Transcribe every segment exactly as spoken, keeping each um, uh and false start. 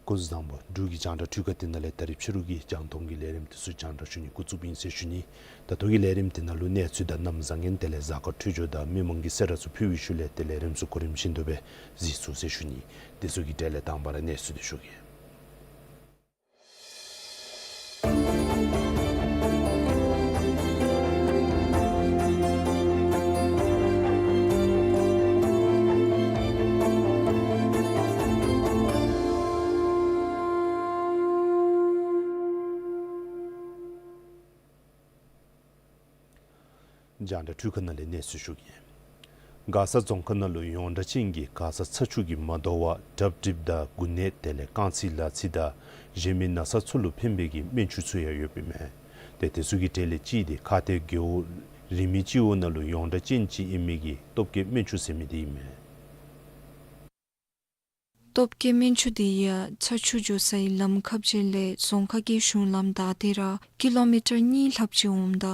སྐུ་གཟུགས་བཟང་པོ། འབྲུག་གི་རྒྱང་བསྒྲགས་འཕྲུལ་ཁང་འདི་ནང་ལས་ད་རིས་ཕྱི་རུ་གི་རྒྱང་མཐོང་གི་ལས་རིམ་འདི་ཚུ་རྒྱང་བསྒྲགས་ཞུ་ནི་འགོ་བཙུགསཔ་ཨིན་ཟེར་ཞུ་ནི། ད་ལྟོ་གི་ལས་རིམ་འདི་ནང་ལུ་གནས་ཚུལ་དང་གནམ་བཟང་ངན་དེ་ལས་གཟའ་སྐར་འཕྲོད་སྦྱོར་དང་མི་མང་གི་གསལ་བསྒྲགས་ཚུ་ཕུལ་བའི་ཤུལ་ལས་ཏེ་ལས་རིམ་ཚུ་གོ་རིམ་བཞིན་དུ་སྦེ་གཟིགས་ཚུགས་ཟེར་ཞུ་ནི། དེ་ཚུ་གི་གྲས་ལས་དང་པ་ར་གནས་ཚུལ་འདི་ཞུ་གེ། རྒྱང་བསྒྲགས་འཕྲུལ་ཁང་ནང་ལས་གནས་ཚུལ་ཞུ་གེ། མགར་ས་རྫོང་ཁག་ནང་ལུ་ཡོངས་གྲགས་ཅན་གྱི་མགར་ས་ཚ་ཆུ་གིས་མ་དོ་བར་གྲབ་གྲིབ་དང་འགུལ་ནད་དེ་ལས་རྐང་ཚིགས་ལག་ཚིགས་དང་གཞན་མི་ན་ཚ་ཚུ་ལུ་ཕན་པའི་གི་སྨན་ཆུ་ཚུ་ཡང་ཡོདཔ་ཨིན་མས། ཏེ་དེ་ཚུ་གི་གྲས་ལས་གཅིག་འདི་ཁ་གཏད་རྒེད་འོག་རིང་མི་སྤྱི་འོག་ནང་ལུ་ཡོངས་གྲགས་ཅན་ཅིག་ཨིན་མི་གི་སྟོབས་སྐྱེད་སྨན་ཆུ་ཟེར་མི་འདི་ཨིན་མས། སྟོབས་སྐྱེད་སྨན་ཆུ་འདི་ཡང་ཚ་ཆུ་འགྱོ་སའི་ལམ་ཁ་ཅིག་ལས་རྫོང་ཁག་གི་གཞུང་ལམ་བདའ་སྟེ་ར་ཀི་ལོ་མི་ཊར་གཉིས་ལྷགཔ་ཅིག་འོངམ་ད་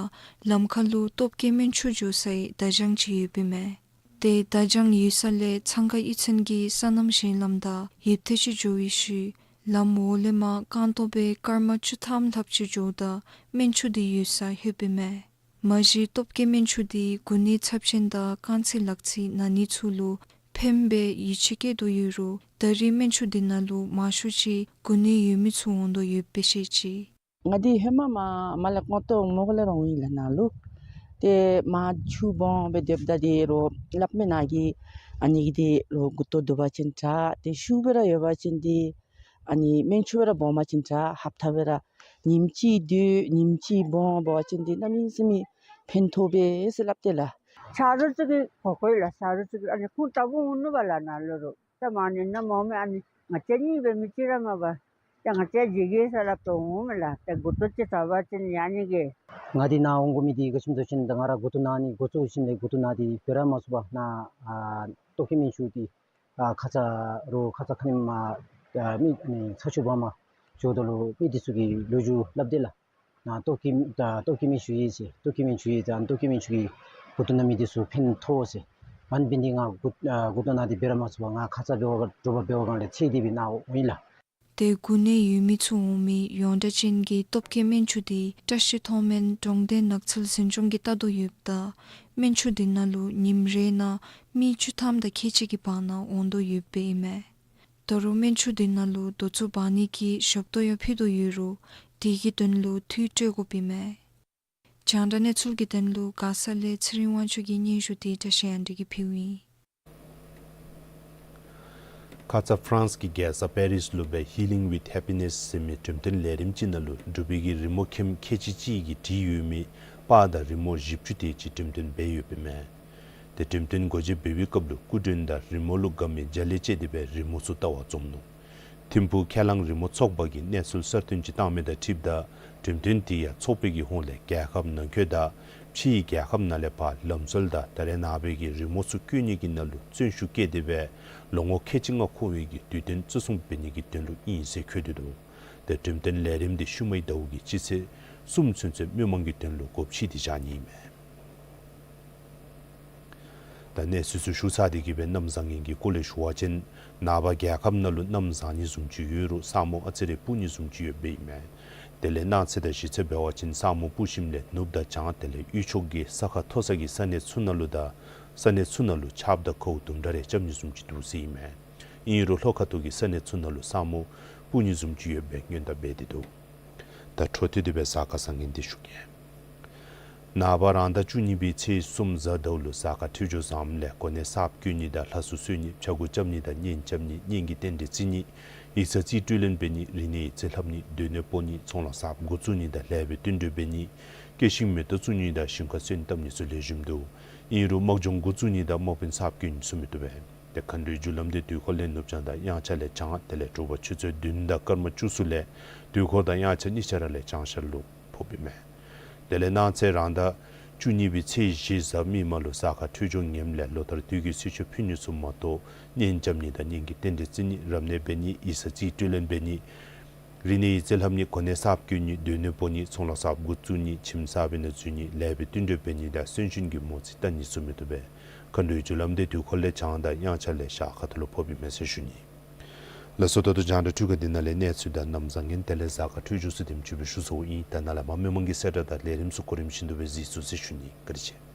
ལམ་ཁ་ལུ་སྟོབས་སྐྱེད་སྨན་ཆུ་འགྱོ་སའི་བརྡ་བྱང་ཅིག་ཡོདཔ་ཨིན་མས། ཏེ་བརྡ་བྱང་ཡོད་ས་ལས་ཚང་ཁ་གཡུས་ཚན་གྱི་སོ་ནམ་གཞན་ལམ་དང་ཡུདཔ་ཐེངས་ཅིག་འགྱོ་བའི་ཤུལ་ལམ་འོག་ལས་མར་རྐང་སྟོང་སྦེ་སྐར་མ་བཅུ་ཐམ་ལྷགཔ་ཅིག་འགྱོཝ་ད་སྨན་ཆུ་འདི་ཡོད་ས་ལྷོདཔ་ཨིན་མས། མ་གཞི་སྟོབས་སྐྱེད་སྨན་ཆུ་འདི་འགུལ་ནད་ཚབས་ཆེན་དང་རྐང་ཚིགས་ལག་ཚིགས་ན་ནི་ཚུ་ལུ་ཕནམ་སྦེ་ཡིད་ཆེས་བསྐྱེད་དོ་ཡོད་རུང་ད་རེས་སྨན་ཆུ་འདི་ནང་ལུ་མང་ཤོས་ཅིག་འགུལ་ནད་ཡོད་མི་ཚུ་འོང་དོ་ཡོདཔ་སྦེ་བཤད་ཅི། ང་འདི་ཧེ་མ་མར་མར་ལས་ཀོང་ཏོ་མོ་ག་ལས་ར་འོང་ཡི་ལགས་ནཱ་ལུ། ཏེ་མར་ཆུ་སྦོམ་སྦེ་སྡོདཔ་ད་འདི་རོགས་སླབ་མི་ནང་གི་ཨ་ནི་གི་འདི་རོགས་མགུ་ཏོ་རྡོག་པ་ཅིན་དྲག། ཏེ་ཤུགས་སྦེ་ར་ཡོད་པ་ཅིན་འདི་ཨ་ནི་སྨན་ཆུ་སྦེ་ར་སྦོམ་པ་ཅིན་དྲག། ཧབ་ཐབས་སྦེ་ར་ཉིནམ་གཅིག་སྡོད་ཉིནམ་གཅིག་སྦོམ་འབད་བ་ཅིན་འདི་གནམ་མེད་ས་མེད་ཕན་ཐོགས་པས་ཟེར་སླབ་སྟེ་ལགས། ཆ་རོགས་ཚུ་གིས་གོ་གོ་ཡི་ལགས། ཆ་རོགས་ཚུ་གིས་ཨ་ནི་ཁོང་ལྟ་བུ་འོང་ནུག་པ་ལགས་ནཱ་ལུ་རོགས། ད་མ་ནི་ནཱ་མོ་མི་ཨ་ནི་ང་བཅས་གཉིས་སྦེ་མི་གཅིག་ར་མ་པ། ད་ང་བཅས་མཇལ་གེ་ཟེར་སླབ་སྟེ་འོང་མས་ལགས། ད་མགུ་ཏོ་ཅིག་དྲག་པ་ཅིན་ཡང་ཨ་ནི་གི། ང་འདི་ནཱ་འོང་དགོ་མི་འདི་ག་ཅི་སྨོ་ཟེར་བ་ཅིན་ད་ང་ར་མགུ་ཏོ་ན་ནི་འགོ་བཙུགས་ཞིནམ་ལས་མགུ་ཏོ་ན་སྟེ་འབད་ར་མ་ཚུགས་པར་ནཱ་ཨ་སྟོབས་སྐྱེད་སྨན་ཆུ་འདི་ཨ་ཁ་ཙ་རོགས་ཁ་ཙ་ཁ་ཉིནམ་ཨ་མི་ཨ་ནི་ཚ་ཆུ་སྦོམ་མར་འགྱོཝ་ད་ལུ་མི་འདི་ཚུ་གིས་ལོ་རྒྱུས་སླབ་སྟེ་ལགས། ནཱ་སྟོབས་སྐྱེད་ཨ་སྟོབས་སྐྱེད་སྨན་ཆུ་ཡོད་ཟེར། སྟོབས་སྐྱེད་སྨན་ཆུ་ཡོད་ཟེར། ཨ་ནི་སྟོབས་སྐྱེད་སྨན་ཆུ་གིས་མགུ་ཏོ་ན་མི་འདི་ཚུ་ཕན་ཐོགས་ཟེར། ཨ་ནི་འབད་ནི་འདི་ང་མགུ་ཨ་མགུ་ཏོ་ན་སྟེ་འབད་ར་མ་ཚུགས་པར་ང་ཁ་ཙ་འབད་བ་དྲོ་པ་འབད་བ་གང་ལས་ཚེ་འདི་སྦེ་ནཱ་འོང་ཡི་ལགས། ཏེ་འགུལ་ནད་ཡོད་མི་ཚུ་འོང་མི་ཡོངས་གྲགས་ཅན་གྱི་སྟོབས་སྐྱེད་སྨན་ཆུ་འདི་བཀྲིས་མཐོང་སྨོན་གྲོང་སྡེ་ནགས་ཚལ་འཛིན་སྐྱོང་གིས་བལྟ་དོ་ཡོདཔ་ད་སྨན་ཆུ་འདི་ནང་ལུ་ཉིནམ་རེ་ནང་མི་བཅུ་ཐམ་དང་ཁལ་གཅིག་གི་བར་ན་འོང་དོ་ཡོདཔ་ཨིན་མས། ད་རུང་སྨན་ཆུ་འདི་ནང་ལུ་དོ་ཚོ་འབག་ནི་གི་ཞབས་ཏོག་ཡང་ཕུལ་དོ་ཡོད་རུང་དེ་གི་དོན་ལུ་འཐུས་སྤྲོད་དགོཔ་ཨིན་མས། རྒྱང་བསྒྲགས་གནས་ཚུལ་གྱི་དོན་ལུ་མགར་ས་ལས་ཚེ་རིང་དབང་ཕྱུག་གི་སྙན་ཞུ་འདི་བཀྲིས་གཡང་སྒྲོན་གྱིས་ཕུལཝ་ཨིན། ཁ་ཙ་ཕ་རན་སི་གི་རྒྱལ་ས་པེ་རིས་ལུ་སྦེ་Healing with Happiness ཟེར་མི་འགྲེམས་སྟོན་ལས་རིམ་ཅིག་ནང་ལུ་འབྲུག་པའི་གི་རི་མོ་མཁནམ་ཁལ་གཅིག་གཅིག་གིས་བྲིས་ཡོད་མི་པར་དང་རི་མོ་བཞི་བཅུ་དེ་ཅིག་འགྲེམས་སྟོན་འབད་ཡོདཔ་ཨིན་མས། ཏེ་འགྲེམས་སྟོན་སྒོ་འབྱེད་འབད་བའི་སྐབས་ལུ་སྐུ་མགྲོན་དང་རི་མོ་ལུ་དགའ་མི་མཇལ་ལེ་བཅས་ཏེ་སྦེ་རི་མོ་ཚུ་བལྟ་བར་འཛོམས་ནུག། ཐིམ་ཕུག་ཁས་བླངས་རི་མོ་ཚོགས་པ་གིས་གནས་ཚུལ་གསར་བཏོན་ཅིག་བཏང་མི་དང་འཁྲིལཝ་ད་འགྲེམས་སྟོན་དེ་ཡང་ཚོགས་པའི་གི་ཧོངས་ལས་རྒྱལ་ཁབ་ནང་འཁོད་དང་ ཕྱིའི་རྒྱལ་ཁབ་ནང་ལས་ཕར་ལམ་སྲོལ་དང་ད་རེས་ནངས་པའི་གི་རི་མོ་ཚུ་བཀོད་ནི་གི་ནང་ལུ་བརྩོན་ཤུགས་བསྐྱེད་དེ་སྦེ་ལོ་ངོ་ཁལ་གཅིག་ལྔ་འཁོར་བའི་གི་དུས་སྟོན་བརྩི་སྲུང་འབད་ནི་གི་དོན་ལུ་ཨིན་ཟེར་འཁོད་དེ་འདུག། ཏེ་འགྲེམས་སྟོན་ལས་རིམ་འདི་ཤུལ་མའི་ཟླཝ་གི་སྤྱི་ཚེས་གསུམ་ཚུན་ཚོད་མི་མང་གི་དོན་ལུ་སྒོ་ཕྱེ་སྟེ་བཞག་ནི་ཨིན་མས། ད་གནས་ཚུལ་ཚུ་ཞུ་ཚར་ཏེ་གི་སྦེ་གནམ་བཟང་ངན་གྱི་སྐོར་ལས་ཞུ་བ་ཅིན་ནངས་པ་རྒྱལ་ཁབ་ནང་ལུ་གནམ་བཟང་ནི་བཟུམ་ཅིག་ཡོད་རུང་ས་སྨུག་ཨ་ཙི་རེ་སྤུབ་ནི་བཟུམ་ཅིག་ཡོདཔ་ཨིན་མས། དེ་ལས་གནངས་ཚེ་དང་གཞེས་ཚེ་འབད་བ་ཅིན་ས་སྨུག་སྤུབ་ཞིནམ་ལས་ནུབ་དང་བྱང་དེ་ལས་དབུས་ཕྱོགས་ཀྱི་ས་ཁ་མཐོ་ས་གི་ས་གནས་ཚུ་ནང་ལུ་དང་ས་གནས་ཚུ་ནང་ལུ་ཆརཔ་དང་ཁཝ་དུམ་གྲ་རེ་རྐྱབ་ནི་བཟུམ་ཅིག་འདུག་ཟེར་ཨིན་མས། ཨིན་རུང་ལྷོ་ཁ་ཐུག་གི་ས་གནས་ཚུ་ནང་ལུ་ས་སྨུག་སྤུབ་ནི་བཟུམ་ཅིག་ཡོད་པའི་སྔོན་བརྡ་འབད་དེ་འདུག། ད་འཕྲོ་མཐུད་དེ་སྦེ་གཟའ་སྐར་བཟང་ངན་འདི་ཞུ་གེ། ནངས་པ་རང་ཟླ་བཅུ་གཉིས་པའི་ཚེས་གསུམ་གཟའ་ཟླཝ་ལུ་གཟའ་སྐར་འཕྲོད་སྦྱོར་བཟངམ་ལས་གོ་གནས་གསརཔ་བསྐོ་ནི་དང་ལྷ་གསོལ་གསོལ་ནི་ཕྱྭ་འགུགས་རྐྱབ་ནི་དང་གཉེན་རྐྱབ་ནི་གཉེན་གྱི་རྟེན་འབྲེལ་བརྩི་ནི་ཡིག་ཚང་རྩིས་སྤྲོད་ལེན་འབད་ནི་རིག་གནས་ཡིག་རྩིས་ལྷབ་ནི་སྡོད་གནས་སྤོ་ནི་ཚོང་ལཱ་གསརཔ་འགོ་བཙུགས་ནི་དང་ལེགས་པའི་བསྟུན་གྲོས་འབད་ནི་སྐྱེ་ཤིང་མེ་ཏོག་བཙུགས་ནི་དང་ཞིང་ཁ་སོན་བཏབ་ནི་ཚུ་ལེགས་ཤོམ་འདུག། ཨིན་རུང་དམག་སྦྱོང་འགོ་བཙུགས་ནི་དང་དམག་དཔོན་གསརཔ་བསྐོ་ནི་ཚུ་མི་བཏུབ་པས། ཏེ་མཁའ་འགྲོའི་རྒྱུ་ལམ་འདི་དུས་འཁོར་ལས་ནུབ་བྱང་དང་དབྱངས་འཆར་ལས་བྱང་དེ་ལས་དྲོ་པ་ཆུ་ཚོད་བདུན་དང་སྐར་མ་བཅུ་གསུམ་ལས་དུས་འཁོར་དང་དབྱངས་འཆར་གཉིས་ཆ་ར་ལས་བྱང་ཤར་ལུ་ཕོགཔ་ཨིན་མས། དེ་ལས་གནངས་ཚེ་རང་ཟླ་བཅུ་གཉིས་པའི་ཚེས་བཞི་གཟའ་མིག་དམར་ལུ་གཟའ་སྐར་འཕྲོད་སྦྱོར་ངནམ་ལས་ལོ་ལྟར་དུས་ཀྱི་གསོལ་མཆོད་ཕུལ་ནི་ཚུ་མ་གཏོགས་གཉེན་རྐྱབ་ནི་དང་གཉེན་གྱི་རྟེན་འབྲེལ་བརྩི་ནི་རབ་གནས་འབད་ནི་ཡིག་ཚང་རྩིས་སྤྲོད་ལེན་འབད་ནི་རིག་གནས་ཡིག་རྩིས་ལྷབ་ནི་གོ་གནས་གསརཔ་བསྐོ་ནི་སྡོད་གནས་སྤོ་ནི་ཚོང་ལཱ་གསརཔ་འགོ་བཙུགས་ནི་ཁྱིམ་གསར་པའི་ནང་འཛུལ་ནི་ལེགས་པའི་བསྟུན་གྲོས་འབད་ནི་དང་གསོན་གཤིན་གྱི་མོ་རྩིས་བལྟ་ནི་ཚུ་མི་བཏུབ་པས། མཁའ་འགྲོའི་རྒྱུ་ལམ་འདི་དུས་འཁོར་ལས་བྱང་དང་དབྱངས་འཆར་ལས་ཤར་ཁ་ཐུག་ལུ་ཕོགཔ་ཨིན་མས་ཟེར་ཞུ་ནི། ལགས་སོ། ད་ལྟོ་རྒྱང་བསྒྲགས་འཕྲུལ་ཁང་འདི་ནང་ལས་གནས་ཚུལ་དང་གནམ་བཟང་ངན་དེ་ལས་གཟའ་སྐར་འཕྲོད་སྦྱོར་ཚུ་དེམ་ཅིག་སྦེ་ཞུ་ཚརཝ་ཨིན། ད་ནཱ་ལས་མར་མི་མང་གི་གསལ་བསྒྲགས་དང་ལས་རིམ་ཚུ་གོ་རིམ་བཞིན་དུ་སྦེ་གཟིགས་ཚུགས་ཟེར་ཞུ་ནི། བཀའ་དྲིན་ཆེ།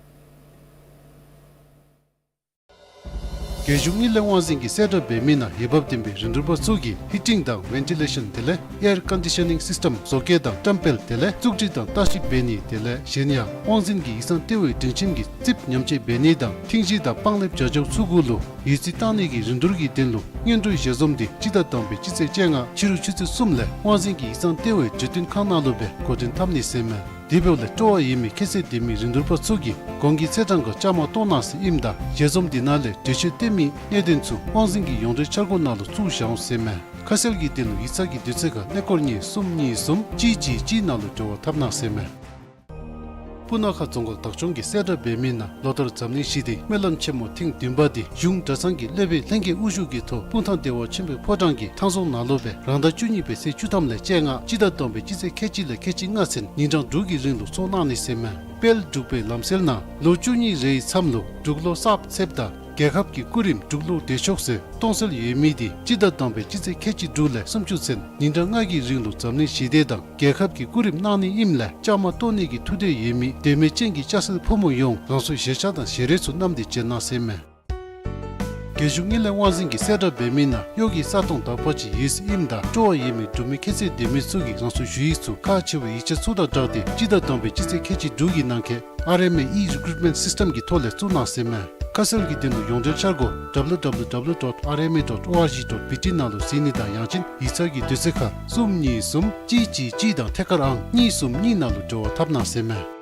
རྒྱལ་གཞུང་དངུལ་ལས་དབང་འཛིན་གྱིས་གསལ་བསྒྲགས་འབད་མི་ནང་འོས་འབབ་ལྡན་པའི་རིན་བསྡུར་པ་ཚུ་གིས་ཧི་ཊིང་དང་ཝེན་ཊི་ལེ་ཤཱན་དེ་ལས་ཨེར་ཀོན་ཌི་ཤ་ནིང་སིསི་ཊེམ་བཟོ་བཀོད་དང་བཀྲམ་སྤེལ་དེ་ལས་བཙུགས་སྒྲིག་དང་ལྟ་ཞིབ་འབད་ནི་དེ་ལས་གཞན་ཡང་དབང་འཛིན་གྱི་ཡིག་ཚང་ལྟེ་བའི་དྲིན་ཆེན་གྱི་རྩིགཔ་ཉམས་བཅོས་འབད་ནི་དང་ཐིང་གཞི་དང་སྤང་ལེབ་བྱ་སྤྱོད་ཚུ་གུ་ལུ་འོས་རྩིས་བཏང་ནི་གི་རིན་བསྡུར་གྱི་དོན་ལུ་སྔོན་འགྲོའི་ཞལ་འཛོམས་འདི་སྤྱི་ཟླ་དང་པའི་སྤྱི་ཚེས་བཅོ་ལྔ་ཕྱི་རུ་ཆུ་ཚོད་གསུམ་ལས་དབང་འཛིན་གྱི་ཡིག་ཚང་ལྟེ་བའི་གྲོས་བསྟུན་ཁང་ནང་ལུ་སྦེ་འགོ་འདྲེན་འཐབ་ནི་ཟེར་མས། དེ་འབདཝ་ལས་སྤྲོ་བ་ཡོད་མི་ཁྱད་ཚད་ལྡན་མི་རིན་བསྡུར་པ་ཚུ་གིས་གོང་གི་ཚེས་གྲངས་ཁར་བཅའ་མར་གཏོགས་གནང་ཟེར་ཨིནམ་ད་ཞལ་འཛོམས་འདི་ནང་ལས་གྲོས་ཆོད་བཏོན་མི་གནད་དོན་ཚུ་དབང་འཛིན་གྱི་ཡོངས་འབྲེལ་འཆར་སྒོ་ནང་ལུ་བཙུགས་བཞག་འོང་ཟེར་མས། ཁ་གསལ་གྱི་དོན་ལུ་ཡིག་ཚང་གི་དུས་ཚོད་ཁར་གནས་སྐོར་གཉིས་གསུམ་གཉིས་གསུམ་གཅིག་གཅིག་གཅིག་ནང་ལུ་འབྲེལ་བ་འཐབ་གནང་ཟེར་མས། སྤུ་ན་ཁ་རྫོང་ཁག་བདག་སྐྱོང་གིས་གསལ་བསྒྲགས་འབད་མི་ནང་ལོ་ལྟར་འཛམ་གླིང་ཞི་བདེའི་སྨོན་ལམ་ཆེན་མོ་ཐེངས་བདུན་པ་འདི་གཞུང་གྲྭ་ཚང་གི་སློབ་དཔོན་ལྷན་རྒྱས་དབུ་བཞུགས་ཀྱི་ཐོག་སྤུངས་ཐང་བདེ་བ་ཆེན་པོའི་ཕོ་བྲང་གི་ཐང་རྫོང་ནང་ལུ་སྦེ་རང་ཟླ་བཅུ་གཉིས་པའི་ཚེས་བཅུ་ཐམ་ལས་བཅོ་ལྔ་སྤྱི་ཟླ་དང་པའི་སྤྱི་ཚེས་ཁལ་གཅིག་ལས་ཁལ་གཅིག་ལྔ་ཚུན་ཉིན་གྲངས་དྲུག་གི་རིང་ལུ་ཚོགས་གནང་ནི་ཟེར་མས། དཔལ་འབྲུག་པའི་ལམ་སྲོལ་ནང་ལོ་བཅུ་གཉིས་རེའི་མཚམས་ལུ་འབྲུག་ལོ་གསརཔ་ཚེསཔ་དང་རྒྱལ་ཁབ་ཀྱི་སྐུ་རིམ་འབྲུག་ལོ་བདེ་མཆོག་ཟེར་གཏོང་སྲོལ་ཡོད་མི་འདི་སྤྱི་ཟླ་དང་པའི་སྤྱི་ཚེས་ཁལ་གཅིག་དྲུག་ལས་སུམ་ཅུ་ཚུན་ཉིན་གྲངས་ལྔ་གི་རིང་ལུ་འཛམ་གླིང་ཞི་བདེ་དང་རྒྱལ་ཁབ་ཀྱི་སྐུ་རིམ་གནང་ནི་ཨིནམ་ལས་བཅའ་མར་གཏོགས་ནི་གི་ཐུགས་འདོད་ཡོད་མི་དད་མོས་ཅན་གྱི་སྐྱ་སེར་ཕོ་མོ་ཡོངས་རང་སོའི་ཞལ་ཆ་དང་ཞལ་རས་ཚུ་བསྣམས་ཏེ་བྱོན་གནང་ཟེར་མས། རྒྱལ་གཞུང་དངུལ་ལས་དབང་འཛིན་གྱིས་གསལ་བསྒྲགས་འབད་མི་ནང་གཡོག་གི་ས་སྟོང་དག་པ་ཅིག་ཡོད་ཟེར་ཨིནམ་ད་སྤྲོ་བ་ཡོད་མི་འབྲུག་མི་ཁྱད་ཚད་ལྡན་མི་ཚུ་གིས་རང་སོའི་ཞུ་ཡིག་ཚུ་ཁག་ཆེ་བའི་ཡིག་ཆ་ཚུ་དང་སྦྲགས་ཏེ་སྤྱི་ཟླ་དང་པའི་སྤྱི་ཚེས་ཁལ་གཅིག་དྲུག་གི་ནང་འཁོད་ཨར་ཨེམ་ཨེ་ཨི་རི་ཀུ་རུཊ་མེནཊ་སིསི་ཊེམ་གྱི་ཐོག་ལས་བཙུགས་གནང་ཟེར་མས། ཁ་གསལ་གྱི་དོན་ལུ་ཡོངས་འབྲེལ་འཆར་སྒོ་ཌབ་ལུ་ཌབ་ལུ་ཌབ་ལུ་ཌོཊ་ཨར་ཨེམ་ཨེ་ཌོཊ་ཨོ་ཨར་ཇི་ཌོཊ་བི་ཊི་ནང་ལུ་གཟིགས་ནི་དང་ཡང་ཅིན་ཡིག་ཚང་གི་དུས་ཚོད་ཁར་གསུམ་གཉིས་གསུམ་གཅིག་གཅིག་གཅིག་དང་ཐད་ཀར་ཨང་གཉིས་གསུམ་གཉིས་ནང་ལུ་འབྲེལ་བ་འཐབ་གནང་ཟེར་མས།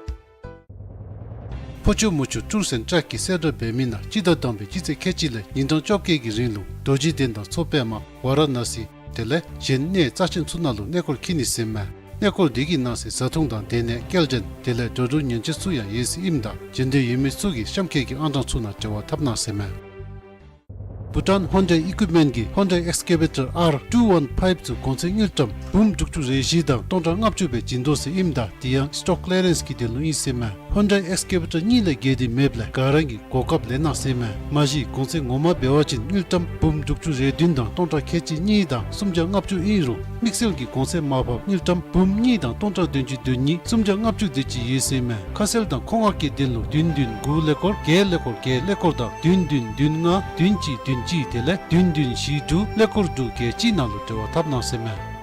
ཕོ་ཆུ་མོ་ཆུ་ཊུར་སེནཊ་ཊེག་གིས་གསལ་བསྒྲགས་འབད་མི་ནང་སྤྱི་ཟླ་དང་པའི་སྤྱི་ཚེས་ཁལ་གཅིག་ལས་ཉིན་གྲངས་བཅོ་བརྒྱད་ཀྱི་རིང་ལུ་རྡོ་རྗེ་གདན་དང་མཚོ་པདྨ་ཝཱ་ར་ཎ་སི་དེ་ལས་གཞན་གནས་རྩ་ཆེན་ཚུ་ནང་ལུ་གནས་སྐོར་འཁྱིད་ནི་ཟེར་མས། གནས་སྐོར་འདི་གི་ནང་གསེས་བཟའ་འཐུང་དང་སྡོད་གནས་སྐྱེལ་འདྲེན་དེ་ལས་འགྲོ་འགྲུལ་ཉེན་བཅོལ་ཚུ་ཡང་ཡོད་ཟེར་ཨིནམ་ད་འབྱོན་འདོད་ཡོད་མི་ཚུ་གིས་གཤམ་འཁོད་ཀྱི་ཨང་གྲངས་ཚུ་ནང་འབྲེལ་བ་འཐབ་གནང་ཟེར་མས། བྷུ་ཊཱན་ཧོན་ཌའི་ཨི་ཀུའིཔ་མེནཊ་གིས་ཧོན་ཌའི་ཨེགསི་ཀེ་བེ་ཊར་ཨར་ཊུ་ཝན་ཕའིབ་ཚུ་གོང་ཚད་དངུལ་ཀྲམ་འབུམ་དྲུག་ཅུ་རེ་བཞི་དང་སྟོང་ཕྲག་ལྔ་བཅུ་སྦེ་བྱིན་དོ་ཟེར་ཨིནམ་ད་དེ་ཡང་སི་ཊོག་ཀི་ལི་ཡ་རེནསི་གི་དོན་ལུ་ཨིན་ཟེར་མས། ཧོན་ཌའི་ཨེགསི་ཀེ་བེ་ཊར་གཉིས་ལས་བརྒལ་ཏེ་མེདཔ་ལས་ག་ར་གིས་གོ་སྐབས་ལེན་གནང་ཟེར་མས། མ་གཞི་གོང་ཚད་ངོ་མ་འབད་བ་ཅིན་དངུལ་ཀྲམ་འབུམ་དྲུག་ཅུ་རེ་བདུན་དང་སྟོང་ཕྲག་ཁལ་གཅིག་གཉིས་དང་སུམ་བརྒྱ་ལྔ་བཅུ་ཨིན་རུང་དམིགས་བསལ་གྱི་གོང་ཚད་མར་ཕབ་དངུལ་ཀྲམ་འབུམ་གཉིས་དང་སྟོང་ཕྲག་བདུན་ཅུ་དོན་གཉིས་སུམ་བརྒྱ་ལྔ་བཅུ་དེ་ཅིག་ཡོད་ཟེར་མས། ཁ་གསལ་དང་མཁོ་མངགས་ཀྱི་དོན་ལུ་བདུན་བདུན་དགུ་ཀླད་ཀོར་བརྒྱད་ཀླད་ཀོར་བརྒྱད་ཀླད་ཀོར་དང་བདུན་བདུན་བདུན་ལྔ་བདུན་གཅིག་བདུན་གཅིག་དེ་ལས་བདུན་བདུན་བཞི་དྲུག་ཀླད་ཀོར་དྲུག་བརྒྱད་གཅིག་ནང་ལུ་འབྲེལ་བ་འཐབ་གནང་ཟེར་མས།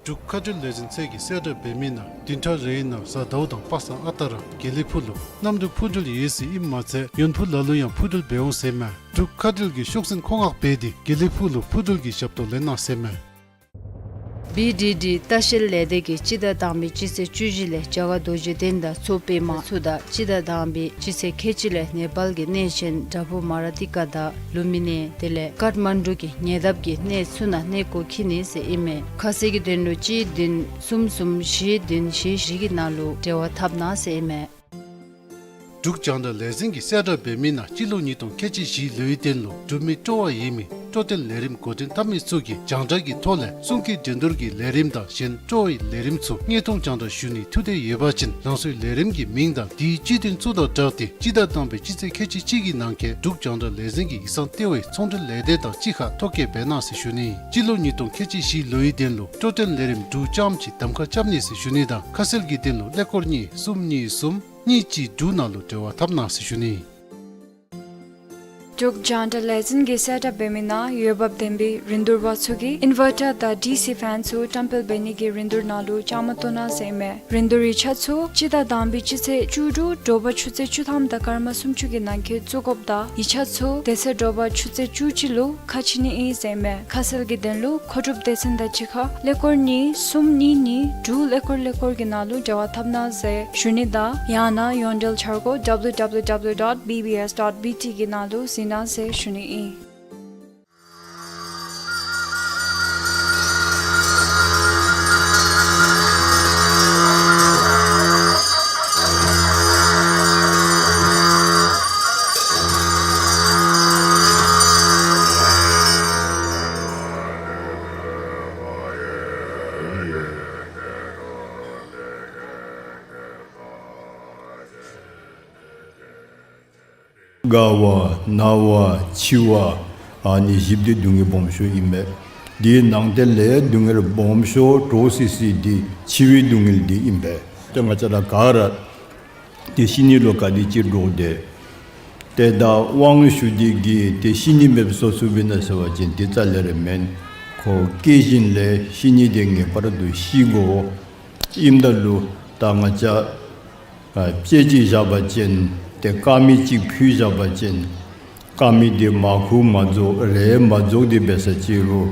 འབྲུག་མཁའ་འགྲུལ་ལས་འཛིན་ཚད་ཀྱིས་གསལ་བསྒྲགས་འབད་མི་ནང་བདུན་ཕྲག་རེའི་ནང་གཟའ་ཟླཝ་དང་པ་སངས་ཨ་རྟག་ར་དགེ་ལེགས་ཕུག་ལུ་གནམ་གྲུ་འཕུར་འགྲུལ་ཡོད་ཟེར་ཨིནམ་མ་ཚད་ཡོན་ཕུག་ལ་ལུ་ཡང་འཕུར་འགྲུལ་འབད་འོང་ཟེར་མས། འབྲུག་མཁའ་འགྲུལ་གྱིས་ཤོག་འཛིན་མཁོ་མངགས་འབད་དེ་དགེ་ལེགས་ཕུག་ལུ་འཕུར་འགྲུལ་གྱི་ཞབས་ཏོག་ལེན་གནང་ཟེར་མས། བི་ཌི་ཌི་ལྟ་བཤལ་ལས་སྡེ་གིས་སྤྱི་ཟླ་དང་པའི་སྤྱི་ཚེས་བཅུ་བཞི་ལས་རྒྱ་གར་རྡོ་རྗེ་གདན་དང་མཚོ་པདྨ་ཚུ་དང་སྤྱི་ཟླ་དང་པའི་སྤྱི་ཚེས་ཁལ་གཅིག་ལས་ནེ་པཱལ་གྱི་གནས་ཆེན་བྲག་ཕུག་མ་ར་ཏི་ཀ་དང་ལུམ་བི་ནི་དེ་ལས་ཀཱཐ་མན་ཌུ་གི་ཉེ་འདབས་ཀྱི་གནས་ཚུ་ནང་གནས་སྐོར་འཁྱིད་ནི་ཟེར་ཨིན་མས། ཁ་གསལ་གྱི་དོན་ལུ་གཅིག་བདུན་གསུམ་གསུམ་བཞི་བདུན་བཞི་བཞི་གི་ནང་ལུ་འབྲེལ་བ་འཐབ་གནང་ཟེར་ཨིན་མས། འབྲུག་རྒྱང་བསྒྲགས་ལས་འཛིན་གྱིས་གསལ་བསྒྲགས་འབད་མི་ནང་སྤྱི་ལོ་ཉིས་སྟོང་ཁལ་གཅིག་བཞི་ལོའི་དོན་ལུ་འབྲུག་མི་སྤྲོ་བ་ཡོད་མི་སྤྲོ་སྟོན་ལས་རིམ་འགོ་འདྲེན་འཐབ་མི་ཚུ་གིས་རྒྱང་བསྒྲགས་ཀྱི་ཐོག་ལས་གསུང་སྐད་འགྲན་བསྡུར་གྱི་ལས་རིམ་དང་གཞན་སྤྲོ་བའི་ལས་རིམ་ཚུ་དངོས་མཐོང་རྒྱང་བསྒྲགས་ཞུ་ནིའི་ཐུགས་འདོད་ཡོད་པ་ཅིན་རང་སོའི་ལས་རིམ་གྱི་མིང་དང་དེའི་སྤྱི་དོན་ཚུ་དང་སྦྲགས་ཏེ་སྤྱི་ཟླ་དང་པའི་སྤྱི་ཚེས་ཁལ་གཅིག་གཅིག་གི་ནང་འཁོད་འབྲུག་རྒྱང་བསྒྲགས་ལས་འཛིན་གྱི་ཡིག་ཚང་ལྟེ་བའི་ཚོང་འབྲེལ་ལས་སྡེ་དང་གཅིག་ཁར་ཐོ་བཀོད་འབད་གནང་ཟེར་ཞུ་ནི། སྤྱི་ལོ་ཉིས་སྟོང་ཁལ་གཅིག་བཞི་ལོའི་དོན་ལུ་སྤྲོ་སྟོན་ལས་རིམ་འབྲུག་རྐྱངམ་གཅིག་གདམ་ཁ་རྐྱབ་ནི་ཟེར་ཞུ་ནི་དང་ཁ་གསལ་གྱི་དོན་ལུ་ཀླད་ཀོར་གཉིས་གསུམ་གཉིས་གསུམ་གཉིས་གཅིག་དྲུག་ནང་ལུ་འབྲེལ་བ་འཐབ་གནང་ཟེར་ཞུ་ནི། འབྲུག་རྒྱང་བསྒྲགས་ལས་འཛིན་གྱིས་གསལ་བསྒྲགས་འབད་མི་ནང་འོས་འབབ་ལྡན་པའི་རིན་བསྡུར་པ་ཚུ་གིས་ཨིན་ཝར་ཊར་དང་ཌི་སི་ཕེན་ཚུ་བཀྲམ་སྤེལ་འབད་ནི་གི་རིན་བསྡུར་ནང་ལུ་བཅའ་མར་གཏོགས་གནང་ཟེར་ཨིན་མས། རིན་བསྡུར་ཡིག་ཆ་ཚུ་སྤྱི་ཟླ་དང་པའི་སྤྱི་ཚེས་བཅུ་དྲུག་དྲོ་པ་ཆུ་ཚོད་བཅུ་ཐམ་དང་སྐར་མ་སུམ་ཅུ་གི་ནང་འཁོད་བཙུགས་དགོཔ་དང་ཡིག་ཆ་ཚུ་དེ་ཚེ་དྲོ་པ་ཆུ་ཚོད་བཅུ་གཅིག་ལུ་ཁ་ཕྱེ་ནི་ཨིན་ཟེར་ཨིན་མས། ཁ་གསལ་གྱི་དོན་ལུ་མཁོ་སྒྲུབ་སྡེ་ཚན་དང་གཅིག་ཁར་ཀླད་ཀོར་གཉིས་གསུམ་གཉིས་གཉིས་དྲུག་ཀླད་ཀོར་ཀླད་ཀོར་གྱི་ནང་ལུ་འབྲེལ་བ་འཐབ་གནང་ཟེར་ཞུ་ནི་དང་ཡང་ན་ཡོངས་འབྲེལ་འཆར་སྒོ་W W W dot B B S dot B T གི་ནང་ལུ་གཟིགས་གནང་ཟེར་ཞུ་ནི་ཨིན། རྒ་བ་ན་བ་འཆི་བ་ཨ་ནི་བཞི་འདི་སྡུག་བསྔལ་སྦོམ་ཤོས་ཨིན་པས། དེའི་ནང་དེ་ལས་སྡུག་བསྔལ་སྦོམ་ཤོས་འདྲོག་སི་སི་འདི་འཆི་བའི་སྡུག་བསྔལ་འདི་ཨིན་པས། ཏེ་ང་བཅས་ར་ག་ར་ཏེ་ཤི་ནི་ལུ་ག་དེ་ཅིག་འདྲོག་སྟེ་ཏེ་ད་དབང་ཞུ་སྟེ་གིས་ཏེ་ཤི་ནི་མེདཔ་བཟོ་ཚུགས་པས་ན་ཟེར་བ་ཅིན་དེ་རྩ་ལས་ར་མེན། ཁོ་སྐྱེ་བཞིན་ལས་ཤི་ནི་དེ་ངེས་པར་དུ་ཤི་དགོ། ཨིནམ་ད་ལུ་ད་ང་བཅས་ཨ་དཔེ་ཅིག་བཞག་པ་ཅིན་ཏེ་དཀར་མེ་ཅིག་ཕུལ་བཞག་པ་ཅིན་དཀར་མེ་དེ་མར་ཁུ་མ་རྫོགས་རས་མ་རྫོགས་དེ་འབད་ས་ཅིག་རུང་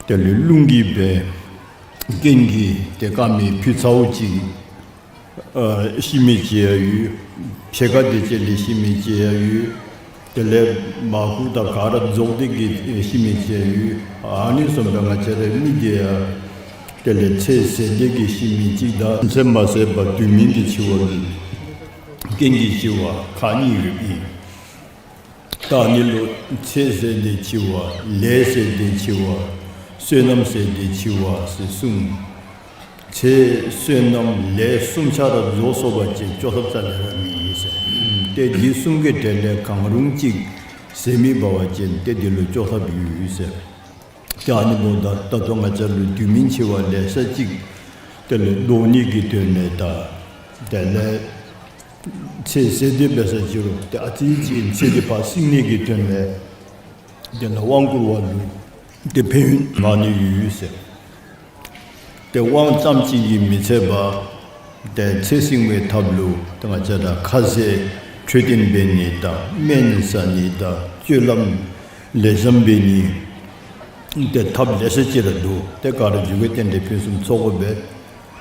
དེ་ལས་རླུང་གིས་འབད་རྐྱེན་གྱིས་ཏེ་དཀར་མེ་ཕུལ་ཚརཝ་ཅིག་ཨ་ཤི་མི་ཅིག་ཡང་ཡོད། ཕྱེད་ཀ་དེ་ཅིག་ལས་ཤི་མི་ཅིག་ཡང་ཡོད། དེ་ལས་མར་ཁུ་དང་ག་ར་རྫོགས་ཏེ་གིས་ཤི་མི་ཅིག་ཡང་ཡོད། ཨ་ནི་བཟུམ་སྦེ་ང་བཅས་རའི་མི་དེ་ཡང་དེ་ལས་ཚེ་ཟད་དེ་གིས་ཤི་མི་ཅིག་དང་ཚེ་མ་ཟད་པར་དུས་མིན་གྱི་འཆི་བ་གི་རྐྱེན་གྱིས་འཆི་བ་ཁག་གཉིས་ཡོདཔ་ཨིན། ད་ཨ་ནི་ལུ་ཚེ་ཟད་དེ་འཆི་བ་ལས་ཟད་དེ་འཆི་བ་བསོད་ནམས་ཟད་དེ་འཆི་བ་ཟེར་གསུངས། ཚེ་བསོད་ནམས་ལས་གསུམ་ཆ་ར་རྫོགས་སོང་པ་ཅིན་སྐྱོབ་ཐབས་རྩ་ལས་ར་མེད་ཟེར། ཏེ་འདི་གསུམ་གྱི་གྲས་ལས་གང་རུང་ཅིག་ཟད་མི་འབད་བ་ཅིན་ཏེ་འདི་ལུ་སྐྱོབ་ཐབས་ཡོད་ཟེར། ཏེ་ཨ་ནི་འབདཝ་ད་ད་ལྟོ་ང་བཅས་ལུ་དུས་མིན་འཆི་བ་ལེ་ཤ་ཅིག་དེ་ལས་བཟློག་ནི་གི་དོན་ལས་དང་དེ་ལས་ཚེ་ཟད་དེ་འབད་ས་ཅིག་རུང་ཏེ་ཨ་ཙི་ཅིག་ཚེ་འདི་ཕར་བསྲིང་ནི་གི་དོན་ལས་དེ་ལས་དབང་བསྐུར་བ་ལུ་ཏེ་ཕན་ཡོན་མང་ནི་ཡོད་ཟེར། ཏེ་དབང་ཙམ་ཅིག་གིས་མི་ཚད་པར་ཏེ་ཚེ་བསྲིང་བའི་ཐབས་ལུ་ཏེ་ང་བཅས་ར་ཁ་ཟས་འཕྲོད་བསྟེན་འབད་ནི་དང་སྨན་ཟ་ནི་དང་སྤྱོད་ལམ་ལེགས་ཤོམ་འབད་ནི་ཏེ་ཐབས་ལེ་ཤ་ཅིག་ར་འདུག། ཏེ་ག་ར་མཇུག་གི་རྟེན་འབྲེལ་ཕུན་སུམ་ཚོགས་དགོ་པས།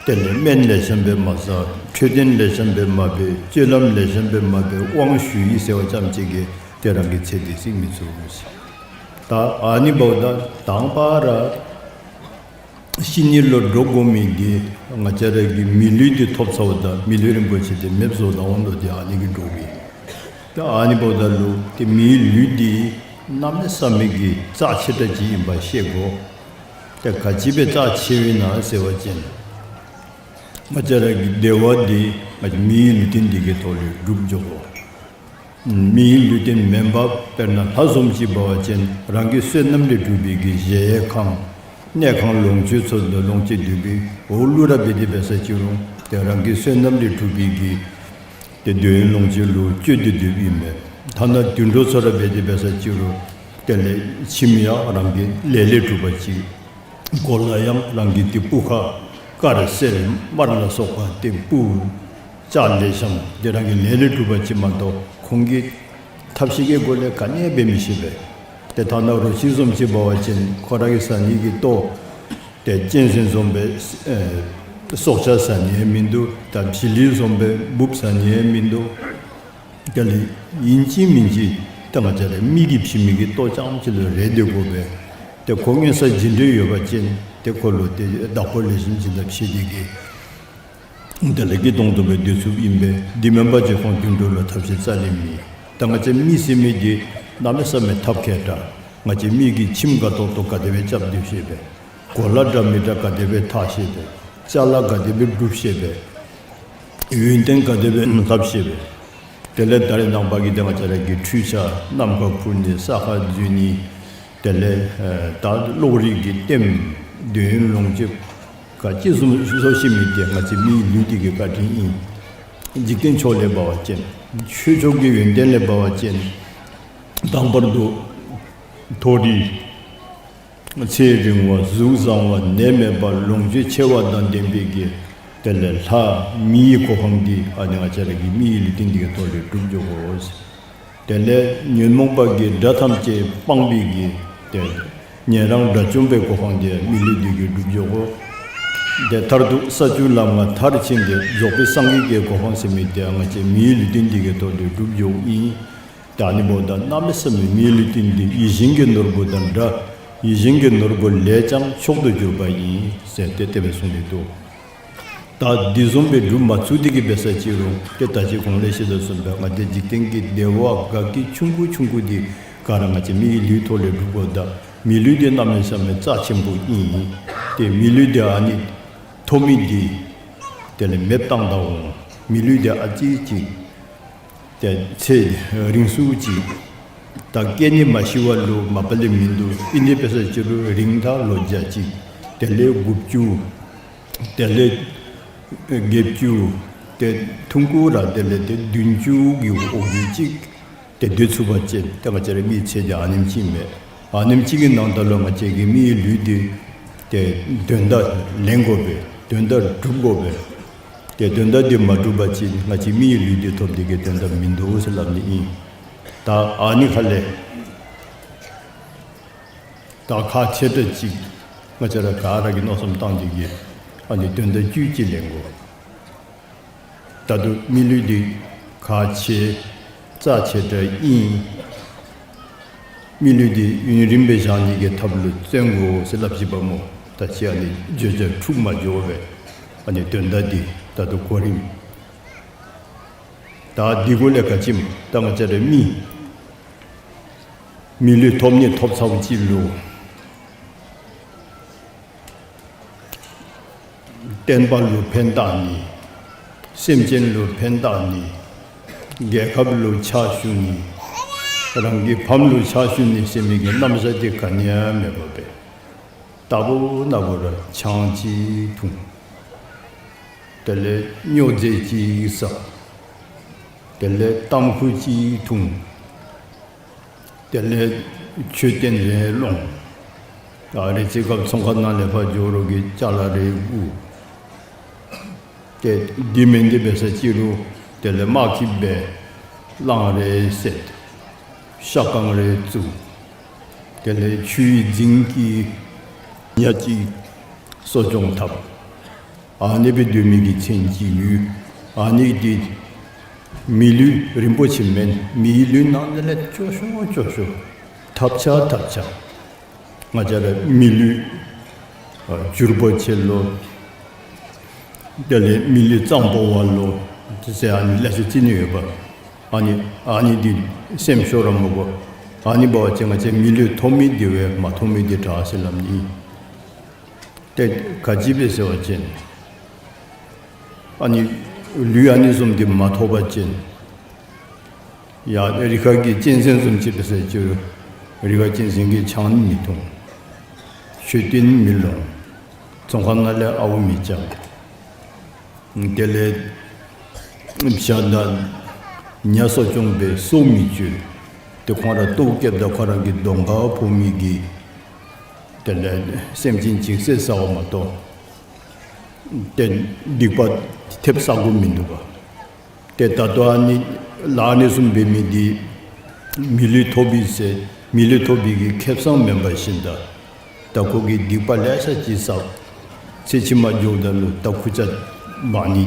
དེ་ལས་སྨན་ལེགས་ཤོམ་སྦེ་མ་ཟ། འཕྲོད་བསྟེན་ལེགས་ཤོམ་སྦེ་མ་འབད། སྤྱོད་ལམ་ལེགས་ཤོམ་སྦེ་མ་འབད། དབང་ཞུ་ཡི་ཟེར་བ་ཙམ་ཅིག་གིས་ཏེ་རང་གི་ཚེ་འདི་བསྲིང་མི་ཚུགས་ཟེར། ད་ཨ་ནི་འབདཝ་ད་དང་པ་ར་ཤི་ནི་ལུ་འདྲོག་དགོ་མི་འདི་ང་བཅས་ར་གིས་མི་ལུས་འདི་ཐོབ་ཚརཝ་ད་མི་ལུས་རིན་པོ་ཆེ་འདི་མེདཔ་བཟོ་ད་འོང་དོ། ཏེ་ཨ་ནི་གིས་འདྲོག་པས། ད་ཨ་ནི་འབདཝ་ད་ལུ་ཏེ་མིའི་ལུས་འདི་གནམ་མེད་ས་མེད་ཀྱི་རྩ་ཆེ་དྲགས་ཅིག་ཨིནམ་ཤེས་དགོ། ཏེ་ག་ཅི་སྦེ་རྩ་ཆེཝ་ཨིན་ན་ཟེར་བ་ཅིན་ང་བཅས་ར་གི་བདེ་བ་འདི་ང་བཅས་མིའི་ལུས་རྟེན་འདི་གི་ཐོག་ལས་གྲུབ་འགྱོ་དགོ། མིའི་ལུས་རྟེན་མེན་པར་དཔེར་ན་ལྷ་བཟུམ་ཅིག་འབད་བ་ཅིན་རང་གི་བསོད་ནམས་ལས་གྲུབ་པའི་གི་གཞལ་ཡས་ཁང་གནས་ཁང་ལོངས་སྤྱོད་ཚུ་ལུ་ལོངས་སྤྱོད་སྡོད་པའི་འོག་ལུ་ར་འབད་དེ་འབད་ས་ཅིག་རུང་ཏེ་རང་གི་བསོད་ནམས་ལས་གྲུབ་པའི་གི་ཏེ་འདོད་ཡོན་ལོངས་སྤྱོད་ལུ་སྤྱོད་དེ་སྡོདཔ་ཨིན་མས། ཐ་ན་དུད་འགྲོ་ཚུ་ར་འབད་དེ་འབད་ས་ཅིག་རུང་དེ་ལས་ཁྱིམ་ཡང་རང་གི་ལས་ལས་གྲུབ་པ་ཅིག། གོ་ལ་ཡང་རང་གི་ཏེ་སྤུ་ཁ་དཀར་སེར་དམར་ལ་སོགས་པ་ཏེ་སྤུ་ལྕགས་ལེགས་ཤོམ་ཏེ་རང་གི་ལས་ལས་གྲུབ་པ་ཅིག་མ་གཏོགས་ཁོང་གི་ཐབས་ཤེས་ཀྱི་སྒོ་ལས་ག་ནི་འབད་མི་ཤེས་པས། ཏེ་ཐ་ན་རོ་ཁྱི་བཟུམ་ཅིག་འབད་བ་ཅིན་ཁོ་ར་གི་ཟ་ནི་གི་ལྟོ་ཏེ་གཅན་གཟན་བཟུམ་སྦེ་ཨེ་སྲོག་ཆགས་ཟ་ནི་ཡང་མིན་འདུག། ད་བྱི་ལི་བཟུམ་སྦེ་འབུཔ་ཟ་ནི་ཡང་མིན་འདུག། དེ་ལས་ཨིན་ཅི་མིན་ཅི་ད་ང་བཅས་ར་མི་གིས་བྱིན་མི་གི་ལྟོ་རྐྱངམ་ཅིག་ལུ་རེ་སྡོད་དགོ་པས། ཏེ་ཁོ་མངོན་གསལ་ཇི་འདྲ་ཡོད་པ་ཅིན་ཏེ་ཁོ་ལུ་ཏེ་བདག་པོ་ལེགས་ཤོམ་བྱིན་ད་ཕྱེ་སྟེ་གིས་ དེ་ལས་སྐྱིད་ཏོང་ཏོ་སྦེ་སྡོད་ཚུགསཔ་ཨིན་པས། དེ་མེན་པ་ཅིན་ཁོང་དུད་འགྲོ་ལུ་ཐབས་ཤེས་རྩ་ལས་མེད། ད་ང་བཅས་མི་ཟེར་མི་འདི་གནམ་མེད་ས་མེད་ཐབས་མཁས་དྲགས། ང་བཅས་མི་གི་ཁྱིམ་དགའ་ཏོག་ཏོ་ག་དེ་སྦེ་རྐྱབ་སྡོད་ཤེས་པས། གོ་ལ་འདྲ་མི་འདྲ་ག་དེ་སྦེ་འཐག་ཤེས་པས། ཅ་ལ་ག་དེ་སྦེ་སྒྲུབ་ཤེས་པས། ཡོན་ཏན་ག་དེ་སྦེ་ལྷབ་ཤེས་པས། དེ་ལས་ད་རེས་ནངས་པ་གི་ད་ང་བཅས་ར་གི་འཕྲུལ་ཆས་ནམ་མཁའ་འཕུར་ནི་ས་ཁར་འཛུལ་ནི། དེ་ལས་ཨེ་ད་གློག་རིག་གི་ལྟདམོ་འདོད་ཡོན་ལོངས་སྤྱོད་ག་ཅི་བཟུམ་བཟོ་ཤེས་མི་འདི་ང་བཅས་མིའི་ལུས་འདི་གི་བཀའ་དྲིན་ཨིན། འཇིག་རྟེན་ཕྱོགས་ལས་འབད་བ་ཅིན་ཆོས་ཕྱོགས་ཀྱི་ཡོན་ཏན་ལས་འབད་བ་ཅིན་དང་པར་དུ་མཐོ་རིས་ཚེ་རིང་བ་གཟུགས་བཟང་བ་ནད་མེད་པ་ལོངས་སྤྱོད་ཆེ་བ་དང་ལྡན་པའི་གི་དེ་ལས་ལྷ་མིའི་གོ་འཕང་འདི་ཨ་ནི་ང་བཅས་ར་གི་མིའི་ལུས་རྟེན་འདི་གི་ཐོག་ལས་སྒྲུབ་འགྱོ་དགོ། དེ་ལས་ཉོན་མོངས་པ་གི་དགྲ་ཐམས་ཅད་སྤངས་པའི་གི་དེ་ཉན་རང་དགྲ་བཅོམ་པའི་གོ་འཕང་འདི་མི་ལུས་འདི་གི་སྒྲུབ་འགྱོ་དགོ། དེ་མཐར་ཐུག་ས་བཅུ་ལམ་ལྔ་མཐར་ཕྱིན་ཏེ་རྫོགས་པའི་སངས་རྒྱས་ཀྱི་གོ་འཕང་ཟེར་མི་འདི་ང་བཅས་མིའི་ལུས་རྟེན་འདི་གི་ཐོག་ལས་སྒྲུབ་འགྱོཝ་ཨིན། ད་ཨ་ནི་འབདཝ་ད་གནམ་མེད་ས་མེད་མིའི་ལུས་རྟེན་འདི་ཡིད་བཞིན་གྱི་ནོར་བུ་དང་འདྲ། ཡིད་བཞིན་གྱི་ནོར་བུ་ལས་ཀྱང་མཆོག་ཏུ་གྱུར་པ་ཡིན་ཟེར་ཏེ་དེ་སྦེ་གསུངས་ཏེ་འདུག། ད་འདི་བཟུམ་སྦེ་སྒྲུབ་མ་ཚུགས་ཏེ་གི་འབད་ས་ཅི་རུང་ཏེ་ད་ཅི་གོང་ལས་བཤད་དོ་བཟུམ་སྦེ་ང་བཅས་འཇིག་རྟེན་གྱི་བདེ་བ་དགའ་སྐྱིད་ཆུང་ཀུ་ཆུང་ཀུ་འདི་ག་ར་ང་བཅས་མིའི་ལུས་ཐོག་ལས་སྒྲུབ་དགོཔ་ད་མི་ལུས་འདི་གནམ་མེད་ས་མེད་རྩ་ཆེན་པོ་ཨིན། ཏེ་མི་ལུས་འདི་ཨ་ནི་ཐོབ་མི་འདི་དེ་ལས་མེདཔ་བཏང་ད་འོང་། མི་ལུས་འདི་ཨ་ཙི་ཅིག་ཏེ་ཚེ་རིང་སུ་ཅིག་ད་སྐྱེ་ནི་མ་ཤི་བ་ལུ་མ་པ་ལས་མིན་འདུག། ཨིན་ཏེ་འབད་ས་ཅི་རུང་རིང་ད་ལོ་བརྒྱ་ཅིག་དེ་ལས་དགུ་བཅུ་དེ་ལས་བརྒྱད་ཅུ་ཏེ་ཐུང་ཀུ་ར་དེ་ལས་ཏེ་བདུན་ཅུ་གི་འོག་ལུ་ཅིག་ཏེ་སྡོད་ཚུགས་པ་ཅིན་ཏེ་ང་བཅས་ར་མིའི་ཚེ་འདི་ཨ་ནེམ་ཅིག་མས། ཨ་ནེམ་ཅིག་གི་ནང་ད་ལུ་ང་བཅས་ཀྱི་མིའི་ལུས་འདི་ཏེ་དོན་དག་ལེན་དགོ་པས། དོན་དག་སྒྲུབ་དགོ་པས། ཏེ་དོན་དག་འདི་མ་སྒྲུབ་པ་ཅིན་ང་བཅས་མིའི་ལུས་འདི་ཐོབ་སྟེ་གི་དོན་དག་མིན་འདུག་ཟེར་སླབ་ནི་ཨིན། ད་ཨ་ནི་ཁ་ལས་ད་ཁག་ཆེ་དྲགས་ཅིག་ང་བཅས་ར་ག་ར་གིས་མནོ་བསམ་བཏང་སྟེ་གི་ཨ་ནི་དོན་དག་བཅུད་ཅིག་ལེན་དགོ། ད་རུང་མི་ལུས་འདི་ཁག་ཆེ་རྩ་ཆེ་དྲགས་ཨིན། མི་ལུས་འདི་ཡུན་རིངམོ་སྦེ་བཞག་ནི་གི་ཐབས་ལུ་བརྩོན་དགོ་ཟེར་སླབ་ཅི་པ་སྨོ། ད་ཅི་ཨ་ནི་བརྗོད་བྱ་འཁྲུགས་མ་འགྱོ་བར་ཨ་ནི་དོན་དག་འདི་ད་རུང་གོ་རིམ་ད་འདི་གུ་ལས་ག་ཅི་སྨོ། ད་ང་བཅས་ར་མི་མི་ལུས་ཐོབ་ནི་ཐོབ་ཚརཝ་ཅིག་ལུ་བསྟན་པ་ལུ་ཕན་བཏགས་ནི། སེམས་ཅན་ལུ་ཕན་བཏགས་ནི། རྒྱལ་ཁབ་ལུ་ཕྱག་ཞུ་ནི། རང་གི་ཕམ་ལུ་ཕྱག་ཞུ་ནི་ཟེར་མི་གི་རྣམ་གཞག་འདི་ག་ནི་ཡང་མེད་པར་སྦེ་རྟག་བུ་ན་བུ་ར་ཆང་ཅིག་འཐུང་། དེ་ལས་སྨྱོ་རྫས་ཅིག་ཟ། དེ་ལས་ཏམ་ཁུ་ཅིག་འཐུང་། དེ་ལས་མཆོད་རྟེན་རེ་སློང་། ཨ་རེ་ཚེ་སྐབས་ཚོང་ཁང་ནང་ལས་ཕར་འགྱོ་རོགས་ཀྱི་ཅ་ལ་རེ་བསྐུར། ཏེ་འདི་མེན་ཏེ་འབད་ས་ཅི་རུང་དེ་ལས་དམག་ཁྱིམ་སྦེ་གླང་རེ་བསད། ཤ་ཁང་རེ་བཙུགས། དེ་ལས་ཆུའི་རྫིང་གི་ཉ་ཅིག་གསོ་སྐྱོང་འཐབ། ཨ་ནི་སྦེ་སྡོད་མི་གི་མཚན་ཅིག་ཡོད། ཨ་ནི་འདི་མི་ལུས་རིན་པོ་ཆེ་མེན། མིའི་ལུས་ནང་ལས་སྐྱོ་ཤོས་སྐྱོ་ཤོས་ཐབས་ཆག་ཐབས་ཆག། ང་བཅས་ར་མི་ལུས་ཨ་འབྱོར་པ་ཆེ་ལོ། དེ་ལས་མི་ལུས་གཙང་པོ་བ་ལོ། ཟེར་ཨ་ནི་ལེ་ཤ་ཅིག་ནི་ཡོདཔ། ཨ་ནི་ཨ་ནི་འདི་སེམས་ཤོར་ར་མི་དགོ། ཨ་ནི་འབད་བ་ཅིན་ང་བཅས་མི་ལུས་ཐོབ་མི་འདི་བས་མ་ཐོབ་མི་འདི་དྲག་ཟེར་སླབ་ནི། ཏེ་ག་ཅི་སྦེ་ཟེར་བ་ཅིན་ཨ་ནི་ལུས་ཨ་ནི་བཟུམ་འདི་མ་ཐོབ་པ་ཅིན་ཡ་རི་ཁ་གི་གཅན་གཟན་བཟུམ་ཅིག་འབད་ས་ཅི་རུང་རི་ཁ་གཅན་གཟན་གྱིས་ཆང་ནི་མི་འཐུང་། མཆོད་རྟེན་མི་སློང་། ཚོང་ཁང་ནང་ལས་ཨརཝ་མི་རྐྱབ། དེ་ལས་བྱ་དང་ཉ་གསོ་སྐྱོང་འབད་སོ་མི་འཇུ། ཏེ་ཁོང་ར་ལྟོཝ་བཀྱེསཔ་ད་ཁོང་ར་གི་གདོང་ཁར་ཕོག་མི་གི་དེ་ལས་སེམས་ཅན་ཅིག་བསད་ཟཝ་མ་གཏོགས་ཏེ་སྡིག་པ་ཐེབས་བསག་དགོཔ་མིན་འདུག་ག། ཏེ་ད་ལྟོ་ཨ་ནི་ལཱ་ཨ་ནི་བཟུམ་འབད་མི་འདི་མི་ལུས་ཐོབ་པས་ཟེར་མི་ལུས་ཐོབ་པའི་གི་ཁེ་བཟང་མེན་པར་ཞིནམ་ད་ད་ཁོ་གིས་སྡིག་པ་ལེ་ཤ་ཅིག་བསགས། ཚེ་ཕྱི་མ་འགྱོཝ་ད་ལུ་ད་ཁུར་ཆ་འབག་ནི་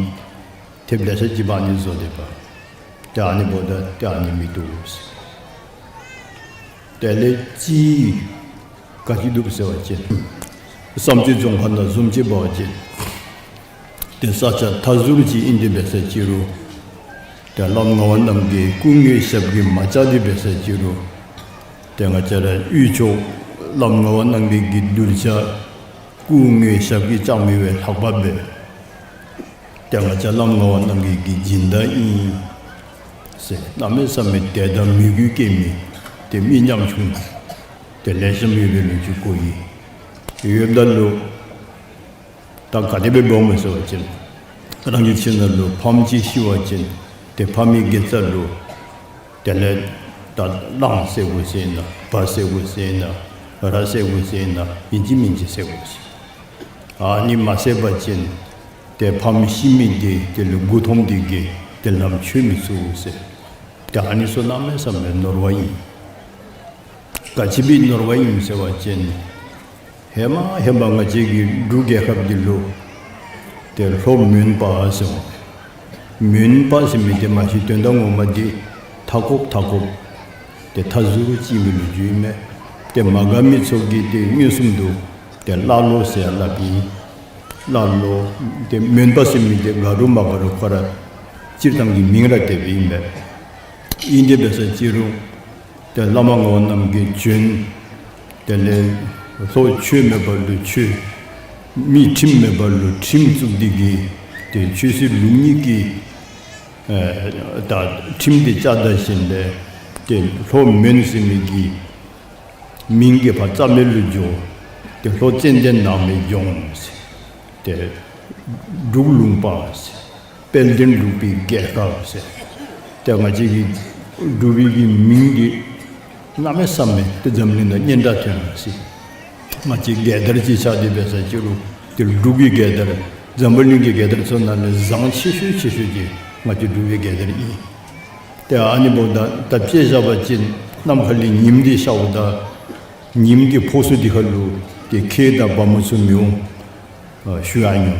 ཐེབས་ལེ་ཤ་ཅིག་འབག་ནི་བཟོ་སྡོདཔ། ཏེ་ཨ་ནི་འབདཝ་ད་ཏེ་ཨ་ནི་མི་བཏུབ་ཟེར། དེ་ལས་ཅིག་ག་ཅི་འདུག་ཟེར་བ་ཅིན་བསམ་སྤྱོད་རྫོང་ཁ་ནང་བཟུམ་ཅིག་འབད་བ་ཅིན་ ཏེ་ས་ཆ་མཐའ་ཟུར་ཅིག་ཨིན་ཏེ་འབད་ས་ཅི་རུང་ཏེ་བླམ་ངག་དབང་རྣམ་རྒྱལ་སྐུ་དངོས་ཞབས་ཀྱིས་མ་བཅགས་ཏེ་འབད་ས་ཅི་རུང་ཏེ་ང་བཅས་ར་དབུས་ཕྱོགས་བླམ་ངག་དབང་རྣམ་རྒྱལ་གྱི་གདུལ་བྱ་སྐུ་དངོས་ཞབས་ཀྱིས་བཅགས་མི་བས་ལྷག་པ་འབད། ཏེ་ང་བཅས་བླམ་ངག་དབང་རྣམ་རྒྱལ་གྱི་སྦྱིན་བདག་ཨིན་ཟེར་གནམ་མེད་ས་མེད་དད་དང་མོས་གུས་སྐྱེ་མི་ཏེ་མི་ཉམ་ཆུང་ཏེ་ལེགས་ཤོམ་ཡོད་པའི་ལོ་རྒྱུས་གོ་ཡི། ཡོདཔ་ད་ལུ་ད་ག་དེ་སྦེ་འབདཝ་སྨོ་ཟེར་བ་ཅིན་རང་གི་ཁྱིམ་ནང་ལུ་ཕམ་ཅིག་ཤི་བ་ཅིན་ཏེ་ཕམ་གྱི་དགེ་རྩ་ལུ་དེ་ལས་ད་གླང་བསད་དགོ་ཟེར་ན་བ་བསད་དགོ་ཟེར་ན་ར་བསད་དགོ་ཟེར་ན་ཨིན་ཅི་མིན་ཅི་བསད་དགོ་ཟེར། ཨ་ནི་མ་བསད་པ་ཅིན་ཏེ་ཕམ་ཤི་མི་དེ་དེ་ལུ་མགུ་འཐོམས་ཏེ་གིས་ཏེ་ལམ་ཆོད་མི་ཚུགས་ཟེར། ཏེ་ཨ་ནི་ཚུ་གནམ་མེད་ས་མེད་ནོར་བ་ཨིན། ག་ཅི་སྦེ་ནོར་བ་ཨིན་ཟེར་བ་ཅིན་ཧེ་མ་ཧེ་མ་ང་བཅས་ཀྱི་འབྲུག་རྒྱལ་ཁབ་འདི་ལུ་ཏེ་ལྷོ་མོན་པ་ཟེར་བ། མོན་པ་ཟེར་མི་དེ་མ་གཞི་དོན་དག་ངོ་མ་འདི་མཐའ་འཁོབ་མཐའ་འཁོབ་ཏེ་མཐའ་ཟུར་ཅིག་ཨིན་པའི་ལོ་རྒྱུས་ཨིན་མས། ཏེ་མ་དགའ་མི་ཚུ་གིས་ཏེ་མངོན་སུམ་དུ་ཏེ་ཀླ་ཀློ་ཟེར་སླབ་ཨིན། ཀླ་ཀློ་ཏེ་མོན་པ་ཟེར་མི་དེ་དགའ་རུང་མ་དགའ་རུང་ཁོ་ར་སྤྱིར་བཏང་གི་མིང་ར་དེ་སྦེ་ཨིན་པས། ཨིན་ཏེ་འབད་ས་ཅི་རུང་ཏེ་བླ་མ་ངག་དབང་རྣམ་རྒྱལ་བྱོན། དེ་ལས་ལྷོ་ཆོས་མེད་པ་ལུ་ཆོས། མི་ཁྲིམས་མེད་པ་ལུ་ཁྲིམས་བཙུགས་ཏེ་གིས་ཏེ་ཆོས་སྲིད་ལུགས་གཉིས་ཀྱི་ཨེ་ད་ཁྲིམས་དེ་བཅའ་ད་ཞིནམ་ལས་ཏེ་ལྷོ་མོན་ཟེར་མི་གི་མིང་གི་ཕར་རྩ་མེད་ལུ་འགྱོ། ཏེ་ལྷོ་ཙན་དན་ནགས་མའི་ལྗོངས་ཟེར། ཏེ་འབྲུག་ལུང་པ་ཟེར། དཔལ་ལྡན་འབྲུག་པའི་རྒྱལ་ཁབ་ཟེར། ཏེ་ང་བཅས་ཀྱི་འབྲུག་པའི་གི་མིང་འདི་གནམ་མེད་ས་མེད་ཏེ་འཛམ་གླིང་ནང་སྙན་གྲགས་ཐོན་ཡི་ཟེར། ང་བཅས་རྒྱལ་དར་ཅིག་ཆགས་ཏེ་འབད་ས་ཅི་རུང་ཏེ་འབྲུག་གི་རྒྱལ་དར་འཛམ་བུ་གླིང་གི་རྒྱལ་དར་ཚུ་ནང་ལས་བཟང་ཆེ་ཤོས་ཆེ་ཤོས་ཅིག་ང་བཅས་འབྲུག་པའི་རྒྱལ་དར་ཨིན། ཏེ་ཨ་ནི་འབདཝ་ད་ད་དཔེ་བཞག་པ་ཅིན་ནམ་མཁའ་ལས་ཉིམ་འདི་ཤརཝ་ད་ཉིམ་གྱི་ཕོག་སུ་འདི་ཁ་ལུ་ཏེ་ཁྱེགས་དང་བ་མོ་ཚུ་མི་འོང་། ཨ་ཞུ་ཡང་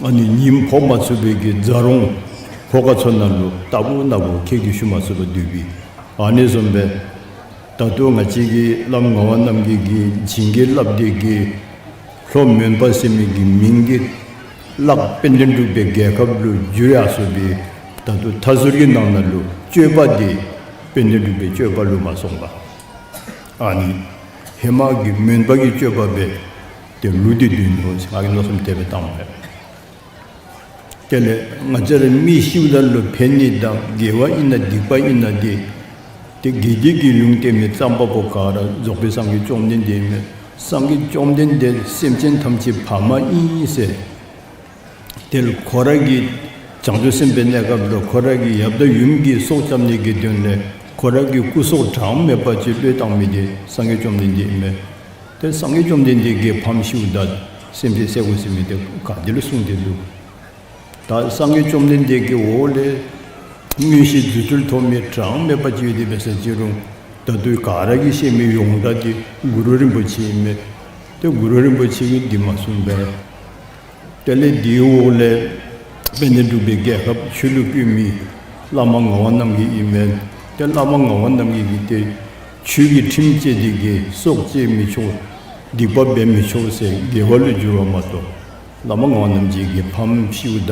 འོང་། ཨ་ནི་ཉིམ་ཕོག་མ་ཚུགས་པའི་གི་རྫ་རོང་ལྷོ་ཁ་ཚུ་ནང་ལུ་རྟག་བུ་ན་བུ་ཁྱེགས་ཀྱིས་ཞུ་མ་ཚུགས་པར་སྡོད་པའི། ཨ་ནི་བཟུམ་སྦེ་ད་ལྟོ་ང་བཅས་ཀྱི་བླམ་ངག་དབང་རྣམ་རྒྱལ་གྱིས་བྱིན་གྱིས་བརླབས་ཏེ་གིས་ལྷོ་མོན་པ་ཟེར་མི་གི་མིང་གི་གླགས་དཔལ་ལྡན་འབྲུག་པའི་རྒྱལ་ཁབ་ལུ་བསྒྱུར་ཡར་སོ་བའི་ད་ལྟོ་མཐའ་ཟུར་གྱི་ནང་ན་ལུ་སྤྱོད་པ་འདི་དཔལ་ལྡན་འབྲུག་པའི་སྤྱོད་པ་ལུ་མ་སོང་བར་ཨ་ནི་ཧེ་མ་གི་མོན་པ་གི་སྤྱོད་པ་སྦེ་ཏེ་ལུས་ཏེ་སྡོད་ནུག་ཟེར་ང་གིས་མནོ་བསམ་དེ་སྦེ་བཏངམ་མས། དེ་ལས་ང་བཅས་ར་མི་ཤིཝ་ད་ལུ་ཕན་ནི་དང་དགེ་བ་ཨིན་ན་སྡིག་པ་ཨིན་ན་འདི་ཏེ་དགེ་སྡིག་གི་ལུང་བསྟན་མི་ཙམ་པ་པོ་ག་ར་རྫོགས་པའི་སངས་རྒྱས་བཅོམ་ལྡན་འདས་མས། སངས་རྒྱས་བཅོམ་ལྡན་འདས་སེམས་ཅན་ཐམས་ཅད་ཕ་མ་ཨིན་ཟེར། དེ་ལུ་ཁོ་ར་གི་བྱང་ཆུབ་སེམས་དཔའི་གནས་སྐབས་ལུ་ཁོ་ར་གི་ཡབ་དང་ཡུམ་གྱི་སྲོག་སྐྱབ་ནི་གི་དོན་ལས་ཁོ་ར་གི་སྐུ་སྲོག་གྲངས་མེད་པ་ཅིག་བློས་བཏང་མི་དེ་སངས་རྒྱས་བཅོམ་ལྡན་འདས་ཨིན་མས། ཏེ་སངས་རྒྱས་བཅོམ་ལྡན་འདས་ཀྱིས་ཕམ་ཤིཝ་ད་སེམས་ཅན་བསད་དགོ་ཟེར་མི་དེ་ག་ཏེ་ལུ་གསུངས་ཏེ་འདུག། ད་སངས་རྒྱས་བཅོམ་ལྡན་འདས་ཀྱི་འོག་ལས་མངོན་ཤེས་རྫུ་འཕྲུལ་ཐོབ་མི་གྲངས་མེད་པ་ཅིག་ཡོད་དེ་འབད་ས་ཅི་རུང་ད་ལྟོ་ག་ར་གིས་ཤེས་མི་ཡོངས་གྲགས་དེ་གུ་རུ་རིན་པོ་ཆེ་ཨིན་མས། ཏེ་གུ་རུ་རིན་པོ་ཆེ་གིས་འདི་མ་གསུངས་པས། དེ་ལས་དེའི་འོག་ལས་དཔལ་ལྡན་འབྲུག་པའི་རྒྱལ་ཁབ་ཆོས་ལུ་བཀོད་མི་བླ་མ་ངག་དབང་རྣམ་རྒྱལ་ཨིན་མས། ཏེ་བླ་མ་ངག་དབང་རྣམ་རྒྱལ་གྱིས་ཏེ་ཆོས་ཀྱི་ཁྲིམས་བཅས་ཏེ་གིས་སྲོག་བཅད་མི་ཆོག། སྡིག་པ་འབད་མི་ཆོག་ཟེར་དགེ་བ་ལུ་བསྒྱུར་བ་མ་གཏོགས་བླ་མ་ངག་དབང་རྣམ་རྒྱལ་གྱིས་ཕམ་ཤིཝ་ད་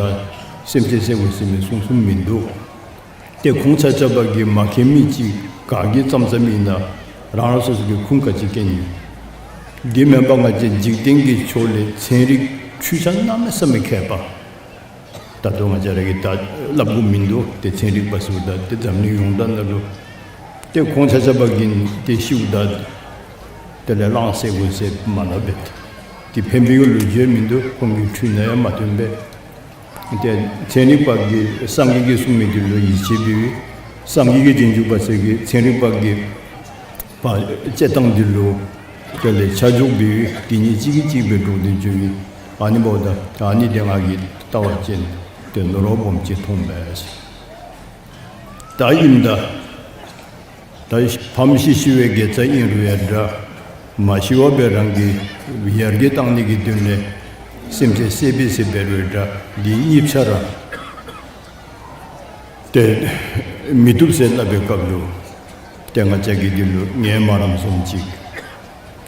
སེམས་ཅན་བསད་དགོ་ཟེར་མི་གསུངས་གསུངསམ་མིན་འདུག། ཏེ་ཁོང་ཆ་ཁྱབ་ཀྱིས་མ་མཁྱེན་མི་ཅིག་ག་གིས་བརྩམ་བརྩམ་ཨིན་ན་རང་རང་སོ་སོ་གི་ཁུངས་ག་ཅི་མཁྱེན་ནི། འདི་མེན་པར་ང་བཅས་འཇིག་རྟེན་གྱི་ཕྱོགས་ལས་ཚན་རིག་འཕྲུལ་ཆས་གནམ་མེད་ས་མེད་མཁས་པ། ད་ལྟོ་ང་བཅས་ར་གིས་ད་སླབ་དགོཔ་མིན་འདུག། ཏེ་ཚན་རིག་པ་ཟེརཝ་ད་ཏེ་འཛམ་གླིང་ཡོངས་གྲགས་ནང་ལུ་ཏེ་ཁོང་ཆ་ཁྱབ་ཀྱིས་ཏེ་ཤིཝ་ད་དེ་ལས་གླང་བསད་དགོ་ཟེར་མ་སླབ་པས། ཏེ་ཕན་པའི་ལོ་རྒྱུས་མིན་འདུག། ཁོང་གི་འཕྲུལ་ནང་ཡང་མ་ཐོན་པས། ཏེ་ཚན་རིག་པ་གིས་སངས་རྒྱས་ཀྱིས་གསུངས་མི་དེ་ལུ་ཡིད་ཆེས་འབད་བའི་སངས་རྒྱས་ཀྱི་རྗེས་འཇུག་པ་ཚུ་གིས་ཚན་རིག་པ་གི་པ་དཔྱད་གཏམ་དེ་ལུ་དེ་ལས་ཆ་འཇོག་འབད་བའི་དེ་གཉིས་གཅིག་གིས་གཅིག་སྦེ་འགྲོགས་ཏེ་འགྱོ་བའི་ཨ་ནི་འབདཝ་ད་ཨ་ནི་དེ་ང་གིས་བལྟ་བ་ཅིན་ཏེ་ནོར་བ་སྦོམ་ཅིག་མཐོང་པས། ད་ཨིནམ་ད་ད་ཕམ་ཤི་ཤི་བའི་དགེ་རྩ་ཨིན་རུང་ཡང་འདྲ། མ་ཤི་བར་སྦེ་རང་གི་ཡར་རྒྱས་གཏང་ནི་གི་དོན་ལས་སེམས་ཅན་བསད་པས་ཟེར་འབད་རུང་འདྲ། འདི་གཉིས་ཆ་ར་ཏེ་མི་བཏུབ་ཟེར་སླབ་པའི་སྐབས་ལུ་ཏེ་ང་བཅས་ཀྱིས་འདི་ལུ་ངལ་མ་རངསམ་བཟུམ་ཅིག།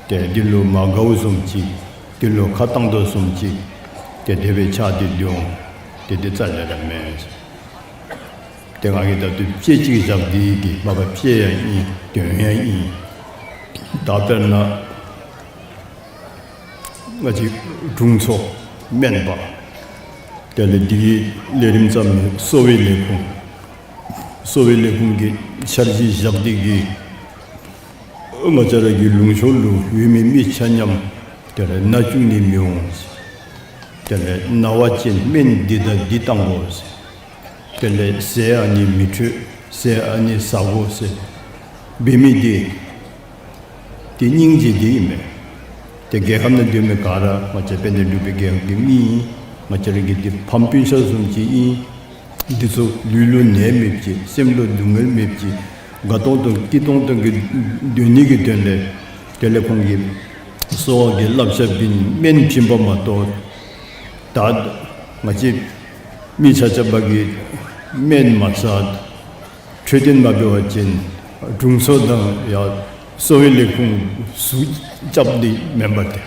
ཏེ་འདི་ལུ་མ་དགའཝ་བཟུམ་ཅིག། འདི་ལུ་ཁ་བཏང་དོ་བཟུམ་ཅིག། ཏེ་དེ་སྦེ་ཆགས་ཏེ་སྡོད་འོང་། ཏེ་དེ་རྩ་ལས་ར་མེན། ཏེ་ང་གིས་ད་ལྟོ་དཔེ་ཅིག་བཞག་སྟེ་གི་མ་པ་དཔེ་ཡང་ཨིན། དོན་ཡང་ཨིན། ད་དཔེར་ན་ང་བཅས་དྲུང་འཚོ་སྨན་པ་དེ་ལས་འདི་གི་ལས་རིམ་བརྩམས་མི་གསོ་བའི་ལས་ཁུངས། གསོ་བའི་ལས་ཁུངས་ཀྱི་འཆར་གཞི་བཞག་སྟེ་གི་ང་བཅས་ར་གི་ལུང་ཕྱོགས་ལུ་ཡོད་མི་མི་ཆ་མཉམ་དེ་ལས་ན་བཅུག་ནི་མི་འོང་། དེ་ལས་ན་བ་ཅིན་སྨན་འདི་དང་འདི་བཏང་དགོ་ཟེར། དེ་ལས་ཟས་ཨ་ནི་མི་འཕྲོད། ཟས་ཨ་ནི་ཟ་དགོ་ཟེར་འབད་མི་འདི་ཏེ་སྙིང་རྗེ་འདི་ཨིན་མས། ཏེ་རྒྱལ་ཁབ་ནང་སྡོད་མི་ག་ར་ང་བཅས་དཔལ་ལྡན་འབྲུག་པའི་རྒྱལ་ཁབ་ཀྱི་མི་ཨིན། ང་བཅས་ར་གི་འདི་ཕམ་སྤུན་ཆ་བཟུམ་ཅིག་ཨིན། འདི་ཚུ་ལུས་ལུ་ནད་མེདཔ་ཅིག་སེམས་ལུ་སྡུག་བསྔལ་མེདཔ་ཅིག་དགའ་ཏོང་ཏོ་སྐྱིད་ཏོང་ཏོ་གི་སྡོད་ནི་གི་དོན་ལས་དེ་ལས་ཁོང་གིས་གསོ་བ་གི་བསླབ་བྱ་འབད་སྨན་བྱིན་པ་མ་གཏོགས་ད་ང་བཅས་མི་ཆ་ཁྱབ་ཀྱིས་སྨན་མ་ཟ་འཕྲོད་བསྟེན་མ་འབད་བ་ཅིན་དྲུང་འཚོ་དང་ཡང་གསོ་བའི་ལས་ཁུངས་ཟུག་རྐྱབ་ནི་མེན་པ་ཏེ།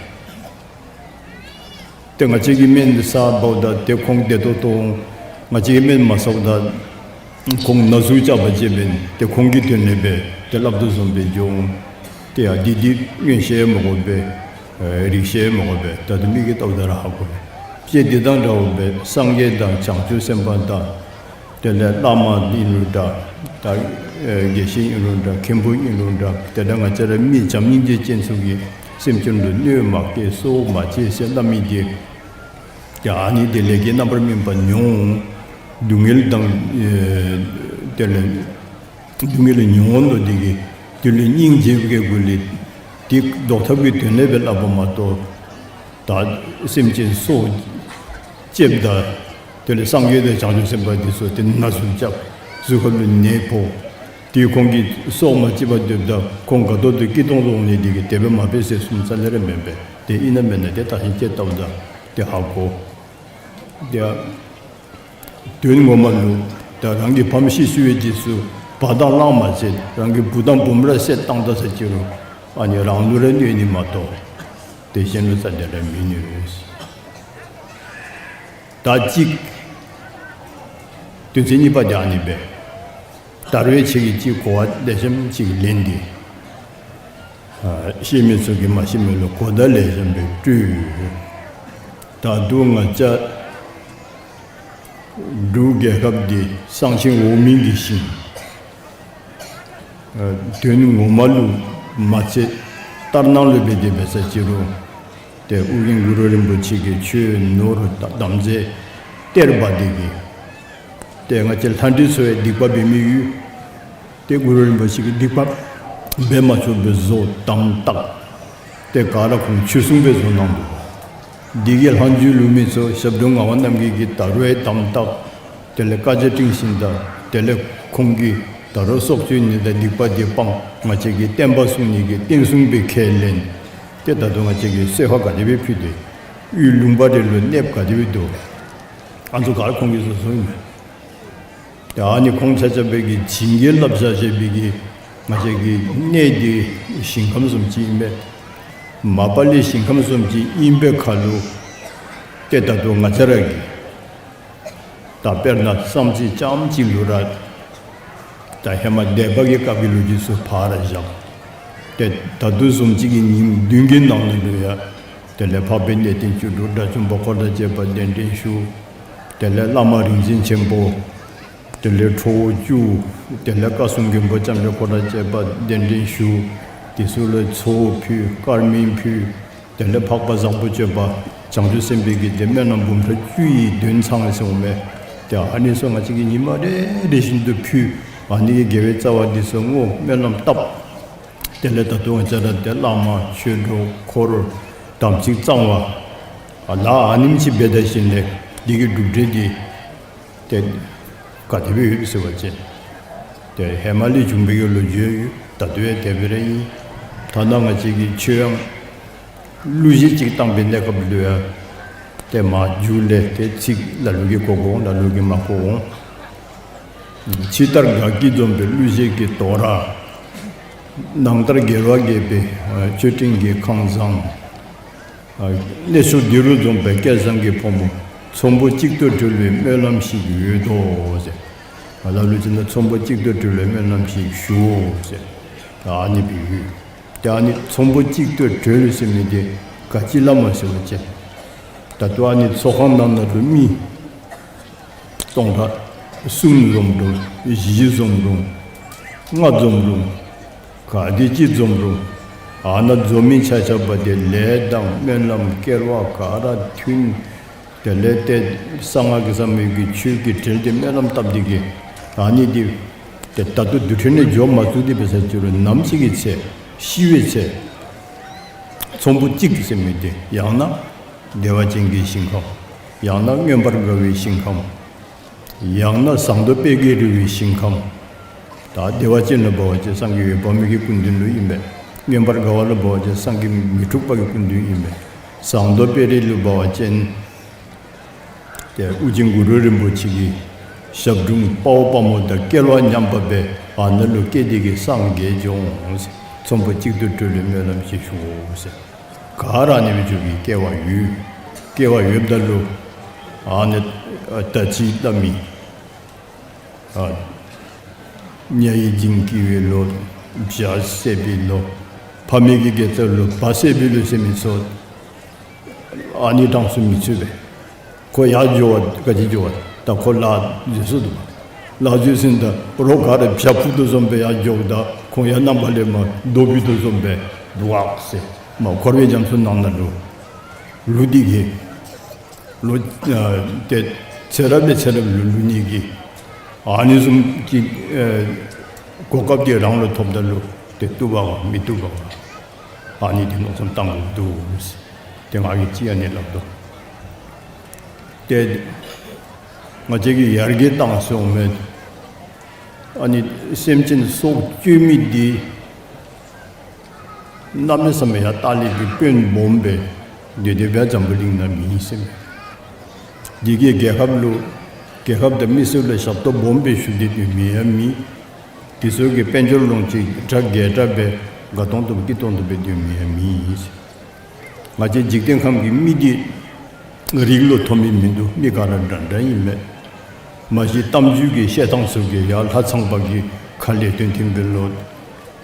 ཏེ་ང་བཅས་ཀྱིས་སྨན་ཟཝ་ད་ཏེ་ཁོང་བདེ་ཏོག་ཏོ་འོང་། ང་བཅས་ཀྱིས་སྨན་མ་ཟཝ་ད་ཁོང་ན་ཟུག་རྐྱབ་པ་ཅིན་ཏེ་ཁོང་གི་དོན་ལས་འབད་ཏེ་སླབ་དོ་བཟུམ་སྦེ་འགྱོ་འོང་། ཏེ་ཡ་འདི་འདི་མངོན་ཤེས་མ་དགོ་པས། ཨེ་རིག་ཤེས་མ་དགོ་པས། ད་ལྟོ་མི་གིས་བལྟཝ་ད་ར་ཧ་གོ་པས། དཔེ་འདི་དང་འདྲཝ་སྦེ་སངས་རྒྱས་དང་བྱང་ཆུབ་སེམས་དཔའ་དང་དེ་ལས་བླ་མ་ཨིན་རུང་འདྲ། ད་ཨེ་དགེ་བཤེས་ཨིན་རུང་འདྲ། མཁན་པོ་ཨིན་རུང་འདྲ། དེ་ལས་ང་བཅས་ར་མི་བྱམས་སྙིང་རྗེ་ཅན་ཚུ་གིས་སེམས་ཅན་ལུ་གནོད་མ་བསྐྱལ་སྲོག་མ་བཅད་ཟེར་སླབ་མི་འདི་ཡ་ཨ་ནི་འདི་ལས་ཀྱི་རྣམ་པར་སྨིན་པ་མྱོང་། སྡུག་བསྔལ་དང་ཨེ་དེ་ལས་སྡུག་བསྔལ་མྱོང་དོ་འདི་གིས་དེ་ལུ་སྙིང་རྗེ་བའི་སྒོ་ལས་དེ་བཟློག་ཐབས་ཀྱི་དོན་ལས་སྦེ་སླབ་པ་མ་གཏོགས། ད་སེམས་ཅན་སྲོག་བཅདཔ་ད་དེ་ལས་སངས་རྒྱས་དང་བྱང་ཆུབ་སེམས་དཔའ་འདི་ཚུ་ཏེ་ན་ཟུག་རྐྱབ། གཟུགས་ཁ་ལུ་ནད་ཕོག། ཏེ་ཁོང་གིས་སྲོག་མ་བཅད་པར་སྡོདཔ་ད་ཁོང་དགའ་ཏོག་ཏོ་སྐྱིད་ཏོང་ཏོ་འོང་ནི་འདི་གིས་དེ་སྦེ་མ་འབད་ཟེར་གསུངམ་རྩ་ལས་ར་མེན་པས། ཏེ་ཨིན་ན་མེན་ན་ཏེ་ད་ཅི་ཅིག་བལྟཝ་ད་ཏེ་ཧ་གོ། ཏེ་དོན་ངོ་མ་ལུ་ད་རང་གི་ཕམ་ཤི་སོང་བའི་རྗེས་སུ་བ་དང་གླང་མ་བྱེད། རང་གི་བུ་དང་བུམོ་ར་བསད་བཏང་ད་ཟེར་ཅི་རུང་ཨ་ནི་རང་ལུ་ར་གནོད་ནི་མ་གཏོགས་ཏེ་གཞན་ལུ་རྩ་ལས་ར་མི་གནོད། ད་གཅིག་དོན་ཚན་གཉིས་པ་འདི་ཨ་ནི་སྦེ། ད་རུང་ཁྱེད་ཀྱིས་གཅིག་གོ་བ་ལེགས་ཤོམ་ཅིག་ལེན་ཏེ། ཨ་ཤེས་མི་ཚུ་གིས་མ་ཤེས་མི་ལུ་གོ་བརྡ་ལེགས་ཤོམ་སྦེ་སྤྲོད། ད་རུང་ང་བཅས་འབྲུག་རྒྱལ་ཁབ་འདི་གསང་ཆེན་འོག་མིན་གྱི་ཞིང་། ཨ་དོན་ངོ་མ་ལུ་མ་ཚད་ལྟར་སྣང་ལུ་འབད་དེ་འབད་ས་ཅི་རུང་ཏེ་ཨོ་རྒྱན་གུ་རུ་རིན་པོ་ཆེ་གི་ཆོས་ནོར་དམ་རྫས་གཏེར་སྦ་འདི་གིས་ཏེ་ང་བཅས་ལྷ་འདྲེ་ཚུ་ཡང་སྡིག་པ་འབད་མི་ཡོད། ཏེ་གུ་རུ་རིན་པོ་ཆེ་གིས་སྡིག་པ་འབད་མ་ཆོག་པའི་བཟོ་དམ་བཏགས་ཏེ་ག་ར་ཁོང་ཆོས་སྲུང་སྦེ་བཟོ་གནང་འདུག། འདི་གིས་ལྷག་མཇུག་ལུ་མི་ཚུ་ཞབས་དྲུང་ངག་དབང་རྣམ་རྒྱལ་གྱིས་ད་རུང་ཡང་དམ་བཏགས། དེ་ལས་བཀའ་རྒྱ་སྒྲིང་ཞིནམ་ད་དེ་ལས་ཁོང་གིས་ད་རུང་སྲོག་གཅོད་ནི་དང་སྡིག་པ་འདི་སྤང་། ང་བཅས་ཀྱི་བསྟན་པ་སྲུང་ནི་གི་བསྟན་སྲུང་སྦེ་ཁས་ལེན། ཏེ་ད་རུང་ང་བཅས་ཀྱིས་གསོལ་ཁ་ག་དེ་སྦེ་ཕུལ་ཏེ་ཡུལ་ལུང་པ་རེ་ལུ་གནསཔ་ག་དེ་སྦེ་འདུག། ཨ་ནི་ཚུ་ག་ར་ཁོང་གིས་བཟོ་བཟོཝ་ཨིན་མས། ཏེ་ཨ་ནི་ཁོང་ཆ་ཁྱབ་སྦེ་གིས་བྱིན་གྱིས་བརླབས་བཞག་བཞག་པའི་གི་ང་བཅས་ཀྱི་གནས་འདི་ཞིང་ཁམས་བཟུམ་ཅིག་ཨིན་པས། མ་པ་ལས་ཞིང་ཁམས་བཟུམ་ཅིག་ཨིན་པའི་ཁར་ལུ་ཏེ་ད་ལྟོ་ང་བཅས་ར་གིས་ད་དཔེར་ན་བསམ་རྩེ་རྐྱངམ་གཅིག་ལུ་ར་ད་ཧེ་མ་སྡེ་པ་གི་སྐབས་ཀྱི་ལོ་རྒྱུས་ཚུ་ཕར་བཞག། ཏེ་ད་ལྟོ་བཟུམ་ཅིག་གི་ཉིནམ་བདུན་གྱི་ནང་ན་ལུ་ཡང་དེ་ལས་འཕགས་པའི་གནས་བརྟན་བཅུ་དྲུག་དགྲ་བཅོམ་པ་འཁོར་དང་བཅས་པ་གདན་འདྲེན་ཞུ། དེ་ལས་བླ་མ་རིག་འཛིན་ཆེན་པོ། དེ་ལས་ཁྲོ་བོ་བཅུ། དེ་ལས་བཀའ་སྲུང་མགོན་པོ་ལྕམ་དྲལ་འཁོར་དང་བཅས་པ་གདན་འདྲེན་ཞུ། དེ་ཚུ་ལུ་ཚོགས་ཕུལ། དཀར་མེ་ཕུལ། དེ་ལས་འཕགས་པ་བཟང་པོ་སྤྱོད་པ་བྱང་ཆུབ་སེམས་དཔའི་གི་ཏེ་སྨོན་ལམ་འབུམ་ཕྲག་བཅུ་ཡི་འདོན་ཚང་ཟེར་འོང་མས། ཏེ་ཨ་ནི་ཚུ་ང་བཅས་ཀྱིས་ཉིནམ་རེ་རེ་བཞིན་དུ་ཕུལ། ཨ་ནི་གི་དགེ་བའི་རྩ་བ་འདི་ཚུ་བསྔོ་སྨོན་ལམ་བཏབ། དེ་ལས་ད་ལྟོ་ང་བཅས་ར་ཏེ་བླ་མ་ཆོས་གྲོགས་འཁོར་དམ་ཚིག་གཙང་བ་ཨ་ལ་ཨ་ནེམ་ཅིག་འབད་ད་ཞིནམ་ལས་འདི་གི་གྲུབ་འབྲས་འདི་ཏེ་ག་དེ་སྦེ་ཡོད་ཟེར་བ་ཅིན་ཏེ་ཧེ་མ་ལས་བྱུང་བའི་གི་ལོ་རྒྱུས་ཡོད། ད་ལྟོ་ཡང་དེ་སྦེ་ར་ཨིན། ཐ་ན་ང་བཅས་ཀྱི་ཆོས་ཡང་གླུ་གཞས་ཅིག་བཏང་བའི་གནས་སྐབས་ལུ་ཡང་ཏེ་མ་མཇུག་ལས་ཏེ་ཚིག་ལ་ལུ་གིས་གོ་གོ་འོང་། ལ་ལུ་གིས་མ་གོ་འོང་། ཕྱི་ལྟར་དགའ་སྐྱིད་འཛོམས་པའི་གླུ་གཞས་ཀྱི་དོ་ར། ནང་ལྟར་རྒྱལ་བ་དགྱེས་པའི་མཆོད་སྤྲིན་གྱི་ཁང་བཟང་། ཨ་གནས་མཆོག་འདི་རུ་འཛོམས་པའི་སྐལ་བཟང་གི་ཕོ་མོ། ཚོམ་བུ་གཅིག་ཏུ་སྒྲིལ་བའི་སྨོན་ལམ་ཞིག་ཡོད་དོ་ཟེར། ང་བཅས་ལུ་ཅིག་ན་ཚོམ་བུ་གཅིག་ཏུ་སྒྲིལ་བའི་སྨོན་ལམ་ཞིག་ཞུའོ་ཟེར། ཨ་ནི་སྦེ་ཡོད། ཏེ་ཨ་ནི་ཚོམ་བུ་གཅིག་ཏུ་སྒྲིལ་ཟེར་མི་འདི་ག་ཅི་སླབ་མས་ཟེར་བ་ཅིན། ད་ལྟོ་ཨ་ནི་ཚོགས་ཁང་ནང་ན་ལུ་མི་སྟོང་ཕྲག་གསུམ་འཛོམས་རུང་བཞི་འཛོམས་རུང་ལྔ་འཛོམས་རུང་ག་དེ་ཅིག་འཛོམས་རུང་ཨ་ནཱ་འཛོམས་མི་ཆ་ཁྱབ་འདི་ལས་དང་སྨོན་ལམ་སྐལ་བ་ག་ར་མཐུན། དེ་ལས་ཏེ་གསང་སྔགས་ཀྱི་ཟབ་མོའི་གི་ཆོས་ཀྱི་གྲལ་དེ་སྨོན་ལམ་བཏབ་སྟེ་གི་ཨ་ནི་འདི་ཏེ་ད་ལྟོ་དུས་ཁྲོད་ནས་འགྱོ་མ་ཚུགས་ཏེ་འབད་ས་ཅིག་རུང་ནམ་ཅིག་གི་ཚེ་ཤི་བའི་ཚེ་ཚོམ་བུ་གཅིག་ཟེར་མི་འདི་ཡང་ན་བདེ་བ་ཅན་གྱི་ཞིང་ཁམས། ཡང་ན་མངོན་པར་དགའ་བའི་ཞིང་ཁམས། ཡང་ན་ཟངས་མདོག་དཔལ་གྱི་རི་བོའི་ཞིང་ཁམས། ད་བདེ་བ་ཅན་ལུ་འབད་བ་ཅིན་སངས་རྒྱས་འོད་དཔག་མེད་ཀྱི་སྐུ་མདུན་ལུ་ཨིན་པས། མངོན་པར་དགའ་བ་ལུ་འབད་བ་ཅིན་སངས་རྒྱས་མི་འཁྲུགས་པ་གི་སྐུ་མདུན་ཨིན་པས། ཟངས་མདོག་དཔལ་རི་ལུ་འབད་བ་ཅིན་ཏེ་ཨོ་རྒྱན་གུ་རུ་རིན་པོ་ཆེ་གི་ཞབས་དྲུང་དཔའ་བོ་དཔའ་མོ་དང་སྐལ་བ་མཉམ་པ་སྦེ་ཨ་ནཱ་ལུ་སྐྱེས་ཏེ་གི་སངས་རྒྱས་འགྱོ་འོང་ཟེར། ཚོམ་བུ་གཅིག་ཏུ་སྒྲིལ་བའི་སྨོན་ལམ་ཞིག་ཞུའོ་ཟེར། ག་ར་ཨ་ནི་སྦེ་འགྱོ་བའི་སྐལ་བ་ཡོད། སྐལ་བ་ཡོདཔ་ད་ལུ་ཨ་ནི་ཨ་ད་ཅི་སླབ་མི་ཨ་ཉ་ཡི་འཇིང་སྐྱིད་པའི་ལོ། བྱ་བསད་པའི་ལོ། ཕ་མེས་ཀྱི་དགེ་རྩ་ལོ། བ་བསད་པའི་ལོ་ཟེར་མི་ཚུ་ཨ་ནི་གྲངས་སུ་མི་ཚུད་པས། ཁོ་ཡར་འགྱོ་བ་ག་ཅི་འགྱོ་བ་ད་ཁོ་ལཱ་འཛོལ་སོ་འདུག་པ། ལཱ་འཛོལ་སོ་ནི་ད་རོགས་ག་ར་བྱ་འཕུར་དོ་བཟུམ་སྦེ་ཡར་འགྱོཝ་ད་ཁོང་ཡང་ནམ་མཁའ་ལས་མར་རྡོ་འཕུར་དོ་བཟུམ་སྦེ་འདུག་ཟེར། མར་འཁོར་བའི་རྒྱ་མཚོ་ནང་ན་ལུ་ལུ་འདི་གིས་ལོ་ཨ་ཏེ་ཚེ་རབས་ལས་ཚེ་རབས་ལུ་ལུ་ནི་གི་ཨ་ནི་བཟུམ་གྱི་ཨེ་གོ་སྐབས་འདི་རང་ལུ་ཐོབ་ད་ལུ་ཏེ་བཏུབ་པ་ག་མི་བཏུབ་པ་ག་ཨ་ནི་འདི་མནོ་བསམ་བཏང་དགོཔ་འདུག་ཟེར། ཏེ་ང་གིས་ཅིག་ཨ་ནི་སླབ་དོ། ཏེ་ང་བཅས་ཀྱིས་ཡར་རྒྱས་བཏང་སྟེ་འོང་མི་ཨ་ནི་སེམས་ཅན་སྲོག་གཅོད་མི་འདི་གནམ་མེད་ས་མེད་ཡང་ལྟག་ལས་ཀྱི་དཔོན་སྦོམ་སྦེ་འདི་དེ་སྦེ་འཛམ་བུ་གླིང་ན་མེད་ཟེར་མས། འདི་གིས་རྒྱལ་ཁབ་ལུ་རྒྱལ་ཁབ་དང་མི་སེར་ལུ་ཞབས་ཏོག་སྦོམ་སྦེ་ཞུ་སྟེ་སྡོད་མི་ཡང་མེད། དེ་ཚུ་གིས་དཔལ་འབྱོར་ལོངས་སྤྱོད་གྲ་རྒྱས་དྲགས་སྦེ་དགའ་ཏོང་ཏོ་སྐྱིད་ཏོང་ཏོ་སྦེ་སྡོད་མི་ཡང་མེད་ཟེར། ང་བཅས་འཇིག་རྟེན་ཁམས་ཀྱི་མི་འདི་རིགས་ལུ་མཐོ་དམན་མིན་འདུག། མི་ག་ར་འདྲ་འདྲ་ཨིན་མས། མ་གཞི་གཏམ་རྒྱུད་ཀྱི་བཤད་ཐངས་ཚུ་གིས་ཡར་ལྷ་ཚངས་པ་གི་ཁ་ལས་ཐོན་ཐོནམ་སྦེ་ལོ།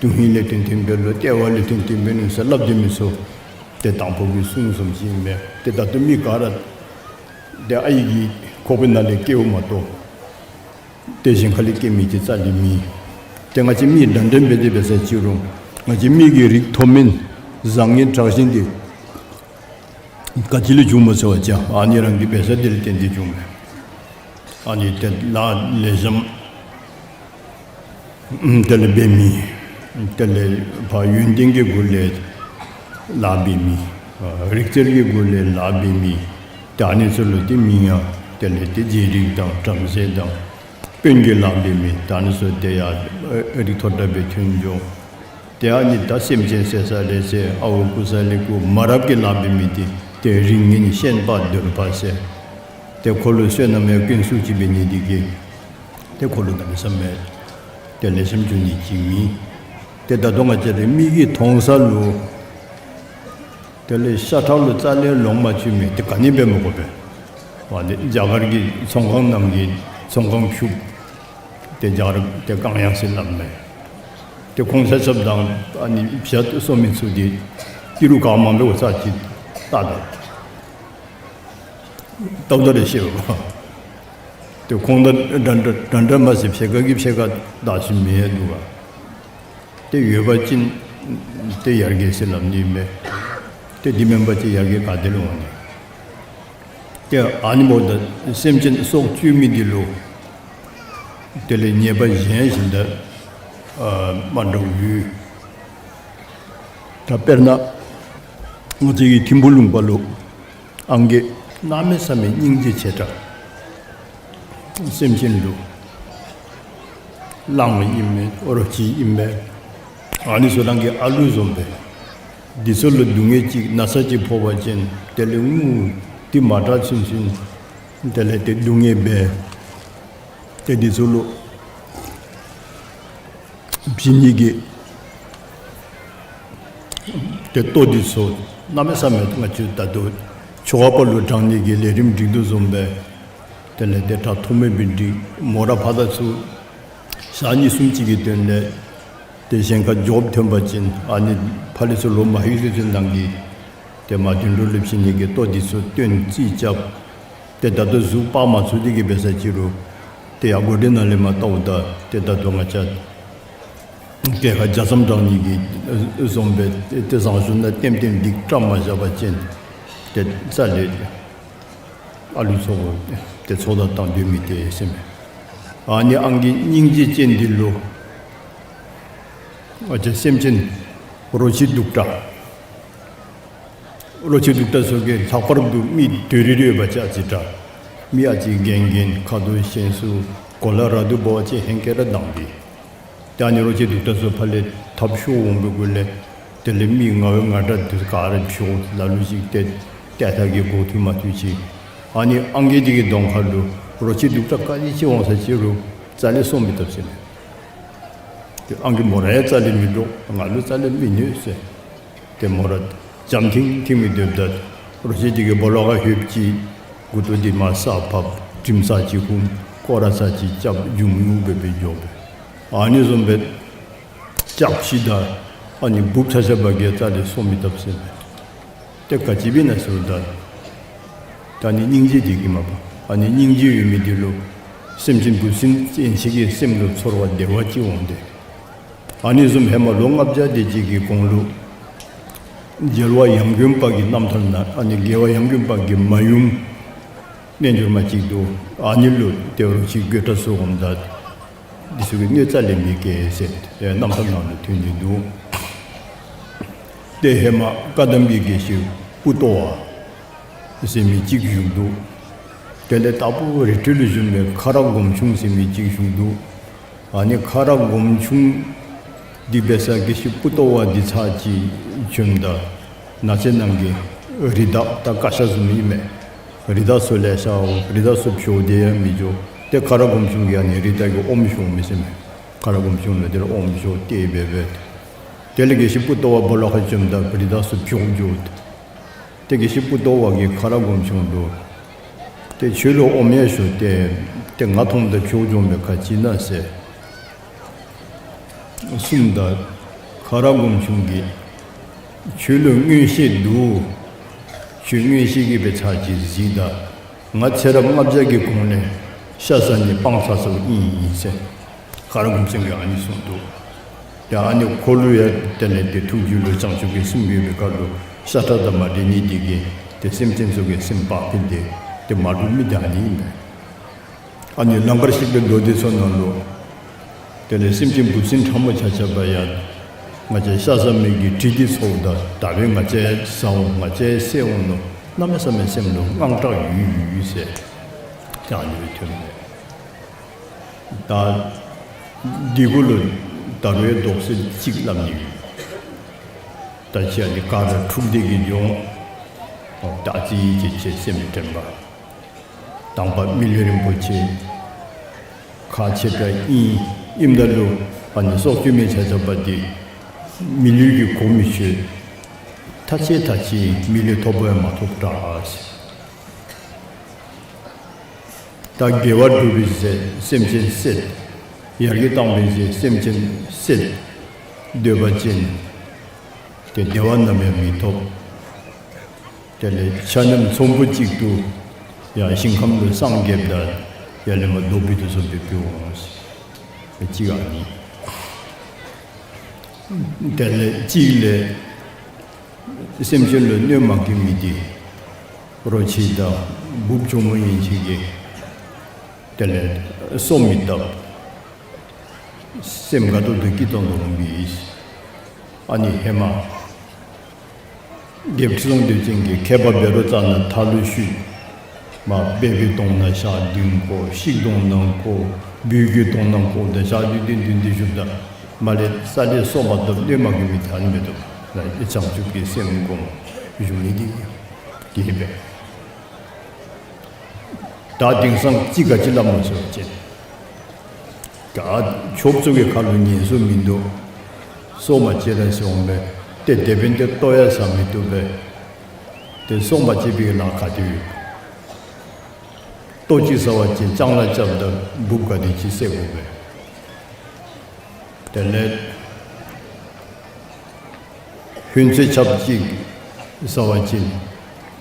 དོན་ཧིང་ལས་ཐོན་ཐོནམ་སྦེ་ལོ། ལྟེ་བ་ལས་ཐོན་ཐོནམ་སྦེ་ལོ་ཟེར་སླབ་སྡོད་མི་ཚུ་ཏེ་དང་ཕུ་གི་གསུང་བཟུམ་ཅིག་ཨིན་མས། ཏེ་ད་ལྟོ་མི་ག་ར་ཏེ་ཨའི་གི་ཁོག་པའི་ནང་ལས་སྐྱེཝ་མ་གཏོགས་ཏེ་གཞན་ཁ་ལས་སྐྱེ་མི་ཅིག་རྩ་ལས་མེད། ཏེ་ང་བཅས་མི་འདྲ་འདྲ་འབད་དེ་འབད་ས་ཅིག་རུང་ང་བཅས་མི་གི་རིགས་མཐོ་དམན་བཟང་ངན་དྲག་ཞན་འདི་ག་ཅི་ལས་བྱུངམ་སྨོ་ཟེར་བ་ཅིན་ཨ་ནི་རང་གི་འབད་ས་འདི་ལས་བརྟེན་ཏེ་བྱུངམ་མས། ཨ་ནི་ཏེ་ལཱ་ལེགས་ཤོམ་དེ་ལས་འབད་མི་དེ་ལས་ཕར་ཡོན་ཏན་གྱི་སྒོ་ལས་ལཱ་འབད་མི་རིག་རྩལ་གྱི་སྒོ་ལས་ལཱ་འབད་མི་ཏེ་ཨ་ནི་ཚུ་ལུ་ཏེ་མིང་ཡང་དེ་ལས་ཏེ་རྗེ་རིགས་དང་བྲམ་ཟེ་དང་དཔོན་གྱི་ལཱ་འབད་མི་ད་ཨ་ནི་ཚུ་ཏེ་ཡར་རིགས་མཐོ་དྲགས་སྦེ་ཐོན་འགྱོ། ཏེ་ཨ་ནི་ད་སེམས་ཅན་བསད་ས་ལས་བསད། ཨརཝ་རྐུ་ས་ལས་རྐུ། མ་རབས་ཀྱི་ལཱ་འབད་མི་འདི་ཏེ་རིགས་ངན་ཤན་པ་གདོལ་པ་ཟེར། ཏེ་ཁོ་ལུ་བསོད་ནམས་ཡང་སྐྱོན་ཤུགས་ཅིག་འབད་ནི་འདི་གིས་ཏེ་ཁོ་ལུ་གནམ་མེད་ས་མེད་ཏེ་ལེགས་ཤོམ་འགྱོ་ནི་ཅིག་མེད། ཏེ་ད་ལྟོ་ང་བཅས་ར་མིག་གིས་མཐོང་ས་ལུ་དེ་ལས་ཤ་ཁྲག་ལུ་རྩ་ལས་ལོང་མ་བཅུག་མི་འདི་ག་ནི་འབད་མི་དགོ་པས། ཨ་ནི་རྒྱ་གར་གྱི་ཚོང་ཁང་ནང་གི་ཚོང་ཁང་ཕྱུགཔོ་ཏེ་རྒྱ་གར་ཏེ་ཀང་ཡང་ཟེར་སླབ་མས། ཏེ་ཁོང་ཆ་ཁྱབ་དང་ཨ་ནི་བྱ་གསོ་མི་ཚུ་འདི་ཨི་རུ་ག་མང་པོ་ས་ཅིག་ལྟ་ད་ལྟ་ད་རེ་ཤེས་པ། ཏེ་ཁོང་དང་འདྲ་འདྲ་འདྲ་འདྲ་མ་ཟད་ཕྱེད་ཀ་གིས་ཕྱེད་ཀ་བདའ་ཞིནམ་མེད་འདུག་པ། ཏེ་ཡོད་པ་ཅིན་ཏེ་ཡར་རྒྱས་ཟེར་སླབ་ནི་མས། ཏེ་འདི་མེན་པ་ཅིན་ཡར་རྒྱས་ག་ཏེ་ལུ་འོང་ནི། ཏེ་ཨ་ནི་འབདཝ་ད་སེམས་ཅན་སྲོག་གཅོད་མི་འདི་ལུ་དེ་ལས་ཉེས་པ་གཞན་ཞིག་ད་ཨ་མ་འདྲཝ་ཡོད། ད་དཔེར་ན་ང་བཅས་ཀྱི་ཐིམ་ཕུ་ལུང་པ་ལུ་ཨང་རྒས་གནམ་མེད་ས་མེད་སྙིང་རྗེ་ཆེ་དྲགས། སེམས་ཅན་ལུ་གླང་ཨིན་མས། ཨོ་རོ་ཅི་ཨིན་མས། ཨ་ནི་ཚུ་རང་གི་ཨ་ལུ་བཟུམ་སྦེ། འདི་ཚུ་ལུ་སྡུག་བསྔལ་ཅིག་ན་ཚ་ཅིག་ཕོག་པ་ཅིན་དེ་ལས་ངུ་སྟེ་མ་དྲག་ཚུན་ཚུན་དེ་ལས་ཏེ་སྡུག་བསྔལ་འབད། ཏེ་འདི་ཚུ་ལུ་བྱིན་ནི་གི་ཏེ་ལྟོ་འདི་ཚུ་ གནམ་མེད་ས་མེད་ང་བཅས་ད་ལྟོ་ཆོ་ག་པ་ལུ་དྲང་ནི་གི་ལས་རིམ་སྒྲིག་དོ་བཟུམ་སྦེ་དེ་ལས་དེ་དྲག་ཐོགས་མེད་སྦེ་སྒྲིག། མོ་ར་ཕར་དང་ཚུར་ཞག་གཉིས་གསུམ་ཅིག་གི་དོན་ལས་དེ་གཞན་ཁར་འགྱོ་ཐོན་པ་ཅིན་ཨ་ནི་ཕར་ལས་ཚུར་ལོག་མ་ལྷོད་ཚུན་ཚོད་ནང་གི་དེ་མ་དོན་ལུ་ལེབ་ཞིནམ་གི་ལྟོ་འདི་ཚུ་བཏོན་རྩིས་རྐྱབ། དེ་ད་ལྟོ་གཟུགས་སྤར་མ་ཚུགས་དེ་གི་འབད་ས་ཅིག་རུང་དེ་ཡང་སྒོ་འདི་ནང་ལས་མར་བལྟཝ་ད་དེ་ད་ལྟོ་ང་བཅས་གྱལ་ཁ་རྒྱ་མཚམས་དྲང་ནི་གི་བཟུམ་སྦེ་དེ་བཟང་ཤོས་ནང་ལྟེམ་ལྟེམ་སྒྲིག་བཀྲམ་མ་བཞག་པ་ཅིན་དེ་རྩ་ལས་ཨ་ལུ་ཚུ་དེ་ཚོགས་བདའ་བཏང་སྡོད་མི་དེ་ཟེར་མས། ཨ་ནི་ཨང་རྒས་སྙིང་རྗེ་ཅན་འདི་ལུ་ང་བཅས་སེམས་ཅན་རོ་ཁྱི་གདུག་དྲགས་རོ་ཁྱི་གདུག་དྲགས་ཚུ་གིས་ལྷག་པར་དུ་མི་དོ་རི་རི་ཡོད་པ་ཅིན་ཨ་ཙི་དྲག། མི་ཨ་ཙི་རྒན་རྒན་ཁ་དོག་ཞན་སུ་གོ་ལ་ར་དུ་འབད་བ་ཅིན་ཧེང་སྐལ་ར་དྭངས་པས། ད་ཨ་ནི་རོ་ཁྱི་གདུག་དྲགས་ཚུ་ཕར་ལས་འཐབ་ཤོར་འོང་པའི་གུ་ལས་དེ་ལས་མི་ང་བའི་ང་འདྲ་འདི་ག་ར་འཕྱོག། ལ་ལུ་ཅིག་ཏེ་ཏེ་ཐ་གི་འགོ་ཐུག་མ་ཐུག་ཅིག། ཨ་ནི་ཨང་རྒས་འདི་གི་གདོང་ཁ་ལུ་རོ་ཁྱི་གདུག་དྲགས་ག་ཅི་ཅིག་འོང་ས་ཅིག་རུང་རྩ་ལས་གསོ་མི་བཏུབ་ཟེར་མས། ཏེ་ཨང་རྒས་མོ་ར་ཡང་རྩ་ལས་མི་འདྲོག། ང་ལུ་རྩ་ལས་མི་གནོད་ཟེར། ཏེ་མོ་ར་འཇམ་ཐིང་ཐིང་སྦེ་སྡོདཔ་ད་རོ་ཁྱི་འདི་གིས་སྦོ་ལོགས་ཁར་ལྷོདཔ་ཅིག་མགུ་ཏོ་འདི་མར་ས་ཕབ། དྲིམ་ཚར་ཅིག་ཧུམ། སྐོར་ར་ཚར་ཅིག་རྐྱབ། ཡུམ་ཡུམ་སྦེ་སྦེ་འགྱོ་སྦེ། ཨ་ནི་བཟུམ་སྦེ་རྐྱབ་ཞིནམ་ད་ཨ་ནི་འབུཔ་ཆ་ཁྱབ་ཀྱིས་རྩ་ལས་གསོ་མི་བཏུབ་ཟེར་མས། ཏེ་ག་ཅི་འབད་ན་ཟེརཝ་ད་ད་ཨ་ནི་སྙིང་རྗེ་འདི་གིས་མ་པ། ཨ་ནི་སྙིང་རྗེ་ཡོད་མི་འདི་ལུ་སེམས་ཅན་འབུ་སྲིན་ཡན་ཆད་ཀྱི་སེམས་ལུ་ཚོར་བ་བདེ་བ་ཅིག་འོང་སྟེ། ཨ་ནི་བཟུམ་ཧེ་མ་ལོ་ལྔ་བརྒྱ་དེ་ཅིག་གི་གོང་ལུ་རྒྱལ་བ་ཡང་དགོན་པ་གི་རྣམ་ཐར་ནང་ཨ་ནི་རྒྱལ་བ་ཡང་དགོན་པ་གི་མ་ཡུམ་རྣལ་འབྱོར་མ་ཅིག་འདུག། ཨ་ནི་ལུ་ཏེ་རོ་ཁྱི་རྒོད་དྲགས་ཚུ་འོངམ་ད་འདི་ཚུ་གིས་གནོད་རྩ་ལས་མི་བཀལ་ཟེར་ཏེ་རྣམ་ཐར་ནང་ལུ་ཐོན་ནི་འདུག། ཏེ་ཧེ་མ་བཀའ་གདམས་པའི་དགེ་བཤེས་པུ་ཏོ་བ་ཟེར་མི་ཅིག་བཞུགས་འདུག། དེ་ལས་དྭགས་པོ་རི་ཁྲོད་ལུ་བཞུགས་པའི་ཁ་རག་སྒོམ་ཆུང་ཟེར་མི་ཅིག་བཞུགས་འདུག། ཨ་ནི་ཁ་རག་སྒོམ་ཆུང་འདི་འབད་ས་དགེ་བཤེས་པུ་ཏོ་བ་འདི་ཚར་ཅིག་བྱོནམ་ད་ནགས་ཚལ་ནང་གི་རི་དྭགས་ད་ཀ་ཤ་བཟུམ་ཨིན་མས། རི་དྭགས་ཚུ་ལེ་ཤ་འོང་། རི་དྭགས་ཚུ་འཕྱོག་སྟེ་ཡང་མི་འགྱོ། ཏེ་ཁ་རག་སྒོམ་ཆུང་གིས་ཨ་ནི་རི་དྭགས་ཀྱི་ཨོམ་ཤོར་མི་ཟེར་མས། ཁ་རག་སྒོམ་ཆུང་ལུ་དེ་ལས་ཨོམ་ཤོར་ཏེ་འབད་འབད། དེ་ལས་དགེ་བཤེས་པུ་ཏོ་བ་སྦོ་ལོགས་ཁར་བྱོནམ་ད་རི་དྭགས་ཚུ་འཕྱོག་འགྱོ། ཏེ་དགེ་བཤེས་པུ་ཏོ་བ་གིས་ཁ་རག་སྒོམ་ཆུང་ལུ་ཏེ་ཁྱོད་ལུ་ཨོམ་ཡང་ཤོར་ཏེ་ཏེ་ང་མཐོངམ་ད་འཕྱོག་འགྱོ་མི་ག་ཅི་ཨིན་ན་ཟེར་གསུངམ་ད་ཁ་རག་སྒོམ་ཆུང་གིས་ཁྱོད་ལུ་མངོན་ཤེས་འདུག། ཁྱོད་མངོན་ཤེས་ཀྱིས་འབད་ཚར་ཅིག་གཟིགས་ད། ང་ཚེ་རབས་ལྔ་བརྒྱ་གི་གོང་ལས་ཤ་ཟ་ནི་སྤང་ཚར་སོངམ་ཨིན་ཟེར་ཁ་རག་སྒོམ་ཆུང་གིས་ཨ་ནི་གསུངས་འདུག། ཡ་ཨ་ནི་ཁོ་ལུ་ཡང་དེ་ལས་ཏེ་ཐུགས་རྒྱུད་ལུ་བྱང་ཆུབ་ཀྱི་སེམས་ཡོད་པའི་ཁར་ལུ་ཤ་ཁྲག་དང་མ་འདྲེས་ནི་དེ་གིས་ཏེ་སེམས་ཅན་ཚུ་གི་སེམས་བག་ཕེབས་ཏེ་ཏེ་མ་འདྲོག་མི་དེ་ཨ་ནི་ཨིན་པས། ཨ་ནི་ལང་ཀར་གཤེགས་པའི་མདོ་སྡེ་ཚུ་ནང་ལུ་དེ་ལས་སེམས་ཅན་འབུ་སྲིན་ཕྲ་མོ་ཆ་ཁྱབ་ཡང་ང་བཅས་ཤ་ཟ་མི་གི་དྲི་འདི་ཚོརཝ་ད་ད་འབདན་ང་བཅས་ཟ་འོང་ང་བཅས་བསད་འོང་མནོ། གནམ་མེད་ས་མེད་སེམས་ལུ་དངངས་སྐྲག་ཡོད་ཡོད་ཟེར་ཏེ་ཨ་ནི་སྦེ་ཐོན་མས། ད་འདི་གུ་ལུ་ད་རུང་ཡང་དོགས་སེལ་ཅིག་སླབ་ནི་ཡོད། ད་ཅི་ཨ་ནི་ག་ར་འཁྲུགས་ཏེ་གི་འགྱོ་འོང་། ད་ཨ་ཙི་ཅིག་ཅིག་སེམས་དྲན་པ། དང་པ་མི་ལུས་རིན་པོ་ཆེ་ཁག་ཆེ་དྲགས་ཨིན། ཨིནམ་ད་ལུ་ཨ་ནི་སྲོག་གཅོད་མི་ཆ་ཁྱབ་འདི་མི་ལུས་ཀྱི་གོ་མི་ཆོད། ཐ་ཆད་ཐ་ཆད་མི་ལུས་ཐོབ་པ་ཡང་མ་ཐོབ་དྲགས་ཟེར། ད་དགེ་བ་སྒྲུབ་པའི་ཚེ་སེམས་ཅན་བསད། ཡར་རྒྱས་བཏང་བའི་ཚེ་སེམས་ཅན་བསད། སྡོད་པ་ཅིན་ཏེ་བདེ་བ་ནམ་ཡང་མི་ཐོབ། དེ་ལས་ཆ་མཉམ་ཚོམ་བུ་གཅིག་ཏུ་ཡང་ཞིང་ཁམས་ལུ་སངས་རྒྱསཔ་ད་ཡར་ལས་མར་རྡོ་སྦིས་དོ་བཟུམ་སྦེ་འབད་འོང་ཟེར། གཅིག་ཨ་ནི། དེ་ལས་གཅིག་ལས་སེམས་ཅན་ལུ་གནོད་མ་བཀལ་མི་འདི་རོ་ཁྱི་དང་འབུཔ་གྱོག་མོ་ཡན་ཆད་ཀྱིས་དེ་ལས་གསོ་མི་བཏུབ། སེམས་དགའ་ཏོག་ཏོ་སྐྱིད་ཏོང་ཏོ་འོང་པས། ཨ་ནི་ཧེ་མ་རྒྱལཔོ་ཁྲི་སྲོང་ལྡེའུ་བཙན་གྱིས་མཁས་པ་བཻ་རོ་ཙ་ན་མཐའ་ལུ་བཤུད། མར་སྦལ་པའི་གདོང་ནང་ཞག་བདུན་བཀོ། ཤིག་གདོང་ནང་བཀོ། སྦུལ་གྱི་གདོང་ནང་བཀོ། ཏེ་ཞག་བདུན་བདུན་བདུན་བདུན་བཞུགསཔ་ད་མར་ལས་རྩ་ལས་གསོ་མ་བཏུབ། གནོད་མ་བཀལ་མི་ད་ཨ་ནི་མི་བཏུབ། ད་བྱང་ཆུབ་ཀྱི་སེམས་བསྒོམ་བཞུགས་ནི་འདི་གིས་འབད། ད་དེང་སང་ཅི་ག་ཅི་སླབ་མོ་ཟེར་བ་ཅིན་ད་ཆོསཔ་ཚུ་གི་ཁ་ལུ་ཉན་སྲོལ་མིན་འདུག། སྲོག་མ་བཅད་ར་ཟེར་འོང་པས། ཏེ་དེ་འབདན་ཏེ་ལྟོ་ཡང་ཟ་མི་བཏུབ་པས། ཏེ་སོང་པ་ཅིན་པའི་ལཱ་ག་དེ་ཡོད། ལྟོ་ཅིག་ཟ་བ་ཅིན་ལྕང་ལཱ་རྐྱབ་ད་འབུཔ་ག་དེ་ཅིག་བསད་དགོ་པས། དེ་ལས་ཧུན་ཚོད་ཆབ་ཅིག་ཟ་བ་ཅིན་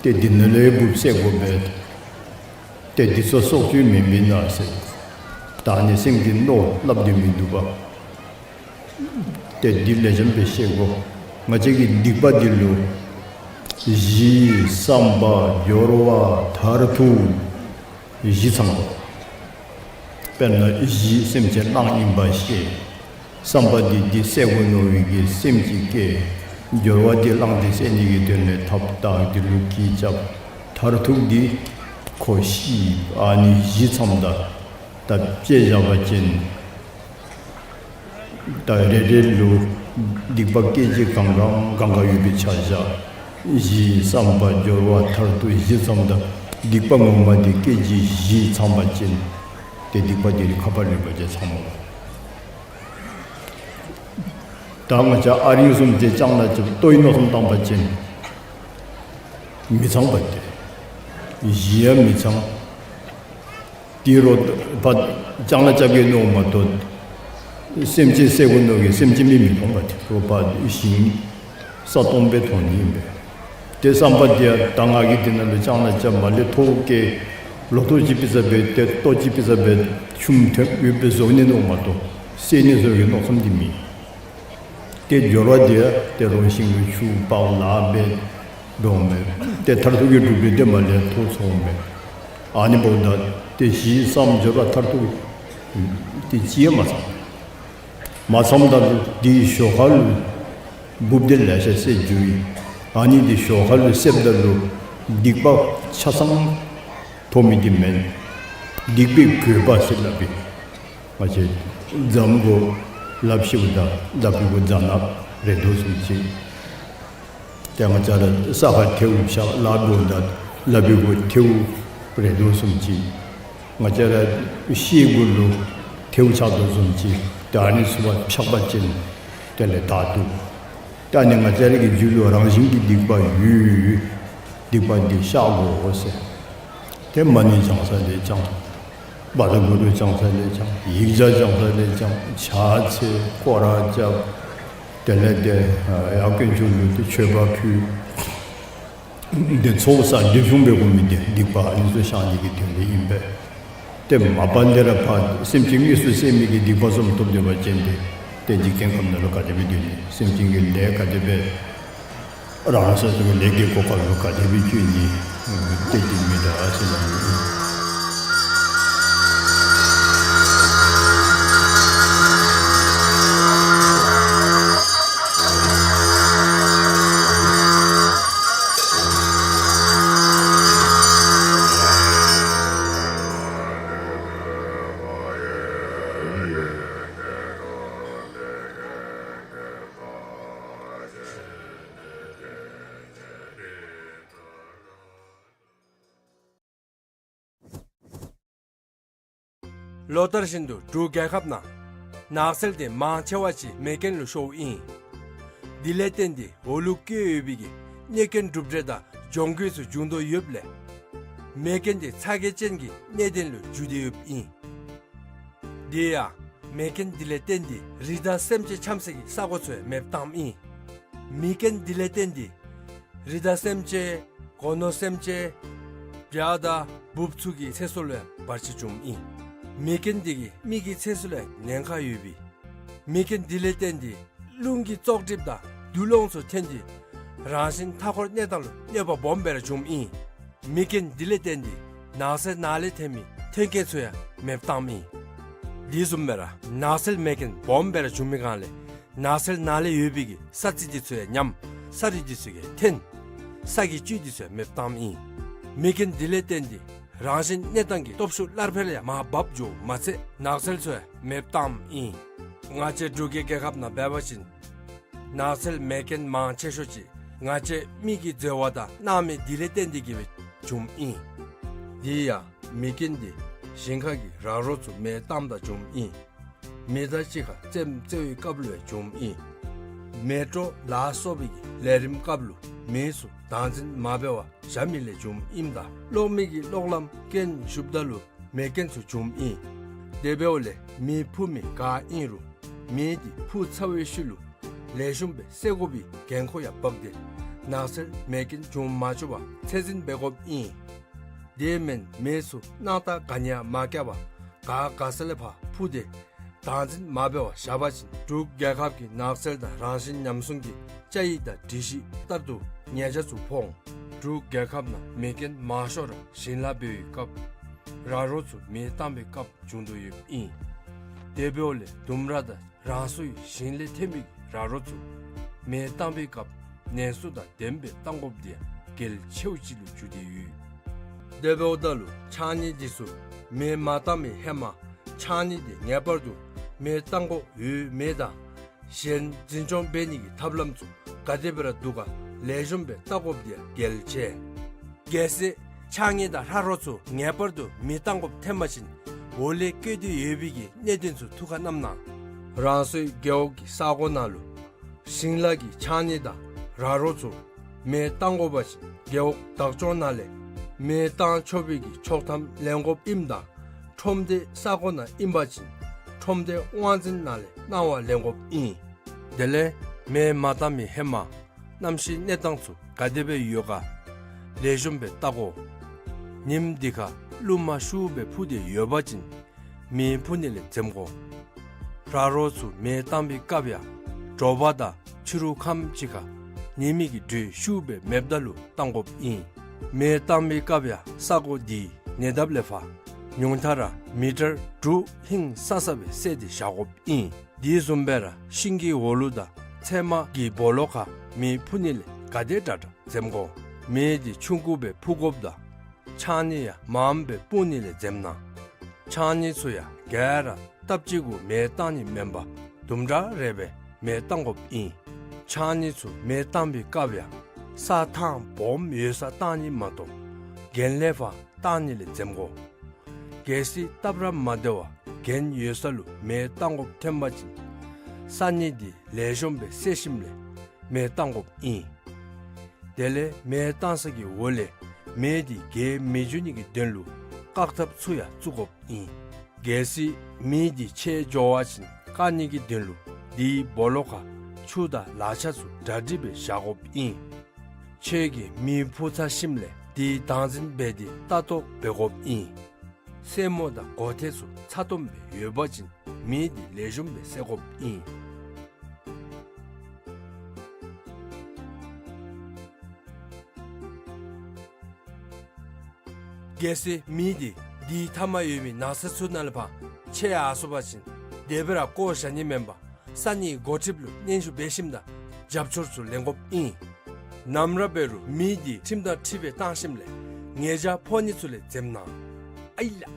ཏེ་འདི་ནང་ལས་འབུཔ་བསད་དགོ་པས། ཏེ་འདི་ཚུ་སྲོག་གཅོད་མེན་པས་ན་ཟེར། ད་ནི་སེམས་ཀྱི་མནོ་སླབ་སྟེ་མི་འདུག་པ། ཏེ་འདི་ལེགས་ཤོམ་སྦེ་ཤེས་དགོ། ང་བཅས་ཀྱི་སྡིག་པ་འདི་ལུ་གཞི་བསམ་པ་སྦྱོར་བ་མཐར་ཐུག་བཞི་ཚང་དགོ། དཔེར་ན་གཞི་སེམས་ཅན་གླང་ཨིན་པ་ཤེས། བསམ་པ་འདི་འདི་བསད་དགོ་མནོ་བའི་གི་སེམས་ཅིག་སྐྱེ། སྦྱོར་བ་འདི་གླང་འདི་བསད་ནི་གི་དོན་ལས་ཐབས་དང་འདི་ལུ་གི་རྐྱབ། མཐར་ཐུག་འདི་ཁོ་ཤི། ཨ་ནི་བཞི་ཚངམ་ད་ད་དཔྱེ་བཞག་པ་ཅིན་ད་རེ་རེ་ལུ་སྡིག་པ་སྐད་ཅིག་གང་གང་གང་ག་ཡོད་པའི་ཆ་བཞག། གཞི་བསམ་པ་སྦྱོར་བ་མཐར་ཐུག་བཞི་ཚངམ་ད་སྡིག་པ་ངོ་མ་འདི་སྐད་ཅིག་བཞི་ཚང་པ་ཅིན་ཏེ་སྡིག་པ་འདི་ནི་ཁ་པར་རིམ་པ་ཅིག་ཚང་མ། ད་ང་བཅས་ཨ་རིང་བཟུམ་ཅིག་ལྕང་ལཱ་རྐྱབ་ལྟོའི་མནོ་བསམ་བཏང་པ་ཅིན་མི་ཚང་པ་སྟེ། གཞི་ཡང་མི་ཚང་། དེ་རུ་ཕར་ལྕང་ལཱ་རྐྱབ་གེ་མནོཝ་མ་གཏོགས་སེམས་ཅན་བསད་དགོ་མནོ་གེ་སེམས་ཅན་མི་མི་མཐོང་པ་དེ་རུ་ཕར་ཞིང་ས་སྟོང་སྦེ་མཐོང་ནི་ཨིན་པས། ཏེ་བསམ་པ་འདི་ཡང་ད་ང་གིས་འདི་ནང་ལུ་ལྕང་ལཱ་རྐྱབ་མ་ལས་ཐོག་གི་ལོ་ཐོག་ཅིག་ཕུལ་ས་སྦེ་ཏེ་ལྟོ་ཅིག་ཕུལ་ས་སྦེ་ཆུམ་ཐོན་ཡོདཔ་སྦེ་བཟོ་ནི་མནོཝ་མ་གཏོགས་བསད་ནི་བཟོ་གི་མནོ་བསམ་འདི་མེད། ཏེ་སྦྱོར་བ་འདི་ཡང་ཏེ་རོ་ཞིང་ལུ་ཆུ་ཕར་ལཱ་འབད་འགྱོཝ་མས། ཏེ་མཐར་ཐུག་གི་གྲུབ་འབྲས་འདི་མ་ལས་ཐོག་ཚོརཝ་མས། ཨ་ནི་འབདཝ་ད་ཏེ་གཞི་བསམ་སྦྱོར་བ་མཐར་ཐུག་ཏེ་ཅི་ཡང་མ་ཚང་། མ་ཚངམ་ད་ལུ་འདི་ཞོར་ཁ་ལུ་འབུཔ་འདི་ལེ་ཤ་བསད་འགྱོ་ཡི། ཨ་ནི་འདི་ཞོར་ཁ་ལུ་བསདཔ་ད་ལུ་སྡིག་པ་ཆ་ཚང་ཐོབ་མི་འདི་མེན། སྡིག་པའི་གོས་པ་ཟེར་སླབ་ཨིན། ང་བཅས་འཛམ་གོ་ལགཔ་ཤིཝ་ད་ལགཔའི་གུ་རྫ་ནག་རེག་དོ་བཟུམ་ཅིག། ཏེ་ང་བཅས་ར་ས་ཁར་ཐལཝ་ཕྱག་ལཱ་འབདཝ་ད་ལགཔའི་གུ་ཐལཝ་རེག་དོ་བཟུམ་ཅིག། ང་བཅས་ར་ཤེལ་གུ་ལུ་ཐལཝ་ཕྱག་དོ་བཟུམ་ཅིག། ཏེ་ཨ་ནི་ཚུ་ཕར་ཕྱག་པ་ཅིན་དེ་ལས་དག་འདུག། ཏེ་ཨ་ནི་ང་བཅས་ར་གི་རྒྱུད་ལུ་རང་བཞིན་གྱི་སྡིག་པ་ཡོད་ཡོད། སྡིག་པ་འདི་བཤགས་དགོ་ཟེར། ཏེ་མ་ཎི་བགྱང་ས་ལས་བགྱང་། བཛྲ་གུ་རུ་བགྱང་ས་ལས་བགྱང་། ཡིག་བརྒྱ་བགྱང་ས་ལས་བགྱང་། ཕྱག་འཚལ་སྐོར་ར་རྐྱབ། དེ་ལས་ཏེ་ཡར་དཀོན་མཆོག་ལུ་ཏེ་མཆོད་པ་ཕུལ། ཏེ་ཚོགས་བསགས་འདི་བཟུམ་སྦེ་དགོ་མི་འདི་སྡིག་པ་ཨ་ནི་ཚུ་བཤགས་ནི་གི་དོན་ལས་ཨིན་པས། ཏེ་མ་པ་ལས་ར་ཕར་སེམས་ཅན་དངོས་སུ་བསད་མི་གི་སྡིག་པ་བཟུམ་ཐོབ་སྡོད་པ་ཅིན་ཏེ་ཏེ་འཇིག་རྟེན་ཁམས་ནང་ལུ་ག་དེ་སྦེ་སྡོད་ནི། སེམས་ཅན་གྱི་ལས་ག་དེ་སྦེ་རང་སོ་སོ་གི་ལས་ཀྱི་གོ་སྐབས་ལུ་ག་དེ་སྦེ་སྤྱོད་ནི། ཏེ་འདི་མི་འདྲ་ཟེར་ན། ལོ་ལྟར་བཞིན་དུ་འབྲུག་རྒྱལ་ཁབ་ནང་ནགས་ཚལ་དེ་མང་ཆེ་བ་ཅིག་མེ་རྐྱེན་ལུ་ཤོརཝ་ཨིན། དེ་ལས་བརྟེན་ཏེ་འོག་ལུ་བཀལ་ཡོད་པའི་གི་གནོད་སྐྱོན་གྲུབ་འབྲས་དང་གྱོང་གུད་ཚུ་འབྱུང་དོ་ཡོདཔ་ལས་མེ་རྐྱེན་དེ་ཚ་གྱང་ཅན་གྱི་གནད་དོན་ལུ་འགྱུར་ཏེ་ཡོདཔ་ཨིན། དེ་ཡང་མེ་རྐྱེན་དེ་ལས་བརྟེན་ཏེ་རི་དྭགས་སེམས་ཅན་འཁྱམས་སའི་གི་ས་གོ་ཚུ་མེདཔ་བཏངམ་ཨིན། མེ་རྐྱེན་དེ་ལས་བརྟེན་ཏེ་རི་དྭགས་སེམས་ཅན་སྒོ་ནོར་སེམས་ཅན་བྱ་དང་འབུཔ་ཚུ་གི་ཚེ་སྲོག་ལུ་ཡང་བར་ཆད་བྱུངམ་ཨིན། མེ་རྐྱེན་དེ་གིས་མི་གི་ཚེ་སྲོག་ལུ་ཡང་ཉེན་ཁ་ཡོད་པས། མེ་རྐྱེན་དེ་ལས་བརྟེན་ཏེ་རླུང་གི་བཙོག་གྲིབ་དང་རྡུལ་སློང་ཚུ་ཐོན་ཏེ་རང་བཞིན་མཐའ་འཁོར་གནས་སྟངས་ལུ་གནོད་པ་སྦོམ་སྦེ་ར་བྱུངམ་ཨིན། མེ་རྐྱེན་དེ་ལས་བརྟེན་ཏེ་ནགས་ཚལ་ནང་ལས་ཐོན་མི་ཐོན་སྐྱེད་ཚུ་ཡང་མེདཔ་བཏངམ་ཨིན། དེ་བཟུམ་སྦེ་ར་ནགས་ཚལ་མེ་རྐྱེན་སྦོམ་སྦེ་ར་བྱུང་མི་སྒང་ལས་ནགས་ཚལ་ནང་ལས་ཡོད་པའི་གི་ས་རྩི་དེ་ཚུ་ཡང་ཉམས། ས་རུད་དེ་ཚུ་ཡང་ཐོན། ས་གི་བཅུད་དེ་ཚུ་ཡང་མེདཔ་བཏངམ་ཨིན། མེ་རྐྱེན་དེ་ལས་བརྟེན་ཏེ་རང་བཞིན་གནས་སྟངས་ཀྱི་སྟོབས་ཤུགས་སླར་འཕེལ་ཡང་མར་བབས་འགྱོཝ་མ་ཚད་ནགས་ཚལ་ཚུ་ཡང་མེདཔ་བཏངམ་ཨིན། ང་བཅས་འབྲུག་གི་རྒྱལ་ཁབ་ནང་འབད་བ་ཅིན་ནགས་ཚལ་མེ་རྐྱེན་མང་ཆེ་ཤོས་ཅིག་ང་བཅས་མི་གི་འཛོལ་བ་དང་སྣང་མེད་དེ་ལས་བརྟེན་ཏེ་གིས་སྦེ་བྱུངམ་ཨིན། དེ་ཡང་མེ་རྐྱེན་དེ་ཞིང་ཁ་གི་ར་རོ་ཚུ་མེ་བཏངམ་ད་བྱུངམ་ཨིན། མེ་མདའ་གཅིག་ཁར་རྩེདམོ་རྩེ་བའི་སྐབས་ལུ་ཡང་བྱུངམ་ཨིན། མེ་དྲོད་ལ་སོགས་པའི་གི་ལས་རིམ་སྐབས་ལུ་ མེ་ཚུ་བདག་འཛིན་མ་འབད་བར་བཞག་མི་ལས་བྱུངམ་ཨིནམ་ད་གློག་མེ་གི་གློག་ལམ་རྐྱེན་ཞུགསཔ་ད་ལུ་མེ་རྐྱེན་ཚུ་བྱུངམ་ཨིན། དེ་འབདཝ་ལས་མེ་ཕུ་མི་ག་ཨིན་རུང་མེ་འདི་ཕུ་ཚར་བའི་ཤུལ་ལུ་ལེགས་ཤོམ་སྦེ་བསད་དགོ་པའི་འགན་ཁུར་ཡང་འབག་སྟེ་ནགས་ཚལ་མེ་རྐྱེན་བྱུང་མ་བཅུག་པར་ཚད་འཛིན་འབད་དགོཔ་ཨིན། དེ་མེན་མེ་ཚུ་སྣང་ཐག་ག་ནི་ཡང་མ་བཀལ་བར་ག་ག་ས་ལས་ཕར་ཕུ་སྟེ་བདག་འཛིན་མ་འབད་བར་བཞག་པ་ཅིན་འབྲུག་རྒྱལ་ཁབ་ཀྱི་ནགས་ཚལ་དང་རང་བཞིན་ཉམས་སྲུང་གི་བཅའ་ཡིག་དང་སྒྲིག་གཞི་ལྟར་དུ་ཉེས་ཆད་ཚུ་ཕོག་འོང་། འབྲུག་རྒྱལ་ཁབ་ནང་མེ་རྐྱེན་མང་ཤོས་ར་ཞིང་ལཱ་འབད་བའི་སྐབས་ར་རོ་ཚུ་མེ་བཏང་བའི་སྐབས་བྱུང་དོ་ཡོདཔ་ཨིན། དེ་འབདཝ་ལས་ལྡུམ་ར་དང་རང་སོའི་ཞིང་ལས་ཐོན་པའི་ར་རོ་ཚུ་མེ་བཏང་བའི་སྐབས་ནན་སོ་དང་ལྡནམ་སྦེ་བཏང་དགོཔ་འདི་ཡང་གལ་ཆེཝ་ཅིག་ལུ་གྱུར་ཏེ་ཡོད། དེ་འབདཝ་ད་ལུ་ཕྱགས་སྙིགས་འདི་ཚུ་མེ་མ་བཏང་བའི་ཧེ་མ་ཕྱགས་སྙིགས་འདི་ངེས་པར་དུ་མེ་བཏང་དགོཔ་ཡོད་མེད་དང་གཞན་འཛིན་སྐྱོང་འབད་ནི་གི་ཐབས་ལམ་ཚུ་ག་དེ་སྦེ་ར་འདུག་ག་ལེགས་ཤོམ་སྦེ་བལྟ་དགོཔ་འདི་ཡང་གལ་ཆེ། གལ་སྲིད་ཕྱགས་སྙིགས་དང་ར་རོ་ཚུ་ངེས་པར་དུ་མེ་བཏང་དགོཔ་ཐོན་པ་ཅིན་འོག་ལས་བཀོད་དེ་ཡོད་པའི་གི་གནད་དོན་ཚུ་ཐུགས་ཁར་བསྣམས་གནང་། རང་སོའི་རྒེད་འོག་གི་ས་གོ་ནང་ལུ་ཞིང་ལཱ་གི་ཕྱགས་སྙིགས་དང་ར་རོ་ཚུ་མེ་བཏང་དགོ་པ་ཅིན་རྒེད་འོག་བདག་སྐྱོང་ནང་ལས་མེ་བཏང་ཆོག་པའི་གི་ཆོག་ཐམ་ལེན་དགོཔ་ཨིནམ་ད་ཁྲོམ་སྡེ་ས་གོ་ནང་ཨིན་པ་ཅིན་ཁྲོམ་སྡེ་དབང་འཛིན་ནང་ལས་གནང་བ་ལེན་དགོཔ་ཨིན། དེ་ལས་མེ་མ་བཏང་བའི་ཧེ་མ་གནམ་གཤིས་གནས་སྟངས་ཚུ་ག་དེ་སྦེ་ཡོད་ག་ལེགས་ཤོམ་སྦེ་བལྟ་དགོ། ཉིནམ་འདི་ཁར་རླུང་མ་ཤུགས་སྦེ་འཕུ་སྟེ་ཡོད་པ་ཅིན་མེ་འཕུ་ནི་ལས་འཛེམ་དགོ། ར་རོ་ཚུ་མེ་བཏང་བའི་སྐབས་ཡང་དྲོ་པ་དང་ཕྱི་རུ་ཁམས་ཅིག་ཁར་ཉི་མའི་གི་དྲོད་ཤུགས་སྦེ་མེདཔ་ད་ལུ་བཏང་དགོཔ་ཨིན། མེ་བཏང་བའི་སྐབས་ཡང་ས་གོ་འདི་ཉེ་འདབས་ལས་ཕར་ཉུང་མཐའ་ར་མི་ཊར་དྲུག་ཧིང་སང་ས་སྦེ་བསལ་ཏེ་བཞག་དགོཔ་ཨིན། དེ་བཟུམ་སྦེ་ར་ཤིང་གི་འོག་ལུ་དང་ཚལ་མ་གི་སྦོ་ལོགས་ཁར་མེ་འཕུ་ནི་ལས་ག་དེ་དྲག་དྲག་འཛེམ་དགོ། མེ་འདི་ཆུང་ཀུ་སྦེ་འཕུ་དགོཔ་དང་ཕྱགས་སྙིགས་ཡང་མངམ་སྦེ་སྤུངས་ནི་ལས་འཛེམ་གནང་། ཕྱགས་སྙིགས་ཚུ་ཡང་ག་ར་སྟབས་གཅིག་གུ་མེ་བཏང་ནི་མེན་པར་དུམ་གྲ་རེ་སྦེ་མེ་བཏང་དགོཔ་ཨིན། ཕྱགས་སྙིགས་ཚུ་མེ་བཏང་བའི་སྐབས་ཡང་ས་ཐང་སྦོམ་ཡོད་སར་བཏང་ནི་མ་གཏོགས་གྱེན་ལས་ཕར་བཏང་ནི་ལས་འཛེམ་དགོ། གལ་སྲིད་སྟབས་ར་མ་བདེ་བར་གྱེན་ཡོད་ས་ལུ་མེ་བཏང་དགོཔ་ཐོན་པ་ཅིན་ས་སྙིགས་འདི་ལེགས་ཤོམ་སྦེ་བསལ་ཞིནམ་ལས་མེ་བཏང་དགོཔ་ཨིན། དེ་ལས་མེ་བཏང་ས་གི་འོག་ལས་མེ་འདི་རྒྱས་མི་འགྱོ་ནི་གི་དོན་ལུ་བཀག་ཐབས་ཚུ་ཡང་བཙུགས་དགོཔ་ཨིན། གལ་སྲིད་མེ་འདི་ཆད་འགྱོ་བ་ཅིན་བཀག་ནི་གི་དོན་ལུ་དེའི་སྦོ་ལོགས་ཁར་ཆུ་དང་ལག་ཆ་ཚུ་གྲ་སྒྲིག་སྦེ་བཞག་དགོཔ་ཨིན། ཁྱོད་ཀྱིས་མེ་འཕུ་ཚར་ཞིནམ་ལས་དེ་བདག་འཛིན་འབད་དེ་ལྟ་རྟོག་འབད་དགོཔ་ཨིན། སེན་མོ་དང་གོ་ཐེར་ཚུ་ཚ་ཏོམ་སྦེ་ཡོད་པ་ཅིན་མེ་འདི་ལེགས་ཤོམ་སྦེ་བསད་དགོཔ་ཨིན། གལ་སྲིད་མེ་འདི་དེའི་མཐའ་མར་ཡོད་པའི་ནགས་ཚལ་ཚུ་ནང་ལས་ཕར་ཆད་ཡར་སོང་པ་ཅིན་དེ་སྦེ་ར་བཀོ་བཞག་ནི་མེན་པར་ས་གནས་འགོ་ཁྲིདཔ་ལུ་སྙན་ཞུ་འབད་ཞིནམ་དང་རྒྱབ་སྐྱོར་ཚུ་ལེན་དགོཔ་ཨིན། ནམ་ར་འབད་རུང་མེ་འདི་ཁྲིམས་དང་འཁྲིལ་སྦེ་བཏང་ཞིནམ་ལས་ཉེས་ཆད་ཕོག་ནི་ཚུ་ལས་འཛེམ་གནང་། ཨའི་ལགས།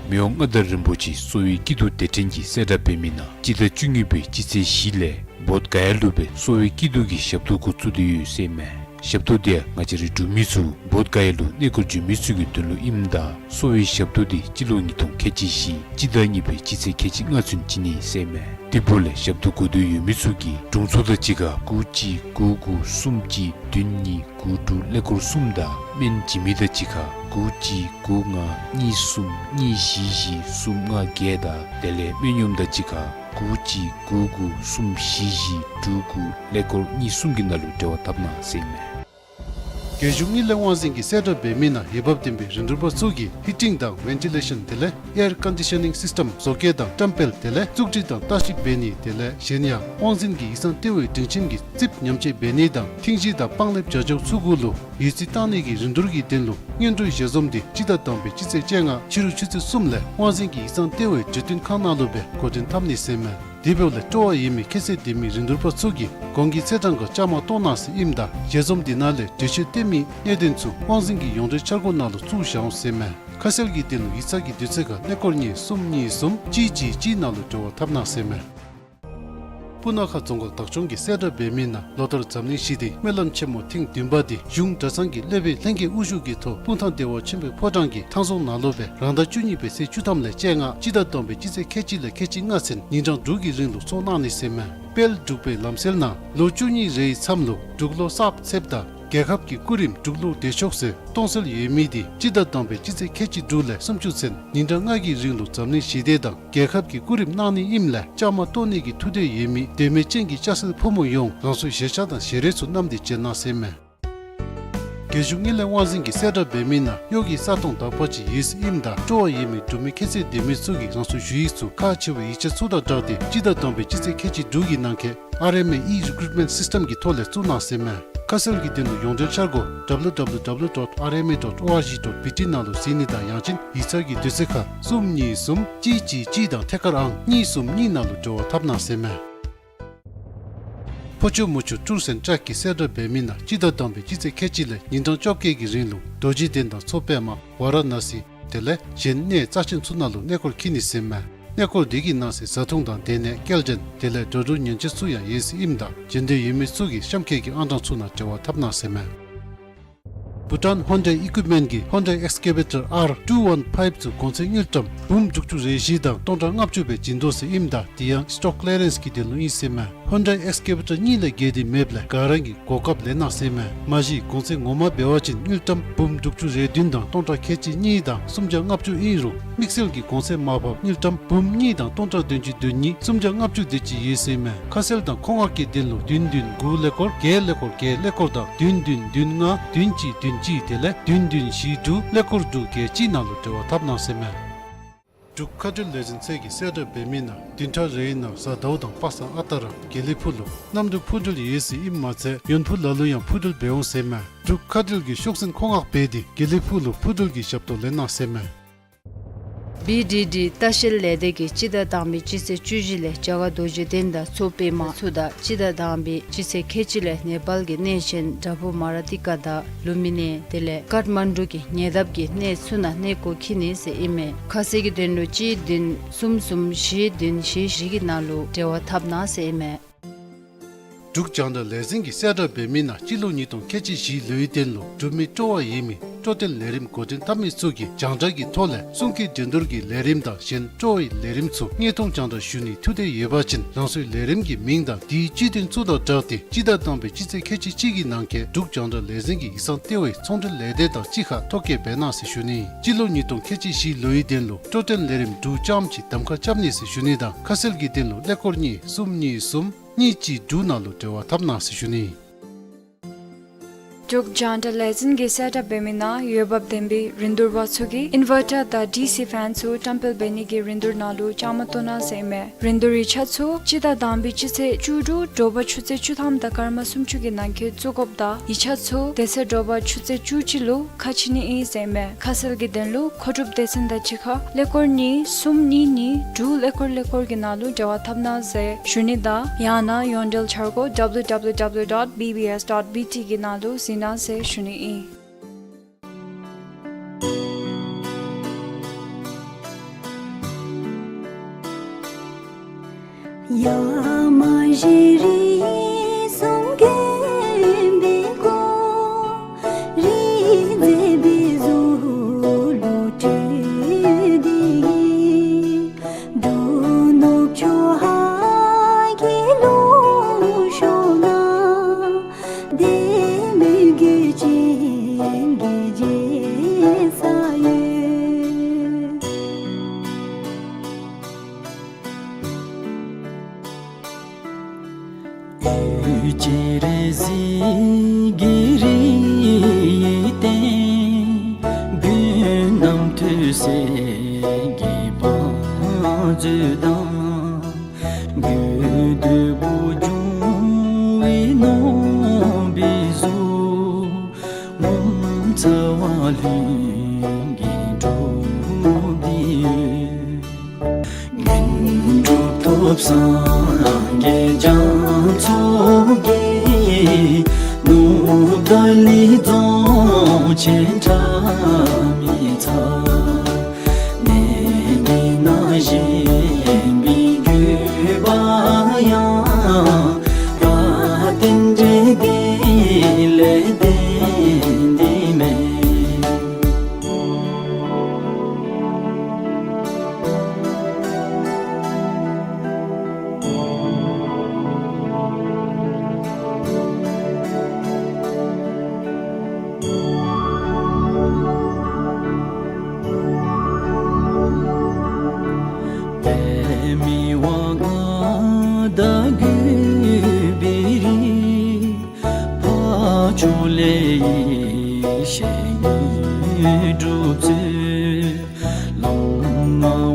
མི་དབང་མངའ་བདག་རིན་པོ་ཆེ་གསོ་བའི་སྐྱིད་སྡུག་སྡེ་ཕྲན་གྱིས་གསལ་བསྒྲགས་འབད་མི་ནང་སྤྱི་ཟླ་བཅུ་གཉིས་པའི་སྤྱི་ཚེས་བཞི་ལས་བོདྷ་ག་ཡ་ལུ་སྦེ་གསོ་བའི་སྐྱིད་སྡུག་གི་ཞབས་ཏོག་འགོ་བཙུགས་ཏེ་ཡོད་ཟེར་མས། ཞབས་ཏོག་འདི་ཡང་ང་བཅས་རའི་འབྲུག་མི་ཚུ་བོདྷ་ག་ཡ་ལུ་གནས་སྐོར་འབྱོན་མི་ཚུ་གི་དོན་ལུ་ཨིནམ་ད་གསོ་བའི་ཞབས་ཏོག་འདི་སྤྱི་ལོ་ཉིས་སྟོང་ཁལ་གཅིག་བཞི་སྤྱི་ཟླ་གཉིས་པའི་སྤྱི་ཚེས་ཁལ་གཅིག་ལྔ་ཚུན་བྱིན་ནི་ཟེར་མས། དེ་འབདཝ་ལས་ཞབས་ཏོག་དགོ་འདོད་ཡོད་མི་ཚུ་གིས་དྲུང་འཚོ་དང་གཅིག་ཁར་དགུ་གཅིག་དགུ་དགུ་གསུམ་གཅིག་བདུན་གཉིས་དགུ་དྲུག་ཀླད་ཀོར་གསུམ་དང་སྨན་བྱིན་མི་དང་གཅིག་ཁར་དགུ་གཅིག་དགུ་ལྔ་གཉིས་གསུམ་གཉིས་བཞི་བཞི་གསུམ་ལྔ་བརྒྱད་དང་དེ་ལས་སྨན་གཡོགམ་དང་གཅིག་ཁར་དགུ་གཅིག་དགུ་དགུ་གསུམ་བཞི་བཞི་དྲུག་དགུ་ཀླད་ཀོར་གཉིས་གསུམ་གྱི་ནང་ལུ་འབྲེལ་བ་འཐབ་གནང་ཟེར་མས། རྒྱལ་གཞུང་དངུལ་ལས་དབང་འཛིན་གྱིས་གསལ་བསྒྲགས་འབད་མི་ནང་འོས་འབབ་ལྡན་པའི་རིན་བསྡུར་པ་ཚུ་གིས་ཧི་ཊིང་དང་ཝེན་ཊི་ལེ་ཤཱན་དེ་ལས་ཨེར་ཀོན་ཌི་ཤ་ནིང་སིསི་ཊེམ་བཟོ་བཀོད་དང་བཀྲམ་སྤེལ་དེ་ལས་བཙུགས་སྒྲིག་དང་བརྟག་ཞིབ་འབད་ནི་དེ་ལས་གཞན་ཡང་དབང་འཛིན་གྱི་ཡིག་ཚང་ལྟེ་བའི་སྒྲིང་ཁྱིམ་གྱི་རྩིགཔ་ཉམས་བཅོས་འབད་ནི་དང་ཐིང་ཤིང་དང་སྤང་ལེབ་བྱ་ཆོག་ཚུ་གུ་ལུ་ཡོད་ཚད་བཏང་ནི་གི་རིན་བསྡུར་གྱི་དོན་ལུ་སྔོན་འགྲོའི་ཞལ་འཛོམས་འདི་སྤྱི་ཟླ་དང་པའི་སྤྱི་ཚེས་བཅོ་ལྔ་ཕྱི་རུ་ཆུ་ཚོད་གསུམ་ལས་དབང་འཛིན་གྱི་ཡིག་ཚང་ལྟེ་བའི་བརྗོད་དོན་ཁང་ནང་ལུ་སྦེ་འགོ་འདྲེན་འཐབ་ནི་ཟེར་མས། དེ་འབདཝ་ལས་སྤྲོ་བ་ཡོད་མི་ཁྱད་ཚད་ལྡན་མི་རིན་བསྡུར་པ་ཚུ་གིས་གོང་གི་ཚེས་གྲངས་ཁར་བཅའ་མར་གཏོགས་གནང་ཟེར་ཨིནམ་ད་ཞལ་འཛོམས་འདི་ནང་ལས་འགྲེལ་བརྗོད་སྟོན་མི་གནད་དོན་ཚུ་དབང་འཛིན་གྱི་ཡོངས་འབྲེལ་འཆར་སྒོ་ནང་ལུ་བཙུགས་བཞག་འོང་ཟེར་མས། ཁ་གསལ་གྱི་དོན་ལུ་ཡིག་ཚང་གི་དུས་ཚོད་ཁར་ཀླད་ཀོར་གཉིས་གསུམ་གཉིས་གསུམ་གཅིག་གཅིག་གཅིག་ནང་ལུ་འབྲེལ་བ་འཐབ་གནང་ཟེར་མས། སྤུ་ན་ཁ་རྫོང་ཁག་བདག་སྐྱོང་གིས་གསལ་བསྒྲགས་འབད་མི་ནང་ལོ་ལྟར་འཛམ་གླིང་ཞི་བདེའི་སྨོན་ལམ་ཆེན་མོ་ཐེངས་བདུན་པ་འདི་གཞུང་གྲྭ་ཚང་གི་སློབ་དཔོན་ལྷན་རྒྱས་དབུ་བཞུགས་ཀྱི་ཐོག་སྤུངས་ཐང་བདེ་བ་ཆེན་པོའི་ཕོ་བྲང་གི་ཐང་རྫོང་ནང་ལུ་སྦེ་རང་ཟླ་བཅུ་གཉིས་པའི་ཚེས་བཅུ་ཐམ་ལས་བཅོ་ལྔ་སྤྱི་ཟླ་བསྡོམས་པའི་སྤྱི་ཚེས་ཁལ་གཅིག་ལས་ཁལ་གཅིག་ལྔ་ཚུན་ཉིན་གྲངས་དྲུག་གི་རིང་ལུ་ཚོགས་གནང་ནི་ཟེར་མས། དཔལ་འབྲུག་པའི་ལམ་སྲོལ་ནང་ལོ་བཅུ་གཉིས་རེའི་མཚམས་ལུ་འབྲུག་ལོ་གསརཔ་ཚེསཔ་དང་རྒྱལ་ཁབ་ཀྱི་སྐུ་རིམ་འབྲུག་ལོ་བདེ་མཆོག་ཟེར་སྟོང་སྲོལ་ཡོད་མི་འདི་སྤྱི་ཟླ་བསྡོམས་པའི་སྤྱི་ཚེས་ཁལ་གཅིག་དྲུག་ལས་སུམ་ཅུ་ཚུན་ཉིན་གྲངས་ལྔ་གི་རིང་ལུ་འཛམ་གླིང་ཞི་བདེ་དང་རྒྱལ་ཁབ་ཀྱི་སྐུ་རིམ་གནང་ནི་ཨིནམ་ལས་བཅའ་མར་གཏོགས་ནི་གི་ཐུགས་འདོད་ཡོད་མི་དད་མོས་ཅན་གྱི་སྐྱ་སེར་ཕོ་མོ་ཡོངས་རང་སོའི་གཞས་ཆས་དང་ཞལ་རས་ཚུ་བསྣམས་ཏེ་བྱོན་གནང་ཟེར་མས། རྒྱལ་གཞུང་དངུལ་ལས་དབང་འཛིན་གྱིས་གསལ་བསྒྲགས་འབད་མི་ནང་གཡོག་གི་ས་སྟོང་དག་པ་ཅིག་ཡོད་ཟེར་ཨིནམ་ད་སྤྲོ་བ་ཡོད་མི་འབྲུག་མི་ཁྱད་ཚད་ལྡན་མི་ཚུ་གིས་རང་སོའི་ཞུ་ཡིག་ཚུ་ཁག་ཆེ་བའི་ཡིག་ཆ་ཚུ་དང་སྦྲགས་ཏེ་སྤྱི་ཟླ་བསྡོམས་པའི་སྤྱི་ཚེས་ཁལ་གཅིག་དྲུག་གི་ནང་འཁོད་ཨར་ཨེམ་ཨེ་ཨི་རི་ཀུ་རུཊ་མེནཊ་སིསི་ཊེམ་གྱི་ཐོག་ལས་བཙུགས་གནང་ཟེར་མས། ཁ་གསལ་གྱི་དོན་ལུ་ཡོངས་འབྲེལ་འཆར་སྒོ་W W W dot R M A dot O R G dot B T ནང་ལུ་གཟིགས་ནི་དང་ཡང་ཅིན་ཡིག་ཚང་གི་དུས་ཚོད་ཁར་གསུམ་གཉིས་གསུམ་གཅིག་གཅིག་གཅིག་དང་ཐད་ཀར་ཨང་གཉིས་གསུམ་གཉིས་ནང་ལུ་འབྲེལ་བ་འཐབ་གནང་ཟེར་མས། ཕོ་ཆུ་མོ་ཆུ་ཊུར་སེནཊ་ཊྲེཀ་གིས་གསལ་བསྒྲགས་འབད་མི་ནང་སྤྱི་ཟླ་བསྡོམས་པའི་སྤྱི་ཚེས་ཁལ་གཅིག་ལས་ཉིན་གྲངས་བཅོ་བརྒྱད་ཀྱི་རིང་ལུ་རྡོ་རྗེ་གདན་དང་མཚོ་པདྨ་ཝ་ར་ཎ་སི་དེ་ལས་གཞན་གནས་རྩ་ཆེན་ཚུ་ནང་ལུ་གནས་སྐོར་འཁྱིད་ནི་ཟེར་མས། གནས་སྐོར་དེ་གི་ནང་གསེས་བཟའ་འཐུང་དང་སྡོད་གནས་སྐྱེལ་འདྲེན་དེ་ལས་འགྲོ་འགྲུལ་ཉེན་བཅོལ་ཚུ་ཡང་ཡོད་ཟེར་ཨིནམ་ད་བྱོན་འདོད་ཡོད་མི་ཚུ་གིས་གཤམ་འཁོད་ཀྱི་ཨང་གྲངས་ཚུ་ནང་འབྲེལ་བ་འཐབ་གནང་ཟེར་མས། བྷུ་ཊཱན་ཧོན་ཌའི་ཨི་ཀུའིཔ་མེནཊ་གི་ཧོན་ཌའི་ཨེགསི་ཀེ་བེ་ཊར་ཨར་ཊུ་ཝན་ཕའིབ་ཚུ་གོང་ཚད་དངུལ་ཀྲམ་འབུམ་དྲུག་ཅུ་རེ་བཞི་དང་སྟོང་ཕྲག་ལྔ་བཅུ་སྦེ་བྱིན་དོ་ཟེར་ཨིནམ་ད་དེ་ཡང་སི་ཊོག་ཀི་ལི་ཡ་རེནསི་གི་དོན་ལུ་ཨིན་ཟེར་མས། ཧོན་ཌའི་ཨེགསི་ཀེ་བེ་ཊར་གཉིས་ལས་བརྒལ་ཏེ་མེདཔ་ལས་ག་ར་གིས་གོ་སྐབས་ལེན་གནང་ཟེར་མས། མ་གཞི་གོང་ཚད་ངོ་མ་འབད་བ་ཅིན་དངུལ་ཀྲམ་འབུམ་དྲུག་ཅུ་རེ་བདུན་དང་སྟོང་ཕྲག་ཁལ་གཅིག་གཉིས་དང་སུམ་བརྒྱ་ལྔ་བཅུ་ཨིན་རུང་དམིགས་བསལ་གྱི་གོང་ཚད་མར་ཕབ་དངུལ་ཀྲམ་འབུམ་གཉིས་དང་སྟོང་ཕྲག་བདུན་ཅུ་དོན་གཉིས་སུམ་བརྒྱ་ལྔ་བཅུ་དེ་ཅིག་ཡོད་ཟེར་མས། ཁ་གསལ་དང་མཁོ་མངགས་ཀྱི་དོན་ལུ་བདུན་བདུན་དགུ་ཀླད་ཀོར་བརྒྱད་ཀླད་ཀོར་བརྒྱད་ཀླད་ཀོར་དང་བདུན་བདུན་བདུན་ལྔ་བདུན་གཅིག་བདུན་གཅིག་དེ་ལས་བདུན་བདུན་བཞི་དྲུག་ཀླད་ཀོར་དྲུག་བརྒྱད་གཅིག་ནང་ལུ་འབྲེལ་བ་འཐབ་གནང་ཟེར་མས། འབྲུག་མཁའ་འགྲུལ་ལས་འཛིན་ཚད་ཀྱིས་གསལ་བསྒྲགས་འབད་མི་ནང་བདུན་ཕྲག་རེའི་ནང་གཟའ་ཟླཝ་དང་པ་སངས་ཨ་རྟག་ར་དགེ་ལེགས་ཕུག་ལུ་གནམ་གྲུ་འཕུར་འགྲུལ་ཡོད་ཟེར་ཨིནམ་མ་ཚད་ཡོན་ཕུག་ལ་ལུ་ཡང་འཕུར་འགྲུལ་འབད་འོང་ཟེར་མས། འབྲུག་མཁའ་འགྲུལ་གྱིས་ཤོག་འཛིན་མཁོ་མངགས་འབད་དེ་དགེ་ལེགས་ཕུག་ལུ་འཕུར་འགྲུལ་གྱི་ཞབས་ཏོག་ལེན་གནང་ཟེར་མས། བི་ཌི་ཌི་ལྟ་བཤལ་ལས་སྡེ་གིས་སྤྱི་ཟླ་དང་པའི་སྤྱི་ཚེས་བཅུ་བཞི་ལས་རྒྱ་གར་རྡོ་རྗེ་གདན་དང་མཚོ་པདྨ་ཚུ་དང་སྤྱི་ཟླ་དང་པའི་སྤྱི་ཚེས་ཁལ་གཅིག་ལས་ནེ་པཱལ་གྱི་གནས་ཆེན་བྲག་ཕུག་མ་ར་ཏི་ཀ་དང་ལུམ་བི་ནི་དེ་ལས་ཀཏ་མན་ཌུ་གི་ཉེ་འདབས་ཀྱི་གནས་ཚུ་ནང་གནས་སྐོར་འཁྱིད་ནི་ཟེར་ཨིན་མས། ཁ་གསལ་གྱི་དོན་ལུ་གཅིག་བདུན་གསུམ་གསུམ་བཞི་བདུན་བཞི་བཞི་གི་ནང་ལུ་འབྲེལ་བ་འཐབ་གནང་ཟེར་ཨིན་མས། འབྲུག་རྒྱང་བསྒྲགས་ལས་འཛིན་གྱིས་གསལ་བསྒྲགས་འབད་མི་ནང་སྤྱི་ལོ་ཉིས་སྟོང་ཁལ་གཅིག་བཞི་ལོའི་དོན་ལུ་འབྲུག་མི་སྤྲོ་བ་ཡོད་མི་སྤྲོ་སྟོན་ལས་རིམ་འགོ་འདྲེན་འཐབ་མི་ཚུ་གིས་རྒྱང་བསྒྲགས་ཀྱི་ཐོག་ལས་གསུང་སྐད་འགྲན་བསྡུར་གྱི་ལས་རིམ་དང་གཞན་སྤྲོ་བའི་ལས་རིམ་ཚུ་དངོས་མཐོང་རྒྱང་བསྒྲགས་ཞུ་ནིའི་ཐུགས་འདོད་ཡོད་པ་ཅིན་རང་སོའི་ལས་རིམ་གྱི་མིང་དང་དེའི་སྤྱི་དོན་ཚུ་དང་སྦྲགས་ཏེ་སྤྱི་ཟླ་དང་པའི་སྤྱི་ཚེས་ཁལ་གཅིག་གཅིག་གི་ནང་འཁོད་འབྲུག་རྒྱང་བསྒྲགས་ལས་འཛིན་གྱི་ཡིག་ཚང་ལྟེ་བའི་ཚོང་འབྲེལ་ལས་སྡེ་དང་གཅིག་ཁར་ཐོ་བཀོད་འབད་གནང་ཟེར་ཞུ་ནི། སྤྱི་ལོ་ཉིས་སྟོང་ཁལ་གཅིག་བཞི་ལོའི་དོན་ལུ་སྤྲོ་སྟོན་ལས་རིམ་འབྲུག་རྐྱངམ་གཅིག་གདམ་ཁ་རྐྱབ་ནི་ཟེར་ཞུ་ནི་དང་ཁ་གསལ་གྱི་དོན་ལུ་ཀླད་ཀོར་གཉིས་གསུམ་གཉིས་གསུམ་གཉིས་གཅིག་དྲུག་ནང་ལུ་འབྲེལ་བ་འཐབ་གནང་ཟེར་ཞུ་ནི། འབྲུག་རྒྱང་བསྒྲགས་ལས་འཛིན་གྱིས་གསལ་བསྒྲགས་འབད་མི་ནང་འོས་འབབ་ལྡན་པའི་རིན་བསྡུར་པ་ཚུ་གིས་ཨིན་ཝར་ཊར་དང་ཌི་སི་ཕེན་ཚུ་བཀྲམ་སྤེལ་འབད་ནི་གི་རིན་བསྡུར་ནང་ལུ་བཅའ་མར་གཏོགས་གནང་ཟེར་ཨིན་མས། རིན་བསྡུར་ཡིག་ཆ་ཚུ་སྤྱི་ཟླ་དང་པའི་སྤྱི་ཚེས་བཅུ་དྲུག་དྲོ་པ་ཆུ་ཚོད་བཅུ་ཐམ་དང་སྐར་མ་སུམ་ཅུ་གི་ནང་འཁོད་བཙུགས་དགོཔ་དང་ཡིག་ཆ་ཚུ་དེ་ཚེ་དྲོ་པ་ཆུ་ཚོད་བཅུ་གཅིག་ལུ་ཁ་ཕྱེ་ནི་ཨིན་ཟེར་ཨིན་མས། ཁ་གསལ་གྱི་དོན་ལུ་མཁོ་སྒྲུབ་སྡེ་ཚན་དང་གཅིག་ཁར་ཀླད་ཀོར་གཉིས་གསུམ་གཉིས་གཉིས་དྲུག་ཀླད་ཀོར་ཀླད་ཀོར་གྱི་ནང་ལུ་འབྲེལ་བ་འཐབ་གནང་ཟེར་ཞུ་ནི་དང་ཡང་ན་ཡོངས་འབྲེལ་འཆར་སྒོ་W W W dot B B S dot B T གི་ནང་ལུ་གཟིགས་གནང་ཟེར་ཞུ་ནི་ཨིན།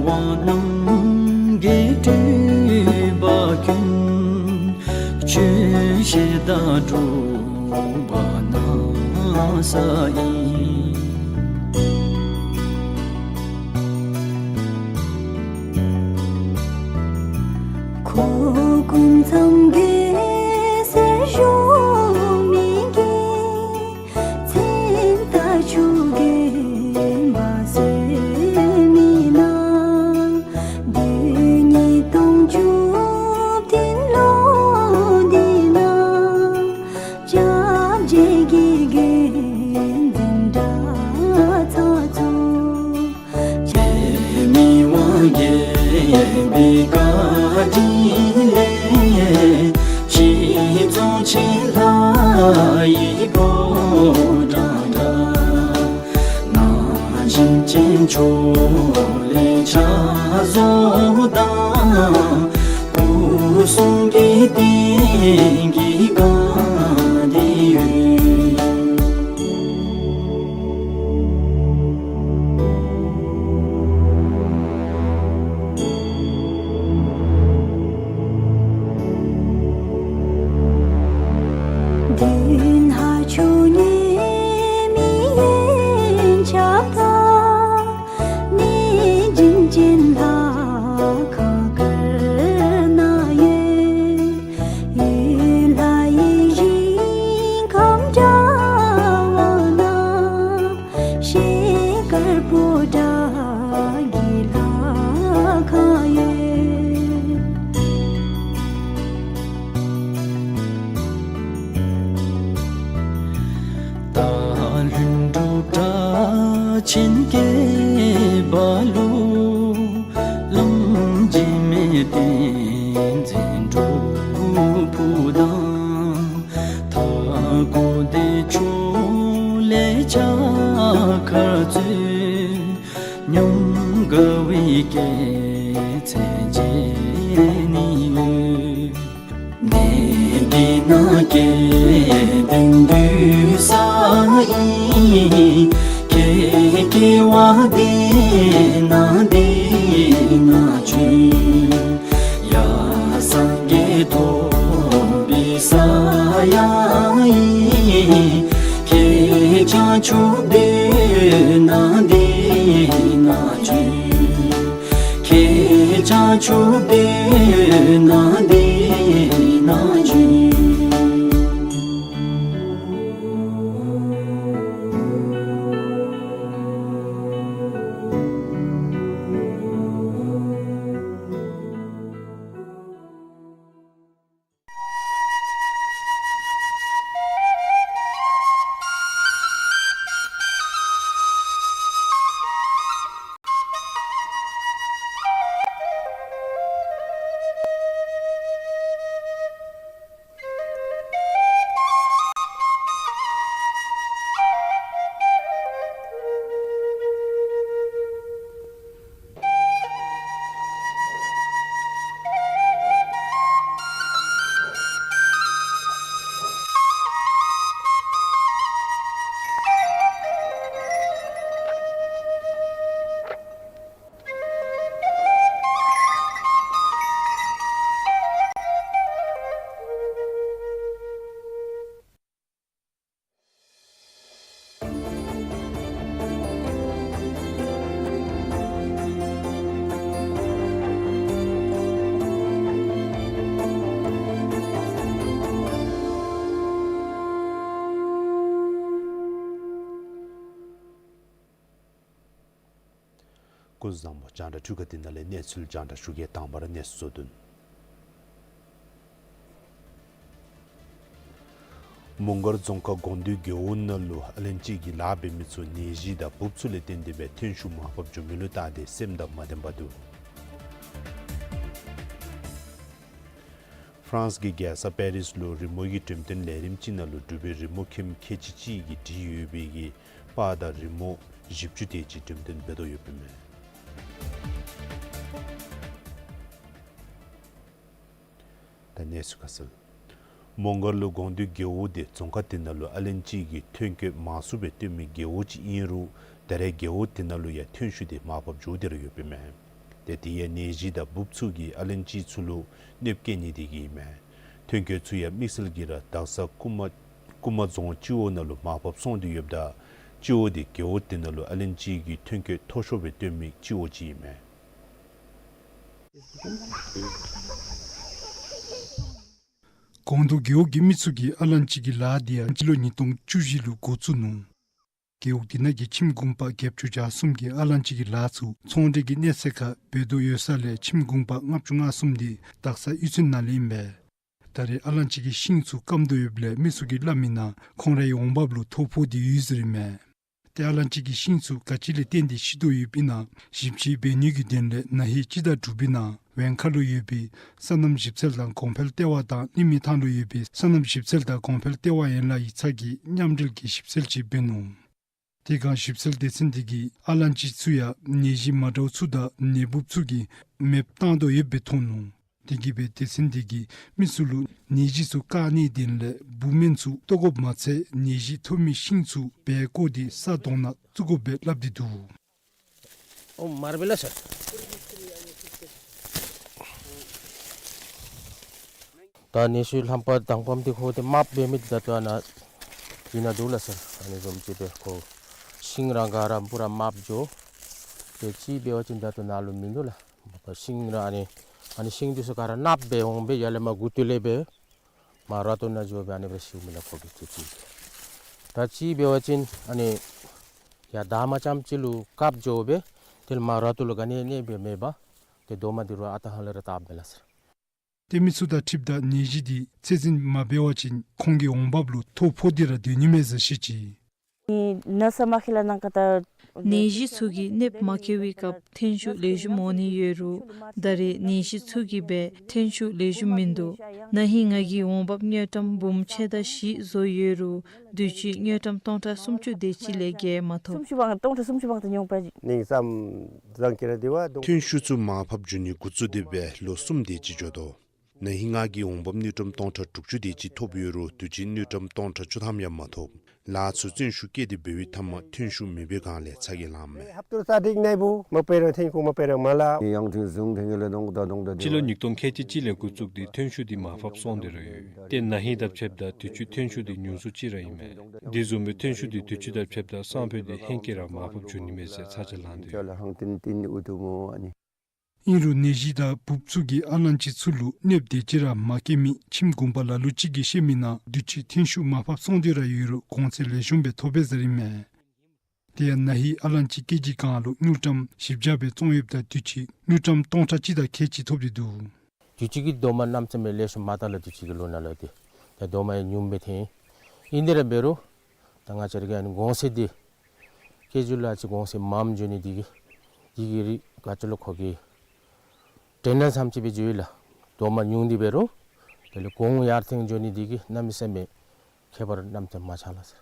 དབང་རྣམས་ཀྱིས་སྤྲུལ་པ་ཀུན། ཆོས་བཤད་དང་སྒྲུབ་པ་གནང་ས་ཡིན། འཁོར་ཀུན་མཚམས་བརྒྱད་གསེར་གཞོང་མེ་བརྒྱད། མཚན་རྟགས་ཆུ་རྒྱུན་འབར་སོལ་མེ་ནག། བདུན་གཉིས་སྟོང་བཅུ་བདུན་ལོ་འདི་ན། སྐྱབས་རྗེ་དགེ་བསྐོས་འཛིན་གྲྭ་ཚང་ཚོགས། འཆི་མེད་དབང་རྒྱལ་པའི་བཀའ་དྲིན་ལས། ཤིང་རྫོང་ཆེན་ལྷ་ཡི་ཕོ་བྲང་འདྲ། ནང་བཞིན་ཅན་ཕྱོགས་ལས་ཕྱག་བཟོ་དང་། སྐུ་གསུང་གི་རྟེན་གྱི་སྒང་འདི་ཡོད། མདུན་ལྷ་ཆུ་ཉེ་མི་ཡན་ཆད་དང་། གནས་འཛིན་ཅན་ལྷ་ཁང་དཀར་ནག་ཡོད། ཡུལ་ལྷ་ཡི་ཞིང་ཁམས་འདྲ་བ་ན། ཤེལ་དཀར་པོ་ཏ་གི་ལྷ་ཁང་ཡོད། སྟག་ལྷུན་གྲུབ་སྒྲ་ཆེན་སྐད་པ་ལུ། བླམ་འཇིགས་མེད་བསྟན་འཛིན་སྒྲུབ་ཕུག་དང་། མཐའ་འཁོབ་བདེ་མཆོག་ལས་ཕྱག་འཁར་སྩོལ། ཉམས་དགའ་བའི་སྐྱེད་ཚལ་མཇལ་ནི་ཡོད། གནས་འདི་ན་སྐལ་ལྡན་འདུས་ས་ཡིན། ཁྱེད་སྐྱེ་བ་འདི་ན་འདི་ན་བྱོན། ཡ་སངས་རྒྱས་ཐོབ་པའི་ས་ཡང་ཨིན། ཁྱེད་བྱང་ཆུབ་སྡོད་ན་འདི་ན་བྱོན། ཁྱེད་བྱང་ཆུབ་སྡོད་ན་འདི་ན་བྱོན། སྐུ་གཟུགས་བཟང་པོ། རྒྱང་བསྒྲགས་འཕྲུལ་ཁང་འདི་ནང་ལས་གནས་ཚུལ་རྒྱང་བསྒྲགས་ཞུ་གེ། དང་པ་ར་གནས་ཚུལ་གཙོ་དོན། མོང་སྒར་རྫོང་ཁག་དགོང་འདུས་རྒེད་འོག་ནང་ལུ་ཨ་ལན་ཅིག་གིས་ལཱ་འབད་མི་ཚུ་ནད་གཞི་དང་འབུཔ་ཚུ་ལས་བརྟེན་ཏེ་སྦེ་ཐོན་ཤུགས་མར་ཕབ་འགྱོ་མི་ལུ་བལྟ་སྟེ་སེམས་དང་མ་བདེན་པ་འདུག། ཧྥ་རན་སི་གི་རྒྱལ་ས་པེ་རིས་ལུ་རི་མོ་གི་འགྲེམས་སྟོན་ལས་རིམ་ཅིག་ནང་ལུ་འབྲུག་པའི་རི་མོ་མཁན་ཁལ་གཅིག་གཅིག་གིས་བྲིས་ཡོད་པའི་གི་པར་དང་རི་མོ་བཞི་བཅུ་དེ་ཅིག་འགྲེམས་སྟོན་འབད་དོ་ཡོདཔ་ཨིན་མས། ད་གནས་ཚུལ་ཁ་གསལ། མོང་སྒར་ལུ་དགོང་འདུས་རྒེད་འོག་དེ་རྫོང་ཁག་དེ་ནང་ལུ་ཨ་ལན་ཅིག་གིས་ཐོན་སྐྱེད་མང་སུ་སྦེ་བཏོན་མི་རྒེད་འོག་ཅིག་ཨིན་རུང་ད་རེས་རྒེད་འོག་དེ་ནང་ལུ་ཡང་ཐོན་ཤུགས་དེ་མར་ཕབ་འགྱོ་སྟེ་ར་ཡོདཔ་ཨིན་མས། ཏེ་དེ་ཡང་ནད་གཞི་དང་འབུཔ་ཚུ་གིས་ཨ་ལན་ཅི་ཚུ་ལུ་གནོདཔ་བཀལ་ནི་དེ་གིས་ཨིན་མས། ཐོན་སྐྱེད་ཚུ་ཡང་དམིགས་བསལ་གྱིས་ར་དྭགས་ས་ཀུ་མ་ཀུ་མ་རྫོང་སྤྱི་འོག་ནང་ལུ་མར་ཕབ་སོང་སྟེ་ཡོདཔ་ད་སྤྱི་འོག་དེ་རྒེད་འོག་དེ་ནང་ལུ་ཨ་ལན་ཅི་གི་ཐོན་སྐྱེད་མཐོ་ཤོས་སྦེ་ཐོན་མི་སྤྱི་འོག་ཅིག་ཨིན་མས། ཀོང་རྡོ་རྒེད་འོག་གི་མི་ཚུ་གིས་ཨ་ལན་ཅི་གི་ལཱ་དེ་ཡང་སྤྱི་ལོ་ཉིས་སྟོང་བཅུ་བཞི་ལུ་འགོ་བཙུགས་ནུག། རྒེད་འོག་དེ་ནང་གི་ཁྱིམ་གུང་པ་བརྒྱད་ཅུ་གྱ་གསུམ་གྱིས་ཨ་ལན་ཅི་གི་ལཱ་ཚུ་ཚོང་འབྲེལ་གྱི་གནས་ཚད་ཁར་འབད་དོ་ཡོད་ས་ལས་ཁྱིམ་གུང་པ་ལྔ་བཅུ་ང་གསུམ་དེ་དྭགས་ས་གཡུས་ཚན་ནང་ལས་ཨིན་པས། ད་རེས་ཨ་ལན་ཅི་གི་ཤིང་ཚུ་སྐམ་དོ་ཡོདཔ་ལས་མི་ཚུ་གིས་སླབ་མིའི་ནང་ཁོང་རའི་འོང་འབབ་ལུ་ཐོ་ཕོག་སྟེ་ཡོད་ཟེར་ཨིན་མས། ཏེ་ཨ་ལན་ཅི་གི་ཤིང་ཚུ་ག་ཅི་ལས་བརྟེན་ཏེ་ཤི་དོ་ཡོདཔ་ཨིན་ན་ཞིབ་དཔྱད་འབད་ནིའི་དོན་ལས་ན་ཧིང་སྤྱི་ཟླ་དྲུག་པའི་ནང་ཝེང་ཁ་ལུ་ཡོད་པའི་སོ་ནམ་ཞིབ་འཚོལ་དང་གོང་འཕེལ་ལྟེ་བ་དང་གླིང་མི་ཐང་ལུ་ཡོད་པའི་སོ་ནམ་ཞིབ་འཚོལ་དང་གོང་འཕེལ་ལྟེ་བ་ཡན་ལག་གཉིས་ཀྱིས་མཉམ་འབྲེལ་གྱིས་ཞིབ་འཚོལ་ཅིག་འབད་ནུག། དེ་སྒང་ཞིབ་འཚོལ་སྡེ་ཚན་དེ་གིས་ཨ་ལན་ཅི་ཚུ་ཡང་ནད་གཞི་མ་འདྲཝ་ཚུ་དང་ནད་འབུཔ་ཚུ་གིས་མེདཔ་བཏང་དོ་ཡོདཔ་སྦེ་མཐོང་ནུག། དེ་གིས་སྦེ་སྡེ་ཚན་དེ་གིས་མི་ཚུ་ལུ་ནད་གཞི་ཚུ་བཀག་ནིའི་དོན་ལས་འབུཔ་སྨན་ཚུ་བཏོག་དགོཔ་མ་ཚད་ནད་གཞི་ཐོབ་མི་ཤིང་ཚུ་སྦལ་བཀོ་སྟེ་ས་དོང་ནང་བཙུགས་དགོཔ་སྦེ་སླབ་སྟེ་འདུག། ཨོ་མར་བལ་ས། ད་ནེ་ཤུ་ལྷམ་པ་དང་པམ་དེ་ཁོ་དེ་དམརཔོ་འབད་མི་དེ་ད་ལྟོ་ཨ་ནཱ་དེ་ནང་འདུག་ལགས་སོ། ཨ་ནི་བཟུམ་ཅིག་སྦེ་ཁོ་ཤིང་ར་ག་ར་པུ་ར་དམརཔོ་འགྱོ། དེ་ཅིག་འབད་བ་ཅིན་ད་ལྟོ་ནཱ་ལུ་མིན་འདུག་ལགས། ཤིང་ར་ཨ་ནི་ཨ་ནི་ཤིང་འདི་ཚུ་ག་ར་ནགཔོ་འབད་འོང་སྦེ་ཡར་ལས་མར་མགུ་ཏོ་ལས་སྦེ་མར་ར་ཏོ་ནང་འགྱོ་སྦེ་ཨ་ནི་སྦེ་ཤིཝ་མས་ལགས་ཁོ་གིས་དེ་ཅིག། ད་ཅིག་འབད་བ་ཅིན་ཨ་ནི་ཡར་འདབ་མ་ཙམ་ཅིག་ལུ་བཀབ་འགྱོ་སྦེ་དེ་ལས་མར་ར་ཏོ་ལུ་ག་ནི་གནོདཔ་མེད་པར་ཏེ་རྡོག་མ་འདི་རུང་ཨ་རྟག་ཧ་ལས་ར་བཏབ་མས་ལགས་སོ། ཏེ་མི་ཚུ་དང་འཁྲིལཝ་ད་ནད་གཞི་འདི་ཚད་འཛིན་མ་འབད་བ་ཅིན་ཁོང་གི་འོང་འབབ་ལུ་ཐོ་ཕོག་སྟེ་ར་སྡོད་ནི་མས་ཟེར་བཤད་ཅི། ནད་གཞི་ཚུ་གིས་གནོདཔ་མ་བཀལ་བའི་སྐབས་ཐོན་ཤུགས་ལེགས་ཤོམ་འོང་ནི་ཡོད་རུང་ད་རེས་ནད་གཞི་ཚུ་གིས་སྦེ་ཐོན་ཤུགས་ལེགས་ཤོམ་མིན་འདུག། ན་ཧིང་ང་གིས་འོང་འབབ་དངུལ་ཀྲམ་འབུམ་ཕྱེད་དང་བཞི་བཟོ་ཡོད་རུང་དུས་ཅི་དངུལ་ཀྲམ་སྟོང་ཕྲག་སུམ་ཅུ་དེ་ཅིག་ལས་བརྒལ་མ་ཐོབ། ཐོན་ཤུགས་ཚུ་མར་ཕབ་འགྱོ་ནི་འགོ་བཙུགས་ཏེ་སྦེ་ལོ་གསུམ་དེ་ཅིག་འགྱོ་དོ། ན་ཧིང་ང་གིས་འོང་འབབ་དངུལ་ཀྲམ་སྟོང་ཕྲག་དྲུག་ཅུ་དེ་ཅིག་ཐོབ་ཡོད་རུང་དུས་ཅི་དངུལ་ཀྲམ་སྟོང་ཕྲག་བཅུ་ཐམ་ཡང་མ་ཐོབ། ལཱ་ཚུ་བརྩོན་ཤུགས་བསྐྱེད་དེ་འབད་བའི་མཐའ་མར་ཐོན་ཤུགས་མེད་པའི་སྒང་ལས་ཚ་གྱང་ལངམ་མས། སྤྱི་ལོ་ཉིས་སྟོང་ཁལ་གཅིག་གཅིག་ལས་འགོ་བཙུགས་ཏེ་ཐོན་ཤུགས་འདི་མར་ཕབ་སོང་སྟེ་ར་ཡོད། ཏེ་ན་ཧིང་དང་ཕྱདཔ་ད་དུས་ཅི་ཐོན་ཤུགས་འདི་ཉུང་སུ་ཅིག་ར་ཨིན་མས། དེ་བཟུམ་སྦེ་ཐོན་ཤུགས་འདི་དུས་ཅི་དང་ཕྱདཔ་ད་སང་ཕོད་འདི་ཧེང་སྐལ་ར་མར་ཕབ་འགྱོ་ནི་མས་ཟེར་ཚ་གྱང་ལང་སྟེ་ཡོད། ཨིན་རུང་ནད་གཞི་དང་འབུཔ་ཚུ་གིས་ཨ་ལན་ཅི་ཚུ་ལུ་གནོདཔ་དེ་ཅིག་ར་མ་བཀལ་མི་ཁྱིམ་གུང་པ་ལ་ལུ་ཅིག་གིས་བཤད་མིའི་ནང་དུས་ཅི་ཐོན་ཤུགས་མར་ཕབ་སོང་སྟེ་ར་ཡོད་རུང་གོང་ཚད་ལེགས་ཤོམ་སྦེ་ཐོབ་པས་ཟེར་ཨིན་མས། དེ་ཡང་ན་ཧིང་ཨ་ལན་ཅི་ཀེ་ཇི་གང་ལུ་དངུལ་ཀྲམ་བཞི་བརྒྱ་སྦེ་བཙོང་ཡོདཔ་ད་དུས་ཅི་དངུལ་ཀྲམ་སྟོང་ཕྲག་གཅིག་དང་ཁལ་གཅིག་ཐོབ་སྟེ་འདུག། དུས་ཅི་གི་རྡོག་མ་གནམ་མེད་ས་མེད་ལེགས་ཤོམ་མ་ཐལ་ལགས། དུས་ཅི་གི་ལོ་ནང་ལུ་ཏེ་ད་རྡོག་མ་ཡང་ཉུངམ་སྦེ་ཐོན། ཨིན་དེ་ར་འབད་རུང་ད་ང་བཅས་ར་གི་ཨ་ནི་གོང་ཚད་འདི་ཀེ་ཇི་ལུ་ཨ་ཙི་གོང་ཚད་དམའམ་འགྱོ་ནི་འདི་གིས་འདི་གི་རིགས་ག་ཅི་ལོ་ཁོ་གི་དྲན་དྲན་ཙམ་ཅིག་སྦེ་འགྱོ་ཡི་ལགས། རྡོག་མ་ཉུང་སྟེ་འབད་རུང་དེ་ལས་གོང་ཡར་ཐོན་འགྱོ་ནི་འདི་གིས་གནམ་མེད་ས་མེད་ཁྱད་པར་གནམ་མེད་ས་མེད་མ་ཆགས་ལགས་སོ།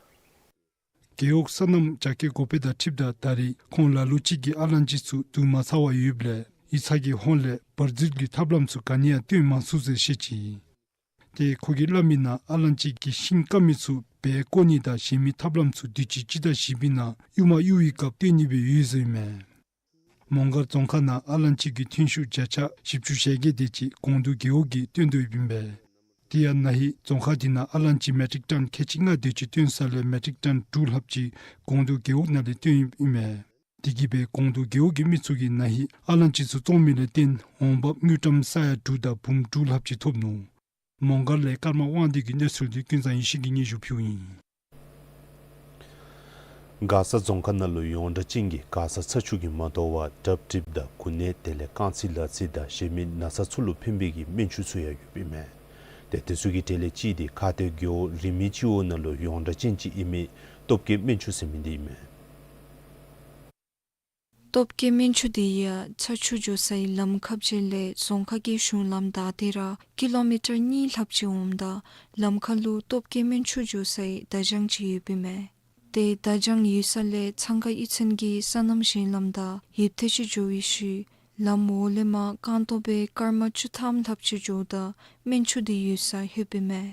རྒེད་འོག་སོ་ནམ་རྒྱ་སྐྱེད་འགོ་དཔོན་དང་འཁྲིལཝ་ད་ད་རེས་ཁོང་ལ་ལུ་ཅིག་གིས་ཨ་ལན་ཅི་ཚུ་བསྡུ་མ་ཚར་བར་ཡོདཔ་ལས་ཡིག་ཚང་གི་ཧོངས་ལས་བར་འཛུལ་གྱི་ཐབས་ལམ་ཚུ་ག་ནི་ཡང་སྟོན་མ་ཚུགས་ཟེར་བཤད་ཅི། ཏེ་ཁོ་གིས་སླབ་མིའི་ནང་ཨ་ལན་ཅི་གི་ཤིང་སྐམ་མི་ཚུ་སྦལ་བཀོ་ནི་དང་གཞན་མི་ཐབས་ལམ་ཚུ་དུས་ཅི་སྤྱི་ཟླ་བཞི་པའི་ནང་ཡུར་མ་ཡུར་བའི་སྐབས་སྟོན་ནི་སྦེ་ཡོད་ཟེར་ཨིན་མས། མོང་སྒར་རྫོང་ཁག་ནང་ཨ་ལན་ཅི་གི་ཐོན་ཤུགས་བརྒྱ་ཆ་བཞི་བཅུ་ཞེ་བརྒྱད་དེ་ཅིག་ཀོང་རྡོ་རྒེད་འོག་གིས་བཏོན་དོ་ཡོདཔ་ཨིན་པས། དེ་ཡང་ན་ཧིང་རྫོང་ཁག་འདི་ནང་ཨ་ལན་ཅི་མེ་ཊིག་ཊོན་ཁལ་གཅིག་ལྔ་དེ་ཅིག་བཏོན་ས་ལས་མེ་ཊིག་ཊོན་དྲུག་ལྷགཔ་ཅིག་ཀོང་རྡོ་རྒེད་འོག་ནང་ལས་བཏོན་ཡོདཔ་ཨིན་མས། དེ་གིས་སྦེ་ཀོང་རྡོ་རྒེད་འོག་གི་མི་ཚུ་གིས་ན་ཧིང་ཨ་ལན་ཅི་ཚུ་བཙོང་མི་ལས་བརྟེན་འོང་འབབ་དངུལ་ཀྲམ་ས་ཡ་དྲུག་དང་འབུམ་དྲུག་ལྷགཔ་ཅིག་ཐོབ་ནུག། མོང་སྒར་ལས་ཀརྨ་དབང་འདུས་ཀྱི་གནས་ཚུལ་འདི་ཀུན་བཟང་ཡེ་ཤེས་ཀྱིས་སྙན་ཞུ་ཕུལཝ་ཨིན། མགར་ས་རྫོང་ཁག་ནང་ལུ་ཡོངས་གྲགས་ཅན་གྱི་མགར་ས་ཚ་ཆུ་གིས་མ་དོ་བར་གྲབ་གྲིབ་དང་གོ་གནས་དེ་ལས་རྐང་ཚིགས་ལག་ཚིགས་དང་གཞན་མི་ན་ཚ་ཚུ་ལུ་ཕན་པའི་གི་སྨན་ཆུ་ཚུ་ཡང་ཡོདཔ་ཨིན་མས། ཏེ་དེ་ཚུ་གི་གྲས་ལས་གཅིག་འདི་ཁ་གཏད་རྒེད་འོག་རིང་མིན་སྤྱི་འོག་ནང་ལུ་ཡོངས་གྲགས་ཅན་ཅིག་ཨིན་མི་སྟོབས་རྒྱས་སྨན་ཆུ་ཟེར་མི་འདི་ཨིན་མས། སྟོབས་རྒྱས་སྨན་ཆུ་འདི་ཡང་ཚ་ཆུ་འགྱོ་སའི་ལམ་ཁ་ཅིག་ལས་རྫོང་ཁག་གི་གཞུང་ལམ་བདའ་སྟེ་ར་ཀི་ལོ་མི་ཊར་གཉིས་ལྷགཔ་ཅིག་འོངམ་ད་ལམ་ཁ་ལུ་སྟོབས་རྒྱས་སྨན་ཆུ་འགྱོ་སའི་བརྡ་བྱང་ཅིག་ཡོདཔ་ཨིན་མས། ཏེ་བརྡ་བྱང་ཡོད་ས་ལས་ཚང་ཁ་གཡུས་ཚན་གྱི་སོ་ནམ་ཞིང་ལམ་དང་ཡུདཔ་ཐེངས་ཅིག་འགྱོ་བའི་ཤུལ་ལམ་འོག་ལས་མར་རྐང་སྟོང་སྦེ་སྐར་མ་བཅུ་ཐམ་ལྷགཔ་ཅིག་འགྱོཝ་ད་སྨན་ཆུ་འདི་ཡོད་ས་ལྷོདཔ་ཨིན་མས།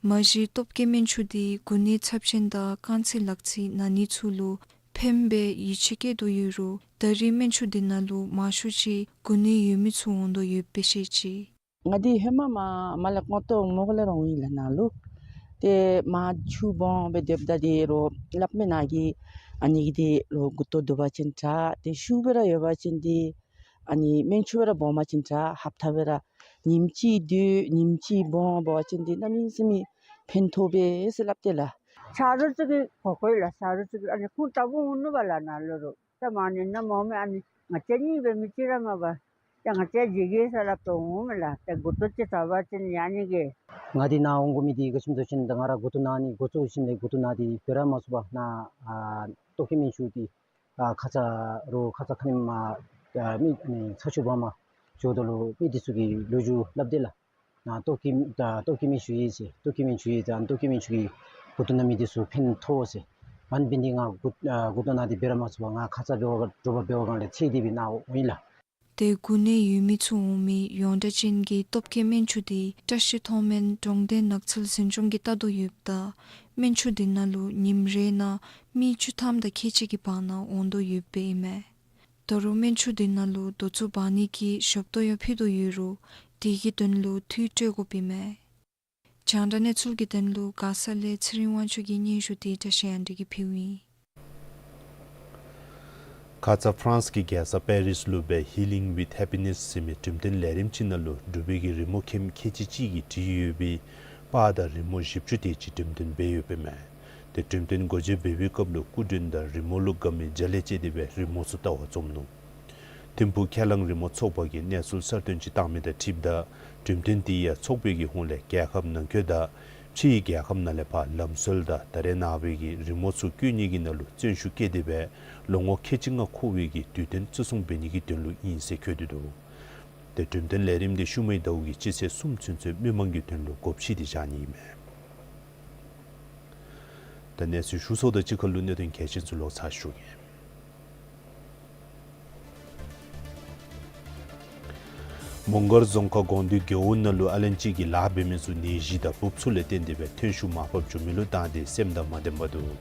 མ་གཞི་སྟོབས་རྒྱས་སྨན་ཆུ་འདི་གོ་གནས་ཚབས་ཆེན་དང་རྐང་ཚིགས་ལག་ཚིགས་ན་ནི་ཚུ་ལུ་ ཕནམ་སྦེ་ཡིད་ཆེས་བསྐྱེད་དོ་ཡོད་རུང་ད་རིས་སྨན་ཆུ་འདི་ནང་ལུ་མང་ཤོས་ཅིག་གུ་ནད་ཡོད་མི་ཚུ་འོང་དོ་ཡོདཔ་སྦེ་བཤད་ཅི། ང་འདི་ཧེ་མ་མ་མར་ལས་ཀོང་ཏོ་མོ་ག་ལས་ར་འོང་ཡི་ལགས་ནཱ་ལུ། ཏེ་མར་ཆུ་སྦོམ་སྦེ་སྡོདཔ་ད་འདི་རོགས་སླབ་མི་ནང་གི་ཨ་ནི་གི་འདི་རོགས་མགུ་ཏོ་དུ་བ་ཅིན་དྲག། ཏེ་ཤུགས་སྦེ་ར་ཡོད་པ་ཅིན་འདི་ཨ་ནི་སྨན་ཆུ་སྦེ་ར་སྦོམ་པ་ཅིན་དྲག། ཧབ་ཐབས་སྦེ་ར་ཉིནམ་གཅིག་སྡོད་ཉིནམ་གཅིག་སྦོམ་འབད་བ་ཅིན་འདི་གནམ་མེད་ས་མེད་ཕན་ཐོགས་པས་ཟེར་སླབ་དེས་ལགས། ཆ་རོགས་ཅིག་གིས་གོ་གོ་ཡི་ལགས། ཆ་རོགས་ཅིག་གིས་ཨ་ནི་ཁོང་ལྟ་བུ་འོང་ནུག་པ་ལགས་ནཱ་ལུ་རོགས། ད་མ་ནི་ནམ་འོང་མི་ཨ་ནི་ང་བཅས་གཉིས་སྦེ་མི་གཅིག་ར་མ་པ། ད་ང་བཅས་ཀྱིས་གེ་ཟེར་སླབ་དོ་འོང་མས་ལགས། ད་མགུ་ཏོ་ཅིག་དྲག་པ་ཅིན་ཡང་ཨ་ནི་གི། ང་འདི་ནཱ་འོང་དགོ་མི་འདི་ག་ཅི་སྨོ་ཟེར་བ་ཅིན་ད་ང་ར་མགུ་ཏོ་ན་ནི་འགོ་བཙུགས་ཞིནམ་ལས་མགུ་ཏོ་ན་སྟེ་འབད་ར་མ་ཚུགས་པར་ནཱ་ཨ་ལྟོ་ཁྱད་སྨན་ཆུ་འདི་ཨ་ཁ་ཙ་རོགས་ཁ་ཙ་ཁ་ཉིནམ་ཨ་མི་ཨ་ནི་ཚ་ཆུ་འབག་མར་འགྱོ་དོ་ལོ་མི་འདི་ཚུ་གིས་ལོ་རྒྱུས་སླབ་དེས་ལགས། ནཱ་ལྟོ་ཁྱད་ཨ་ལྟོ་ཁྱད་སྨན་ཆུ་ཡོད་ཟེར། ལྟོ་ཁྱད་སྨན་ཆུ་ཡོད་ཟེར། ཨ་ནི་ལྟོ་ཁྱད་སྨན་ཆུ་གིས་མགུ་ཏོ་ན་མི་འདི་ཚུ་ཕན་ཐོགས་ཟེར། ཨ་ནི་འབད་ནི་འདི་ང་མགུ་ཨ་མགུ་ཏོ་ན་སྟེ་འབད་ར་མ་ཚུགས་པར་ང་ཁ་ཙ་འབད་བ་དྲོ་པ་འབད་བའི་སྒང་ལས་ཚེ་འདི་སྦེ་ནཱ་འོང་ཡི་ལགས། ཏེ་མགུ་ནད་ཡོད་མི་ཚུ་འོང་མི་ཡོངས་གྲགས་ཅན་གྱི་ལྟོ་ཁྱད་སྨན་ཆུ་འདི་བཀྲ་ཤིས་མཐོང་སྨོན་གྲོང་སྡེ་ནགས་ཚལ་འཛིན་སྐྱོང་གིས་བལྟ་དོ་ཡོདཔ་ད་སྨན་ཆུ་འདི་ནང་ལུ་ཉིནམ་རེ་ནང་མི་བཅུ་ཐམ་དང་ཁལ་གཅིག་གི་བར་ན་འོང་དོ་ཡོདཔ་སྦེ་ཨིན་མས། ད་རུང་སྨན་ཆུ་འདི་ནང་ལུ་དོ་ཚོ་འབག་ནི་གི་ཞབས་ཏོག་ཡང་ཕུལ་དོ་ཡོད་རུང་དེ་གི་དོན་ལུ་དུས་སྤྲོད་དགོཔ་ཨིན་མས། རྒྱང་བསྒྲགས་གནས་ཚུལ་གྱི་དོན་ལུ་མགར་ས་ལས་ཚེ་རིང་དབང་ཕྱུག་གི་སྙན་ཞུ་འདི་བཀྲ་ཤིས་དབྱངས་སྒྲོན་གྱིས་ཕུལཝ་ཨིན། ཁ་ཙ་ཕ་རན་སི་གི་རྒྱལ་ས་པེ་རིས་ལུ་སྦེ་Healing with Happiness ཟེར་མི་འགྲེམས་སྟོན་ལས་རིམ་ཅིག་ནང་ལུ་འབྲུག་པའི་གི་རི་མོ་མཁནམ་ཁལ་གཅིག་གཅིག་གིས་བྲིས་ཡོད་པའི་པར་དང་རི་མོ་བཞི་བཅུ་དེ་ཅིག་འགྲེམས་སྟོན་འབད་ཡོདཔ་ཨིན་མས། ཏེ་འགྲེམས་སྟོན་སྒོ་འབྱེད་འབད་བའི་སྐབས་ལུ་སྐུ་མགྲོན་དང་རི་མོ་ལུ་དགའ་མི་མཇལ་ལས་བཅད་དེ་སྦེ་རི་མོ་ཚུ་བལྟ་བར་འཛོམས་ནུག། ཐིམ་ཕུག་ཁས་བླངས་རི་མོ་ཚོགས་པ་གིས་གནས་ཚུལ་གསར་བཏོན་ཅིག་བཏང་མི་དང་འཁྲིལཝ་ད་འགྲེམས་སྟོན་དེ་ཡང་ཚོགས་པའི་གི་ཧོངས་ལས་རྒྱལ་ཁབ་ནང་འཁོད་དང་ཕྱིའི་རྒྱལ་ཁབ་ནང་ལས་ཕར་ལམ་སྲོལ་དང་ད་རེས་ནངས་པའི་གི་རི་མོ་ཚུ་བཀོད་ནི་གི་ནང་ལུ་བརྩོན་ཤུགས་བསྐྱེད་དེ་སྦེ་ལོ་ངོ་ཁལ་གཅིག་ལྔ་འཁོར་བའི་གི་དུས་སྟོན་བརྩི་སྲུང་འབད་ནི་གི་དོན་ལུ་ཨིན་ཟེར་བཀོད་དེ་འདུག། ཏེ་འགྲེམས་སྟོན་ལས་རིམ་དེ་ཤུལ་མའི་ཟླཝ་གི་སྤྱི་ཚེས་གསུམ་ཚུན་ཚོད་མི་མང་གི་དོན་ལུ་སྒོ་ཕྱེ་སྟེ་བཞག་ནི་ཨིན་མས། ད་གནས་ཚུལ་ཞུ་ཚརཝ་དང་གཅིག་ཁར་ལུ་གནད་དོན་གལ་ཆེན་ཚུ་ལོག་ཚར་ཞུ་གེ། མོང་སྒར་རྫོང་ཁག་དགོངས་འདུས་རྒེད་འོག་ནང་ལུ་ཨ་ལན་ཅིག་གིས་ལཱ་འབད་མི་ཚུ་ནད་གཞི་དང་འབུཔ་ཚུ་ལས་བརྟེན་ཏེ་སྦེ་ཐོན་ཤུགས་མར་ཕབ་འགྱོ་མི་ལུ་བཏང་སྟེ་སེམས་དང་མ་ལྡན་པར་འདུག།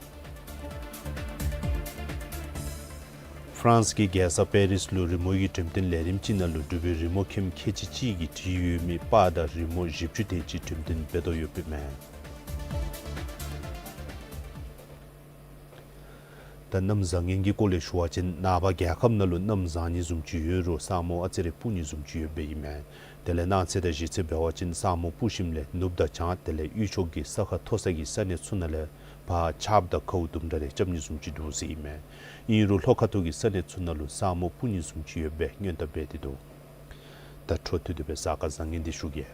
ཕ་རན་སི་གི་རྒྱལ་ས་པེ་རིས་ལུ་རི་མོ་གི་འགྲེམས་སྟོན་ལས་རིམ་ཅིག་ནང་ལུ་འབྲུག་པའི་རི་མོ་མཁནམ་ཁལ་གཅིག་གཅིག་གིས་བྲིས་ཡོད་མི་པར་དང་རི་མོ་བཞི་བཅུ་དེ་ཅིག་འགྲེམས་སྟོན་འབད་དོ་ཡོདཔ་ཨིན་མས། ད་གནམ་བཟང་ངན་གྱི་སྐོར་ལས་ཞུ་བ་ཅིན་ནངས་པ་རྒྱལ་ཁབ་ནང་ལུ་གནམ་བཟང་ནི་བཟུམ་ཅིག་ཡོད་རུང་ས་སྨུག་ཨ་ཙི་རེ་སྤུབ་ནི་བཟུམ་ཅིག་ཡོདཔ་ཨིན་མས། དེ་ལས་གནངས་ཚེ་དང་གཞེས་ཚེ་འབད་བ་ཅིན་ས་སྨུག་སྤུབ་ཞིནམ་ལས་ནུབ་དང་བྱང་དེ་ལས་དབུས་ཕྱོགས་ཀྱི་ས་ཁ་མཐོ་ས་གི་ས་གནས་ཚུ་ནང་ལས་ཕར་ཆརཔ་དང་ཁཝ་དུམ་གྲ་རེ་རྐྱབ་ནི་བཟུམ་ཅིག་འདུག་ཟེར་ཨིན་མས། ཨིན་རུང་ལྷོ་ཁ་ཐུག་གི་ས་གནས་ཚུ་ནང་ལུ་ས་སྨུག་སྤུབ་ནི་བཟུམ་ཅིག་ཡོད་པའི་སྔོན་བརྡ་འབད་དེ་འདུག། ད་འཕྲོ་མཐུད་དེ་སྦེ་གཟའ་སྐར་བཟང་ངན་འདི་ཞུ་གེ།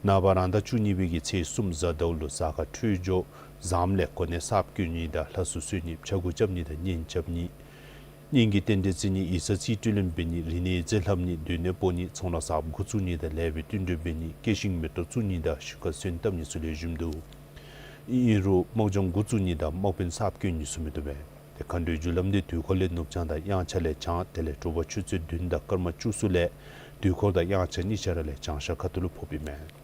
ནངས་པ་རང་ཟླ་བཅུ་གཉིས་པའི་གི་ཚེས་གསུམ་གཟའ་ཟླཝ་ལུ་གཟའ་སྐར་འཕྲོད་སྦྱོར་བཟངམ་ལས་གོ་གནས་གསརཔ་བསྐོ་ནི་དང་ལྷ་སྲུ་གསོལ་ནི་ཕྱྭ་འགུགས་རྐྱབ་ནི་དང་གཉེན་རྐྱབ་ནི། གཉེན་གྱི་རྟེན་འབྲེལ་བརྩི་ནི་ཡིག་ཚང་རྩིས་སྤྲོད་ལེན་འབད་ནི་རིག་གནས་ཡིག་རྩིས་ལྷབ་ནི་སྡོད་གནས་སྤོ་ནི་ཚོང་ལཱ་གསརཔ་འགོ་བཙུགས་ནི་དང་ལེགས་པའི་བསྟུན་གྲོས་འབད་ནི་སྐྱེད་ཤིང་མེ་ཏོག་བཙུགས་ནི་དང་ཞིང་ཁ་སོན་བཏབ་ནི་ཚུ་ལེགས་ཤོམ་འདུག། ཨིན་རུང་དམག་སྦྱོང་འགོ་བཙུགས་ནི་དང་དམག་དཔོན་གསརཔ་བསྐོ་ནི་ཚུ་མི་བཏུབ་པས། ཏེ་མཁའ་འགྲོའི་རྒྱུ་ལམ་འདི་དུས་འཁོར་ལས་ནུབ་བྱང་དང་དབྱངས་འཆར་ལས་བྱང་དེ་ལས་དྲོ་པ་ཆུ་ཚོད་བདུན་དང་སྐར་མ་བཅུ་གསུམ་ལས་དུས་འཁོར་དང་དབྱངས་འཆར་གཉིས་ཆ་ར་ལས་བྱང་ཤར་ཁ་ཐུག་ལུ་ཕོགཔ་ཨིན་མས།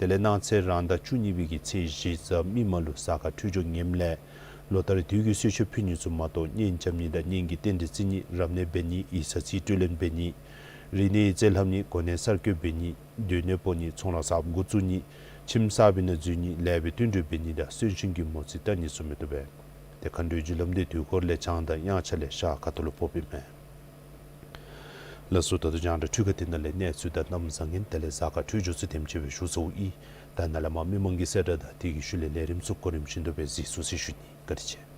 དེ་ལས་གནངས་ཚེ་རང་ཟླ་བཅུ་གཉིས་པའི་གི་ཚེས་བཞི་གཟའ་མིག་དམར་ལུ་གཟའ་སྐར་འཕྲོད་སྦྱོར་ངནམ་ལས་ལོ་ལྟར་དུས་ཀྱི་གསོལ་མཆོད་ཕུལ་ནི་ཚུ་མ་གཏོགས་གཉེན་རྐྱབ་ནི་དང་གཉེན་གྱི་རྟེན་འབྲེལ་བརྩི་ནི་རབ་གནས་འབད་ནི་ཡིག་ཚང་རྩིས་སྤྲོད་ལེན་འབད་ནི་རིག་གནས་ཡིག་རྩིས་ལྷབ་ནི་གོ་གནས་གསར་བསྐོ་འབད་ནི་སྡོད་གནས་སྤོ་ནི་ཚོང་ལཱ་གསརཔ་འགོ་བཙུགས་ནི་ཁྱིམ་གསར་པའི་ནང་འཛུལ་ནི་ལེགས་པའི་བསྟུན་གྲོས་འབད་ནི་དང་གསོན་གཤིན་གྱི་མོ་རྩིས་བལྟ་ནི་ཚུ་མི་བཏུབ་པས། ཏེ་མཁའ་འགྲོའི་རྒྱུ་ལམ་འདི་དུས་འཁོར་ལས་བྱང་དང་དབྱངས་འཆར་ལས་ཤར་ཁ་ཐུག་ལུ་ཕོགཔ་ཨིན་མས། ལགས་སོ། ད་ལྟོ་རྒྱང་བསྒྲགས་འཕྲུལ་ཁང་འདི་ནང་ལས་གནས་ཚུལ་དང་གནམ་བཟང་ངན་དེ་ལས་གཟའ་སྐར་འཕྲོད་སྦྱོར་ཚུ་དེམ་ཅིག་སྦེ་ཞུ་ཚརཝ་ཨིན། ད་ནཱ་ལས་མར་མི་མང་གི་གསལ་བསྒྲགས་དང་དེ་གི་ཤུལ་ལས་ལས་རིམ་ཚུ་གོ་རིམ་བཞིན་དུ་སྦེ་གཟིགས་ཚུགས་ཟེར་ཞུ་ནི། བཀའ་དྲིན་ཆེ།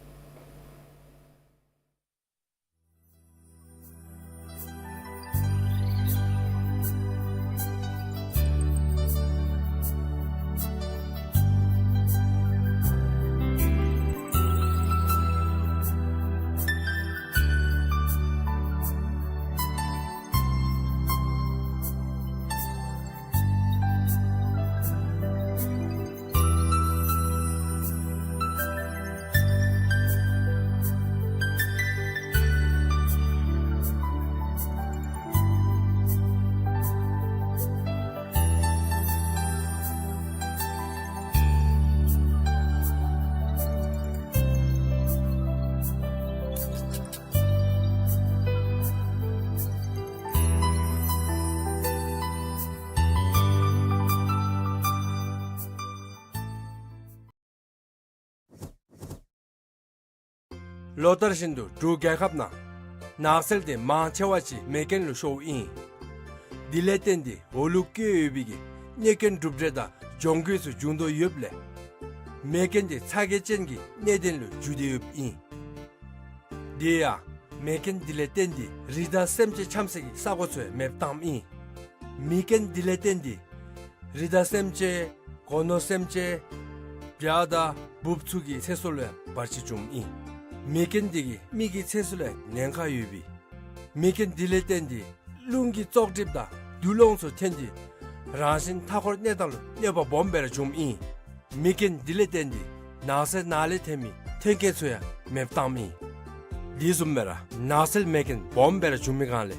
ལོ་ལྟར་བཞིན་དུ་འབྲུག་རྒྱལ་ཁབ་ནང་ནགས་ཚལ་དེ་མང་ཆེ་བ་ཅིག་མེ་རྐྱེན་ལུ་ཤོརཝ་ཨིན། དེ་ལས་བརྟེན་ཏེ་འོ་ལུ་བཀོད་ཡོད་པའི་གི་གནོད་སྐྱོན་གྲུབ་འབྲས་དང་གྱོང་གུད་ཚུ་འབྱུང་དོ་ཡོདཔ་ལས་མེ་རྐྱེན་དེ་ཚ་གྱང་ཅན་གྱི་གནད་དོན་ལུ་འགྱུར་ཏེ་ཡོདཔ་ཨིན། དེ་ཡང་མེ་རྐྱེན་དེ་ལས་བརྟེན་ཏེ་རི་དྭགས་སེམས་ཅན་འཁྱམས་སའི་གི་ས་གོ་ཚུ་ཡང་མེདཔ་བཏངམ་ཨིན། མེ་རྐྱེན་དེ་ལས་བརྟེན་ཏེ་རི་དྭགས་སེམས་ཅན་སྒོ་ནོར་སེམས་ཅན་བྱ་དང་འབུཔ་ཚུ་གི་ཚེ་སྲོག་ལུ་ཡང་བར་ཆད་བྱུངམ་ཨིན། མེ་རྐྱེན་དེ་གིས་མི་གི་ཚེ་སྲོག་ལུ་ཡང་ཉེན་ཁ་ཡོད་པས། མེ་རྐྱེན་དེ་ལས་བརྟེན་ཏེ་རླུང་གི་བཙོག་གྲིབ་དང་རྡུལ་སློང་ཚུ་ཐོན་ཏེ་རང་བཞིན་མཐའ་འཁོར་གནས་སྟངས་ལུ་གནོད་པ་སྦོམ་སྦེ་ར་བྱུངམ་ཨིན། མེ་རྐྱེན་དེ་ལས་བརྟེན་ཏེ་ནགས་ཚལ་ནང་ལས་ཐོན་མི་མཐུན་རྐྱེན་ཚུ་ཡང་མེདཔ་བཏངམ་ཨིན། དེ་བཟུམ་སྦེ་ར་ནགས་ཚལ་མེ་རྐྱེན་སྦོམ་སྦེ་ར་བྱུང་མི་སྒང་ལས་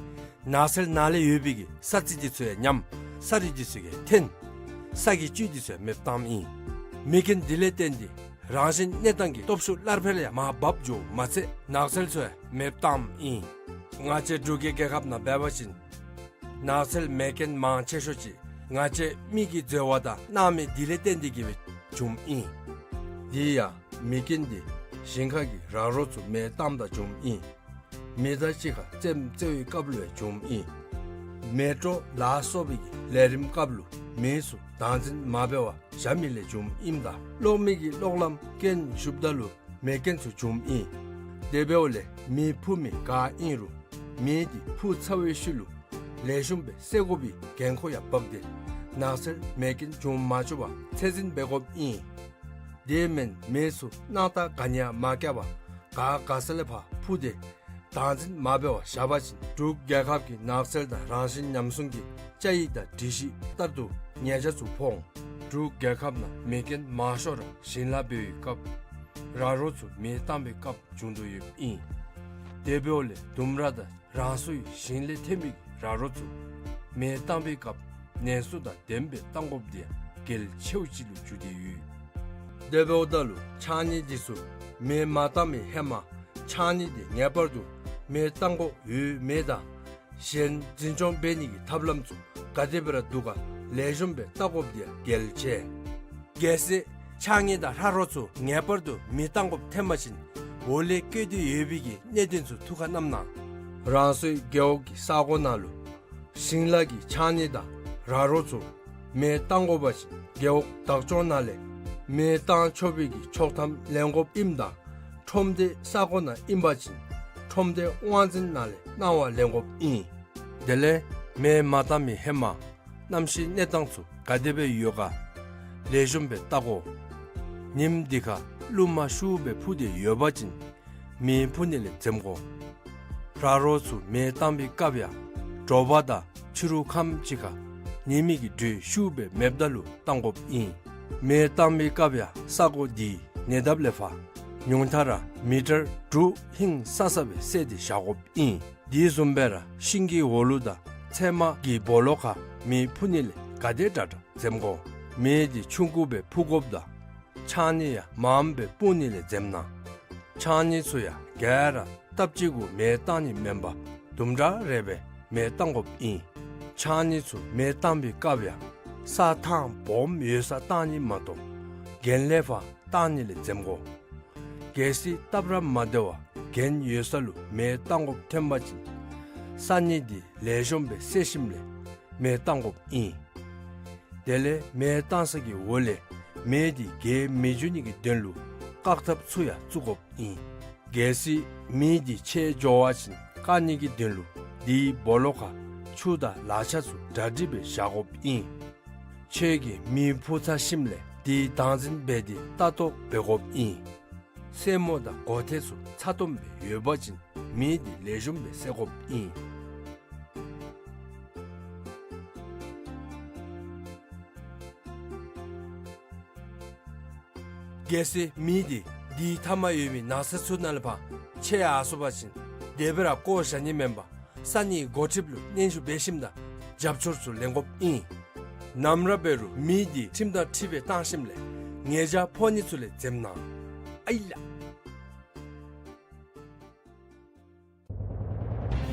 ནགས་ཚལ་ནང་ལས་ཡོད་པའི་གི་ས་རྩི་དེ་ཚུ་ཡང་ཉམས། ས་རུད་དེ་ཚུ་གིས་འཐོན། ས་གི་བཅུད་དེ་ཚུ་ཡང་མེདཔ་བཏངམ་ཨིན། མེ་རྐྱེན་དེ་ལས་བརྟེན་ཏེ་རང་བཞིན་གནས་སྟངས་ཀྱི་སྟོབས་ཤུགས་སླར་འཕེལ་ཡང་མར་བབས་འགྱོ་མ་ཚད་ནགས་ཚལ་ཚུ་ཡང་མེདཔ་བཏངམ་ཨིན། ང་བཅས་འབྲུག་གི་རྒྱལ་ཁབ་ནང་འབད་བ་ཅིན་ནགས་ཚལ་མེ་རྐྱེན་མང་ཆེ་ཤོས་ཅིག་ང་བཅས་མི་གིས་འཛོལ་བ་དང་སྣང་མེད་དེ་ལས་བརྟེན་ཏེ་གིས་སྦེ་བྱུངམ་ཨིན། དེ་ཡང་མེ་རྐྱེན་དེ་ཞིང་ཁ་གི་ར་རོ་ཚུ་མེ་བཏངམ་ད་བྱུངམ་ཨིན། མེ་མདའ་གཅིག་ཁར་རྩེདམོ་རྩེ་བའི་སྐབས་ལུ་ཡང་བྱུངམ་ཨིན། མེ་སྤྲོ་ལ་སོགས་པའི་གི་ལས་རིམ་སྐབས་ལུ་མེ་ཚུ་བདག་འཛིན་མ་འབད་བར་བཞག་མི་ལས་བྱུངམ་ཨིནམ་ད་གློག་མེ་གི་གློག་ལམ་རྐྱེན་ཞུགསཔ་ད་ལུ་མེ་རྐྱེན་ཚུ་བྱུངམ་ཨིན། དེ་འབདཝ་ལས་མེ་འཕུ་མི་ག་ཨིན་རུང་མེ་དེ་འཕུ་ཚར་བའི་ཤུལ་ལུ་ལེགས་ཤོམ་སྦེ་བསད་དགོ་པའི་འགན་ཁུར་ཡང་བབས་ཏེ་ནགས་ཚལ་མེ་རྐྱེན་འབྱུང་མ་བཅུག་པར་ཚད་འཛིན་འབད་དགོཔ་ཨིན། དེ་མེན་མེ་ཚུ་སྣང་ཐག་ག་ནི་ཡང་མ་བཀལ་བར་ག་དགའ་ས་ལས་ཕར་འཕུ་སྟེ་བདག་འཛིན་མ་འབད་བར་བཞག་པ་ཅིན་འབྲུག་རྒྱལ་ཁབ་ཀྱི་ནགས་ཚལ་དང་རང་བཞིན་ཉམས་སྲུང་གི་བཅའ་ཡིག་དང་སྒྲིག་གཞི་ལྟར་དུ་ཉེས་ཆད་ཚུ་ཕོག་འོང་། འབྲུག་རྒྱལ་ཁབ་ནང་མེ་རྐྱེན་མང་ཤོས་ར་ཞིང་ལཱ་འབད་བའི་སྐབས་ར་རོ་ཚུ་མེ་བཏང་བའི་སྐབས་བྱུང་དོ་ཡོདཔ་ཨིན། དེ་འབདཝ་ལས་ལྡུམ་ར་དང་རང་སོའི་ཞིང་ལས་ཐོན་པའི་ར་རོ་ཚུ་མེ་བཏང་བའི་སྐབས་ནན་སོ་དང་ལྡནམ་སྦེ་བཏང་དགོཔ་དེ་ཡང་གལ་ཆེཝ་ཅིག་ལུ་གྱུར་ཏེ་ཡོད། དེ་འབདཝ་ད་ལུ་ཕྱགས་སྙིགས་དེ་ཚུ་མེ་མ་བཏང་མི་ཧེ་མ་ཕྱགས་སྙིགས་དེ་ངེས་པར་དུ་མེ་བཏང་དགོཔ་ཡོད་མེད་དང་གཞན་འཛིན་སྐྱོང་འབད་ནི་གི་ཐབས་ལམ་ཚུ་ག་དེ་སྦེ་ར་འདུག་ག་ལེགས་ཤོམ་སྦེ་བལྟ་དགོཔ་དེ་ཡང་གལ་ཆེ། གལ་སྲིད་ཕྱགས་སྙིགས་དང་ར་རོ་ཚུ་ངེས་པར་དུ་མེ་བཏང་དགོཔ་ཐོན་པ་ཅིན་འོག་ལས་བཀོད་དེ་ཡོད་པའི་གི་གནད་དོན་ཚུ་ཐུགས་ཁར་བསྣམ་གནང་། རང་སོའི་རྒེད་འོག་གི་ས་གོ་ནང་ལུ་ཞིང་ལཱ་གི་ཕྱགས་སྙིགས་དང་ར་རོ་ཚུ་མེ་བཏང་དགོ་པ་ཅིན་རྒེད་འོག་བདག་སྐྱོང་ནང་ལས་མེ་བཏང་ཆོག་པའི་གི་ཆོག་ཐམ་ལེན་དགོཔ་ཨིནམ་ད་ཁྲོམ་སྡེ་ས་གོ་ནང་ཨིན་པ་ཅིན་ཁྲོམ་སྡེ་དབང་འཛིན་ནང་ལས་གནང་བ་ལེན་དགོཔ་ཨིན། དེ་ལས་མེ་མ་བཏང་མི་ཧེ་མ་གནམ་གཤིས་གནས་སྟངས་ཚུ་ག་དེ་སྦེ་ཡོད་ག་ལེགས་ཤོམ་སྦེ་བལྟ་དགོ། ཉིནམ་དེ་ཁར་རླུང་མ་ཤུགས་སྦེ་འཕུ་སྟེ་ཡོད་པ་ཅིན་མེ་འཕུ་ནི་ལས་འཛེམ་དགོ། ར་རོ་ཚུ་མེ་བཏང་བའི་སྐབས་ཡང་དྲོ་པ་དང་ཕྱི་རུ་ཁམས་ཅིག་ཁར་ཉི་མའི་གི་དྲོད་ཤུགས་སྦེ་མེདཔ་ད་ལུ་བཏང་དགོཔ་ཨིན། མེ་བཏང་བའི་སྐབས་ཡང་ས་གོ་དེའི་ཉེ་འདབས་ལས་ཕར་ཉུང་མཐའ་ར་མི་ཊར་དྲུག་ཧིང་སང་ས་སྦེ་བསལ་ཏེ་བཞག་དགོཔ་ཨིན། དེ་བཟུམ་སྦེ་ར་ཤིང་གི་འོག་ལུ་དང་ཚལ་མ་གི་སྦོ་ལོགས་ཁར་མེ་འཕུ་ནི་ལས་ག་དེ་དྲག་དྲག་འཛེམ་དགོ། མེ་དེ་ཆུང་ཀུ་སྦེ་འཕུ་དགོཔ་དང་ཕྱགས་སྙིགས་ཡང་མངམ་སྦེ་སྤུངས་ནི་ལས་འཛེམ་གནང་། ཕྱགས་སྙིགས་ཚུ་ཡང་ག་ར་སྟབས་གཅིག་གུ་མེ་བཏང་ནི་མེན་པར་དུམ་གྲ་རེ་སྦེ་མེ་བཏང་དགོཔ་ཨིན། ཕྱགས་སྙིགས་ཚུ་མེ་བཏང་བའི་སྐབས་ཡང་ས་ཐང་སྦོམ་ཡོད་སར་བཏང་ནི་མ་གཏོགས་གྱེན་ལས་ཕར་བཏང་ནི་ལས་འཛེམ་དགོ། གལ་སྲིད་སྟབས་ར་མ་བདེ་བར་གྱེན་ཡོད་ས་ལུ་མེ་བཏང་དགོཔ་ཐོན་པ་ཅིན་ས་སྙིགས་དེ་ལེགས་ཤོམ་སྦེ་བསལ་ཞིནམ་ལས་མེ་བཏང་དགོཔ་ཨིན། དེ་ལས་མེ་བཏང་ས་གི་འོག་ལས་མེ་དེ་རྒྱས་མི་འགྱོ་ནི་གི་དོན་ལུ་བཀག་ཐབས་ཚུ་ཡང་བཙུགས་དགོཔ་ཨིན། གལ་སྲིད་མེ་དེ་ཆད་འགྱོ་བ་ཅིན་བཀག་ནི་གི་དོན་ལུ་དེའི་སྦོ་ལོགས་ཁར་ཆུ་དང་ལག་ཆ་ཚུ་གྲ་སྒྲིག་སྦེ་བཞག་དགོཔ་ཨིན། ཁྱོད་ཀྱིས་མེ་འཕུ་ཚར་ཞིནམ་ལས་དེའི་བདག་འཛིན་འབད་དེ་ལྟ་རྟོག་འབད་དགོཔ་ཨིན། སེན་མོ་དང་སྒོ་ཐེལ་ཚུ་ཚ་ཏོམ་སྦེ་ཡོད་པ་ཅིན་མེ་དེ་ལེགས་ཤོམ་སྦེ་བསད་དགོཔ་ཨིན། གལ་སྲིད་མེ་དེ་དེའི་མཐའ་མར་ཡོད་པའི་ནགས་ཚལ་ཚུ་ནང་ལས་ཕར་ཆད་ཡར་སོང་པ་ཅིན་དེ་སྦེ་ར་བཀོ་བཞག་ནི་མེན་པར་ས་གནས་འགོ་ཁྲིདཔ་ལུ་སྙན་ཞུ་འབད་ཞིནམ་ད་རྒྱབ་སྐྱོར་ཚུ་ལེན་དགོཔ་ཨིན། ནམ་ར་འབད་རུང་མེ་དེ་ཁྲིམས་དང་འཁྲིལ་སྦེ་བཏང་ཞིནམ་ལས་ཉེས་བྱ་ཕོག་ནི་ཚུ་ལས་འཛེམ་གནང་། ཨའི་ལགས།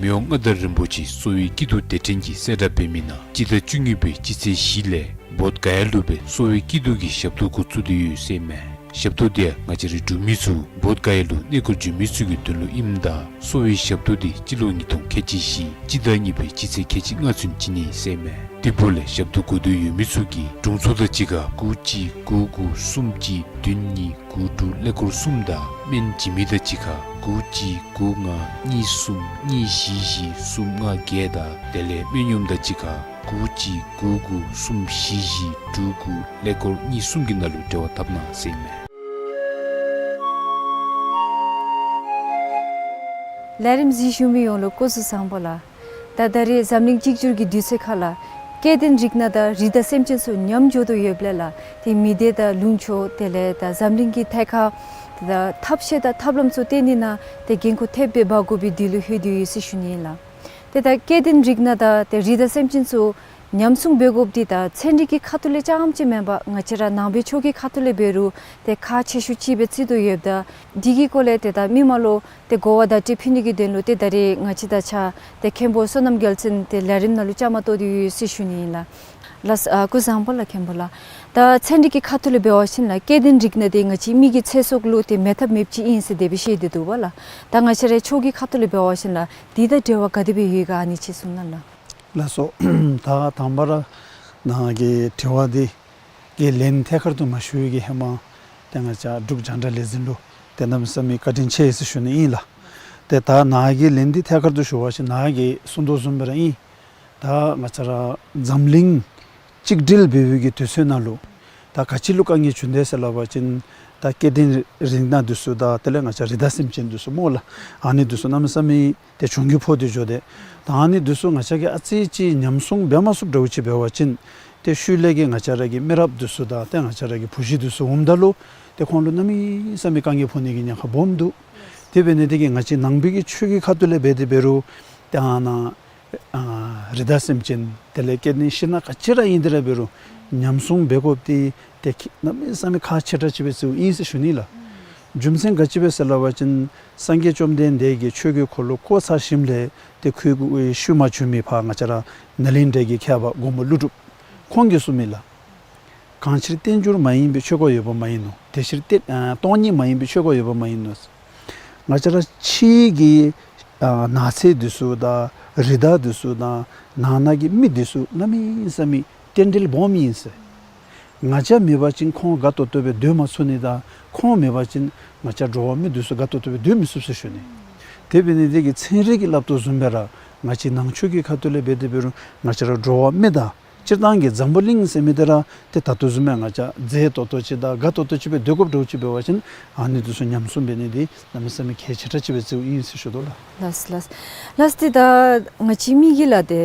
མི་དབང་མངའ་བདག་རིན་པོ་ཆེ་གསོ་བའི་སྐྱིད་སྡུག་སྡེ་ཕྲན་གྱིས་གསལ་བསྒྲགས་འབད་མི་ནང་སྤྱི་ཟླ་བཅུ་གཉིས་པའི་སྤྱི་ཚེས་བཞི་ལས་བོདྷ་ག་ཡ་ལུ་སྦེ་གསོ་བའི་སྐྱིད་སྡུག་གི་ཞབས་ཏོག་འགོ་བཙུགས་ཏེ་ཡོད་ཟེར་ཨིན་མས། ཞབས་ཏོག་འདི་ང་བཅས་རའི་འབྲུག་མི་ཚུ་བོདྷ་ག་ཡ་ལུ་གནས་སྐོར་འགྱོ་མི་ཚུ་གི་དོན་ལུ་ཨིནམ་ད་གསོ་བའི་ཞབས་ཏོག་འདི་སྤྱི་ལོ་ཉིས་སྟོང་ཁལ་གཅིག་བཞི་སྤྱི་ཟླ་གཉིས་པའི་སྤྱི་ཚེས་ཁལ་གཅིག་ལྔ་ཚུན་བྱིན་ནི་ཟེར་མས། དེ་འབདཝ་ལས་ཞབས་ཏོག་དགོ་འདོད་ཡོད་མི་ཚུ་གིས་དྲུང་འཚོ་དང་གཅིག་ཁར་དགུ་གཅིག་དགུ་དགུ་གསུམ་གཅིག་བདུན་གཉིས་དགུ་དྲུག་ཀླད་ཀོར་གསུམ་དང་སྨན་བྱིན་མི་དང་གཅིག་ཁར་དགུ་གཅིག་དགུ་ལྔ་གཉིས་གསུམ་གཉིས་བཞི་བཞི་གསུམ་ལྔ་བརྒྱད་དང་དེ་ལས་སྨན་གཡོགམ་དང་གཅིག་ཁར་དགུ་གཅིག་དགུ་དགུ་གསུམ་བཞི་བཞི་དྲུག་དགུ་ཀླད་ཀོར་གཉིས་གསུམ་གྱི་ནང་ལུ་འབྲེལ་བ་འཐབ་གནང་ཟེར་མས། ལས་རིམ་གཟིགས་བཞུགས་མི་ཡོངས་ལུ་སྐུ་གཟུགས་བཟང་པོ་ལགས། ད་ད་རེས་འཛམ་གླིང་གཅིག་གྱུར་གྱི་དུས་ཚོད་ཁར་ལགས། སྐྱེ་ལྡན་རིགས་སྣ་དང་རི་དྭགས་སེམས་ཅན་ཚུ་ཉམས་འགྱོ་དོ་ཡོདཔ་ལས་ལགས། ཏེ་མི་སྡེ་དང་ལུང་ཕྱོགས་དེ་ལས་ད་འཛམ་གླིང་གི་ཐད་ཁར་ད་ཐབས་ཤེས་དང་ཐབས་ལམ་ཚུ་བཏོན་ནི་ནང་ཏེ་འགན་ཁུར་ཐེབས་སྦེ་འབག་དགོ་པའི་དུས་ལུ་ལྷོད་དེ་ཡོད་ཟེར་ཞུ་ནི་ཨིན་ལགས། ཏེ་ད་སྐྱེ་ལྡན་རིགས་སྣ་དང་ཏེ་རི་དྭགས་སེམས་ཅན་ཚུ་ཉམས་སྲུང་འབད་དགོཔ་འདི་ད་ཚན་རིག་གི་ཁ་ཐུག་ལས་རྐྱངམ་ཅིག་མེན་པར་ང་བཅས་ར་ནང་པའི་ཆོས་ཀྱི་ཁ་ཐུག་ལས་འབད་རུང་ཏེ་ཁག་ཆེ་ཤོས་ཅིག་སྦེ་བརྩི་དོ་ཡོདཔ་ད་འདི་གི་སྐོར་ལས་ཏེ་ད་མི་མང་ལུ་ཏེ་གོ་བ་བརྡ་སྤྲོད་ཕུལ་ནི་གི་དོན་ལུ་ཏེ་ད་རེས་ང་བཅས་དང་གཅིག་ཁར་ཏེ་མཁན་པོ་བསོད་ནམས་རྒྱལ་མཚན་ཏེ་ལས་རིམ་ནང་ལུ་བཅའ་མར་གཏོགས་ཏེ་ཡོད་ཟེར་ཞུ་ནི་ཨིན་ལགས། ལགས་སོ། ཨ་སྐུ་གཟུགས་བཟང་པོ་ལགས་མཁན་པོ་ལགས། ད་ཚན་རིག་གི་ཁ་ཐུག་ལས་འབད་བ་ཅིན་ལགས་སྐྱེ་ལྡན་རིགས་སྣ་འདི་ང་བཅས་མི་གི་ཚེ་སྲོག་ལུ་ཏེ་མེད་ཐབས་མེདཔ་ཅིག་ཨིན་ཟེར་དེ་སྦེ་བཤད་དེ་འདུག་པ་ལགས། ད་ང་བཅས་རའི་ཆོས་ཀྱི་ཁ་ཐུག་ལས་འབད་བ་ཅིན་ལགས་འདི་དང་འབྲེལ་བ་ག་དེ་སྦེ་ཡོད་ག་ཨ་ནི་ཅིག་གསུང་གནང་ལགས། ལགས་སོ། ད་དང་པ་ར་ནཱ་གི་དྲི་བ་འདི་གི་ལན་ཐད་ཀར་དུ་མ་ཞུ་བའི་གི་ཧེ་མ་ཏེ་ང་བཅས་འབྲུག་རྒྱང་བསྒྲགས་ལས་འཛིན་ལུ་ཏེ་གནམ་མེད་ས་མེད་བཀའ་དྲིན་ཆེ་ཟེར་ཞུ་ནི་ཨིན་ལགས། ཏེ་ད་ནཱ་གི་ལན་འདི་ཐད་ཀར་དུ་ཞུ་བ་ཅིན་ནཱ་གིས་གསུང་དོ་བཟུམ་སྦེ་ར་ཨིན། ད་ང་བཅས་ར་འཛམ་གླིང་གཅིག་སྒྲིལ་འབད་བའི་གི་དུས་ཚོད་ནང་ལུ་ད་ག་ཅི་ལུ་དཀའ་ངལ་བྱུང་དེས་ཟེར་སླབ་པ་ཅིན་ད་སྐྱེ་ལྡན་རིགས་སྣ་འདི་ཚུ་དང་དེ་ལས་ང་བཅས་རི་དྭགས་སེམས་ཅན་འདི་ཚུ་སྨོ་ལགས། ཨ་ནི་འདི་ཚུ་གནམ་མེད་ས་མེད་ཏེ་གྱོང་གུད་ཕོག་སྟེ་འགྱོ་དེས། ད་ཨ་ནི་འདི་ཚུ་ང་བཅས་ཀྱིས་ཨ་ཙི་ཅིག་ཉམས་སྲུང་འབད་མ་ཚུགསཔ་འདྲཝ་ཅིག་འབད་བ་ཅིན་ཏེ་ཤུལ་ལས་ཀྱི་ང་བཅས་ར་གི་མི་རབས་འདི་ཚུ་དང་ཏེ་ང་བཅས་ར་གི་བུ་གཞི་འདི་ཚུ་འོངམ་ད་ལུ་ཏེ་ཁོང་ལུ་གནམ་མེད་ས་མེད་དཀའ་ངལ་ཕོག་ནི་གི་ཉེན་ཁ་སྦོམ་འདུག། དེ་འབད་ནི་དེ་གིས་ང་བཅས་ནང་པའི་གི་ཆོས་ཀྱི་ཁ་ཐུག་ལས་འབད་དེ་འབད་རུང་ཏེ་ཨ་ནཱ་ཨ་རི་དྭགས་སེམས་ཅན་དེ་ལས་སྐྱེ་ལྡན་ཤིང་སྣ་ག་ཅི་ར་ཨིན་དེ་ར་འབད་རུང་ཉམས་སྲུང་འབད་དགོཔ་འདི་ཏེ་གནམ་མེད་ས་མེད་ཁག་ཆེ་དྲགས་ཅིག་སྦེ་བརྩིཝ་ཨིན་ཟེར་ཞུ་ནི་ལགས། རྒྱུ་མཚན་ག་ཅི་སྦེ་ཟེར་སླབ་པ་ཅིན་སངས་རྒྱས་བཅོམ་ལྡན་འདས་ཀྱིས་ཆོས་ཀྱི་འཁོར་ལོ་བསྐོར་ཚར་ཞིནམ་ལས་ཏེ་ཁོའི་གི་དབུའི་ཤུལ་མ་བྱོན་མི་ཕར་ང་བཅས་ར་ནཱ་ལེནྡྲ་གི་མཁས་པ་མགོན་པོ་ཀླུ་སྒྲུབ་ཁོང་གིས་གསུངས་མི་ལགས། གང་ཕྱིར་བསྟན་འགྱུར་མ་ཡིན་པའི། ཆོས་འཁོར་ཡོད་པ་མ་ཡིན་ནོ། དེ་ཕྱིར་བསྟན་ཨ་སྟོང་ཉིད་མ་ཡིན་པའི། ཆོས་འཁོར་ཡོད་པ་མ་ཡིན་ནོ། ང་བཅས་ར་ཕྱི་གི་ཨ་ནགས་ཚལ་འདི་ཚུ་དང་རི་དྭགས་འདི་ཚུ་དང་ནང་ན་གི་མི་འདི་ཚུ་གནམ་མེད་ས་མེད་རྟེན་འབྲེལ་སྦོམ་ཨིན་ཟེར། ང་བཅས་མེད་པ་ཅིན་ཁོང་དགའ་ཏོག་ཏོ་སྦེ་སྡོད་མ་ཚུགས་ནི་དང་ཁོང་མེད་པ་ཅིན་ང་བཅས་འགྲོ་བ་མི་འདི་ཚུ་དགའ་ཏོག་ཏོ་སྦེ་སྡོད་མི་ཚུགས་ཟེར་ཞུ་ནི། དེ་འབད་ནི་དེ་གིས་ཚན་རིག་གིས་སླབ་དོ་བཟུམ་སྦེ་ར་ང་བཅས་ནང་ཆོས་ཀྱི་ཁ་ཐུག་ལས་འབད་དེ་འབད་རུང་ང་བཅས་ར་འགྲོ་བ་མི་དང་སྤྱིར་བཏང་གི་འཛམ་བུ་གླིང་ཟེར་མི་འདི་ར་ཏེ་ད་ལྟོ་བཟུམ་སྦེ་ང་བཅས་མཛེས་ཏོག་ཏོ་ཅིག་དང་དགའ་ཏོག་ཏོ་ཅིག་སྦེ་སྡོད་དགོཔ་འདྲཝ་ཅིག་འབད་བ་ཅིན་ཨ་ནི་འདི་ཚུ་ཉམས་སྲུང་འབད་ནི་འདི་གནམ་མེད་ས་མེད་གལ་ཆེ་དྲགས་ཅིག་སྦེ་བརྩིཝ་ཨིན་ཟེར་ཞུ་དོ་ལགས། ལགས་ལགས། ལགས་ཏེ་ད་ང་བཅས་མི་གིས་ལགས་ཏེ་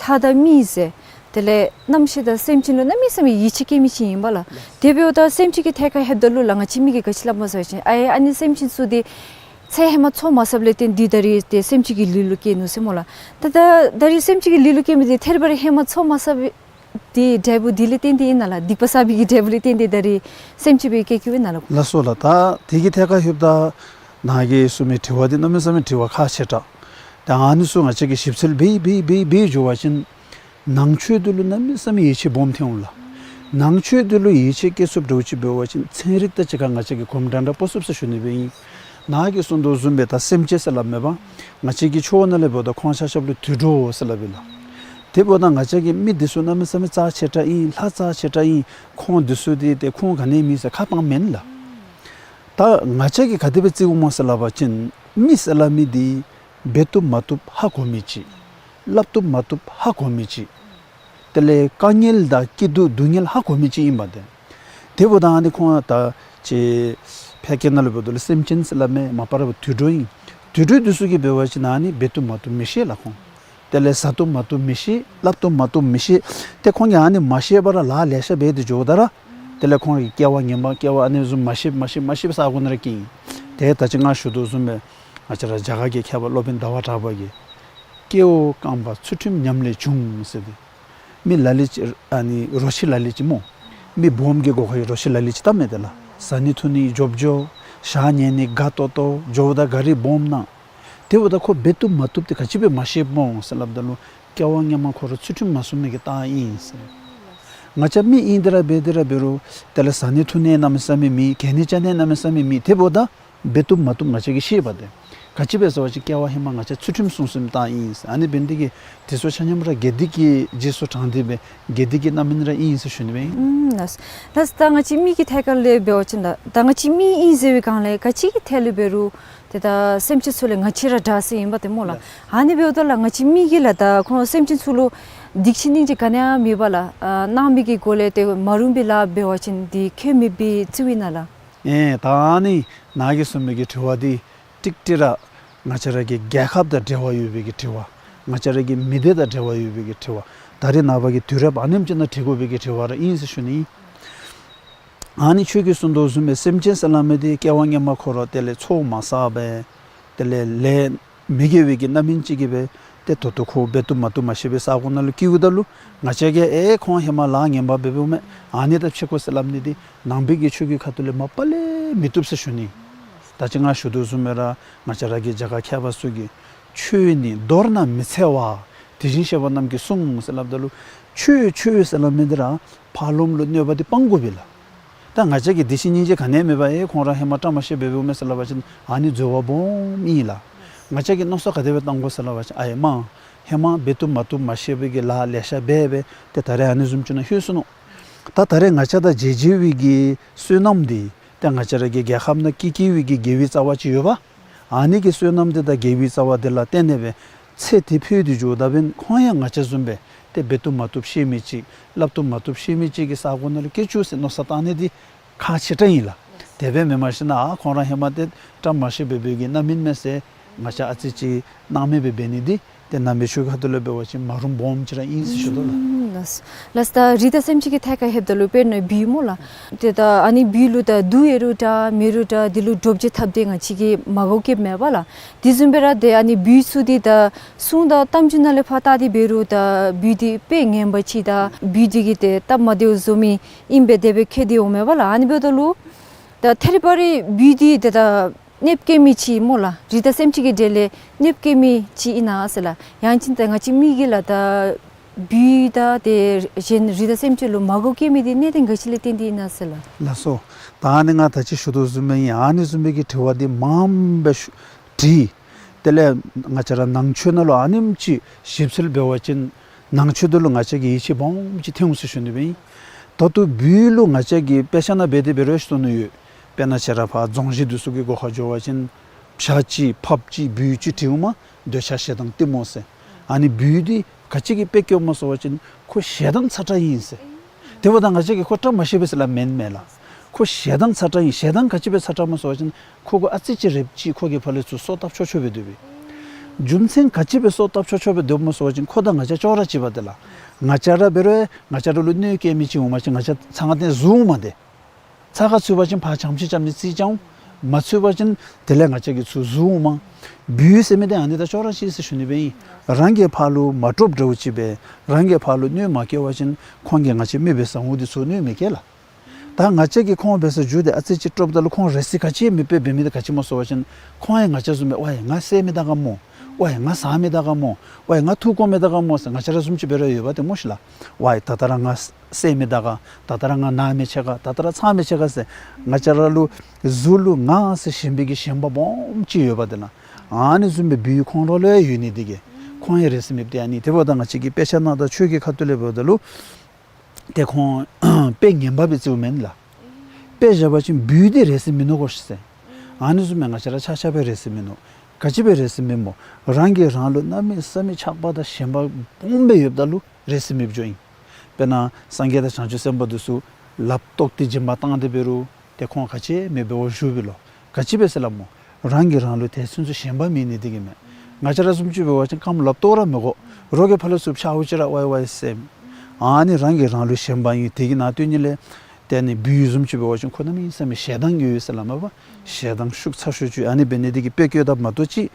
ལྷ་དང་མི་ཟེར་དེ་ལས་རྣམ་ཤེས་དང་སེམས་ཅན་ལུ་གནམ་མེད་ས་མེད་ཡིད་ཆེས་བསྐྱེད་མི་ཅིག་ཨིན་པས་ལགས། དེ་འབདཝ་ད་སེམས་ཅན་གྱི་ཐད་ཁར་ལྷོདཔ་ད་ལུ་ལགས་ང་བཅས་མི་གིས་ག་ཅི་སླབ་སྨོ་ཟེར་བ་ཅིན་ཨའེ་ཨ་ནི་སེམས་ཅན་ཚུ་འདི་ཚེ་ཧེ་མ་འཚོ་མ་ཚརཝ་ལས་བརྟེན་ཏེ་ད་རེས་ཏེ་སེམས་ཅན་གྱི་ལུས་ལུ་སྐྱེས་ནུག་ཟེར་སྨོ་ལགས། ད་ད་ད་རེས་སེམས་ཅན་གྱི་ལུས་ལུ་སྐྱེས་མི་འདི་ཐད་རི་བ་རི་ཧེ་མ་འཚོ་མ་ཚར་བའི་འབྲས་བུ་འདི་ལས་བརྟེན་ཏེ་ཨིན་ན་ལགས། སྡིག་པ་བསགས་པའི་གི་འབྲས་བུ་ལས་བརྟེན་ཏེ་ད་རེས་སེམས་ཅན་སྦེ་སྐྱེ་སྐྱེཝ་ཨིན་ན་ལགས། ལགས་སོ་ལགས། ད་དེ་གི་ཐད་ཁར་ལྷོདཔ་ད་ནཱ་གིས་གསུངས་མི་དྲི་བ་འདི་གནམ་མེད་ས་མེད་དྲི་བ་ཁག་ཆེ་དྲགས། ད་ཨ་ནི་ཚུ་ང་བཅས་ཀྱིས་ཞིབ་འཚོལ་འབད་འབད་འབད་འབད་འགྱོ་བ་ཅིན་ནང་ཆོས་འདི་ལུ་གནམ་མེད་ས་མེད་ཡིད་ཆེས་སྦོམ་ཐོན་འོང་ལགས། ནང་ཆོས་འདི་ལུ་ཡིད་ཆེས་བསྐྱེད་ཚུགསཔ་འདྲཝ་ཅིག་འབད་བ་ཅིན་ཚན་རིག་དང་གཅིག་ཁར་ང་བཅས་ཀྱིས་གོམ་འདྲ་འདྲ་སྤོ་ཚུགས་ཟེར་ཞུ་ནི་སྦེ་ཨིན། ནཱ་གིས་གསུངས་དོ་བཟུམ་སྦེ་ད་སེམས་ཅན་ཟེར་སླབ་མེན་པ། ང་བཅས་ཀྱི་ཆོས་ནང་ལས་འབདཝ་ད་ཁོང་ཆ་ཁྱབ་ལུ་དུད་འགྲོ་ཟེར་སླབ་ཨིན་ལགས། དེ་འབདཝ་ད་ང་བཅས་ཀྱི་མི་འདི་ཚུ་གནམ་མེད་ས་མེད་རྩ་ཆེ་དྲགས་ཨིན། ལྷ་རྩ་ཆེ་དྲགས་ཨིན། ཁོང་འདི་ཚུ་འདི་ཏེ་ཁོང་ག་ནི་མེད་ཟེར་ཁ་སྤང་མེན་ལགས། ད་ང་བཅས་ཀྱིས་ག་དེ་སྦེ་བརྩིཝ་སྨོ་ཟེར་སླབ་པ་ཅིན་མི་ཟེར་སླབ་མི་འདི་འབད་བཏུབ་མ་བཏུབ་ཧ་གོ་མི་ཅིག། སླབ་བཏུབ་མ་བཏུབ་ཧ་གོ་མི་ཅིག། དེ་ལས་དཀའ་ངལ་དང་སྐྱིད་སྡུག་སྡུག་བསྔལ་ཧ་གོ་མི་ཅིག་ཨིན་པས་ཏེ། དེ་འབདཝ་ད་ཨ་ནི་ཁོང་ད་ཅིག་ཕལ་སྐད་ནང་ལུ་འབདཝ་ད་ལུ་སེམས་ཅན་ཟེར་སླབ་མས། མ་པ་ར་འབདཝ་དུད་འགྲོ་ཨིན། དུད་འགྲོ་འདི་ཚུ་གིས་འབད་བ་ཅིན་ཨ་ནི་འབད་བཏུབ་མ་བཏུབ་མི་ཤེས་ལགས་ཁོང་། དེ་ལས་བཟའ་བཏུབ་མ་བཏུབ་མི་ཤེས། སླབ་བཏུབ་མ་བཏུབ་མི་ཤེས། ཏེ་ཁོང་གིས་ཨ་ནི་མ་ཤེས་པར་ལཱ་ལེ་ཤ་འབད་དེ་འགྱོཝ་ད་ར་དེ་ལས་ཁོང་གི་སྐྱེ་བ་ངན་པ་སྐྱེ་བ་ཨ་ནི་བཟུམ་མ་ཤེས་མ་ཤེས་མ་ཤེས་པའི་ས་གོ་ནང་ར་སྐྱེ་ཨིན། ཏེ་ད་ཅི་ང་ཞུ་དོ་བཟུམ་སྦེ་ང་བཅས་ར་རྒྱ་གར་གྱི་མཁས་པ་སློབ་དཔོན་ཟླ་བ་གྲགས་པ་གིས་སྐྱེ་བོ་རྐང་པ་ཚུལ་ཁྲིམས་ཉམས་ལས་བྱུང་ཟེར་ཏེ། མི་ལ་ལུ་ཅིག་ཨ་ནི་རོ་ཁྱི་ལ་ལུ་ཅིག་སྨོ། མི་སྦོམ་གྱི་སྒོ་ཁར་རོ་ཁྱི་ལ་ལུ་ཅིག་བཏབ་མས་ཏེ་ལགས། བཟའ་ནི་འཐུང་ནི་འཇོབ་འཇོ། ཞག་ཉལ་ནི་དགའ་ཏོག་ཏོ། འགྱོཝ་ད་ག་རི་སྦོམ་ནང་། དེ་འབདཝ་ད་ཁོ་འབད་བཏུབ་མ་བཏུབ་འདི་ག་ཅི་སྦེ་མ་ཤེསཔ་སྨོ་ཟེར་སླབ་ད་ལུ་སྐྱེ་བ་སྔོན་མ་ཁོ་ར་ཚུལ་ཁྲིམས་མ་སྲུང་མི་གི་རྟགས་ཨིན་ཟེར། ང་བཅས་མི་ཨིན་དེ་ར་འབད་དེ་ར་འབད་རུང་དེ་ལས་བཟའ་ནི་འཐུང་ནི་གནམ་མེད་ས་མེད་མེད། གྱོན་ནི་རྐྱབ་ནི་གནམ་མེད་ས་མེད་མེད། དེ་འབདཝ་ད་འབད་བཏུབ་མ་བཏུབ་ང་བཅས་ཀྱིས་ཤེས་པ་དེ། ག་ཅི་སྦེ་ཟེར་བ་ཅིན་སྐྱེ་བ་ཧེ་མ་ང་བཅས་ཚུལ་ཁྲིམས་སྲུང་སྲུངམ་བཏང་ཨིན་ཟེར། ཨ་ནི་འབད་ནི་དེ་གིས་དེ་ཚུ་ཆ་མཉམ་ར་དགེ་སྡིག་གི་རྗེས་སུ་འབྲངས་ཏེ་སྦེ་དགེ་སྡིག་གི་རྣམ་སྨིན་ར་ཨིན་ཟེར་ཞུ་ནི་སྦེ་ཨིན། ཨུམ་ལགས། ལགས་ད་ང་བཅས་མི་གི་ཐད་ཁར་ལས་འབད་བ་ཅིན་ད་ད་ང་བཅས་མི་ཨིན་ཟེར་བའི་སྒང་ལས་ག་ཅི་གི་ཐད་ལས་འབད་རུང་ཏེ་ད་སེམས་ཅན་ཚུ་ལས་ང་བཅས་ར་དྲག་ས་ཨིན་པ་ཏེ་སྨོ་ལགས། ལགས། ཨ་ནི་འབདཝ་ད་ལགས་ང་བཅས་མི་གིས་ལགས་ད་ཁོང་སེམས་ཅན་ཚུ་ལུ་སྡིག་ཅིག་སྙིང་ཅིག་ག་ནི་ཡང་མེད་པར་ལགས་ཨ་གནང་མི་གི་སྒོ་ལས་ཏེ་མ་རུངས་པའི་ལཱ་འབད་བ་ཅིན་འདི་ཁྱད་མེད་པའི་རྩིས་ཨིན་ན་ལགས། ཨེ་ད་ཨ་ནི་ནཱ་གིས་གསུངས་མི་གི་དྲི་བ་འདི་ཀྲིག་ཀྲི་ར་ང་བཅས་ར་གི་རྒྱལ་ཁབ་དང་འབྲེལ་བ་ཡོད་པའི་གི་དྲི་བ། ང་བཅས་ར་གི་མི་སྡེ་དང་འབྲེལ་བ་ཡོད་པའི་གི་དྲི་བ། ད་རེས་ནངས་པ་གི་དུས་རབས་ཨ་ནེམ་ཅིག་ནང་དྲི་དགོ་པའི་གི་དྲི་བ་ར་ཨིན་ཟེར་ཞུ་ནི་ཨིན། ཨ་ནི་ཁྱོད་ཀྱིས་གསུངས་དོ་བཟུམ་སྦེ་སེམས་ཅན་ཟེར་སླབ་མི་འདི་སྐྱེ་བ་སྔོན་མ་ཁོ་ར་དེ་ལས་ཚོགས་མ་བསགས་པས། དེ་ལས་ལས་མི་དགེ་བའི་གི་རྣམ་སྨིན་ཅིག་གིས་སྦེ་ཏེ་ད་ལྟོ་ཁོ་འབད་བཏུབ་མ་བཏུབ་མ་ཤེས་པའི་ས་གོ་ནང་ལུ་སྐྱེཝ་ད་ལུ་ང་བཅས་ཀྱིས་ཨེ་ཁོང་ཧེ་མ་ལཱ་ངན་པ་འབད་འབདཝ་མས། ཨ་ནི་ད་ཕྱེ་དགོ་ཟེར་སླབ་ནི་འདི་ནང་པའི་གི་ཆོས་ཀྱི་ཁ་ཐུག་ལས་མ་པ་ལས་མི་བཏུབ་ཟེར་ཞུ་ནི། ད་ཅི་ང་ཞུ་དོ་བཟུམ་སྦེ་ར་ང་བཅས་ར་གི་རྒྱ་གར་མཁས་པ་ཚུ་གིས་ཆོས་ནི་མདོར་ན་མི་འཚེ་བ། དེ་བཞིན་གཤེགས་པ་རྣམས་ཀྱིས་གསུངས་ཟེར་སླབ་ད་ལུ་ཆོས་ཆོས་ཟེར་སླབ་མི་འདི་ར་ཕར་ལོགས་ལུ་གནོད་པ་འདི་སྤང་དགོ་པས་ལགས། ད་ང་བཅས་ཀྱིས་འདི་ཅིག་སྙིང་རྗེ་ག་ནི་ཡང་མེད་པར་ཨེ་ཁོང་ར་ཧེ་མ་བཀྲ་མ་ཤིས་འབད་འབདཝ་མས་ཟེར་སླབ་པ་ཅིན་ཨ་ནི་འཛོལ་བ་སྦོམ་ཨིན་ལགས། ང་བཅས་ཀྱིས་མནོ་བསམ་ག་དེ་སྦེ་བཏང་དགོ་ཟེར་སླབ་པ་ཅིན་ཨའེ་མ་ཧེ་མ་འབད་བཏུབ་མ་བཏུབ་མ་ཤེས་པའི་གི་ལཱ་ལེ་ཤ་འབད་སྦེ་ཏེ་ད་རེས་ཨ་ནི་བཟུམ་ཅིག་ནང་ལྷོད་སོ་ནུག། ད་ད་རེས་ང་བཅས་དང་མཇལ་མཇལ་བའི་གི་བསོད་ནམས་འདི་ཏེ་ང་བཅས་ར་གི་རྒྱལ་ཁབ་ནང་སྐྱེ་སྐྱེ་བའི་གི་དགེ་བའི་རྩ་བ་ཅིག་ཡོད་པ། ཨ་ནི་གི་བསོད་ནམས་འདི་དང་དགེ་བའི་རྩ་བ་འདི་ལ་བརྟེན་ནས་སྦེ་ཚེ་འདི་འཕོས་ཏེ་འགྱོཝ་ད་འབདན་ཁོང་ཡང་ང་བཅས་བཟུམ་སྦེ་ཏེ་འབད་བཏུབ་མ་བཏུབ་ཤེས་མི་ཅིག་སླབ་བཏུབ་མ་བཏུབ་ཤེས་མི་ཅིག་གི་ས་གོ་ནང་ལུ་སྐྱེ་བཅུག་ཟེར་མནོ་བསམ་བཏང་ནི་འདི་ཁག་ཆེ་དྲགས་ཨིན་ལགས། དེ་སྦེ་མེན་མ་གཞི་ནཱ་ཁོང་ར་ཧེ་མ་ཏེ་བཀྲ་མ་ཤིས་འབད་འབདཝ་གི་རྣམ་སྨིན་མས་ཟེར་ང་བཅས་ཨ་ཙི་ཅིག་སྣང་མེད་སྦེ་འབད་ནི་འདི་ཏེ་ནང་པའི་ཆོས་ཁ་ཐུག་ལས་འབད་བ་ཅིན་མ་རུངས་སྦོམ་ཅིག་ར་ཨིན་ཟེར་ཞུ་དོ་ལགས། ཨུམ་ལགས། ལགས་ད་རི་དྭགས་སེམས་ཅན་གྱི་ཐད་ཁར་ལྷོདཔ་ད་ལུ་དཔེར་ན་སྦུལ་སྨོ་ལགས། ཏེ་ད་ཨ་ནི་སྦུལ་ལུ་ད་དུག་ཡོད་རུང་འདྲ་མེད་རུང་འདྲ་འདི་ལུ་འདྲོག་བྱེལ་འཐབ་སྟེ་ང་བཅས་ཀྱིས་མ་དགའཝ་བསྐྱེདཔ་མས་པ་ལགས། དེ་བཟུམ་སྦེ་ར་ཏེ་ཨ་ནི་སྦུལ་ཚུ་འདི་ད་སྲུང་དང་གཏམ་རྒྱུད་ནང་ལས་ཕར་བལྟ་སྟེ་འབད་རུང་ད་སྦུལ་འདི་དཔེ་ངན་པ་ཅིག་ད་སྦུལ་འདི་གིས་ཏེ་སྟབས་མ་བདེཝ་བཟོ་མི་ཨིན་པས་དེ་སྦེ་མཁྱེན་ཏེ་འོང་མས་པ་ལགས། ཨ་ནི་འབདཝ་ད་ལུ་ད་ཐད་རི་བ་རི་སྦུལ་འདི་ཏེ་ད་གནོདཔ་བཀལ་མི་ཅིག་སྨོ་ལགས། རི་དྭགས་སེམས་ཅན་གྱི་གྲས་ལས་གནོདཔ་བཀལ་མི་ཅིག་ཨིན་ན་ཟེར་ལགས། ཡང་ཅིན་ད་ང་བཅས་མི་གིས་ལགས་ད་སྦུལ་དང་ཏེ་གཞན་རི་དྭགས་སེམས་ཅན་ལུ་མ་དགའཝ་བསྐྱེད་མི་འདི་གནད་དོན་ག་ཅི་ལས་བརྟེན་ཏེ་ཨིན་ན་ཟེར་ལགས། ལགས་སོ། ད་ཨ་ནི་ང་ད་ཅི་ཞུ་དོ་བཟུམ་སྦེ་ཨིན། ཨ་ནི་བཟུམ་སྦེ་གི་དྲི་བ་འདི་མངམ་སྦེ་ཞུ་དྲིས། དེ་ལས་ང་བཅས་ར་ནང་ཆོས་ནང་ལུ་ཨ་ནེམ་ཅིག་ཞིབ་འཚོལ་འབད་བ་ཅིན་ནང་ཆོས་འདི་ལུ་ང་བཅས་ཀྱིས་ཡིད་ཆེས་སྦོམ་ཅིག་ཐོན་འོང་ཟེར་ཞུ་ནི་སྦེ་ཨིན། ད་ལྟོ་སྦུལ་ལུ་ང་བཅས་ཀྱིས་དཔེ་ཆ་ནང་འབད་དེ་འབད་རུང་ཞུ་དོ་ནི་ཡོད། དཔེར་ན་ཁྱེད་ར་ཕར་རྫོང་གཞི་འདི་ཚུ་གི་སྒོ་ཁར་འགྱོ་བ་ཅིན་བྱ་ཅིག་ཕགཔ་ཅིག་སྦུལ་ཅིག་འདྲིཝ་མས། འདོད་ཆགས་ཞེ་སྡང་གཏི་མུག་ཟེར། ཨ་ནི་སྦུལ་འདི་ག་ཅི་གིས་དཔེ་བཀོདཔ་སྨོ་ཟེར་བ་ཅིན་ཁོ་ཞེ་སྡང་ཚ་དྲགས་ཨིན་ཟེར། དེ་འབདཝ་ད་ང་བཅས་ཀྱིས་ཁོ་བཀྲ་མ་ཤིས་པས་ཟེར་སླབ་མེན་མས་ལགས། ཁོ་ཞེ་སྡང་ཚ་དྲགས་ཨིན། ཞེ་སྡང་ག་ཅི་སྦེ་ཚ་དྲགས་སྨོ་ཟེར་བ་ཅིན་ཁོ་གུ་ཨ་ཙི་ཅིག་རེགཔ་ཅིག་ཁོ་གིས་ཕར་ལས་ཚུར་སོ་བཏབ་ཆོག་ཆོག་སྦེ་སྡོདཔ་ཨིན། རྒྱུ་མཚན་ག་ཅི་སྦེ་སོ་བཏབ་ཆོག་ཆོག་སྦེ་སྡོདཔ་སྨོ་ཟེར་བ་ཅིན་ཁོ་དང་ང་བཅས་ཅོག་ར་གཅིག་པ་དེ་ལགས། ང་བཅས་ར་འབད་རུང་ང་བཅས་ར་ལུ་གནོད་བཀལ་མི་ཅིག་འོང་པ་ཅིན་ང་བཅས་ཚང་ང་ཏེ་ཟུར་འོང་མས་ཏེ། ཚ་ཁ་ཚུད་པ་ཅིན་ཕར་ཆམ་ཅིག་རྐྱབ་ནི་རྩིས་རྐྱབ་འོང་། མ་ཚུད་པ་ཅིན་དེ་ལས་ང་བཅས་ཀྱིས་ཚུར་ཟུར་འོང་མས། སྦུལ་ཟེར་མི་འདི་ཨ་ནི་དང་ཅོག་ར་གཅིག་ཟེར་ཞུ་ནི་སྦེ་ཨིན། རང་གིས་ཕར་ལུ་མ་དཀྲོགཔ་འདྲཝ་ཅིག་སྦེ་རང་གིས་ཕར་ལུ་གནོད་མ་བཀལ་བ་ཅིན་ཁོང་གིས་ང་བཅས་མི་སྦེ་བཟའ་འོང་འདི་ཚུ་གནོད་མི་བཀལ་ལགས། ད་ང་བཅས་ཀྱིས་ཁོང་འབད་སར་འགྱོ་སྟེ་ཨ་ཙི་ཅིག་དཀྲོགཔ་ད་ལུ་ཁོང་རེ་སི་ག་ཅི་ཡང་མེདཔ་སྦེ་འབད་མི་འདི་ག་ཅི་སྨོ་ཟེར་བ་ཅིན་ཁོང་ཡང་ང་བཅས་བཟུམ་སྦེ་ཝའི་ང་བསད་མི་ད་ག་སྨོ། ཝའི་ང་བཟའ་མི་ད་ག་སྨོ། ཝའི་ང་ཐུག་དགོ་མི་ད་ག་སྨོ་ཟེར་ང་བཅས་ར་བཟུམ་ཅིག་འབད་ར་ཡོད་པ་ཏེ་སྨོ་ཤིག་ལགས། ཝའི་ད་ལྟོ་ར་ང་བསད་མི་ད་ག། ད་ལྟོ་ར་ང་ན་མི་ཆེ་ག། ད་ལྟོ་ར་ཚ་མི་ཆེ་ག་ཟེར་ང་བཅས་ར་ལུ་གཟུགས་ལུ་ང་ཟེར་ཞེན་པའི་གི་ཞེན་པ་སྦོམ་ཅིག་ཡོད་པ་དེ་ལགས། ཨ་ནི་བཟུམ་སྦེ་སྦུལ་ཁོང་ར་ལུ་ཡང་ཡོད་ནི་དེ་གིས་ཁོང་ཡང་རེ་སི་མེདཔ་ཏེ་ཨ་ནི་དེ་འབདཝ་ད་ང་བཅས་ཀྱིས་དཔེ་ཆ་ནང་དང་ཆོས་ཀྱི་ཁ་ཐུག་ལས་འབདཝ་ད་ལུ་ཏེ་ཁོང་དཔེ་ངན་པ་སྦེ་བརྩིཝ་མེན་ལགས། དཔེ་བཞག་པ་ཅིན་སྦུལ་འདི་རེ་སི་མིན་ནུག་གོ་ཤིག་ཟེར། ཨ་ནི་བཟུམ་སྦེ་ང་བཅས་ར་ཆ་ཆ་སྦེ་རེ་སི་མིན་ནུག། ག་ཅི་སྦེ་རེ་སི་མེད་སྨོ། རང་གིས་རང་ལུ་གནམ་མེད་ས་མེད་ཆགས་པ་དང་ཞེན་པ་སྦོམ་སྦེ་ཡོདཔ་ད་ལུ་རེ་སི་མེདཔ་འགྱོཝ་ཨིན། དཔེར་ན་སངས་རྒྱས་དང་བྱང་ཆུབ་སེམས་དཔའ་འདི་ཚུ་ལགཔ་བཏོག་སྟེ་སྦྱིན་པ་བཏང་སྟེ་འབད་རུང་ཏེ་ཁོང་ག་ཅི་མེད་པར་འོ་བཞུགས་པས་ལོ། ག་ཅི་སྦེ་ཟེར་སླབ་སྨོ། རང་གིས་རང་ལུ་དེ་ཚུན་ཚོད་ཞེན་པ་མེད་ནི་དེ་གིས་མས། ང་བཅས་ར་བཟུམ་ཅིག་འབད་བ་ཅིན་རྐངམ་ལགཔ་བཏོག་ར་མི་དགོ། རོགས་ཀྱིས་ཕར་ལས་ཚུར་ཕྱརཝ་ཅིག་ར་ཝའི་ཝའི་ཟེར། ཨ་ནི་རང་གིས་རང་ལུ་ཞེན་པ་ཨིན། དེ་གི་ནང་དོན་ཉིད་ལས་ཏེ་ཨ་ནི་སྦུལ་བཟུམ་ཅིག་འབད་བ་ཅིན་ཁོ་གནམ་མེད་ས་མེད་ཞེ་སྡང་ཡོད་ཟེར་སླབ་མས་པ། ཞེ་སྡང་ཤུགས་ཚ་ཤོས་ཅིག་ཨ་ནི་འབད་ནི་དེ་གིས་དཔེ་བཀོདཔ་མ་གཏོགས་ཅིག་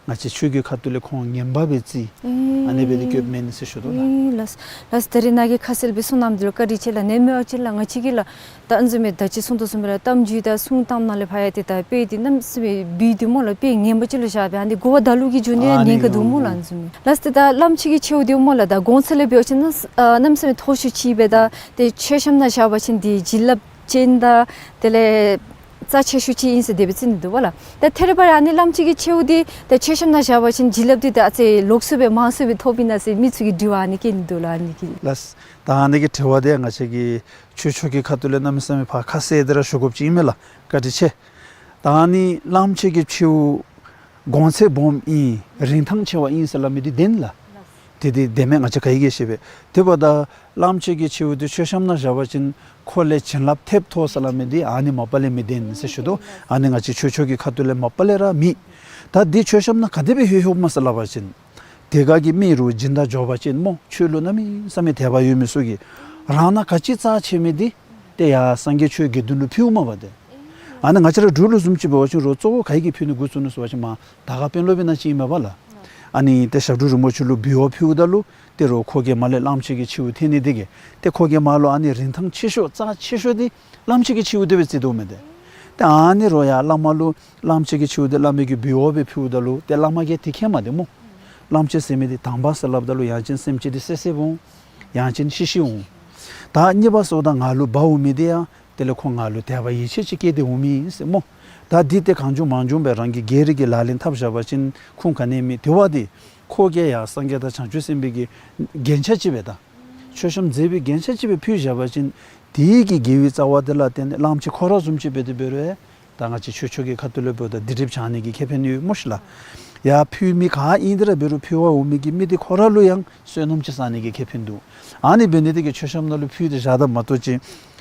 ང་བཅས་ཆོས་ཀྱི་ཁ་ཐུག་ལས་ཁོང་ངན་པ་སྦེ་བརྩི། ཨེ། ཨ་ནི་སྦེ་དེ་སྐྱོདཔ་མེན་ཟེར་ཞུ་དོ་ལགས། ཨེ་ལགས། ལགས་ད་རེས་ནཱ་གི་ཁ་གསལ་སྦེ་གསུང་གནངམ་འདི་ལུ་བཀའ་དྲིན་ཆེ་ལགས། ནེམ་མེ་ཨ་ཅི་ལགས། ང་བཅས་ཀྱིས་ལགས་ད་ཨ་ནི་བཟུམ་མའི་ད་ཅི་གསུང་དོ་བཟུམ་སྦེ་ར་གཏམ་རྒྱུད་དང་གསུང་གཏམ་ནང་ལས་ཕར་ཡང་ཏེ་ད་དཔེ་འདི་གནམ་མེད་ས་མེད་སྦེ་འདུག་སྨོ་ལགས། དཔེ་ངན་པ་ཅིག་ལུ་བཞག་སྦེ་ཨ་ནི་གོ་བ་ད་ལུ་གིས་འགྱོ་ནི་ཨ་ནི་ཉེན་ཁ་འདུག་སྨོ་ལགས། ཨ་ནི་བཟུམ་མའི་ལགས་ཏེ་ད་བླམ་ཆེ་གི་ཆེ་བོ་འདི་སྨོ་ལགས། ད་གོང་ཚད་ལས་འབད་བ་ཅིན་ཨ་གནམ་མེད་ས་མེད་མཐོ་ཤོས་ཅིག་སྦེ་ད་ཏེ་མཆོད་བཤམ་ནང་བཞག་པ་ཅིན་འདི་བྱིན་རླབས་ཅན་དང་དེ་ལས་རྩ་ཆེ་ཤོས་ཅིག་ཨིན་ཟེར་དེ་སྦེ་བརྩི་ནི་འདུག་པ་ལགས། ད་ཐད་རི་བ་རི་ཨ་ནི་བླམ་ཆེ་གི་ཆེ་བོ་འདི་ད་མཆོད་བཤམ་ནང་བཞག་པ་ཅིན་བྱིན་རླབས་འདི་ད་ཨ་ཙི་ལོགས་སུ་སྦེ་མང་སུ་སྦེ་ཐོབ་ཨིན་ན་ཟེར་མི་ཚུ་གིས་དྲི་བ་ཨ་ནི་བཀོད་ནི་འདུག་ལགས། ཨ་ནི་གི་ལགས། ད་ཨ་ནི་གི་དྲི་བ་འདི་ང་བཅས་ཀྱིས་ཆོས་ཕྱོགས་ཀྱི་ཁ་ཐུག་ལས་གནམ་མེད་ས་མེད་ཕར་ཁ་གསལ་ཏེ་ར་ཞུ་དགོཔ་ཅིག་ཨིན་མས་ལགས། བཀའ་དྲིན་ཆེ། ད་ཨ་ནི་བླམ་ཆེ་གི་ཆེ་བོ་གོང་ཚད་སྦོམ་ཨིན། རིན་ཐང་ཆེ་བ་ཨིན་ཟེར་སླབ་མི་འདི་བདེན་ལགས། དེ་འདི་བདེན་མེན་ང་བཅས་ག་གིས་ཤེས་པས། དེ་འབདཝ་ད་བླམ་ཆེ་གི་ཆེ་བོ་འདི་མཆོད་བཤམ་ནང་བཞག་པ་ཅིན་ཁོ་ལས་བྱིན་རླབས་ཐེབས་ཐོབ་ཟེར་སླབ་མི་འདི་ཨ་ནི་མ་པ་ལས་མི་བདེན་ཟེར་ཞུ་དོ། ཨ་ནི་ང་བཅས་ཆོས་ཕྱོགས་ཀྱི་ཁ་ཐུག་ལས་མ་པ་ལས་ར་མེད། ད་འདི་མཆོད་བཤམ་ནང་ག་དེ་སྦེ་ལྷོད་ལྷོདཔ་སྨོ་ཟེར་སླབ་པ་ཅིན་དེ་སྒང་གི་མི་རུ་སྦྱིན་བདག་འབྱོར་པ་ཅན་སྨོ། ཆོས་ལུ་གནམ་མེད་ས་མེད་དད་པ་ཡོད་མི་ཚུ་གིས་རང་ནང་ག་ཅི་རྩ་ཆེ་མི་འདི་ཏེ་ཡར་སངས་རྒྱས་ཆོས་དགེ་འདུན་ལུ་ཕུལཝ་མས་པ་ཏེ། ཨ་ནི་ང་བཅས་ར་འབྲུག་ལུ་བཟུམ་ཅིག་འབད་བ་ཅིན་རོགས་གཙོ་བོ་ག་གིས་ཕུལ་ནི་འགོ་བཙུགས་ནུག་ཟེར་བ་ཅིན་མར་དར་དཀར་དཔོན་སློབ་ཨིན་ན་ཅིག་ཨིན་མས་པ་ལགས། ཨ་ནི་ཏེ་ཞབས་དྲུང་རིན་པོ་ཆེ་ལུ་འབུལ་བ་ཕུལཝ་ད་ལུ་ཏེ་རོགས་ཁོ་གིས་མར་ལས་བླམ་ཆེ་གི་ཆེ་བོ་འཐོན་ནི་འདི་གིས་ཏེ་ཁོ་གིས་མར་ལུ་ཨ་ནི་རིན་ཐང་ཆེ་ཤོས་རྩ་ཆེ་ཤོས་འདི་བླམ་ཆེ་གི་ཆེ་བོ་འདི་སྦེ་བརྩི་དོ་མས་ཏེ། ཏེ་ཨ་ནི་རོགས་ཡར་བླ་མ་ལུ་བླམ་ཆེ་གི་ཆེ་བོ་འདི་བླ་མའི་གི་འབུལ་བ་སྦེ་ཕུལཝ་ད་ལུ་ཏེ་བླ་མ་གིས་དེ་མཁྱེནམ་མས་ཏེ་སྨོ། བླམ་ཆེ་ཟེར་མི་འདི་དང་པ་ཟེར་སླབ་ད་ལུ་ཡང་ཅིན་སེམས་ཅན་འདི་བསད་བསདཔ་འོང་། ཡང་ཅིན་ཤི་ཤིཝ་འོང་། ད་གཉིས་པ་ཟེརཝ་ད་ང་ལུ་འབག་འོང་མི་འདི་ཡང་དེ་ལས་ཁོ་ང་ལུ་དད་པ་ཡིད་ཆེས་ཅིག་སྐྱེས་ཏེ་འོང་མི་ཨིན་ཟེར་སྨོ། ད་འདི་ཏེ་གང་བྱུང་མང་བྱུང་སྦེ་རང་གི་སྒེར་གྱི་ལག་ལེན་འཐབ་བཞག་པ་ཅིན་ཁུངས་ག་ནི་ཡང་མེད། དེ་བ་འདི་ཁོ་གིས་ཡར་སངས་རྒྱས་དང་བྱང་ཆུབ་སེམས་དཔའི་གི་རྒྱན་ཆ་ཅིག་སྦེ་དང་མཆོད་བཤམ་མཛེས་པའི་རྒྱན་ཆ་ཅིག་སྦེ་ཕུལ་བཞག་པ་ཅིན་དེ་གི་དགེ་བའི་རྩ་བ་དེ་ལ་བརྟེན་ཏེ་བླམ་ཆེ་ཁོ་ར་བཟུམ་ཅིག་འབད་དེ་འབད་རུང་ད་ང་བཅས་ཆོས་ཕྱོགས་ཀྱི་ཁ་ཐུག་ལས་འབདཝ་ད་སྡིག་སྒྲིབ་བྱང་ནི་གི་ཁེ་ཕན་ཡོད་སྨོ་ཤིག་ལགས། ཡར་ཕུལ་མི་ག་ཨིན་དེ་ར་འབད་རུང་ཕུལ་བར་འོང་མི་གི་མི་དེ་ཁོ་ར་ལུ་ཡང་བསོད་ནམས་ཅིག་བསགས་ནི་གི་ཁེ་ཕན་འདུག། ཨ་ནི་འབད་ནི་དེ་གིས་མཆོད་བཤམ་ནང་ལུ་ཕུལ་ཏེ་བཞག་དོ་མ་གཏོགས་ཅིག་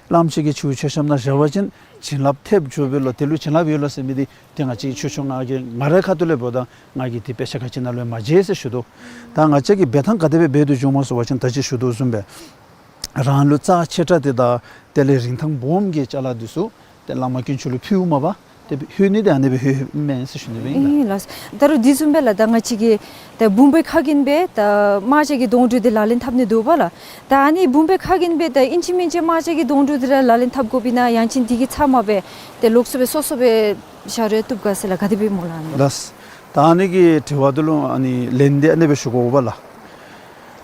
བླམ་ཆེ་གི་ཆེ་བོ་མཆོད་བཤམ་ནང་བཞག་པ་ཅིན་བྱིན་རླབས་ཐེབས་འགྱོ་བས་ལོ། དེ་ལུ་བྱིན་རླབས་ཡོད་ལོ་ཟེར་མི་འདི་ཏེ་ང་བཅས་ཆོས་ཕྱོགས་ང་གི་ང་རའི་ཁ་ཐུག་ལས་འབདཝ་ད་ང་གིས་དེ་དཔེ་ཆ་ག་ཅི་ནང་ལུ་མ་མཇལ་ཟེར་ཞུ་དོ། ད་ང་བཅས་ཀྱིས་འབད་ཐངས་ག་དེ་སྦེ་འབད་དོ་བཟུམ་སྨོ་ཟེར་བ་ཅིན་ད་ཅི་ཞུ་དོ་བཟུམ་སྦེ་རང་ལུ་རྩ་ཆེ་དྲགས་དེ་དང་དེ་ལས་རིན་ཐང་སྦོམ་གྱི་ཅ་ལ་འདི་ཚུ་ཏེ་བླ་མ་དཀོན་མཆོག་ལུ་ཕུལཝ་མས་པ། ཏེ་ལྷོད་ནི་འདི་ཨ་ནི་སྦེ་ལྷོད་མས་ཟེར་ཞུ་ནི་སྦེ་ཨིན་ལགས། ཨིན་ལགས། ད་རུང་དེ་བཟུམ་སྦེ་ལགས་ད་ང་བཅས་ཀྱིས་ད་བུམ་པའི་ཁ་རྒྱན་སྦེ་ད་དམར་ཆ་གི་དོང་སྤྲུགས་འདི་ལག་ལེན་འཐབ་ནི་འདུག་པ་ལགས། ད་ཨ་ནི་བུམ་པའི་ཁ་རྒྱན་སྦེ་ད་ཨིན་ཅི་མིན་ཅི་དམར་ཆ་གི་དོང་སྤྲུགས་འདི་ར་ལག་ལེན་འཐབ་དགོཔ་ཨིན་ན་ཡང་ཅིན་དེ་གི་ཚབ་མ་སྦེ་ཏེ་ལོགས་སུ་སྦེ་སོ་སོ་སྦེ་བཞག་རུང་བཏུབ་ག་ཟེར་ལགས། ག་དེ་སྦེ་སྨོ་ལགས་ཨ་ནི། ལགས། ད་ཨ་ནི་གི་དྲི་བ་འདི་ལུ་ཨ་ནི་ལན་འདི་ཨ་ནི་སྦེ་ཞུ་དགོ་པ་ལགས།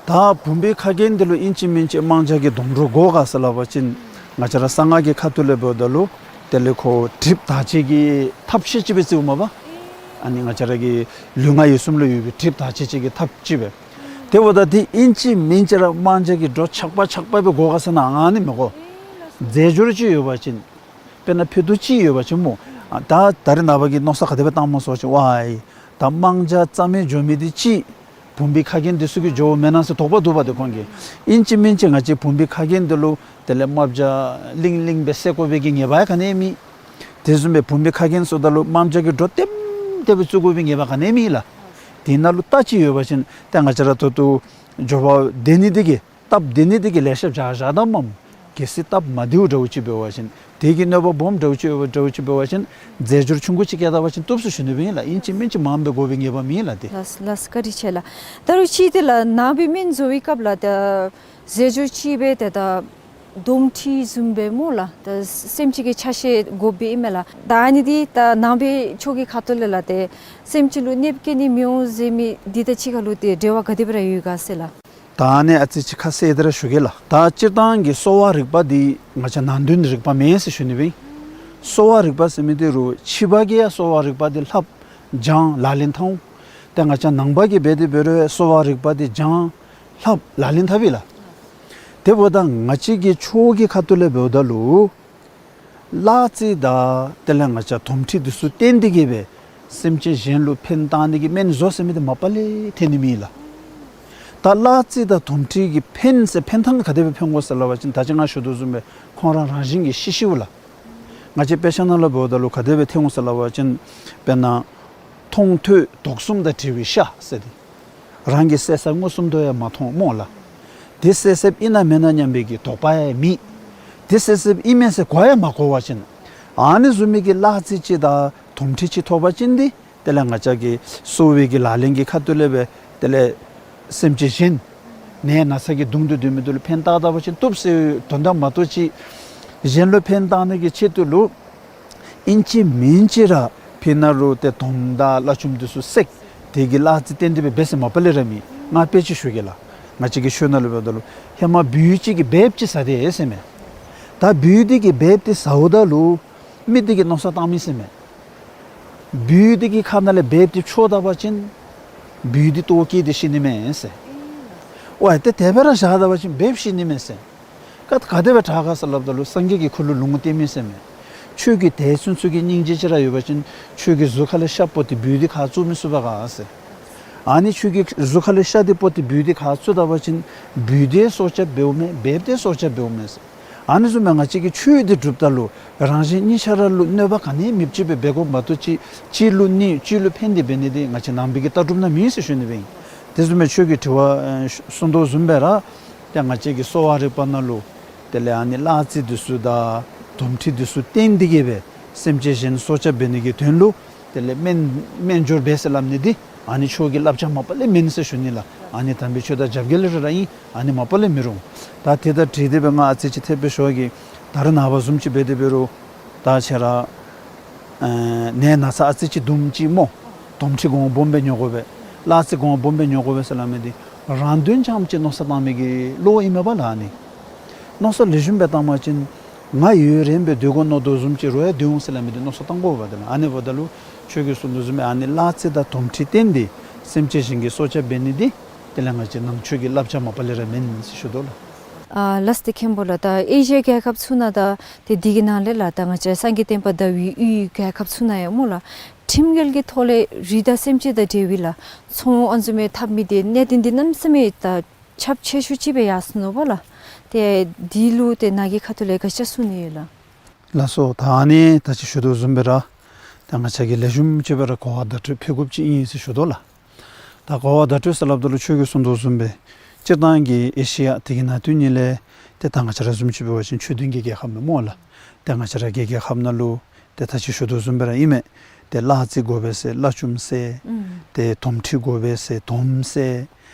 ད་བུམ་པའི་ཁ་རྒྱན་འདི་ལུ་ཨིན་ཅི་མིན་ཅི་དམར་ཆ་གི་དོང་སྤྲུགས་དགོ་ག་ཟེར་སླབ་པ་ཅིན་ང་བཅས་ར་གསང་སྔགས་ཀྱི་ཁ་ཐུག་ལས་འབདཝ་ད་ལུ་དེ་ལས་ཁོ་གྲིབ་དག་བྱེད་ཀྱི་ཐབས་ཤེས་ཅིག་སྦེ་བརྩིཝ་མས་པ། ཨ་ནི་ང་བཅས་ར་གི་ལུས་ངག་ཡིད་གསུམ་ལུ་ཡོད་པའི་གྲིབ་དག་བྱེད་ཀྱི་ཐབས་ཅིག་སྦེ། དེ་འབདཝ་ད་འདི་ཨིན་ཅི་མིན་ཅི་ར་དམར་ཆ་གི་སྒྲོ་ཆག་པ་ཆག་པ་སྦེ་དགོ་ག་ཟེར་ན་ཨ་ནི་མི་དགོ། རྫས་སྦྱོར་ཅིག་ཡོད་པ་ཅིན་དཔེར་ན་ཕུད་རྡོག་ཅིག་ཡོད་པ་ཅིན་སྨོ། ཨ་ད་ད་རེས་ནངས་པ་གི་མནོ་བསམ་ག་དེ་སྦེ་བཏངམ་སྨོ་ཟེར་བ་ཅིན་ཝའི་ད་དམར་ཆ་རྩ་མེད་འགྱོ་མི་འདི་ཅིག་བུམ་པའི་ཁ་རྒྱན་འདི་ཚུ་གིས་འགྱོཝ་མེན་ན་ཟེར་དོགས་པ་འདུག་པ་ཏེ་ཁོང་གིས། ཨིན་ཅི་མིན་ཅི་ང་བཅས་བུམ་པའི་ཁ་རྒྱན་འདི་ལུ་དེ་ལས་རྨ་བྱ་ལིང་ལིང་སྦེ་བསད་དགོ་པའི་གི་ངེས་པ་ཡང་ག་ནི་ཡང་མེད། དེ་བཟུམ་སྦེ་བུམ་པའི་ཁ་རྒྱན་ཟེརཝ་ད་ལུ་དམར་ཆ་གི་སྒྲོ་ལྟེམ་ལྟེ་སྦེ་བཙུགས་དགོ་པའི་ངེས་པ་ག་ནི་ཡང་མེད་ལགས། དེ་ནང་ལུ་རྟ་ཅིག་ཡོད་པ་ཅིན་ཏེ་ང་བཅས་ར་ད་ལྟོ་འགྱོ་བ་བདེ་ནི་འདི་གིས་སྟབས་བདེ་ནི་འདི་གིས་ལེ་ཤ་བཞག་བཞག་ད་མས་སྨོ། གལ་སྲིད་སྟབས་མ་བདེཝ་འདྲཝ་ཅིག་འབད་བ་ཅིན་དེ་གི་གནོད་པ་སྦོམ་འདྲཝ་ཅིག་ཡོད་པ་འདྲཝ་ཅིག་འབད་བ་ཅིན་རྫས་སྦྱོར་ཆུང་ཀུ་ཅིག་བཀལ་ད་པ་ཅིན་བཏུབ་ཟེར་ཞུ་ནི་སྦེ་ཨིན་ལགས། ཨིན་ཅི་མིན་ཅི་མངམ་སྦེ་དགོ་པའི་ངེས་པ་མེད་ལགས་ཏེ། ལགས་ལགས་བཀའ་དྲིན་ཆེ་ལགས། ད་རུང་ཅིག་དེ་ལགས་ནང་པའི་སྨན་བཟོ་བའི་སྐབས་ལགས་ད་རྫས་སྦྱོར་ཅིག་སྦེ་ཏེ་ད་དོམ་མཁྲིས་བཟུམ་སྦེ་སྨོ་ལགས། ད་སེམས་ཅན་གྱི་ཆ་ཤས་དགོཔ་སྦེ་ཨིན་མས་ལགས། ད་ཨ་ནི་འདི་ད་ནང་པའི་ཆོས་ཀྱི་ཁ་ཐུག་ལས་ལགས་ཏེ་སེམས་ཅན་ལུ་གནོདཔ་བཀལ་ནི་མི་འོང་ཟེར་མི་འདི་དང་གཅིག་ཁར་ལུ་ཏེ་འབྲེལ་བ་ག་དེ་སྦེ་ར་ཡོད་ག་ཟེར་ལགས། ད་ཨ་ནི་ཨ་ཙི་ཅིག་ཁ་གསལ་ཏེ་ར་ཞུ་གེ་ལགས། ད་སྤྱིར་བཏང་གི་གསོ་བ་རིག་པ་འདི་ང་བཅས་ནང་དོན་རིག་པ་མེན་ཟེར་ཞུ་ནི་སྦེ་ཨིན། གསོ་བ་རིག་པ་ཟེར་མི་འདི་རུང་ཕྱི་པ་གིས་ཡང་གསོ་བ་རིག་པ་འདི་ལྷབ་སྦྱང་ལག་ལེན་འཐབ་འོང་། ཏེ་ང་བཅས་ནང་པ་གིས་འབད་དེ་འབད་རུང་གསོ་བ་རིག་པ་འདི་སྦྱང་ལྷབ་ལག་ལེན་འཐབ་ཨིན་ལགས། དེ་འབདཝ་ད་ང་བཅས་ཀྱི་ཆོས་ཀྱི་ཁ་ཐུག་ལས་འབདཝ་ད་ལུ་གླ་རྩི་དང་དེ་ལས་ང་བཅས་དོམ་མཁྲིས་འདི་ཚུ་བསྟེན་ཏེ་གིས་སྦེ་སེམས་ཅན་གཞན་ལུ་ཕན་བཏགས་ནི་གི་སྨན་བཟོ་ཟེར་མི་འདི་མ་པ་ལས་ཐོན་ནི་མེད་ལགས། ད་གླ་རྩི་དང་དོམ་མཁྲིས་ཀྱི་ཕན་ཟེར་ཕན་ཐངས་ག་དེ་སྦེ་ཕན་དགོ་ཟེར་སླབ་པ་ཅིན་ད་ཅི་ང་ཞུ་དོ་བཟུམ་སྦེ་ཁོང་ར་རང་བཞིན་གྱིས་ཤི་ཤིཝ་ལགས། ང་བཅས་དཔེ་ཆ་ནང་ལུ་འབདཝ་ད་ལུ་ག་དེ་སྦེ་ཐོན་འོང་ཟེར་སླབ་པ་ཅིན་དཔེར་ན་མཐོང་ཐོས་དོགས་གསུམ་དང་བྲལ་བའི་ཤ་ཟེར་ཏེ། རང་གིས་བསད་བསད་མངོན་སུམ་དུ་ཡང་མ་མཐོང་སྨོ་ལགས། དེ་བསད་བསདཔ་ཨིན་ན་མེན་ན་སྙམ་པའི་གི་དོགས་པ་ཡང་མེད། དེ་བསད་བསདཔ་ཨིན་མས་ཟེར་གོ་ཡང་མ་གོ་བ་ཅིན། ཨ་ནི་བཟུམ་མའི་གི་གླ་རྩི་ཅིག་དང་དོམ་མཁྲིས་ཅིག་ཐོབ་པ་ཅིན་ཏེ་ དེ་ལས་ང་བཅས་ཀྱི་གསོ་བའི་གི་ལག་ལེན་གྱི་ཁ་ཐུག་ལས་སྦེ་དེ་ལས་སེམས་ཅན་གཞན་ནད་ན་ཚ་གིས་གདུང་དུ་སྡོད་མི་འདི་ལུ་ཕན་བཏགས་ད་པ་ཅིན་བཏུབ་ཟེར་དོན་དག་མ་གཏོགས་ཅིག་གཞན་ལུ་ཕན་བཏགས་ནི་གི་ཆེད་དུ་ལུ་ཨིན་ཅི་མིན་ཅི་ར་ཕི་ན་རུ་ཏེ་དོམ་དང་གླ་ཆུམ་འདི་ཚུ་བསྲེག་དེ་གི་གླ་རྩི་བཏོན་ཏེ་སྦེ་འབད་ཟེར་མ་པ་ལས་ར་མེད། ང་དཔེ་ཅིག་ཞུ་གེ་ལགས། ང་བཅས་ཀྱི་ཆོས་ནང་ལུ་འབདཝ་ད་ལུ་ཧེ་མ་སྦུལ་ཅིག་གིས་སྦལཔ་ཅིག་ཟ་སྟེ་ཟེར་མས། ད་སྦུལ་འདི་གིས་སྦལཔ་འདི་ཟཝ་ད་ལུ་མི་འདི་གིས་མནོ་བསམ་བཏང་མི་ཟེར་མས། སྦུལ་འདི་གི་ཁ་ནང་ལས་སྦལཔ་འདི་འཕྱོག་ད་པ་ཅིན་སྦུལ་འདི་ལྟོཝ་བཀྱེས་ཏེ་ཤི་ནི་མས་ཟེར། ཝའི་ཏེ་དེ་སྦེ་ར་བཞག་ད་པ་ཅིན་སྦལཔ་ཤི་ནི་མས་ཟེར། ག་ག་དེ་སྦེ་དྲག་ག་ཟེར་སླབ་ད་ལུ་སངས་རྒྱས་ཀྱིས་ཁོ་ལུ་ལུང་བསྟན་མི་ཟེར་མས། ཁྱོད་ཀྱིས་དེ་ཚུན་ཚོད་ཀྱི་སྙིང་རྗེ་ཅིག་ར་ཡོད་པ་ཅིན་ཁྱོད་ཀྱི་གཟུགས་ཁ་ལས་ཤ་སྤོ་སྟེ་སྦུལ་འདི་ཁ་བཙུགས་མི་ཚུགས་པས་ག་ཟེར། ཨ་ནི་ཁྱོད་ཀྱི་གཟུགས་ཁ་ལས་ཤ་འདི་སྤོ་སྟེ་སྦུལ་འདི་ཁ་བཙུགས་ད་པ་ཅིན་སྦུལ་འདི་སྲོག་སྐྱབས་འབདཝ་མས། སྦལཔ་འདི་སྲོག་སྐྱབས་འབདཝ་མས་ཟེར། ཨ་ནི་བཟུམ་སྦེ་ང་བཅས་ཀྱིས་ཆོས་འདི་སྒྲུབ་ད་ལུ་རང་གཞན་གཉིས་ཆ་ར་ལུ་གནོད་པ་ག་ནི་ཡང་མེདཔ་ཅིག་སྦེ་འབད་དགོ་མ་གཏོགས་ཅིག་གཅིག་ལུ་གནོད་གཅིག་ལུ་ཕན་ཏེ་འབད་ནི་འདི་ང་བཅས་ནང་པའི་གི་ལྟ་གྲུབ་ནང་མེད་ཟེར་ཞུ་ནི་སྦེ་ཨིན། དེ་བཟུམ་སྦེ་ཁྱོད་ཀྱིས་དྲི་བ་ཨེ་གསུངས་དོ་བཟུམ་སྦེ་ར་ཏེ་ང་བཅས་ཀྱི་གསོ་བ་རིག་པ་ནང་ལུ་དེ་ལས་ཨ་ནི་གླ་རྩི་འདི་ཚུ་དང་དོམ་མཁྲིས་འདི་ཚུ་བསྟེན་ཏེ་གིས་སྦེ་སེམས་ཅན་གཞན་སྲོག་སྐྱབས་འབད་ནི་གི་དོན་ལུ་དེ་ལས་སྨན་སྨན་སྦྱོར་འབད་ཟེར་སླབ་ནི་འདི་ཨ་ནི་ཆོས་ཀྱི་བསླབ་བྱ་མ་པ་ལས་མེན་ཟེར་ཞུ་ནི་ལགས། ཨ་ནི་དམ་པའི་ཆོས་དང་རྒྱབ་འགལ་ར་ཨིན། ཨ་ནི་མ་པ་ལས་མི་རུང་། ད་དེ་དང་འཁྲིལ་ཏེ་སྦེ་ང་ཨ་ཙི་ཅིག་ཐེབས་སྦེ་ཞུ་གེ། ད་རེས་ནངས་པ་བཟུམ་ཅིག་འབད་དེ་འབད་རུང་ད་ཁྱེད་ར་ཨེ་ནད་ན་ཚ་ཨ་ཙི་ཅིག་འདུམ་ཅིག་སྨོ། དོམ་མཁྲིས་གོང་སྦོམ་སྦེ་ཉོ་དགོ་པས། གླ་རྩི་གོང་སྦོམ་སྦེ་ཉོ་དགོ་པས་ཟེར་སླབ་མི་འདི་རང་དོན་རྐྱངམ་ཅིག་མནོ་བསམ་བཏང་མི་གི་བློ་ཨིན་མས་པ་ལགས། ཨ་ནི་མནོ་བསམ་ལེགས་ཤོམ་སྦེ་བཏང་པ་ཅིན་ང་ཡུན་རིངམོ་སྦེ་སྡོད་དགོ་མནོ་དོ་བཟུམ་ཅིག་རུང་ཡང་སྡོད་འོང་ཟེར་སླབ་མི་འདི་མནོ་བསམ་བཏང་དགོ་པས། དེ་ལས་ཨ་ནི་འབདཝ་ད་ལུ་ཁྱོད་ཀྱིས་གསུངས་དོ་བཟུམ་སྦེ་ཨ་ནི་གླ་རྩི་དང་དོམ་མཁྲིས་བསྟེན་ཏེ་སེམས་ཅན་གཞན་གྱི་སྲོག་སྐྱབས་འབད་ནི་འདི་དེ་ལས་ང་བཅས་ནང་ཆོས་ཀྱི་བསླབ་བྱ་མ་པ་ལས་ར་མེན་ཟེར་ཞུ་དོ་ལགས། ཨ་ལགས་སོ། ཏེ་མཁན་པོ་ལགས། ད་ཨེ་ཤི་ཡ་རྒྱལ་ཁབ་ཚུ་ནང་ད་ཏེ་འདི་གི་ནང་ལས་ལགས་ད་ང་བཅས་སངས་རྒྱས་བསྟན་པ་དར་བའི་ཡུལ་རྒྱལ་ཁབ་ཚུ་ནང་ཡང་སྨོ་ལགས། ཁྲིམས་འགལ་གྱི་ཐོག་ལས་རི་དྭགས་སེམས་ཅན་དང་འབྲེལ་བའི་ལགས་ཚོང་ཨ་ནི་བཟུམ་མའི་འཐབ་མི་འདི་གནད་དོན་འདི་གནམ་མེད་ས་མེད་ད་ཁྱབ་ཆེ་ཤོས་ཅིག་སྦེ་ཡར་སོ་ནུག་པ་ལགས། ཏེ་འདི་ལུ་ཏེ་ནཱ་གི་ཁ་ཐུག་ལས་ག་ཅི་གསུང་ནི་ཡོད་ལགས། ལགས་སོ། ད་ཨ་ནི་ད་ཅི་ཞུ་དོ་བཟུམ་སྦེ་ར་ད་ང་བཅས་ཀྱིས་ལེགས་ཤོམ་ཅིག་སྦེ་ར་གོ་བ་བརྡ་སྤྲོད་ཕུལ་དགོཔ་ཅིག་ཨིན་ཟེར་ཞུ་དོ་ལགས། ད་གོ་བ་བརྡ་སྤྲོད་ཟེར་སླབ་ད་ལུ་ཁྱོད་ཀྱིས་གསུངས་དོ་བཟུམ་སྦེ་སྤྱིར་བཏང་གི་ཨེ་ཤི་ཡ་དེ་གི་ནང་དོན་ཉིད་ལས་ཏེ་ད་ང་བཅས་ར་བཟུམ་ཅིག་འབད་བ་ཅིན་ཆོས་ལྡན་གྱི་རྒྱལ་ཁབ་ཨིན་སྨོ་ལགས། ཏེ་ང་བཅས་ར་གི་རྒྱལ་ཁབ་ནང་ལུ་ཏེ་ད་ཅི་ཞུ་དོ་བཟུམ་སྦེ་ར་ཨིན་མས། ཏེ་གླ་རྩི་དགོ་པས་ཟེར་གླ་ཆུམ་བསད། ཨུམ། ཏེ་དོམ་མཁྲིས་དགོ་པས་ཟེར་དོམ་བསད།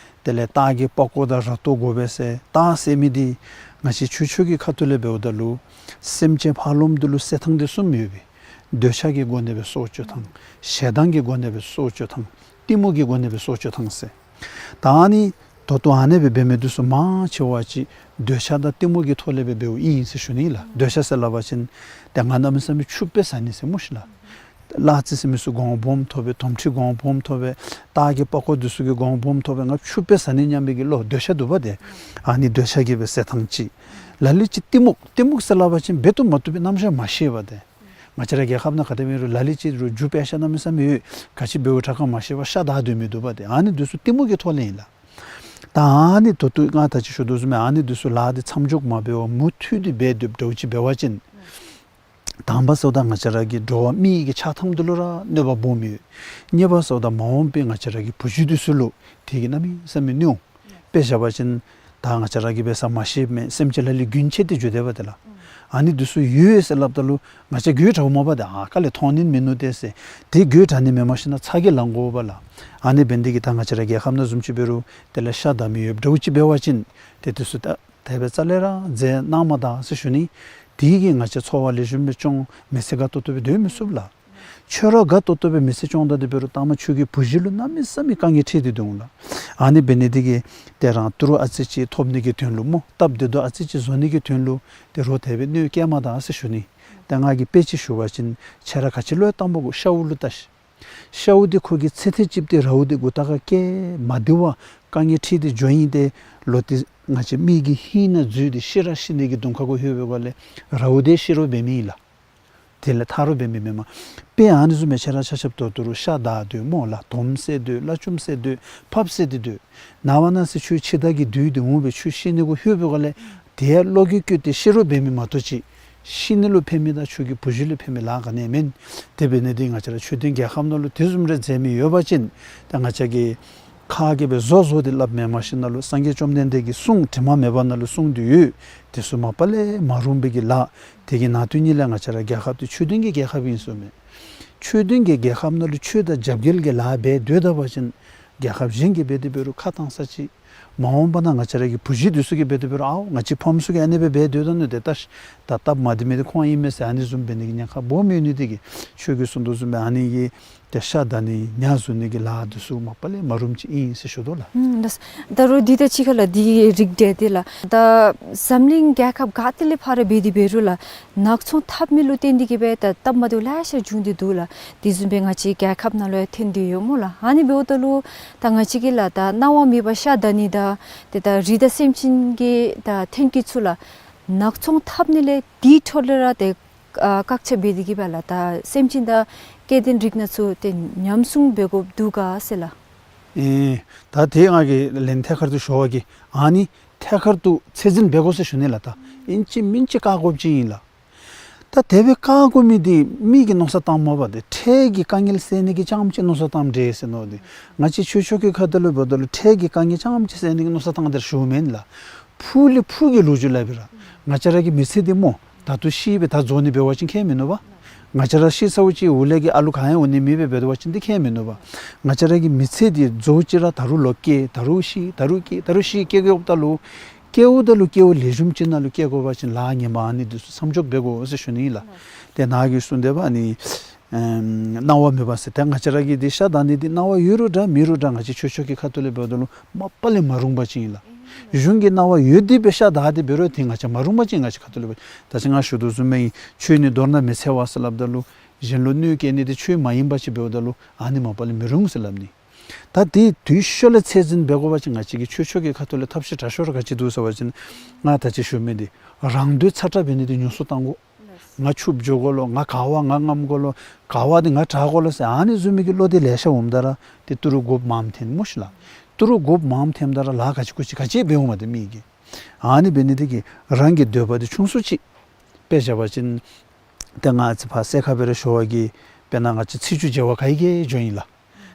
དེ་ལས་སྟག་གི་པགས་ཀོ་དང་ར་ཏོ་དགོ་པས་ཟེར་སྟག་བསད་མི་འདི་ང་བཅས་ཆོས་ཕྱོགས་ཀྱི་ཁ་ཐུག་ལས་འབདཝ་ད་ལུ་སེམས་ཅན་ཕ་རོལ་པོ་འདི་ལུ་བསད་ཐངས་འདི་གསུམ་ཡོད་པས། འདོད་ཆགས་ཀྱི་སྒོ་ནས་སྦེ་སྲོག་གཅོད་ཐངས། ཞེ་སྡང་གི་སྒོ་ནས་སྦེ་སྲོག་གཅོད་ཐངས། གཏི་མུག་གི་སྒོ་ནས་སྦེ་སྲོག་གཅོད་ཐངས་ཟེར། ད་ཨ་ནི་ད་ལྟོ་ཨ་ནེ་སྦེ་འབད་མི་འདི་ཚུ་མང་ཆེ་བ་ཅིག་འདོད་ཆགས་དང་གཏི་མུག་གི་ཐོག་ལས་སྦེ་འབདཝ་ཨིན་ཟེར་ཞུ་ནི་ལགས། འདོད་ཆགས་ཟེར་སླབ་པ་ཅིན་ཏེ་ང་གནམ་མེད་ས་མེད་ཕྱུགཔ་སྦེ་བཟའ་ནི་ཟེར་སྨོ་ཤིག་ལགས། གླ་རྩི་ཟེར་མི་ཚུ་གོང་སྦོམ་ཐོབ་པས། དོམ་མཁྲིས་གོང་སྦོམ་ཐོབ་པས། སྟག་གི་པགས་ཀོ་འདི་ཚུ་གི་གོང་སྦོམ་ཐོབ་པས། ང་ཕྱུགཔ་སྦེ་བཟའ་ནི་སྙམ་པའི་གི་བློ་འདོད་ཆགས་འདུག་པ་ཏེ། ཨ་ནི་འདོད་ཆགས་ཀྱིས་སྦེ་བསད་ཐངས་ཅིག། ལ་ལུ་ཅིག་གཏི་མུག། གཏི་མུག་ཟེར་སླབ་པ་ཅིན་འབད་བཏུབ་མ་བཏུབ་པའི་རྣམ་གཞག་མ་ཤེས་པ་ཏེ། ང་བཅས་ར་རྒྱལ་ཁབ་ནང་ག་དེ་སྦེ་རུང་ལ་ལུ་ཅིག་རུང་རྒྱུ་དཔེ་ཤ་གནམ་མེད་ས་མེད་ཡོད། ག་ཅི་འབདཝ་དྲག་ག་མ་ཤེས་པར་ཤ་བདའ་སྡོད་མི་འདུག་པ་ཏེ། ཨ་ནི་འདི་ཚུ་གཏི་མུག་གི་ཐོག་ལས་ཨིན་ལགས། ད་ཨ་ནི་ད་ལྟོ་ང་ད་ཅི་ཞུ་དོ་བཟུམ་སྦེ་ཨ་ནི་འདི་ཚུ་ལཱ་འདི་མཚམས་འཇོག་མ་འབད་བར་མུ་མཐུད་དེ་འབད་སྡོདཔ་འདྲཝ་ཅིག་འབད་བ་ཅིན་དང་པ་ཟེརཝ་ད་ང་བཅས་ར་གི་འགྲོ་བ་མིའི་གི་ཆགས་ཐངས་འདི་ལུ་ར་གནོད་པ་སྦོམ་ཡོད། གཉིས་པ་ཟེརཝ་ད་མ་འོངས་པའི་ང་བཅས་ར་གི་བུ་རྒྱུད་འདི་ཚུ་ལུ་དེ་གིས་གནམ་མེད་ས་མེད་གནོད་འོང་། དཔེ་བཞག་པ་ཅིན་ད་ང་བཅས་ར་གིས་འབད་ས་མ་ཤེསཔ་མས། སེམས་ཅན་ལ་ལུ་རྒྱུན་ཆད་དེ་འགྱོ་དེས་པ་ཏེ་ལགས། ཨ་ནི་འདི་ཚུ་ཡོད་ཟེར་སླབ་ད་ལུ་ང་བཅས་དགོད་བྲ་འོང་མས་པ་ཏེ། ཨ་ག་ལས་མཐོང་ནི་མིན་ནུག་ཏེ་ཟེར། དེ་དགོད་བྲ་ནི་མེནམ་ཞིན་ན་ཚ་གྱང་ལང་དགོ་པས་ལགས། ཨ་ནི་འབད་ནི་དེ་གིས་ད་ང་བཅས་ར་རྒྱལ་ཁབ་ནང་བཟུམ་ཅིག་འབད་རུང་དེ་ལས་ཤ་བདའ་མི་ཡོདཔ་འདྲཝ་ཅིག་འབད་བ་ཅིན་ཏེ་འདི་ཚུ་ད་དེ་སྦེ་རྩ་ལས་ར་མཛད་གནང་མ་ད་ཟེར་ཞུ་ནི། དེ་གིས་ང་བཅས་འཚོ་བ་ལེགས་ཤོམ་སྦེ་སྐྱོང་མི་ཚེ་དགའ་ཏོག་ཏོ་སྦེ་སྡོད་མི་ཚུགས་ལགས། ཁྱོད་ར་དགའ་ཏོག་ཏོ་སྦེ་མི་ཚེ་སྐྱོང་ད་དེ་འབད་རུང་ལྟ་མ་ཁྱོད་ཀྱི་བུ་གཞི་ལུ་གནམ་མེད་ས་མེད་དཀའ་ངལ་འཕྲད་དེ་འདུག་ལགས། ཨ་ནི་འབད་ནི་དེ་གིས་ཏེ་རང་ཏི་རུ་ཨ་ཙི་ཅིག་ཐོབ་ནི་གི་དོན་ལུ་སྨོ། སྟབས་བདེ་ཏོག་ཨ་ཙི་ཅིག་བཟོ་ནི་གི་དོན་ལུ་ཏེ་རོགས་དེ་སྦེ་གནོད་བཀལ་མ་ད་ཟེར་ཞུ་ནི། ཏེ་ང་གིས་དཔེ་ཅིག་ཞུ་བ་ཅིན་ཁྱེད་ར་ག་ཅི་ལུ་ཡང་བཏང་པ་གོ། ཤཝ་ལུ་བལྟ་ཤིག། ཤཝ་འདི་ཁོ་གི་ཚེ་ཐེངས་གཅིག་ཏེ་རཝ་འདི་མགུ་ཏོ་ཁར་བཀལ་མ་བདེ་བར་དཀའ་ངལ་འཕྲད་དེ་འགྱོཝ་ཨིན་ཏེ་ལོག་སྟེ་ང་བཅས་མི་གི་ཧིང་ནང་འཛུལ་ཏེ་ཤི་ར་ཤི་ནི་གི་གདོང་ཁ་གུ་ལྷོད་པའི་སྒང་ལས་རཝ་འདི་ཤི་རོགས་འབད་མི་ཨིན་ལགས། དེ་ལས་ཐར་རོགས་འབད་མི་མེན་མས། དཔེ་ཨ་ནི་བཟུམ་སྦེ་ཁྱེད་ར་ཆ་ཁྱབ་ཏོག་ཏོ་རུང་ཤ་བདའ་སྡོད་སྨོ་ལགས། དོམ་བསད་སྡོད། གླ་ཆུམ་བསད་སྡོད། ཕགཔ་བསད་དེ་སྡོད། ནངས་པ་གནངས་ཚེ་ཁྱོད་འཆི་བདག་གི་བདུད་འདི་འོང་སྦེ་ཁྱོད་ཤི་ནི་གུ་ལྷོད་པའི་སྒང་ལས་དེ་ཡང་བློ་འགྱོད་བསྐྱེད་དེ་ཤི་རོགས་འབད་མི་མ་གཏོགས་ཅིག་ཤི་ནི་ལུ་ཕན་མི་དང་ཁྱོད་ཀྱི་བུ་གཞི་ལུ་ཕན་མི་ལཱ་ག་ནི་ཡང་མེན། དེ་འབད་ནི་དེ་གིས་ང་བཅས་ར་ཆོས་ལྡན་རྒྱལ་ཁབ་ནང་ལུ་དེ་བཟུམ་རེ་མཛད་མི་ཡོད་པ་ཅིན་ད་ང་བཅས་ཀྱིས་ཁ་གིས་སྦེ་བཟོ་བཟོ་སྟེ་སླབ་མེནམ་ཞིན་ན་ལུ་སངས་རྒྱས་བཅོམ་ལྡན་འདས་ཀྱི་གསུང་དྲི་མ་མེད་པ་ནང་ལུ་གསུངས་ཏེ་ཡོད། དེ་ཚུ་མ་པ་ལས་མ་རུང་བའི་གི་ལཱ། དེ་གི་ནང་དོན་ཉིད་ལས་ང་བཅས་ར་རྒྱལ་ཁབ་འདི་ཆོས་ལྡན་གྱི་རྒྱལ་ཁབ་ཨིན་ཟེར་མས། ཆོས་ལྡན་གྱི་རྒྱལ་ཁབ་ནང་ལུ་ཆོས་དང་རྒྱབ་འགལ་གྱི་ལཱ་འབད་སྡོད་ད་པ་ཅིན་རྒྱལ་ཁབ་གཞན་གྱིས་འབད་དེ་འབད་རུང་ཁ་བཏང་ས་ཅིག། མ་འོངས་པ་ན་ང་བཅས་ར་གི་བུ་གཞི་འདི་ཚུ་གིས་འབད་དེ་འབད་རུང་ཨའོ་ང་བཅས་ཕམ་ཚུ་གིས་ཨ་ནི་སྦེ་འབད་སྡོད་ད་ནུག། ཏེ་ད་ད་སྟབས་མ་བདེ་མི་འདི་ཁོང་ཨིན་མས་ཟེར་ཨ་ནི་བཟུམ་འབད་ནི་གི་ཉེན་ཁ་སྦོམ་ཡོད་ནི་འདི་གིས་ཁྱོད་ཀྱིས་གསུང་དོ་བཟུམ་སྦེ་ཨ་ནི་གི་ཏེ་ཤ་བདའ་ནི་ཉ་བཟུང་ནི་གི་ལཱ་འདི་ཚུ་མ་པ་ལས་མ་རུངམ་ཅིག་ཨིན་ཟེར་ཞུ་དོ་ལགས། ཨུམ་ལགས། ད་རུང་འདི་དང་གཅིག་ཁར་ལགས་འདི་རིགས་འདི་འདི་ལགས་ད་འཛམ་གླིང་རྒྱལ་ཁབ་ག་ཏེ་ལས་ཕར་འབད་དེ་འབད་རུང་ལགས་ནག་ཚོང་འཐབ་མི་ལུ་བརྟེན་ཏེ་གིས་སྦེ་ད་སྟབས་མ་བདེཝ་ལེ་ཤ་བྱུང་སྟེ་འདུག་ལགས། དེ་བཟུམ་སྦེ་ང་བཅས་རྒྱལ་ཁབ་ནང་ལུ་ཡང་ཐོན་ཏེ་ཡོད་སྨོ་ལགས། ཨ་ནི་འབདཝ་ད་ལུ་ད་ང་བཅས་ཀྱིས་ལགས་ད་གནང་བ་མེད་པར་ཤ་བདའ་ནི་དང་ཏེ་ད་རི་དྭགས་སེམས་ཅན་གྱི་ད་ཐོན་སྐྱེད་ཚུ་ལགས་ནག་ཚོང་འཐབ་ནི་ལས་དེའི་འཕྲོ་ལས་ར་ཏེ་ཨ་བཀག་ཆ་འབད་དེ་གིས་སྦེ་ལགས་ད་སེམས་ཅན་དང་སྐྱེ་ལྡན་རིགས་སྣ་ཚུ་ཏེ་ཉམས་སྲུང་འབད་དགོཔ་འདུག་ག་ཟེར་ལགས། ཨེ་ད་དེ་ང་གིས་ལན་ཐད་ཀར་དུ་ཞུ་བ་གིས་ཨ་ནི་ཐད་ཀར་དུ་ཚད་འཛིན་འབད་དགོ་ཟེར་ཞུ་ནི་ལགས། ད་ཨིན་ཅི་མིན་ཅི་བཀག་དགོཔ་ཅིག་ཨིན་ལགས། ད་དེ་སྦེ་བཀག་དགོ་མི་འདི་མི་གིས་མནོ་བསམ་བཏངམ་མས་པ། ཏེ་ཁྲལ་གྱི་དཀའ་ངལ་སེལ་ནི་གི་རྐྱངམ་ཅིག་མནོ་བསམ་བཏངམ་འདྲས་ཟེར་མནོ་སྟེ། ང་བཅས་ཆོས་ཕྱོགས་ཀྱི་ཁ་ཐུག་ལས་འབདཝ་ད་ལུ་ཁྲལ་གྱི་དཀའ་ངལ་རྐྱངམ་ཅིག་སེལ་ནི་གི་མནོ་བསམ་བཏང་སྟེ་ར་ཞུཝ་མེན་ལགས། ཕུགས་ལས་ཕུགས་ཀྱི་ལོ་རྒྱུས་སླབ་པའི་ར་ང་བཅས་ར་གི་མི་ཚེ་འདི་སྨོ་ད་ལྟོ་ཤི་སྦེ་ད་རྫོགས་ནི་འབད་བ་ཅིན་ཁྱད་མིན་ནུག་པ། ང་བཅས་ར་ཤི་ཚརཝ་ཅིག་འོག་ལས་ཀྱི་ཨ་ལུ་ག་ཡང་འོང་ནི་མེདཔ་སྦེ་འབད་བ་ཅིན་འདི་ཁྱད་མིན་ནུག་པ། ང་བཅས་ར་གི་མི་ཚེ་འདི་རྫོགས་ཅི་ར་ད་རུང་ལོག་སྐྱེ་ད་རུང་ཤི་ད་རུང་སྐྱེ་ད་རུང་ཤི་སྐྱེ་དགོཔ་ད་ལུ་སྐྱེཝ་ད་ལུ་སྐྱེ་བ་ལེགས་ཤོམ་ཅིག་ནང་ལུ་སྐྱེ་དགོ་པ་ཅིན་ལཱ་ངན་པ་ཨ་ནི་འདི་ཚུ་མཚམས་འཇོག་འབད་དགོ་ཟེར་ཞུ་ནི་ཨིན་ལགས། ཏེ་ནཱ་གིས་གསུངས་དེ་སྦེ་ཨ་ནི་ཨེམ་གནང་བ་མེད་པ་ཟེར། ཏེ་ང་བཅས་ར་གིས་འདི་ཤ་བདའ་ནི་འདི་གནང་བ་ཡོད་རུང་འདྲ་མེད་རུང་འདྲ་ང་བཅས་ཆོས་ཕྱོགས་ཀྱི་ཁ་ཐུག་ལས་འབདཝ་ད་ལུ་མ་པ་ལས་མ་རུང་པ་ཅིག་ཨིན་ལགས། གཞུང་གིས་གནང་བ་ཡོད་དེ་སྦེ་ཤ་བདའ་སྟེ་འབད་རུང་ཏེ་ང་བཅས་མ་རུང་པ་ཅིག་ང་བཅས་ཁ་ཐུག་ལས་འབད། ད་ཅི་ང་ཞུ་དོ་བཟུམ་སྦེ་ཨིན། ཆོས་ནི་མདོར་ན་མི་འཚེ་བ་ཟེར་སླབ་ད་ལུ་གཞན་ལུ་གནོད་སྐྱེལ་ནི་འདི་ཆོས་མ་ཡིན་པ་ཅིག་འབདཝ་ད་ལུ་ཨ་ནི་མ་པ་ལས་མི་རུང་ཟེར་སླབ་ནི། ད་དེ་དུས་ཤོ་ལས་ཚད་འཛིན་འབད་དགོ་པ་ཅིན་ང་བཅས་ཀྱི་ཆོས་ཕྱོགས་ཀྱི་ཁ་ཐུག་ལས་ཐབས་ཤེས་དྲག་ཤོས་ར་ག་ཅི་འདུག་ཟེར་བ་ཅིན་ང་ད་ཅི་ཞུ་མི་འདི་རང་དོན་ཚ་དྲགས་འབད་ནི་འདི་ཉུང་སུ་བཏང་དགོ། ང་ཕྱུགཔོ་འགྱོ་དགོ་ལོ། ང་ག་བ་ང་རྔམ་དགོ་ལོ། ག་བ་འདི་ང་དྲག་དགོ་ལོ་ཟེར་ཨ་ནི་བཟུམ་མའི་གི་བློ་འདི་ལེ་ཤ་འོངམ་ད་ར་ཏེ་ཏི་རུ་དགོཔ་མངམ་ཐོན་སྨོ་ཤི་ལགས། ཏི་རུ་དགོཔ་མངམ་ཐོནམ་ད་ར་ལཱ་ག་ཅི་གུ་ཅི་ག་ཅི་འབད་འོང་མས་ཏེ་མི་གིས། ཨ་ནི་འབད་ནི་འདི་གིས་རང་གི་འདོད་པ་འདི་ཆུང་སུ་ཅིག་དཔེ་བཞག་པ་ཅིན་ཏེ་ང་བཅས་ཕར་སེ་ཁ་སྦེ་ར་ཞུ་བ་གིས་དཔེར་ན་ང་བཅས་ཚེས་བཅུ་མཇལ་བར་ག་གིས་འགྱོཝ་ཨིན་ལགས།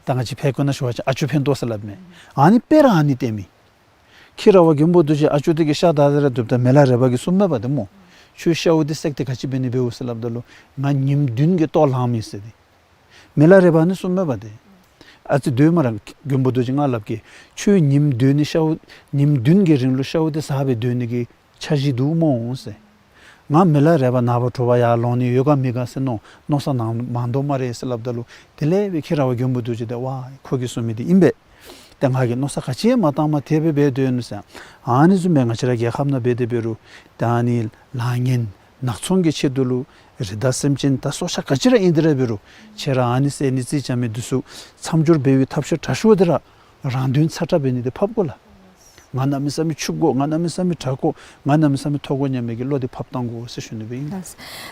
ད་ང་བཅས་ཕལ་སྐད་ནང་ཞུ་བ་ཅིན་ཨ་ཅོ་ཕན་ཐོགས་ཟེར་སླབ་མས། ཨ་ནི་དཔེ་ར་ཨ་ནི་སྟོནམ་ཨིན། ཁྱི་ར་བ་མགོན་པོ་རྡོ་རྗེ་ཨ་ཅོ་འདི་གིས་ཤ་བདའ་སྟེ་ར་འདུགཔ་ད་མི་ལ་རས་པ་གིས་གསུངམ་མས་པ་ཏེ་སྨོ། ཁྱོད་ཤཝ་འདི་བསད་དེ་ག་ཅི་འབད་ནི་འབདཝ་ཟེར་སླབ་ད་ལུ་ང་ཉིནམ་བདུན་གྱི་ལྟོ་ལངམ་ཨིན་ཟེར་ཏེ། མི་ལ་རས་པ་ནི་གསུངམ་མས་པ་ཏེ། ཨ་ཙི་སྡོད་སྨ་རེ་མགོན་པོ་རྡོ་རྗེ་ང་སླབ་གེ། ཁྱོད་ཉིནམ་བདུན་ནི་ཤཝ་ཉིནམ་བདུན་གྱི་རིང་ལུ་ཤཝ་འདི་ཟ་སྦེ་སྡོད་ནི་གི་འཆར་གཞི་འདུག་སྨོ་ཟེར། ང་མི་ལ་རས་པ་ནངས་པ་དྲོ་པ་ཡར་ལོང་ནི་ཡོད་ག་མེད་ག་ཟེར་མནོ་མནོ་བསམ་གནང་མ་མནོ་སྨ་རེ་ཟེར་སླབ་ད་ལུ་དེ་ལས་སྦེ་ཁྱི་ར་བ་མགོན་པོ་རྡོ་རྗེ་འདི་ཝའི་ཁོ་གིས་གསུང་མི་འདི་ཨིན་པས། ཏེ་ང་གིས་མནོ་བསམ་ག་ཅི་ཡང་མ་བཏངམ་དེ་སྦེ་འབད་སྡོད་ནུག་ཟེར། ཨ་ནི་བཟུམ་སྦེ་ང་བཅས་ར་རྒྱལ་ཁབ་ནང་འབད་དེ་འབད་རུང་ད་ཨ་ནི་ལཱ་ངན་ནག་ཚོང་གི་ཆེད་དུ་ལུ་རི་དྭགས་སེམས་ཅན་ད་སྲོག་ཆགས་ག་ཅི་ར་ཨིན་དེ་ར་འབད་རུང་ཁྱེད་ར་ཨ་ནི་བསད་ནི་རྩིས་རྐྱབ་མི་འདི་ཚུ་མཚམས་འཇོག་འབད་བའི་ཐབས་ཤེས་དྲག་ཤོས་འདི་ར་རང་དོན་ཚ་དྲགས་འབད་ནི་འདི་ཕབ་དགོ་ལགས། ང་གནམ་མེད་ས་མེད་ཕྱུགཔོ་དགོ། ང་གནམ་མེད་ས་མེད་དྲག་དགོ། ང་གནམ་མེད་ས་མེད་མཐོ་དགོ་སྙམ་མི་གི་བློ་འདི་ཕབ་བཏང་དགོ་ཟེར་ཞུ་ནི་སྦེ་ཨིན།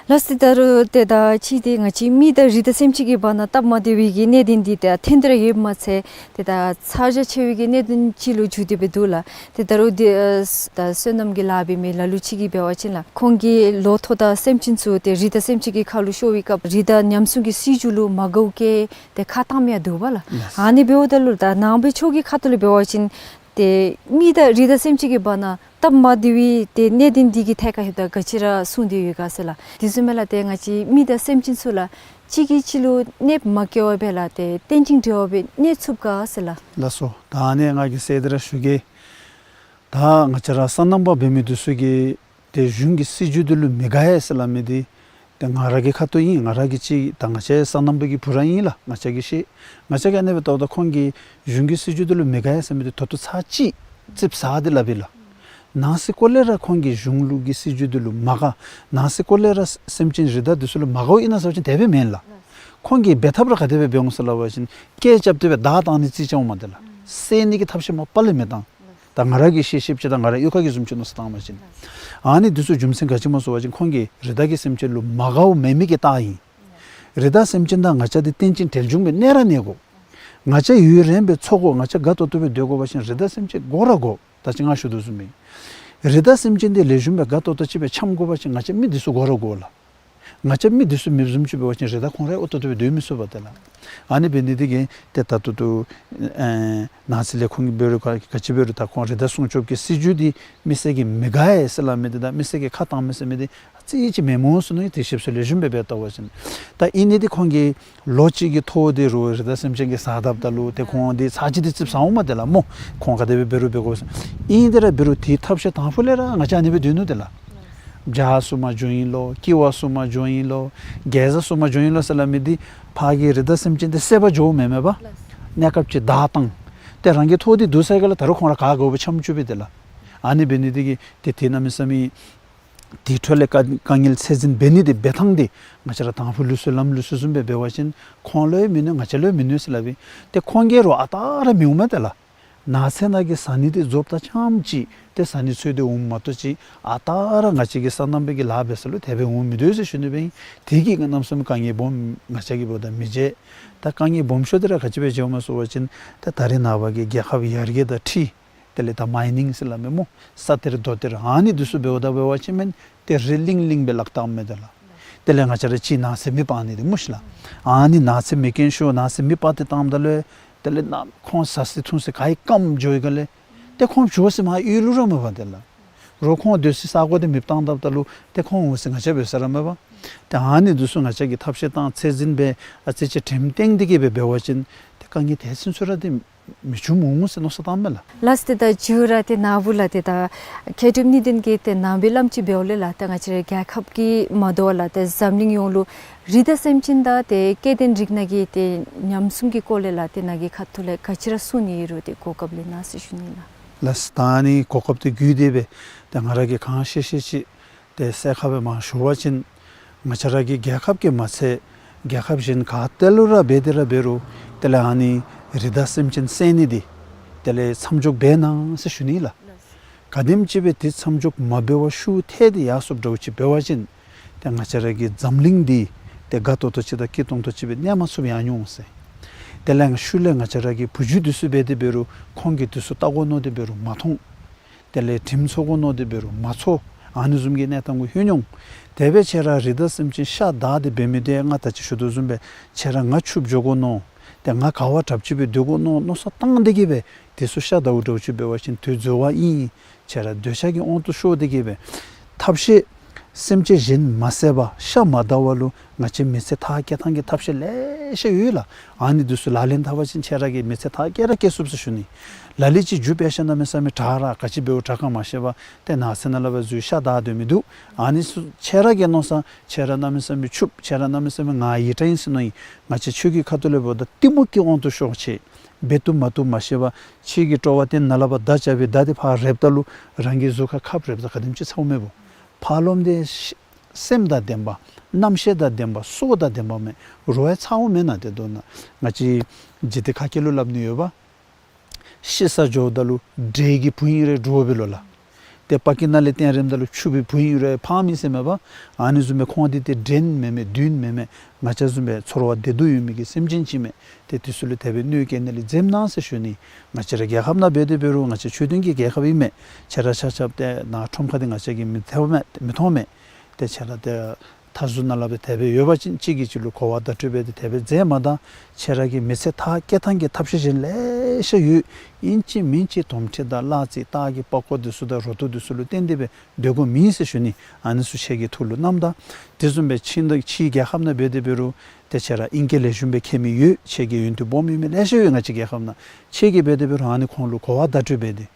ལགས་སོ། ད་རུང་ཏེ་ད་ཅི་ཏེ་ང་བཅས་མི་དང་རི་དྭགས་སེམས་ཅན་གྱི་བར་ན་སྟབས་མ་བདེ་བའི་གི་གནད་དོན་འདི་ཏེ་ཐོན་ཏེ་ར་ཡོདཔ་མ་ཚད་ཏེ་ད་ཚ་གྱང་ཆེ་བའི་གི་གནད་དོན་ཅིག་ལུ་འགྱུར་ཏེ་སྦེ་འདུག་ལགས། ཏེ་ད་རུང་འདི་ཨ་ད་སོ་ནམ་གྱི་ལཱ་འབད་མི་ལ་ལུ་ཅིག་གིས་འབད་བ་ཅིན་ལགས་ཁོང་གི་ལོ་ཐོག་དང་སེམས་ཅན་ཚུ་ཏེ་རི་དྭགས་སེམས་ཅན་གྱི་ཁ་ལུ་ཤོར་བའི་སྐབས་རི་དྭགས་ཉམས་སྲུང་གི་སྲིད་བྱུས་ལུ་མ་དགའཝ་བཀལ་ཏེ་ཁ་བཏངམ་ཡང་འདུག་པ་ལགས། ལགས། ཨ་ནི་འབདཝ་ད་ལུ་ད་ནང་པའི་ཆོས་ཀྱི་ཁ་ཐུག་ལས་འབད་བ་ཅིན་ཏེ་མི་དང་རི་དྭགས་སེམས་ཅན་གྱི་བར་ན་སྟབས་མ་བདེ་བའི་ཏེ་གནད་དོན་འདི་གི་ཐད་ཁར་ལྷོདཔ་ད་ག་ཅི་ར་གསུངས་ཏེ་ཡོད་ག་ཟེར་ལགས། དེ་བཟུམ་སྦེ་ལགས་ཏེ་ང་བཅས་མི་དང་སེམས་ཅན་ཚུ་ལགས་གཅིག་གིས་གཅིག་ལུ་གནོདཔ་མ་བཀལ་བར་སྦེ་ལགས་ཏེ་རྟེན་ཅིང་འབྲེལ་བ་སྦེ་གནས་ཚུགས་ག་ཟེར་ལགས། ལགས་སོ། ད་ཨ་ནི་ང་གིས་ཟེར་ཏེ་ར་ཞུ་གེ། ད་ང་བཅས་ར་སོ་ནམ་པ་འབད་མི་འདི་ཚུ་གིས་ཏེ་གཞུང་གི་སྲིད་བྱུས་འདི་ལུ་མི་དགའ་ཡ་ཟེར་སླབ་མི་འདི་ཏེ་ང་ར་གི་ཁ་ཐུག་ཨིན། ང་ར་གིས་ཅིག་ད་ང་བཅས་སོ་ནམ་པ་གི་བུ་ར་ཨིན་ལགས། ང་བཅས་ཀྱིས་ཤེས། ང་བཅས་ཀྱིས་ཨ་ནི་སྦེ་ལྟཝ་ད་ཁོང་གིས་གཞུང་གི་སྲིད་བྱུས་འདི་ལུ་མི་དགའ་ཡ་ཟེར་མི་འདི་ད་ལྟོ་ཚར་གཅིག་ཙིགཔ་ཟ་སྟེ་སླབ་ཨིན་ལགས། ནང་སེམས་ཁོག་ལས་ར་ཁོང་གིས་གཞུང་ལུགས་ཀྱི་སྲིད་བྱུས་འདི་ལུ་མ་དགའ། ནང་སེམས་ཁོག་ལས་ར་སེམས་ཅན་རི་དྭགས་འདི་ཚུ་ལུ་མ་དགའཝ་ཨིན་ན་ཟེར་བ་ཅིན་དེ་སྦེ་མེན་ལགས། ཁོང་གིས་འབད་ཐབས་ར་ག་དེ་སྦེ་འབད་འོང་ཟེར་སླབ་པ་ཅིན་སྐད་རྐྱབ་སྟེ་སྦེ་བདའ་བཏང་ནི་རྩིས་རྐྱབ་འོང་མས་ཏེ་ལགས། བསད་ནི་གི་ཐབས་ཤེས་མ་པ་ལས་མི་བཏང་། ད་ང་ར་གིས་ཤེས་ཤེསཔ་ཅིག་དང་ང་ར་གཡུས་ཁ་གི་བཟུམ་ཅིག་མནོ་བསམ་བཏང་བ་ཅིན། ཨ་ནི་འདི་ཚུ་རྒྱུ་མཚན་ག་ཅི་སྨོ་ཟེར་བ་ཅིན་ཁོང་གིས་རི་དྭགས་ཀྱི་སེམས་ཅན་ལུ་མ་དགའཝ་མེད་མི་གི་རྟགས་ཨིན། རི་དྭགས་སེམས་ཅན་དང་ང་བཅས་འདི་རྟེན་ཅིང་འབྲེལ་འབྱུང་སྦེ་གནས་ར་གནས་དགོ། ང་བཅས་ཡུན་རིངམོ་སྦེ་འཚོ་དགོ། ང་བཅས་དགའ་ཏོག་ཏོ་སྦེ་སྡོད་དགོ་པ་ཅིན་རི་དྭགས་སེམས་ཅན་དགོ་ར་དགོ། ད་ཅི་ང་ཞུ་དོ་བཟུམ་སྦེ་རི་དྭགས་སེམས་ཅན་འདི་ལེགས་ཤོམ་སྦེ་དགའ་ཏོག་ཏོ་ཅིག་སྦེ་འཁྱམ་དགོ་པ་ཅིན་ང་བཅས་མི་འདི་ཚུ་དགོ་ར་དགོ་ལགས། ང་བཅས་མི་འདི་ཚུ་མེདཔ་བཟུམ་ཅིག་འབད་བ་ཅིན་རི་དྭགས་ཁོང་ར་ཨོ་ཏོ་ཏོ་སྦེ་སྡོད་མི་ཚུགས་པས་ཏེ་ལགས། ཨ་ནི་འབད་ནི་འདི་གིས་ཏེ་ད་ལྟོ་ཏོ་ཨེ་ནགས་ཚལ་ལས་ཁུངས་ཀྱིས་འབད་རུང་ག་ག་ཅི་འབད་རུང་ད་ཁོང་རི་དྭགས་སྲུང་སྐྱོབ་ཀྱི་སྲིད་བྱུས་འདི་མི་སེར་གྱིས་མི་དགའ་ཡི་ཟེར་སླབ་མི་འདི་དང་མི་སེར་གྱིས་ཁ་བཏང་མི་ཟེར་མི་འདི་ཨ་ཙི་ཅིག་མེད་སྨོ་ཟེར་མནོ་ཡི། ཏེ་ཞིབ་འཚོལ་ལེགས་ཤོམ་སྦེ་འབད་བལྟ་བ་ཅིན། ད་ཨིན་ནི་འདི་ཁོང་གིས་ལོ་གཅིག་གི་ཐོག་འདི་རུང་རི་དྭགས་སེམས་ཅན་གྱིས་ཟ་དཔ་ད་ལུ་ཏེ་ཁོང་འདི་ཚར་གཅིག་འདི་ཙིགཔ་ཟཝ་མས་ཏེ་ལགས་སྨོ། ཁོང་ག་དེ་སྦེ་འབད་རུང་འབད་དགོ་ཟེར། ཨིན་ཏེ་ར་འབད་རུང་དེའི་ཐབས་ཤེས་དང་ཕུ་ལས་ར་ང་བཅས་ཨ་ནི་སྦེ་སྡོད་ནུག་ཏེ་ལགས། བྱ་སྲུང་མ་འགྱོ་ཨིན་ལོ། ཀི་བ་སྲུང་མ་འགྱོ་ཨིན་ལོ། གེ་ཛ་སྲུང་མ་འགྱོ་ཨིན་ལོ་ཟེར་སླབ་མི་འདི་ཕར་གྱི་རི་དྭགས་སེམས་ཅན་འདི་བསད་པར་འགྱོཝ་མེན་མས་པ། གནས་སྐབས་ཅིག་བདའ་བཏང་། ཏེ་རང་གི་ཐོག་འདི་བསྡུ་ཚར་ག་ལས་ད་རུང་ཁོང་ར་ག་དགོ་པའི་འཆམ་འཆུ་སྦེ་ཏེ་ལགས། ཨ་ནི་འབད་ནི་འདི་གིས་ཏེ་དེ་གནམ་མེད་ས་མེད་དེ་འཕྲོ་ལས་དཀའ་དཀའ་ངལ་ཚད་འཛིན་འབད་ནི་འདི་འབད་ཐངས་འདི་ང་བཅས་ར་དང་ཕུ་ལུགས་སྲོལ་ལམ་ལུགས་སྲོལ་བཟུམ་སྦེ་འབད་བ་ཅིན་ཁོང་ལུ་ཡང་མི་གནོད་ང་བཅས་ལུ་ཡང་མི་གནོད་ཟེར་སླབ་ཨིན། ཏེ་ཁོང་གིས་རུང་ཨ་རྟག་ར་མི་འོང་མས་ཏེ་ལགས། ནགས་ཚལ་ནང་གི་བཟའ་ནི་འདི་རྫོགསཔ་ད་ཙམ་ཅིག་ཏེ་བཟའ་ནི་འཚོལ་ཏེ་འོངམ་མ་གཏོགས་ཅིག་ཨ་རྟག་ར་ང་བཅས་ཀྱི་སོ་ནམ་པའི་གི་ལཱ་འབད་ས་ལུ་དེ་སྦེ་འོང་མི་སྡོད་ཟེར་ཞུ་ནི་སྦེ་ཨིན། དེ་གིས་གནམ་མེད་ས་མེད་དཀའ་ངལ་སྦོམ་ང་བཅས་ཀྱི་འབདཝ་ད་མི་འཇལ། ད་དཀའ་ངལ་སྦོམ་ཤོས་འདི་ར་ག་ཅི་སྦེ་འཇལཝ་སྨོ་ཟེར་བ་ཅིན་ད་ད་རེས་ནངས་པ་གི་རྒྱལ་ཁབ་ཡར་རྒྱས་དང་འཁྲིལ་དེ་ལས་ད་མའི་ནིང་ཟེར་སླབ་མས་སྨོ། ས་གཏེར་རྡོ་གཏེར་ཨ་ནི་འདི་ཚུ་འབདཝ་ད་འབད་བ་ཅིན་མེན་ཏེ་རི་གླིང་གླིང་སྦེ་བརླག་བཏངམ་མས་ཏེ་ལགས། དེ་ལས་ང་བཅས་ར་ཅིག་ནགས་ཚལ་མེདཔ་ཨ་ནི་འདི་སྨོ་ཤིག་ལགས། ཨ་ནི་ནགས་ཚལ་མེད་མཁན་ཤོར་ནགས་ཚལ་མེདཔ་ཏེ་བཏངམ་ད་ལུ་དེ་ལས་ནཱ་ཁོང་བཟའ་ས་འཐུང་ས་ག་ཡི་སྐམ་འགྱོ་ཡི་ག་ལས་ཏེ་ཁོང་འགྱོ་ས་མར་གཡུས་ལུ་ར་མས་པ་ཏེ་ལགས། རོགས་ཁོང་སྡོད་སའི་ས་གོ་འདི་མེདཔ་བཏང་དཔ་ད་ལུ་ཏེ་ཁོང་འོང་ས་ང་བཅས་འབད་ས་ར་མས་པ། ཏེ་ཨ་ནི་འདི་ཚུ་ང་བཅས་ཀྱིས་ཐབས་ཤེས་བཏང་ཚད་འཛིན་འབད་ཨ་ཙི་ཅིག་དྲནམ་བཏང་སྟེ་གི་སྦེ་འབད་བ་ཅིན་ཏེ་དཀའ་ངལ་དེ་ཚུན་ཚོད་ར་འདི་མི་འབྱུངམ་འོང་ཟེར་མནོ་བསམ་བཏངམ་མས་ལགས། ལགས་སོ། ཏེ་ད་མཇུག་ར་ཏེ་ནཱ་བུ་ལགས་ཏེ་ད་མཁས་གྲུབ་གཉིས་ལྡན་གྱིས་ཏེ་ནང་པའི་བླམ་ཅིག་འབདཝ་ལས་ལགས་ཏེ་ང་བཅས་རའི་རྒྱལ་ཁབ་ཀྱི་མ་དོ་བར་ལགས་ཏེ་འཛམ་གླིང་ཡོངས་ལུ་རི་དྭགས་སེམས་ཅན་དང་ཏེ་སྐྱེ་ལྡན་རིགས་སྣ་གི་ཏེ་ཉམས་སྲུང་གི་སྐོར་ལས་ལགས་ཏེ་ནཱ་གི་ཁ་ཐུག་ལས་ག་ཅི་ར་གསུང་ནི་ཡོད་རུང་ཏེ་གོ་སྐབས་ལེན་གནང་ཟེར་ཞུ་ནི་ལགས། ལགས་སོ། ད་ཨ་ནི་གོ་སྐབས་འདི་བརྒྱུད་དེ་སྦེ་ཏེ་ང་ར་གིས་གང་ཤེས་ཤེས་ཅིག་ཏེ་གསལ་ཁ་སྦེ་མར་ཞུ་བ་ཅིན་ང་བཅས་ར་གི་རྒྱལ་ཁབ་ཀྱིས་མ་ཚད་རྒྱལ་ཁབ་གཞན་ག་ཏེ་ལུ་ར་འབད་དེ་ར་འབད་རུང་དེ་ལས་ཨ་ནི་རི་དྭགས་སེམས་ཅན་བསད་ནི་འདི་དེ་ལས་མཚམས་འཇོག་འབད་གནང་ཟེར་ཞུ་ནི་ལགས། ག་དེམ་ཅིག་སྦེ་དེ་མཚམས་འཇོག་མ་འབད་བར་ཤུགས་ཐལ་ཏེ་ཡར་སོངམ་འདྲཝ་ཅིག་འབད་བ་ཅིན་ཏེ་ང་བཅས་ར་གི་འཛམ་གླིང་འདི་ཏེ་དགའ་ཏོག་ཏོ་ཅིག་དང་སྐྱིད་ཏོང་ཏོ་ཅིག་སྦེ་གནས་མ་ཚུགསཔ་ཡར་འགྱོ་འོང་ཟེར། དེ་ལས་ཤུལ་ལས་ང་བཅས་ར་གི་བུ་རྒྱུད་འདི་ཚུ་འབད་དེ་འབད་རུང་ཁོང་གིས་འདི་ཚུ་བལྟ་དགོ་མནོ་སྟེ་འབད་རུང་མ་མཐོང་། དེ་ལས་དྲིམ་ཚོར་དགོ་མནོ་སྟེ་འབད་རུང་མ་ཚོར། ཨ་ནི་བཟུམ་གྱི་གནས་སྟངས་གུ་ལྷོད་འོང་། དེ་སྦེ་ཁྱེད་ར་རི་དྭགས་སེམས་ཅན་ཤ་བདའ་སྟེ་འབད་མི་འདི་ང་ད་ཅི་ཞུ་དོ་བཟུམ་སྦེ་ཁྱེད་ར་ང་ཕྱུགཔོ་འགྱོ་དགོ་མནོ། ཏེ་ང་ག་བ་དྲགཔ་ཅིག་སྦེ་སྡོད་དགོ་མནོ་མནོ་བསམ་བཏང་སྟེ་གི་སྦེ་དེ་ཚུ་ཤ་བདའཝ་འདྲཝ་ཅིག་འབད་བ་ཅིན་དེ་འཛོལ་བ་ཨིན། ཁྱེད་ར་འདོད་ཆགས་ཀྱི་དབང་དུ་ཤོར་ཏེ་གི་སྦེ་ཐབས་ཤེས་སེམས་ཅན་གཞན་མ་བསད་པར་ཤ་མ་བདའ་བར་ལུ་ང་བཅས་མི་ཚེ་མཐར་སྐྱེལ་ཐངས་ཀྱི་ཐབས་ཤེས་ལེ་ཤ་ཡོད་ལགས། ཨ་ནི་འདི་ཚུ་ལག་ལེན་འཐབ་པ་ཅིན་ཁྱེད་ར་གིས་མི་ཚེ་མཐར་སྐྱེལ་ར་སྐྱེལ་ཚུགས་ཟེར་ཞུ་ནི། ལ་ལུ་ཅིག་རྒྱུ་འབད་ཞིནམ་གནམ་མེད་ས་མེད་དྲག་ར་ག་ཅི་འབདཝ་དྲག་ག་མ་ཤེས་པར་ཏེ་ནགས་ཚལ་ནང་ལུ་སྦེ་འཛུལ་ཤ་བདའ་སྡོད་མི་འདུག། ཨ་ནི་ཚུ་ཁྱེད་ར་གི་མནོ་བསམ་ཁྱེད་ར་གནམ་མེད་ས་མེད་ཕྱུགཔོ་ཁྱེད་ར་གནམ་མེད་ས་མེད་ང་ཡིད་དྲག་ཨིན་ཟེར་མནོ་ཡི། ང་བཅས་ཆོས་ཀྱི་ཁ་ཐུག་ལས་འབདཝ་ད་གཏི་མུག་གི་དབང་དུ་ཤོར་ཅི། འབད་བཏུབ་མ་བཏུབ་མ་ཤེས་པར་ཕྱི་གི་སྤྲོ་བ་བསྟེན་ནཱ་ལས་ཕར་མདའ་རྐྱབ་སྦེ་མདའ་འདི་ཕར་རེགཔ་ད་ལུ་རང་གི་གཟུགས་ཁར་ཁབ་རེགཔ་ད་ག་དེམ་ཅིག་ཚཝ་མས་བོ། ཕར་ལོགམ་འདི་སེམས་དང་ལྡན་པ་རྣམ་ཤེས་དང་ལྡན་པ་སྲོག་དང་ལྡན་པ་མས། རོགས་ཡང་ཚཝ་མེན་ན། ཏེ་མདོར་ན་ང་བཅས་འཇིག་རྟེན་ཁ་སྐད་ལུ་སླབ་ནི་ཡོད་པ། ཤི་ས་འགྱོཝ་ད་ལུ་འདྲེ་གི་བུ་ཨིན་རུང་འདྲོག་པས་ལོ་ལགས། ཏེ་པ་ཀི་ནང་ལས་བཏོན་རནམ་ད་ལུ་ཕྱུགཔོའི་བུ་ཨིན་རུང་ཕངས་མི་ཟེར་མས་པ། ཨ་ནི་བཟུམ་སྦེ་ཁོང་འདི་ཏེ་འདྲེ་མེན་མས་བདུད་མེན་མས། ང་བཅས་བཟུམ་སྦེ་ཚོར་བ་བདེ་སྡུག་ཡོད་མི་གི་སེམས་ཅན་ཅིག་མས། ཏེ་དེ་ཚུ་ལུ་དེ་སྦེ་གནོད་སྐྱེལ་ནི་ལས་འཛེམ་གནང་ཟེར་ཞུ་ནི། ང་བཅས་ར་རྒྱལ་ཁབ་ནང་འབད་དེ་འབད་རུང་ང་བཅས་ཆོས་ལྡན་གྱི་རྒྱལ་ཁབ་ཨིན་མས། ཁྱེད་ར་ཆ་ཁྱབ་ཏེ་ནཱ་ཁྲོམ་ཁ་འདི་ང་བཅས་ཀྱིས་མི་ཐོབ་མས་མི་མཐོང་མས། ཏེ་ཁྱེད་ར་ཏེ་མཐའ་ཟུར་ནང་ལུ་སྦེ་དེ་སྦེ་ཡོད་པ་ཅིན་གཅིག་གིས་གཅིག་ལུ་གོ་བ་བརྡ་སྤྲོད་འབད་དེ་དེ་སྦེ་མཛད་མ་ད། ཁྱེད་ར་གི་མི་ཚེ་མཐར་སྐྱེལ་ཐངས་ཀྱི་ཐབས་ཤེས་གཞན་ལེ་ཤ་ཡོད། ཨིན་ཅི་མིན་ཅི་དོམ་མཁྲིས་དང་གླ་རྩི་སྟག་གི་པགས་ཀོ་འདི་ཚུ་དང་རུ་ཏོ་འདི་ཚུ་ལུ་བརྟེན་ཏེ་སྦེ་སྡོད་དགོཔ་མེན་ཟེར་ཞུ་ནི། ཨ་ནི་ཚུ་ཁྱེད་ཀྱི་ཐུགས་ལུ་བསྣམ་ད། དེ་བཟུམ་སྦེ་ཕྱི་ཕྱིའི་རྒྱལ་ཁབ་ནང་འབད་དེ་འབད་རུང་ཏེ་ཁྱེད་ར་ཨིང་སྐད་ལེགས་ཤོམ་སྦེ་མཁྱེན་མི་ཡོད། ཁྱེད་ཀྱི་ཡོན་ཏན་སྦོམ་ཡོད་མི་ལེ་ཤ་ཡོད་ང་བཅས་རྒྱལ་ཁབ་ནང་། ཁྱེད་ཀྱིས་འབད་དེ་འབད་རུང་ཨ་ནི་ཁོང་ལུ་གོ་བ་བརྡ་སྤྲོད་འབད་དེ།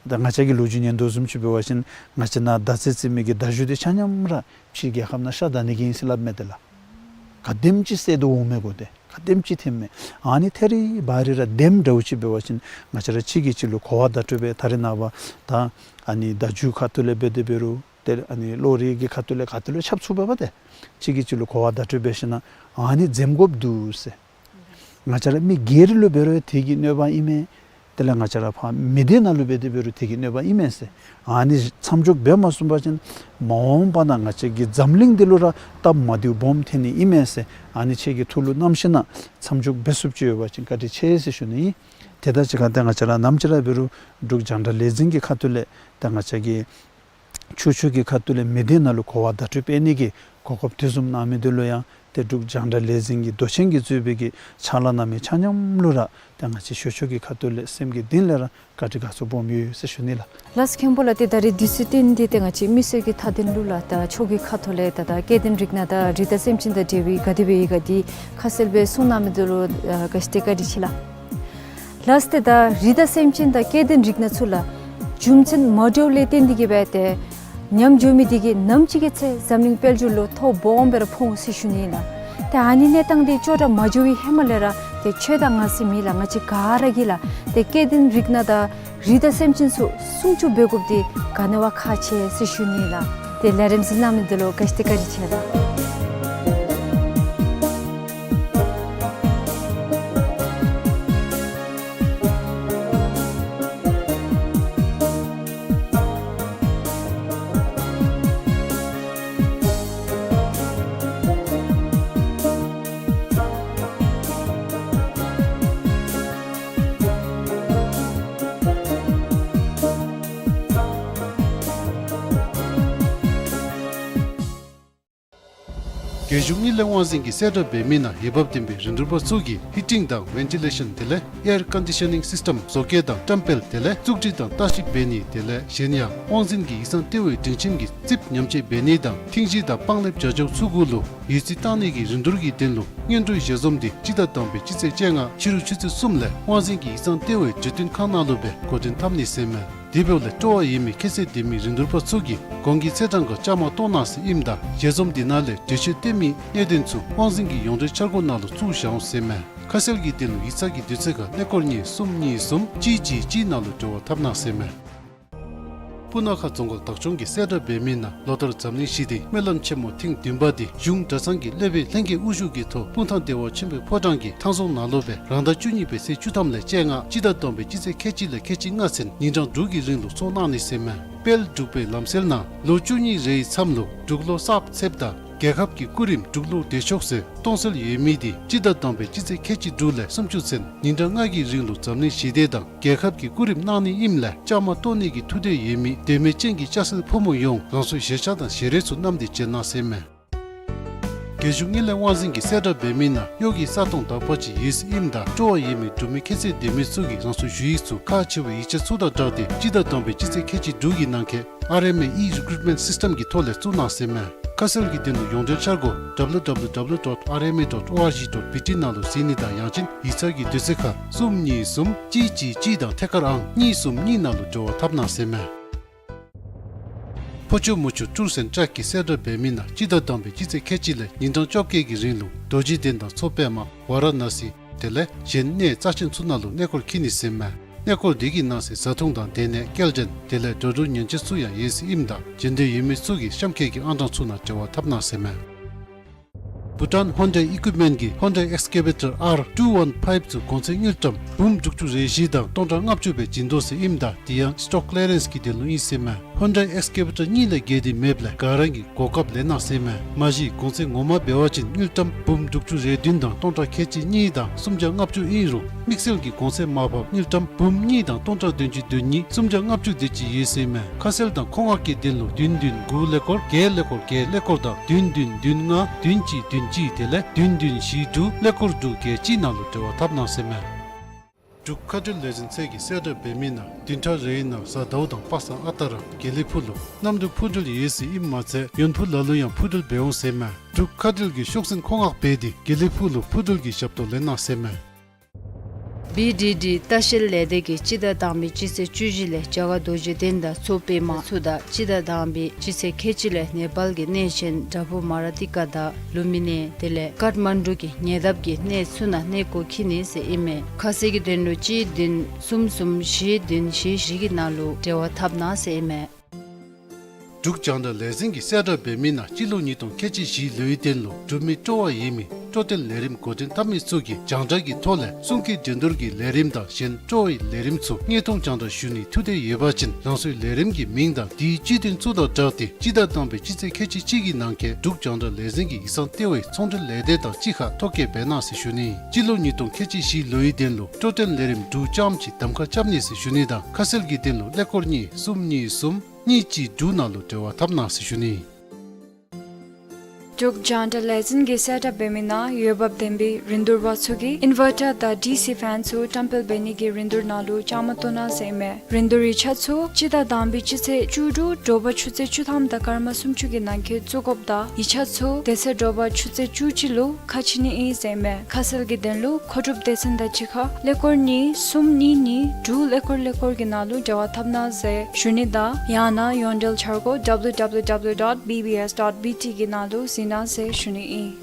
ད་ང་བཅས་ཀྱི་ལོ་རྒྱུས་ཉན་དོ་བཟུམ་ཅིག་འབད་བ་ཅིན་ང་བཅས་ནཱ་མདའ་རྩེད་རྩེད་མི་གི་མདའ་གཞུ་འདི་ཆ་མཉམ་ར་ཕྱི་རྒྱལ་ཁབ་ནང་ཤ་བདའ་ནི་གི་ཨིན་ཟེར་སླབ་མས་ཏེ་ལགས། ག་དེམ་ཅིག་བསད་དོ་འོང་མས་གོ། ཏེ་ག་དེམ་ཅིག་ཐོནམ་མས། ཨ་ནི་ཐད་རི་བ་རི་ར་འདེམས་འདྲཝ་ཅིག་འབད་བ་ཅིན་ང་བཅས་ར་གཅིག་གིས་གཅིག་ལུ་གོ་བ་བརྡ་སྤྲོད་འབད། ད་རེས་ནངས་པ་ད་ཨ་ནི་བརྡ་བརྒྱུད་ཁ་ཐུག་ལས་འབད་དེ་འབད་རུང་ཏེ་ཨ་ནི་གློག་རིག་གི་ཁ་ཐུག་ལས་ག་ཏེ་ལུ་ཁྱབ་ཚུགས་པས་པ། ཏེ་གཅིག་གིས་གཅིག་ལུ་གོ་བ་བརྡ་སྤྲོད་འབད་ཞིནམ་ཨ་ནི་འཛེམ་དགོཔ་འདུག་ཟེར། ང་བཅས་ར་མི་སྒེར་ལུ་འབད་རུང་དེ་གི་གནོད་པ་ཨིན་མས། དེ་ལས་ང་བཅས་ར་ཕར་མི་སྡེ་ནང་ལུ་འབད་དེ་འབད་རུང་དེ་གི་གནོད་པ་ཨིན་མས་ཟེར། ཨ་ནི་མཚམས་འཇོག་འབད་མ་ཚུགས་པ་ཅིན་མ་འོངས་པ་ནང་ང་བཅས་ཀྱི་འཛམ་གླིང་འདི་ལུ་ར་སྟབས་མ་བདེཝ་སྦོམ་ཐོན་ནི་ཨིན་མས་ཟེར། ཨ་ནི་ཁྱེད་ཀྱི་ཐུགས་ལུ་བསྣམས་ཞིནམ་མཚམས་འཇོག་འབད་ཚུགསཔ་ཅིག་ཡོད་པ་ཅིན་བཀའ་དྲིན་ཆེ་ཟེར་ཞུ་ནི་ཨིན། དེ་དང་གཅིག་ཁར་ཏེ་ང་བཅས་ར་ནམ་ཅིག་ར་འབད་རུང་འབྲུག་རྒྱང་བསྒྲགས་ལས་འཛིན་གྱི་ཁ་ཐུག་ལས་ཏེ་ང་བཅས་ཀྱི་ཆོས་ཕྱོགས་ཀྱི་ཁ་ཐུག་ལས་མི་སྡེ་ནང་ལུ་གོ་བ་བརྡ་སྤྲོད་འབད་ནི་གི་ གོ་སྐབས་དེ་བཟུམ་གནང་མི་འདི་ལུ་ཡང་ཏེ་འབྲུག་རྒྱང་བསྒྲགས་ལས་འཛིན་གྱི་མདོ་ཆེན་གྱིས་གཙོས་པའི་གི་ཕྱག་ལཱ་གནང་མི་ཆ་མཉམ་ལུ་ར་ཏེ་ང་བཅས་ཞུ་ཞུ་གི་ཁ་ཐུག་ལས་སེམས་ཀྱི་གཏིང་ལས་ར་བཀའ་དྲིན་དགའ་ཚོར་སྦོམ་ཡོད་ཡོད་ཟེར་ཞུ་ནི་ལགས། ལགས་སོ་མཁན་པོ་ལགས། ཏེ་ད་རིས་དུས་ཚོད་བཏོན་ཏེ་ཏེ་ང་བཅས་མི་སེར་གྱི་མཐའ་དོན་ལུ་ལགས་ད་མཆོག་གི་ཁ་ཐུག་ལས་ད་ད་སྐྱེ་ལྡན་རིགས་སྣ་དང་རི་དྭགས་སེམས་ཅན་དང་འབྲེལ་བའི་ག་དེ་སྦེ་ཡོད་ག་དེ་ཁ་གསལ་སྦེ་གསུང་གནང་མི་འདི་ལུ་ཨ་ག་ཅི་ཏེ་བཀའ་དྲིན་ཆེ་ལགས། ལགས་ཏེ་ད་རི་དྭགས་སེམས་ཅན་དང་སྐྱེ་ལྡན་རིགས་སྣ་ཚུ་ལགས་རྒྱུ་མཚན་མ་འདྲཝ་ལས་བརྟེན་ཏེ་གིས་སྦེ་ཏེ་ཉམས་འགྱོ་མི་འདི་གིས་ནམ་ཅིག་གི་ཚེ་འཛམ་གླིང་དཔལ་འབྱོར་ལུ་ཐོ་སྦོམ་སྦེ་ར་ཕོག་འོང་ཟེར་ཞུ་ནི་ལགས། ཏེ་ཨ་ནི་གནས་སྟངས་འདི་ཅོག་འཐདཔ་མ་འགྱོ་བའི་ཧེ་མ་ལས་ར་ཏེ་ཁྱོད་དང་ང་ཟེར་མེད་ལགས། ང་བཅས་ག་ར་གིས་ལགས་ཏེ་སྐྱེ་ལྡན་རིགས་སྣ་དང་རི་དྭགས་སེམས་ཅན་ཚུ་སྲུང་སྐྱོབ་འབད་དགོཔ་འདི་ག་ནི་བ་ཁག་ཆེ་ཟེར་ཞུ་ནི་ལགས། ཏེ་ལས་རིམ་གཟིགས་གནང་མི་འདི་ལུ་ག་ཅི་ཏེ་བཀའ་དྲིན་ཆེ་ལགས། རྒྱལ་གཞུང་དངུལ་ལས་དབང་འཛིན་གྱིས་གསལ་བསྒྲགས་འབད་མི་ནང་འོས་འབབ་ལྡན་པའི་རིན་བསྡུར་པ་ཚུ་གིས་ཧི་ཊིང་དང་ཝེན་ཊི་ལེ་ཤཱན་དེ་ལས་ཨེར་ཀོན་ཌི་ཤ་ནིང་སིསི་ཊེམ་བཟོ་བཀོད་དང་བཀྲམ་སྤེལ་དེ་ལས་བཙུགས་སྒྲིག་དང་ལྟ་ཞིབ་འབད་ནི་དེ་ལས་གཞན་ཡང་དབང་འཛིན་གྱི་ཡིག་ཚང་ལྟེ་བའི་སྡིངས་ཆ་གི་རྩིགཔ་ཉམས་བཅོས་འབད་ནི་དང་ཐིང་གཞི་དང་སྤང་ལེབ་བྱ་སྤྱོད་ཚུ་གུ་ལུ་ཡོད་ཚད་བཏང་ནི་གི་རིན་བསྡུར་གྱི་དོན་ལུ་སྔོན་འགྲོའི་ཞལ་འཛོམས་འདི་སྤྱི་ཟླ་དང་པའི་སྤྱི་ཚེས་བཅོ་ལྔ་ཕྱི་རུ་ཆུ་ཚོད་གསུམ་ལས་དབང་འཛིན་གྱི་ཡིག་ཚང་ལྟེ་བའི་བརྗོད་དོན་ཁང་ནང་ལུ་སྦེ་འགོ་འདྲེན་འཐབ་ནི་ཟེར་མས། དེ་འབདཝ་ལས་སྤྲོ་བ་ཡོད་མི་ཁྱད་ཚད་ལྡན་མི་རིན་བསྡུར་པ་ཚུ་གིས་གོང་གི་ཚེས་གྲངས་ཁར་བཅའ་མར་གཏོགས་གནང་ཟེར་ཨིནམ་ད་ཞལ་འཛོམས་འདི་ནང་ལས་གྲོས་ཆོད་བཏོན་མི་གནད་དོན་ཚུ་དབང་འཛིན་གྱི་ཡོངས་འབྲེལ་འཆར་སྒོ་ནང་ལུ་བཙུགས་བཞག་འོང་ཟེར་མས། ཁ་གསལ་གྱི་དོན་ལུ་ཡིག་ཚང་གི་དུས་ཚོད་ཁར་ཀླད་ཀོར་གཉིས་གསུམ་གཉིས་གསུམ་གཅིག་གཅིག་གཅིག་ནང་ལུ་འབྲེལ་བ་འཐབ་གནང་ཟེར་མས། སྤུ་ན་ཁ་རྫོང་ཁག་བདག་སྐྱོང་གིས་གསལ་བསྒྲགས་འབད་མི་ནང་ལོ་ལྟར་འཛམ་གླིང་ཞི་བདེའི་སྨོན་ལམ་ཆེན་མོ་ཐེངས་བདུན་པ་འདི་གཞུང་གྲྭ་ཚང་གི་སློབ་དཔོན་ལྷན་རྒྱས་དབུ་བཞུགས་ཀྱི་ཐོག་སྤུངས་ཐང་བདེ་བ་ཆེན་པོའི་ཕོ་བྲང་གི་ཐང་རྫོང་ནང་ལུ་སྦེ་རང་ཟླ་བཅུ་གཉིས་པའི་ཚེས་བཅུ་ཐམ་ལས་བཅོ་ལྔ་སྤྱི་ཟླ་དང་པའི་སྤྱི་ཚེས་ཁལ་གཅིག་ལས་ཁལ་གཅིག་ལྔ་ཚུན་ཉིན་གྲངས་དྲུག་གི་རིང་ལུ་ཚོགས་གནང་ནི་ཟེར་མས། དཔལ་འབྲུག་པའི་ལམ་སྲོལ་ནང་ལོ་བཅུ་གཉིས་རེའི་མཚམས་ལུ་འབྲུག་ལོ་གསརཔ་ཚེསཔ་དང་རྒྱལ་ཁབ་ཀྱི་སྐུ་རིམ་འབྲུག་ལོ་བདེ་མཆོག་ཟེར་སྟོང་གསལ་ཡོད་མི་འདི་སྤྱི་ཟླ་དང་པའི་སྤྱི་ཚེས་ཁལ་གཅིག་དྲུག་ལས་སུམ་ཅུ་ཚུན་ཉིན་གྲངས་ལྔ་གི་རིང་ལུ་འཛམ་གླིང་ཞི་བདེ་དང་རྒྱལ་ཁབ་ཀྱི་སྐུ་རིམ་གནང་ནི་ཨིནམ་ལས་བཅའ་མར་གཏོགས་ནི་གི་ཐུགས་འདོད་ཡོད་མི་དད་མོས་ཅན་གྱི་སྐྱ་སེར་ཕོ་མོ་ཡོངས་རང་སོའི་ཞལ་ཆས་དང་ཞལ་རས་ཚུ་བསྣམས་ཏེ་བྱོན་གནང་ཟེར་མས། རྒྱལ་གཞུང་དངུལ་ལས་དབང་འཛིན་གྱིས་གསལ་བསྒྲགས་འབད་མི་ནང་གཡོག་གི་ས་སྟོང་དག་པ་ཅིག་ཡོད་ཟེར་ཨིནམ་ད་སྤྲོ་བ་ཡོད་མི་འབྲུག་མི་ཁྱད་ཚད་ལྡན་མི་ཚུ་གིས་རང་སོའི་ཞུ་ཡིག་ཚུ་ཁག་ཆེ་བའི་ཡིག་ཆ་ཚུ་དང་སྦྲགས་ཏེ་སྤྱི་ཟླ་དང་པའི་སྤྱི་ཚེས་ཁལ་གཅིག་དྲུག་གི་ནང་འཁོད་ཨར་ཨེམ་ཨེ་ཨི་རི་ཀུ་རུཊ་མེནཊ་སིསི་ཊེམ་གྱི་ཐོག་ལས་བཙུགས་གནང་ཟེར་མས། ཁ་གསལ་གྱི་དོན་ལུ་ཡོངས་འབྲེལ་འཆར་སྒོ་ཌབ་ལུ་ཌབ་ལུ་ཌབ་ལུ་ཌོཊ་ཨར་ཨེམ་ཨེ་ཌོཊ་ཨོ་ཨར་ཇི་ཌོཊ་བི་ཊི་ནང་ལུ་གཟིགས་ནི་དང་ཡང་ཅིན་ཡིག་ཚང་གི་དུས་ཚོད་ཁར་གསུམ་གཉིས་གསུམ་གཅིག་གཅིག་གཅིག་དང་ཐད་ཀར་ཨང་གཉིས་གསུམ་གཉིས་ནང་ལུ་འབྲེལ་བ་འཐབ་གནང་ཟེར་མས། ཕོ་ཆུ་མོ་ཆུ་ཊུར་སེནཌ་ཊེག་གིས་གསལ་བསྒྲགས་འབད་མི་ནང་སྤྱི་ཟླ་དང་པའི་སྤྱི་ཚེས་ཁལ་གཅིག་ལས་ཉིན་གྲངས་བཅོ་བརྒྱད་ཀྱི་རིང་ལུ་རྡོ་རྗེ་གདན་དང་མཚོ་པདྨ་ཝཱ་ར་ཎ་སི་དེ་ལས་གཞན་གནས་རྩ་ཆེན་ཚུ་ནང་ལུ་གནས་སྐོར་འཁྱིད་ནི་ཟེར་མས། གནས་སྐོར་འདི་གི་ནང་གསེས་བཟའ་འཐུང་དང་སྡོད་གནས་སྐྱེལ་འདྲེན་དེ་ལས་འགྲོ་འགྲུལ་ཉེན་བཅོལ་ཚུ་ཡང་ཡོད་ཟེར་ཨིནམ་ད་བྱོན་འདོད་ཡོད་མི་ཚུ་གིས་གཤམ་འཁོད་ཀྱི་ཨང་གྲངས་ཚུ་ནང་འབྲེལ་བ་འཐབ་གནང་ཟེར་མས། བྷུ་ཊཱན་ཧོན་ཌའི་ཨི་ཀུའིཔ་མེནཊ་གིས་ཧོན་ཌའི་ཨེགསི་ཀེ་ཝེ་ཊར་ཨར་ཊུ་ཝན་ཕའིབ་ཚུ་གོང་ཚད་དངུལ་ཀྲམ་འབུམ་དྲུག་ཅུ་རེ་བཞི་དང་སྟོང་ཕྲག་ལྔ་བཅུ་སྦེ་བྱིན་དོ་ཟེར་ཨིནམ་ད་དེ་ཡང་སི་ཊོག་ཀི་ལི་ཡར་རེནསི་གི་དོན་ལུ་ཨིན་ཟེར་མས། ཧོན་ཌའི་ཨེགསི་ཀེ་ཝེ་ཊར་གཉིས་ལས་བརྒལ་ཏེ་མེདཔ་ལས་ག་ར་གིས་གོ་སྐབས་ལེན་གནང་ཟེར་མས། མ་གཞི་གོང་ཚད་ངོ་མ་འབད་བ་ཅིན་དངུལ་ཀྲམ་འབུམ་དྲུག་ཅུ་རེ་བདུན་དང་སྟོང་ཕྲག་ཁལ་གཅིག་གཉིས་དང་སུམ་བརྒྱ་ལྔ་བཅུ་ཨིན་རུང་དམིགས་བསལ་གྱི་གོང་ཚད་མར་ཕབ་དངུལ་ཀྲམ་འབུམ་གཉིས་དང་སྟོང་ཕྲག་བདུན་ཅུ་དོན་གཉིས་སུམ་བརྒྱ་ལྔ་བཅུ་དེ་ཅིག་ཡོད་ཟེར་མས། ཁ་གསལ་དང་མཁོ་མངགས་ཀྱི་དོན་ལུ་བདུན་བདུན་དགུ་ཀླད་ཀོར་བརྒྱད་ཀླད་ཀོར་བརྒྱད་ཀླད་ཀོར་དང་བདུན་བདུན་བདུན་ལྔ་བདུན་གཅིག་བདུན་གཅིག་དེ་ལས་བདུན་བདུན་བཞི་དྲུག་ཀླད་ཀོར་དྲུག་བརྒྱད་གཅིག་ནང་ལུ་འབྲེལ་བ་འཐབ་གནང་ཟེར་མས། འབྲུག་མཁའ་འགྲུལ་ལས་འཛིན་ཚད་ཀྱིས་གསལ་བསྒྲགས་འབད་མི་ནང་བདུན་ཕྲག་རེའི་ནང་གཟའ་ཟླཝ་དང་པ་སངས་ཨ་རྟག་ར་དགེ་ལེགས་ཕུག་ལུ་གནམ་གྲུ་འཕུར་འགྲུལ་ཡོད་ཟེར་ཨིནམ་མ་ཚད་ཡོན་ཕུག་ལ་ལུ་ཡང་འཕུར་འགྲུལ་འབད་འོང་ཟེར་མས། འབྲུག་མཁའ་འགྲུལ་གྱིས་ཤོག་འཛིན་མཁོ་མངགས་འབད་དེ་དགེ་ལེགས་ཕུག་ལུ་འཕུར་འགྲུལ་གྱི་ཞབས་ཏོག་ལེན་གནང་ཟེར་མས། བི་ཌི་ཌི་ལྟ་བཤལ་ལས་སྡེ་གིས་སྤྱི་ཟླ་དང་པའི་སྤྱི་ཚེས་བཅུ་བཞི་ལས་རྒྱ་གར་རྡོ་རྗེ་གདན་དང་མཚོ་པདྨ་ཚུ་དང་སྤྱི་ཟླ་དང་པའི་སྤྱི་ཚེས་ཁལ་གཅིག་ལས་ནེ་པཱལ་གྱི་གནས་ཆེན་དྭ་ཕུ་མ་ར་ཏི་ཀ་དང་ལུམ་བི་ནི་དེ་ལས་ཀཏ་མན་ཌུ་གི་ཉེ་འདབས་ཀྱི་གནས་ཚུ་ནང་གནས་སྐོར་འཁྱིད་ནི་ཟེར་ཨིན་མས། ཁ་གསལ་གྱི་དོན་ལུ་གཅིག་བདུན་གསུམ་གསུམ་བཞི་བདུན་བཞི་བཞི་གི་ནང་ལུ་འབྲེལ་བ་འཐབ་གནང་ཟེར་ཨིན་མས། འབྲུག་རྒྱང་བསྒྲགས་ལས་འཛིན་གྱིས་གསལ་བསྒྲགས་འབད་མི་ནང་སྤྱི་ལོ་ཉིས་སྟོང་ཁལ་གཅིག་བཞི་ལོའི་དོན་ལུ་འབྲུག་མི་སྤྲོ་བ་ཡོད་མི་སྤྲོ་སྟོན་ལས་རིམ་འགོ་འདྲེན་འཐབ་མི་ཚུ་གིས་རྒྱང་བསྒྲགས་ཀྱི་ཐོག་ལས་གསུང་སྐད་འགྲན་བསྡུར་གྱི་ལས་རིམ་དང་གཞན་སྤྲོ་བའི་ལས་རིམ་ཚུ་དངོས་མཐོང་རྒྱང་བསྒྲགས་ཞུ་ནིའི་ཐུགས་འདོད་ཡོད་པ་ཅིན་རང་སོའི་ལས་རིམ་གྱི་མིང་དང་དེའི་སྤྱི་དོན་ཚུ་དང་སྦྲགས་ཏེ་སྤྱི་ཟླ་དང་པའི་སྤྱི་ཚེས་ཁལ་གཅིག་གཅིག་གི་ནང་འཁོད་འབྲུག་རྒྱང་བསྒྲགས་ལས་འཛིན་གྱི་ཡིག་ཚང་ལྟེ་བའི་ཚོང་འབྲེལ་ལས་སྡེ་དང་གཅིག་ཁར་ཐོ་བཀོད་འབད་གནང་ཟེར་ཞུ་ནི། སྤྱི་ལོ་ཉིས་སྟོང་ཁལ་གཅིག་བཞི་ལོའི་དོན་ལུ་སྤྲོ་སྟོན་ལས་རིམ་དྲུག་ཙམ་ཅིག་གདམ་ཁ་རྐྱབ་ནི་ཟེར་ཞུ་ནི་དང་ཁ་གསལ་གྱི་དོན་ལུ་ཀླད་ཀོར་གཉིས་གསུམ་གཉིས་གསུམ་གཉིས་གཅིག་དྲུག་ནང་ལུ་འབྲེལ་བ་འཐབ་གནང་ཟེར་ཞུ་ནི། འབྲུག་རྒྱང་བསྒྲགས་ལས་འཛིན་གྱིས་གསལ་བསྒྲགས་འབད་མི་ནང་འོས་འབབ་ལྡན་པའི་རིན་བསྡུར་པ་ཚུ་གིས་ཨིན་ཝར་ཊར་དང་ཌི་སི་ཕེན་ཚུ་བཀྲམ་སྤེལ་འབད་ནི་གི་རིན་བསྡུར་ནང་ལུ་བཅའ་མར་གཏོགས་གནང་ཟེར་ཨིན་མས། རིན་བསྡུར་ཡིག་ཆ་ཚུ་སྤྱི་ཟླ་དང་པའི་སྤྱི་ཚེས་བཅུ་དྲུག་དྲོ་པ་ཆུ་ཚོད་བཅུ་ཐམ་དང་སྐར་མ་སུམ་ཅུ་གི་ནང་འཁོད་བཙུགས་དགོཔ་དང་ཡིག་ཆ་ཚུ་དེ་ཚེ་དྲོ་པ་ཆུ་ཚོད་བཅུ་གཅིག་ལུ་ཁ་ཕྱེ་ནི་ཨིན་ཟེར་ཨིན་མས། ཁ་གསལ་གྱི་དོན་ལུ་མཁོ་སྒྲུབ་སྡེ་ཚན་དང་གཅིག་ཁར་ཀླད་ཀོར་གཉིས་གསུམ་གཉིས་གཉིས་དྲུག་ཀླད་ཀོར་ཀླད་ཀོར་གྱི་ནང་ལུ་འབྲེལ་བ་འཐབ་གནང་ཟེར་ཞུ་ནི་དང་ཡང་ན་ཡོངས་འབྲེལ་འཆར་སྒོ་W W W dot B B S dot B T གི་ནང་ལུ་གཟིགས་གནང་ཟེར་ཞུ་ནི་ཨིན།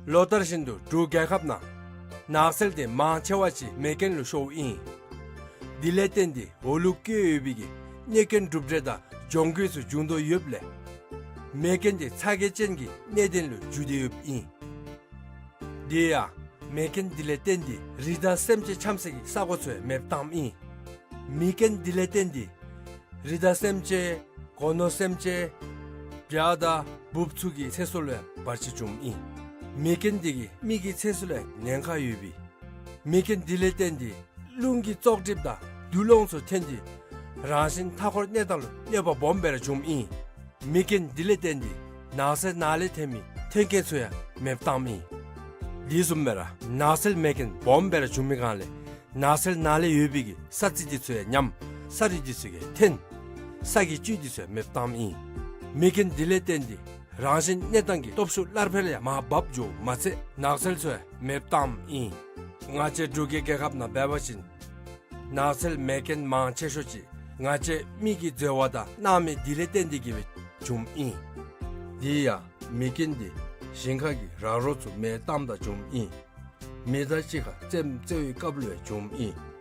ལོ་ལྟར་བཞིན་དུ་འབྲུག་རྒྱལ་ཁབ་ནང་ནགས་ཚལ་དེ་མང་ཆེ་བ་ཅིག་མེ་རྐྱེན་ལུ་ཤོརཝ་ཨིན། དེ་ལས་བརྟེན་ཏེ་འོག་ལུ་བཀོད་ཡོད་པའི་གི་གནོད་སྐྱོན་གྲུབ་འབྲས་དང་གྱོང་གུད་ཚུ་བྱུང་དོ་ཡོདཔ་ལས་མེ་རྐྱེན་དེ་ཚ་གྱང་ཅན་གྱི་གནད་དོན་ལུ་འགྱུར་ཏེ་ཡོདཔ་ཨིན། དེ་ཡང་མེ་རྐྱེན་དེ་ལས་བརྟེན་ཏེ་རི་དྭགས་སེམས་ཅན་འཁྱམས་སའི་གི་ས་གོ་ཚུ་ཡང་མེདཔ་བཏངམ་ཨིན། མེ་རྐྱེན་དེ་ལས་བརྟེན་ཏེ་རི་དྭགས་སེམས་ཅན་སྒོ་ནོར་སེམས་ཅན་བྱ་དང་འབུཔ་ཚུ་གི་ཚེ་སྲོག་ལུ་ཡང་བར་ཆད་བྱུངམ་ཨིན། མེ་རྐྱེན་དེ་གིས་མི་གི་ཚེ་སྲོག་ལུ་ཡང་ཉེན་ཁ་ཡོདཔ་ཨིན། མེ་རྐྱེན་དེ་ལས་བརྟེན་ཏེ་རླུང་གི་བཙོག་གྲིབ་དང་རྡུལ་སློང་ཚུ་ཐོན་ཏེ་རང་བཞིན་མཐའ་འཁོར་གནས་སྟངས་ལུ་གནོད་པ་སྦོམ་སྦེ་ར་བྱུངམ་ཨིན། མེ་རྐྱེན་དེ་ལས་བརྟེན་ཏེ་ནགས་ཚལ་ནང་ལས་ཐོན་མི་མཐུན་རྐྱེན་ཚུ་ཡང་མེདཔ་བཏངམ་ཨིན། དེ་བཟུམ་སྦེ་ར་ནགས་ཚལ་མེ་རྐྱེན་སྦོམ་སྦེ་ར་བྱུང་མི་སྒང་ལས་ནགས་ཚལ་ནང་ལས་ཡོད་པའི་གི་ས་རྩི་དེ་ཚུ་ཡང་ཉམས། ས་རུད་དེ་ཚུ་ཡང་ཐོན། ས་གི་བཅུད་དེ་ཚུ་ཡང་མེདཔ་བཏངམ་ཨིན། མེ་རྐྱེན་དེ་ལས་བརྟེན་ཏེ་རང་བཞིན་གནས་སྟངས་ཀྱི་སྟོབས་ཤུགས་སླར་འཕེལ་ཡང་མར་བབས་འགྱོཝ་མ་ཚད་ནགས་ཚལ་ཚུ་ཡང་མེདཔ་བཏངམ་ཨིན། ང་བཅས་འབྲུག་གི་རྒྱལ་ཁབ་ནང་འབད་བ་ཅིན་ནགས་ཚལ་མེ་རྐྱེན་མང་ཆེ་ཤོས་ཅིག་ང་བཅས་མི་གིས་འཛོལ་བ་དང་གནང་མི་དེ་ལས་བརྟེན་ཏེ་གིས་སྦེ་བྱུངམ་ཨིན། དེ་ཡང་མེ་རྐྱེན་དེ་ཞིང་ཁ་གི་ར་རོ་ཚུ་མེ་བཏངམ་ད་བྱུངམ་ཨིན། མེ་དང་གཅིག་ཁར་རྩེདམོ་རྩེ་བའི་སྐབས་ལུ་ཡང་བྱུངམ་ཨིན།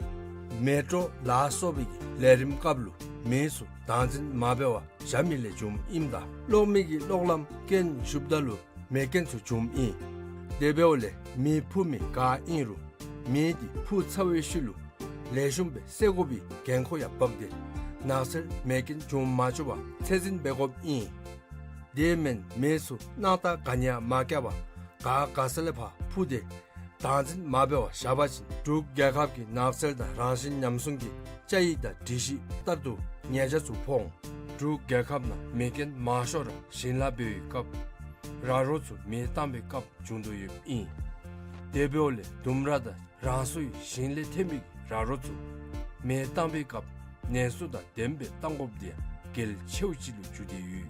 མེ་དྲོད་ལ་སོགས་པའི་གི་ལས་རིམ་སྐབས་ལུ་མེ་ཚུ་བདག་འཛིན་མ་འབད་བར་བཞག་མི་ལས་བྱུངམ་ཨིནམ་ད་གློག་མེ་གི་གློག་ལམ་རྐྱེན་ཞུགསཔ་ད་ལུ་མེ་རྐྱེན་ཚུ་བྱུངམ་ཨིན། དེ་འབདཝ་ལས་མེ་འཕུ་མི་ག་ཨིན་རུང་མེ་དེ་འཕུ་ཚར་བའི་ཤུལ་ལུ་ལེགས་ཤོམ་སྦེ་བསད་དགོ་པའི་འགན་ཁུར་ཡང་འབག་སྟེ་ནགས་ཚལ་མེ་རྐྱེན་འབྱུང་མ་བཅུག་པར་ཚད་འཛིན་འབད་དགོཔ་ཨིན། དེ་མེན་མེ་ཚུ་སྣང་རྟགས་ག་ནི་ཡང་མ་བཀལ་བར་ག་ག་ས་ལས་ཕར་འཕུ་སྟེ་བདག་འཛིན་མ་འབད་བར་བཞག་པ་ཅིན་འབྲུག་རྒྱལ་ཁབ་ཀྱི་ནགས་ཚལ་དང་རང་བཞིན་ཉམས་སྲུང་གི་བཅའ་ཡིག་དང་སྒྲིག་གཞི་ལྟར་དུ་ཉེས་བྱ་ཚུ་ཕོག་འོང་། འབྲུག་རྒྱལ་ཁབ་ནང་མེ་རྐྱེན་མང་ཤོས་ར་ཞིང་ལཱ་འབད་བའི་སྐབས་ར་རོ་ཚུ་མེ་བཏང་བའི་སྐབས་བྱུང་དོ་ཡོདཔ་ཨིན། དེ་འབདཝ་ལས་ལྡུམ་ར་དང་རང་སོའི་ཞིང་ལས་ཐོན་པའི་ར་རོ་ཚུ་མེ་བཏང་བའི་སྐབས་ནན་སོ་དང་ལྡནམ་སྦེ་བཏང་དགོཔ་དེ་ཡང་གལ་ཆེཝ་ཅིག་ལུ་གྱུར་ཏེ་ཡོད།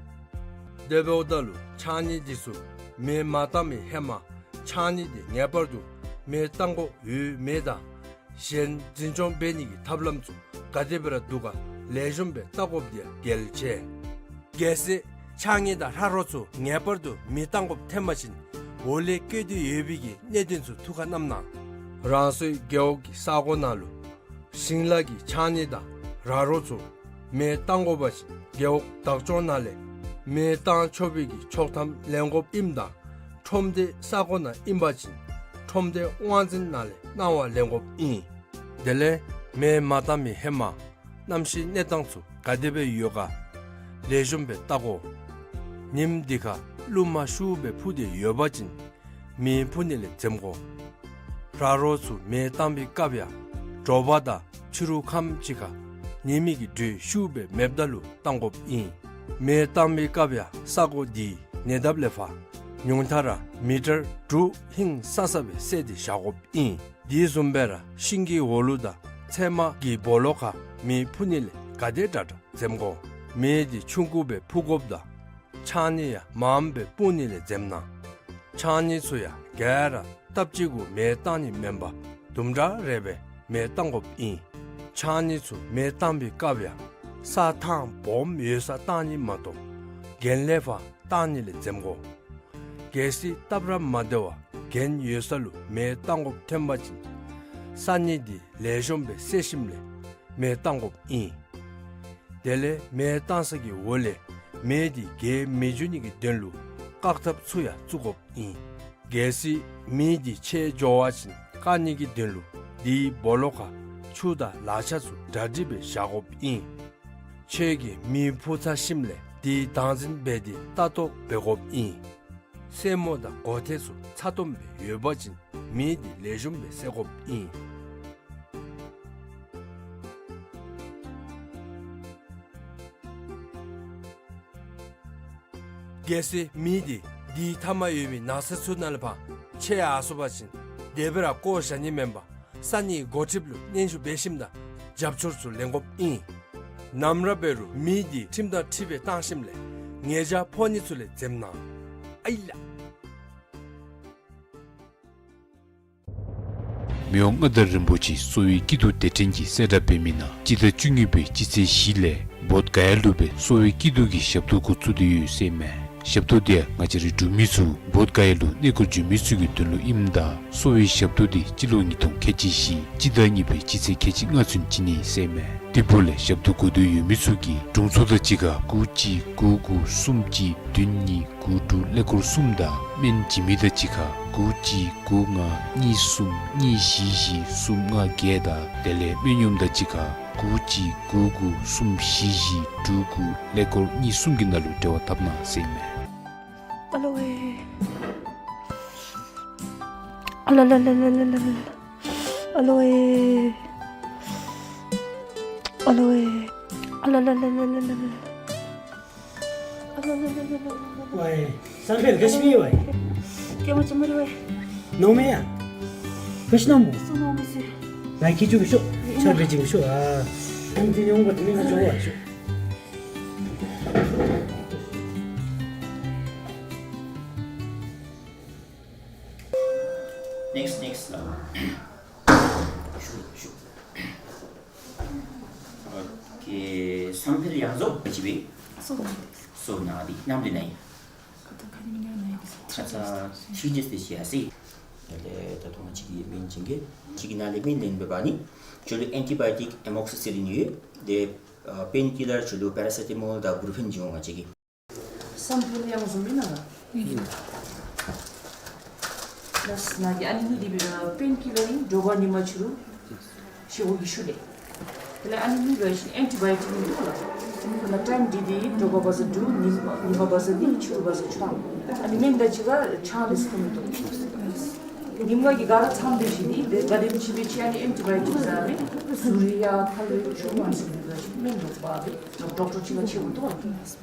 དེ་འབདཝ་ད་ལུ་ཕྱགས་སྙིགས་དེ་ཚུ་མེ་མ་བཏང་མི་ཧེ་མ་ཕྱགས་སྙིགས་དེ་ངེས་པར་དུ་མེ་བཏང་དགོཔ་ཡོད་མེད་དང་གཞན་འཛིན་སྐྱོང་འབད་ནི་གི་ཐབས་ལམ་ཚུ་ག་དེ་སྦེ་ར་འདུག་ག་ལེགས་ཤོམ་སྦེ་བལྟ་དགོཔ་དེ་ཡང་གལ་ཆེ། གལ་སྲིད་ཕྱགས་སྙིགས་དང་ར་རོ་ཚུ་ངེས་པར་དུ་མེ་བཏང་དགོཔ་ཐོན་པ་ཅིན་འོག་ལས་བཀོད་དེ་ཡོད་པའི་གི་གནད་དོན་ཚུ་ཐུགས་ཁར་བསྣམ་གནང་། རང་སོའི་རྒེད་འོག་གི་ས་གོ་ནང་ལུ་ཞིང་ལཱ་གི་ཕྱགས་སྙིགས་དང་ར་རོ་ཚུ་མེ་བཏང་དགོ་པ་ཅིན་རྒེད་འོག་བདག་སྐྱོང་ནང་ལས་མེ་བཏང་ཆོག་པའི་གི་ཆོག་ཐམ་ལེན་དགོཔ་ཨིནམ་ད་ཁྲོམ་སྡེ་ས་གོ་ནང་ཨིན་པ་ཅིན་ཁྲོམ་སྡེ་དབང་འཛིན་ནང་ལས་གནང་བ་ལེན་དགོཔ་ཨིན། དེ་ལས་མེ་མ་བཏང་མི་ཧེ་མ་གནམ་གཤིས་གནས་སྟངས་ཚུ་ག་དེ་སྦེ་ཡོད་ག་ལེགས་ཤོམ་སྦེ་བལྟ་དགོ། ཉིནམ་དེ་ཁར་རླུང་མ་ཤུགས་སྦེ་འཕུ་སྟེ་ཡོད་པ་ཅིན་མེ་འཕུ་ནི་ལས་འཛེམ་དགོ། ར་རོ་ཚུ་མེ་བཏང་བའི་སྐབས་ཡང་དྲོ་པ་དང་ཕྱི་རུ་ཁམས་ཅིག་ཁར་ཉི་མའི་གི་དྲོད་ཤུགས་སྦེ་མེདཔ་ད་ལུ་བཏང་དགོཔ་ཨིན། མེ་བཏང་བའི་སྐབས་ཡང་ས་གོ་དེའི་ཉེ་འདབས་ལས་ཕར་ཉུང་མཐའ་ར་མི་ཊར་དྲུག་ཧིང་སང་ས་སྦེ་བསལ་ཏེ་བཞག་དགོཔ་ཨིན། དེ་བཟུམ་སྦེ་ར་ཤིང་གི་འོག་ལུ་དང་ཚལ་མ་གི་སྦོ་ལོགས་ཁར་མེ་འཕུ་ནི་ལས་ག་དེ་དྲག་དྲག་འཛེམ་དགོ། མེ་དེ་ཆུང་ཀུ་སྦེ་འཕུ་དགོཔ་དང་ཕྱགས་སྙིགས་ཡང་མངམ་སྦེ་སྤུངས་ནི་ལས་འཛེམ་གནང་། ཕྱགས་སྙིགས་ཚུ་ཡང་ག་ར་སྟབས་གཅིག་གུ་མེ་བཏང་ནི་མེན་པར་དུམ་གྲ་རེ་སྦེ་མེ་བཏང་དགོཔ་ཨིན། ཕྱགས་སྙིགས་ཚུ་མེ་བཏང་བའི་སྐབས་ཡང་ས་ཐང་སྦོམ་ཡོད་སར་བཏང་ནི་མ་གཏོགས་གྱེན་ལས་ཕར་བཏང་ནི་ལས་འཛེམ་དགོ། གལ་སྲིད་སྟབས་ར་མ་བདེ་བར་གྱེན་ཡོད་ས་ལུ་མེ་བཏང་དགོཔ་ཐོན་པ་ཅིན་ས་སྙིགས་དེ་ལེགས་ཤོམ་སྦེ་བསལ་ཞིནམ་ལས་མེ་བཏང་དགོཔ་ཨིན། དེ་ལས་མེ་བཏང་ས་གི་འོག་ལས་མེ་དེ་རྒྱས་མི་འགྱོ་ནི་གི་དོན་ལུ་བཀག་ཐབས་ཚུ་ཡང་བཙུགས་དགོཔ་ཨིན། གལ་སྲིད་མེ་དེ་ཆེ་འགྱོ་བ་ཅིན་བཀག་ནི་གི་དོན་ལུ་དེའི་སྦོ་ལོགས་ཁར་ཆུ་དང་ལག་ཆ་ཚུ་གྲ་སྒྲིག་སྦེ་བཞག་དགོཔ་ཨིན། ཁྱོད་ཀྱིས་མེ་འཕུ་ཚར་ཞིནམ་ལས་དེ་བདག་འཛིན་འབད་དེ་ལྟ་རྟོག་འབད་དགོཔ་ཨིན། སེན་མོ་དང་གོ་ཐེར་ཚུ་ཚ་ཏོམ་སྦེ་ཡོད་པ་ཅིན་མེ་དེ་ལེགས་ཤོམ་སྦེ་བསད་དགོཔ་ཨིན། གལ་སྲིད་མི་དེ་འདི་མཐའ་མ་ཡོད་པའི་ན་ཚ་ཚུ་ནང་ལས་ཕར་ཆད་ཡར་སོང་པ་ཅིན་དེ་སྦེ་ར་བཀོ་བཞག་ནི་མེན་པར་ས་གནས་འགོ་ཁྲིདཔ་ལུ་སྙན་ཞུ་འབད་ཞིནམ་ད་རྒྱབ་སྐྱོར་ཚུ་ལེན་དགོཔ་ཨིན། ནམ་ར་འབད་རུང་མི་དེ་ཁྲིམས་དང་འཁྲིལ་བའི་བཏང་ཞིནམ་ལས་ཉེས་བྱ་ཕོག་ནི་ཚུ་ལས་འཛེམ་གནང་། ཨའི་ལགས། མི་དབང་མངའ་བདག་རིན་པོ་ཆེ་གསོ་བའི་སྐྱིད་སྡུག་སྡེ་ཕྲན་གྱིས་གསལ་བསྒྲགས་འབད་མི་ནང་སྤྱི་ཟླ་བཅུ་གཉིས་པའི་སྤྱི་ཚེས་བཞི་ལས་བོདྷ་ག་ཡ་ལུ་སྦེ་གསོ་བའི་སྐྱིད་སྡུག་གི་ཞབས་ཏོག་འགོ་བཙུགས་ཏེ་ཡོད་ཟེར་མས། ཞབས་ཏོག་དེ་ང་བཅས་རའི་འབྲུག་མི་ཚུ་བོདྷ་ག་ཡ་ལུ་གནས་སྐོར་འགྱོ་མི་ཚུ་གི་དོན་ལུ་ཨིནམ་ད་གསོ་བའི་ཞབས་ཏོག་དེ་སྤྱི་ལོ་ཉིས་སྟོང་ཁལ་གཅིག་བཞི་སྤྱི་ཟླ་གཉིས་པའི་སྤྱི་ཚེས་ཁལ་གཅིག་ལྔ་ཚུན་བྱིན་ནི་ཟེར་མས། དེ་འབདཝ་ལས་ཞབས་ཏོག་དགོས་འདོད་ཡོད་མི་ཚུ་གིས་དྲུང་འཚོ་དང་གཅིག་ཁར་དགུ་གཅིག་དགུ་དགུ་གསུམ་གཅིག་བདུན་གཉིས་དགུ་དྲུག་ཀླད་ཀོར་གསུམ་དང་སྨན་བྱིན་མི་དང་གཅིག་ཁར་དགུ་གཅིག་དགུ་ལྔ་གཉིས་གསུམ་གཉིས་བཞི་བཞི་གསུམ་ལྔ་བརྒྱད་དང་དེ་ལས་སྨན་གཡོགམ་དང་གཅིག་ཁར་དགུ་གཅིག་དགུ་དགུ་གསུམ་བཞི་བཞི་དྲུག་དགུ་ཀླད་ཀོར་གཉིས་གསུམ་གྱི་ནང་ལུ་འབྲེལ་བ་འཐབ་གནང་ཟེར་མས། ཨ་ལོ་ཝེ། ཨ་ལ་ལ། ཨ་ལོ་ཝེ། ཨ་ལོ་ཝེ། ཨ་ལ་ལ། ཝའི་བསམ་འཕེལ་ག་ཅི་སྨོ་ཝའི། སྐྱེས་མ་ཅིག་མ་རེད་ཝའི། ནོར་མེད་ཡ། ག་ཅི་ནོར་མོ། སུ་ནོར་མི་སྲིད། ང་ཁྱེད་ཅུ་གི་ཤོག་ཆར་བེ་ཅིང་ཤོག་ཨ། ཨང་དེ་ནི་འོང་པ་དེ་ནི་ང་ཅོ་བ་ཤོག Next, next. ཤུགས་ཤུགས། ཨོ་ཁེ། བསམ་འཕེལ་ཡང་རྫོགས་པ་ཅིག་སྦེ། སོ་ནང་འདི་ནམ་དུས་ན་ཡི། ཁ་ཙ་ཁ་ཉིནམ་ན་ཡི་གི་ས། ཁ་ཙ་ཐི་རི་ཌེས་དེ་ཅིག་ཡར་སོ་ཡི། ད་ད་ལྟོ་ང་བཅས་ཀྱི་སྨན་བྱིན་གེ། ཅིག་གི་ནང་ལས་སྨན་ལེན་འབད་བ་ཅིན་ཁྱོད་ལུ་ཨེན་ཊི་བའི་ཊིཀ་ཨེ་མོག་སི་སི་ལིན་ཡོད། དེ་པེན་ཀི་ལར་ཁྱོད་ལུ་པེ་ར་སེ་ཊ་མོལ་དང་བུ་རུ་ཕེན་བྱིན་འོང་ང་བཅས་ཀྱིས། བསམ་འཕེལ་ཡང་རྫོགས་མེན་ན་ལགས། ལགས་ན་གི་ཨ་ནི་གཉིས་འདི་སྦེ་པེན་ཀི་ལར་ཨིན། དྲོ་པ་ཉིན་མ་ཕྱི་རུ་བཞེས་སྒོ་གི་ཤུལ་ལས། དེ་ལས་ཨ་ནི་གཉིས་འབད་བ་ཅིན་ཨེན་ཊི་བའི་ཊིཀ་ཨིན་འདུག་ལགས། ཁོ་ན་ཊའིམ་འདི་འདི་དྲོ་པ་བ་ཟ་དྲུག་ཉིན་མ་ཉིན་མ་བ་ཟ་གཉིས་ཕྱི་རུ་བ་ཟ་བཅུ་ཐམ། ཨ་ནི་སྨན་དང་གཅིག་ཁར་ཆང་ལེ་ཤ་འཐུང་མི་བཏུབ། ཉིན་མ་གི་ག་ར་ཚང་སྡོད་ཞིནམ་ལས་དེ་ག་དེམ་ཅིག་སྦེ་ཅིག་ཨ་ནི་ཨེན་ཊི་བའི་ཊིཀ་ཟ་སྦེ་གཟུགས་རིང་ཡང་ཐལ་བའི་ཤུགས་མང་སུ་འགྱོ་བ་ཅིན་སྨན་ལོག་པ་སྦེ་ཌོག་ཊར་ཅིག་ཁར་ཕྱད་དགོ་འདུག་ལགས།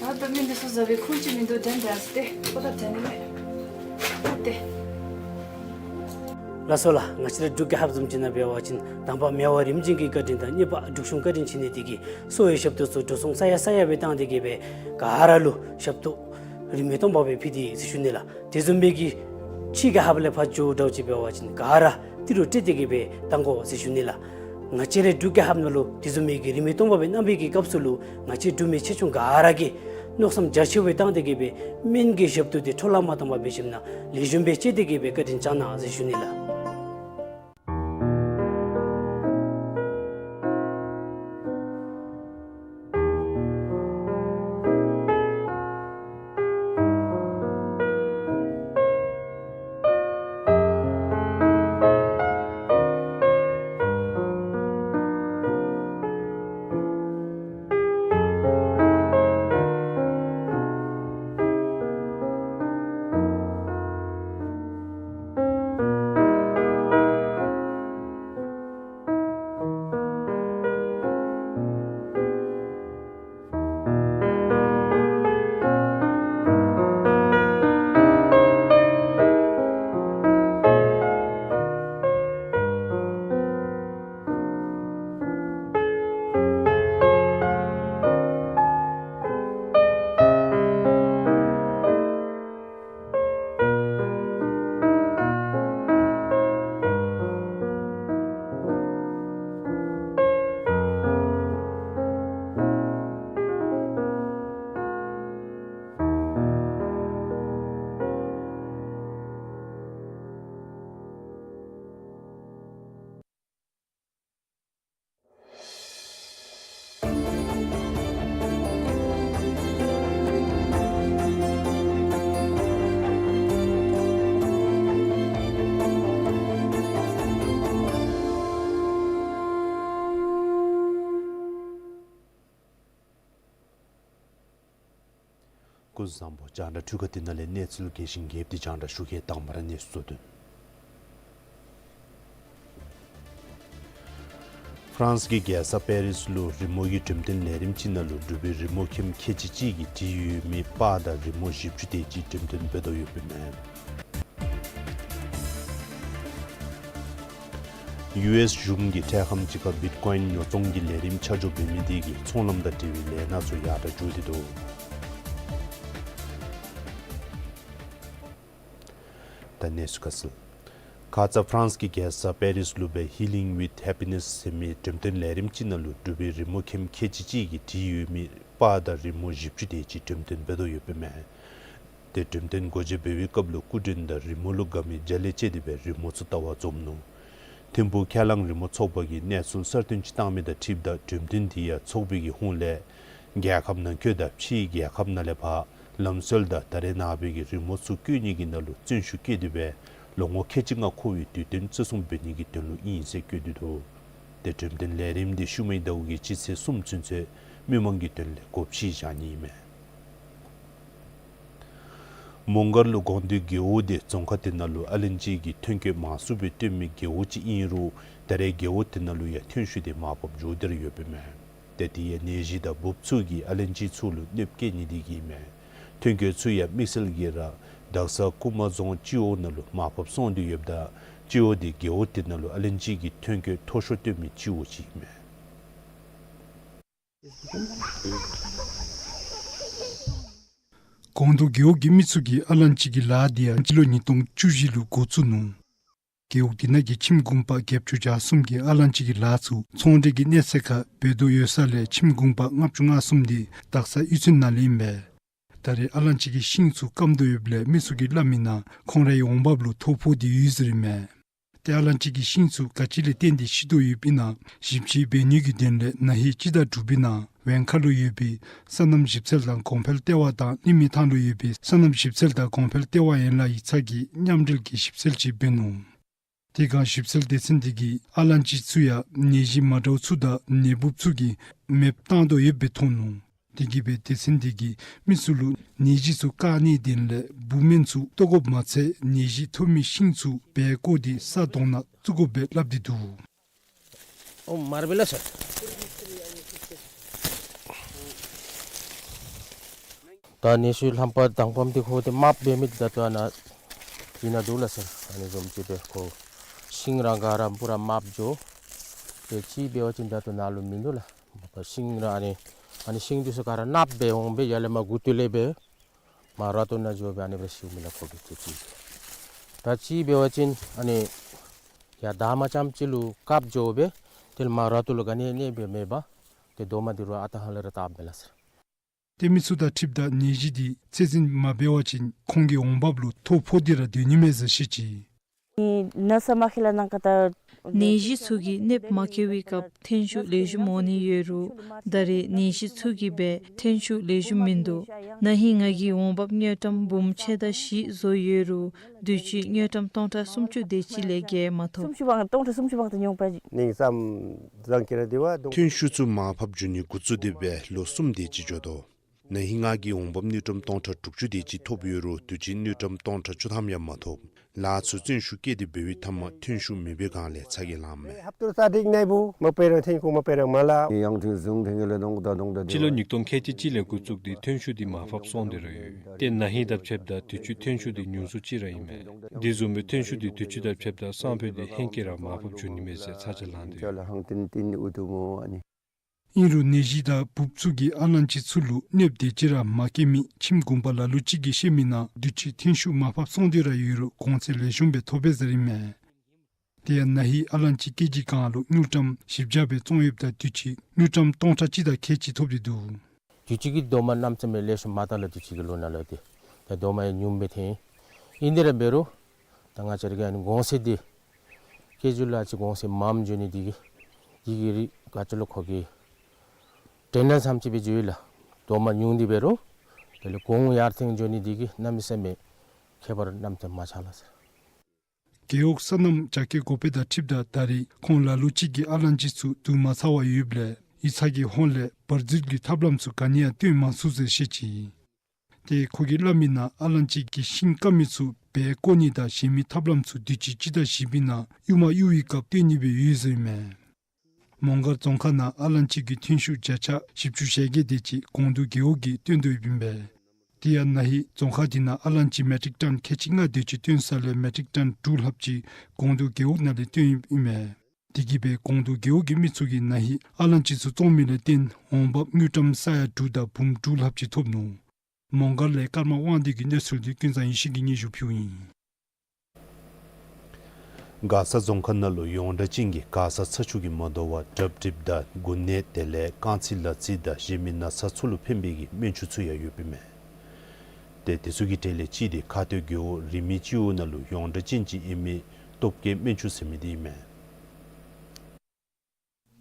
ད་ལྟོ་སྨན་འདི་ཚུ་ཟ་བའི་ཁུངས་ཅིག་མིན་འདུག། དྲན་དྲན་སྟེ་ཁོ་ད་དྲན་ནི་མེད། ཨ་ཏེ། ལགས་སོ་ལགས། ང་བཅས་ར་འབྲུག་རྒྱལ་ཁབ་བཟུམ་ཅིག་ནང་འབད་བ་ཅིན་དང་པ་མི་དབང་རིམ་བྱོན་གྱི་བཀའ་དྲིན་དང་གཉིས་པ་འབྲུག་གཞུང་བཀའ་དྲིན་ཅིག་ཨིན་ནི་དེ་གིས་གསོ་བའི་ཞབས་ཏོག་ཚུ་འགྲོ་སོང་ས་ཡ་ས་ཡ་སྦེ་བཏང་སྟེ་གི་སྦེ་ག་ར་ལུ་ཞབས་ཏོག་རིན་མེད་སྟོང་པ་སྦེ་ཕུལ་ཏེ་ཟེར་ཞུ་ནི་ལགས། དེ་བཟུམ་སྦེ་གི་ཕྱི་རྒྱལ་ཁབ་ལས་ཕར་འགྱོ་འདྲཝ་ཅིག་འབད་བ་ཅིན་ག་ར་ཏི་རུ་སྤྲོད་དེ་གི་སྦེ་བཏང་དགོ་ཟེར་ཞུ་ནི་ལགས། ང་བཅས་རའི་འབྲུག་རྒྱལ་ཁབ་ནང་ལུ་དེ་བཟུམ་སྦེ་གི་རིན་མེད་སྟོང་པ་སྦེ་གནང་བའི་གི་སྐབས་སུ་ལུ་ང་བཅས་འབྲུག་མི་ཆེ་ཆུང་ག་ར་གིས་མནོ་བསམ་རྒྱ་ཆེ་བའི་བཏང་སྟེ་གི་སྦེ་སྨན་གྱི་ཞབས་ཏོག་དེ་འཕྲོ་བརླག་མ་བཏང་པར་འབད་ཞིནམ་ལས་ལེགས་ཤོམ་སྦེ་སྤྱོད་དེ་གི་སྦེ་བཀའ་དྲིན་བསྐྱང་གནང་ཟེར་ཞུ་ནི་ལགས། ཀུན་བཟང་པོ། རྒྱང་བསྒྲགས་འཕྲུལ་ཁང་འདི་ནང་ལས་གནས་ཚུལ་རྒྱས་ཤིང་རྒྱསཔ་འདི་རྒྱང་བསྒྲགས་ཞུ་མཁན་དང་པ་ར་གནས་ཚུལ་གཙོ་དོན། ཕ་རན་སི་གི་རྒྱལ་ས་པེ་རིས་ལུ་རི་མོ་གི་འགྲེམས་སྟོན་ལས་རིམ་ཅིག་ནང་ལུ་འབྲུག་པའི་རི་མོ་མཁན་ཁལ་གཅིག་གཅིག་གིས་བྲིས་ཡོད་མི་པར་དང་རི་མོ་བཞི་བཅུ་དེ་ཅིག་འགྲེམས་སྟོན་འབད་དོ་ཡོདཔ་ཨིན་མས། ཡུ་ཨེསི་གཞུང་གིས་འཕྲལ་ཁམས་ཅིག་ཁར་བིཊ་ཀོའིན་ཉོ་ཚོང་གི་ལས་རིམ་ཆ་འཇོག་འབད་མི་དེ་གིས་ཚོང་ལམ་དང་འབྲེལ་བའི་ལས་སྣ་ཚུ་ཡར་དྲག་འགྱོ་སྟེ་འདུག། ད་གནས་ཚུལ་ཁ་གསལ། ཁ་ཙ་ཕ་རན་སི་གི་རྒྱལ་ས་པེ་རིས་ལུ་སྦེ་Healing with Happiness ཟེར་མི་འགྲེམས་སྟོན་ལས་རིམ་ཅིག་ནང་ལུ་འབྲུག་པའི་རི་མོ་མཁན་ཁལ་གཅིག་གཅིག་གིས་བྲིས་ཡོད་མི་པར་དང་རི་མོ་བཞི་བཅུ་དེ་ཅིག་འགྲེམས་སྟོན་འབད་དོ་ཡོདཔ་ཨིན་མས། ཏེ་འགྲེམས་སྟོན་སྒོ་འབྱེད་འབད་བའི་སྐབས་ལུ་སྐུ་མགྲོན་དང་རི་མོ་ལུ་དགའ་མི་མཇལ་ལེ་ཅིག་དེ་སྦེ་རི་མོ་ཚུ་བལྟ་བར་འཛོམས་ནུག། ཐིམ་ཕུག་ཁས་བླངས་རི་མོ་ཚོགས་པ་གིས་གནས་ཚུལ་གསར་བཏོན་ཅིག་བཏང་མི་དང་འཁྲིལཝ་ད་འགྲེམས་སྟོན་དེ་ཡང་ཚོགས་པའི་གི་ཧོངས་ལས་རྒྱལ་ཁབ་ནང་འཁོད་དང་ཕྱིའི་རྒྱལ་ཁབ་ནང་ལས་ཕར་ལམ་སྲོལ་དང་ད་རེས་ནངས་པའི་གི་རི་མོ་ཚུ་བཀོད་ནི་གི་ནང་ལུ་བརྩོན་ཤུགས་བསྐྱེད་དེ་སྦེ་ལོ་ངོ་ཁལ་གཅིག་ལྔ་འཁོར་བའི་དུས་སྟོན་བརྩི་སྲུང་འབད་ནི་གི་དོན་ལུ་ཨིན་ཟེར་བཀོད་དེ་འདུག། ཏེ་འགྲེམས་སྟོན་ལས་རིམ་དེ་ཤུལ་མའི་ཟླཝ་གི་སྤྱི་ཚེས་གསུམ་ཚུན་ཚོད་མི་མང་གི་དོན་ལས་སྒོ་ཕྱེ་བཞག་ནི་ཨིན་མས། མོང་སྒར་ལུ་དགོངས་འདུས་རྒེད་འོག་དེ་རྫོང་ཁག་དེ་ནང་ལུ་ཨ་ལན་ཅི་གི་ཐོན་སྐྱེད་མང་སུ་སྦེ་ཐོན་མི་རྒེད་འོག་ཅིག་ཨིན་རུང་ད་རེས་རྒེད་འོག་དེ་ནང་ལུ་ཡང་ཐོན་ཤུགས་དེ་མར་ཕབ་འགྱོ་སྟེ་ར་ཡོདཔ་ཨིན་མས། ཏེ་དེ་ཡང་ནད་གཞི་དང་འབུཔ་ཚུ་གིས་ཨ་ལན་ཅི་ཚུ་ལུ་གནོདཔ་བཀལ་ནི་དེ་གིས་ཨིན་མས། ཐོན་སྐྱེད་ཚུ་ཡང་དམིགས་བསལ་གྱིས་ར་དྭགས་ས་ཀུ་མ་རྫོང་སྤྱི་འོག་ནང་ལུ་མར་ཕབ་སོང་སྟེ་ཡོདཔ་ད་སྤྱི་འོག་དེ་རྒེད་འོག་དེ་ནང་ལུ་ཨ་ལན་ཅི་གི་ཐོན་སྐྱེད་མཐོ་ཤོས་ཐོན་མི་སྤྱི་འོག་ཅིག་ཨིན་མས། དགོངས་འདུས་རྒེད་འོག་གི་མི་ཚུ་གིས་ཨ་ལན་ཅི་གི་ལཱ་དེ་ཡང་སྤྱི་ལོ་ཉིས་སྟོང་བཅུ་བཞི་ལུ་འགོ་བཙུགས་ནུག། རྒེད་འོག་དེ་ནང་གི་ཁྱིམ་གུང་པ་བརྒྱད་ཅུ་གྱ་གསུམ་གྱིས་ཨ་ལན་ཅི་གི་ལཱ་ཚུ་ཚོང་འབྲེལ་གྱི་གནས་ཚད་ཁར་འབད་དོ་ཡོད་ས་ལས་ཁྱིམ་གུང་པ་ལྔ་བཅུ་ང་གསུམ་དེ་དྭགས་ས་གཡུས་ཚན་ནང་ལས་ཨིན་པས། ད་རེས་ཨ་ལན་ཅི་གི་ཤིང་ཚུ་སྐམ་དོ་ཡོདཔ་ལས་མི་ཚུ་གིས་སླབ་མིའི་ནང་ཁོང་རའི་འོང་འབབ་ལུ་ཐོ་ཕོག་སྟེ་ཡོད་ཟེར་ཨིན་མས། ཏེ་ཨ་ལན་ཅི་གི་ཤིང་ཚུ་ག་ཅི་ལས་བརྟེན་ཏེ་ཤི་དོ་ཡོདཔ་ཨིན་ན་ཞིབ་དཔྱད་འབད་ནི་གི་དོན་ལས་ན་ཧིང་སྤྱི་ཟླ་དྲུག་པའི་ནང་བེང་ཁ་ལུ་ཡོད་པའི་སོ་ནམ་ཞིབ་འཚོལ་དང་གོང་འཕེལ་ལྟེ་བ་དང་གླིང་མི་ཐང་ལུ་ཡོད་པའི་སོ་ནམ་ཞིབ་འཚོལ་དང་གོང་འཕེལ་ལྟེ་བ་ཡན་ལག་ཡིག་ཚང་གིས་མཉམ་འབྲེལ་གྱི་ཞིབ་འཚོལ་ཅིག་འབད་ནུག། དེ་སྒང་ཞིབ་འཚོལ་སྡེ་ཚན་དེ་གིས་ཨ་ལན་ཅི་ཚུ་ཡང་ནད་གཞི་མ་འདྲཝ་ཚུ་དང་ནད་འབུཔ་ཚུ་གིས་མེདཔ་བཏང་དོ་ཡོདཔ་སྦེ་མཐོང་ནུག། དེ་གིས་སྦེ་སྡེ་ཚན་དེ་གིས་མི་ཚུ་ལུ་ནད་གཞི་ཚུ་བཀག་ནིའི་དོན་ལས་འབུཔ་སྨན་ཚུ་གཏོར་དགོཔ་མ་ཚད་ནད་གཞི་ཐོབ་མི་ཤིང་ཚུ་བལ་བཀོ་སྟེ་ས་དོང་ནང་བཙུགས་དགོཔ་སྦེ་སླབ་སྟེ་འདུག། ཨོ་མར་བལ་ལ་སོ། ད་ནད་གཞི་ལྷམ་པ་དང་པམ་འདི་ཁོ་འདི་དམརཔོ་འབད་མི་འདི་ད་ལྟོ་ཨ་ནཱ་འདི་ནང་འདུག་ལགས་སོ། ཨ་ནི་བཟུམ་ཅིག་སྦེ་ཁོ་ཤིང་ར་ག་ར་སྤུ་ར་དམརཔོ་འགྱོ། ཏེ་ཅིག་འབད་བ་ཅིན་ད་ལྟོ་ནཱ་ལུ་མིན་འདུག་ལགས། མ་པ་ཤིང་ར་ཨ་ནི་ཨ་ནི་ཤིང་འདི་ཚུ་ག་ར་ནགཔོ་སྦེ་འོང་སྦེ་ཡར་ལས་མར་མགུ་ཏོ་ལས་སྦེ་མར་ར་ཏོ་ནང་འགྱོ་སྦེ་ཨ་ནི་སྦེ་ཤིཝ་མས་ལགས་ཁོ་གི་ཏེ་ཅིག། ད་ཅིག་འབད་བ་ཅིན་ཨ་ནི་ཡར་དར་མ་ཙམ་ཅིག་ལུ་བཀབ་འགྱོ་སྦེ་དེ་ལས་མར་ར་ཏོ་ལུ་ག་ནི་གནོདཔ་མེད་པར་ཏེ་རྡོག་མ་འདི་རུང་ཨ་རྟག་ཧ་ལས་ར་བཏབ་མས་ལགས་སོ། ཏེ་མི་ཚུ་དང་འཁྲིལཝ་ད་ནད་གཞི་འདི་ཚད་འཛིན་མ་འབད་བ་ཅིན་ཁོང་གི་འོང་འབབ་ལུ་ཐོ་ཕོག་སྟེ་ར་སྡོད་ནི་མས་ཟེར་བཤད་ཅི། ནད་གཞི་ཚུ་གིས་གནོདཔ་མ་བཀལ་བའི་སྐབས་ཐོན་ཤུགས་ལེགས་ཤོམ་འོང་ནི་ཡོད་རུང་ད་རེས་ནད་གཞི་ཚུ་གིས་སྦེ་ཐོན་ཤུགས་ལེགས་ཤོམ་མིན་འདུག། ན་ཧིང་ང་གིས་འོང་འབབ་དངུལ་ཀྲམ་འབུམ་ཕྱེད་དང་བཞི་བཟོ་ཡོད་རུང་དུས་ཅི་དངུལ་ཀྲམ་སྟོང་ཕྲག་སུམ་ཅུ་དེ་ཅིག་ལས་བརྒལ་མ་ཐོབ། ཐོན་ཤུགས་ཚུ་མར་ཕབ་འགྱོ་ནི་འགོ་བཙུགས་ཏེ་སྦེ་ལོ་གསུམ་དེ་ཅིག་འགྱོ་དོ། ན་ཧིང་ང་གིས་འོང་འབབ་དངུལ་ཀྲམ་སྟོང་ཕྲག་དྲུག་ཅུ་དེ་ཅིག་ཐོབ་ཡོད་རུང་དུས་ཅི་དངུལ་ཀྲམ་སྟོང་ཕྲག་བཅུ་ཐམ་ཡང་མ་ཐོབ། ལཱ་ཚུ་བརྩོན་ཤུགས་བསྐྱེད་དེ་འབད་བའི་མཐའ་མར་ཐོན་ཤུགས་མེད་པའི་སྒང་ལས་ཚ་གྱང་ལངམ་མས། སྤྱི་ལོ་ཉིས་སྟོང་ཁལ་གཅིག་གཅིག་ལས་འགོ་བཙུགས་ཏེ་ཐོན་ཤུགས་འདི་མར་ཕབ་སོང་སྟེ་ར་ཡོད། ཏེ་ན་ཧིང་དང་ཕྱདཔ་ད་དུས་ཅི་ཐོན་ཤུགས་འདི་ཉུང་སུ་ཅིག་ར་ཨིན་མས། དེ་བཟུམ་སྦེ་ཐོན་ཤུགས་འདི་དུས་ཅི་དང་ཕྱདཔ་ད་སང་ཕོད་འདི་ཧེང་སྐལ་ར་མར་ཕབ་འགྱོ་ནི་མས་ཟེར་ཚ་གྱང་ལངས་ཏེ་ཡོད། ཨིན་རུང་ནད་གཞི་དང་འབུཔ་ཚུ་གིས་ཨ་ལན་ཅི་ཚུ་ལུ་གནོདཔ་དེ་ཅིག་ར་མ་བཀལ་མི་ཁྱིམ་གུང་པ་ལ་ལུ་ཅིག་གིས་བཤད་མིའི་ནང་དུས་ཅི་ཐོན་ཤུགས་མར་ཕབ་སོང་སྟེ་ར་ཡོད་རུང་གོང་ཚད་ལེགས་ཤོམ་སྦེ་ཐོབ་པས་ཟེར་ཨིན་མས། དེ་ཡང་ན་ཧིང་ཨ་ལན་ཅི་སྐྱེ་འཇིག་ཁང་ལུ་དངུལ་ཀྲམ་བཞི་བརྒྱ་སྦེ་བཙོང་ཡོདཔ་ད་དུས་ཅི་དངུལ་ཀྲམ་སྟོང་ཕྲག་གཅིག་དང་ཁལ་གཅིག་ཐོབ་སྟེ་འདུག། དུས་ཅི་གི་རྡོག་མ་གནམ་མེད་ས་མེད་ལེགས་ཤོམ་མ་བཏང་ལགས། དུས་ཅི་གི་ལོ་ནང་ལུ་ཏེ་ད་རྡོག་མ་ཡང་ཉུངམ་སྦེ་ཐོན། ཨིན་དེ་ར་འབད་རུང་ད་ང་བཅས་ར་གི་ཨ་ནི་གོང་ཚད་འདི་སྐྱེ་འཇིག་ལུ་ཨ་ཙི་གོང་ཚད་མངམ་འགྱོ་ནི་འདི་གིས་འདི་གི་རིགས་ག་ཅི་ལོ་ཁོ་གི་དྲན་དྲན་ཙམ་ཅིག་སྦེ་འགྱོ་ཡི་ལགས། རྡོག་མ་ཉུང་སྟེ་འབད་རུང་དེ་ལས་གོང་ཡར་ཐོན་འགྱོ་ནི་འདི་གིས་གནམ་མེད་ས་མེད་ཁྱད་པར་གནམ་མེད་ས་མེད་མ་ཆགས་ལགས་ཟེར། རྒེད་འོག་སོ་ནམ་རྒྱ་སྐྱེད་འགོ་དཔོན་དང་འཁྲིལཝ་ད་ད་རེས་ཁོང་ལ་ལུ་ཅིག་གིས་ཨ་ལན་ཅི་ཚུ་བསྡུ་མ་ཚར་བར་ཡོདཔ་ལས་ཡིག་ཚང་གི་ཧོངས་ལས་བར་འཛུལ་གྱི་ཐབས་ལམ་ཚུ་ག་ནི་ཡང་སྟོན་མ་ཚུགས་ཟེར་བཤད་ཅི། ཏེ་ཁོ་གིས་སླབ་མིའི་ནང་ཨ་ལན་ཅི་གི་ཤིང་སྐམ་མི་ཚུ་བལ་བཀོ་ནི་དང་གཞན་མི་ཐབས་ལམ་ཚུ་དུས་ཅི་སྤྱི་ཟླ་བཞི་པའི་ནང་གཡུག་མ་གཡུག་པའི་སྐབས་སྟོན་ནི་སྦེ་ཡོད་ཟེར་ཨིན་མས། མོང་སྒར་རྫོང་ཁག་ནང་ཨ་ལན་ཅི་གི་ཐོན་ཤུགས་བརྒྱ་ཆ་བཞི་བཅུ་ཞེ་བརྒྱད་དེ་ཅིག་ཀོང་ཏུ་རྒེད་འོག་གིས་བཏོན་དོ་ཡོདཔ་ཨིན་པས། དེ་ཡང་ན་ཧིང་རྫོང་ཁག་དེ་ནང་ཨ་ལན་ཅི་མེ་ཊིག་ཊཱོན་ཁལ་གཅིག་ལྔ་དེ་ཅིག་བཏོན་ས་ལས་མེ་ཊིག་ཊཱོན་དྲུག་ལྷགཔ་ཅིག་ཀོང་ཏུ་རྒེད་འོག་ནང་ལས་བཏོན་ཡོདཔ་ཨིན་མས། དེ་གིས་སྦེ་ཀོང་ཏུ་རྒེད་འོག་གི་མི་ཚུ་གིས་ན་ཧིང་ཨ་ལན་ཅི་ཚུ་བཙོང་མི་ལས་བརྟེན་འོང་འབབ་དངུལ་ཀྲམ་ས་ཡ་དྲུག་དང་འབུམ་དྲུག་ལྷགཔ་ཅིག་ཐོབ་ནུག། མོང་སྒར་ལས་ཀརྨ་དབང་འདུས་ཀྱི་གནས་ཚུལ་འདི་ཀུན་བཟང་ཡེ་ཤེས་ཀྱིས་སྙན་ཞུ་ཕུལཝ་ཨིན། མགར་ས་རྫོང་ཁག་ནང་ལུ་ཡོངས་གྲགས་ཅན་གྱི་མགར་ས་ཚ་ཆུ་གིས་མ་དོ་བར་སྦྲབ་སྦྲིབ་དང་འགུ་ནད་དེ་ལས་རྐང་ཚིགས་ལག་ཚིགས་དང་གཞན་མི་ན་ཚ་ཚུ་ལུ་ཕན་པའི་གི་སྨན་ཆུ་ཚུ་ཡང་ཡོདཔ་ཨིན་མས། ཏེ་དེ་ཚུ་གི་གྲས་ལས་གཅིག་དེ་ཁ་སྟོད་རྒེད་འོག་རིག་མི་སྤྱི་འོག་ནང་ལུ་ཡོངས་གྲགས་ཅན་ཅིག་ཨིན་མི་སྟོབས་སྐྱེད་སྨན་ཆུ་ཟེར་མི་འདི་ཨིན་མས།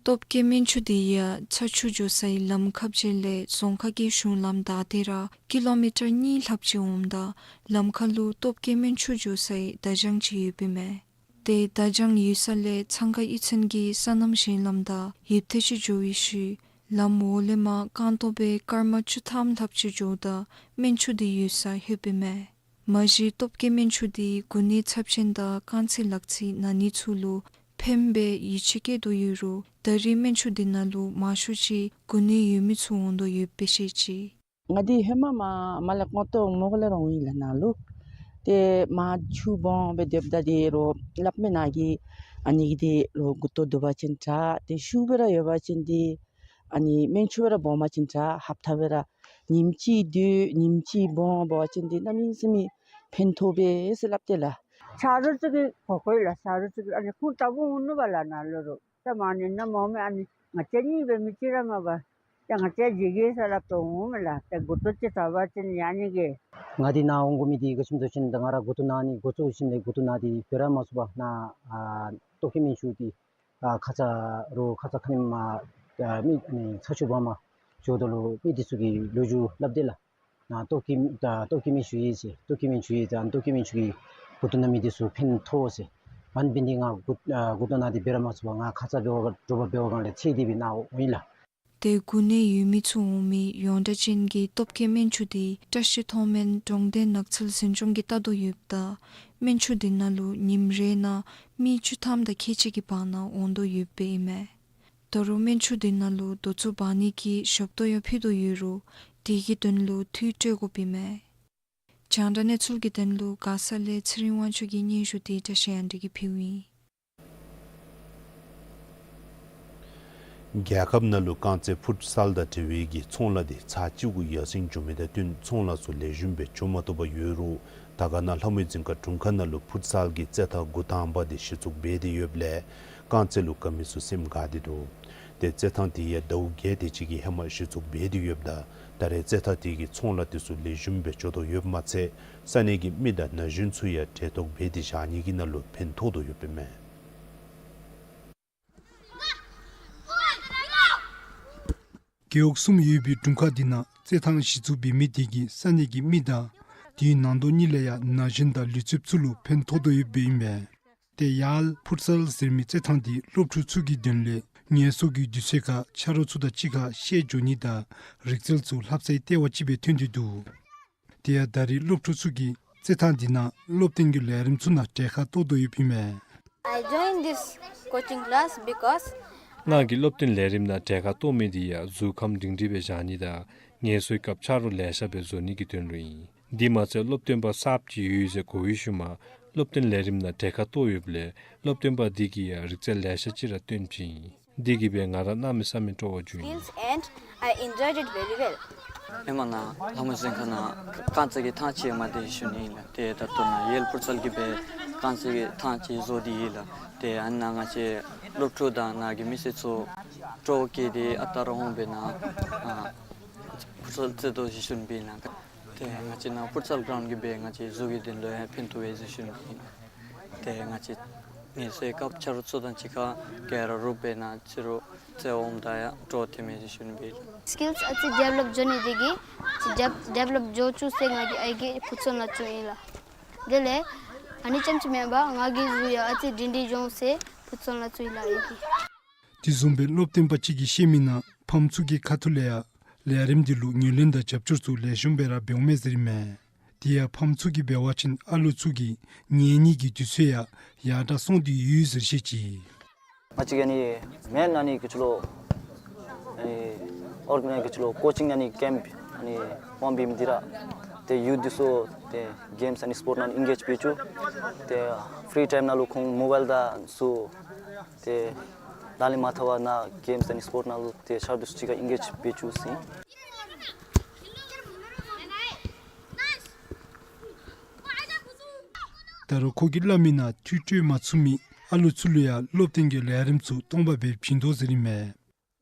སྟོབས་སྐྱེད་སྨན་ཆུ་འདི་ཡང་ཚ་ཆུ་འགྱོ་སའི་ལམ་ཁ་བཅས་ལས་རྫོང་ཁག་གི་གཞུང་ལམ་བདའ་སྟེ་ར་ཀི་ལོ་མི་ཊར་གཉིས་ལྷགཔ་ཅིག་འོངམ་ད་ལམ་ཁ་ལུ་སྟོབས་སྐྱེད་སྨན་ཆུ་འགྱོ་སའི་བརྡ་བྱང་ཅིག་ཡོདཔ་ཨིན་མས། ཏེ་བརྡ་བྱང་ཡོད་ས་ལས་ཚང་ཁ་གཡུས་ཚན་གྱི་སོ་ནམ་ཞིང་ལམ་དང་ཡོདཔ་ཐེངས་ཅིག་འགྱོ་བའི་ཤུལ་ལམ་འོག་ལས་མར་རྐང་སྟོང་སྦེ་སྐར་མ་བཅུ་ཐམ་ལྷགཔ་ཅིག་འགྱོཝ་ད་སྨན་ཆུ་འདི་ཡོད་ས་ལྷོདཔ་ཨིན་མས། མ་གཞི་སྟོབས་སྐྱེད་སྨན་ཆུ་འདི་འགོ་ནད་ཚབས་ཆེན་དང་རྐང་ཚིགས་ལག་ཚིགས་ན་ནི་ཚུ་ལུ་ཕན་པའི་ཡིད་ཆེས་བསྐྱེད་དོ་ཡོད་རུང་ད་རེས་སྨན་ཆུ་འདི་ནང་ལུ་མང་ཤོས་ཅིག་འགོ་ནད་ཡོད་མི་ཚུ་འོང་དོ་ཡོདཔ་སྦེ་བཤད་ཅི། ང་འདི་ཧེ་མ་མ་མར་ལས་ཀོང་ཏོ་མོ་ག་ལས་ར་འོང་ཡི་ལགས་ནཱ་ལུ། ཏེ་མར་ཆུ་སྦོམ་སྦེ་སྡོདཔ་ད་འདི་རུང་སླབ་མི་ནང་གི་ཨ་ནི་གི་འདི་རུང་མགུ་ཏོ་དུ་བ་ཅིན་དྲག། ཏེ་ཤུགས་སྦེ་ར་ཡོད་པ་ཅིན་འདི་ཨ་ནི་སྨན་ཆུ་སྦེ་ར་སྦོམ་པ་ཅིན་དྲག། ཧབ་ཏ་སྦེ་ར་ཉིནམ་གཅིག་སྡོད་ཉིནམ་གཅིག་སྦོམ་འབད་བ་ཅིན་འདི་གནམ་མེད་ས་མེད་ཕན་ཐོགས་པས་ཟེར་སླབ་སྟེ་ལགས། ཆ་རོགས་ཚུ་གིས་གོ་གོ་ཡི་ལགས། ཆ་རོགས་ཚུ་གིས་ཨ་ནི་ཁོང་ལྟ་བུ་འོང་ནུག་པ་ལགས་ནཱ་ལུ་རུང་། ད་མ་ནི་ནམ་འོང་མས། ཨ་ནི་ང་བཅས་གཉིས་སྦེ་མི་གཅིག་ར་མ་པ། ད་ང་བཅས་མཇལ་གེ་ཟེར་སླབ་སྟེ་འོང་མས་ལགས། ཏེ་མགུ་ཏོ་ཅིག་དྲག་པ་ཅིན་ཡང་ནི་གི། ང་འདི་ནཱ་འོང་དགོ་མི་འདི་ག་ཅི་སྨོ་ཟེར་བ་ཅིན་ད་ང་ར་མགུ་ཏོ་ན་ནི་འགོ་བཙུགས་ཞིནམ་ལས་མགུ་ཏོ་ན་སྟེ་འབད་ར་མ་ཚུགས་པར་ནཱ་ཨ་སྟོབས་སྐྱེད་སྨན་ཆུ་འདི་ཨ་ཁ་ཙ་རུང་ཁ་ཙ་ཁ་ཉིནམ་ཨ་མི་ཨ་ནི་ཚ་ཆུ་འབག་མར་འགྱོཝ་ད་ལུ་མི་འདི་ཚུ་གིས་ལོ་རྒྱུས་སླབ་སྟེ་ལགས། ནཱ་སྟོབས་སྐྱེད་ད་སྟོབས་སྐྱེད་སྨན་ཆུ་ཡོད་ཟེར། སྟོབས་སྐྱེད་སྨན་ཆུ་ཡོད་ཟེར། ཨ་ནི་སྟོབས་སྐྱེད་སྨན་ཆུ་གིས་མགུ་ཏོ་ན་མི་འདི་ཚུ་ཕན་ཐོགས་ཟེར། ཨ་ནི་འབད་ནི་འདི་ང་མགུ་ཨ་མགུ་ཏོ་ན་སྟེ་འབད་ར་མ་ཚུགས་པར་ང་ཁ་ཙ་འགྱོ་བ་དྲོ་པ་འབད་བའི་སྒང་ལས་ཚེ་འདི་སྦེ་ནཱ་འོང་ཡི་ལགས། ཏེ་འགོ་ནད་ཡོད་མི་ཚུ་འོང་མི་ཡོངས་གྲགས་ཅན་གྱི་སྟོབས་སྐྱེད་སྨན་ཆུ་འདི་བཀྲིས་མཐོང་སྨན་གྲོང་སྡེ་ནགས་ཚལ་འཛིན་སྐྱོང་གིས་ལྟ་དོ་ཡོདཔ་ད་སྨན་ཆུ་འདི་ནང་ལུ་ཉིནམ་རེ་ནང་མི་བཅུ་ཐམ་དང་ཁལ་གཅིག་གི་བར་ན་འོང་དོ་ཡོདཔ་ཨིན་མས། ད་རུང་སྨན་ཆུ་འདི་ནང་ལུ་དོ་ཚོ་འབག་ནི་གི་ཞབས་ཏོག་ཡང་ཕུལ་དོ་ཡོད་རུང་དེ་གི་དོན་ལུ་འཐུས་སྤྲོད་དགོཔ་ཨིན་མས། རྒྱང་བསྒྲགས་གནས་ཚུལ་གྱི་དོན་ལུ་མགར་ས་ལས་ཚེ་རིང་དབང་ཕྱུག་གི་སྙན་ཞུ་འདི་བཀྲིས་གཡང་སྒྲོན་གྱིས་ཕུལཝ་ཨིན། རྒྱལ་ཁབ་ནང་ལུ་རྐང་རྩེད་ཕུཊ་སཱལ་དང་འབྲེལ་བའི་གི་ཚོང་ལཱ་འདི་ཚར་གཅིག་གུ་ཡར་སེང་འགྱོ་མི་དང་བསྟུན་ཚོང་ལཱ་ཚུ་ལེགས་ཤོམ་སྦེ་འགྱོ་མ་བཏུབ་པར་ཡོད་རུང་དར་དཀར་ན་ལྷ་མོའི་རྫིང་ཁ་དྲུང་ཁག་ནང་ལུ་ཕུཊ་སཱལ་གྱི་རྩེད་ཐང་འགོ་དང་པ་འདི་གཞི་བཙུགས་འབད་དེ་ཡོདཔ་ལས་རྐང་རྩེད་ལུ་དགའ་མི་ཚུ་སེམས་དགའ་སྟེ་འདུག། ཏེ་རྩེད་ཐང་འདི་ཡང་ཟླཝ་བརྒྱད་དེ་ཅིག་གི་ཧེ་མ་གཞི་བཙུགས་འབད་དེ་ཡོདཔ་ད་ད་རེས་རྩེད་ཐང་འདི་གི་ཚོང་ལཱ་འདི་ཚུ་ལེགས་ཤོམ་སྦེ་འགྱོ་དོ་ཡོདཔ་མ་ཚད་ས་གནས་ཀྱི་མི་དང་ན་གཞོན་ཚུ་ཡང་གྲལ་གཏོགས་འབད་དེ་བཞག་ནི་གི་ནང་ལུ་ཕན་ཐོགས་དོ་ཡོདཔ་ཨིན་མས། རྒེད་འོག་གསུམ་ཡོད་པའི་དྲུང་ཁག་འདི་ནང་རྩེད་ཐང་གཞི་བཙུགས་འབད་མི་དེ་གིས་ས་གནས་ཀྱི་མི་དང་དེའི་ནང་དོག་གཉིས་ལས་ཡང་ན་གཞོན་དང་ལུས་རྩལཔ་ཚུ་ལུ་ཕན་ཐོགས་དོ་ཡོདཔ་ཨིན་མས། ཏེ་ཡར་ཕུཊ་སཱལ་ཟེར་མི་རྩེད་ཐང་འདི་སློབ་ཕྲུག་ཚུ་གི་དོན་ལས་ངལ་གསོ་གི་དུས་ཚོད་ཁར་ཆ་རོགས་ཚུ་དང་གཅིག་ཁར་བཤལ་འགྱོ་ནི་དང་རིག་རྩལ་ཚུ་ལྷབ་སའི་ལྟེ་བ་ཅིག་སྦེ་ཐོན་ཏེ་འདུག། དེ་ཡང་ད་རེས་སློབ་ཕྲུག་ཚུ་གིས་རྩེད་ཐང་འདི་ནང་སློབ་སྟོན་གྱི་ལས་རིམ་ཚུ་ནང་གྲལ་ཁར་གཏོགས་དོ་ཡོདཔ་ཨིན་མས། I joined this coaching class because ང་གིས་སློབ་སྟོན་ལས་རིམ་ནང་གྲལ་ཁར་གཏོགས་མི་འདི་ཡང་གཟུགས་ཁམས་སྒྲིང་སྒྲིང་སྦེ་བཞག་ནི་དང་ངལ་གསོའི་སྐབས་ཆ་རོགས་ལེ་ཤ་སྦེ་བཟོ་ནི་གི་དོན་ལུ་ཨིན། དེ་མ་ཚད་སློབ་སྟོན་པ་གསརཔ་ཅིག་ཡོད་ཟེར་གོ་བའི་ཤུལ་མ་སློབ་སྟོན་ལས་རིམ་ནང་གྲལ་ཁར་གཏོགས་ཡོདཔ་ལས་སློབ་སྟོན་པ་འདི་གིས་ཡང་རིག་རྩལ་ལེ་ཤ་ཅིག་ར་སྟོན་བྱིན་ཡི། འདི་གིས་སྦེ་ང་ར་གནམ་མེད་ས་མེད་སྤྲོ་བ་བྱུང་ཡི། Skills and I enjoyed it very well. ཧེ་མ་ནཱ་ལྷ་མོ་རྫིང་ཁ་ནང་རྐང་རྩེད་ཀྱི་ཐང་ཅིག་མ་དེ་ཞུ་ནི་ཨིན་ལགས། ཏེ་ད་ལྟོ་ནཱ་ཡུ་ཨེལ་ཕུཊ་སཱལ་གྱིས་སྦེ་རྐང་རྩེད་ཀྱི་ཐང་ཅིག་བཟོ་སྟེ་ཡོད་ལགས། ཏེ་ཨ་ནཱ་ང་བཅས་སློབ་ཕྲུག་དང་ནཱ་གི་མི་སེར་ཚུ་སྤྲོ་བ་བསྐྱེད་དེ་ཨ་རྟག་ར་འོང་སྦེ་ནཱ་ཨ་ཕུཊ་སཱལ་རྩེད་དོ་ཟེར་ཞུ་ནི་ཨིན་ལགས། ཏེ་ང་བཅས་ནཱ་ཕུཊ་སཱལ་གྲོའུནཌ་གིས་སྦེ་ང་བཅས་གཟུགས་ཀྱི་དོན་ལུ་ཡང་ཕན་ཐོགས་པས་ཟེར་ཞུ་ནི་ཨིན་ལགས། ཏེ་ང་བཅས་ངལ་གསོའི་སྐབས་ཆ་རོགས་ཚུ་དང་གཅིག་ཁར་ག་ར་རུབ་སྦེ་ནཱ་ཕྱི་རུ་རྩེད་འོངམ་ད་ཡང་སྤྲོ་བ་ཐོན་མས་ཟེར་ཞུ་ནི་ཨིན་ལགས། སི་ཀིལསི་ཨ་ཙི་ཌི་ཝེ་ལོབ་འགྱོ་ནི་དེ་གིས་ཨ་ཙི་ཌི་ཝེ་ལོབ་འགྱོ་བཅུག་ཟེར་ང་གིས་ཨའི་གིས་ཕུཊ་སཱལ་ནང་བཙུགས་ཡི་ལགས། དེ་ལས་ཨ་ནི་རྐྱངམ་ཅིག་མེན་པར་ང་གི་གཟུགས་ཡང་ཨ་ཙི་སྒྲིང་སྒྲིང་འགྱོ་འོང་ཟེར་ཕུཊ་སཱལ་ནང་བཙུགས་ཡི་ལགས་ཨའི་གིས། དེ་བཟུམ་སྦེ་སློབ་སྟོན་པ་ཅིག་གིས་བཤད་མི་ནང་ཕམ་ཚུ་གི་ཁ་ཐུག་ལས་ཡང་ལས་རིམ་འདི་ལུ་ངོས་ལེན་དང་རྒྱབ་སྐྱོར་ཚུ་ལེགས་ཤོམ་སྦེ་ར་འབདཝ་མས་ཟེར་ཨིན་མས། དེ་ཡང་ཕམ་ཚུ་གིས་འབད་བ་ཅིན་ཨ་ལོ་ཚུ་གི་ཉལ་ནི་གི་དུས་ཚོད་ཡང་ཡར་དྲག་སོང་སྟེ་ཡོད་ཟེར་བཤད་ཅི། ང་བཅས་ཀྱི་ཨ་ནི་མེན་ཨ་ནི་ག་ཅི་ལོ་ཨ་ནི་ཨོར་ག་ནའི་ག་ཅི་ལོ་ཀོ་ཅིང་ཨ་ནི་ཀེམཔ་ཨ་ནི་དབང་འབད་མི་འདི་ར་ཏེ་ཡུཐ་འདི་ཚུ་ཏེ་གེམསི་ཨ་ནི་སྤོརཊ་ནང་ཨིན་གེཇ་འབད་བཅུག། ཏེ་ཕི་རི་ཊའིམ་ནང་ལུ་ཁོང་མོ་བཱའིལ་དང་ཚུ་ཏེ་ལག་ལེན་མ་འཐབ་པར་ནཱ་གེམསི་ཨ་ནི་སྤོརཊ་ནང་ལུ་ཏེ་ཆ་རོགས་འདི་ཚུ་གཅིག་ཁར་ཨིན་གེཇ་འབད་བཅུག་ཟེར་ཨིན། ད་རུང་ཁོ་གིས་སླབ་མིའི་ནང་འཐུས་སྤྲོད་མ་ཚུགས་མི་ཨ་ལུ་ཚུ་ལུ་ཡང་སློབ་སྟོན་གྱི་ལས་རིམ་ཚུ་སྟོང་པ་སྦེ་བྱིན་དོ་ཟེར་ཨིན་མས།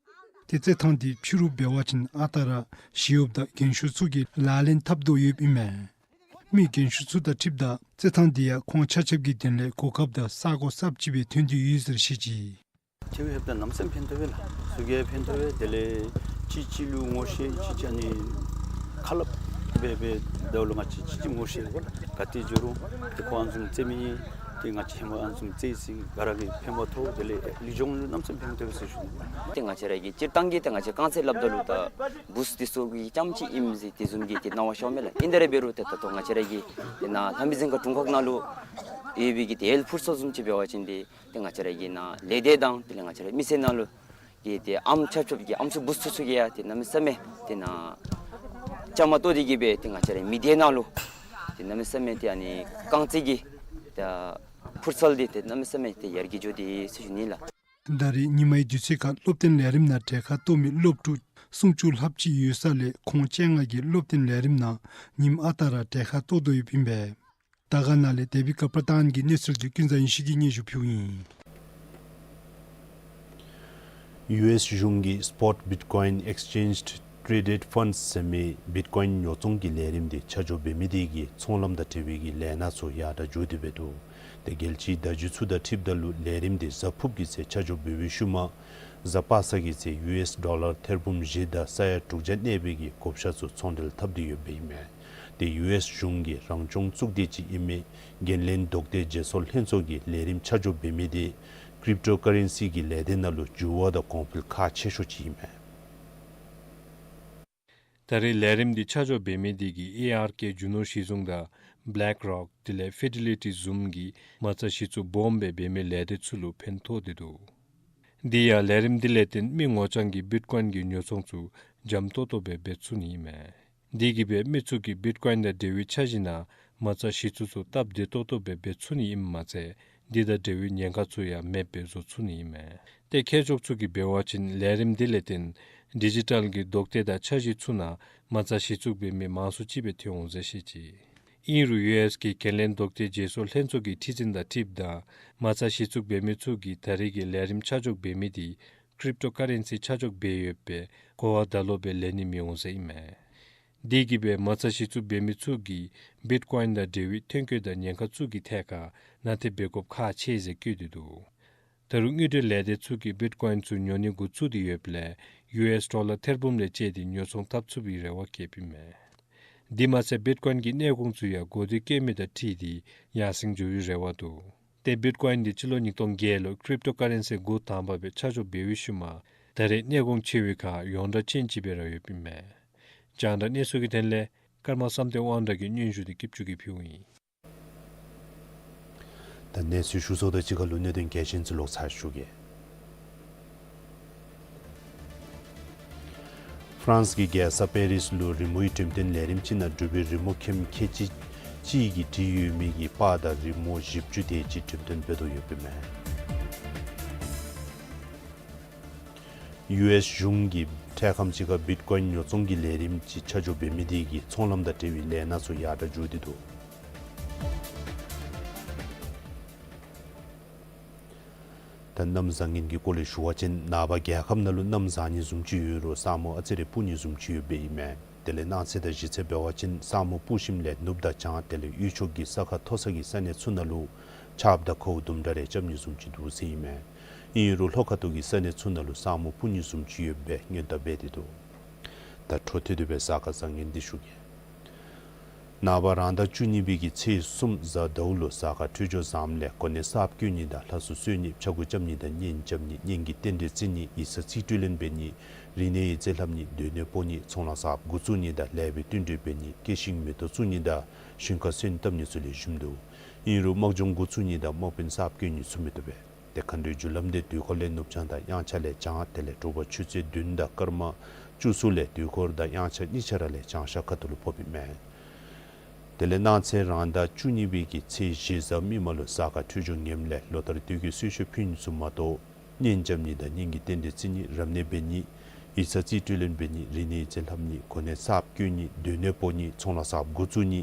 ཏེ་རྩེད་ཐང་འདི་ཕྱི་རུ་འབད་བ་ཅིན་ཨ་རྟག་ར་ཞི་གཡོགཔ་དང་རྒན་ཤོས་ཚུ་གིས་ལག་ལེན་འཐབ་དོ་ཡོདཔ་ཨིན་མས། མི་རྒན་ཤོས་ཚུ་དང་འཁྲིལཝ་ད་རྩེད་ཐང་འདི་ཡང་ཁོང་ཆ་ཁྱབ་ཀྱི་དོན་ལས་གོ་སྐབས་དང་ས་གོ་གསརཔ་ཅིག་སྦེ་ཐོན་ཏེ་ཡོད་ཟེར་བཤད་ཅི། ཐེབས་ལྷོདཔ་ད་གནམ་མེད་ས་མེད་ཕན་ཐོགས་པས་ལགས། ཚུ་གིས་ཕན་ཐོགས་པས། དེ་ལས་གཅིག་གཅིག་ལུ་ངོ་ཤེས་གཅིག་གཅིག་ཨ་ནི་ཁ་སླབ་འབད་འབད་ད་ལུ་ང་བཅས་གཅིག་གཅིག་ངོ་ཤེས་དགོ་ལགས། ག་ཏེ་འགྱོ་རུང་ཏེ་ཁོ་ཨ་ནི་བཟུམ་རྩེད་མི་ཨིན། ཏེ་ང་བཅས་ཧེ་མ་ཨ་ནི་བཟུམ་རྩེད་ཡི་ཟེར་ག་ར་གིས་ཕན་པ་ཐོབ། དེ་ལས་ལུས་སྦྱོང་ལུ་གནམ་མེད་ས་མེད་ཕན་ཐོགས་པས་ཟེར་ཞུ་ནི། ཏེ་ང་བཅས་ར་གི་སྤྱིར་བཏང་གི་ཏེ་ང་བཅས་རྐང་རྩེད་སླབ་ད་ལུ་ད་བུཚ་འདི་ཚུ་གི་རྐྱངམ་ཅིག་ཨིནམ་ཟེར་དེ་བཟུམ་གྱི་ཏེ་སྣང་བ་ཤརཝ་མས་ལགས། ཨིན་ཏེ་ར་འབད་རུང་ཏེ་ད་ལྟོ་ང་བཅས་ར་གི་ཏེ་ནཱ་ལྷ་མི་རྫོང་ཁག་དྲུང་ཁག་ནང་ལུ་ཡོད་པའི་གི་ཏེ་ཡེལ་ཕུཊ་སཱལ་བཟུམ་ཅིག་འབད་བ་ཅིན་ཏེ་ཏེ་ང་བཅས་ར་གི་ནཱ་ལས་སྡེ་དང་དེ་ལས་ང་བཅས་ར་མི་སེར་ནང་ལུ་གི་ཏེ་ཨམ་ཆབ་ཆོབ་ཀྱི་ཨམ་སྲུ་བུཚ་ཚུ་གིས་ཡང་ཏེ་གནམ་མེད་ས་མེད་ཏེ་ནཱ་བཅའ་མར་གཏོགས་ཏེ་གིས་སྦེ་ཏེ་ང་བཅས་ར་མི་སྡེ་ནང་ལུ་ཏེ་གནམ་མེད་ས་མེད་ཏེ་ཨ་ནི་རྐང་རྩེད་ཀྱི་ཏེ་ཕུཊ་སཱལ་འདི་ཏེ་གནམ་མེད་ས་མེད་ཏེ་ཡར་རྒྱས་འགྱོ་དེས་ཟེར་ཞུ་ནི་ལགས། ད་རེས་ཉིན་མའི་དུས་ཚོད་ཁར་སློབ་སྟོན་ལས་རིམ་ནང་གྲལ་ཁར་གཏོགས་མི་སློབ་ཕྲུག་སུམ་ཅུ་ལྷགཔ་ཅིག་ཡོད་ས་ལས་ཁོང་བཅོ་ལྔ་གིས་སློབ་སྟོན་ལས་རིམ་ནང་ཉིནམ་ཨ་རྟག་ར་གྲལ་ཁར་གཏོགས་དོ་ཡོདཔ་ཨིན་པས། དར་དཀར་ནང་ལས་དེ་བི་ཀ་པྲ་དཱན་གྱི་གནས་ཚུལ་འདི་ཀུན་བཟང་ཡེ་ཤེས་ཀྱིས་སྙན་ཞུ་ཕུལཝ་ཨིན། ཡུ་ཨེསི་གཞུང་གིས་Spot Bitcoin Exchange Traded Funds ཟེར་མི་བིཊ་ཀོའིན་ཉོ་ཚོང་གི་ལས་རིམ་འདི་ཆ་འཇོག་འབད་མི་དེ་གིས་ཚོང་ལམ་དང་འབྲེལ་བའི་གི་ལས་སྣ་ཚུ་ཡར་དྲག་འགྱོ་སྟེ་འབད་འདུག། ཏེ་རྒྱལ་སྤྱིའི་བརྡ་བརྒྱུད་ཚུ་དང་འཁྲིལཝ་ད་ལུ་ལས་རིམ་འདི་གཟའ་ཕུརཔ་གི་ཚེ་ཆ་འཇོག་འབད་བའི་ཤུལ་མ་གཟའ་པ་སངས་ཀྱི་ཚེ་ཡུ་ཨེསི་ཌོ་ལར་ཐེར་འབུམ་བཞི་དང་ས་ཡ་དྲུག་བརྒྱ་གནས་པའི་གི་བགོ་བཤའ་ཚུ་ཚོང་འབྲེལ་འཐབ་སྟེ་ཡོདཔ་ཨིན་མས། ཏེ་ཡུ་ཨེསི་གཞུང་གི་རང་སྐྱོང་གཙུག་སྡེ་ཅིག་ཨིན་མི་འགན་ལེན་ལྡོག་སྟེ་བརྗེ་སོར་ལྷན་ཚོགས་ཀྱིས་ལས་རིམ་ཆ་འཇོག་འབད་མི་དེ་ཀྲིབ་ཊོ་ཀ་རེན་སི་གི་ལས་སྡེ་ནང་ལུ་འགྱུར་བ་དང་གོང་འཕེལ་ཁག་ཆེ་ཤོས་ཅིག་ཨིན་མས། ད་རེས་ལས་རིམ་འདི་ཆ་འཇོག་འབད་མི་དེ་གིས་ཨེ་ཨར་ཀེ་རྒྱུ་ནོར་གཞི་བཟུང་དང་བླེཀ་རོཀ་དེ་ལས་ཕི་ཌེ་ལི་ཊི་བཟུམ་གྱི་མ་རྩ་གཞི་བཙུགས་སྦོམ་སྦེ་འབད་མི་ལས་སྡེ་ཚུ་ལུ་ཕན་ཐོགས་ཏེ་འདུག། དེ་ཡང་ལས་རིམ་འདི་ལས་བརྟེན་མི་ངོ་རྐྱང་གིས་བིཊ་ཀོའིན་གྱི་ཉོ་ཚོང་ཚུ་འཇམ་ཏོག་ཏོ་སྦེ་འབད་ཚུགས་ནི་ཨིན་མས། དེ་གིས་སྦེ་མི་ཚུ་གིས་བིཊ་ཀོའིན་དང་འབྲེལ་བའི་འཆར་གཞི་ནང་མ་རྩ་གཞི་བཙུགས་ཚུ་སྟབས་བདེ་ཏོག་ཏོ་སྦེ་འབད་ཚུགས་ནི་ཨིནམ་མ་ཚད་དེ་དང་འབྲེལ་བའི་ཉེན་ཁ་ཚུ་ཡང་མེདཔ་སྦེ་བཟོ་ཚུགས་ནི་ཨིན་མས། ཏེ་མཁས་མཆོག་ཚུ་གིས་འབད་བ་ཅིན་ལས་རིམ་འདི་ལས་བརྟེན་ཌི་ཇི་ཊལ་གྱི་ལྡོག་སྟེ་དང་འཆར་གཞི་ཚུ་ནང་མ་རྩ་གཞི་བཙུགས་འབད་མི་མང་སུ་ཅིག་སྦེ་ཐོན་འོང་ཟེར་བཤད་ཅི། ཨིན་རུང་ཡུ་ཨེསི་གི་འགན་ལེན་ལྡོག་སྟེ་བརྗེ་སོར་ལྷན་ཚོགས་ཀྱི་ཁྲི་འཛིན་དང་འཁྲིལཝ་ད་མ་རྩ་གཞི་བཙུགས་འབད་མི་ཚུ་གིས་ད་རེས་ཀྱི་ལས་རིམ་ཆ་འཇོག་འབད་མི་དེ་ཀྲིབ་ཊོ་ཀ་རེན་སི་ཆ་འཇོག་འབད་ཡོདཔ་སྦེ་གོ་བ་ད་ལོག་སྦེ་ལེན་ནི་མི་འོང་ཟེར་ཨིན་མས། དེ་གིས་སྦེ་མ་རྩ་གཞི་བཙུགས་འབད་མི་ཚུ་གིས་བིཊ་ཀོའིན་དང་འབྲེལ་བའི་ཐོན་སྐྱེད་དང་ཉེན་ཁ་ཚུ་གི་ཐད་ཁར་ནན་ཏན་འབད་དགོཔ་ཁག་ཆེ་ཟེར་བཀོད་དེ་འདུག། ད་རུང་དངུལ་འབྲེལ་ལས་སྡེ་ཚུ་གིས་བིཊ་ཀོའིན་ཚུ་ཉོ་ནི་འགོ་བཙུགས་ཏེ་ཡོདཔ་ལས་ཡུ་ཨེསི་ཌོ་ལར་ཐེར་འབུམ་ལས་བཅད་དེ་ཉོ་ཚོང་འཐབ་ཚུགས་པའི་རེ་བ་བསྐྱེདཔ་ཨིན་མས། དེ་མ་ཚད་བིཊ་ཀོའིན་གྱི་གནས་གོང་ཚུ་ཡང་གོ་བསྡུར་བཀོད་མི་དང་འཁྲིལ་ཏེ་ཡར་སེང་འགྱོ་བའི་རེ་བ་འདུག། ཏེ་བིཊ་ཀོའིན་འདི་སྤྱི་ལོ་ཉིས་སྟོང་བརྒྱད་ལུ་ཀྲིབ་ཊོ་ཀ་རེན་སི་འགོ་དང་པ་སྦེ་ཆ་འཇོག་འབད་བའི་ཤུལ་མ་ད་རེས་གནས་གོང་ཆེ་བའི་ཁར་ཡོངས་གྲགས་ཅན་ཅིག་སྦེ་ར་ཡོདཔ་ཨིན་མས། རྒྱང་བསྒྲགས་གནས་ཚུལ་གྱི་དོན་ལས་ཀརྨ་བསམ་གཏན་དབང་གྲགས་ཀྱི་སྙན་ཞུ་འདི་སྐྱིདཔ་ཆུ་གིས་ཕུལཝ་ཨིན། ད་གནས་ཚུལ་ཞུ་ཚརཝ་དང་གཅིག་ཁར་ལུ་གནད་དོན་གལ་ཆེན་ཚུ་ལོག་ཚར་ཞུ་གེ། ཧྥ་རན་སི་གི་རྒྱལ་ས་པེ་རིས་ལུ་རི་མོའི་འགྲེམས་སྟོན་ལས་རིམ་ཅིག་ནང་འབྲུག་པའི་རི་མོ་མཁན་ཁལ་གཅིག་གཅིག་གིས་བྲིས་ཡོད་མི་གི་པར་དང་རི་མོ་བཞི་བཅུ་དེ་ཅིག་འགྲེམས་སྟོན་འབད་དོ་ཡོདཔ་ཨིན་མས། ཡུ་ཨེསི་གཞུང་གིས་འཕྲལ་ཁམས་ཅིག་ཁར་བིཊ་ཀོའིན་ཉོ་ཚོང་གི་ལས་རིམ་ཅིག་ཆ་འཇོག་འབད་མི་དེ་གིས་ཚོང་ལམ་དང་འབྲེལ་བའི་ལས་སྣ་ཚུ་ཡར་དྲག་འགྱོ་སྟེ་འདུག། ད་གནམ་བཟང་ངན་གྱི་སྐོར་ལས་ཞུ་བ་ཅིན་ནངས་པ་རྒྱལ་ཁབ་ནང་ལུ་གནམ་བཟང་ནི་བཟུམ་ཅིག་ཡོད་རུང་ས་སྨུག་ཨ་ཙི་རེ་སྤུབ་ནི་བཟུམ་ཅིག་ཡོདཔ་ཨིན་མས། དེ་ལས་གནངས་ཚེ་དང་གཞེས་ཚེ་འབད་བ་ཅིན་ས་སྨུག་སྤུབ་ཞིནམ་ལས་ནུབ་དང་བྱང་དེ་ལས་དབུས་ཕྱོགས་ཀྱི་ས་ཁ་མཐོ་ས་གི་ས་གནས་ཚུ་ནང་ལུ་ཆརཔ་དང་ཁཝ་དུམ་གྲ་རེ་རྐྱབ་ནི་བཟུམ་ཅིག་འདུག་ཟེར་ཨིན་མས། ཨིན་རུང་ལྷོ་ཁ་ཐུག་གི་ས་གནས་ཚུ་ནང་ལུ་ས་སྨུག་སྤུབ་ནི་བཟུམ་ཅིག་ཡོདཔ་སྦེ་སྔོན་བརྡ་འབད་དེ་འདུག། ད་འཕྲོ་མཐུད་དེ་སྦེ་གཟའ་སྐར་བཟང་ངན་འདི་ཞུ་གེ། ནངས་པ་རང་ཟླ་བཅུ་གཉིས་པའི་གི་ཚེས་གསུམ་གཟའ་ཟླཝ་ལུ་གཟའ་སྐར་འཕྲོད་སྦྱོར་བཟངམ་ལས་གོ་གནས་གསརཔ་བསྐོ་ནི་དང་ལྷ་གསོལ་གསོལ་ནི་ཕྱྭ་འགུགས་རྐྱབ་ནི་དང་གཉེན་རྐྱབ་ནི་གཉེན་གྱི་རྟེན་འབྲེལ་བརྩི་ནི་ཡིག་ཚང་རྩིས་སྤྲོད་ལེན་འབད་ནི་རིག་གནས་ཡིག་རྩིས་ལྷབ་ནི་སྡོད་གནས་སྤོ་ནི་ཚོང་ལཱ་གསརཔ་འགོ་བཙུགས་ནི་དང་ལེགས་པའི་བསྟུན་གྲོས་འབད་ནི་སྐྱེད་ཤིང་མེ་ཏོག་བཙུགས་ནི་དང་ཞིང་ཁ་སོན་བཏབ་ནི་ཚུ་ལེགས་ཤོམ་འདུག། ཨིན་རུང་དམག་སྦྱོང་འགོ་བཙུགས་ནི་དང་དམག་དཔོན་གསརཔ་བསྐོ་ནི་ཚུ་མི་བཏུབ་པས། ཏེ་མཁའ་འགྲོའི་རྒྱུ་ལམ་འདི་དུས་འཁོར་ལས་ནུབ་བྱང་དང་དབྱངས་འཆར་ལས་བྱང་། དེ་ལས་དྲོ་པ་ཆུ་ཚོད་བདུན་དང་སྐར་མ་བཅུ་གསུམ་ལས་དུས་འཁོར་དང་དབྱངས་འཆར་གཉིས་ཆ་ར་ལས་བྱང་ཤར་ཁ་ཐུག་ལུ་ཕོགཔ་ཨིན་མས། དེ་ལས་གནངས་ཚེ་རང་ཟླ་བཅུ་གཉིས་པའི་གི་ཚེས་བཞི་གཟའ་མིག་དམར་ལུ་གཟའ་སྐར་འཕྲོད་སྦྱོར་ངནམ་ལས་ལོ་ལྟར་དུས་ཀྱི་གསོལ་མཆོད་ཕུལ་ནི་ཚུ་མ་གཏོགས་གཉེན་རྐྱབ་ནི་དང་གཉེན་གྱི་རྟེན་འབྲེལ་བརྩི་ནི་རབ་གནས་འབད་ནི་ཡིག་ཚང་རྩིས་སྤྲོད་ལེན་འབད་ནི་རིག་གནས་ཡིག་ཚང་ལྷབ་ནི་གོ་གནས་གསརཔ་བསྐོ་ནི་སྡོད་གནས་སྤོ་ནི་ཚོང་ལཱ་གསརཔ་འགོ་བཙུགས་ནི་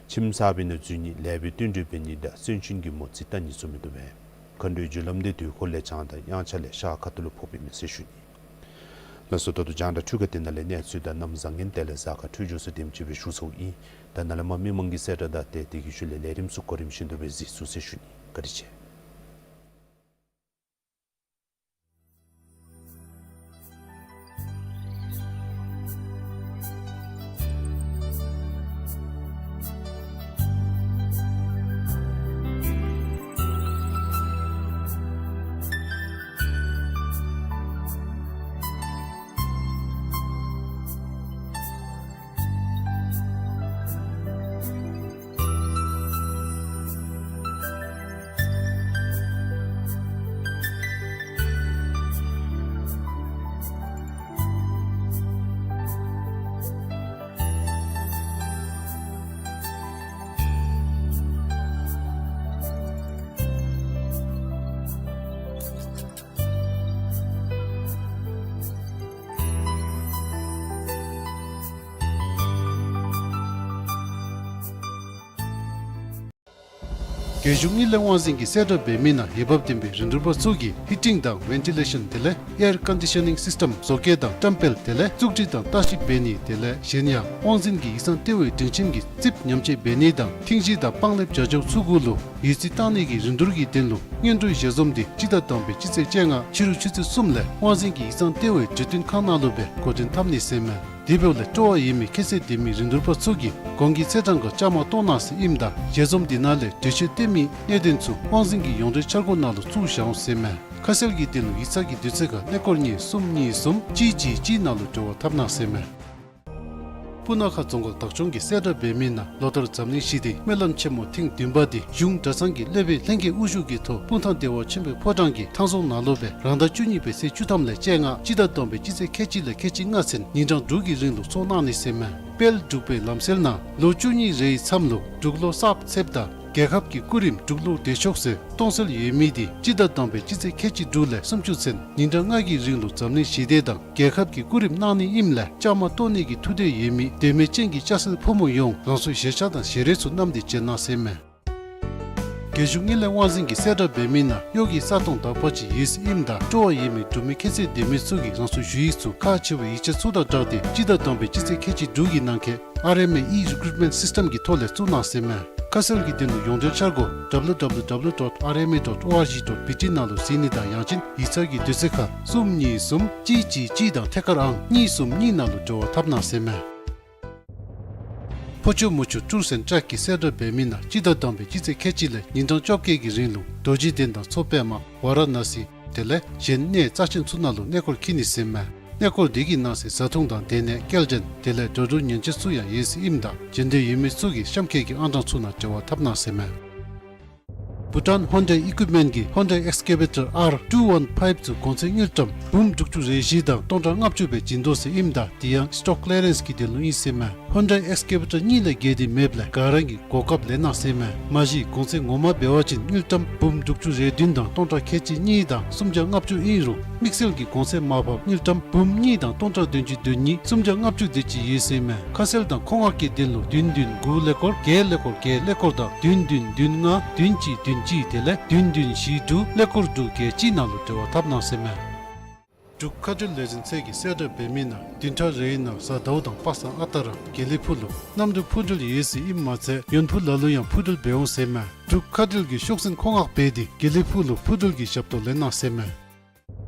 ཁྱིམ་གསརཔ་ནང་འཛུལ་ནི་ལེགས་པའི་བསྟུན་གྲོས་འབད་ནི་དང་གསོན་གཤིན་གྱི་མོ་རྩིས་བལྟ་ནི་ཚུ་མི་བཏུབ་པས། མཁའ་འགྲོའི་རྒྱུ་ལམ་འདི་དུས་འཁོར་ལས་བྱང་དང་དབྱངས་འཆར་ལས་ཤར་ཁ་ཐུག་ལུ་ཕོགཔ་ཨིན་མས་ཟེར་ཞུ་ནི། ལགས་སོ། ད་ལྟོ་རྒྱང་བསྒྲགས་འཕྲུལ་ཁང་འདི་ནང་ལས་གནས་ཚུལ་དང་གནམ་བཟང་ངན་དེ་ལས་གཟའ་སྐར་འཕྲོད་སྦྱོར་ཚུ་དེམ་ཅིག་སྦེ་ཞུ་ཚརཝ་ཨིན། ད་ནཱ་ལས་མར་མི་མང་གི་གསལ་བསྒྲགས་དང་ཏེ་དེ་གི་ཤུལ་ལས་ལས་རིམ་ཚུ་གོ་རིམ་བཞིན་དུ་སྦེ་གཟིགས་ཚུགས་ཟེར་ཞུ་ནི། བཀའ་དྲིན་ཆེ། རྒྱལ་གཞུང་དངུལ་ལས་དབང་འཛིན་གྱིས་གསལ་བསྒྲགས་འབད་མི་ནང་འོས་འབབ་ལྡན་པའི་རིན་བསྡུར་པ་ཚུ་གིས་ཧི་ཊིང་དང་ཝེན་ཊི་ལེ་ཤཱན་དེ་ལས་ཨེར་ཀོན་ཌི་ཤ་ནིང་སིསི་ཊམ་བཟོ་བཀོད་དང་བཀྲམ་སྤེལ་དེ་ལས་བཙུགས་སྒྲིག་དང་ལྟ་ཞིབ་འབད་ནི་དེ་ལས་གཞན་ཡང་དབང་འཛིན་གྱི་ཡིག་ཚང་ལྟེ་བའི་སྒྲིང་ཁྱིམ་གྱི་རྩིགཔ་ཉམས་བཅོས་འབད་ནི་དང་ཐིང་གཞི་དང་སྤང་ལེབ་བྱ་སྤྱོད་ཚུ་གུ་ལུ་འོས་རྩིས་བཏང་ནི་གི་རིན་བསྡུར་གྱི་དོན་ལུ་སྔོན་འགྲོའི་ཞལ་འཛོམས་འདི་སྤྱི་ཟླ་དང་པའི་སྤྱི་ཚེས་བཅོ་ལྔ་ཕྱི་རུ་ཆུ་ཚོད་གསུམ་ལས་དབང་འཛིན་གྱི་ཡིག་ཚང་ལྟེ་བའི་གྲོས་བསྟུན་ཁང་ནང་ལུ་སྦེ་འགོ་འདྲེན་འཐབ་ནི་ཟེར་མས། དེ་འབདཝ་ལས་སྤྲོ་བ་ཡོད་མི་ཁྱད་ཚད་ལྡན་མི་རིན་བསྡུར་པ་ཚུ་གིས་གོང་གི་ཚེས་གྲངས་ཁར་བཅའ་མར་གཏོགས་གནང་ཟེར་ཨིནམ་ད་ཞལ་འཛོམས་འདི་ནང་ལས་གྲོས་ཆོད་བཏོན་མི་གནད་དོན་ཚུ་དབང་འཛིན་གྱི་ཡོངས་འབྲེལ་འཆར་སྒོ་ནང་ལུ་བཙུགས་བཞག་འོང་ཟེར་མས། ཁ་གསལ་གྱི་དོན་ལུ་ཡིག་ཚང་གི་དུས་ཚོད་ཁར་གནས་སྐོར་གཉིས་གསུམ་གཉིས་གསུམ་གཅིག་གཅིག་གཅིག་ནང་ལུ་འབྲེལ་བ་འཐབ་གནང་ཟེར་མས། སྤུ་ན་ཁ་རྫོང་ཁག་བདག་སྐྱོང་གིས་གསལ་བསྒྲགས་འབད་མི་ནང་ལོ་ལྟར་འཛམ་གླིང་ཞི་བདེའི་སྨོན་ལམ་ཆེན་མོ་ཐེངས་བདུན་པ་འདི་གཞུང་གྲྭ་ཚང་གི་སློབ་དཔོན་ལྷན་རྒྱས་དབུ་བཞུགས་ཀྱི་ཐོག་སྤུངས་ཐང་བདེ་བ་ཆེན་པོའི་ཕོ་བྲང་གི་ཐང་རྫོང་ནང་ལུ་སྦེ་རང་ཟླ་བཅུ་གཉིས་པའི་ཚེས་བཅུ་ཐམ་ལས་བཅོ་ལྔ་སྤྱི་ཟླ་དང་པའི་སྤྱི་ཚེས་ཁལ་གཅིག་ལས་ཁལ་གཅིག་ལྔ་ཚུན་ཉིན་གྲངས་དྲུག་གི་རིང་ལུ་ཚོགས་གནང་ནི་ཟེར་མས། དཔལ་འབྲུག་པའི་ལམ་སྲོལ་ནང་ལོ་བཅུ་གཉིས་རེའི་མཚམས་ལུ་འབྲུག་ལོ་གསརཔ་ཚེསཔ་དང་རྒྱལ་ཁབ་ཀྱི་སྐུ་རིམ་འབྲུག་ལོ་བདེ་མཆོག་ཟེར་གཏོང་སྲོལ་ཡོད་མི་འདི་སྤྱི་ཟླ་དང་པའི་སྤྱི་ཚེས་ཁལ་གཅིག་དྲུག་ལས་སུམ་ཅུ་ཚུན་ཉིན་གྲངས་ལྔ་གི་རིང་ལུ་འཛམ་གླིང་ཞི་བདེ་དང་རྒྱལ་ཁབ་ཀྱི་སྐུ་རིམ་གནང་ནི་ཨིནམ་ལས་བཅའ་མར་གཏོགས་ནི་གི་ཐུགས་འདོད་ཡོད་མི་དད་མོས་ཅན་གྱི་སྐྱ་སེར་ཕོ་མོ་ཡོངས་རང་སོའི་ཞལ་ཆས་དང་ཞལ་རས་ཚུ་བསྣམས་ཏེ་བྱོན་གནང་ཟེར་མས། རྒྱལ་གཞུང་དངུལ་ལས་དབང་འཛིན་གྱིས་གསལ་བསྒྲགས་འབད་མི་ནང་གཡོག་གི་ས་སྟོང་དག་པ་ཅིག་ཡོད་ཟེར་ཨིནམ་ད་སྤྲོ་བ་ཡོད་མི་འབྲུག་མི་ཁྱད་ཚད་ལྡན་མི་ཚུ་གིས་རང་སོའི་ཞུ་ཡིག་ཚུ་ཁག་ཆེ་བའི་ཡིག་ཆ་ཚུ་དང་སྦྲགས་ཏེ་སྤྱི་ཟླ་དང་པའི་སྤྱི་ཚེས་ཁལ་གཅིག་དྲུག་གི་ནང་འཁོད་ཨར་ཨེམ་ཨེ་ཨི་རི་ཀུ་རུཊ་མེནཊ་སིསི་ཊམ་གྱི་ཐོག་ལས་བཙུགས་གནང་ཟེར་མས། ཁ་གསལ་གྱི་དོན་ལུ་ཡོངས་འབྲེལ་འཆར་སྒོ་W W W dot R M A dot O R G dot B T ནང་ལུ་གཟིགས་ནི་དང་ཡང་ཅིན་ཡིག་ཚང་གི་དུས་ཚོད་ཁར་གསུམ་གཉིས་གསུམ་གཅིག་གཅིག་གཅིག་དང་ཐད་ཀར་ཨང་གཉིས་གསུམ་གཉིས་ནང་ལུ་འབྲེལ་བ་འཐབ་གནང་ཟེར་མས། ཕོ་ཆུ་མོ་ཆུ་ཊུར་སེནཊ་ཊྲེཀ་གིས་གསལ་བསྒྲགས་འབད་མི་ནང་སྤྱི་ཟླ་དང་པའི་སྤྱི་ཚེས་ཁལ་གཅིག་ལས་ཉིན་གྲངས་བཅོ་བརྒྱད་ཀྱི་རིང་ལུ་རྡོ་རྗེ་གདན་དང་མཚོ་པདྨ་ཝ་ར་ཎ་སི་དེ་ལས་གཞན་གནས་རྩ་ཆེན་ཚུ་ནང་ལུ་གནས་སྐོར་འཁྱིད་ནི་ཟེར་མས། གནས་སྐོར་འདི་གི་ནང་གསེས་བཟའ་འཐུང་དང་སྡོད་གནས་སྐྱེལ་འདྲེན་དེ་ལས་འགྲོ་འགྲུལ་ཉེས་ཆད་ཚུ་ཡང་ཡོད་ཟེར་ཨིནམ་ད་འབྱོན་འདོད་ཡོད་མི་ཚུ་གིས་གཤམ་འཁོད་ཀྱི་ཨང་གྲངས་ཚུ་ནང་འབྲེལ་བ་འཐབ་གནང་ཟེར་མས། བྷུ་ཊཱན་ཧོན་ཌའི་ཨི་ཀུའིཔ་མེནཊ་གིས་ཧོན་ཌའི་ཨེགསི་ཀེ་བེ་ཊར་ཨར་ཊུ་ཝན་ཕའིབ་ཚུ་གོང་ཚད་དངུལ་ཀྲམ་འབུམ་དྲུག་ཅུ་རེ་བཞི་དང་སྟོང་ཕྲག་ལྔ་བཅུ་སྦེ་བྱིན་དོ་ཟེར་ཨིནམ་ད་དེ་ཡང་སི་ཊོག་ཀི་ལི་ཡ་རེནསི་གི་དོན་ལུ་ཨིན་ཟེར་མས། ཧོན་ཌའི་ཨེགསི་ཀེ་བེ་ཊར་གཉིས་ལས་བརྒལ་ཏེ་མེདཔ་ལས་ག་ར་གིས་གོ་སྐབས་ལེན་གནང་ཟེར་མས། མ་གཞི་གོང་ཚད་ངོ་མ་འབད་བ་ཅིན་དངུལ་ཀྲམ་འབུམ་དྲུག་ཅུ་རེ་བདུན་དང་སྟོང་ཕྲག་ཁལ་གཅིག་གཉིས་དང་སུམ་བརྒྱ་ལྔ་བཅུ་ཨིན་རུང་དམིགས་བསལ་གྱི་གོང་ཚད་མར་ཕབ་དངུལ་ཀྲམ་འབུམ་གཉིས་དང་སྟོང་ཕྲག་བདུན་ཅུ་དོན་གཉིས་སུམ་བརྒྱ་ལྔ་བཅུ་དེ་ཅིག་ཡོད་ཟེར་མས། ཁ་གསལ་དང་མཁོ་མངགས་ཀྱི་དོན་ལུ་བདུན་བདུན་དགུ་ཀླད་ཀོར་བརྒྱད་ཀླད་ཀོར་བརྒྱད་ཀླད་ཀོར་དང་བདུན་བདུན་བདུན་ལྔ་བདུན་གཅིག་བདུན་གཅིག་དེ་ལས་བདུན་བདུན་བཞི་དྲུག་ཀླད་ཀོར་དྲུག་བརྒྱད་གཅིག་ནང་ལུ་འབྲེལ་བ་འཐབ་གནང་ཟེར་མས། འབྲུག་མཁའ་འགྲུལ་ལས་འཛིན་ཚད་ཀྱིས་གསལ་བསྒྲགས་འབད་མི་ནང་བདུན་ཕྲག་རེའི་ནང་གཟའ་ཟླཝ་དང་པ་སངས་ཨ་རྟག་ར་དགེ་ལེགས་ཕུག་ལུ་གནམ་གྲུ་འཕུར་འགྲུལ་ཡོད་ཟེར་ཨིནམ་མ་ཚད་ཡོན་ཕུག་ལ་ལུ་ཡང་འཕུར་འགྲུལ་འབད་འོང་ཟེར་མས། འབྲུག་མཁའ་འགྲུལ་གྱིས་ཤོག་འཛིན་མཁོ་མངགས་འབད་དེ་དགེ་ལེགས་ཕུག་ལུ་འཕུར་འགྲུལ་གྱི་ཞབས་ཏོག་ལེན་གནང་ཟེར་མས།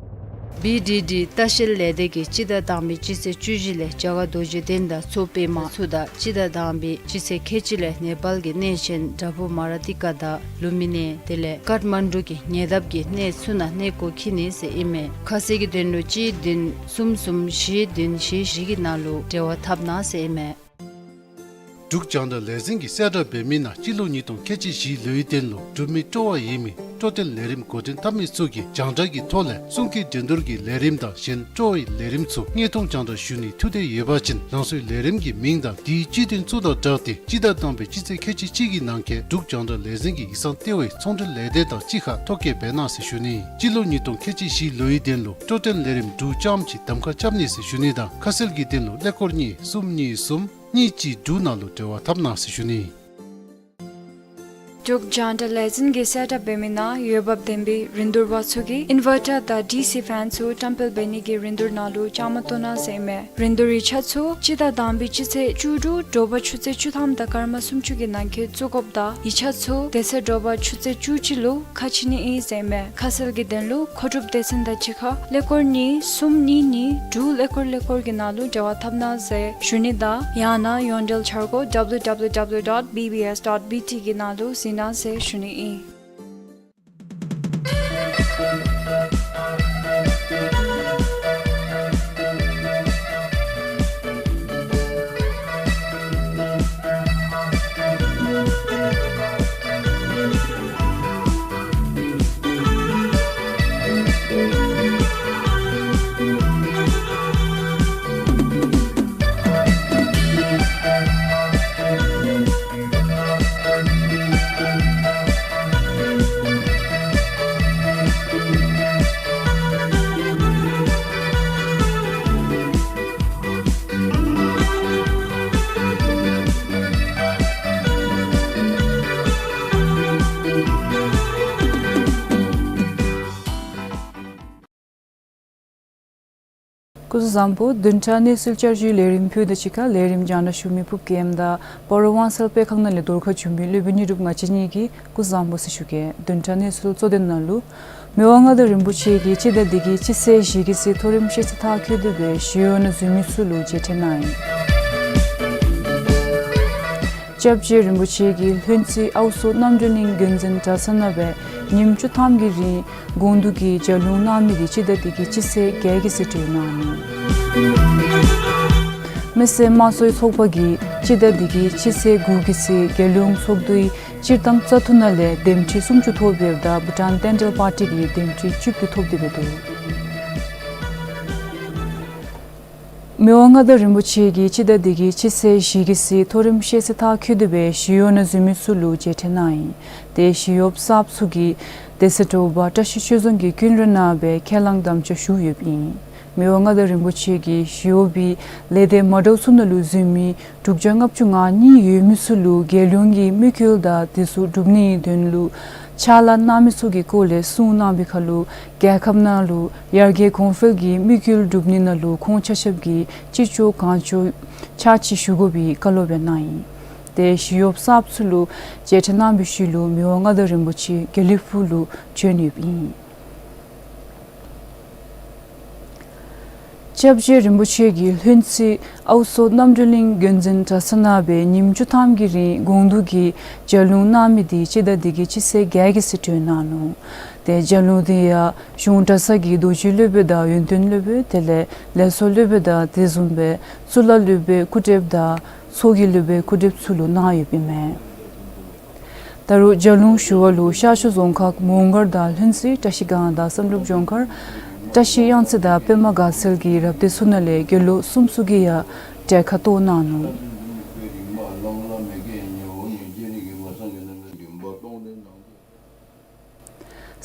བི་ཌི་ཌི་ལྟ་བཤལ་ལས་སྡེ་གིས་སྤྱི་ཟླ་དང་པའི་སྤྱི་ཚེས་བཅུ་བཞི་ལས་རྒྱ་གར་རྡོ་རྗེ་གདན་དང་མཚོ་པདྨ་ཚུ་དང་སྤྱི་ཟླ་དང་པའི་སྤྱི་ཚེས་ཁལ་གཅིག་ལས་ནེ་པཱལ་གྱི་གནས་ཆེན་བྲག་ཕུག་མ་ར་ཏི་ཀ་དང་ལུམ་བི་ནི་དེ་ལས་ཀཏ་མན་ཌུ་གི་ཉེ་འདབས་ཀྱི་གནས་ཚུ་ནང་གནས་སྐོར་འཁྱིད་ནི་ཟེར་ཨིན་མས། ཁ་གསལ་གྱི་དོན་ལུ་གཅིག་བདུན་གསུམ་གསུམ་བཞི་བདུན་བཞི་བཞི་གི་ནང་ལུ་འབྲེལ་བ་འཐབ་གནང་ཟེར་ཨིན་མས། འབྲུག་རྒྱང་བསྒྲགས་ལས་འཛིན་གྱིས་གསལ་བསྒྲགས་འབད་མི་ནང་སྤྱི་ལོ་ཉིས་སྟོང་ཁལ་གཅིག་བཞིའི་ལོའི་དོན་ལུ་འབྲུག་མི་སྤྲོ་བ་ཡོད་མི་ སྤྲོ་སྟོན་ལས་རིམ་འགོ་འདྲེན་འཐབ་མི་ཚུ་གིས་རྒྱང་བསྒྲགས་ཀྱི་ཐོག་ལས་གསུང་སྐད་འགྲན་བསྡུར་གྱི་ལས་རིམ་དང་གཞན་སྤྲོ་བའི་ལས་རིམ་ཚུ་དངོས་མཐོང་རྒྱང་བསྒྲགས་ཞུ་ནིའི་ཐུགས་འདོད་ཡོད་པ་ཅིན་རང་སོའི་ལས་རིམ་གྱི་མིང་དང་དེའི་སྤྱི་དོན་ཚུ་དང་སྦྲགས་ཏེ་སྤྱི་ཟླ་དང་པའི་སྤྱི་ཚེས་ཁལ་གཅིག་གཅིག་གི་ནང་འཁོད་འབྲུག་རྒྱང་བསྒྲགས་ལས་འཛིན་གྱི་ཡིག་ཚང་ལྟེ་བའི་ཚོང་འབྲེལ་ལས་སྡེ་དང་གཅིག་ཁར་ཐོ་བཀོད་འབད་གནང་ཟེར་ཞུ་ནི། སྤྱི་ལོ་ཉིས་སྟོང་ཁལ་གཅིག་བཞི་ལོའི་དོན་ལུ་སྤྲོ་སྟོན་ལས་རིམ་འབྲུག་ལྕམ་གྱི་གདམ་ཁ་རྐྱབ་ནི་ཟེར་ཞུ་ནི་དང་ཁ་གསལ་གྱི་དོན་ལུ་ཀླད་ཀོར་གཉིས་གསུམ་གཉིས་གསུམ་གཉིས་གཅིག་དྲུག་ནང་ལུ་འབྲེལ་བ་འཐབ་གནང་ཟེར་ཞུ་ནི། འབྲུག་རྒྱང་བསྒྲགས་ལས་འཛིན་གྱིས་གསལ་བསྒྲགས་འབད་མི་ནང་འོས་འབབ་ལྡན་པའི་རིན་བསྡུར་པ་ཚུ་གིས་ཨིན་ཝར་ཊར་དང་ཌི་སི་ཕེན་ཚུ་བཀྲམ་སྤེལ་འབད་ནི་གི་རིན་བསྡུར་ནང་ལུ་བཅའ་མར་གཏོགས་གནང་ཟེར་ཨིན་མས། རིན་བསྡུར་ཡིག་ཆ་ཚུ་སྤྱི་ཟླ་དང་པའི་སྤྱི་ཚེས་བཅུ་དྲུག་དྲོ་པ་ཆུ་ཚོད་བཅུ་ཐམ་དང་སྐར་མ་སུམ་ཅུ་གི་ནང་འཁོད་བཙུགས་དགོཔ་དང་ཡིག་ཆ་ཚུ་དེ་ཚེ་དྲོ་པ་ཆུ་ཚོད་བཅུ་གཅིག་ལུ་ཁ་ཕྱེ་ནི་ཨིན་ཟེར་ཨིན་མས། ཁ་གསལ་གྱི་དོན་ལུ་མཁོ་སྒྲུབ་སྡེ་ཚན་དང་གཅིག་ཁར་ཀླད་ཀོར་གཉིས་གསུམ་གཉིས་གཉིས་དྲུག་ཀླད་ཀོར་ཀླད་ཀོར་གྱི་ནང་ལུ་འབྲེལ་བ་འཐབ་གནང་ཟེར་ཞུ་ནི་དང་ཡང་ན་ཡོངས་འབྲེལ་འཆར་སྒོ་W W W dot B B S dot B T གི་ནང་ལུ་གཟིགས་གནང་ཟེར་ཞུ་ནི་ཨིན། སྐུ་གཟུགས་བཟང་པོ། བདུན་ཕྲག་གནས་ཚུལ་བསྐྱར་ཞུའི་ལས་རིམ་ཕུལ་དོ་ཅིག་ཁར་ལས་རིམ་རྒྱང་བསྒྲགས་ཞུ་མི་ཕུབ་རྒྱལམ་དང་སྤ་རོ་ཝང་སལ་སྤེལ་ཁང་ནང་ལས་རྡོར་ཁ་བྱོན་མི་སློབ་དཔོན་དངོས་གྲུབ་ང་བཅས་གཉིས་ཀྱིས་སྐུ་གཟུགས་བཟང་པོ་ཟེར་ཞུ་གེ། བདུན་ཕྲག་གནས་ཚུལ་གཙོ་དོན་ནང་ལུ། མི་དབང་མངའ་བདག་རིན་པོ་ཆེ་གིས་སྤྱི་ཟླ་འདི་གི་སྤྱི་ཚེས་བཞི་གི་ཚེ་མཐོ་རིམ་ཤེས་ཚད་མཐར་འཁྱོལ་ཏེ་སྦེ་ཞི་གཡོག་ནང་འཛུལ་མི་ཚུ་ལུ་མཇལ་འཕྲད་གནང་ཡི། སྐྱབས་རྗེ་རིན་པོ་ཆེ་གིས་ལྷུན་རྩེ་ཨའུ་མཚོ་རྣམ་གྲོལ་གླིང་དགོན་འཛིན་གྲྭ་ཚང་ནང་སྦེ་ཉིནམ་བཅུ་ཐམ་གྱི་རིང་དགོངས་འདུས་ཀྱི་ལྗགས་ལུང་གནང་མི་འདི་སྤྱི་ཟླ་འདི་གི་སྤྱི་ཚེས་བརྒྱད་ཀྱི་ཚེ་གྲོལ་གནང་ནུག། མི་སེར་དམངས་གཙོའི་ཚོགས་པ་གིས་སྤྱི་ཟླ་འདི་གི་སྤྱི་ཚེས་དགུ་གི་ཚེ་རྒྱལ་ཡོངས་ཚོགས་འདུའི་སྤྱིར་བཏང་བཙག་འཐུ་ནང་ལས་འདེམས་ཁྲི་སུམ་ཅུ་ཐོབ་ཡོདཔ་ད་བྷུ་ཊཱན་བསྟན་རྒྱལ་པར་ཊི་གིས་འདེམས་ཁྲི་བཅུ་བདུན་ཐོབ་སྟེ་སྦེ་འདུག། མི་དབང་མངའ་བདག་རིན་པོ་ཆེ་གིས་སྤྱི་ཟླ་འདི་གི་སྤྱི་ཚེས་བཞི་གི་ཚེ་མཐོ་རིམ་ཤེས་ཚད་མཐར་འཁྱོལ་ཏེ་སྦེ་ཞི་གཡོག་ནང་འཛུལ་མི་ཚུ་ལུ་མཇལ་འཕྲད་གནང་ཡི། དེ་ཞི་གཡོགཔ་གསརཔ་ཚུ་གིས་དེ་ཚེ་དྲོ་པ་བཀྲ་ཤིས་ཆོས་རྫོང་གི་ཀུན་ར་ནང་སྦེ་ཁས་བླངས་དམ་བཅའ་ཞུ་ཡོདཔ་ཨིན། མི་དབང་མངའ་བདག་རིན་པོ་ཆེ་གིས་ཞི་གཡོགཔ་སྦེ་ལས་སྡེ་མ་འདྲཝ་ཚུ་ནང་ལུ་འཛུལ་མི་དྲུག་བརྒྱ་ལྔ་བཅུ་ང་གཉིས་ཡོད་མི་ཚུ་ལུ་རྒྱལ་ཡོངས་ཀྱི་དམིགས་ཡུལ་དང་དེ་ཚུ་སྒྲུབ་ནིའི་དོན་ལུ་ཕྱག་ལཱ་གནང་མི་ཚུ་གི་སྐོར་ལས་གསུང་གནང་བའི་ཁར་ལུ་རྒྱལ་ཁབ་ནང་ལུ་ཡར་རྒྱས་གོང་འཕེལ་གྱི་དམིགས་ཡུལ་སྒྲུབ་ནི་ནང་ལུ་ཁོང་ཆ་ཁྱབ་ཀྱིས་ཅི་ལྕོགས་གང་ལྕོགས་ཕྱག་ཕྱིད་ཞུ་དགོ་པའི་བཀའ་སློབ་ཡང་གནང་ཡི། དེ་ཞི་གཡོགཔ་གསརཔ་ཚུ་ལུ་མཇལ་འཕྲད་གནང་བའི་ཤུལ་ལུ་མི་དབང་མངའ་བདག་རིན་པོ་ཆེ་དགེ་ལེགས་ཕུག་ལུ་བྱོན་ཡོདཔ་ཨིན། སྐྱབས་རྗེ་རིན་པོ་ཆེ་གིས་ལྷུན་རྩེ་ཨའུ་མཚོ་རྣམ་གྲོལ་གླིང་དགོན་འཛིན་གྲྭ་ཚང་ནང་སྦེ་ཉིནམ་བཅུ་ཐམ་གྱི་རིང་དགོངས་འདུས་ཀྱི་ལྗགས་ལུང་གནང་མི་འདི་སྤྱི་ཟླ་འདི་གི་སྤྱི་ཚེས་བརྒྱད་ཀྱི་ཚེ་གྲོལ་གནང་ནུག། དེ་ལྗགས་ལུང་འདི་ཡང་གཞུང་གྲྭ་ཚང་གི་རྡོ་རྗེ་སློབ་དཔོན་དང་ཡོན་ཏན་སློབ་དཔོན་དེ་ལས་ལས་ཚོགས་སློབ་དཔོན་དང་དེ་བཟུམ་སྦེ་གཙུག་ལག་སློབ་དཔོན་སྐུ་བགྲེསཔ་དང་ཚོགས་ཀྱི་སློབ་དཔོན་སྐུ་བགྲེསཔ་ཚུ་ལུ་གནང་ཡོདཔ་ཨིན་མས། ད་རུང་ལྗགས་ལུང་ཞུ་བ་ལུ་ཤར་ཕྱོགས་རྫོང་ཁག་མོང་སྒར་དང་ལྷུན་རྩེ་བཀྲ་ཤིས་སྒང་དང་བསམ་གྲུབ་ལྗོངས་མཁར་བཀྲ་ཤིས་གཡང་རྩེ་དང་པདྨ་དགའ་ཚལ་གྱི་རབ་སྡེ་ཚུ་ནང་ལས་དགེ་སློང་གསུམ་ཚུ་གིས་ཡང་གྲལ་ཁར་གཏོགས་གནང་ནུག།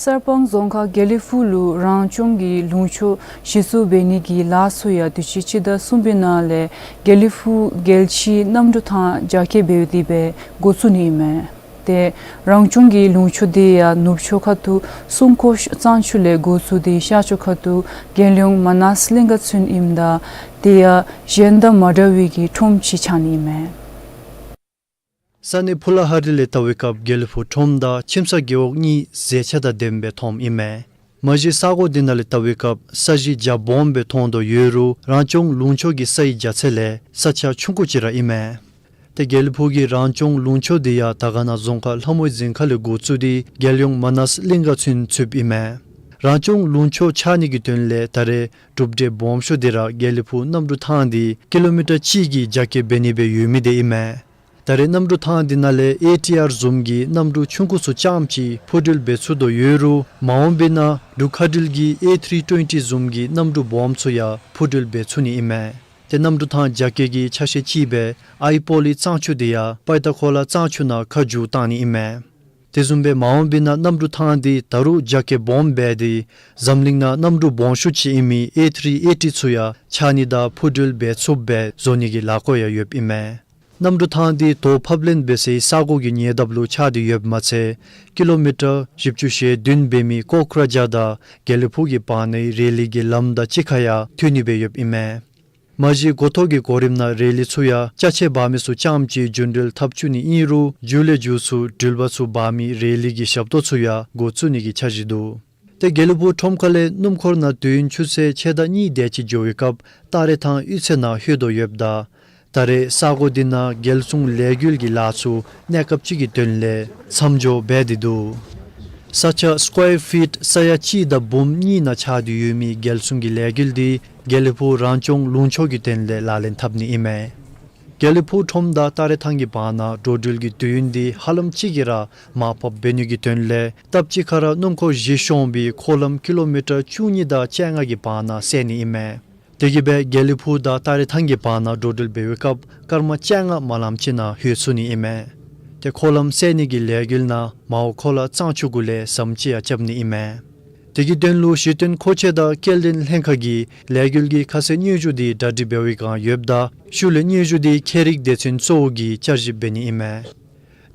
གསར་སྤང་རྫོང་ཁག་དགེ་ལེགས་ཕུག་ལུ་རང་སྐྱོང་གི་ལུང་ཕྱོགས་གཞི་བཙུགས་འབད་ནི་གི་ལཱ་ཚུ་ཡང་དུས་ཅི་སྤྱི་ཟླ་གསུམ་པའི་ནང་ལས་དགེ་ལེགས་ཕུག་རྒྱལ་སྤྱིའི་གནམ་གྲུ་ཐང་རྒྱ་སྐྱེད་འབད་དེ་སྦེ་འགོ་བཙུགས་ནི་ཨིན་མས། དེ་རང་སྐྱོང་གི་ལུང་ཕྱོགས་དེ་ཡང་ནུབ་ཕྱོགས་ཁ་ཐུག་སྲུང་འཁོར་གཙང་ཆུ་ལས་འགོ་བཙུགས་ཏེ་ཤར་ཕྱོགས་ཁ་ཐུག་རྒྱལ་ཡོངས་མ་ནཱས་གླིང་ག་ཚུན་ཨིནམ་ད་དེ་ཡང་གཞན་དང་མ་འདྲ་བའི་གི་ཁྲོམ་ཅིག་ཆགས་ནི་ཨིན་མས། ས་གནས་ཕུ་ལ་ཧ་རི་ལས་བལྟ་བའི་སྐབས་དགེ་ལེགས་ཕུག་ཁྲོམ་དང་ཁྱིམ་ཚང་རྒེད་འོག་གཉིས་མཛེས་ཆ་དང་ལྡནམ་སྦེ་མཐོངམ་ཨིན་མས། མ་གཞི་ས་གོ་འདི་ནང་ལས་བལྟ་བའི་སྐབས་ས་གཞི་རྒྱ་སྦོམ་སྦེ་མཐོང་དོ་ཡོད་རུང་རང་སྐྱོང་ལུང་ཕྱོགས་ཀྱི་སའི་རྒྱ་ཚད་ལས་ས་ཆ་ཆུང་ཀུ་ཅིག་ར་ཨིན་མས། ཏེ་དགེ་ལེགས་ཕུག་གི་རང་སྐྱོང་ལུང་ཕྱོགས་འདི་ཡང་དར་དཀར་ན་རྫོང་ཁག་ལྷ་མོའི་རྫིང་ཁ་ལས་འགོ་བཙུགས་ཏེ་རྒྱལ་ཡོངས་མ་ནཱས་གླིང་ག་ཚུན་ཚུདཔ་ཨིན་མས། རང་སྐྱོང་ལུང་ཕྱོགས་ཆགས་ནི་གི་དོན་ལས་ད་རེས་གྲུབ་འབྲས་སྦོམ་ཤོས་འདི་ར་དགེ་ལེགས་ཕུག་གནམ་གྲུ་ཐང་འདི་ཀི་ལོ་མི་ཊར་གཅིག་གི་རྒྱ་སྐྱེད་འབད་ནི་སྦེ་ཡོད་མི་འདི་ཨིན་མས། ད་རེས་གནམ་གྲུ་ཐང་འདི་ནང་ལས་ཨེ་ཊི་ཨར་བཟུམ་གྱི་གནམ་གྲུ་ཆུང་ཀུ་ཚུ་རྐྱངམ་ཅིག་འཕུར་འགྲུལ་འབད་ཚུགས་དོ་ཡོད་རུང་མ་འོངས་པའི་ནང་འབྲུག་མཁའ་འགྲུལ་གྱི་ཨེ་ཐི་རི་ཊུ་ཝེན་ཊི་བཟུམ་གྱི་གནམ་གྲུ་སྦོམ་ཚུ་ཡང་འཕུར་འགྲུལ་འབད་ཚུགས་ནི་ཨིན་མས། ཏེ་གནམ་གྲུ་ཐང་རྒྱ་སྐྱེད་ཀྱི་ཆ་ཤས་ཅིག་སྦེ་ཨའི་པོ་ལི་གཙང་ཆུ་འདི་ཡང་པའི་ཏ་ཁོ་ལ་གཙང་ཆུ་ནང་ཁ་བསྒྱུར་བཏང་ནི་ཨིན་མས། དེ་བཟུམ་སྦེ་མ་འོངས་པའི་ནང་གནམ་གྲུ་ཐང་འདི་ད་རུང་རྒྱ་སྐྱེད་སྦོམ་འབད་དེ་འཛམ་གླིང་ནང་གནམ་གྲུ་སྦོམ་ཤོས་ཅིག་ཨིན་མི་ཨེ་ཐི་རི་ཨེ་ཊི་ཚུ་ཡང་འཕྱར་ནི་དང་འཕུར་འགྲུལ་འབད་ཚུགསཔ་སྦེ་བཟོ་ནི་གི་ལཱ་འགོ་ཡང་ཡོདཔ་ཨིན་མས། གནམ་གྲུ་ཐང་འདི་དོ་ཕབ་ལེན་འབད་སའི་ས་གོ་གི་ཉེ་འདབས་ལུ་ཆགས་ཏེ་ཡོདཔ་མ་ཚད་ཀི་ལོ་མི་ཊར་བཞི་བཅུ་ཞེ་བདུན་འབད་མི་ཀོ་ཀྲ་ཇཱར་དང་དགེ་ལེགས་ཕུག་གི་བར་ནའི་རེ་ལི་གི་ལམ་དང་གཅིག་ཁར་ཡང་མཐུད་ནི་སྦེ་ཡོདཔ་ཨིན་མས། མ་གཞི་འགོ་ཐོག་གི་གོ་རིམ་ནང་རེ་ལི་ཚུ་ཡང་ཅ་ཆས་འབག་མི་ཚུ་རྐྱངམ་ཅིག་རྒྱུན་འགྲུལ་འཐབ་བཅུག་ནི་ཨིན་རུང་མཇུག་ལས་མཇུག་ཚུ་འགྲུལ་པ་ཚུ་འབག་མི་རེ་ལི་གི་ཞབས་ཏོག་ཚུ་ཡང་འགོ་བཙུགས་ནི་གི་འཆར་གཞི་འདུག། ཏེ་དགེ་ལེགས་ཕུག་ཁྲོམ་ཁ་ལས་སྣུམ་འཁོར་ནང་དུས་ཡུན་ཆུ་ཚོད་ཕྱེད་དང་གཉིས་དེ་ཅིག་འགྱོ་བའི་སྐབས་སྟ་རེ་ཐང་གཡུས་ཚན་ནང་ལྷོད་དོ་ཡོདཔ་ད་ད་རེས་ས་གོ་འདི་ནང་རྒྱལ་སྲུང་ལས་འགུལ་གྱི་ལཱ་ཚུ་གནས་སྐབས་ཅིག་གི་དོན་ལས་མཚམས་འཇོག་འབད་དེ་འདུག། ས་ཆ་སི་ཀུ་ཝེར་ཕིཊ་ས་ཡ་གཅིག་དང་འབུམ་གཉིས་ནང་ཆགས་ཏེ་ཡོད་མི་རྒྱལ་སྲུང་གི་ལས་འགུལ་འདི་དགེ་ལེགས་ཕུག་རང་སྐྱོང་ལུང་ཕྱོགས་ཀྱི་དོན་ལས་ལག་ལེན་འཐབ་ནི་ཨིན་མས། དགེ་ལེགས་ཕུག་ཁྲོམ་དང་སྟ་རེ་ཐང་གི་བར་ན་འགྲོ་འགྲུལ་གྱི་དུས་ཡུན་འདི་ཧ་ལམ་གཅིག་གིས་ར་མར་ཕབ་འབད་ནི་གི་དོན་ལས་སྟབས་གཅིག་ཁར་ར་སྣུམ་འཁོར་བཞི་ཤོང་བའི་འཁོར་ལམ་ཀི་ལོ་མི་ཊར་བཅུ་གཉིས་དང་བཅོ་ལྔ་གི་བར་ན་བསལ་ནི་ཨིན་མས། དེ་གིས་སྦེ་དགེ་ལེགས་ཕུག་དང་སྟ་རེ་ཐང་གི་བར་ན་འགྲོ་འགྲུལ་འབད་བའི་སྐབས་སྐར་མ་བཅོ་ལྔ་མ་ལངམ་ཅིག་ནང་ལྷོད་ཚུགས་ནི་ཨིན་མས། ཏེ་འཁོར་ལམ་བསལ་ནི་གི་ལས་འགུལ་ནང་མའོ་ཁོ་ལ་གཙང་ཆུ་གུ་ལས་ཟམ་ཅིག་ཡང་རྐྱབ་ནི་ཨིན་མས། དེ་གི་དོན་ལུ་གཞི་རྟེན་མཁོ་ཆས་དང་སྐྱེལ་འདྲེན་ལྷན་ཁག་གིས་ལས་འགུལ་གྱི་ཁ་གསལ་སྙན་ཞུ་འདི་གྲ་སྒྲིག་འབད་བའི་བསྒང་ཡོདཔ་ད་ཤུལ་ལས་སྙན་ཞུ་འདི་ཁྱད་རིག་སྡེ་ཚན་གཙོ་བོ་གིས་བསྐྱར་ཞིབ་འབད་ནི་ཨིན་མས།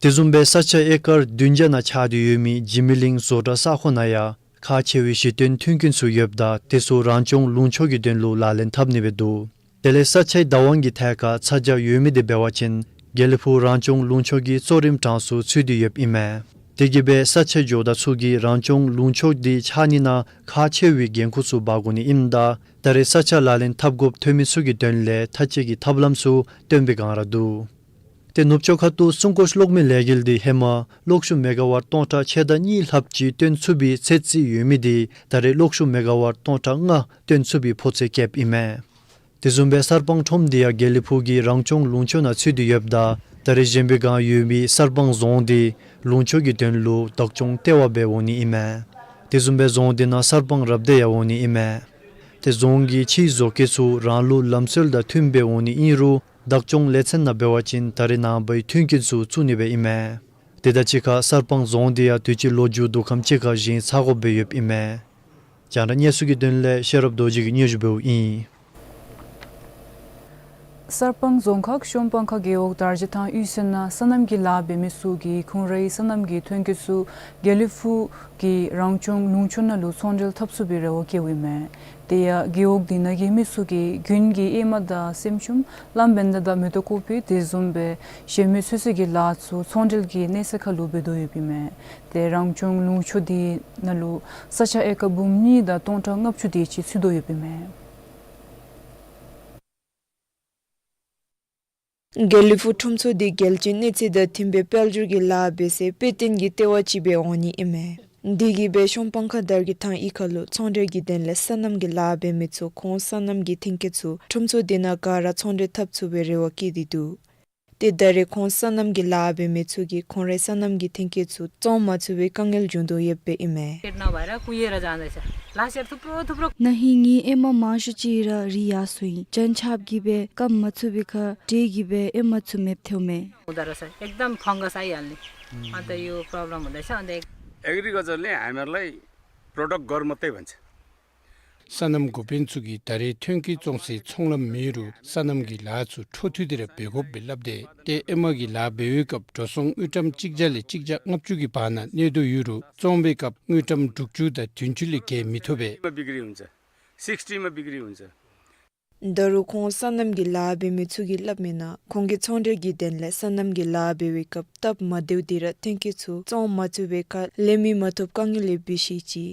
དེ་བཟུམ་སྦེ་ས་ཆ་ཨེ་ཀར་བདུན་བརྒྱ་ནང་ཆགས་ཏེ་ཡོད་མི་འཇིགས་མེད་གླིང་བཟོ་གྲྭ་ས་ཁོངས་ནང་ཡང་ཁག་ཆེ་བའི་གཞི་རྟེན་མཐུན་རྐྱེན་ཚུ་ཡོདཔ་ད་དེ་ཚུ་རང་སྐྱོང་ལུང་ཕྱོགས་ཀྱི་དོན་ལུ་ལག་ལེན་འཐབ་ནི་སྦེ་འདུག། དེ་ལས་ས་ཆའི་བདག་དབང་གི་ཐད་ཁར་ཚ་གྱང་ཡོད་མི་འདི་འབད་བ་ཅིན་དགེ་ལེགས་ཕུག་རང་སྐྱོང་ལུང་ཕྱོགས་ཀྱི་གཙོ་རིམ་གྲངས་སུ་ཚུད་དེ་ཡོདཔ་ཨིན་མས། དེ་གིས་སྦེ་ས་ཆ་ཇོ་བདག་ཚུ་གིས་རང་སྐྱོང་ལུང་ཕྱོགས་འདི་ཆགས་ནི་ནང་ཁག་ཆེ་བའི་འགན་ཁུར་ཚུ་འབག་དགོ་ནི་ཨིནམ་ད་ད་རེས་ས་ཆ་ལག་ལེན་འཐབ་དགོཔ་ཐོན་མི་ཚུ་གི་དོན་ལས་མཐའ་དཔྱད་ཀྱི་ཐབས་ལམ་ཚུ་སྟོན་པའི་བསྒང་ར་འདུག། ཏེ་ནུབ་ཕྱོགས་ཁ་ཐུག་སྲུང་སྐྱོབ་གློག་མེ་ལས་འགུལ་འདི་ཧེ་མ་གློག་ཤུགས་མེ་ག་ཝཊ་སྟོང་ཕྲག་ཕྱེད་དང་གཉིས་ལྷགཔ་ཅིག་བཏོན་ཚུགས་པའི་ཚོད་རྩིས་ཡོད་མི་འདི་ད་རེས་གློག་ཤུགས་མེ་ག་ཝཊ་སྟོང་ཕྲག་ལྔ་བཏོན་ཚུགས་པའི་ཕོ་ཚོད་བསྐྱེདཔ་ཨིན་མས། དེ་བཟུམ་སྦེ་གསར་སྤང་ཁྲོམ་འདི་ཡང་དགེ་ལེགས་ཕུག་གི་རང་སྐྱོང་ལུང་ཕྱོགས་ནང་ཚུད་དེ་ཡོདཔ་ད་ད་རེས་གཞན་པའི་བསྒང་ཡོད་མི་གསར་སྤང་རྫོང་འདི་ལུང་ཕྱོགས་ཀྱི་དོན་ལུ་བདག་སྐྱོང་ལྟེ་བ་སྦེ་འོང་ནི་ཨིན་མས། དེ་བཟུམ་སྦེ་རྫོང་འདི་ནང་གསར་སྤང་རབ་སྡེ་ཡང་འོང་ནི་ཨིན་མས། ཏེ་རྫོང་གི་ཕྱིའི་བཟོ་བཀོད་ཚུ་རང་ལུགས་ལམ་སྲོལ་དང་མཐུནམ་སྦེ་འོང་ནི་ཨིན་རུང་བདག་སྐྱོང་ལས་ཚན་ནང་འབད་བ་ཅིན་ད་རེས་ནངས་པའི་མཐུན་རྐྱེན་ཚུ་བཙུགས་ནི་སྦེ་ཨིན་མས། དེ་དང་གཅིག་ཁར་གསར་སྤང་རྫོང་འདི་ཡང་དུས་ཅི་ལོ་མཇུག་བསྡུ་ཁམས་ཅིག་ཁར་བཞེངས་ཚར་དགོཔ་སྦེ་ཡོདཔ་ཨིན་མས། རྒྱང་བསྒྲགས་གནས་ཚུལ་གྱི་དོན་ལས་ཤེས་རབ་རྡོ་རྗེ་གིས་སྙན་ཞུ་འབདཝ་ཨིན། གསར་སྤང་རྫོང་ཁག་གཤོམ་སྤང་ཁ་རྒེད་འོག་དར་རྗེ་ཐང་གཡུས་ཚན་ནང་སོ་ནམ་གྱི་ལཱ་འབད་མི་ཚུ་གིས་ཁོང་རའི་སོ་ནམ་གྱི་ཐོན་སྐྱེད་ཚུ་དགེ་ལེགས་ཕུག་གི་རང་སྐྱོང་ལུང་ཕྱོགས་ནང་ལུ་ཚོང་འབྲེལ་འཐབ་ཚུགས་པའི་རེ་བ་བསྐྱེདཔ་ཨིན་མས། དེ་ཡང་རྒེད་འོག་འདི་ནང་གི་མི་ཚུ་གིས་དགུན་གྱི་ཨེ་མ་དང་སྲནམ་ཆུམ་གླང་བན་དྷ་དང་མེ་ཏོག་ཀོ་པི་དེ་བཟུམ་སྦེ་གཞན་མི་ཚོད་བསྲེ་གི་ལཱ་ཚུ་ཚོང་འབྲེལ་གྱི་གནས་ཚད་ཁར་ལུ་འབད་དོ་ཡོདཔ་ཨིན་མས། ཏེ་རང་སྐྱོང་ལུང་ཕྱོགས་འདི་ནང་ལུ་ས་ཆ་ཨེ་ཀར་འབུམ་གཉིས་དང་སྟོང་ཕྲག་ལྔ་བཅུ་དེ་ཅིག་ཚུད་དོ་ཡོདཔ་ཨིན་མས། དགེ་ལེགས་ཕུག་ཁྲོམ་ཚོགས་འདི་རྒྱལ་སྤྱིའི་གནས་ཚད་དང་མཐུནམ་སྦེ་དཔལ་འབྱོར་གྱི་ལཱ་འབད་སའི་དཔེ་སྟོན་གྱི་ལྟེ་བ་ཅིག་སྦེ་འོང་ནི་ཨིན་མས། དེ་གིས་སྦེ་གཤོམ་སྤང་ཁ་དར་རྒྱས་ཐང་གཡུས་ཁར་ལུ་ཚོང་འབྲེལ་གྱི་དོན་ལས་སོ་ནམ་གྱི་ལཱ་འབད་མི་ཚུ་ཁོང་སོ་ནམ་གྱི་ཐོན་སྐྱེད་ཚུ་ཁྲོམ་ཚོགས་འདི་ནང་ག་ར་ཚོང་འབྲེལ་འཐབ་ཚུགས་པའི་རེ་བ་བསྐྱེད་དེ་འདུག། ཏེ་ད་རེས་ཁོང་སོ་ནམ་གྱི་ལཱ་འབད་མི་ཚུ་གིས་ཁོང་རའི་སོ་ནམ་གྱི་ཐོན་སྐྱེད་ཚུ་བཙོང་མ་ཚུགས་པའི་དཀའ་ངལ་བྱུང་དོ་ཡོདཔ་ཨིན་མས། ཁྱེད་ན་བ་ར་ཀུ་ཡེ་ར་ཇང་ད་ཤ། ལ་ཤར་ཐུབ་རོ་ཐུབ་རོ། ན་ཧིང་ངེའི་ཨེ་མ་མང་ཤོས་ཅིག་ར་རིལ་ཡར་སོ་ཡི། གྱང་ཆགཔ་གིས་སྦེ་སྐམ་མ་ཚུགས་པའི་ཁར་འདྲེ་གིས་སྦེ་ཨེ་མ་ཚུ་མེདཔ་ཐལཝ་མས། हुँदो रहेछ, एकदम fungus आइहाल्ने। अन्त यो problem हुँदैछ। अन्त एक एग्रिकल्चरले हामीहरूलाई प्रोडक्ट गर्नु मात्रै भन्छ। སོ་ནམ་འགོ་དཔོན་ཚུ་གིས་ད་རེས་ཐོན་སྐྱེད་བཙོང་སའི་ཚོང་ལམ་མེད་རུང་སོ་ནམ་གྱི་ལཱ་ཚུ་འཕྲོ་མཐུད་དེ་ར་འབད་དགོཔ་སྦེ་སླབ་སྟེ་ཏེ་ཨེ་མ་གི་ལཱ་འབད་བའི་སྐབས་འགྲོ་སོང་དངུལ་ཀྲམ་གཅིག་བརྒྱ་ལས་གཅིག་བརྒྱ་ལྔ་བཅུ་གི་བར་ན་གནས་དོ་ཡོད་རུང་བཙོང་བའི་སྐབས་དངུལ་ཀྲམ་དྲུག་ཅུ་དང་བདུན་ཅུ་ལས་བརྒལ་མི་ཐོབ་པས། मा बिक्री हुन्छ, सिक्सटीमा बिक्री हुन्छ। ད་རུང་ཁོང་སོ་ནམ་གྱི་ལཱ་འབད་མི་ཚུ་གིས་སླབ་མི་ནང་ཁོང་གིས་ཚོང་འབྲེལ་གྱི་དོན་ལས་སོ་ནམ་གྱི་ལཱ་འབད་བའི་སྐབས་སྟབས་མ་བདེཝ་འདི་ར་ཐོན་སྐྱེད་ཚུ་བཙོང་མ་ཚུགས་པའི་ཁར་ལས་མི་མ་ཐོབ་དཀའ་ངལ་ལས་འབད་ཤེས་ཅི།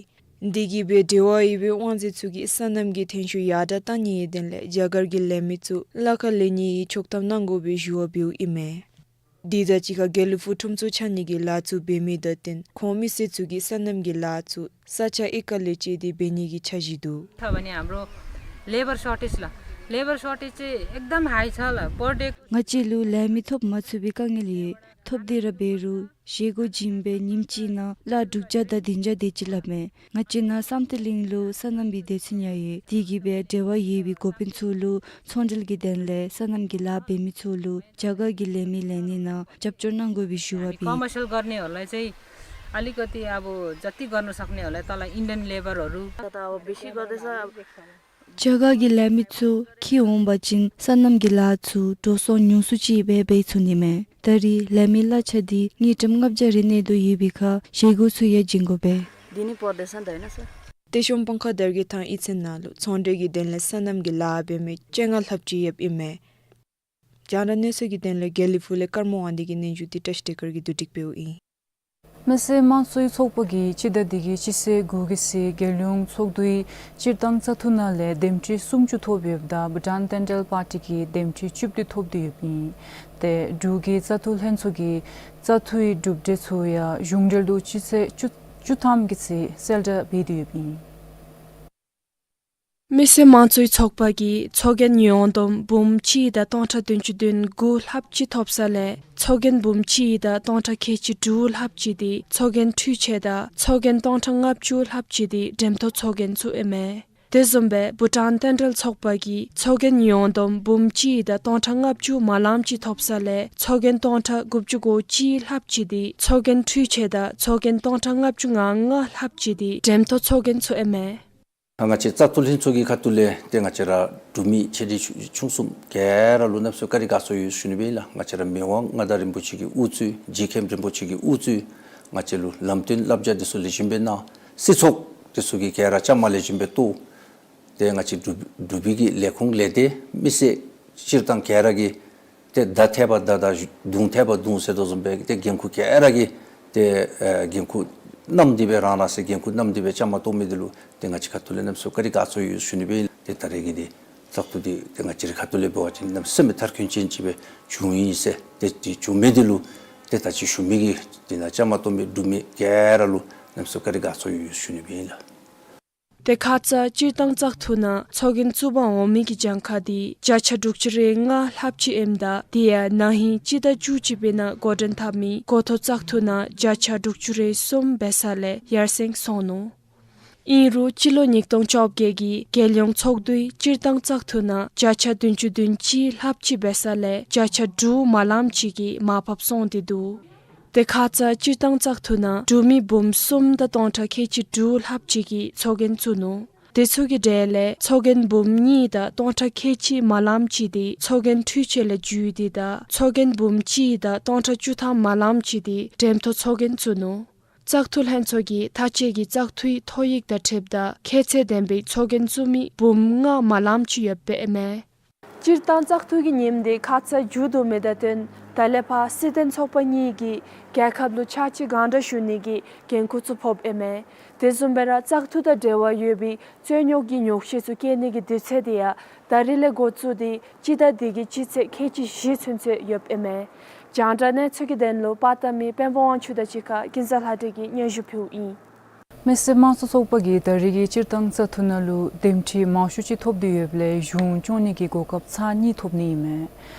དེ་གིས་སྦེ་འབྲེལ་བ་ཡོད་པའི་དབང་འཛིན་ཚུ་གིས་སོ་ནམ་གྱི་ཐོན་ཤུགས་ཡར་དྲག་གཏང་ནིའི་དོན་ལས་རྒྱ་གར་གྱི་ལས་མི་ཚུ་ལཱ་ཁར་ལེན་ནིའི་ཆོག་ཐམ་གནང་དགོ་པའི་ཞུ་བ་འབདཝ་ཨིན་མས། དེ་དང་གཅིག་ཁར་དགེ་ལེགས་ཕུག་ཁྲོམ་ཚོགས་ཆགས་ནི་གི་ལཱ་ཚུ་འབད་མི་དང་བསྟུན་ཁོང་མི་སེར་ཚུ་གིས་སོ་ནམ་གྱི་ལཱ་ཚུ་ས་ཆ་གཡུས་ཁ་ལས་བཅད་དེ་འབད་ནི་གི་འཆར་གཞི་འདུག། छ भने हाम्रो लेबर सर्टेज ल। Labour shortage चाहिँ एकदम high छ ल, per day। ང་བཅས་ལུ་ལས་མི་ཐོབ་མ་ཚུགས་པའི་དཀའ་ངལ་ཡོད། ཐོབ་སྟེ་ར་འབད་རུང་བཞེས་སྒོ་བྱིན་པའི་ཉིནམ་གཅིག་ནང་གླ་དྲུག་བརྒྱ་དང་བདུན་བརྒྱ་དེ་ཅིག་སླབ་མས། ང་བཅས་ནཱ་བསམ་གཏན་གླིང་ལུ་སོ་ནམ་གྱི་སྡེ་ཚན་ཡང་ཡོད། དེ་གིས་སྦེ་འབྲེལ་བ་ཡོད་པའི་འགོ་དཔོན་ཚུ་ལུ་ཚོང་འབྲེལ་གྱི་དོན་ལས་སོ་ནམ་གྱི་ལཱ་འབད་མི་ཚུ་ལུ་རྒྱ་གར་གྱི་ལས་མི་ལེན་ནི་ནང་རྒྱབ་སྐྱོར་གནང་དགོ་པའི་ཞུ་བ་ཕུལ། Commercial गर्नेहरूलाई चाहिँ अलिकति अब जति गर्न सक्नेहरूलाई, तल Indian labourहरू। तर अब बेसी गर्दैछ। རྒྱ་གར་གྱི་ལས་མི་ཚུ་འཁྱིད་འོང་པ་ཅིན་སོ་ནམ་གྱི་ལཱ་ཚུ་འགྲོ་སོང་ཉུང་སུ་ཅིག་སྦེ་འབད་ཚུགས་ནི་མས། ད་རེས་ལས་མི་གླ་ཆ་འདི་དངུལ་ཀྲམ་ལྔ་བརྒྱ་རེ་གནས་དོ་ཡོད་པའི་ཁར་བཞེས་སྒོ་ཚུ་ཡང་བྱིན་དགོ་པས། दिनै पढ्दैछ नि त, होइन सर? ཏེ་ཤོམ་པང་ཁ་དར་གི་ཐང་ཨི་ཚན་ནང་ལུ་ཚོང་འབྲེལ་གྱི་དོན་ལས་སོ་ནམ་གྱི་ལཱ་འབད་མི་བཅོ་ལྔ་ལྷགཔ་ཅིག་ཡོདཔ་ཨིན་མས། རྒྱང་བསྒྲགས་གནས་ཚུལ་གྱི་དོན་ལས་དགེ་ལེགས་ཕུག་ལས་ཀརྨ་དབང་འདུས་ཀྱིས་སྙན་ཞུ་འདི་བཀྲ་ཤིས་བདེ་སྐར་གྱིས་བསྡུ་སྒྲིག་འབདཝ་ཨིན། མི་སེར་དམངས་གཙོའི་ཚོགས་པ་གིས་སྤྱི་ཟླ་འདི་གི་སྤྱི་ཚེས་དགུ་གི་ཚེ་རྒྱལ་ཡོངས་ཚོགས་འདུའི་སྤྱིར་བཏང་བཙག་འཐུ་ནང་ལས་འདེམས་ཁྲི་སུམ་ཅུ་ཐོབ་ཡོདཔ་ད་བྷུ་ཊཱན་བསྟན་འབྲེལ་པར་ཊི་གིས་འདེམས་ཁྲི་བཅུ་བདུན་ཐོབ་སྟེ་ཡོདཔ་ཨིན། ཏེ་འབྲུག་གི་བཙག་འཐུ་ལྷན་ཚོགས་ཀྱིས་བཙག་འཐུའི་གྲུབ་འབྲས་ཚུ་ཡང་གཞུང་འབྲེལ་དུ་སྤྱི་ཚེས་བཅུ་བཅུ་ཐམ་གྱི་ཚེ་གསལ་བསྒྲགས་འབད་དེ་ཡོདཔ་ཨིན། མི་སེར་དམངས་གཙོའི་ཚོགས་པ་གིས་ཚོགས་རྒྱན་ཡོངས་བསྡོམས་འབུམ་གཅིག་དང་སྟོང་ཕྲག་བདུན་ཅུ་དོན་དགུ་ལྷགཔ་ཅིག་ཐོབ་ས་ལས་ཚོགས་རྒྱན་འབུམ་གཅིག་དང་སྟོང་ཕྲག་ཁལ་གཅིག་དྲུག་ལྷགཔ་ཅིག་འདི་ཚོགས་རྒྱན་འཕྲུལ་ཆས་དང་ཚོགས་རྒྱན་སྟོང་ཕྲག་ལྔ་བཅུ་ལྷགཔ་ཅིག་འདི་འགྲེམས་ཐོག་ཚོགས་རྒྱན་ཚུ་ཨིན་མས། དེ་བཟུམ་སྦེ་བྷུ་ཊཱན་བསྟན་འབྲེལ་ཚོགས་པ་གིས་ཚོགས་རྒྱན་ཡོངས་བསྡོམས་འབུམ་གཅིག་དང་སྟོང་ཕྲག་ལྔ་བཅུ་མ་ལངམ་ཅིག་ཐོབ་ས་ལས་ཚོགས་རྒྱན་སྟོང་ཕྲག་དགུ་བཅུ་གོ་གཅིག་ལྷགཔ་ཅིག་འདི་ཚོགས་རྒྱན་འཕྲུལ་ཆས་དང་ཚོགས་རྒྱན་སྟོང་ཕྲག་ལྔ་བཅུ་ང་ལྔ་ལྷགཔ་ཅིག་འདི་འགྲེམས་ཐོག་ཚོགས་རྒྱན་ཚུ་ཨིན་མས། ང་བཅས་བཙག་འཐུ་ལྷན་ཚོགས་ཀྱི་ཁ་ཐུག་ལས་ཏེ་ང་བཅས་ར་འབྲུག་མི་ཆེ་འབྲིང་ཆུང་གསུམ་ག་ར་ལུ་གནམ་མེད་ས་མེད་བཀའ་དྲིན་དགའ་ཚོར་ཡོད་ཞུ་ནི་སྦེ་ཨིན་ལགས། ང་བཅས་ར་མི་དབང་མངའ་བདག་རིན་པོ་ཆེ་གི་དབུ་གཙོས་རྗེ་མཁན་རིན་པོ་ཆེ་གི་དབུ་གཙོས་ང་བཅས་ལུ་ལམ་སྟོན་བསླབ་བྱ་འདི་ཚུ་ལེགས་ཤོམ་སྦེ་གནང་། སྲིད་ཚོགས་འདི་ཚུ་གིས་ག་ར་བཅའ་མར་ལེགས་ཤོམ་སྦེ་གཏོགས། ཏེ་ང་བཅས་འབྲུག་འབྲུག་པའི་གི་ལས་ཁུངས་ལས་སྡེ་མི་སེར་སྤྱིར་བཏང་ག་ར་གིས་ཏེ་མདའ་ཐེབས་པ་མདའ་དང་མདུང་ཐེབས་པ་མདུང་ཟེར་དོ་བཟུམ་སྦེ་ཏེ་འགན་ཁུར་ག་ར་གིས་ཏེ་ཨེ་འགན་ཁུར་བསྣམས་ཏེ་སྦེ་རང་རང་སའི་འགན་ཁུར་བསྣམས་ཏེ་སྦེ་བཅའ་མར་གཏོགས་མི་འདི་ལུ་ཏེ་ང་བཅས་ཁ་ཐུག་ལས་གནམ་མེད་ས་མེད་བཀའ་དྲིན་དགའ་ཚོར་ཡོད་ཞུ་ནི་སྦེ་ཨིན། ཏེ་ད་རེས་ཀྱི་འདི་བཙག་འཐུ་འདི་ཏེ་ང་བཅས་རའི་ཁ་ཐུག་ལས་འབད་བ་ཅིན་གནམ་མེད་ས་མེད་མཐར་འཁྱོལ་ཅན་ཅིག་སྦེ་བྱུང་ཡི་ཟེར། ཏེ་འདི་བྱུང་མི་འདི་ལུ་ཏེ་ད་ཅི་ཞུ་མི་གི་འདི་ནང་བཅའ་མར་གཏོགས་མི་འབྲུག་མི་ག་ར་ལུ་གནམ་མེད་ས་མེད་བཀའ་དྲིན་དགའ་ཚོར་ཡོད་ཞུ་ནི་སྦེ་ཨིན་ལགས། ཏེ་ཁ་ཙ་སྤྱིར་བཏང་བཙག་འཐུ་ནང་ཚོགས་རྒྱན་བཙུགས་པར་འོང་མི་གི་གྱངས་ཁ་འདི་བརྒྱ་ཆ་དྲུག་ཅུ་རེ་ལྔ་ལྷགཔ་ཅིག་ཨིནམ་ད་དེ་ཡང་ན་ཧིང་སྤྱི་ཟླ་བཅུ་གཅིག་པའི་ནང་འགོ་འདྲེན་འཐབ་མི་འགོ་ཐོག་བཙག་འཐུ་ནང་བརྒྱ་ཆ་དྲུག་ཅུ་རེ་གསུམ་འབད་ས་ལས་ཡར་སེང་སོང་ནུག། ཨིན་རུང་སྤྱི་ལོ་ཉིས་སྟོང་བཅོ་བརྒྱད་ཀྱི་རྒྱལ་ཡོངས་ཚོགས་འདུའི་སྤྱིར་བཏང་བཙག་འཐུ་ནང་བརྒྱ་ཆ་བདུན་ཅུ་དོན་གཅིག་ལྷགཔ་ཅིག་འབད་ས་ལས་བརྒྱ་ཆ་དྲུག་མ་ལངམ་ཅིག་གིས་མར་ཕབ་སོང་སྟེ་འདུག། ཏེ་ཁ་ཙ་སྤྱིར་བཏང་བཙག་འཐུ་ནང་འབྲུག་མི་འབུམ་གསུམ་དང་སྟོང་ཕྲག་ཁལ་གཅིག་དྲུག་ལྷགཔ་ཅིག་གིས་ཚོགས་རྒྱན་བཙུགས་ནུག། དེ་ཚུ་གི་གྲས་ལས་ཚོགས་རྒྱན་འབུམ་གཉིས་དང་སྟོང་ཕྲག་ཁལ་གཅིག་མ་ལངམ་ཅིག་འདི་ཚོགས་རྒྱན་འཕྲུལ་ཆས་ལས་བརྒྱུད་དེ་དང་ཚོགས་རྒྱན་འབུམ་གཅིག་དང་སྟོང་ཕྲག་བཅུ་ཐམ་མ་ལངམ་ཅིག་འདི་འགྲེམས་ཐོག་ཚོགས་རྒྱན་བཙུགས་ནུག། བཙག་འཐུ་ལྷན་ཚོགས་ཀྱིས་མཐའ་དཔྱད་ཀྱི་བཙག་འཐུའི་ཐོ་ཡིག་དང་འཁྲིལཝ་ད་ཁྱད་ཚད་ལྡན་པའི་ཚོགས་རྒྱན་བཙུགས་མི་འབུམ་ལྔ་མ་ལངམ་ཅིག་ཡོདཔ་ཨིན་མས། སྤྱིར་བཏང་བཙག་འཐུ་གི་ཉིནམ་འདི་ཁ་ཙ་མཇུག་བསྡུ་མི་དང་བསྟུན་ད་ལས་ཕར་སྲིད་དོན་ཚོགས་པ་གཉིས་ཀྱིས་རྒྱལ་ཁབ་ལུ་ཕྱག་ཕྱི་གང་དྲག་ཞུ་ནི་གི་འགན་ཁུར་ཚུ་ཕོགཔ་ཨིན་མས། དེ་བཟུམ་སྦེ་ར་བཙག་འཐུ་དང་འབྲེལ་བ་ཡོད་པའི་རྩོད་རྙོགས་ཀྱི་ཉོགས་བཤད་ཚུ་བཀལ་ནི་གི་དུས་ཚོད་འདི་ཡང་ད་རིས་ལས་འགོ་བཙུགས་ཏེ་སྤྱི་ཟླ་འདི་གི་སྤྱི་ཚེས་ཁལ་གཅིག་བཞི་ཚུན་ཚོད་ཡོདཔ་ཨིན་མས། རྒྱང་བསྒྲགས་གནས་ཚུལ་གྱི་དོན་ལུ་པར་བཏབ་མི་དཔོན་པོ་དབང་ཕྱུག་དང་གཅིག་ཁར་ཀུན་བཟང་ལྷ་སྒྲོན་གྱིས་སྙན་ཞུ་ཕུལཝ་ཨིན། མི་སེར་དམངས་གཙོ་ཚོགས་པ་གིས་ད་རིས་ཀྱི་སྤྱིར་བཏང་བཙག་འཐུ་ནང་ལུ་འདེམས་ཁྲི་མང་ཤོས་ཅིག་ཐོབ་སྟེ་ཡོདཔ་ལས་གཞུང་སྐྱོང་ནི་གི་གོ་སྐབས་ཚར་གཉིས་ཐོབ་ནི་ཨིན་མས།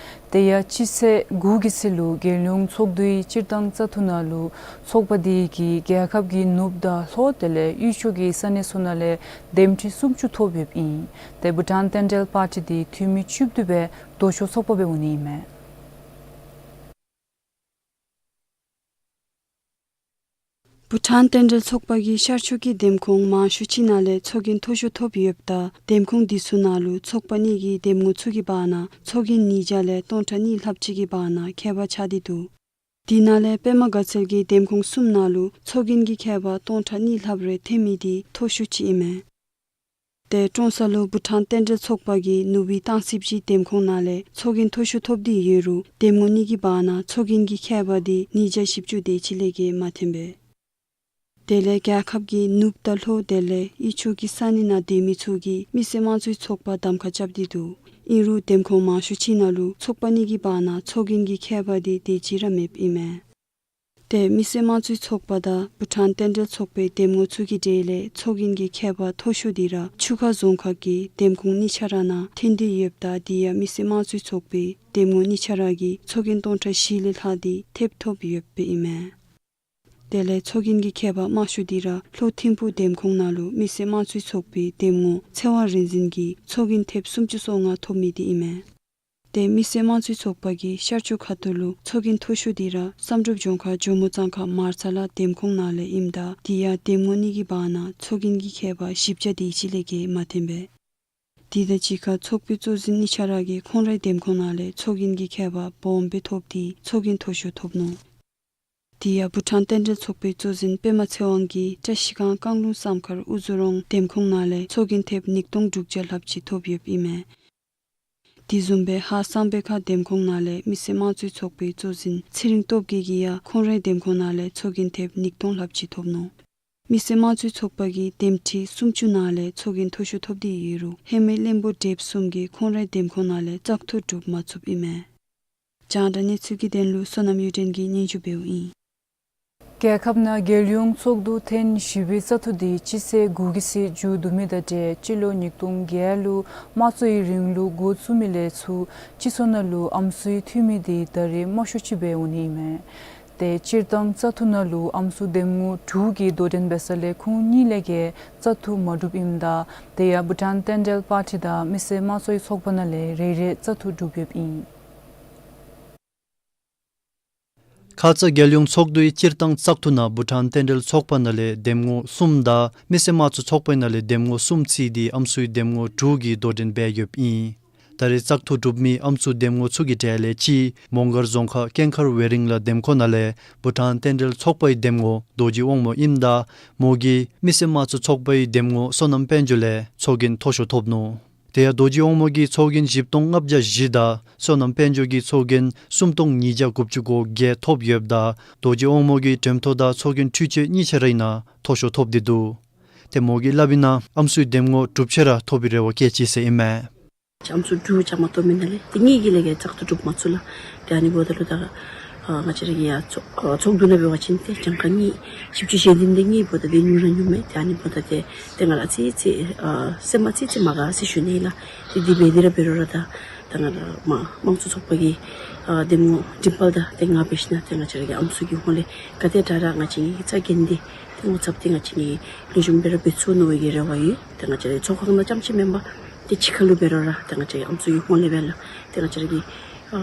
དེ་ཡང་སྤྱི་ཚེས་དགུ་གི་ཚེ་ལུ་རྒྱལ་ཡོངས་ཚོགས་འདུའི་སྤྱིར་བཏང་བཙག་འཐུ་ནང་ལུ་ཚོགས་པ་འདི་གིས་རྒྱལ་ཁབ་ཀྱི་ནུབ་དང་ལྷོ་དེ་ལས་དབུས་ཕྱོགས་ཀྱི་ས་གནས་ཚུ་ནང་ལས་འདེམས་ཁྲི་སུམ་ཅུ་ཐོབ་ཡོདཔ་ཨིན། ཏེ་བྷུ་ཊཱན་བསྟན་འབྲེལ་པར་ཊི་འདི་འཐུས་མི་བཅུ་བདུན་སྦེ་ལྡོག་ཕྱོགས་ཚོགས་པ་སྦེ་འོང་ནི་ཨིན་མས། བྷུ་ཊཱན་བསྟན་འབྲེལ་ཚོགས་པ་གིས་ཤར་ཕྱོགས་ཀྱི་འདེམས་ཁོངས་མང་ཤོས་ཅིག་ནང་ལས་ཚོགས་རྒྱན་མཐོ་ཤོས་ཐོབ་ཡོདཔ་ད་འདེམས་ཁོངས་འདི་ཚུ་ནང་ལུ་ཚོགས་པ་གཉིས་ཀྱི་འདེམས་ངོ་ཚུ་གི་བར་ན་ཚོགས་རྒྱན་ཉིས་བརྒྱ་ལས་སྟོང་ཕྲག་གཉིས་ལྷགཔ་ཅིག་གི་བར་ན་ཁྱད་པར་ཆགས་ཏེ་འདུག། དེ་ནང་ལས་པདྨ་དགའ་ཚལ་གྱི་འདེམས་ཁོངས་གསུམ་ནང་ལུ་ཚོགས་རྒྱན་གྱི་ཁྱད་པར་སྟོང་ཕྲག་གཉིས་ལྷགཔ་རེ་ཐོན་མི་འདི་མཐོ་ཤོས་ཅིག་ཨིན་མས། ཏེ་ཀྲོང་གསར་ལུ་བྷུ་ཊཱན་བསྟན་འབྲེལ་ཚོགས་པ་གིས་ནུབ་སྦིས་སྟང་སི་སྦྱིས་འདེམས་ཁོངས་ནང་ལས་ཚོགས་རྒྱན་མཐོ་ཤོས་ཐོབ་སྟེ་ཡོད་རུང་འདེམས་ངོ་གཉིས་ཀྱི་བར་ན་ཚོགས་རྒྱན་གྱི་ཁྱད་པར་འདི་ཉིས་བརྒྱ་བཞི་བཅུ་དེ་ཅིག་ལས་བརྒལ་མ་ཐོན་པས། དེ་ལས་རྒྱལ་ཁབ་ཀྱི་ནུབ་དང་ལྷོ་དེ་ལས་དབུས་ཕྱོགས་ཀྱི་ས་གནས་ནང་སྡོད་མི་ཚུ་གིས་མི་སེར་དམངས་གཙོའི་ཚོགས་པར་གདམ་ཁ་རྐྱབ་སྟེ་འདུག། ཨིན་རུང་འདེམས་ཁོངས་མང་ཤོས་ཅིག་ནང་ལུ་ཚོགས་པ་གཉིས་ཀྱི་བར་ན་ཚོགས་རྒྱན་གྱི་ཁྱད་པར་འདི་དེ་ཅིག་ར་མེདཔ་ཨིན་མས། ཏེ་མི་སེར་དམངས་གཙོའི་ཚོགས་པ་དང་བྷུ་ཊཱན་བསྟན་འབྲེལ་ཚོགས་པའི་འདེམས་ངོ་ཚུ་གི་གྲས་ལས་ཚོགས་རྒྱན་གྱི་ཁྱད་པར་མཐོ་ཤོས་འདི་ར་ཆུ་ཁ་རྫོང་ཁག་གི་འདེམས་ཁོངས་གཉིས་ཆ་ར་ནང་ཐོན་ཏེ་ཡོདཔ་ད་དེ་ཡང་མི་སེར་དམངས་གཙོའི་ཚོགས་པའི་འདེམས་ངོ་གཉིས་ཆ་ར་གིས་ཚོགས་རྒྱན་སྟོང་ཕྲག་བཞི་ལས་ལྷག་སྟེ་ཐེབས་ཐོབ་ཡོདཔ་ཨིན་མས། དེ་ལས་ཚོགས་རྒྱན་གྱི་ཁྱད་པར་དམའ་ཤོས་འདི་ར་ལྷོ་ཐིམ་ཕུག་འདེམས་ཁོངས་ནང་ལུ་མི་སེར་དམངས་གཙོའི་ཚོགས་པའི་འདེམས་ངོ་ཚེ་དབང་རིག་འཛིན་གྱིས་ཚོགས་རྒྱན་ཐེབས་སུམ་ཅུ་སོ་ལྔ་ཐོབ་མི་འདི་ཨིན་མས། ཏེ་མི་སེར་དམངས་གཙོའི་ཚོགས་པ་གི་ཤར་ཕྱོགས་ཁ་ཐུག་ལུ་ཚོགས་རྒྱན་མཐོ་ཤོས་འདི་ར་བསམ་གྲུབ་ལྗོངས་མཁར་ཇོ་མོ་གཙང་ཁ་མར་ཚ་ལ་འདེམས་ཁོངས་ནང་ལས་ཨིནམ་ད་དེ་ཡང་འདེམས་ངོ་གཉིས་ཀྱི་བར་ན་ཚོགས་རྒྱན་གྱི་ཁྱད་པར་བཞི་བརྒྱ་དེ་ཅིག་ལས་བརྒལ་མ་ཐོན་པས། དེ་དང་གཅིག་ཁར་ཚོགས་པའི་གཙོ་འཛིན་གཉིས་ཆ་ར་གིས་ཁོང་རའི་འདེམས་ཁོངས་ནང་ལས་ཚོགས་རྒྱན་གྱི་ཁྱད་པར་སྦོམ་སྦེ་ཐོབ་སྟེ་ཚོགས་རྒྱན་མཐོ་ཤོས་ཐོབ་ནུག། དེ་ཡང་བྷུ་ཊཱན་བསྟན་འབྲེལ་ཚོགས་པའི་གཙོ་འཛིན་པདྨ་ཚེ་དབང་གིས་བཀྲིས་སྒང་བཀང་ལུང་ཟམ་མཁར་ཨུ་རྫོ་རོང་འདེམས་ཁོངས་ནང་ལས་ཚོགས་རྒྱན་ཐེབས་ཉིས་སྟོང་དྲུག་བརྒྱ་ལྷགཔ་ཅིག་ཐོབ་ཡོདཔ་ཨིན་མས། དེ་བཟུམ་སྦེ་ཧཱ་གཙང་སྦེལ་ཁ་འདེམས་ཁོངས་ནང་ལས་མི་སེར་དམངས་གཙོའི་ཚོགས་པའི་གཙོ་འཛིན་ཚེ་རིང་སྟོབས་རྒྱས་ཀྱིས་ཡང་ཁོང་རའི་འདེམས་ཁོངས་ནང་ལས་ཚོགས་རྒྱན་ཐེབས་ཉིས་སྟོང་ལྷགཔ་ཅིག་ཐོབ་ནུག། མི་སེར་དམངས་གཙོའི་ཚོགས་པ་གིས་འདེམས་ཁྲི་སུམ་ཅུ་ནང་ལས་ཚོགས་རྒྱན་མཐོ་ཤོས་ཐོབ་སྟེ་ཡོད་རུང་ཧེ་མའི་བློན་པོ་བགྲེསཔ་གསུམ་གྱིས་ཁོང་རའི་འདེམས་ཁོངས་ནང་ལས་བཙག་འཐུ་གྲུབ་མ་ཚུགསཔ་ཨིན་མས། རྒྱང་བསྒྲགས་གནས་ཚུལ་གྱི་དོན་ལུ་བསོད་ནམས་གཡུ་སྒྲོན་གྱིས་སྙན་ཞུ་འབདཝ་ཨིན། རྒྱལ་ཁབ་ནང་རྒྱལ་ཡོངས་ཚོགས་འདུ་ཐེངས་བཞི་པའི་བཙག་འཐུ་དེ་སྤྱི་ཚེས་དགུ་གི་ཚེས་མཇུག་བསྡུ་མི་དང་འབྲེལ་སྤྱི་ལོ་ཉིས་སྟོང་བརྒྱད་ལུ་དམངས་གཙོའི་རིང་ལུགས་འགོ་བཙུགས་མི་ལས་ཚུར་སྤྱི་ཚོགས་ནང་ལུ་ཨམ་སྲུའི་འཐུས་མི་དེ་ད་རེས་དམའ་ཤོས་ཅིག་སྦེ་འོང་ནི་ཨིན་མས། ཏེ་སྤྱིར་བཏང་བཙག་འཐུ་ནང་ལུ་ཨམ་སྲུ་འདེམས་ངོ་དྲུག་གིས་དོ་འགྲན་འབད་ས་ལས་ཁོང་གཉིས་ལས་བརྒལ་བཙག་འཐུ་མ་གྲུབ་ཨིནམ་ད་དེ་ཡང་བྷུ་ཊཱན་བསྟན་འབྲེལ་པར་ཊི་དང་མི་སེར་དམངས་གཙོའི་ཚོགས་པ་ནང་ལས་རེ་རེ་བཙག་འཐུ་གྲུབ་ཡོདཔ་ཨིན། ཁ་ཙ་རྒྱལ་ཡོངས་ཚོགས་འདུའི་སྤྱིར་བཏང་བཙག་འཐུ་ནང་བྷུ་ཊཱན་བསྟན་འབྲེལ་ཚོགས་པ་ནང་ལས་འདེམས་ངོ་གསུམ་དང་མི་སེར་དམངས་གཙོ་ཚོགས་པའི་ནང་ལས་འདེམས་ངོ་གསུམ་བརྩིས་ཏེ་ཨམ་སྲུའི་འདེམས་ངོ་དྲུག་གིས་དོ་འགྲན་འབད་ཡོདཔ་ཨིན། ད་རེས་བཙག་འཐུ་གྲུབ་མི་ཨམ་སྲུ་འདེམས་ངོ་ཚུ་གི་གྲས་ལས་གཅིག་མོང་སྒར་རྫོང་ཁག་ཀེང་མཁར་ཝེ་རིང་ལ་འདེམས་ཁོངས་ནང་ལས་བྷུ་ཊཱན་བསྟན་འབྲེལ་ཚོགས་པའི་འདེམས་ངོ་རྡོ་རྗེ་དབང་མོ་ཨིནམ་ད་མོ་གིས་མི་སེར་དམངས་གཙོ་ཚོགས་པའི་འདེམས་ངོ་བསོད་ནམས་དཔལ་འབྱོར་ལས་ཚོགས་རྒྱན་མཐོ་ཤོས་ཐོབ་ནུག། དེ་ཡང་རྡོ་རྗེ་དབང་མོ་གིས་ཚོགས་རྒྱན་བཞི་སྟོང་ལྔ་བརྒྱ་བཞི་དང་བསོད་ནམས་དཔལ་འབྱོར་གྱིས་ཚོགས་རྒྱན་སུམ་སྟོང་ཉིས་བརྒྱ་དགུ་བཅུ་གོ་བརྒྱད་ཐོབ་ཡོདཔ་ད་རྡོ་རྗེ་དབང་མོ་གིས་འགྲེམ་ཐོག་དང་ཚོགས་རྒྱན་འཕྲུལ་ཆས་གཉིས་ཆ་རའི་ནང་མཐོ་ཤོས་ཐོབ་སྟེ་འདུག། ཏེ་མོ་གིས་སླབ་མི་ནང་ཨམ་སྲུའི་འདེམས་ངོ་དྲུག་ཅིག་ར་ཐོབ་པའི་རེ་བ་བསྐྱེད་ཅི་ཟེར་ཨིན་མས། ཨམ་སྲུ་དྲུག་བཅའ་མར་གཏོགས་མི་ནང་ལས་ཏེ་གཉིས་ཀྱིས་ལས་ཀྱི་བཙག་འཐུ་གྲུབ་མ་ཚུགས་ལགས། ཏེ་ཨ་ནི་འབདཝ་ད་ལུ་ད་ཨ་ང་བཅས་ར་གི་ཡང་ཚོགས་ཨ་ཚོགས་འདུ་ནང་འབད་བ་ཅིན་ཏེ་གྱངས་ཁ་གཉིས་བཞི་བཅུ་ཞེ་བདུན་དེ་གཉིས་འབདཝ་ད་ཏེ་ཉུང་ར་ཉུང་མས། ཏེ་ཨ་ནི་འབདཝ་ད་ཏེ་ཏེ་ང་ར་ཨ་ཙི་ཅིག་ཨ་སེམས་མ་ཨ་ཙི་ཅིག་མ་དགའ་ཟེར་ཞུ་ནི་ལགས། ཏེ་དེ་འབད་དེ་ར་འབད་རུང་ར་ད་ད་ང་ར་མ་དམངས་གཙོ་ཚོགས་པ་གི་ཨ་འདེམས་ངོ་འགྲེམས་སྤེལ་དང་ཏེ་ང་འབད་ཞིན་ན་ཏེ་ང་བཅས་ར་གི་ཨམ་སྲུ་གི་ཧོངས་ལས་ག་དེ་དྲག་དྲག་ང་བཅས་ཀྱིས་རྩ་འགེངས་ཏེ་ཏེ་ངོ་ཚབ་སྟེ་ང་བཅས་ཀྱིས་ལེགས་ཤོམ་སྦེ་ར་འབད་ཚུགས་ནི་སྦེ་གི་རེ་བ་ཡོད། ཏེ་ང་བཅས་ར་ཚོགས་ཁང་ནང་རྐྱངམ་ཅིག་མེན་པར་ཏེ་ཕྱི་ཁ་ལུ་འབད་རུང་ར་ཏེ་ང་བཅས་ཀྱི་ཨམ་སྲུ་གི་ཧོངས་ལས་འབད་ལགས། ཏེ་ང་བཅས་ར་གི་ཨ་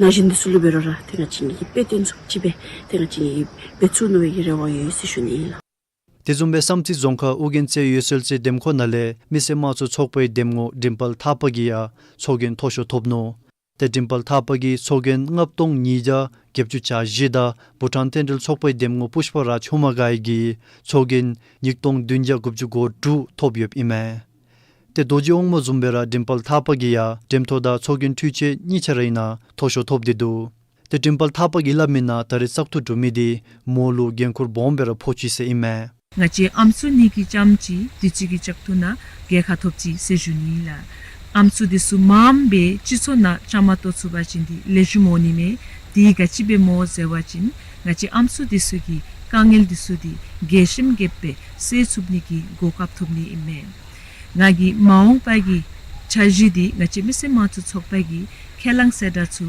ན་གཞོན་འདི་ཚུ་ལུ་འབད་རུང་ར་ཏེ་ང་བཅས་ཀྱིས་དཔེ་སྟོན་ཚུགསཔ་ཅིག་སྦེ་ཏེ་ང་བཅས་ཀྱིས་འབད་ཚུགས་ནི་སྦེ་གི་རེ་བ་ཡོད་ཟེར་ཞུ་ནི་ཨིན་ལགས། དེ་བཟུམ་སྦེ་བསམ་རྩེ་རྫོང་ཁག་ཨོ་རྒྱན་རྩེ་འོད་གསལ་རྩེ་འདེམས་ཁོངས་ནང་ལས་མི་སེར་དམངས་གཙོ་ཚོགས་པའི་འདེམས་ངོ་འགྲེམས་སྤེལ་ཐག་པ་གིས་ཡང་ཚོགས་རྒྱན་མཐོ་ཤོས་ཐོབ་ནུག། ཏེ་འགྲེམས་སྤེལ་ཐག་པ་གིས་ཚོགས་རྒྱན་ལྔ་སྟོང་ཉིས་བརྒྱ་བརྒྱད་ཅུ་གྱ་བཞི་དང་བྷུ་ཊཱན་བསྟན་འབྲེལ་ཚོགས་པའི་འདེམས་ངོ་པུཥྤ་རཱཇ་ཧཱུྃ་མ་གྷའི་གིས་ཚོགས་རྒྱན་ཉིས་སྟོང་བདུན་བརྒྱ་དགུ་བཅུ་གོ་དྲུག་ཐོབ་ཡོདཔ་ཨིན་མས། ཏེ་རྡོ་རྗེ་དབང་མོ་བཟུམ་སྦེ་ར་འགྲེམས་སྤེལ་ཐག་པ་གིས་ཡང་འགྲེམས་ཐོག་དང་ཚོགས་རྒྱན་འཕྲུལ་ཆས་གཉིས་ཆ་རའི་ནང་མཐོ་ཤོས་ཐོབ་སྟེ་འདུག། ཏེ་འགྲེམས་སྤེལ་ཐག་པ་གིས་སླབ་མི་ནང་ད་རེས་བཙག་འཐུ་གྲུབ་མི་དེ་མོ་ལུ་འགན་ཁུར་སྦོམ་སྦེ་ར་ཕོག་ཅི་ཟེར་ཨིན་མས། ང་བཅས་ཨམ་སྲུ་གཉིས་ཀྱིས་རྐྱངམ་ཅིག་དུས་ཅི་གི་བཙག་འཐུ་ནང་རྒྱལ་ཁ་ཐོབ་ཅི་ཟེར་ཞུ་ནི་ལགས། ཨམ་སྲུ་འདི་ཚུ་མངམ་སྦེ་སྤྱི་ཚོགས་ནང་བཅའ་མར་གཏོགས་ཚུགས་པ་ཅིན་འདི་ལེགས་ཤོམ་འོང་ནི་མས། དེ་ག་ཅི་སྦེ་སྨོ་ཟེར་བ་ཅིན་ང་བཅས་ཨམ་སྲུ་འདི་ཚུ་གི་དཀའ་ངལ་འདི་ཚུ་འདི་རྒྱས་ཤིང་རྒྱསཔ་སྦེ་སེལ་ཚུགས་ནི་གི་གོ་སྐབས་ཐོབ་ནི་ཨིན་མས། ང་གིས་མ་འོངས་པ་གི་འཆར་གཞི་འདི་ང་བཅས་མི་སེར་དམངས་གཙོ་ཚོགས་པ་གིས་ཁས་བླངས་གསལ་བསྒྲགས་ཚུ་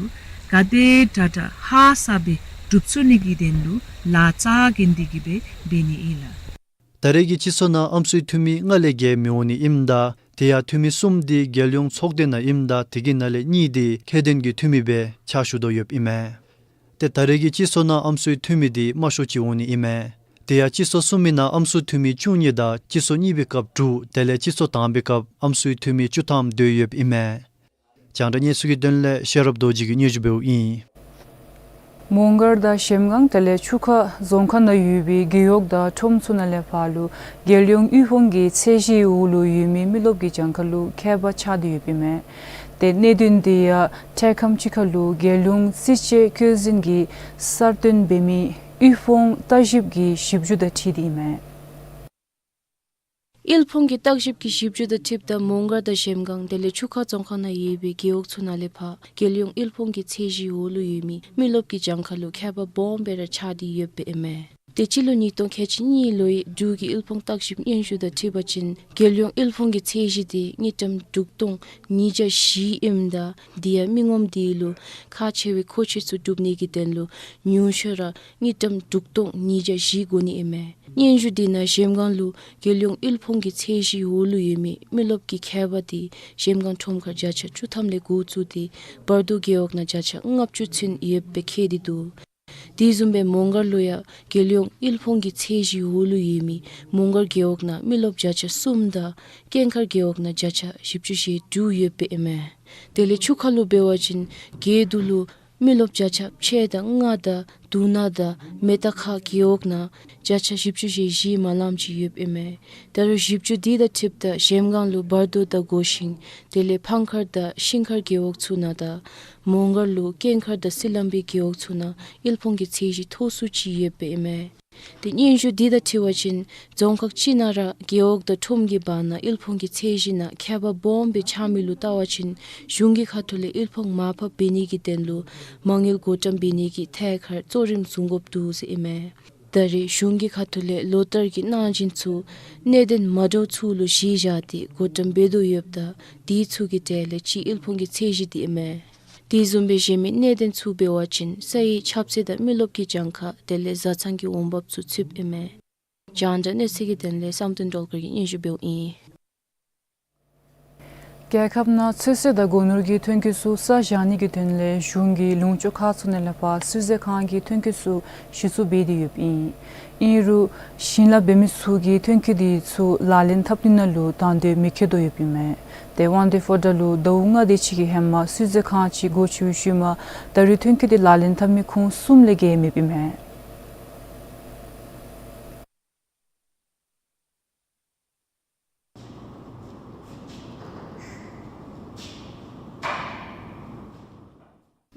ག་དེ་དྲག་དྲག་ཧ་སག་སྦེ་འགྲུབ་ཚུགས་ནི་གི་དོན་ལུ་ལཱ་རྩ་འགེངས་ཏེ་གི་སྦེ་འབད་ནི་ཨིན་ལགས། ད་རེས་ཀྱི་སྤྱི་ཚོགས་ནང་ཨམ་སྲུའི་འཐུས་མི་ལྔ་ལས་བརྒལ་མི་འོང་ནི་ཨིནམ་ད་དེ་ཡང་འཐུས་མི་གསུམ་འདི་རྒྱལ་ཡོངས་ཚོགས་སྡེ་ནང་ཨིནམ་ད་དེ་གི་ནང་ལས་གཉིས་འདི་ཁྱད་ལྡན་གྱི་འཐུས་མི་སྦེ་ཕྱག་ཞུ་དོ་ཡོདཔ་ཨིན་མས། ཏེ་ད་རེས་ཀྱི་སྤྱི་ཚོགས་ནང་ཨམ་སྲུའི་འཐུས་མི་འདི་དམའ་ཤོས་ཅིག་འོང་ནི་ཨིན་མས། དེ་ཡང་སྤྱི་ཚོགས་གསུམ་མི་ནང་ཨམ་སྲུ་འཐུས་མི་བཅུ་གཉིས་དང་སྤྱི་ཚོགས་གཉིས་པའི་སྐབས་དྲུག་དེ་ལས་སྤྱི་ཚོགས་དང་པའི་སྐབས་ཨམ་སྲུའི་འཐུས་མི་བཅུ་ཐམ་སྡོད་ཡོདཔ་ཨིན་མས། རྒྱང་བསྒྲགས་གནས་ཚུལ་གྱི་དོན་ལས་ཤེས་རབ་རྡོ་རྗེ་གིས་སྙན་ཞུ་འབདཝ་ཨིན། མོང་སྒར་དང་གཞལམ་སྒང་དེ་ལས་ཆུ་ཁ་རྫོང་ཁག་ནང་ཡོད་པའི་རྒེད་འོག་དང་ཁྲོམ་ཚུ་ནང་ལས་ཕར་ལུ་རྒྱལ་ཡོངས་དབུལ་ཕོངས་ཀྱི་ཚད་གཞིའི་འོག་ལུ་ཡོད་མི་མི་རློབས་ཀྱི་གྱངས་ཁ་ལུ་ཁྱད་པར་ཆགས་ཏེ་ཡོདཔ་ཨིན་མས། ཏེ་གནད་དོན་འདི་ཡང་འཕྲལ་ཁམས་ཅིག་ཁར་ལུ་རྒྱལ་ཡོངས་རྩིས་དཔྱད་བཀོད་འཛིན་གྱིས་གསར་བཏོན་འབད་མི་དབུལ་ཕོངས་ལྟ་ཞིབ་ཀྱི་ཞིབ་འཇུག་དང་འཁྲིལ་ཏེ་ཨིན་མས། དབུལ་ཕོངས་ཀྱི་བརྟག་ཞིབ་ཀྱི་ཞིབ་འཇུག་དང་འཁྲིལཝ་ད་མོང་སྒར་དང་གཞལམ་སྒང་དེ་ལས་ཆུ་ཁ་རྫོང་ཁག་ནང་ཡོད་པའི་རྒེད་འོག་ཚུ་ནང་ལས་ཕར་རྒྱལ་ཡོངས་དབུལ་ཕོངས་ཀྱི་ཚད་གཞིའི་འོག་ལུ་ཡོད་མི་མི་རློབས་ཀྱི་གྱངས་ཁ་ལུ་ཁྱད་པར་སྦོམ་སྦེ་ར་ཆགས་ཏེ་ཡོདཔ་ཨིན་མས། དེ་སྤྱི་ལོ་ཉིས་སྟོང་ཁལ་གཅིག་གཉིས་ལོའི་འབྲུག་གི་དབུལ་ཕོངས་བརྟག་ཞིབ་སྙན་ཞུ་དང་འཁྲིལ་བ་ཅིན་རྒྱལ་ཡོངས་དབུལ་ཕོངས་ཀྱི་ཚད་གཞི་དེ་དངུལ་ཀྲམ་དྲུག་སྟོང་ཉིས་བརྒྱ་བཞི་ཨིནམ་ད་དེ་ཡང་མི་ངོམ་དེ་ལུ་ཁག་ཆེ་བའི་མཁོ་ཆས་ཚུ་སྒྲུབ་ནི་གི་དོན་ལུ་ཉུང་ཤོས་ར་དངུལ་ཀྲམ་དྲུག་སྟོང་ཉིས་བརྒྱ་བཞི་དགོ་ནི་ཨིན་མས། སྙན་ཞུ་དེ་ནང་གཞལམ་སྒང་ལུ་རྒྱལ་ཡོངས་དབུལ་ཕོངས་ཀྱི་ཚད་གཞིའི་འོག་ལུ་ཡོད་མི་མི་རློབས་ཀྱི་ཁྱད་པར་དེ་གཞལམ་སྒང་ཁྲོམ་ཁར་བརྒྱ་ཆ་བཅུ་ཐམ་ལས་འགོ་བཙུགས་ཏེ་བར་དོ་རྒེད་འོག་ནང་བརྒྱ་ཆ་ལྔ་བཅུ་ཚུན་ཡོདཔ་སྦེ་བཀོད་དེ་འདུག། དེ་བཟུམ་སྦེ་མོང་སྒར་ལུ་ཡང་རྒྱལ་ཡོངས་དབུལ་ཕོངས་ཀྱི་ཚད་གཞིའི་འོག་ལུ་ཡོད་མི་མོང་སྒར་རྒེད་འོག་ནང་མི་རློབས་བརྒྱ་ཆ་གསུམ་དང་ཀུན་དགའ་རྒེད་འོག་ནང་བརྒྱ་ཆ་བཞི་བཅུ་ཞེ་དྲུག་ཡོདཔ་ཨིན་མས། དེ་ལས་ཆུ་ཁ་ལུ་འབད་བ་ཅིན་རྒེད་འོག་ལུ་མི་རློབས་བརྒྱ་ཆ་ཕྱེད་དང་ལྔ་དང་དུག་སྣ་དང་མེ་ཏོག་ཁ་རྒེད་འོག་ནང་བརྒྱ་ཆ་བཞི་བཅུ་ཞེ་བཞི་མ་ལངམ་ཅིག་ཡོདཔ་ཨིན་མས། ད་རུང་ཞིབ་འཇུག་དེ་དང་འཁྲིལཝ་ད་གཞལམ་སྒང་ལུ་བར་དོ་དང་སྒོ་ཤིང་དེ་ལས་ཕང་མཁར་དང་ཤིང་མཁར་རྒེད་འོག་ཚུ་ནང་དང་མོང་སྒར་ལུ་ཀུན་དགའ་དང་སི་ལམ་བི་རྒེད་འོག་ཚུ་ནང་དབུལ་ཕོངས་ཀྱི་ཚད་གཞི་མཐོ་སུ་ཅིག་ཡོདཔ་ཨིན་མས། དེ་སྙན་ཞུ་དེ་དང་འཁྲིལ་བ་ཅིན་རྫོང་ཁག་གཅིག་ནང་ར་རྒེད་འོག་དང་ཁྲོམ་གྱི་བར་ན་དབུལ་ཕོངས་ཀྱི་ཚད་གཞི་ནང་ཁྱད་པར་སྦོམ་སྦེ་ཆགས་མི་ལུ་བལྟ་བ་ཅིན་གཞུང་གི་ཁ་ཐུག་ལས་དབུལ་ཕོངས་མར་ཕབ་འབད་ནི་གི་དོན་ལུ་མ་དངུལ་བགོ་བཀྲམ་འབད་ནི་གི་ཐད་ཁར་གཙོ་རིམ་བཟུང་དགོཔ་འདུག་ཟེར་ཨིན་མས། ད་རེས་གཞུང་གི་ཁ་ཐུག་ལས་ལོ་བསྟར་གྱི་གནང་སྦྱིན་ཚུ་གནད་དོན་མ་འདྲཝ་ཚུ་ལུ་གཞི་བཞག་སྟེ་བགོ་བཀྲམ་འབད་དོ་ཡོདཔ་ད་དེ་ཚུ་གི་གྲས་ལས་གཅིག་དབུལ་ཕོངས་ཀྱི་ཚད་གཞི་དེ་ཨིན་མས། དེ་བཟུམ་སྦེ་གཞན་མི་གནད་དོན་ཚུ་འབད་བ་ཅིན་ས་ཡི་ཁྱབ་ཚད་དང་མི་རློབས་ཀྱི་གྱངས་ཁ་དེ་ལས་བཟའ་ཚང་གི་འོང་འབབ་ཚུ་ཚུདཔ་ཨིན་མས། རྒྱང་བསྒྲགས་གནས་ཚུལ་གྱི་དོན་ལས་བསམ་གཏན་སྒྲོལ་དཀར་གྱིས་སྙན་ཞུ་འབདཝ་ཨིན། རྒྱལ་ཁབ་ནང་ཚོད་བསྲེ་དང་སྒོ་ནོར་གྱི་ཐོན་སྐྱེད་ཚུ་ས་བཞག་ནི་གི་དོན་ལས་གཞུང་གིས་ལུང་ཕྱོགས་ཁག་ཚུ་ནང་ལས་ཕར་སུལ་ཟས་ཁང་གི་ཐོན་སྐྱེད་ཚུ་གཞི་བཙུགས་འབད་དེ་ཡོདཔ་ཨིན། ཨིན་རུང་ཞིང་ལཱ་འབད་མི་ཚུ་གིས་ཐོན་སྐྱེད་དེ་ཚུ་ལག་ལེན་འཐབ་ནི་ནང་ལུ་དང་འདོད་མི་བསྐྱེད་དོ་ཡོདཔ་ཨིན་མས། ཏེ་དབང་འདུས་ཕོ་བྲང་ལུ་ཟླཝ་ལྔ་དེ་ཅིག་གི་ཧེ་མ་སུལ་ཟས་ཁང་ཅིག་སྒོ་ཕྱེ་བའི་ཤུལ་མ་ད་རེས་ཐོན་སྐྱེད་དེ་ལག་ལེན་འཐབ་མི་ཁོང་གསུམ་ལས་བརྒལ་མེདཔ་ཨིན་མས།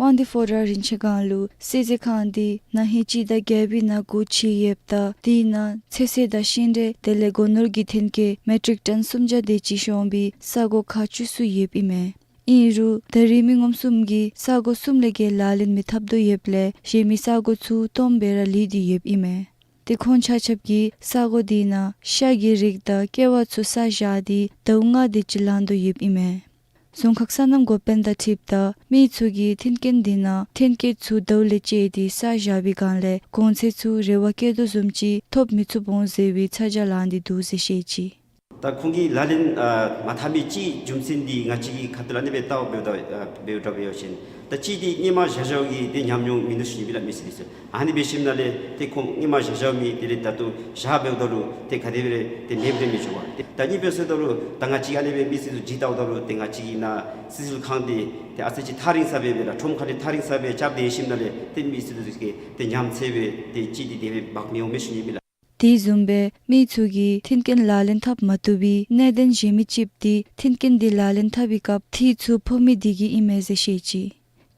དབང་འདུས་ཕོ་བྲང་རིན་ཆེན་སྒང་ལུ་སུལ་ཟས་ཁང་དེ་ན་ཧིང་སྤྱི་ཟླ་བརྒྱད་པའི་ནང་སྒོ་ཕྱེ་ཡོདཔ་ད་དེ་ནང་ཚོད་བསྲེ་དང་ཤིང་འབྲས་དེ་ལས་སྒོ་ནོར་གྱི་ཐོན་སྐྱེད་མེ་ཊིག་ཊོན་སུམ་བརྒྱ་དེ་ཅིག་ཤོང་བའི་ས་སྒོ་ཁག་བཅུ་གསུམ་ཡོདཔ་ཨིན་མས། ཨིན་རུང་ད་རེས་མི་ངོམ་གསུམ་གྱིས་ས་སྒོ་གསུམ་ལས་བརྒལ་ལག་ལེན་མི་འཐབ་དོ་ཡོདཔ་ལས་གཞན་མི་ས་སྒོ་ཚུ་སྟོངམ་སྦེ་ར་ལུས་ཏེ་ཡོདཔ་ཨིན་མས། ཏེ་ཁོང་ཆ་ཁྱབ་ཀྱིས་ས་སྒོ་དེ་ནང་ཤ་གི་རིགས་དང་ཀེ་བ་ཚུ་ས་བཞག་སྟེ་ཟླཝ་ལྔ་དེ་ཅིག་ལང་དོ་ཡོདཔ་ཨིན་མས། རྫོང་ཁག་སོ་ནམ་འགོ་དཔོན་དང་འཁྲིལཝ་ད་མི་ཚུ་གིས་ཐོན་སྐྱེད་དེ་ནང་ཐོན་སྐྱེད་ཚུ་ཟླཝ་ལས་བཅད་དེ་ས་བཞག་པའི་སྒང་ལས་གོང་ཚད་ཚུ་རེ་བ་བསྐྱེད་དོ་བཟུམ་ཅིག་ཐོབ་མི་ཚུགས་འོང་ཟེར་བའི་ཚ་གྱང་ལངས་ཏེ་འདུག་ཟེར་བཤད་ཅི། ད་ཁོང་གིས་ལག་ལེན་ཨ་མ་འཐབ་མི་ཅིག་རྒྱུ་མཚན་འདི་ང་བཅས་ཀྱིས་ཁ་ཐུག་ལས་ཨ་ནི་སྦེ་བལྟཝ་འབདཝ་ད་ཨ་འབདཝ་ད་འབད་བ་ཅིན་ད་ཅིག་འདི་སྔོན་མ་བཞག་བཞགཔ་གི་ཏེ་ཉམས་མྱོང་མིན་འདུག་ཟེར་ཞུ་ནི་ཨིན་ལགས། མི་སེར་འདི་ཚུ་ཨ་ནི་འབད་ཞིནམ་ལས་ཏེ་ཁོང་སྔོན་མ་བཞག་བཞགཔ་མི་དེ་ལས་ད་ལྟོ་བཞག་འབདཝ་ད་ལུ་ཏེ་ག་དེ་སྦེ་ར་ཏེ་མེདཔ་ར་མི་འགྱོ་བས། ཏེ་ད་ཨ་ནི་སྦེ་སོངམ་ད་ལུ་ད་ང་བཅས་ཨ་ནི་སྦེ་མི་སེར་འདི་ཚུ་ཅིག་བལྟཝ་ད་ལུ་ཏེ་ང་བཅས་ཀྱི་ནཱ་སུལ་ཟས་ཁང་འདི་ཏེ་ཨ་ཙི་ཅིག་ཐག་རིང་ས་སྦེ་སྦེ་ར་ཁྲོམ་ཁ་ལས་ཐག་རིང་ས་སྦེ་རྐྱབ་སྡོད་ཞིནམ་ལས་ཏེ་མི་སེར་འདི་ཚུ་གིས་ཏེ་ཉམས་ཚད་སྦེ་ཏེ་ཅིག་འདི་དེ་སྦེ་འབག་མི་འོང་མས་ཞུ་ནི་ཨིན་ལགས། དེ་བཟུམ་སྦེ་མི་ཚུ་གིས་ཐོན་སྐྱེད་ལག་ལེན་འཐབ་མ་བཏུབ་པའི་གནད་དོན་གཞན་མི་ཅིག་འདི་ཐོན་སྐྱེད་འདི་ལག་ལེན་འཐབ་པའི་སྐབས་འཐུས་ཚུ་ཕོག་མི་དེ་གིས་ཨིན་མས་ཟེར་བཤད་ཅི།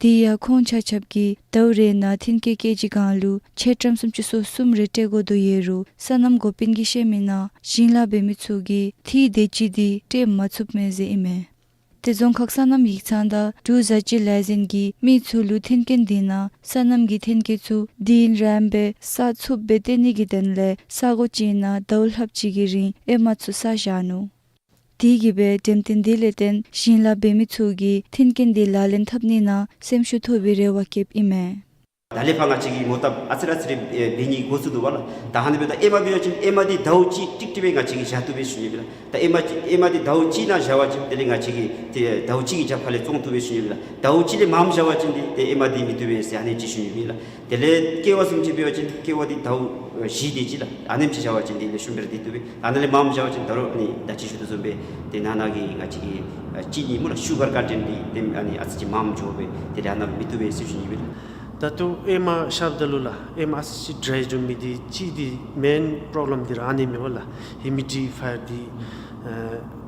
དེ་ཡང་ཁོང་ཆ་ཁྱབ་ཀྱིས་ཟླཝ་རེ་ནང་ཐོན་སྐྱེད་ཀེ་ཇི་སྒང་ལུ་ཕྱེད་ཀྲམ་སུམ་ཅུ་སོ་གསུམ་རེ་སྤྲོད་དགོ་དོ་ཡོད་རུང་སོ་ནམ་འགོ་དཔོན་གྱིས་བཤད་མི་ནང་ཞིང་ལཱ་འབད་མི་ཚུ་གིས་འཐུས་དེ་ཅིག་འདི་སྤྲོད་མ་ཚུགསཔ་མས་ཟེར་ཨིན་མས། ཏེ་རྫོང་ཁག་སོ་ནམ་ཡིག་ཚང་དང་འབྲུག་བཟའ་སྤྱོད་ལས་འཛིན་གྱིས་མི་ཚུ་ལུ་ཐོན་སྐྱེད་དེ་ནང་སོ་ནམ་གྱི་ཐོན་སྐྱེད་ཚུ་དུས་ཡུན་རིངམོ་སྦེ་བསག་ཚུགསཔ་སྦེ་སྟོན་ནི་གི་དོན་ལས་ས་སྒོ་ཅིག་ནང་ཟླཝ་ལྷགཔ་ཅིག་གི་རིང་ཨེ་མ་ཚུ་ས་བཞག་ནུག། དེ་གིས་སྦེ་འགྲེམས་སྟོན་དེ་ལས་བརྟེན་ཞིང་ལཱ་འབད་མི་ཚུ་གིས་ཐོན་སྐྱེད་དེ་ལག་ལེན་འཐབ་ནི་ནང་སེམས་ཤུགས་ཐོབ་པའི་རེ་བ་བསྐྱེདཔ་ཨིན་མས། ད་ལས་ཕར་ང་བཅས་ཀྱིས་མོ་བཏབ་ཨ་ཙི་རེ་ཨ་ཙི་རེ་ཨེ་འབད་ནི་འགོ་བཙུགས་དོ་བ་ལགས། ད་ཨ་ནི་འབདཝ་ད་ཨེ་མ་འབད་བ་ཅིན་ཨེ་མ་འདི་ཟླཝ་གཅིག་ཀྲིག་ཀྲི་སྦེ་ང་བཅས་ཀྱིས་བཞག་བཏུབ་པས་ཞུ་ནི་ཨིན་ལགས། ད་ཨེ་མ་ཨེ་མ་འདི་ཟླཝ་གཅིག་ནང་བཞག་པ་ཅིན་དེ་ལས་ང་བཅས་ཀྱིས་ཏེ་ཟླཝ་གཅིག་གི་རྒྱབ་ཁ་ལས་བཙོང་བཏུབ་པས་ཞུ་ནི་ཨིན་ལགས། ཟླཝ་གཅིག་ལས་མངམ་བཞག་པ་ཅིན་འདི་ཏེ་ཨེ་མ་འདི་མི་བཏུབ་པས་ཟེར་ཨ་ནི་ཅིག་ཞུ་ནི་ཨིན་ལགས། དེ་ལས་ཀེ་བ་བཟུམ་ཅིག་འབད་བ་ཅིན་ཀེ་བ་འདི་ཟླཝ་ཨེ་བཞི་དེ་ཅིག་ལགས། ཨ་ནེམ་ཅིག་བཞག་པ་ཅིན་འདི་ལེགས་ཤོམ་སྦེ་ར་སྡོད་བཏུབ་པས། ཨ་ནཱ་ལས་མངམ་བཞག་པ་ཅིན་ད་རུང་ཨ་ནི་ད་ཅི་ཞུ་དོ་བཟུམ་སྦེ་ཏེ་ནང་ན་གི་ང་བཅས་ཀྱི་ཨ་ཅི་ནི་སྨོ་ལགས་ཤུ་གར་ཀོན་ཊེནཊ་འདི་ཏེ་ཨ་ནི་ཨ་ཙི་ཅིག་མངམ་འགྱོ་སྦེ་དེ་ལས་ཨ་ནཱ་མི་བཏུབ་པས་ཟེར་ཞུ་ནི་ཨིན་པས་ལགས། ད་ལྟོ་ཨེ་མ་བཞགཔ་ད་ལུ་ལགས་ཨེ་མ་ཨ་ཙི་ཅིག་ཌྲའི་འགྱོ་མི་འདི་གཅིག་འདི་མེན་པོརོབ་ལེམ་འདི་ར་ཨ་ནི་མས་པ་ལགས། ཧིའུ་མི་ཌི་ཕ་ཡར་འདི་ཨ་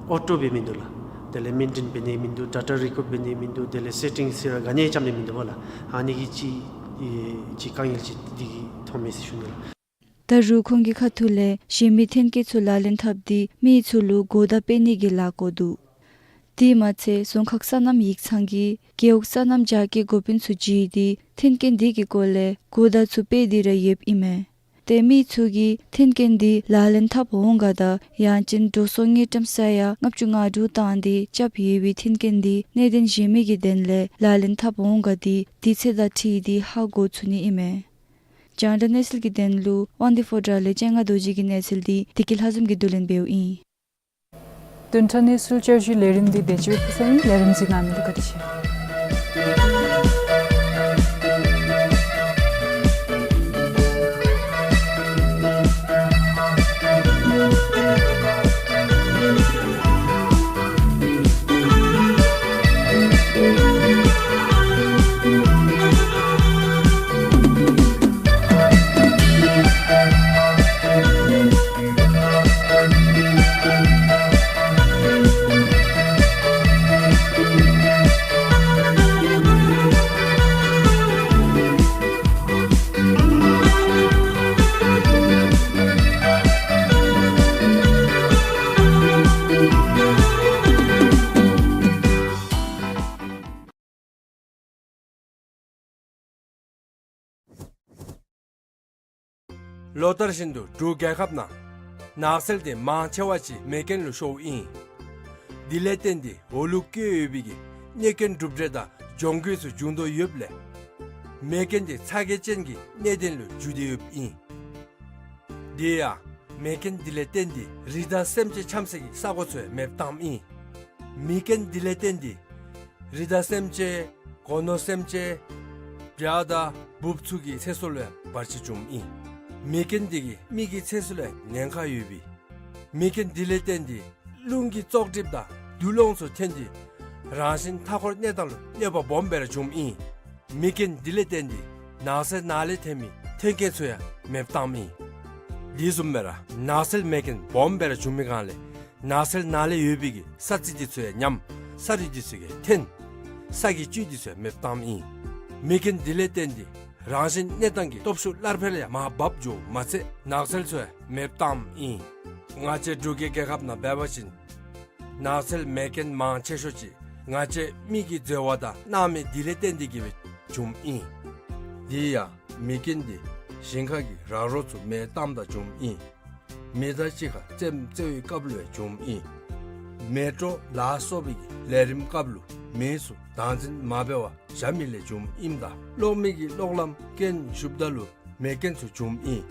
ཨོ་ཊོ་སྦེ་མིན་འདུག་ལགས། དེ་ལས་མེན་ཊེན་འབད་ནི་མིན་འདུག། ཌེ་ཊ་རི་ཀོཌ་འབད་ནི་མིན་འདུག། དེ་ལས་སེ་ཊིང་ཟེར་ར་ག་ནི་ཡང་རྐྱབ་ནི་མིན་འདུག་པ་ལགས། ཨ་ནི་གི་ཅིག་ཨེ་ཅིག་དཀའ་ངལ་ཅིག་འདི་གིས་མཐོངམ་མས་ཟེར་ཞུ་ནི་ལགས། ད་རུང་ཁོང་གི་ཁ་ཐུག་ལས་གཞན་མི་ཐོན་སྐྱེད་ཚུ་ལག་ལེན་འཐབ་སྟེ་མི་ཚུ་ལུ་གོ་བརྡ་སྤེལ་ནི་གི་ལཱ་བཀོད་འདུག། དེ་མ་ཚད་རྫོང་ཁག་སོ་ནམ་ཡིག་ཚང་གིས་རྒེད་འོག་སོ་ནམ་རྒྱ་སྐྱེད་འགོ་དཔོན་ཚུ་བརྒྱུད་དེ་ཐོན་སྐྱེད་འདི་གི་སྐོར་ལས་གོ་བརྡ་ཚུ་སྤེལ་ཏེ་ར་ཡོདཔ་ཨིན་མས། ཏེ་མི་ཚུ་གིས་ཐོན་སྐྱེད་འདི་ལག་ལེན་འཐབ་འོང་ག་དང་ཡང་ཅིན་འགྲོ་སོང་དངུལ་ཀྲམ་ས་ཡ་ལྔ་བཅུ་ང་དྲུག་བཏང་སྟེ་རྐྱབ་ཡོད་པའི་ཐོན་སྐྱེད་འདི་གནད་དོན་གཞན་མི་གི་དོན་ལས་ལག་ལེན་འཐབ་འོང་ག་དེ་དུས་ཚོད་དང་འཁྲིལ་ཏེ་ཧ་གོ་ཚུགས་ནི་ཨིན་མས། རྒྱང་བསྒྲགས་གནས་ཚུལ་གྱི་དོན་ལུ་དབང་འདུས་ཕོ་བྲང་ལས་སྤྱན་སྔ་རྡོ་རྗེ་གི་གནས་ཚུལ་འདི་བདེ་སྐྱིད་ལྷ་འཛོམས་ཀྱིས་བསྡུ་ལེན་འབདཝ་ཨིན། བདུན་ཕྲག་གནས་ཚུལ་བསྐྱར་ཞུའི་ལས་རིམ་འདི་དེ་ཅིག་སྦེ་ཕུལ་ས་ཨིན། ལས་རིམ་གཟིགས་གནང་མི་ལུ་བཀའ་དྲིན་ཆེ། ལོ་ལྟར་བཞིན་དུ་འབྲུག་རྒྱལ་ཁབ་ནང་ནགས་ཚལ་དེ་མང་ཆེ་བ་ཅིག་མེ་རྐྱེན་ལུ་ཤོརཝ་ཨིན། དེ་ལས་བརྟེན་ཏེ་འོག་ལུ་བཀོད་ཡོད་པའི་གི་གནོད་སྐྱོན་གྲུབ་འབྲས་དང་གྱོང་གུད་ཚུ་འབྱུང་དོ་ཡོདཔ་ལས་མེ་རྐྱེན་དེ་ཚ་གྱང་ཅན་གྱི་གནད་དོན་ལུ་འགྱུར་ཏེ་ཡོདཔ་ཨིན། དེ་ཡང་མེ་རྐྱེན་དེ་ལས་བརྟེན་ཏེ་རི་དྭགས་སེམས་ཅན་འཁྱམས་སའི་གི་ས་གོ་ཚུ་ཡང་མེདཔ་བཏངམ་ཨིན། མེ་རྐྱེན་དེ་ལས་བརྟེན་ཏེ་རི་དྭགས་སེམས་ཅན་སྒོ་ནོར་སེམས་ཅན་བྱ་དང་འབུཔ་ཚུ་གི་ཚེ་སྲོག་ལུ་ཡང་བར་ཆད་བྱུངམ་ཨིན། མེ་རྐྱེན་དེ་གིས་མི་གི་ཚེ་སྲོག་ལུ་ཡང་ཉེན་ཁ་ཡོད་པས། མེ་རྐྱེན་དེ་ལས་བརྟེན་ཏེ་རླུང་གི་བཙོག་གྲིབ་དང་དུག་རླངས་ཚུ་ཐོན་ཏེ་རང་བཞིན་མཐའ་འཁོར་གནས་སྟངས་ལུ་གནོད་པ་སྦོམ་སྦེ་ར་བྱུངམ་ཨིན། མེ་རྐྱེན་དེ་ལས་བརྟེན་ཏེ་ནགས་ཚལ་ནང་ལས་ཐོན་མི་ཐོན་སྐྱེད་ཚུ་ཡང་མེདཔ་བཏངམ་ཨིན། དེ་བཟུམ་སྦེ་ར་ནགས་ཚལ་མེ་རྐྱེན་སྦོམ་སྦེ་ར་བྱུང་མི་སྒང་ལས་ནགས་ཚལ་ནང་ལས་ཡོད་པའི་གི་ས་རྩི་དེ་ཚུ་ཡང་ཉམས། ས་རུད་དེ་ཚུ་ཡང་ཐོན། ས་གི་བཅུད་དེ་ཚུ་ཡང་མེདཔ་བཏངམ་ཨིན། མེ་རྐྱེན་དེ་ལས་བརྟེན་ཏེ་རང་བཞིན་གནས་སྟངས་ཀྱི་སྟོབས་ཤུགས་སླར་འཕེལ་ཡང་མར་བབས་འགྱོཝ་མ་ཚད་ནགས་ཚལ་ཚུ་ཡང་མེདཔ་བཏངམ་ཨིན། ང་བཅས་འབྲུག་གི་རྒྱལ་ཁབ་ནང་འབད་བ་ཅིན་ནགས་ཚལ་མེ་རྐྱེན་མང་ཆེ་ཤོས་ཅིག་ང་བཅས་མི་གི་འཛོལ་བ་དང་སྣང་མེད་དེ་ལས་བརྟེན་ཏེ་གིས་སྦེ་བྱུངམ་ཨིན། དེ་ཡང་མེ་རྐྱེན་དེ་ཞིང་ཁ་གི་ར་རོ་ཚུ་མེ་བཏངམ་ད་བྱུངམ་ཨིན། མེ་མདའ་གཅིག་ཁར་རྩེདམོ་རྩེ་བའི་སྐབས་ལུ་ཡང་བྱུངམ་ཨིན། མེ་ཏྲོག་ལ་སོགས་པའི་གི་ལས་རིམ་སྐབས་ལུ་མེ་ཚུ་བདག་འཛིན་མ་འབད་བར་བཞག་མི་ལས་བྱུངམ་ཨིནམ་ད་གློག་མེ་གི་གློག་ལམ་རྐྱེན་ཞུགསཔ་ད་ལུ་མེ་རྐྱེན་ཚུ་བྱུངམ་ཨིན།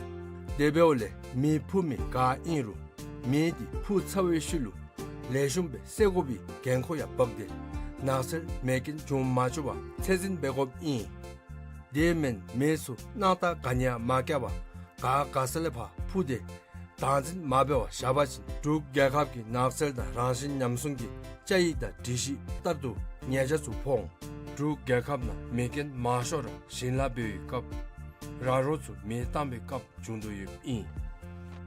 དེ་འབདཝ་ལས་མེ་འཕུ་མི་ག་ཨིན་རུང་མེ་དེ་འཕུ་ཚར་བའི་ཤུལ་ལུ་ལེགས་ཤོམ་སྦེ་བསལ་དགོ་པའི་འགན་ཁུར་ཡང་འབག་སྟེ་ནགས་ཚལ་མེ་རྐྱེན་འབྱུང་མ་བཅུག་པར་ཚད་འཛིན་འབད་དགོཔ་ཨིན། དེ་མེན་མེ་ཚུ་སྣང་བཏགས་ག་ནི་ཡང་མ་བཀལ་བར་ག་ག་ས་ལས་ཕར་འཕུ་སྟེ་བདག་འཛིན་མ་འབད་བར་བཞག་པ་ཅིན་འབྲུག་རྒྱལ་ཁབ་ཀྱི་ནགས་ཚལ་དང་རང་བཞིན་ཉམས་སྲུང་གི་བཅའ་ཡིག་དང་སྒྲིག་གཞི་ལྟར་དུ་ཉེས་ཆད་ཚུ་ཕོག་འོང་། འབྲུག་རྒྱལ་ཁབ་ནང་མེ་རྐྱེན་མང་ཤོས་ར་ཞིང་ལཱ་འབད་བའི་སྐབས་ར་རོ་ཚུ་མེ་བཏང་བའི་སྐབས་བྱུང་དོ་ཡོདཔ་ཨིན།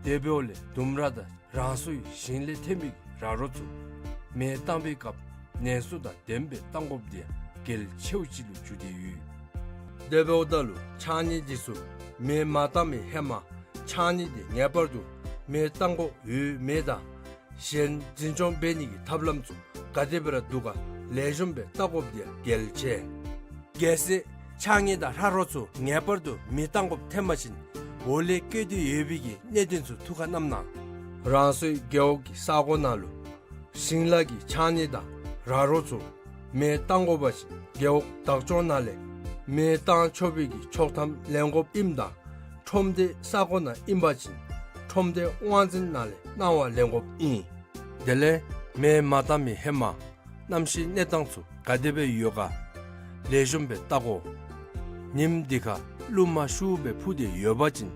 དེ་འབདཝ་ལས་ལྡུམ་ར་དང་རང་སོའི་ཞིང་ལས་ཐོན་མི་ར་རོ་ཚུ་མེ་བཏང་བའི་སྐབས་ནན་སུ་དང་ལྡནམ་སྦེ་བཏང་དགོཔ་དེ་ཡང་གལ་ཆེཝ་ཅིག་ལུ་གྱུར་ཏེ་ཡོད། དེ་འབདཝ་ད་ལུ་ཕྱགས་སྙིགས་དེ་ཚུ་མེ་མ་བཏང་བའི་ཧེ་མ་ཕྱགས་སྙིགས་དེ་ངེས་པར་དུ་མེ་བཏང་དགོཔ་ཡོད་མེད་དང་གཞན་འཛིན་སྐྱོང་འབད་ནི་གི་ཐབས་ལམ་ཚུ་ག་དེ་སྦེ་ར་འདུག་ག་ལེགས་ཤོམ་སྦེ་བལྟ་དགོཔ་དེ་ཡང་གལ་ཆེ། གལ་སྲིད་ཕྱགས་སྙིགས་དང་ར་རོ་ཚུ་ངེས་པར་དུ་མེ་བཏང་དགོཔ་ཐོན་པ་ཅིན་འོག་ལས་བཀོད་དེ་ཡོད་པའི་གི་གནད་དོན་ཚུ་ཐུགས་ཁར་བསྣམ་གནང་། རང་སོའི་རྒེད་འོག་གི་ས་གོ་ནང་ལུ་ཞིང་ལཱ་གི་ཕྱགས་སྙིགས་དང་ར་རོ་ཚུ་མེ་བཏང་དགོ་པ་ཅིན་རྒེད་འོག་བདག་སྐྱོང་ནང་ལས་མེ་བཏང་ཆོག་པའི་གི་ཆོག་ཐམ་ལེན་དགོཔ་ཨིནམ་ད་ཁྲོམ་སྡེ་ས་གོ་ནང་ཨིན་པ་ཅིན་ཁྲོམ་སྡེ་དབང་འཛིན་ནང་ལས་གནང་བ་ལེན་དགོཔ་ཨིན། དེ་ལས་མེ་མ་བཏང་བའི་ཧེ་མ་གནམ་གཤིས་གནས་སྟངས་ཚུ་ག་དེ་སྦེ་ཡོད་ག་ལེགས་ཤོམ་སྦེ་བལྟ་དགོ། ཉིནམ་དེ་ཁར་རླུང་མ་ཤུགས་སྦེ་འཕུ་སྟེ་ཡོད་པ་ཅིན་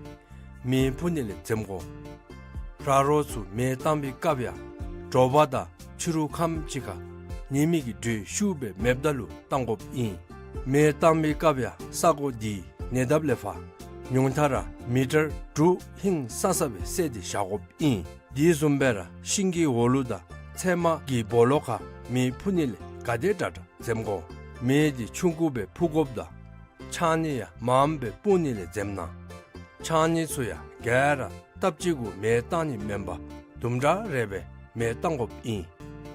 མེ་འཕུ་ནི་ལས་འཛེམ་དགོ། ར་རོ་ཚུ་མེ་བཏང་བའི་སྐབས་ཡང་དྲོ་པ་དང་ཕྱི་རུ་ཁམས་ཅིག་ཁར་ཉི་མའི་གི་དྲོད་ཤུགས་སྦེ་མེདཔ་ད་ལུ་བཏང་དགོཔ་ཨིན། མེ་བཏང་བའི་སྐབས་ཡང་ས་གོ་དེའི་ཉེ་འདབས་ལས་ཕར་ཉུང་མཐའ་ར་མི་ཊར་དྲུག་ཧིང་སངས་ས་སྦེ་བསལ་ཏེ་བཞག་དགོཔ་ཨིན། དེ་བཟུམ་སྦེ་ར་ཤིང་གི་འོག་ལུ་དང་ཚལ་མ་གི་སྦོ་ལོགས་ཁར་མེ་འཕུ་ནི་ལས་ག་དེ་དྲག་དྲག་འཛེམ་དགོ། མེ་དེ་ཆུང་ཀུ་སྦེ་འཕུ་དགོཔ་དང་ཕྱགས་སྙིགས་ཡང་མངམ་སྦེ་སྤུངས་ནི་ལས་འཛེམ་གནང་། ཕྱགས་སྙིགས་ཚུ་ཡང་ག་ར་སྟབས་གཅིག་གུ་མེ་བཏང་ནི་མེན་པར་དུམ་གྲ་རེ་སྦེ་མེ་བཏང་དགོཔ་ཨིན།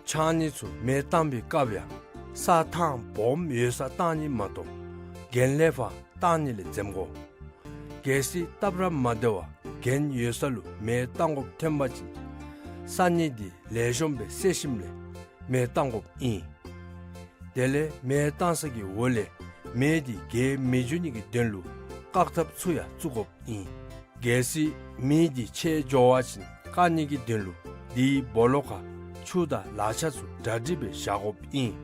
ཕྱགས་སྙིགས་ཚུ་མེ་བཏང་བའི་སྐབས་ཡང་ས་ཐང་སྦོམ་ཡོད་སར་བཏང་ནི་མ་གཏོགས་གྱེན་ལས་ཕར་བཏང་ནི་ལས་འཛེམ་དགོ། གལ་སྲིད་སྟབས་ར་མ་བདེ་བར་གྱེན་ཡོད་ས་ལུ་མེ་བཏང་དགོཔ་ཐོན་པ་ཅིན་ས་སྙིགས་འདི་ལེགས་ཤོམ་སྦེ་བསལ་ཞིནམ་ལས་མེ་བཏང་དགོཔ་ཨིན། དེ་ལས་མེ་བཏང་ས་གི་འོག་ལས་མེ་འདི་རྒྱས་མི་འགྱོ་ནི་གི་དོན་ལུ་བཀག་ཐབས་ཚུ་ཡང་བཙུགས་དགོཔ་ཨིན། གལ་སྲིད་མེ་འདི་ཆད་འགྱོ་བ་ཅིན་བཀག་ནི་གི་དོན་ལུ་དེའི་སྦོ་ལོགས་ཁར་ཆུ་དང་ལག་ཆ་ཚུ་གྲ་སྒྲིག་སྦེ་བཞག་དགོཔ་ཨིན།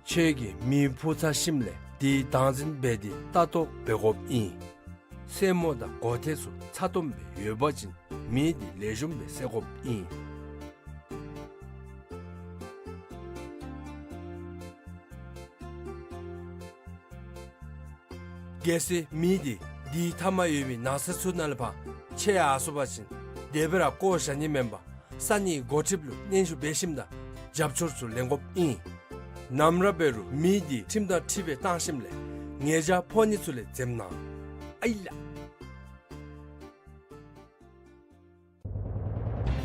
ཁྱོད་ཀྱིས་མེ་ཕུ་ཚར་ཞིནམ་ལས་དེའི་བདག་འཛིན་འབད་དེ་ལྟ་རྟོག་འབད་དགོཔ་ཨིན། སེན་མོ་དང་སྒོ་ཐེལ་ཚུ་ཚ་ཏོམ་སྦེ་ཡོད་པ་ཅིན་མེ་འདི་ལེགས་ཤོམ་སྦེ་བསད་དགོཔ་ཨིན། གལ་སྲིད་མེ་འདི་དེའི་མཐའ་མར་ཡོད་པའི་ནགས་ཚལ་ཚུ་ནང་ལས་ཕར་ཆད་ཡར་སོང་པ་ཅིན་དེ་སྦེ་ར་བཀོ་བཞག་ནི་མེན་པར་ས་གནས་འགོ་ཁྲིདཔ་ལུ་སྙན་ཞུ་འབད་ཞིནམ་དང་རྒྱབ་སྐྱོར་ཚུ་ལེན་དགོཔ་ཨིན། ནམ་ར་འབད་རུང་མེ་འདི་ཁྲིམས་དང་འཁྲིལ་སྦེ་བཏང་ཞིནམ་ལས་ཉེས་བྱ་ཕོག་ནི་ཚུ་ལས་འཛེམ་གནང་། ཨའི་ལགས།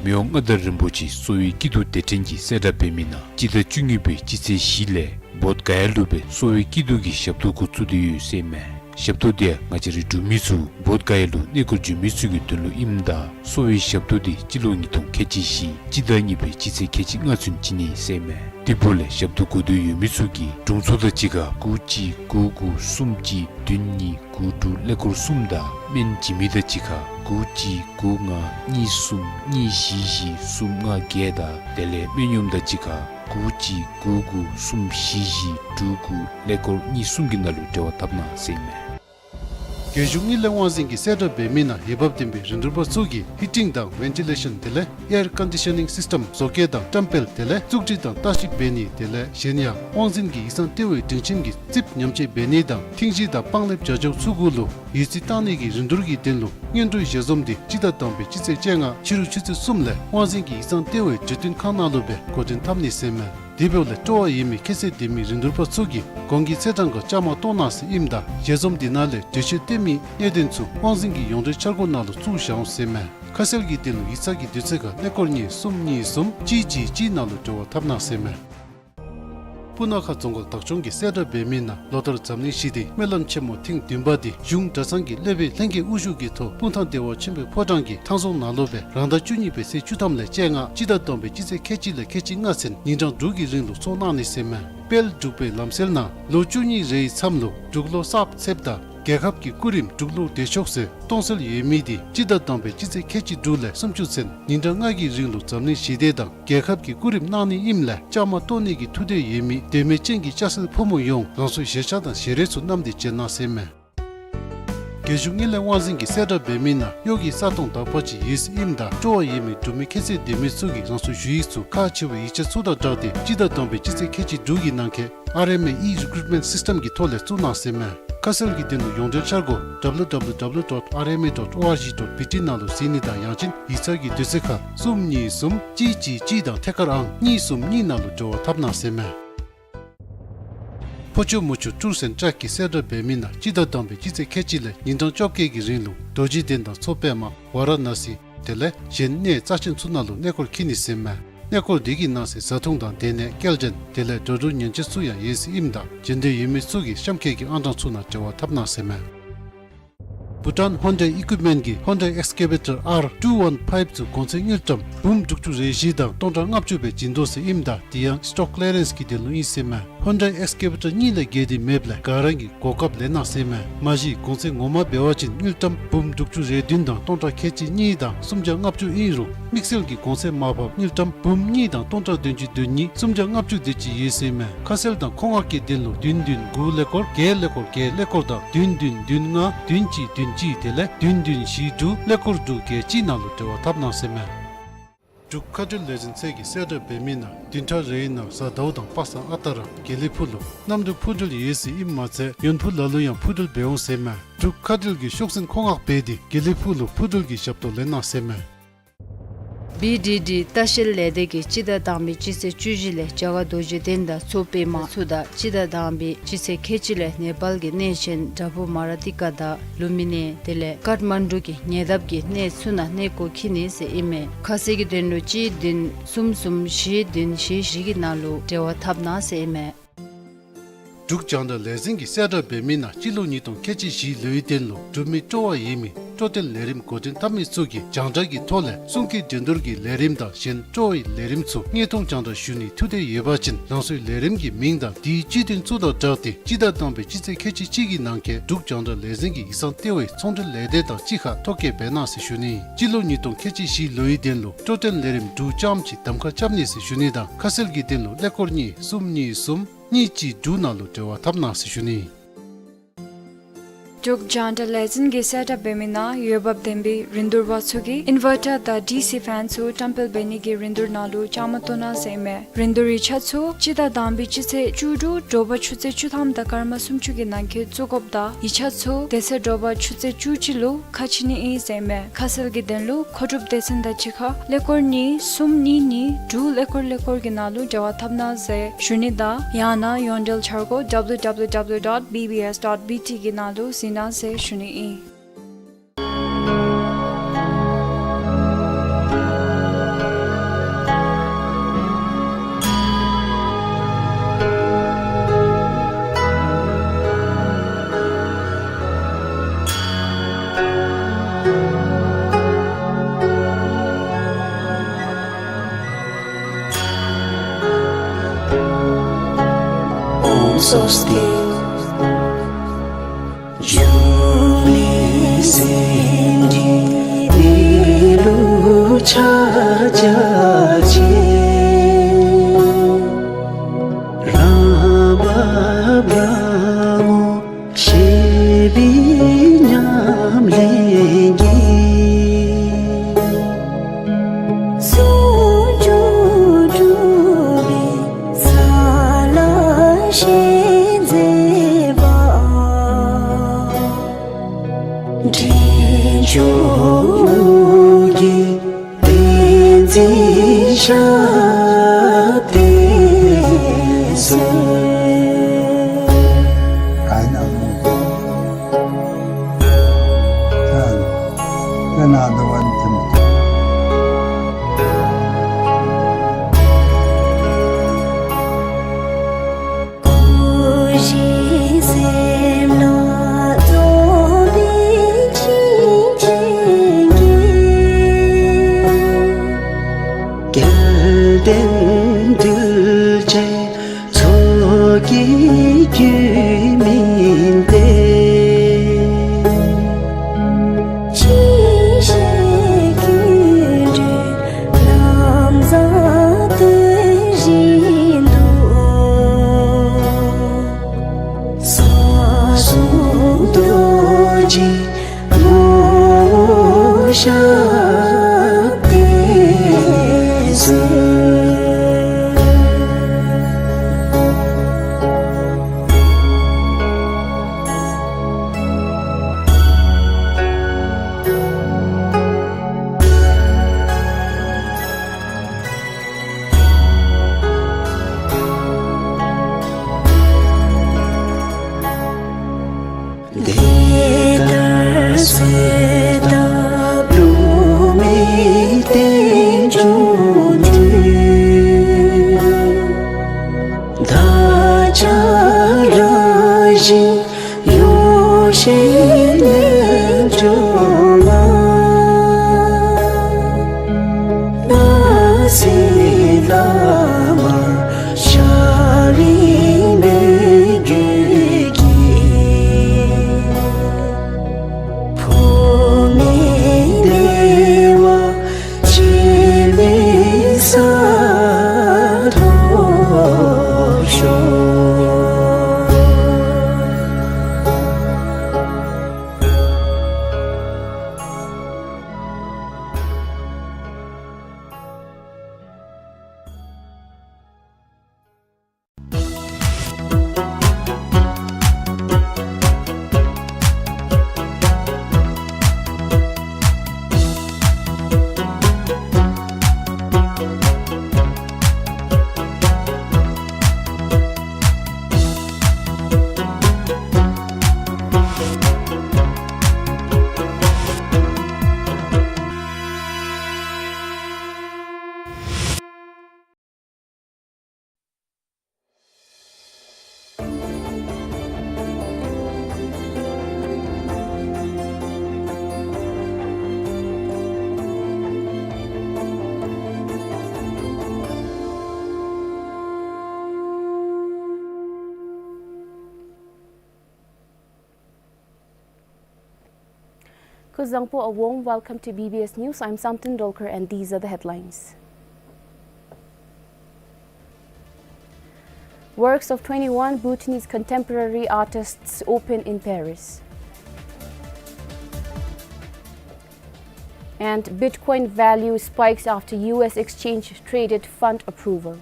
མི་དབང་མངའ་བདག་རིན་པོ་ཆེ་གསོ་བའི་སྐྱིད་སྡུག་སྡེ་ཕྲན་གྱིས་གསལ་བསྒྲགས་འབད་མི་ནང་སྤྱི་ཟླ་བཅུ་གཉིས་པའི་སྤྱི་ཚེས་བཞི་ལས་བོདྷ་ག་ཡ་ལུ་སྦེ་གསོ་བའི་སྐྱིད་སྡུག་གི་ཞབས་ཏོག་འགོ་བཙུགས་ཏེ་ཡོད་ཟེར་མས། ཞབས་ཏོག་འདི་ཡང་ང་བཅས་རའི་འབྲུག་མི་ཚུ་བོདྷ་ག་ཡ་ལུ་གནས་སྐོར་འགྱོ་མི་ཚུ་གི་དོན་ལུ་ཨིནམ་ད་གསོ་བའི་ཞབས་ཏོག་འདི་སྤྱི་ལོ་ཉིས་སྟོང་ཁལ་གཅིག་བཞི་སྤྱི་ཟླ་གཉིས་པའི་སྤྱི་ཚེས་ཁལ་གཅིག་ལྔ་ཚུན་བྱིན་ནི་ཟེར་མས། དེ་འབདཝ་ལས་ཞབས་ཏོག་དགོ་འདོད་ཡོད་མི་ཚུ་གིས་དྲུང་འཚོ་དང་གཅིག་ཁར་དགུ་གཅིག་དགུ་དགུ་གསུམ་གཅིག་བདུན་གཉིས་དགུ་དྲུག་ཀླད་ཀོར་གསུམ་དང་སྨན་བྱིན་མི་དང་གཅིག་ཁར་དགུ་གཅིག་དགུ་ལྔ་གཉིས་གསུམ་གཉིས་བཞི་བཞི་གསུམ་ལྔ་བརྒྱད་དང་དེ་ལས་སྨན་གཡོགམ་དང་གཅིག་ཁར་དགུ་གཅིག་དགུ་དགུ་གསུམ་བཞི་བཞི་དྲུག་དགུ་ཀླད་ཀོར་གཉིས་གསུམ་གྱི་ནང་ལུ་འབྲེལ་བ་འཐབ་གནང་ཟེར་མས། རྒྱལ་གཞུང་དངུལ་ལས་དབང་འཛིན་གྱིས་གསལ་བསྒྲགས་འབད་མི་ནང་འོས་འབབ་ལྡན་པའི་རིན་བསྡུར་པ་ཚུ་གིས་ཧི་ཊིང་དང་ཝེན་ཊི་ལེ་ཤཱན་དེ་ལས་ཨེར་ཀོན་ཌི་ཤ་ནིང་སིསི་ཊེམ་བཟོ་བཀོད་དང་བཀྲམ་སྤེལ་དེ་ལས་བཙུགས་སྒྲིག་དང་ལྟ་ཞིབ་འབད་ནི་དེ་ལས་གཞན་ཡང་དབང་འཛིན་གྱི་ཡིག་ཚང་ལྟེ་བའི་སྒྲིང་ཆེན་གྱི་རྩིགཔ་ཉམས་བཅོས་འབད་ནི་དང་ཐིང་གཞི་དང་སྤང་ལེབ་རྒྱ་ཆེཝ་ཚུ་གུ་ལུ་འོས་རྩིས་བཏང་ནི་གི་རིན་བསྡུར་གྱི་དོན་ལུ་སྔོན་འགྲོའི་ཞལ་འཛོམས་འདི་སྤྱི་ཟླ་དང་པའི་སྤྱི་ཚེས་བཅོ་ལྔ་ཕྱི་རུ་ཆུ་ཚོད་གསུམ་ལས་དབང་འཛིན་གྱི་ཡིག་ཚང་ལྟེ་བའི་གྲོས་སྟོན་ཁང་ནང་ལུ་སྦེ་འགོ་འདྲེན་འཐབ་ནི་ཟེར་མས། དེ་འབདཝ་ལས་སྤྲོ་བ་ཡོད་མི་ཁྱད་ཚད་ལྡན་མི་རིན་བསྡུར་པ་ཚུ་གིས་གོང་གི་ཚེས་གྲངས་ཁར་བཅའ་མར་གཏོགས་གནང་ཟེར་ཨིནམ་ད་ཞལ་འཛོམས་འདི་ནང་ལས་གྲོས་ཆོད་བཏོན་མི་གནད་དོན་ཚུ་དབང་འཛིན་གྱི་ཡོངས་འབྲེལ་འཆར་སྒོ་ནང་ལུ་བཙུགས་བཞག་འོང་ཟེར་མས། ཁ་གསལ་གྱི་དོན་ལུ་ཡིག་ཚང་གི་དུས་ཚོད་ཁར་ཀླད་ཀོར་གཉིས་གསུམ་གཉིས་གསུམ་གཅིག་གཅིག་གཅིག་ནང་ལུ་འབྲེལ་བ་འཐབ་གནང་ཟེར་མས། སྤུ་ན་ཁ་རྫོང་ཁག་བདག་སྐྱོང་གིས་གསལ་བསྒྲགས་འབད་མི་ནང་ལོ་ལྟར་འཛམ་གླིང་ཞི་བདེའི་སྨོན་ལམ་ཆེན་མོ་ཐེངས་བདུན་པ་འདི་གཞུང་གྲྭ་ཚང་གི་སློབ་དཔོན་ལྷན་རྒྱས་དབུ་བཞུགས་ཀྱི་ཐོག་སྤུངས་ཐང་བདེ་བ་ཆེན་པོའི་ཕོ་བྲང་གི་ཐང་རྫོང་ནང་ལུ་སྦེ་རང་ཟླ་བཅུ་གཉིས་པའི་ཚེས་བཅུ་ཐམ་ལས་བཅོ་ལྔ་སྤྱི་ཟླ་དང་པའི་སྤྱི་ཚེས་ཁལ་གཅིག་ལས་ཁལ་གཅིག་ལྔ་ཚུན་ཉིན་གྲངས་དྲུག་གི་རིང་ལུ་ཚོགས་གནང་ནི་ཟེར་མས། དཔལ་འབྲུག་པའི་ལམ་སྲོལ་ནང་ལོ་བཅུ་གཉིས་རེའི་མཚམས་ལུ་འབྲུག་ལོ་གསརཔ་ཚེསཔ་དང་རྒྱལ་ཁབ་ཀྱི་སྐུ་རིམ་འབྲུག་ལོ་བདེ་མཆོག་ཟེར་གཏོང་སྲོལ་ཡོད་མི་འདི་སྤྱི་ཟླ་དང་པའི་སྤྱི་ཚེས་ཁལ་གཅིག་དྲུག་ལས་སུམ་ཅུ་ཚུན་ཉིན་གྲངས་ལྔ་གི་རིང་ལུ་འཛམ་གླིང་ཞི་བདེ་དང་རྒྱལ་ཁབ་ཀྱི་སྐུ་རིམ་གནང་ནི་ཨིནམ་ལས་བཅའ་མར་གཏོགས་ནི་གི་ཐུགས་འདོད་ཡོད་མི་དད་མོས་ཅན་གྱི་སྐྱ་སེར་ཕོ་མོ་ཡོངས་རང་སོའི་ཞལ་ཆས་དང་ཞལ་རས་ཚུ་བསྣམས་ཏེ་བྱོན་གནང་ཟེར་མས། རྒྱལ་གཞུང་དངུལ་ལས་དབང་འཛིན་གྱིས་གསལ་བསྒྲགས་འབད་མི་ནང་གཡོག་གི་ས་སྟོང་དག་པ་ཅིག་ཡོད་ཟེར་ཨིནམ་ད་སྤྲོ་བ་ཡོད་མི་འབྲུག་མི་ཁྱད་ཚད་ལྡན་མི་ཚུ་གིས་རང་སོའི་ཞུ་ཡིག་ཚུ་ཁག་ཆེ་བའི་ཡིག་ཆ་ཚུ་དང་སྦྲགས་ཏེ་སྤྱི་ཟླ་དང་པའི་སྤྱི་ཚེས་ཁལ་གཅིག་དྲུག་གི་ནང་འཁོད་ཨར་ཨེམ་ཨེ་ཨི་རི་ཀུ་རུཊ་མེནཊ་སིསི་ཊེམ་གྱི་ཐོག་ལས་བཙུགས་གནང་ཟེར་མས། ཁ་གསལ་གྱི་དོན་ལུ་ཡོངས་འབྲེལ་འཆར་སྒོ་ཌབ་ལུ་ཌབ་ལུ་ཌབ་ལུ་ཌོཊ་ཨར་ཨེམ་ཨེ་ཌོཊ་ཨོ་ཨར་ཇི་ཌོཊ་བི་ཊི་ནང་ལུ་གཟིགས་ནི་དང་ཡང་ཅིན་ཡིག་ཚང་གི་དུས་ཚོད་ཁར་གསུམ་གཉིས་གསུམ་གཅིག་གཅིག་གཅིག་དང་ཐད་ཀར་ཨང་གཉིས་གསུམ་གཉིས་ནང་ལུ་འབྲེལ་བ་འཐབ་གནང་ཟེར་མས། ཕོ་ཆུ་མོ་ཆུ་ཊུར་སེནཊ་ཊེཀ་གིས་གསལ་བསྒྲགས་འབད་མི་ནང་སྤྱི་ཟླ་དང་པའི་སྤྱི་ཚེས་ཁལ་གཅིག་ལས་ཉིན་གྲངས་བཅོ་བརྒྱད་ཀྱི་རིང་ལུ་རྡོ་རྗེ་གདན་དང་མཚོ་པདྨ་ཝ་ར་ཎ་སི་དེ་ལས་གཞན་གནས་རྩ་ཆེན་ཚུ་ནང་ལུ་གནས་སྐོར་འཁྱིད་ནི་ཟེར་མས། གནས་སྐོར་འདི་གི་ནང་གསེས་བཟའ་འཐུང་དང་སྡོད་གནས་སྐྱེལ་འདྲེན་དེ་ལས་འགྲོ་འགྲུལ་ཉེན་བཅོལ་ཚུ་ཡང་ཡོད་ཟེར་ཨིནམ་ད་འབྱོན་འདོད་ཡོད་མི་ཚུ་གིས་གཤམ་འཁོད་ཀྱི་ཨང་གྲངས་ཚུ་ནང་འབྲེལ་བ་འཐབ་གནང་ཟེར་མས། Bhutan Hyundai Equipment གིས་Hyundai Excavator R two one five ཚུ་གོང་ཚད་དངུལ་ཀྲམ་འབུམ་དྲུག་ཅུ་རེ་བཞི་དང་སྟོང་ཕྲག་ལྔ་བཅུ་སྦེ་བྱིན་དོ་ཟེར་ཨིནམ་ད་དེ་ཡང་སི་ཊོག་ཀི་ལི་ཡ་རེནསི་གི་དོན་ལུ་ཨིན་ཟེར་མས། Hyundai Excavator གཉིས་ལས་བརྒལ་ཏེ་མེདཔ་ལས་ག་ར་གིས་གོ་སྐབས་ལེན་གནང་ཟེར་མས། མ་གཞི་གོང་ཚད་ངོ་མ་འབད་བ་ཅིན་དངུལ་ཀྲམ་འབུམ་དྲུག་ཅུ་རེ་བདུན་དང་སྟོང་ཕྲག་ཁལ་གཅིག་གཉིས་དང་སུམ་བརྒྱ་ལྔ་བཅུ་ཨིན་རུང་དམིགས་བསལ་གྱི་གོང་ཚད་མར་ཕབ་དངུལ་ཀྲམ་འབུམ་གཉིས་དང་སྟོང་ཕྲག་བདུན་ཅུ་དོན་གཉིས་སུམ་བརྒྱ་ལྔ་བཅུ་དེ་ཅིག་ཡོད་ཟེར་མས། ཁ་གསལ་དང་མཁོ་མངགས་ཀྱི་དོན་ལུ་བདུན་བདུན་དགུ་ཀླད་ཀོར་བརྒྱད་ཀླད་ཀོར་བརྒྱད་ཀླད་ཀོར་དང་བདུན་བདུན་བདུན་ལྔ་བདུན་གཅིག་བདུན་གཅིག་དེ་ལས་བདུན་བདུན་བཞི་དྲུག་ཀླད་ཀོར་དྲུག་བརྒྱད་གཅིག་ནང་ལུ་འབྲེལ་བ་འཐབ་གནང་ཟེར་མས། འབྲུག་མཁའ་འགྲུལ་ལས་འཛིན་ཚད་ཀྱིས་གསལ་བསྒྲགས་འབད་མི་ནང་བདུན་ཕྲག་རེའི་ནང་གཟའ་ཟླཝ་དང་པ་སངས་ཨ་རྟག་ར་དགེ་ལེགས་ཕུག་ལུ་གནམ་གྲུ་འཕུར་འགྲུལ་ཡོད་ཟེར་ཨིནམ་མ་ཚད་ཡོན་ཕུ་ལ་ལུ་ཡང་འཕུར་འགྲུལ་འབད་འོང་ཟེར་མས། འབྲུག་མཁའ་འགྲུལ་གྱིས་ཤོག་འཛིན་མཁོ་མངགས་འབད་དེ་དགེ་ལེགས་ཕུག་ལུ་འཕུར་འགྲུལ་གྱི་ཞབས་ཏོག་ལེན་གནང་ཟེར་མས། བི་ཌི་ཌི་ལྟ་བཤལ་ལས་སྡེ་གིས་སྤྱི་ཟླ་དང་པའི་སྤྱི་ཚེས་བཅུ་བཞི་ལས་རྒྱ་གར་རྡོ་རྗེ་གདན་དང་མཚོ་པདྨ་མཚོ་དང་སྤྱི་ཟླ་དང་པའི་སྤྱི་ཚེས་ཁལ་གཅིག་ལས་ནེ་པཱལ་གྱི་གནས་ཆེན་དྲ་བུ་མ་ར་ཏི་ཀ་དང་ལུམ་བི་ནི་དེ་ལས་ཀཱཐ་མན་གྲུ་གི་ཉེ་འདབས་ཀྱི་གནས་ཚུ་ནང་གནས་སྐོར་འཁྱིད་ནི་ཟེར་ཨིན་མས། ཁ་གསལ་གྱི་དོན་ལུ་གཅིག་བདུན་གསུམ་གསུམ་བཞི་བདུན་བཞི་བཞི་གི་ནང་ལུ་འབྲེལ་བ་འཐབ་གནང་ཟེར་ཨིན་མས། འབྲུག་རྒྱང་བསྒྲགས་ལས་འཛིན་གྱིས་གསལ་བསྒྲགས་འབད་མི་ནང་སྤྱི་ལོ་ཉིས་སྟོང་ཁལ་གཅིག་བཞི་ལོའི་དོན་ལུ་འབྲུག་མི་སྤྲོ་བ་ཡོད་མི་སྤྲོ་སྟོན་ལས་རིམ་འགོ་འདྲེན་འཐབ་མི་ཚུ་གིས་རྒྱང་བསྒྲགས་ཀྱི་ཐོག་ལས་གསུང་སྐད་འགྲན་བསྡུར་གྱི་ལས་རིམ་དང་གཞན་སྤྲོ་བའི་ལས་རིམ་ཚུ་དངོས་མཐོང་རྒྱང་བསྒྲགས་ཞུ་ནིའི་ཐུགས་འདོད་ཡོད་པ་ཅིན་རང་སོའི་ལས་རིམ་གྱི་མིང་དང་དེའི་སྤྱི་དོན་ཚུ་དང་སྦྲགས་ཏེ་སྤྱི་ཟླ་དང་པའི་སྤྱི་ཚེས་ཁལ་གཅིག་གཅིག་གི་ནང་འཁོད་འབྲུག་རྒྱང་བསྒྲགས་ལས་འཛིན་གྱི་ཡིག་ཚང་ལྟེ་བའི་ཚོང་འབྲེལ་ལས་སྡེ་དང་གཅིག་ཁར་ཐོ་བཀོད་འབད་གནང་ཟེར་ཞུ་ནི། སྤྱི་ལོ་ཉིས་སྟོང་ཁལ་གཅིག་བཞི་ལོའི་དོན་ལུ་སྤྲོ་སྟོན་ལས་རིམ་འབྲུག་རྐྱངམ་གཅིག་གདམ་ཁ་རྐྱབ་ནི་ཟེར་ཞུ་ནི་དང་ཁ་གསལ་གྱི་དོན་ལུ་ཀླད་ཀོར་གཉིས་གསུམ་གཉིས་གསུམ་གཉིས་གཅིག་དྲུག་ནང་ལུ་འབྲེལ་བ་འཐབ་གནང་ཟེར་ཞུ་ནི། འབྲུག་རྒྱང་བསྒྲགས་ལས་འཛིན་གྱིས་གསལ་བསྒྲགས་འབད་མི་ནང་འོས་འབབ་ལྡན་པའི་རིན་བསྡུར་པ་ཚུ་གིས་ཨིན་ཝར་ཊར་དང་ཌི་སི་ཕེན་ཚུ་བཀྲམ་སྤེལ་འབད་ནི་གི་རིན་བསྡུར་ནང་ལུ་བཅའ་མར་གཏོགས་གནང་ཟེར་ཨིན་མས། རིན་བསྡུར་ཡིག་ཆ་ཚུ་སྤྱི་ཟླ་དང་པའི་སྤྱི་ཚེས་བཅུ་དྲུག་དྲོ་པ་ཆུ་ཚོད་བཅུ་ཐམ་དང་སྐར་མ་སུམ་ཅུ་གི་ནང་འཁོད་བཙུགས་དགོཔ་དང་ཡིག་ཆ་ཚུ་དེ་ཚེ་དྲོ་པ་ཆུ་ཚོད་བཅུ་གཅིག་ལུ་ཁ་ཕྱེ་ནི་ཨིན་ཟེར་ཨིན་མས། ཁ་གསལ་གྱི་དོན་ལུ་མཁོ་སྒྲུབ་སྡེ་ཚན་དང་གཅིག་ཁར་ཀླད་ཀོར་གཉིས་གསུམ་གཉིས་གཉིས་དྲུག་ཀླད་ཀོར་ཀླད་ཀོར་གྱི་ནང་ལུ་འབྲེལ་བ་འཐབ་གནང་ཟེར་ཞུ་ནི་དང་ཡང་ན་ཡོངས་འབྲེལ་འཆར་སྒོ་W W W dot B B S dot B T གི་ནང་ལུ་གཟིགས་གནང་ཟེར་ཞུ་ནི་ཨིན། ཨོཾ་སྭ་སྟི། འབྱུང་གནས་སེམས་ཀྱི་གནས་ལུགས་ཕྱག་རྒྱ་ཆེ། རང་བབས་རང་ངོ་ཤེས་པའི་ཉམས་ལེན་གྱིས། ཟུང་འཇུག་གྲུབ་པའི་ས་ལ་ཞལ་མཛེས་པ། འདྲེན་མཆོག་གི་བསྟན་འཛིན་ཞབས་བརྟན་གསོལ། Kuzuzangpo, a warm welcome to B B S News. I'm Samten Dolkar, and these are the headlines. Works of twenty-one Bhutanese contemporary artists open in Paris. And Bitcoin value spikes after U S exchange traded fund approval.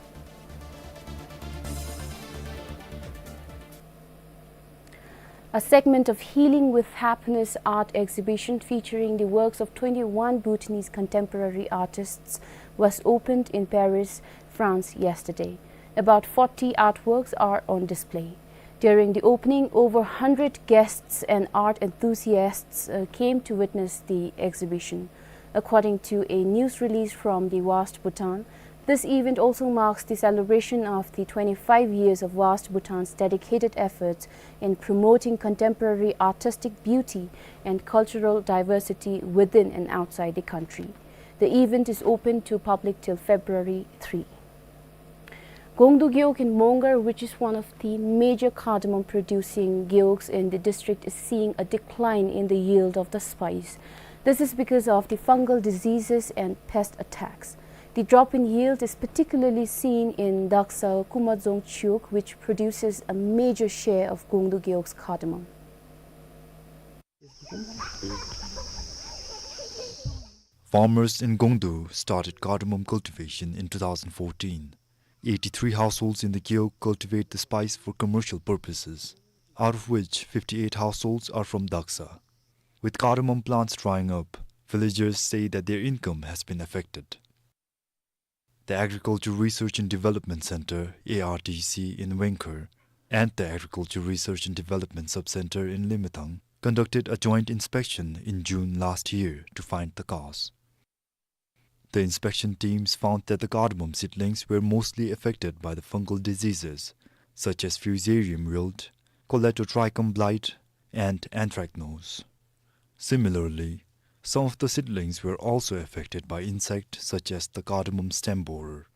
A segment of Healing with Happiness art exhibition featuring the works of twenty-one Bhutanese contemporary artists was opened in Paris, France yesterday. About forty artworks are on display. During the opening, over hundred guests and art enthusiasts, uh, came to witness the exhibition. According to a news release from the WAST Bhutan, this event also marks the celebration of the twenty-five years of WAST Bhutan's dedicated efforts in promoting contemporary artistic beauty and cultural diversity within and outside the country. The event is open to public till February three. Gongdu Gewog in Mongar, which is one of the major cardamom producing gewogs in the district, is seeing a decline in the yield of the spice. This is because of the fungal diseases and pest attacks. The drop in yield is particularly seen in Daksa Kumadzong Chiwog, which produces a major share of Gongdu Gewog's cardamom. Farmers in Gongdu started cardamom cultivation in two thousand fourteen. Eighty-three households in the gewog cultivate the spice for commercial purposes, out of which fifty-eight households are from Daksa. With cardamom plants drying up, villagers say that their income has been affected. The Agriculture Research and Development Center, A R D C, in Wengkor and the Agriculture Research and Development Sub-Center in Limethang conducted a joint inspection in June last year to find the cause. The inspection teams found that the cardamom seedlings were mostly affected by the fungal diseases such as Fusarium wilt, Colletotrichum blight, and anthracnose. Similarly, some of the seedlings were also affected by insects such as the cardamom stem borer.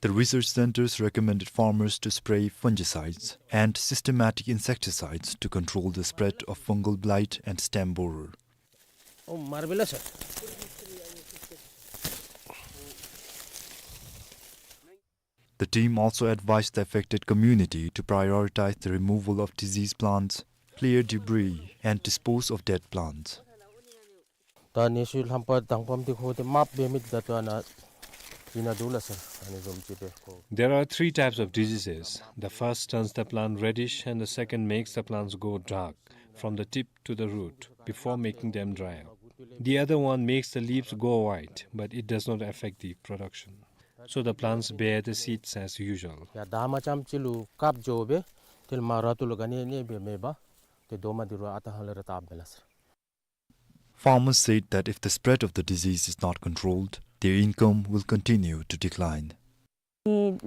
The research centers recommended farmers to spray fungicides and systematic insecticides to control the spread of fungal blight and stem borer. Oh, marvelous, sir. The team also advised the affected community to prioritize the removal of diseased plants, clear debris, and dispose of dead plants. ད་ནད་ཤུལ་ལྷམ་པ་དང་པམ་དེ་ཁོ་དེ་མ་འབད་མི་ད་ལྟོ་ན་ཡིན་ན་འདུག་ལ་སར་ཨ་ནི་བཟུམ་ཅིག་སྦེ་ཁོ། There are three types of diseases. The first turns the plant reddish and the second makes the plants go dark from the tip to the root before making them dry up. The other one makes the leaves go white, but it does not affect the production. So the plants bear the seeds as usual. ཡ་ད་མ་ཙམ་ཅིག་ལུ་སྐབས་འགྱོ་སྦེ་དེ་ལས་མ་ར་ཏུ་ལུ་ག་ནི་ནི་སྦེ་མེད་པ་དེ་རྡོག་མ་དེ་རུ་ཨ་ཏ་ཧ་ལ་ར་བཏབ་མེད་ལ་སར། Farmers said that if the spread of the disease is not controlled, their income will continue to decline. When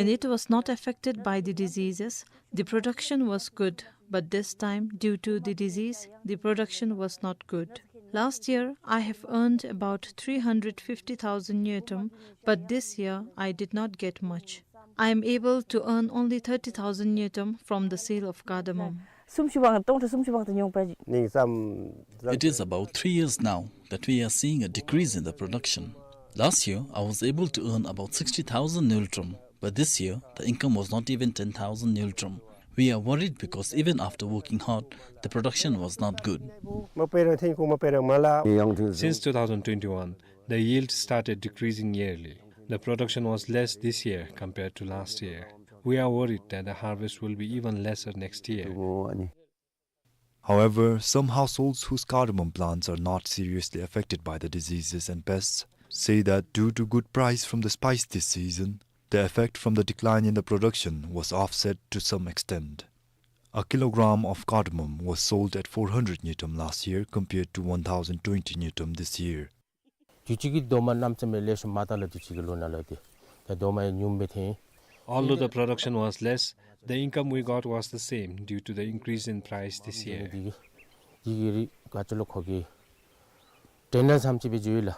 it was not affected by the diseases, the production was good, but this time, due to the disease, the production was not good. Last year, I have earned about three hundred fifty thousand ngultrum, but this year, I did not get much. I am able to earn only thirty thousand ngultrum from the sale of cardamom. It is about three years now that we are seeing a decrease in the production. Last year, I was able to earn about sixty thousand ngultrum, but this year, the income was not even ten thousand ngultrum. We are worried because even after working hard, the production was not good. Since two thousand twenty-one, the yield started decreasing yearly. The production was less this year compared to last year. We are worried that the harvest will be even lesser next year. However, some households whose cardamom plants are not seriously affected by the diseases and pests say that due to good price from the spice this season, the effect from the decline in the production was offset to some extent. A kilogram of cardamom was sold at four hundred ngultrum last year compared to one thousand twenty ngultrum this year. དུས་ཅི་གི་རྡོག་མ་གནམ་མེད་ས་མེད་ལེགས་ཤོམ་མ་ད་ལ་དུས་ཅི་གི་ལོ་ན་ལ་དེ་ད་རྡོག་མ་ཡང་ཉུང་བས་ཐེན། Although the production was less, the income we got was the same due to the increase in price this year. དེ་གི་དེ་གི་རི་ག་ཅི་ལོ་ཁོ་གི་དྲན་ན་བསམ་ཅི་སྦེ་བརྗོད་ཡོད་ལ།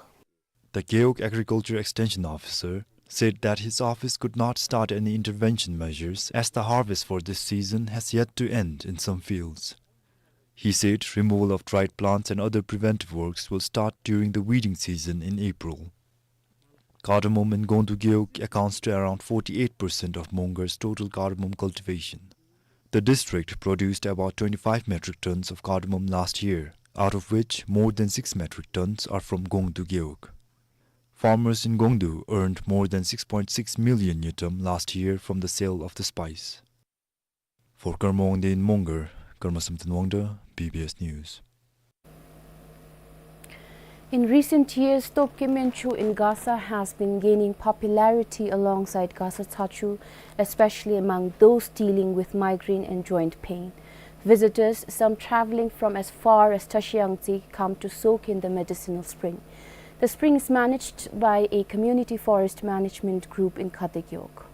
The Gewog Agriculture Extension Officer, said that his office could not start any intervention measures as the harvest for this season has yet to end in some fields. He said removal of dried plants and other preventive works will start during the weeding season in April. Cardamom in Gongdu Gewog accounts to around forty-eight percent of Mongar's total cardamom cultivation. The district produced about twenty-five metric tons of cardamom last year, out of which more than six metric tons are from Gongdu Gewog. Farmers in Gongdu earned more than six point six million ngultrum last year from the sale of the spice. For Karma Wangdi in Mongar, Karma Samten Wangda, B B S News. In recent years, Topke Menchu in Gasa has been gaining popularity alongside Gasa Tsachu, especially among those dealing with migraine and joint pain. Visitors, some traveling from as far as Tashiyangtse, come to soak in the medicinal spring. The spring is managed by a community forest management group in Khate Gewog.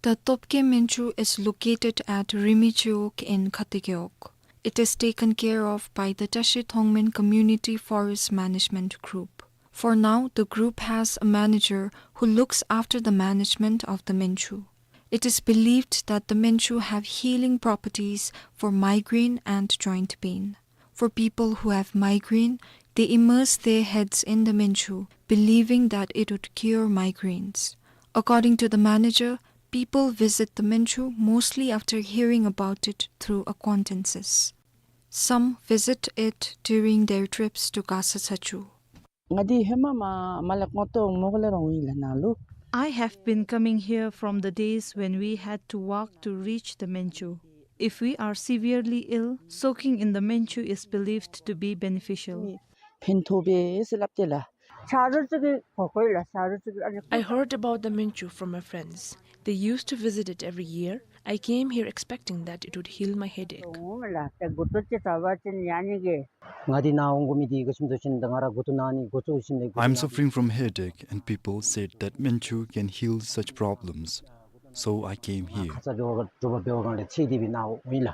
The Topke Menchu is located at Rimi Gewog in Khate Gewog. It is taken care of by the Tashi Thongmen Community Forest Management Group. For now, the group has a manager who looks after the management of the Menchu. It is believed that the Menchu have healing properties for migraine and joint pain. For people who have migraine, they immerse their heads in the Menchu, believing that it would cure migraines. According to the manager, people visit the Menchu mostly after hearing about it through acquaintances. Some visit it during their trips to Gasa Tsachu. ང་འདི་ཧེ་མ་མ་མ་ལ་ཀོང་ཏོ་མོག་ལེ་རོང་ཡིན་ལ་ན་ལུ། I have been coming here from the days when we had to walk to reach the Menchu. If we are severely ill, soaking in the Menchu is believed to be beneficial. ཕན་ཐོགས་པས་ཟེར་སླབ་སྟེ་ལགས། ཆ་རོགས་ཅིག་གིས་གོ་གོ་ལགས། ཆ་རོགས་ཅིག་གིས་ཨ་ནི། I heard about the Menchu from my friends. They used to visit it every year. I came here expecting that it would heal my headache. འོང་ལགས། ཏེ་མགུ་ཏོ་ཅིག་ཚ་བ་ཅིན་ཡ་ནི་གི། ང་འདི་ནཱ་འོང་དགོ་མི་འདི་ག་ཅི་སྨོ་ཟེར་བ་ཅིན་ད་ང་ར་མགུ་ཏོ་ན་ནི་འགོ་བཙུགས་ཞིནམ་ལས་མགུ་ཏོ། I'm suffering from headache, and people said that Menchu can heal such problems, so I came here. ཁ་ཙ་འགྱོ་བ་འགྲོ་བ་འབད་བའི་སྒང་ལས་ཚེ་འདི་བའི་ནཱ་འོང་ཡི་ལགས།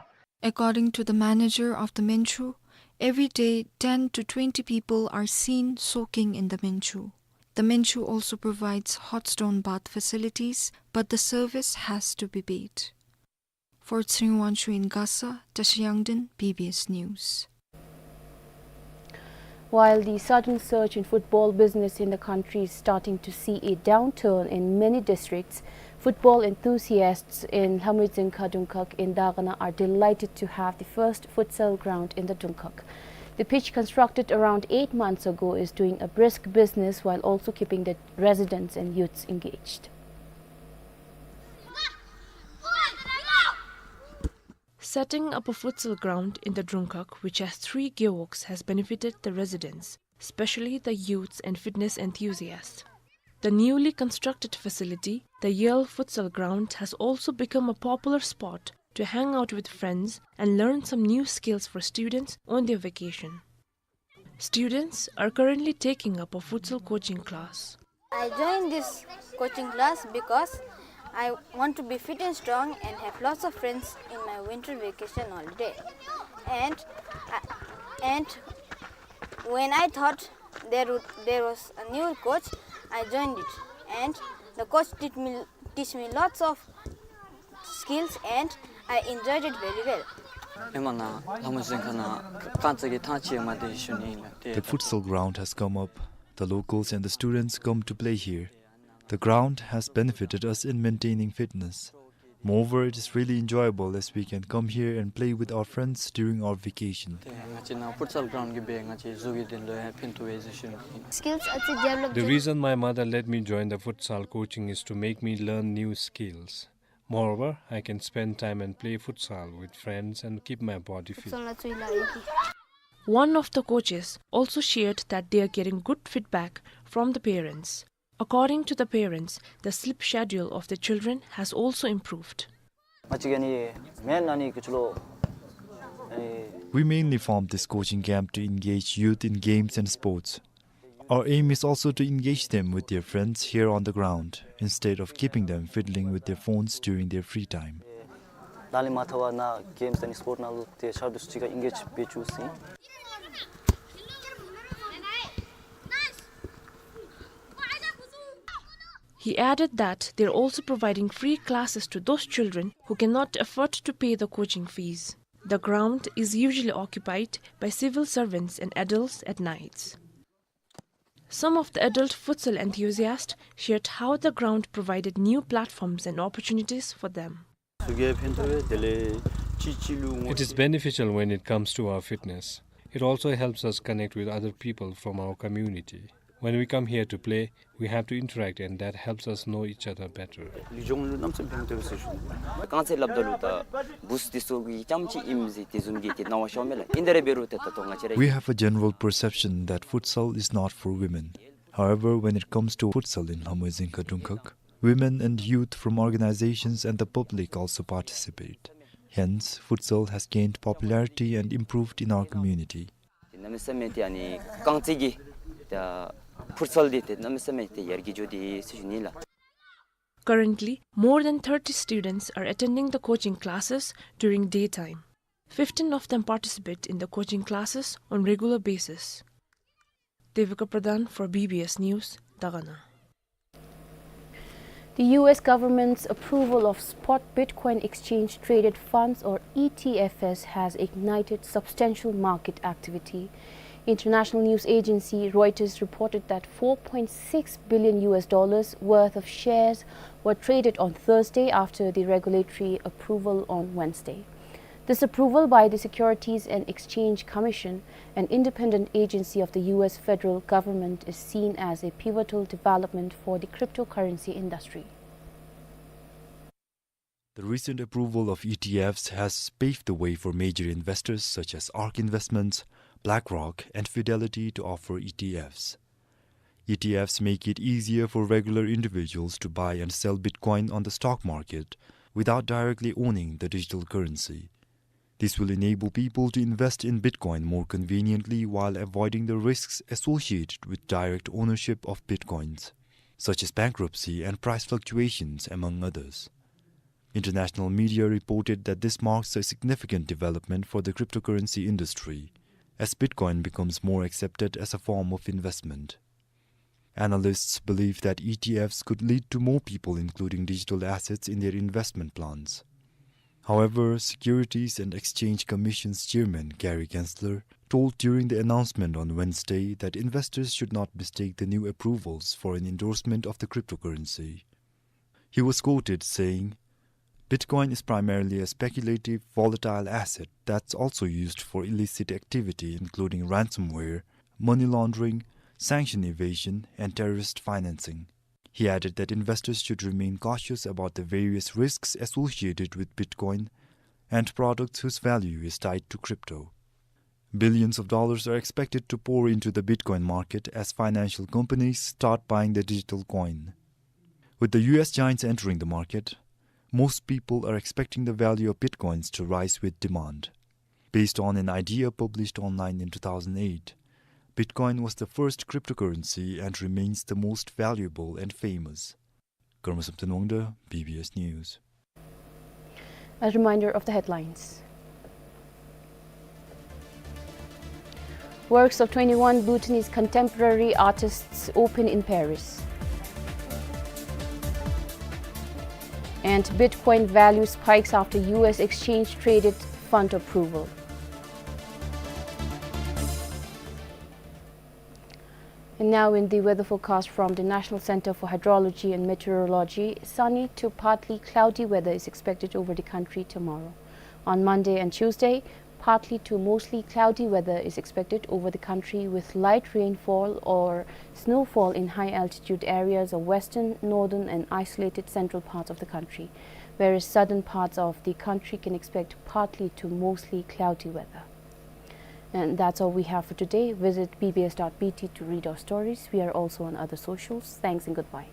According to the manager of the Menchu, every day ten to twenty people are seen soaking in the Menchu. The Menchu also provides hot stone bath facilities, but the service has to be paid. For Tsingrangwang Shu in Gasa, Tashi Yangden, B B S News. While the sudden surge in football business in the country is starting to see a downturn in many districts, football enthusiasts in Lhamui Dzingkha Dungkhag in Dagana are delighted to have the first futsal ground in the Dungkhag. The pitch, constructed around eight months ago, is doing a brisk business while also keeping the residents and youths engaged. Setting up a futsal ground in the Dungkhag, which has three gewogs, has benefited the residents, especially the youths and fitness enthusiasts. The newly constructed facility, the Yale Futsal Ground, has also become a popular spot to hang out with friends and learn some new skills for students on their vacation. Students are currently taking up a futsal coaching class. I joined this coaching class because I want to be fit and strong and have lots of friends in my winter vacation holiday. And, uh, and when I thought there would, there was a new coach, I joined it. And the coach did me, teach me lots of skills and I enjoyed it very well. ཨེ་མ་ང་ལྷ་མོ་གཟིམ་ཁང་ནང་རྐང་རྩེད་ཀྱི་ཐང་ཆད་མི་འདི་ཞུ་ནི་ཨིན་ལགས། The futsal ground has come up. The locals and the students come to play here. The ground has benefited us in maintaining fitness. Moreover, it is really enjoyable as we can come here and play with our friends during our vacation. ཏེ་ང་བཅས་ནཱ་ཕུཊ་སཱལ་གྲའུནཌ་གིས་འབད་ང་བཅས་གཟུགས་ཀྱི་དོན་ལུ་ཡང་ཕན་ཐོགས་པས་ཟེར་ཞུ་ནི་ཨིན། Skills ཨ་ཙི་ཌི་ཝེ་ལོཔ། The reason my mother let me join the futsal coaching is to make me learn new skills. Moreover, I can spend time and play futsal with friends and keep my body fit. One of the coaches also shared that they are getting good feedback from the parents. According to the parents, the sleep schedule of the children has also improved. ང་བཅས་ཀྱིས་ནི་མེན་ཨ་ནི་ག་ཅི་ལོ། ཨེ། We mainly formed this coaching camp to engage youth in games and sports. Our aim is also to engage them with their friends here on the ground, instead of keeping them fiddling with their phones during their free time. ད་ལས་མ་ཐར་བ་ནཱ་གེམསི་དང་ནི་སྤོརཊ་ནང་ལུ་ཏེ་ཆ་རོགས་དང་གཅིག་ཁར་ཨིང་གེཇ་འབད་བཅུག་ཟེར་ཨིན། He added that they're also providing free classes to those children who cannot afford to pay the coaching fees. The ground is usually occupied by civil servants and adults at nights. Some of the adult futsal enthusiasts shared how the ground provided new platforms and opportunities for them. It is beneficial when it comes to our fitness. It also helps us connect with other people from our community. When we come here to play, we have to interact, and that helps us know each other better. རྐང་རྩེད་སླབ་ད་ལུ་ད་བུཚ་འདི་ཚུ་གི་རྐྱངམ་ཅིག་ཨིནམ་ཟེར་དེ་བཟུམ་གྱི་ཏེ་སྣང་བ་ཤརཝ་མས་ལགས། ཨིན་ཏེ་ར་འབད་རུང་ཏེ་ད་ལྟོ་ང་བཅས་ར། We have a general perception that futsal is not for women. However, when it comes to futsal in Lhamo Zingkha Dungkhag, women and youth from organizations and the public also participate. Hence, futsal has gained popularity and improved in our community. གནམ་མེད་ས་མེད་ཏེ་ཨ་ནི་རྐང་རྩེད་ཀྱི་ད་ཕུཊ་སཱལ་འདི་ཏེ་གནམ་མེད་ས་མེད་ཏེ་ཡར་རྒྱས་འགྱོ་དེས་ཟེར་ཞུ་ནི་ལགས། Currently, more than thirty students are attending the coaching classes during daytime. Fifteen of them participate in the coaching classes on regular basis. Devika Pradhan for B B S News, Dagana. The U S government's approval of spot Bitcoin exchange-traded funds, or E T Fs, has ignited substantial market activity. International news agency Reuters reported that four point six billion U S dollars worth of shares were traded on Thursday after the regulatory approval on Wednesday. This approval by the Securities and Exchange Commission, an independent agency of the U S federal government, is seen as a pivotal development for the cryptocurrency industry. The recent approval of E T Fs has paved the way for major investors such as Ark Investments, BlackRock, and Fidelity to offer E T Fs. E T Fs make it easier for regular individuals to buy and sell Bitcoin on the stock market without directly owning the digital currency. This will enable people to invest in Bitcoin more conveniently while avoiding the risks associated with direct ownership of Bitcoins, such as bankruptcy and price fluctuations, among others. International media reported that this marks a significant development for the cryptocurrency industry, as Bitcoin becomes more accepted as a form of investment. Analysts believe that E T Fs could lead to more people including digital assets in their investment plans. However, Securities and Exchange Commission's chairman, Gary Gensler, told during the announcement on Wednesday that investors should not mistake the new approvals for an endorsement of the cryptocurrency. He was quoted saying, "Bitcoin is primarily a speculative, volatile asset that's also used for illicit activity, including ransomware, money laundering, sanction evasion, and terrorist financing." He added that investors should remain cautious about the various risks associated with Bitcoin and products whose value is tied to crypto. Billions of dollars are expected to pour into the Bitcoin market as financial companies start buying the digital coin. With the U S giants entering the market, most people are expecting the value of Bitcoins to rise with demand. Based on an idea published online in two thousand eight, Bitcoin was the first cryptocurrency and remains the most valuable and famous. Karma Samten Wangda, B B S News. A reminder of the headlines. Works of twenty-one Bhutanese contemporary artists open in Paris. And Bitcoin value spikes after U S exchange-traded fund approval. And now in the weather forecast from the National Center for Hydrology and Meteorology, sunny to partly cloudy weather is expected over the country tomorrow. On Monday and Tuesday, partly to mostly cloudy weather is expected over the country, with light rainfall or snowfall in high-altitude areas of western, northern, and isolated central parts of the country, whereas southern parts of the country can expect partly to mostly cloudy weather. And that's all we have for today. Visit B B S dot B T to read our stories. We are also on other socials. Thanks and goodbye.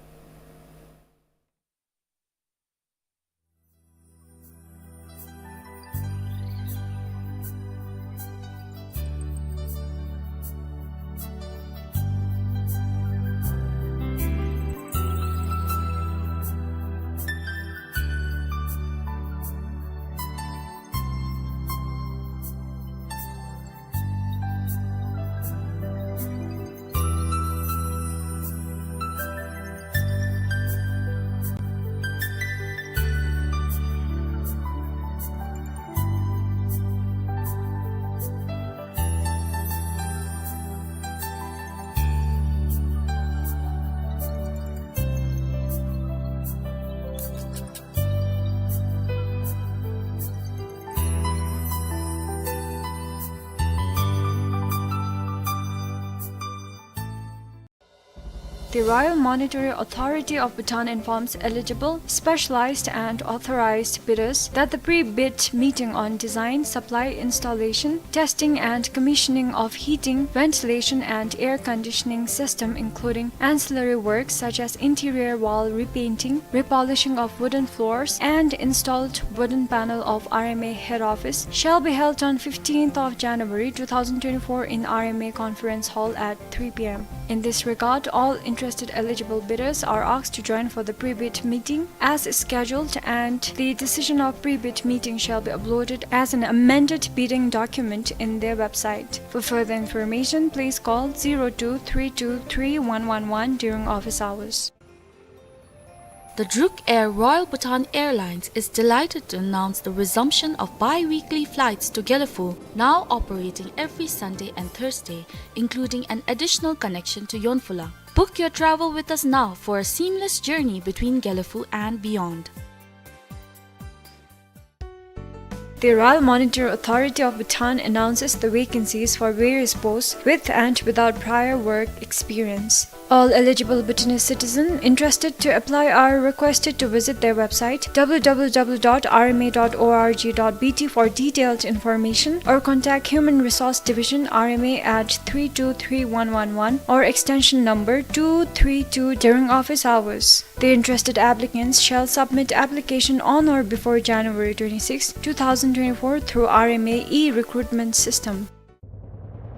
The Royal Monetary Authority of Bhutan informs eligible, specialized and authorized bidders that the pre-bid meeting on design, supply, installation, testing and commissioning of heating, ventilation and air conditioning system, including ancillary works such as interior wall repainting, repolishing of wooden floors, and installed wooden panel of R M A head office, shall be held on fifteenth of January two thousand twenty-four in R M A conference hall at three P M. In this regard, all interested eligible bidders are asked to join for the pre-bid meeting as scheduled, and the decision of pre-bid meeting shall be uploaded as an amended bidding document in their website. For further information, please call zero two three two three one one one during office hours. The Druk Air Royal Bhutan Airlines is delighted to announce the resumption of bi-weekly flights to Gelephu, now operating every Sunday and Thursday, including an additional connection to Yonphula. Book your travel with us now for a seamless journey between Gelephu and beyond. The Royal Monetary Authority of Bhutan announces the vacancies for various posts with and without prior work experience. All eligible Bhutanese citizens interested to apply are requested to visit their website, W W W dot R M A dot org dot B T, for detailed information, or contact Human Resource Division, R M A, at three two three one one one or extension number two three two during office hours. The interested applicants shall submit application on or before January twenty-sixth, two thousand twenty-four through R M A e-recruitment system.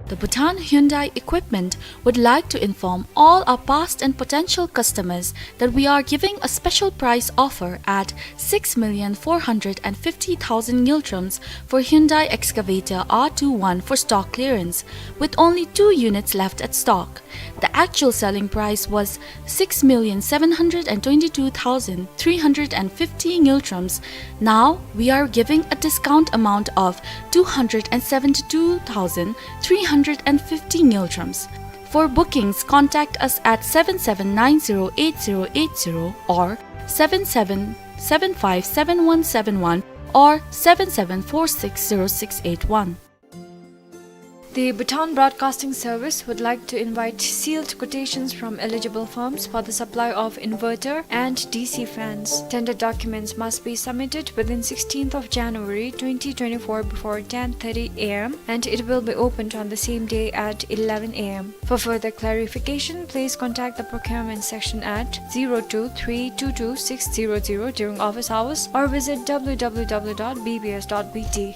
The Bhutan Hyundai Equipment would like to inform all our past and potential customers that we are giving a special price offer at six million four hundred and fifty thousand ngultrums for Hyundai Excavator R two one for stock clearance, with only two units left at stock. The actual selling price was six million seven hundred and twenty-two thousand three hundred and fifty ngultrums. Now we are giving a discount amount of two hundred and seventy-two thousand three hundred and fifty ngultrums. For bookings, contact us at seven seven nine zero eight zero eight zero or seven seven seven five seven one seven one or seven seven four six zero six eight one. The Bhutan Broadcasting Service would like to invite sealed quotations from eligible firms for the supply of inverter and D C fans. Tender documents must be submitted within sixteenth of January twenty twenty-four before ten thirty A M, and it will be opened on the same day at eleven A M. For further clarification, please contact the procurement section at zero two three two two six zero zero during office hours or visit W W W dot B B S dot B T.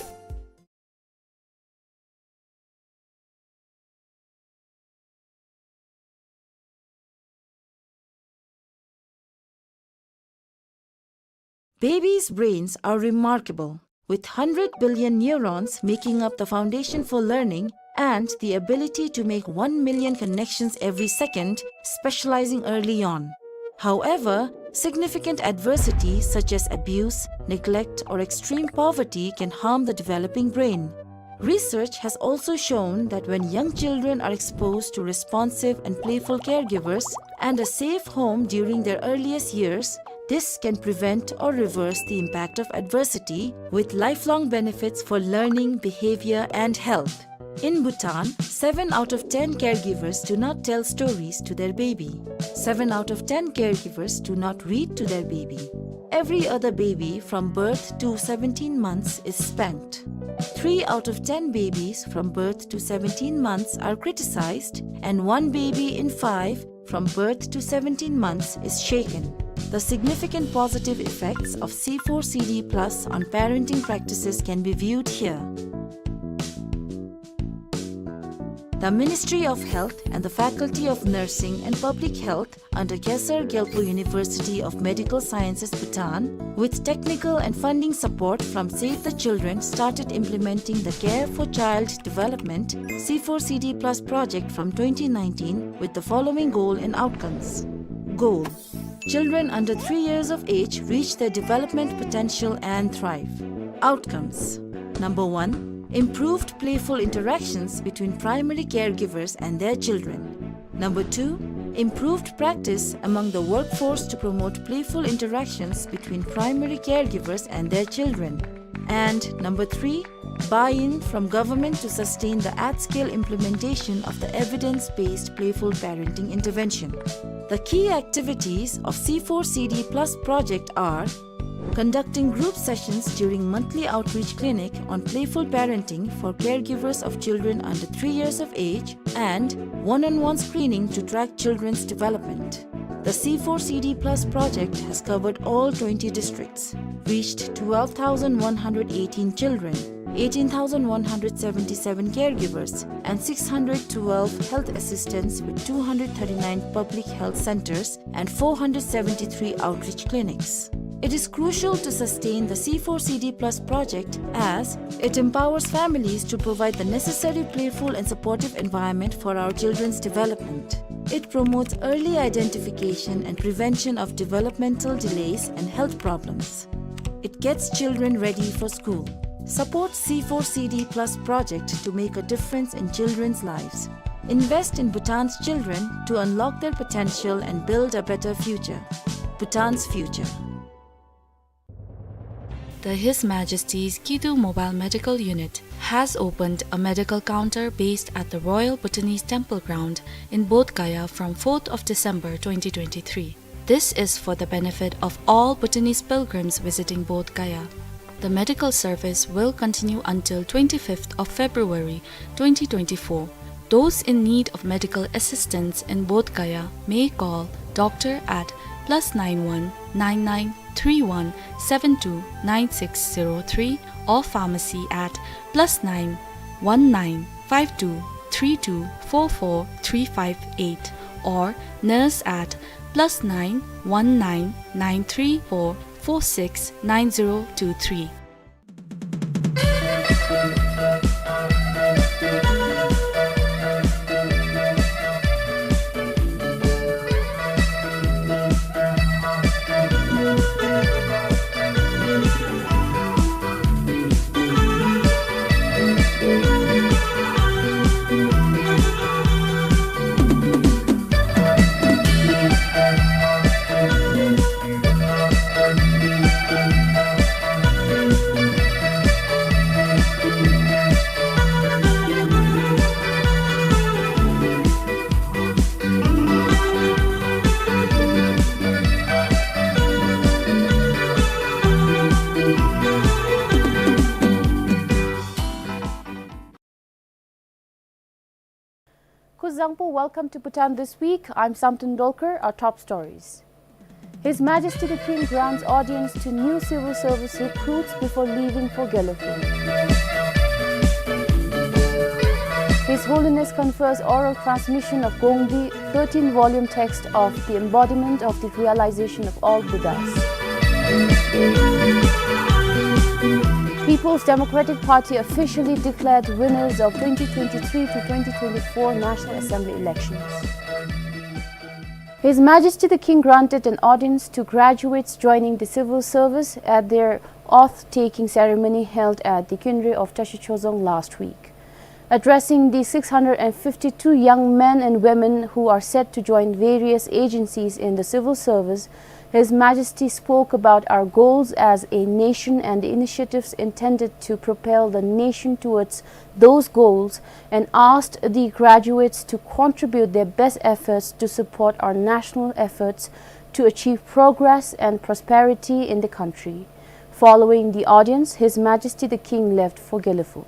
Babies' brains are remarkable, with hundred billion neurons making up the foundation for learning and the ability to make one million connections every second, specializing early on. However, significant adversity such as abuse, neglect, or extreme poverty can harm the developing brain. Research has also shown that when young children are exposed to responsive and playful caregivers and a safe home during their earliest years, this can prevent or reverse the impact of adversity, with lifelong benefits for learning, behavior, and health. In Bhutan, seven out of ten caregivers do not tell stories to their baby. Seven out of ten caregivers do not read to their baby. Every other baby from birth to seventeen months is spanked. Three out of ten babies from birth to seventeen months are criticized, and one baby in five from birth to seventeen months is shaken. The significant positive effects of C four C D plus on parenting practices can be viewed here. The Ministry of Health and the Faculty of Nursing and Public Health under Khesar Gyalpo University of Medical Sciences, Bhutan, with technical and funding support from Save the Children, started implementing the Care for Child Development C four C D plus project from twenty nineteen with the following goal and outcomes. Goal: children under three years of age reach their development potential and thrive. Outcomes: number one, improved playful interactions between primary caregivers and their children. Number two, improved practice among the workforce to promote playful interactions between primary caregivers and their children. And number three, Buy-in from government to sustain the at-scale implementation of the evidence-based playful parenting intervention. The key activities of C four C D plus project are conducting group sessions during monthly outreach clinic on playful parenting for caregivers of children under three years of age and one-on-one screening to track children's development. The C four C D plus project has covered all twenty districts, reached twelve thousand one hundred eighteen children, eighteen thousand one hundred seventy-seven caregivers, and six hundred twelve health assistants with two hundred thirty-nine public health centers and four hundred seventy-three outreach clinics. It is crucial to sustain the C four C D plus project as it empowers families to provide the necessary playful and supportive environment for our children's development. It promotes early identification and prevention of developmental delays and health problems. It gets children ready for school. Support C four C D plus project to make a difference in children's lives. Invest in Bhutan's children to unlock their potential and build a better future. Bhutan's future. The His Majesty's Kidu Mobile Medical Unit has opened a medical counter based at the Royal Bhutanese Temple Ground in Bodh Gaya from fourth of December twenty twenty-three. This is for the benefit of all Bhutanese pilgrims visiting Bodh Gaya. The medical service will continue until twenty-fifth of February twenty twenty-four. Those in need of medical assistance in Bodh Gaya may call doctor at plus nine one nine nine three one seven two nine six zero three or pharmacy at plus nine one nine five two three two four four three five eight or nurse at plus nine one nine nine three four four six nine zero two three. Kuzuzangpo, welcome to Bhutan This Week. I'm Samten Dolkar. Our top stories. His Majesty the King grants audience to new civil service recruits before leaving for Gelephu. His Holiness confers oral transmission of Gongdi, thirteen-volume text of the embodiment of the realization of all Buddhas. People's Democratic Party officially declared winners of twenty twenty-three to twenty twenty-four National Assembly elections. His Majesty the King granted an audience to graduates joining the civil service at their oath-taking ceremony held at the Khyundre of Tashi Chorzong last week. Addressing the six hundred and fifty-two young men and women who are set to join various agencies in the civil service, His Majesty spoke about our goals as a nation and the initiatives intended to propel the nation towards those goals and asked the graduates to contribute their best efforts to support our national efforts to achieve progress and prosperity in the country. Following the audience, His Majesty the King left for Gelephu.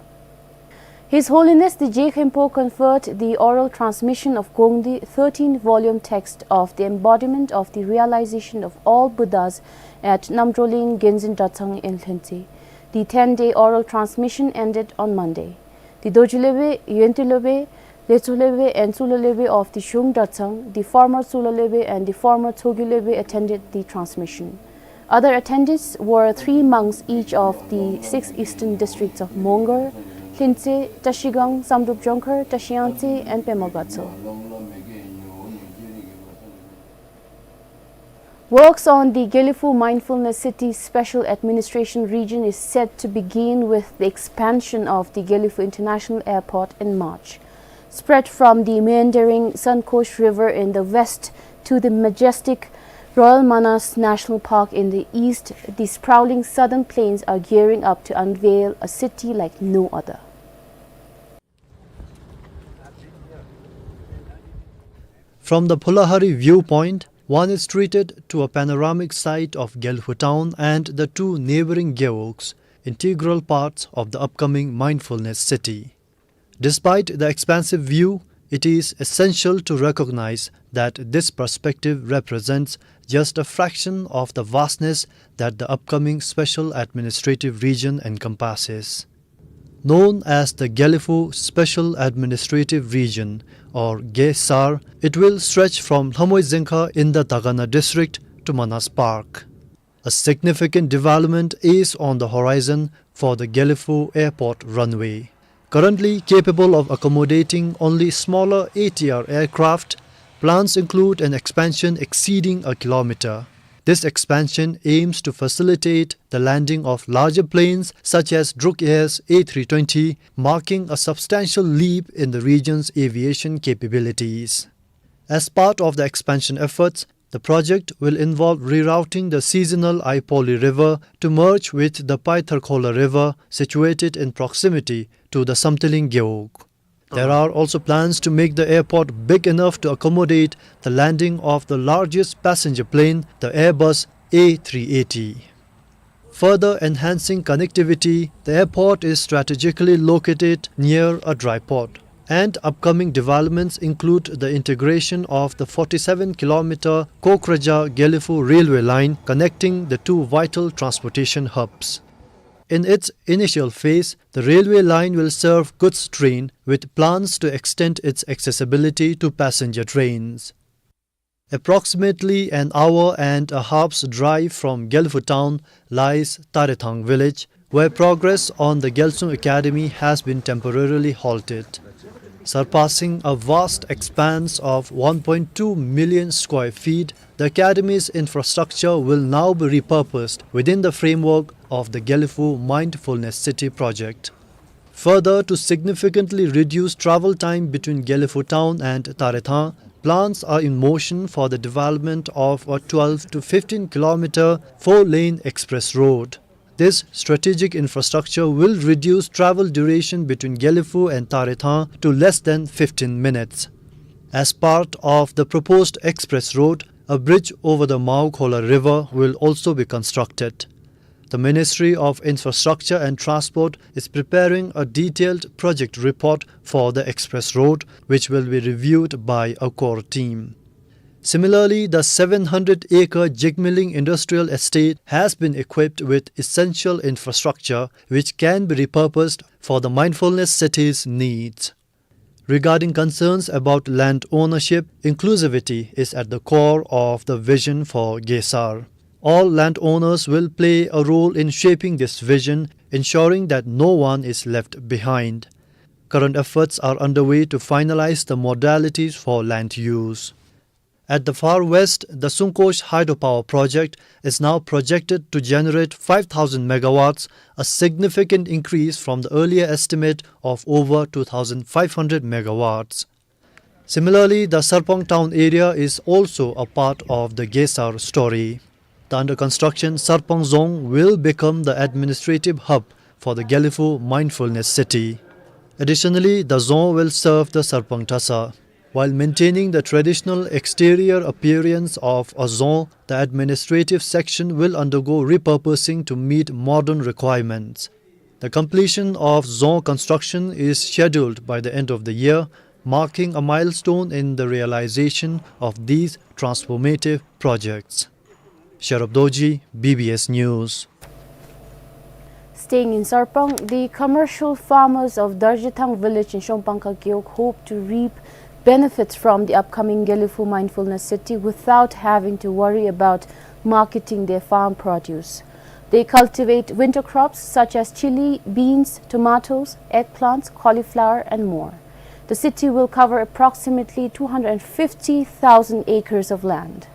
His Holiness the Je Khenpo conferred the oral transmission of Gongdi, thirteen-volume text of the embodiment of the realization of all Buddhas, at Namdroling Genzin Dratshang in Lhentse. The ten-day oral transmission ended on Monday. The Dorji Lopen, Yonti Lopen, Letso Lopen and Tsulo Lopen of the Shung Dratshang, the former Tsulo Lopen and the former Tshogyi Lopen attended the transmission. Other attendees were three monks each of the six eastern districts of Mongar, Lhentse, Trashigang, Samdrup Jongkhar, Trashiyangtse and Pema Gatso. Works on the Gelephu Mindfulness City Special Administration Region is set to begin with the expansion of the Gelephu International Airport in March. Spread from the meandering Sankosh River in the west to the majestic Royal Manas National Park in the east, the sprawling southern plains are gearing up to unveil a city like no other. From the Phulahari viewpoint, one is treated to a panoramic sight of Gelephu town and the two neighboring gewogs, integral parts of the upcoming mindfulness city. Despite the expansive view, it is essential to recognize that this perspective represents just a fraction of the vastness that the upcoming special administrative region encompasses. Known as the Gelephu Special Administrative Region, or Gesar, it will stretch from Lhamoizengkha in the Dagana district to Manas Park. A significant development is on the horizon for the Gelephu Airport runway. Currently capable of accommodating only smaller A T R aircraft, plans include an expansion exceeding a kilometer. This expansion aims to facilitate the landing of larger planes such as Druk Air's A three twenty, marking a substantial leap in the region's aviation capabilities. As part of the expansion efforts, the project will involve rerouting the seasonal Aipoli River to merge with the Paitharkhola River, situated in proximity to the Samtiling Gewog. There are also plans to make the airport big enough to accommodate the landing of the largest passenger plane, the Airbus A three eighty. Further enhancing connectivity, the airport is strategically located near a dry port, and upcoming developments include the integration of the forty-seven kilometer Kokrajhar-Gelephu railway line connecting the two vital transportation hubs. In its initial phase, the railway line will serve goods train, with plans to extend its accessibility to passenger trains. Approximately an hour and a half's drive from Gelephu town lies Tarethang village, where progress on the Gyalsung Academy has been temporarily halted. Surpassing a vast expanse of one point two million square feet, the academy's infrastructure will now be repurposed within the framework of the Gelephu Mindfulness City project. Further, to significantly reduce travel time between Gelephu town and Tarethang, plans are in motion for the development of a twelve to fifteen kilometer four-lane express road. This strategic infrastructure will reduce travel duration between Gelephu and Tarethang to less than fifteen minutes. As part of the proposed express road, a bridge over the Maokhola River will also be constructed. The Ministry of Infrastructure and Transport is preparing a detailed project report for the express road, which will be reviewed by a core team. Similarly, the seven hundred acre Jigmeling Industrial Estate has been equipped with essential infrastructure which can be repurposed for the Mindfulness City's needs. Regarding concerns about land ownership, inclusivity is at the core of the vision for Gesar. All landowners will play a role in shaping this vision, ensuring that no one is left behind. Current efforts are underway to finalize the modalities for land use. At the far west, the Sungkosh hydropower project is now projected to generate five thousand megawatts, a significant increase from the earlier estimate of over two thousand five hundred megawatts. Similarly, the Sarpang town area is also a part of the Gesar story. The under construction Sarpang Dzong will become the administrative hub for the Gelephu Mindfulness City. Additionally, the dzong will serve the Sarpang Tasa. While maintaining the traditional exterior appearance of a dzong, the administrative section will undergo repurposing to meet modern requirements. The completion of dzong construction is scheduled by the end of the year, marking a milestone in the realization of these transformative projects. Sherab Dorji, B B S News. Staying in Sarpang, the commercial farmers of Darjithang village in Shongpangkha Gewog hope to reap benefits from the upcoming Gelephu Mindfulness City without having to worry about marketing their farm produce. They cultivate winter crops such as chili, beans, tomatoes, eggplants, cauliflower, and more. The city will cover approximately two hundred fifty thousand acres of land.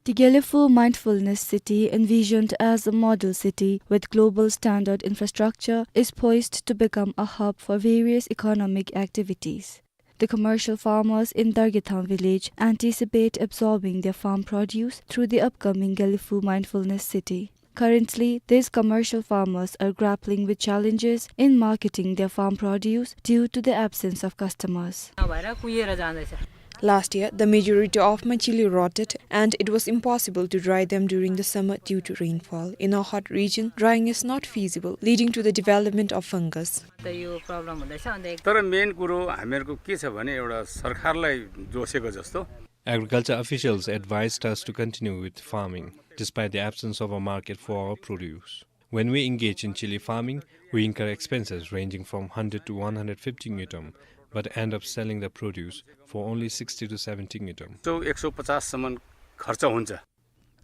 The Gelephu Mindfulness City, envisioned as a model city with global standard infrastructure, is poised to become a hub for various economic activities. The commercial farmers in Dargethang village anticipate absorbing their farm produce through the upcoming Gelephu Mindfulness City. Currently, these commercial farmers are grappling with challenges in marketing their farm produce due to the absence of customers. नभएर कुहिएर जाँदैछ। Last year, the majority of my chili rotted, and it was impossible to dry them during the summer due to rainfall. In a hot region, drying is not feasible, leading to the development of fungus. त यो problem हुँदैछ। अन्त एक तर मेन कुरो हामीहरूको के छ भने, एउटा सरकारलाई दोषेको जस्तो। Agriculture officials advised us to continue with farming despite the absence of a market for our produce. When we engage in chili farming, we incur expenses ranging from hundred to one hundred fifty ngultrum, but end up selling the produce for only sixty to seventy ngultrum. सौ, एक सौ पचास सम्म खर्च हुन्छ।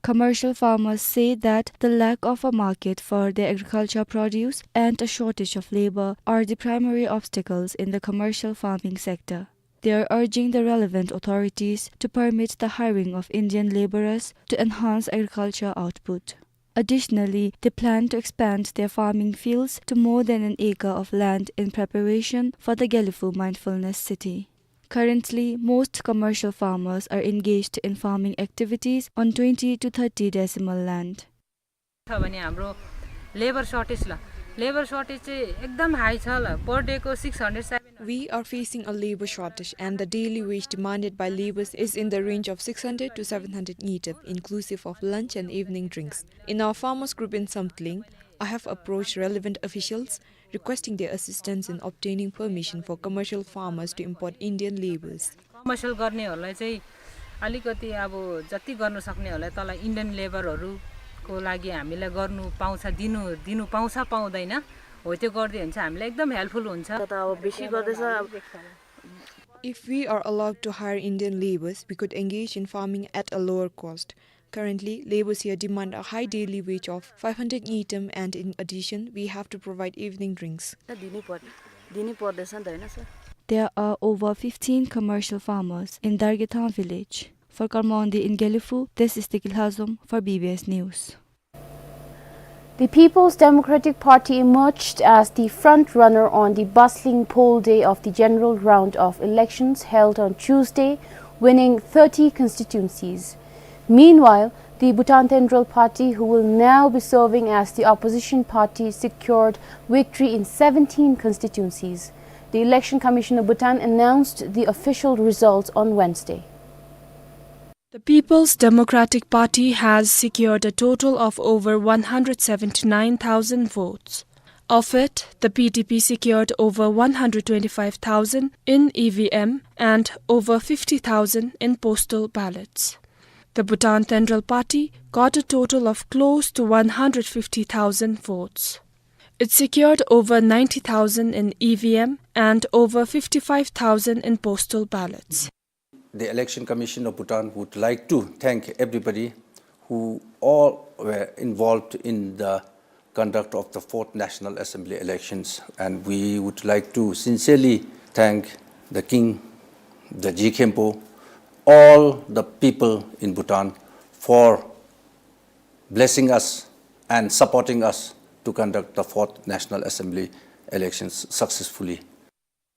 Commercial farmers say that the lack of a market for their agriculture produce and a shortage of labor are the primary obstacles in the commercial farming sector. They are urging the relevant authorities to permit the hiring of Indian laborers to enhance agriculture output. Additionally, they plan to expand their farming fields to more than an acre of land in preparation for the Gelephu Mindfulness City. Currently, most commercial farmers are engaged in farming activities on twenty to thirty decimal land. छ भने हाम्रो labour shortage ल, labour shortage चाहिँ एकदम हाई छ ल, पर deco six hundred seven hundred. We are facing a labor shortage, and the daily wage demanded by laborers is in the range of six hundred to seven hundred ngultrum, inclusive of lunch and evening drinks. In our farmers group in Samtling, I have approached relevant officials requesting their assistance in obtaining permission for commercial farmers to import Indian laborers. Commercial गर्नेहरूलाई चाहिँ अलिकति अब जति गर्न सक्नेहरूलाई तल इन्डियन लेबरहरूको लागि हामीलाई गर्नु पाउँछ, दिनु, दिनु पाउँछ पाउँदैन, हो त्यो गरिदियो भने चाहिँ हामीलाई एकदम हेल्पफुल हुन्छ। त अब बेसी गर्दैछ। If we are allowed to hire Indian laborers, we could engage in farming at a lower cost. Currently, laborers here demand a high daily wage of five hundred ngultrum, and in addition, we have to provide evening drinks. दिनै पर्ने, दिनै पर्दैछ नि त, होइन sir? There are over fifteen commercial farmers in Dargethang village. For Karma Wangdi in Gelephu, this is Tiki Lhazom for B B S News. The People's Democratic Party emerged as the front-runner on the bustling poll day of the general round of elections held on Tuesday, winning thirty constituencies. Meanwhile, the Bhutan Tendrel Party, who will now be serving as the opposition party, secured victory in seventeen constituencies. The Election Commission of Bhutan announced the official results on Wednesday. The People's Democratic Party has secured a total of over one hundred seventy-nine thousand votes. Of it, the P D P secured over one hundred twenty-five thousand in E V M and over fifty thousand in postal ballots. The Bhutan Tendrel Party got a total of close to one hundred fifty thousand votes. It secured over ninety thousand in E V M and over fifty-five thousand in postal ballots. The Election Commission of Bhutan would like to thank everybody who all were involved in the conduct of the fourth National Assembly elections, and we would like to sincerely thank the King, the G Khenpo, all the people in Bhutan for blessing us and supporting us to conduct the fourth National Assembly elections successfully.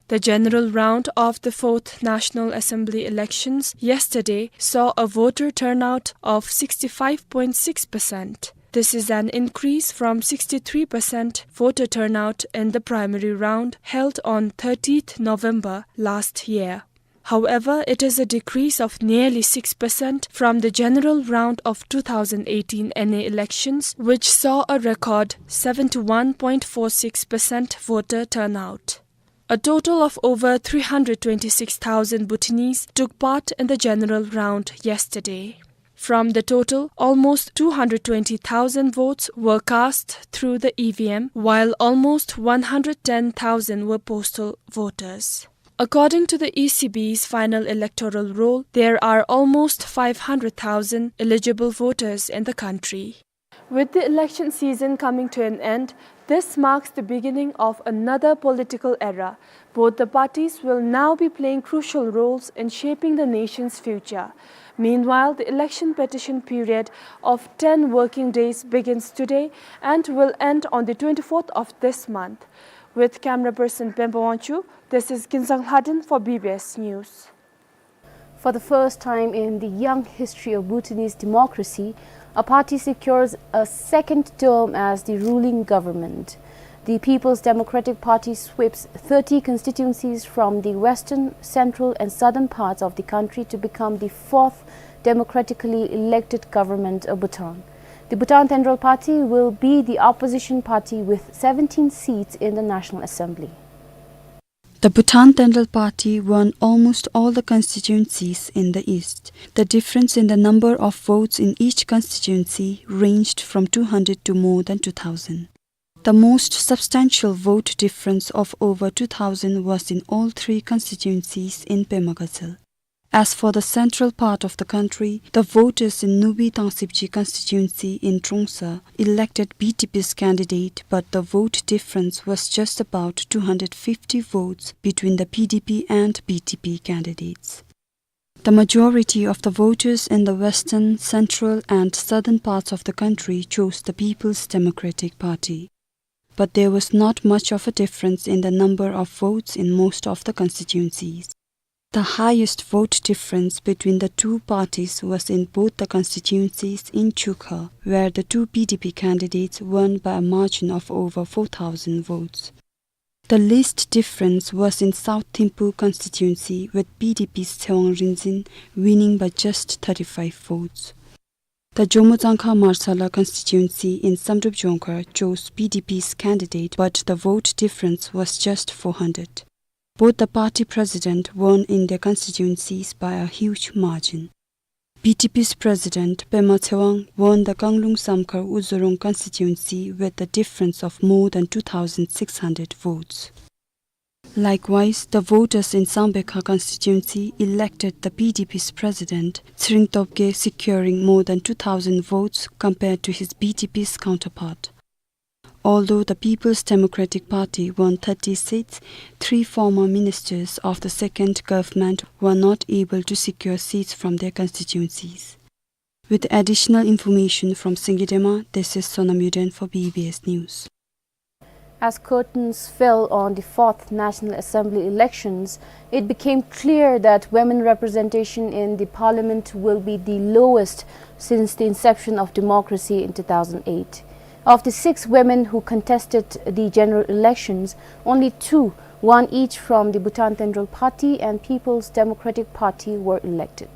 The general round of the fourth National Assembly elections yesterday saw a voter turnout of sixty-five point six percent. This is an increase from sixty-three percent voter turnout in the primary round held on thirtieth November last year. However, it is a decrease of nearly six percent from the general round of two thousand eighteen N A elections, which saw a record seventy-one point four six percent voter turnout. A total of over three hundred twenty-six thousand Bhutanese took part in the general round yesterday. From the total, almost two hundred twenty thousand votes were cast through the E V M, while almost one hundred ten thousand were postal voters. According to the E C B's final electoral roll, there are almost five hundred thousand eligible voters in the country. With the election season coming to an end, this marks the beginning of another political era. Both the parties will now be playing crucial roles in shaping the nation's future. Meanwhile, the election petition period of ten working days begins today and will end on the twenty-fourth of this month. With camera person Pemba Wangchuk, this is Kinzang Lhaden for B B S News. For the first time in the young history of Bhutanese democracy, a party secures a second term as the ruling government. The People's Democratic Party sweeps thirty constituencies from the western, central and southern parts of the country to become the fourth democratically elected government of Bhutan. The Bhutan Tenjrel Party will be the opposition party with seventeen seats in the National Assembly. The Bhutan Tenjrel Party won almost all the constituencies in the east. The difference in the number of votes in each constituency ranged from two hundred to more than two thousand. The most substantial vote difference of over two thousand was in all three constituencies in Pema Gatshel. As for the central part of the country, the voters in Nubi Tangsibji constituency in Trongsa elected B T P's candidate, but the vote difference was just about two hundred fifty votes between the P D P and B T P candidates. The majority of the voters in the western, central and southern parts of the country chose the People's Democratic Party. But there was not much of a difference in the number of votes in most of the constituencies. The highest vote difference between the two parties was in both the constituencies in Chukha, where the two P D P candidates won by a margin of over four thousand votes. The least difference was in South Thimphu constituency, with P D P's Tshewang Rinzin winning by just thirty-five votes. The Jomo Tsangkha Marsala constituency in Samdrup Jongkhar chose P D P's candidate, but the vote difference was just four hundred. Both the party president won in their constituencies by a huge margin. B T P's president Pema Tshewang won the Kanglung Samkhar Uzurong constituency with a difference of more than two thousand six hundred votes. Likewise, the voters in Sambekha constituency elected the P D P's president, Tshering Tobgay, securing more than two thousand votes compared to his B T P's counterpart. Although the People's Democratic Party won thirty seats, three former ministers of the second government were not able to secure seats from their constituencies. With additional information from Singidema, this is Sonam Yuden for B B S News. As curtains fell on the fourth National Assembly elections, it became clear that women representation in the parliament will be the lowest since the inception of democracy in two thousand eight. Of the six women who contested the general elections, only two, one each from the Bhutan Tenjrel Party and People's Democratic Party, were elected.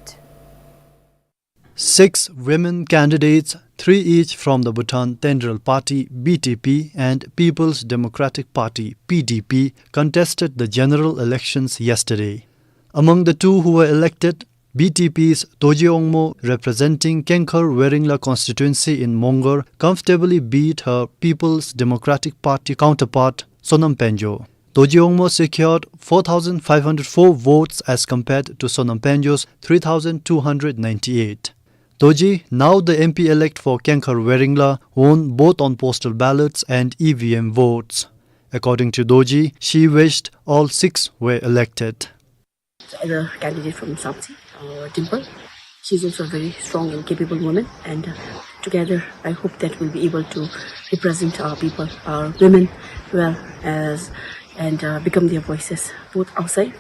Six women candidates, three each from the Bhutan Tenjrel Party, B T P, and People's Democratic Party, P D P, contested the general elections yesterday. Among the two who were elected, B T P's Dorji Wangmo, representing Kengkhar Weringla constituency in Mongar, comfortably beat her People's Democratic Party counterpart, Sonam Pangyo. Dorji Wangmo secured four thousand five hundred four votes as compared to Sonam Pangyo's three thousand two hundred ninety-eight. Dorji, now the M P-elect for Kengkhar Weringla, won both on postal ballots and E V M votes. According to Dorji, she wished all six were elected. The other candidate from Samtse, uh, Dimple. She's also a very strong and capable woman, and, uh, together I hope that we'll be able to represent our people, our women well as, and, uh, become their voices both outside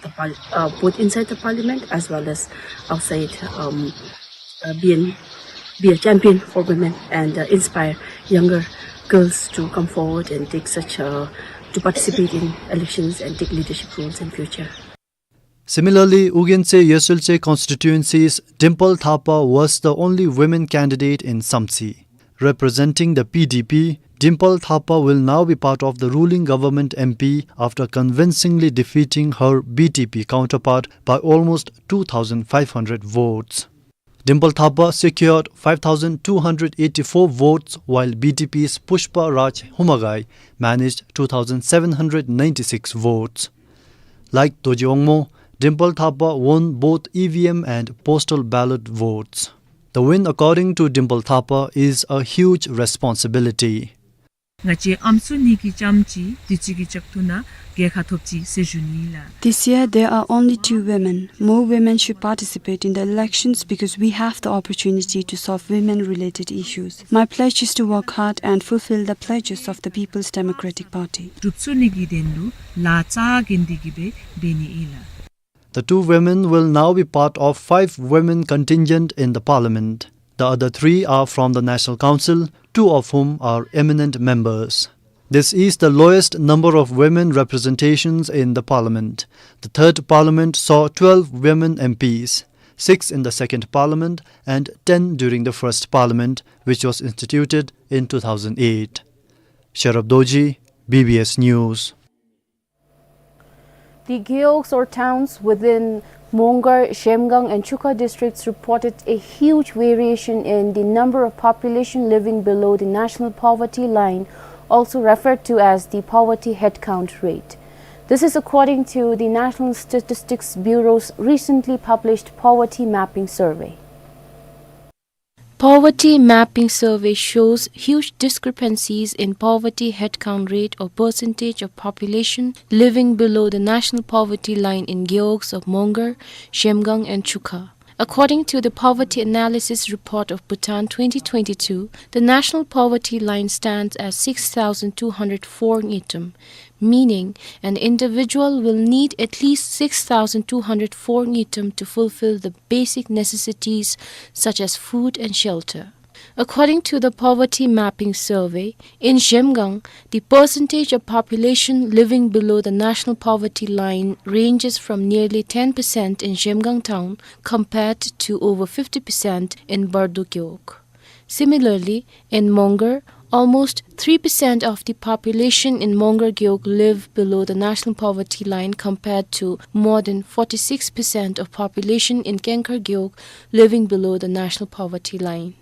the par-, uh, both inside the parliament as well as outside, um, uh, be an, be a champion for women and, uh, inspire younger girls to come forward and take such, uh, to participate in elections and take leadership roles in future. Similarly, Ugyen Tse Yesultse constituency's Dimple Thapa was the only women candidate in Samtse. Representing the P D P, Dimple Thapa will now be part of the ruling government M P after convincingly defeating her B T P counterpart by almost two thousand five hundred votes. Dimple Thapa secured five thousand two hundred eighty-four votes, while B T P's Pushpa Raj Humagai managed two thousand seven hundred ninety-six votes. Like Dorji Wangmo, Dimple Thapa won both E V M and postal ballot votes. The win, according to Dimple Thapa, is a huge responsibility. ང་བཅས་ཨམ་སྲུ་གཉིས་ཀྱི་ལྕམ་གཅིག་དུས་ཚོད་ཀྱི་ལྕགས་ཐུག་ནང་ གྱེས་ཁ་ཐོབ་ཅི་ཟེར་ཞུ་ནི་ལགས། This year, there are only two women. More women should participate in the elections because we have the opportunity to solve women-related issues. My pledge is to work hard and fulfill the pledges of the People's Democratic Party. གྲུབ་ཚུགས་ནི་གི་དོན་ལུ་ལཱ་རྩ་འགེངས་ཏེ་གི་སྦེ་འབད་ནི་ཨིན་ལགས། The two women will now be part of five women contingent in the parliament. The other three are from the National Council, two of whom are eminent members. This is the lowest number of women representations in the parliament. The third parliament saw twelve women M Ps, six in the second parliament and ten during the first parliament, which was instituted in two thousand eight. Sherab Dorji, B B S News. The gewogs or towns within Mongar, Zhemgang and Chukha districts reported a huge variation in the number of population living below the national poverty line, also referred to as the poverty headcount rate. This is according to the National Statistics Bureau's recently published poverty mapping survey. Poverty mapping survey shows huge discrepancies in poverty headcount rate or percentage of population living below the national poverty line in gewogs of Mongar, Zhemgang and Chukha. According to the Poverty Analysis Report of Bhutan twenty twenty-two, the national poverty line stands at six thousand two hundred four ngultrum, meaning an individual will need at least six thousand two hundred four ngultrum to fulfill the basic necessities such as food and shelter. According to the Poverty Mapping Survey, in Zhemgang, the percentage of population living below the national poverty line ranges from nearly ten percent in Zhemgang town compared to over fifty percent in Bardo gewog. Similarly, in Mongar, almost three percent of the population in Mongar gewog live below the national poverty line compared to more than forty-six percent of population in Kengkar gewog living below the national poverty line.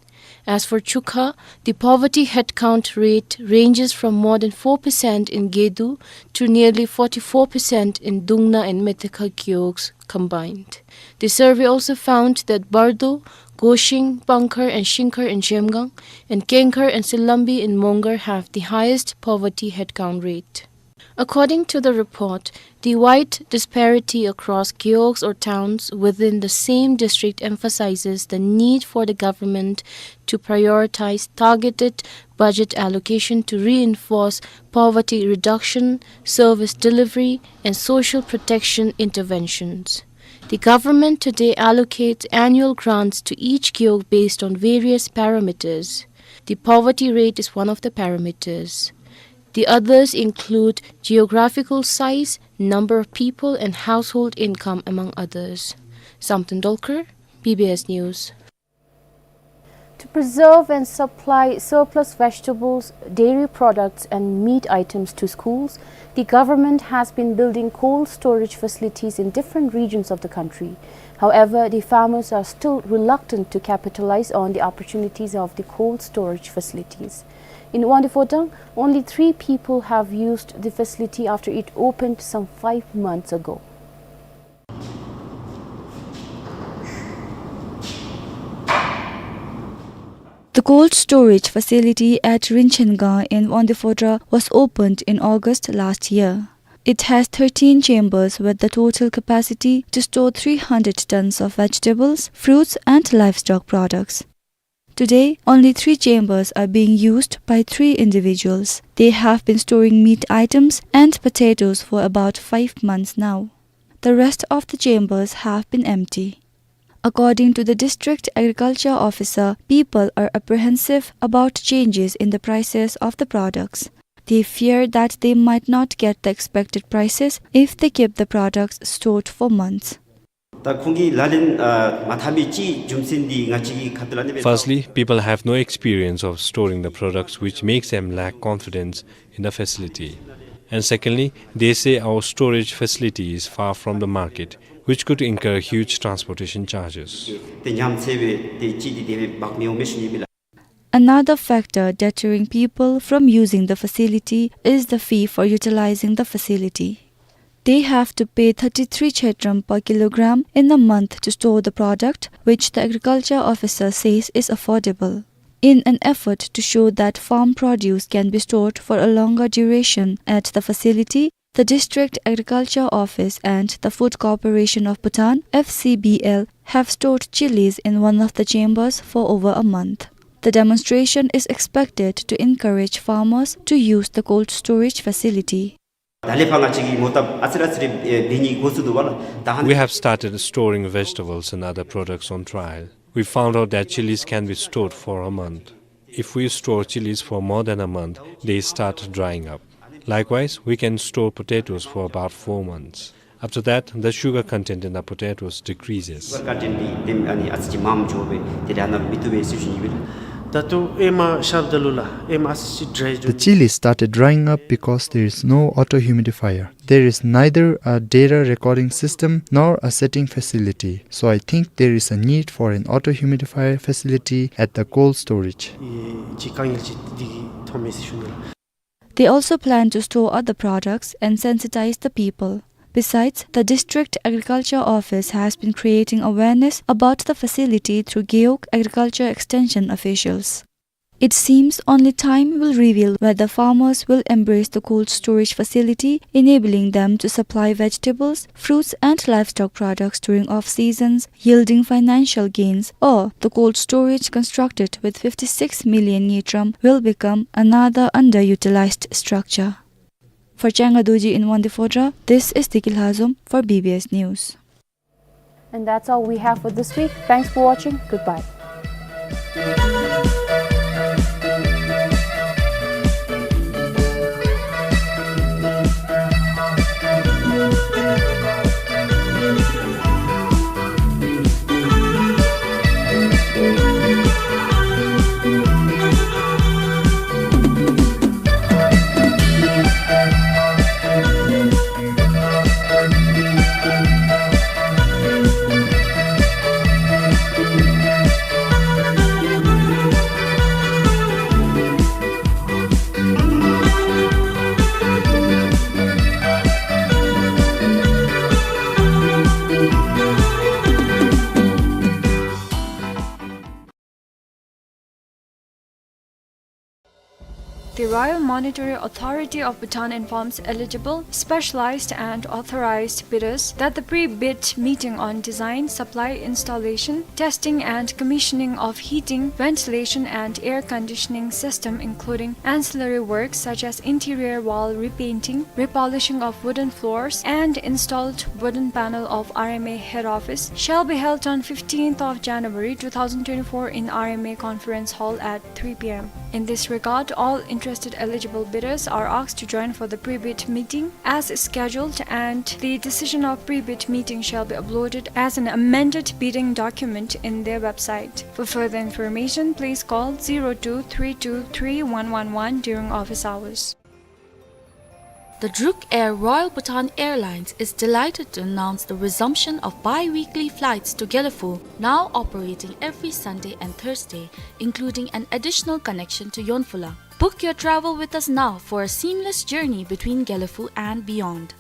As for Chukha, the poverty headcount rate ranges from more than four percent in Gedu to nearly forty-four percent in Dungna and Metekha gewogs combined. The survey also found that Bardo, Goshing, Pangkhar and Shingkhar in Zhemgang, and Kengkhar and Silambi in Mongar have the highest poverty headcount rate. According to the report, the wide disparity across gewogs or towns within the same district emphasizes the need for the government to prioritize targeted budget allocation to reinforce poverty reduction, service delivery, and social protection interventions. The government today allocates annual grants to each gewog based on various parameters. The poverty rate is one of the parameters. The others include geographical size, number of people, and household income, among others. Samten Dolkar, B B S News. To preserve and supply surplus vegetables, dairy products, and meat items to schools, the government has been building cold storage facilities in different regions of the country. However, the farmers are still reluctant to capitalize on the opportunities of the cold storage facilities. In Wangdue Phodrang, only three people have used the facility after it opened some five months ago. The cold storage facility at Rinchen Gaon in Wangdue Phodrang was opened in August last year. It has thirteen chambers with the total capacity to store three hundred tons of vegetables, fruits and livestock products. Today, only three chambers are being used by three individuals. They have been storing meat items and potatoes for about five months now. The rest of the chambers have been empty. According to the district agriculture officer, people are apprehensive about changes in the prices of the products. They fear that they might not get the expected prices if they keep the products stored for months. ད་ཁོང་གི་ལག་ལེན་ཨ་མ་འཐབ་མི་ཅིག་རྒྱུ་མཚན་འདི་ང་བཅས་ཀྱིས་ཁ་ཐུག་ལས་ནི་སྦེ། Firstly, people have no experience of storing the products, which makes them lack confidence in the facility. And secondly, they say our storage facility is far from the market, which could incur huge transportation charges. ཏེ་ཉམས་ཚད་སྦེ་ཏེ་ཅིག་འདི་དེ་སྦེ་འབག་མི་འོང་མས་ཞུ་ནི་ཨིན་ལགས། Another factor deterring people from using the facility is the fee for utilizing the facility. They have to pay thirty-three chedram per kilogram in a month to store the product, which the agriculture officer says is affordable. In an effort to show that farm produce can be stored for a longer duration at the facility, The District Agriculture Office and the Food Corporation of Bhutan, F C B L, have stored chilies in one of the chambers for over a month. The demonstration is expected to encourage farmers to use the cold storage facility. ད་ལས་ཕར་ང་བཅས་ཀྱིས་མོ་བཏབ་ཨ་ཙི་རེ་ཨ་ཙི་རེ་ཨེ་འབད་ནི་འགོ་བཙུགས་འདུག་པ་ལགས། ད་ཧ་We have started storing vegetables and other products on trial. We found out that chilies can be stored for a month. If we store chilies for more than a month, they start drying up. Likewise, we can store potatoes for about four months. After that, the sugar content in the potatoes decreases. Sugar content འདི་ཨ་ནི་ཨ་ཙི་ཅིག་མངམ་འགྱོ་སྦེ་དེ་ལས་ཨ་ནཱ་མི་བཏུབ་པས་ཟེར་ཞུ་ནི་ཨིན་པས་ལགས། ད་ལྟོ་ཨེ་མ་ཤརཝ་ད་ལུ་ལགས་ཨེ་མ་ཨ་ཙི་ཅིག་ཌྲའི་འགྱོ། The chili started drying up because there is no auto humidifier. There is neither a data recording system nor a setting facility, so I think there is a need for an auto humidifier facility at the cold storage. ཨེ་ཅིག་དཀའ་ངལ་ཅིག་འདི་གིས་ཐོནམ་མས་ཟེར་ཞུ་ནི་ལགས། They also plan to store other products and sensitize the people. Besides, the District Agriculture Office has been creating awareness about the facility through Gewog Agriculture Extension officials. It seems only time will reveal whether farmers will embrace the cold storage facility, enabling them to supply vegetables, fruits and livestock products during off-seasons, yielding financial gains, or the cold storage constructed with fifty-six million ngultrum will become another underutilized structure. For Changa Dorji in Wangdue Phodrang, this is Deki Lhazom for B B S News. And that's all we have for this week. Thanks for watching. Goodbye. The Royal Monetary Authority of Bhutan informs eligible, specialized and authorized bidders that the pre-bid meeting on design, supply, installation, testing and commissioning of heating, ventilation and air conditioning system, including ancillary works such as interior wall repainting, repolishing of wooden floors, and installed wooden panel of R M A head office, shall be held on fifteenth of January two thousand twenty-four in R M A Conference Hall at three P M. In this regard, all interested eligible bidders are asked to join for the pre-bid meeting as scheduled, and the decision of pre-bid meeting shall be uploaded as an amended bidding document in their website. For further information, please call zero two three two three one one one during office hours. The Druk Air Royal Bhutan Airlines is delighted to announce the resumption of bi-weekly flights to Gelephu, now operating every Sunday and Thursday, including an additional connection to Yonphula. Book your travel with us now for a seamless journey between Gelephu and beyond.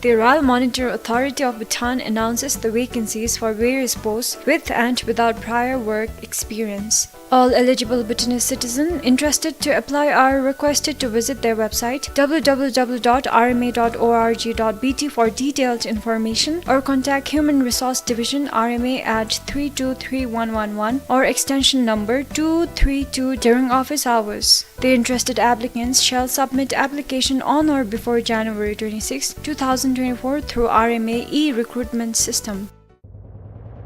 The Royal Monetary Authority of Bhutan announces the vacancies for various posts with and without prior work experience. All eligible Bhutanese citizens interested to apply are requested to visit their website, W W W dot R M A dot org dot B T, for detailed information, or contact Human Resource Division, R M A, at three two three one one one or extension number two three two during office hours. The interested applicants shall submit application on or before January twenty-sixth, two thousand twenty-four through R M A e-recruitment system.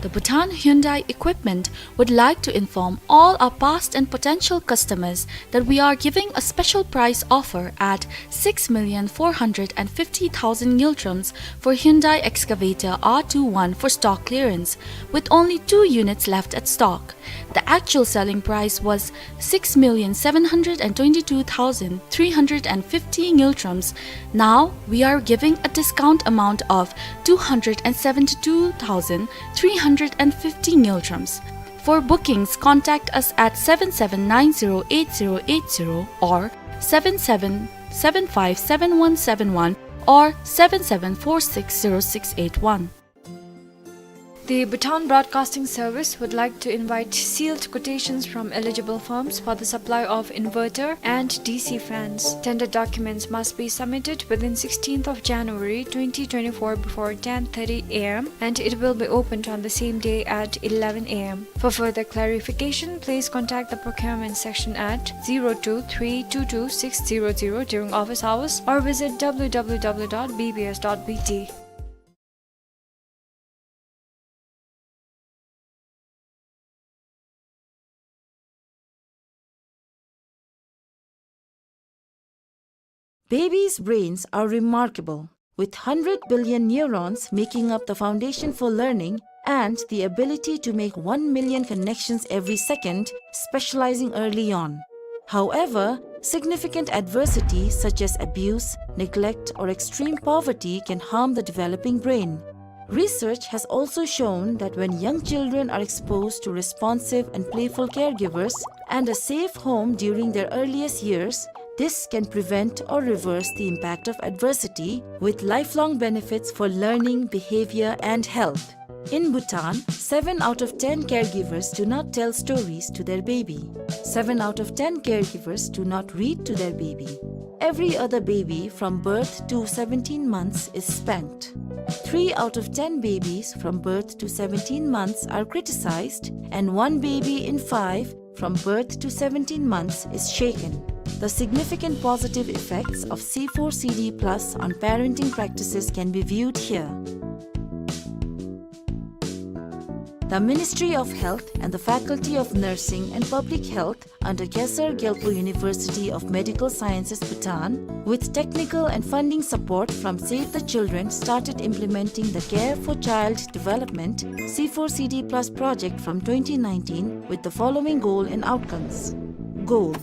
The Bhutan Hyundai Equipment would like to inform all our past and potential customers that we are giving a special price offer at six million four hundred and fifty thousand ngultrums for Hyundai Excavator R two one for stock clearance, with only two units left at stock. The actual selling price was six million seven hundred and twenty-two thousand three hundred and fifty ngultrums. Now we are giving a discount amount of two hundred and seventy-two thousand three hundred and fifty ngultrums. For bookings, contact us at seven seven nine zero eight zero eight zero or seven seven seven five seven one seven one or seven seven four six zero six eight one. The Bhutan Broadcasting Service would like to invite sealed quotations from eligible firms for the supply of inverter and D C fans. Tender documents must be submitted within sixteenth of January twenty twenty-four before ten thirty a m, and it will be opened on the same day at eleven a m. For further clarification, please contact the procurement section at zero two three two two six zero zero during office hours or visit w w w dot b b s dot b t. Babies' brains are remarkable, with hundred billion neurons making up the foundation for learning and the ability to make one million connections every second, specializing early on. However, significant adversity such as abuse, neglect, or extreme poverty can harm the developing brain. Research has also shown that when young children are exposed to responsive and playful caregivers and a safe home during their earliest years, this can prevent or reverse the impact of adversity, with lifelong benefits for learning, behavior, and health. In Bhutan, seven out of ten caregivers do not tell stories to their baby. Seven out of ten caregivers do not read to their baby. Every other baby from birth to seventeen months is spanked. Three out of ten babies from birth to seventeen months are criticized, and one baby in five from birth to seventeen months is shaken. The significant positive effects of C four C D plus on parenting practices can be viewed here. The Ministry of Health and the Faculty of Nursing and Public Health under Khesar Gyalpo University of Medical Sciences, Bhutan, with technical and funding support from Save the Children, started implementing the Care for Child Development C four C D plus project from twenty nineteen with the following goal and outcomes. Goal: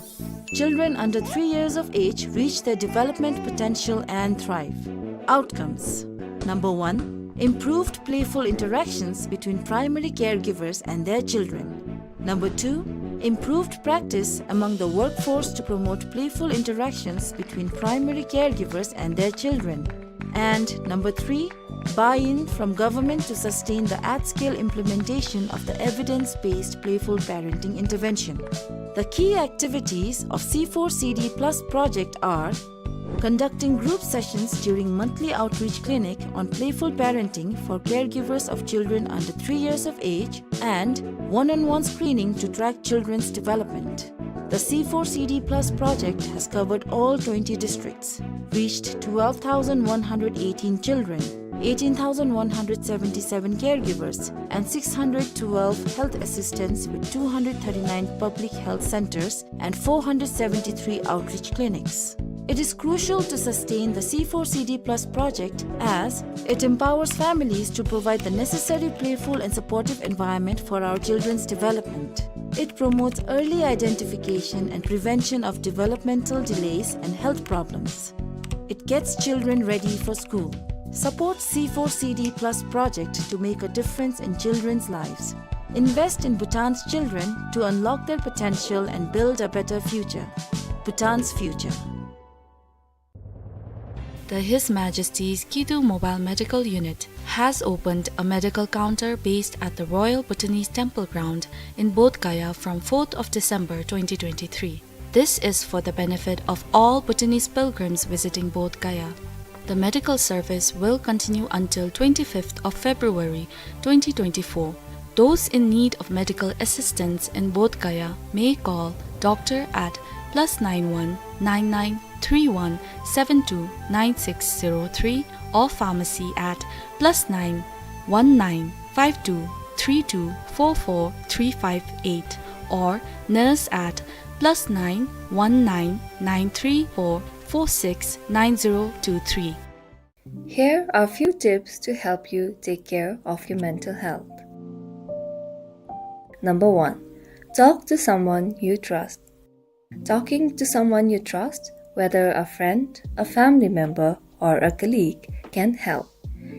children under three years of age reach their development potential and thrive. Outcomes: number one, improved playful interactions between primary caregivers and their children. Number two, improved practice among the workforce to promote playful interactions between primary caregivers and their children. And number three, buy-in from government to sustain the at-scale implementation of the evidence-based playful parenting intervention. The key activities of C four C D plus project are conducting group sessions during monthly outreach clinic on playful parenting for caregivers of children under three years of age and one-on-one screening to track children's development. The C four C D plus project has covered all twenty districts, reached twelve thousand one hundred eighteen children, eighteen thousand one hundred seventy-seven caregivers, and six hundred twelve health assistants with two hundred thirty-nine public health centers and four hundred seventy-three outreach clinics. It is crucial to sustain the C four C D plus project as it empowers families to provide the necessary playful and supportive environment for our children's development. It promotes early identification and prevention of developmental delays and health problems. It gets children ready for school. Support C four C D plus project to make a difference in children's lives. Invest in Bhutan's children to unlock their potential and build a better future. Bhutan's future. The His Majesty's Kidu Mobile Medical Unit has opened a medical counter based at the Royal Bhutanese Temple Ground in Bodh Gaya from fourth of December twenty twenty-three. This is for the benefit of all Bhutanese pilgrims visiting Bodh Gaya. The medical service will continue until twenty-fifth of February twenty twenty-four. Those in need of medical assistance in Bodh Gaya may call doctor at plus nine one nine nine three one seven two nine six zero three or pharmacy at plus nine one nine five two three two four four three five eight or nurse at plus nine one nine nine three four four six nine zero two three. Here are few tips to help you take care of your mental health. Number one, talk to someone you trust. Talking to someone you trust, whether a friend, a family member, or a colleague, can help.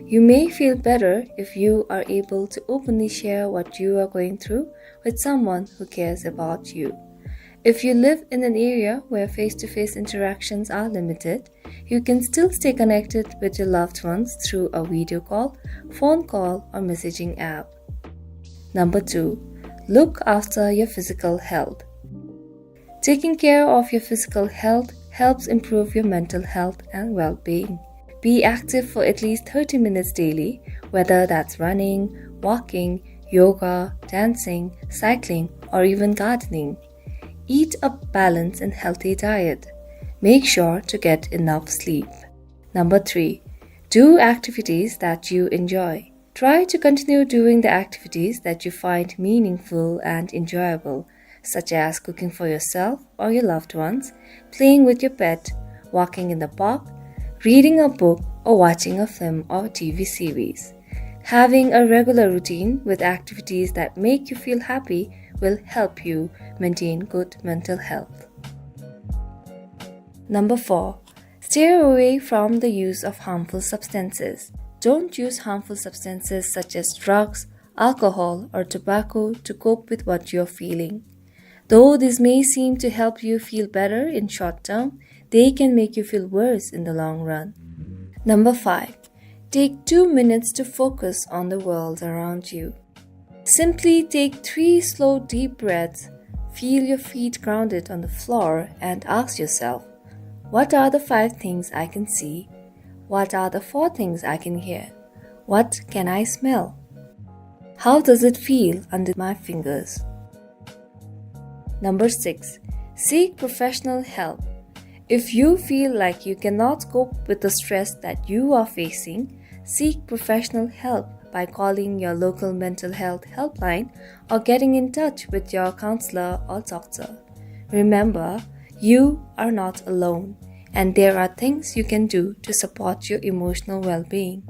You may feel better if you are able to openly share what you are going through with someone who cares about you. If you live in an area where face-to-face interactions are limited, you can still stay connected with your loved ones through a video call, phone call, or messaging app. Number two, look after your physical health. Taking care of your physical health helps improve your mental health and well-being. Be active for at least thirty minutes daily, whether that's running, walking, yoga, dancing, cycling, or even gardening. Eat a balanced and healthy diet. Make sure to get enough sleep. Number three, do activities that you enjoy. Try to continue doing the activities that you find meaningful and enjoyable, such as cooking for yourself or your loved ones, playing with your pet, walking in the park, reading a book, or watching a film or T V series. Having a regular routine with activities that make you feel happy will help you maintain good mental health. Number four, steer away from the use of harmful substances. Don't use harmful substances such as drugs, alcohol, or tobacco to cope with what you're feeling. Though this may seem to help you feel better in short term, they can make you feel worse in the long run. Number five, take two minutes to focus on the world around you. Simply take three slow, deep breaths, feel your feet grounded on the floor, and ask yourself, "What are the five things I can see? What are the four things I can hear? What can I smell? How does it feel under my fingers?" Number six, seek professional help. If you feel like you cannot cope with the stress that you are facing, seek professional help by calling your local mental health helpline or getting in touch with your counselor or doctor. Remember, you are not alone, and there are things you can do to support your emotional well-being.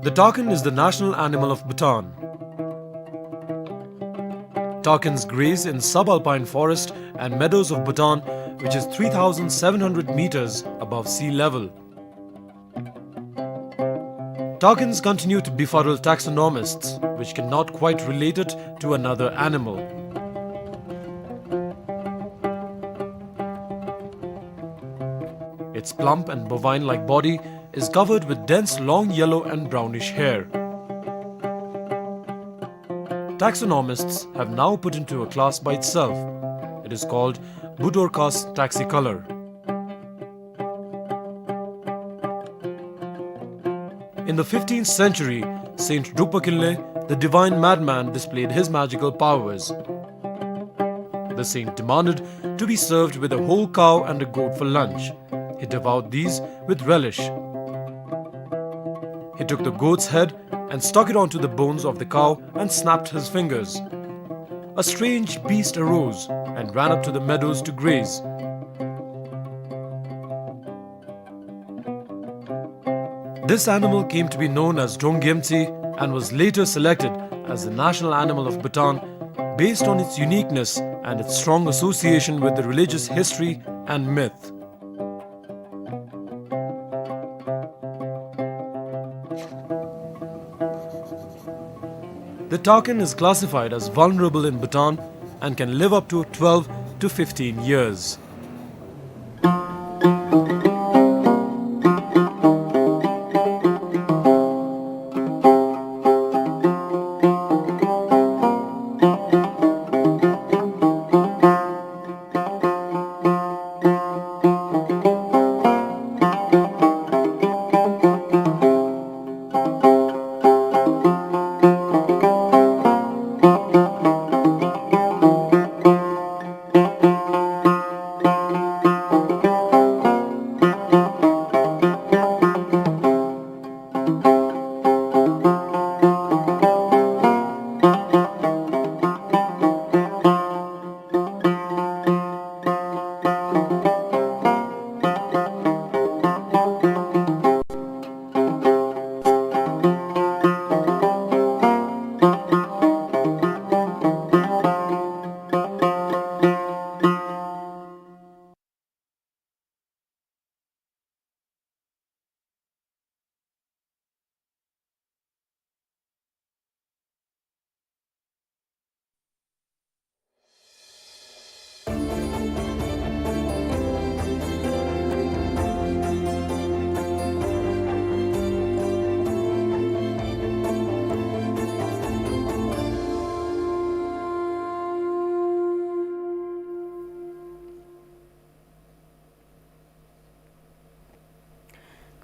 The takin is the national animal of Bhutan. Takins graze in subalpine forest and meadows of Bhutan, which is three thousand seven hundred meters above sea level. Takins continue to befuddle taxonomists, which cannot quite relate it to another animal. Its plump and bovine-like body is covered with dense long yellow and brownish hair. Taxonomists have now put into a class by itself. It is called Budorcas taxicolor. In the fifteenth century, Saint Drukpa Kinley, the divine madman, displayed his magical powers. The saint demanded to be served with a whole cow and a goat for lunch. He devoured these with relish. He took the goat's head and stuck it onto the bones of the cow and snapped his fingers. A strange beast arose and ran up to the meadows to graze. This animal came to be known as Drongyemtsi and was later selected as the national animal of Bhutan based on its uniqueness and its strong association with the religious history and myth. The takin is classified as vulnerable in Bhutan and can live up to twelve to fifteen years.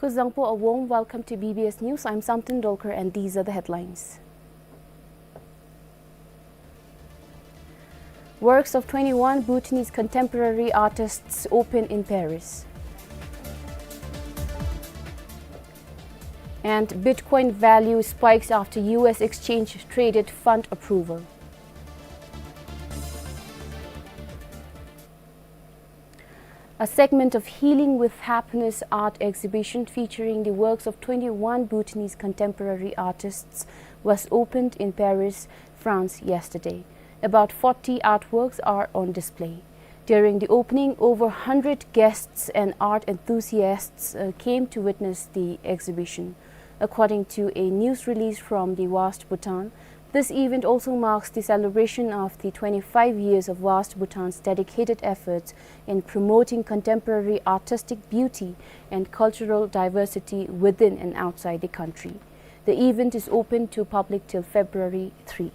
Kuzuzangpo, a warm welcome to B B S News. I'm Samten Dolkar and these are the headlines. Works of twenty-one Bhutanese contemporary artists open in Paris. And Bitcoin value spikes after U S exchange traded fund approval. A segment of Healing with Happiness art exhibition featuring the works of twenty-one Bhutanese contemporary artists was opened in Paris, France yesterday. About forty artworks are on display. During the opening, over hundred guests and art enthusiasts, uh, came to witness the exhibition. According to a news release from the WAST Bhutan, this event also marks the celebration of the twenty-five years of WAST Bhutan's dedicated efforts in promoting contemporary artistic beauty and cultural diversity within and outside the country. The event is open to public till February three.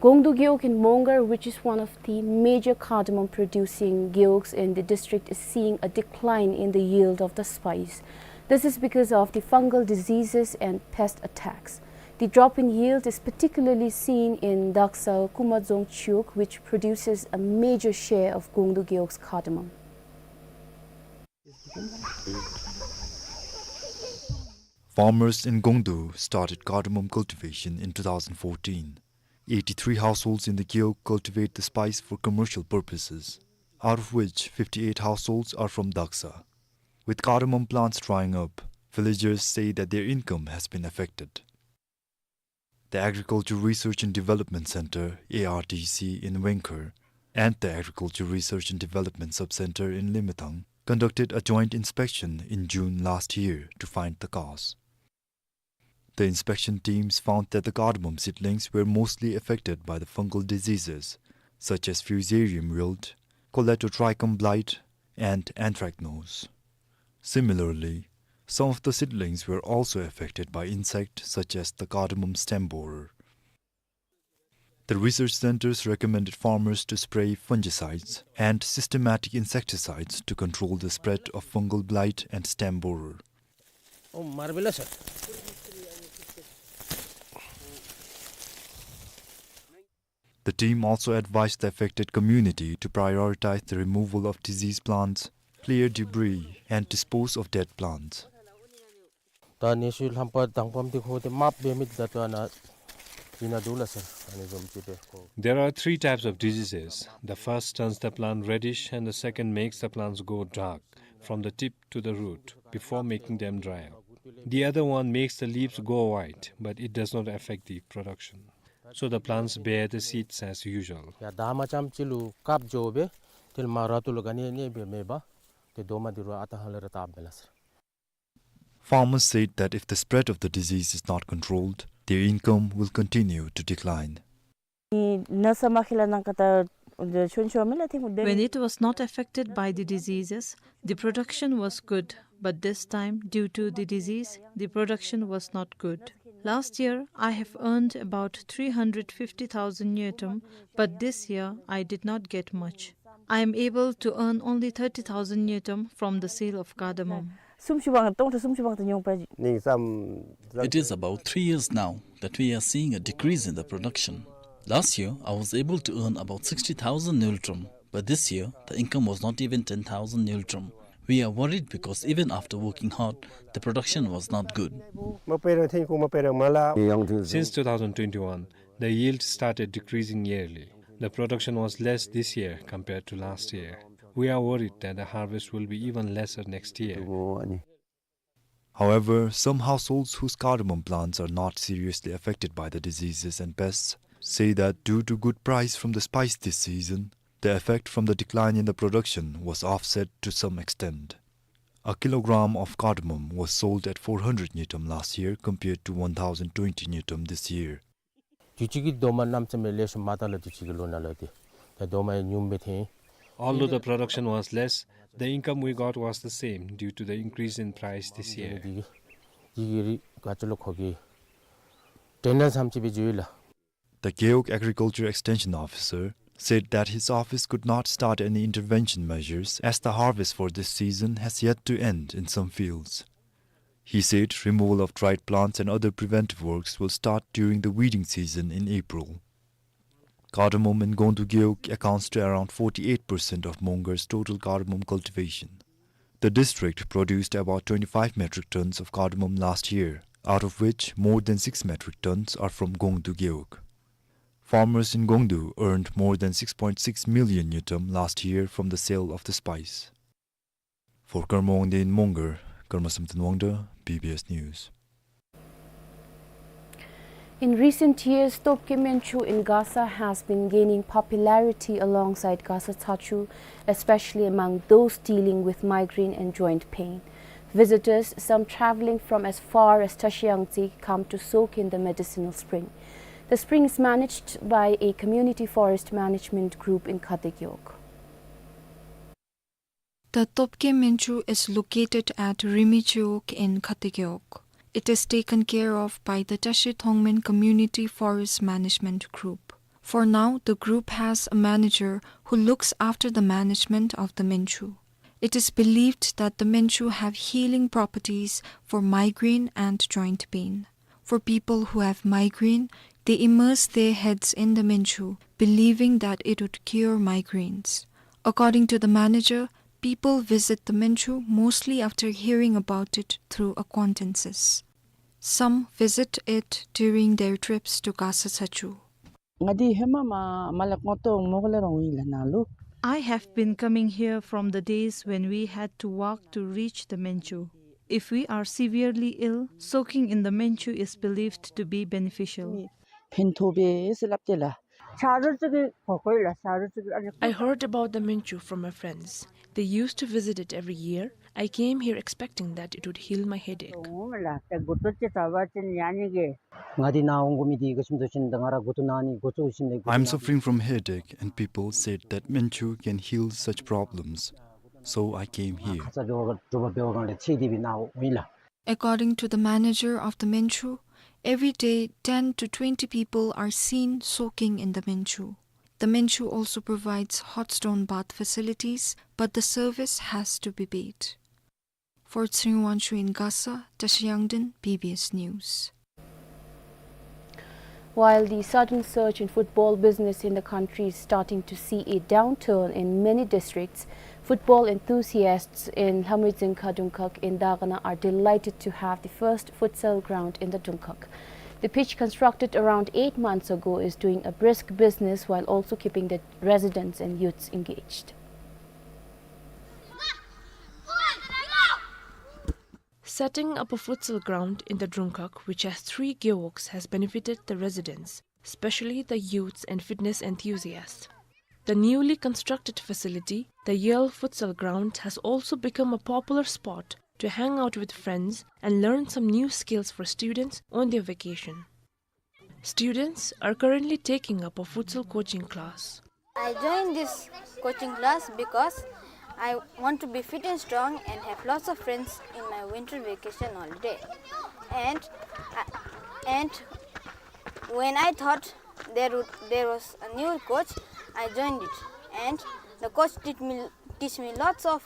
Gongdu Gewog in Mongar, which is one of the major cardamom producing gewogs in the district, is seeing a decline in the yield of the spice. This is because of the fungal diseases and pest attacks. The drop in yield is particularly seen in Daksa Kumadzong Chiwog, which produces a major share of Gongdu Gewog's cardamom. Farmers in Gongdu started cardamom cultivation in two thousand fourteen. Eighty-three households in the gewog cultivate the spice for commercial purposes, out of which fifty-eight households are from Daksa. With cardamom plants drying up, villagers say that their income has been affected. The Agriculture Research and Development Center, A R D C, in Wengkor and the Agriculture Research and Development Sub-Center in Limethang conducted a joint inspection in June last year to find the cause. The inspection teams found that the cardamom seedlings were mostly affected by the fungal diseases, such as fusarium wilt, colletotrichum blight, and anthracnose. Similarly, some of the seedlings were also affected by insects such as the cardamom stem borer. The research centers recommended farmers to spray fungicides and systematic insecticides to control the spread of fungal blight and stem borer. Oh, marvelous, sir. The team also advised the affected community to prioritize the removal of diseased plants, clear debris, and dispose of dead plants. ད་ནད་གཞི་ལྷག་པ་དང་པམ་འདི་ཁོ་དེ་མ་འབད་མི་ད་ལྟོ་ན་ཡིན་ན་འདུག་ལགས་སོ། ཨ་ནི་བཟུམ་ཅིག་སྦེ་ཁོ། There are three types of diseases. The first turns the plant reddish and the second makes the plants go dark from the tip to the root before making them dry up. The other one makes the leaves go white, but it does not affect the production. So the plants bear the seeds as usual. ཡ་ད་མ་ཙམ་ཅིག་ལུ་སྐབས་འགྱོ་སྦེ་དེ་ལས་མར་ར་ཏོ་ལུ་ག་ནི་ནི་སྦེ་མེད་པ། དེ་རྡོག་མ་འདི་རུ་ཨ་ཏ་ཧ་ལ་ར་བཏབ་མས་ལགས་སོ། Farmers said that if the spread of the disease is not controlled, their income will continue to decline. When it was not affected by the diseases, the production was good, but this time, due to the disease, the production was not good. Last year, I have earned about three hundred fifty thousand ngultrum, but this year, I did not get much. I am able to earn only thirty thousand ngultrum from the sale of cardamom. It is about three years now that we are seeing a decrease in the production. Last year, I was able to earn about sixty thousand ngultrum, but this year, the income was not even ten thousand ngultrum. We are worried because even after working hard, the production was not good. Since two thousand twenty-one, the yield started decreasing yearly. The production was less this year compared to last year. We are worried that the harvest will be even lesser next year. However, some households whose cardamom plants are not seriously affected by the diseases and pests say that due to good price from the spice this season, the effect from the decline in the production was offset to some extent. A kilogram of cardamom was sold at four hundred ngultrum last year compared to one thousand twenty ngultrum this year. དུས་ཅི་གི་རྡོག་མ་གནམ་མེད་ས་མེད་ལེགས་ཤོམ་མ་ད་ལགས། དུས་ཅི་གི་ལོ་ནང་ལུ་དེ་ད་རྡོག་མ་ཡང་ཉུང་སྦེ་ཐོན། Although the production was less, the income we got was the same due to the increase in price this year. དེ་གི་དེ་གི་རིགས་ག་ཅི་ལོ་ཁོ་གི་དྲན་ན་བསམ་ཅིག་སྦེ་འགྱོ་ཡི་ལགས། The Gewog Agriculture Extension Officer, said that his office could not start any intervention measures as the harvest for this season has yet to end in some fields. He said removal of dried plants and other preventive works will start during the weeding season in April. Cardamom in Gongdu Gewog accounts to around forty-eight percent of Mongar's total cardamom cultivation. The district produced about twenty-five metric tons of cardamom last year, out of which more than six metric tons are from Gongdu Gewog. Farmers in Gongdu earned more than six point six million ngultrum last year from the sale of the spice. For Karma Wangdi in Mongar, Karma Samten Wangda, B B S News. In recent years, Topke Menchu in Gasa has been gaining popularity alongside Gasa Tsachu, especially among those dealing with migraine and joint pain. Visitors, some traveling from as far as Tashiyangtse, come to soak in the medicinal spring. The spring is managed by a community forest management group in Khate Gewog. The Topke Menchu is located at Rimi Gewog in Khate Gewog. It is taken care of by the Tashi Thongmen Community Forest Management Group. For now, the group has a manager who looks after the management of the Menchu. It is believed that the Menchu have healing properties for migraine and joint pain. For people who have migraine, they immerse their heads in the Menchu, believing that it would cure migraines. According to the manager, people visit the Menchu mostly after hearing about it through acquaintances. Some visit it during their trips to Gasa Tsachu. ང་འདི་ཧེ་མ་མ་མ་ལ་ཀོང་ཏོ་མོག་ལེ་རོང་ཡིན་ལ་ནང་ལུ། I have been coming here from the days when we had to walk to reach the Menchu. If we are severely ill, soaking in the Menchu is believed to be beneficial. ཕན་ཐོགས་པས་ཟེར་སླབ་སྟེ་ལགས། ཆ་རོགས་ཅིག་གིས་གོ་གོ་ལགས། ཆ་རོགས་ཅིག་གིས་ཨ་ནི། I heard about the Menchu from my friends. They used to visit it every year. I came here expecting that it would heal my headache. འོང་ལགས། ཏེ་མགུ་ཏོ་ཅིག་ཚ་བ་ཅིན་ཡང་ནི་གི། ང་འདི་ནཱ་འོང་དགོ་མི་འདི་ག་ཅི་སྨོ་ཟེར་བ་ཅིན་ད་ང་ར་མགུ་ཏོ་ན་ནི་མགུ་ཏོ་ཞིམ་ལས་མགུ་ཏོ། I'm suffering from headache, and people said that Menchu can heal such problems, so I came here. ཁ་ཙ་འགྱོ་བ་འགྲོ་བ་འབད་བ་གང་ལས་ཚེ་འདི་བའི་ནཱ་འོང་ཡི་ལགས། According to the manager of the Menchu, every day ten to twenty people are seen soaking in the Menchu. The Menchu also provides hot stone bath facilities, but the service has to be paid. For Tsingrangwon Shu in Gasa, Tashi Yangden, B B S News. While the sudden surge in football business in the country is starting to see a downturn in many districts, football enthusiasts in Lhamui Dzingkha Dungkhag in Dagana are delighted to have the first futsal ground in the Dungkhag. The pitch, constructed around eight months ago, is doing a brisk business while also keeping the residents and youths engaged. Setting up a futsal ground in the Dungkhag, which has three gewogs, has benefited the residents, especially the youths and fitness enthusiasts. The newly constructed facility, the Yale Futsal Ground, has also become a popular spot to hang out with friends and learn some new skills for students on their vacation. Students are currently taking up a futsal coaching class. I joined this coaching class because I want to be fit and strong and have lots of friends in my winter vacation holiday. And, uh, and when I thought there would, there was a new coach, I joined it. And the coach teach me, teach me lots of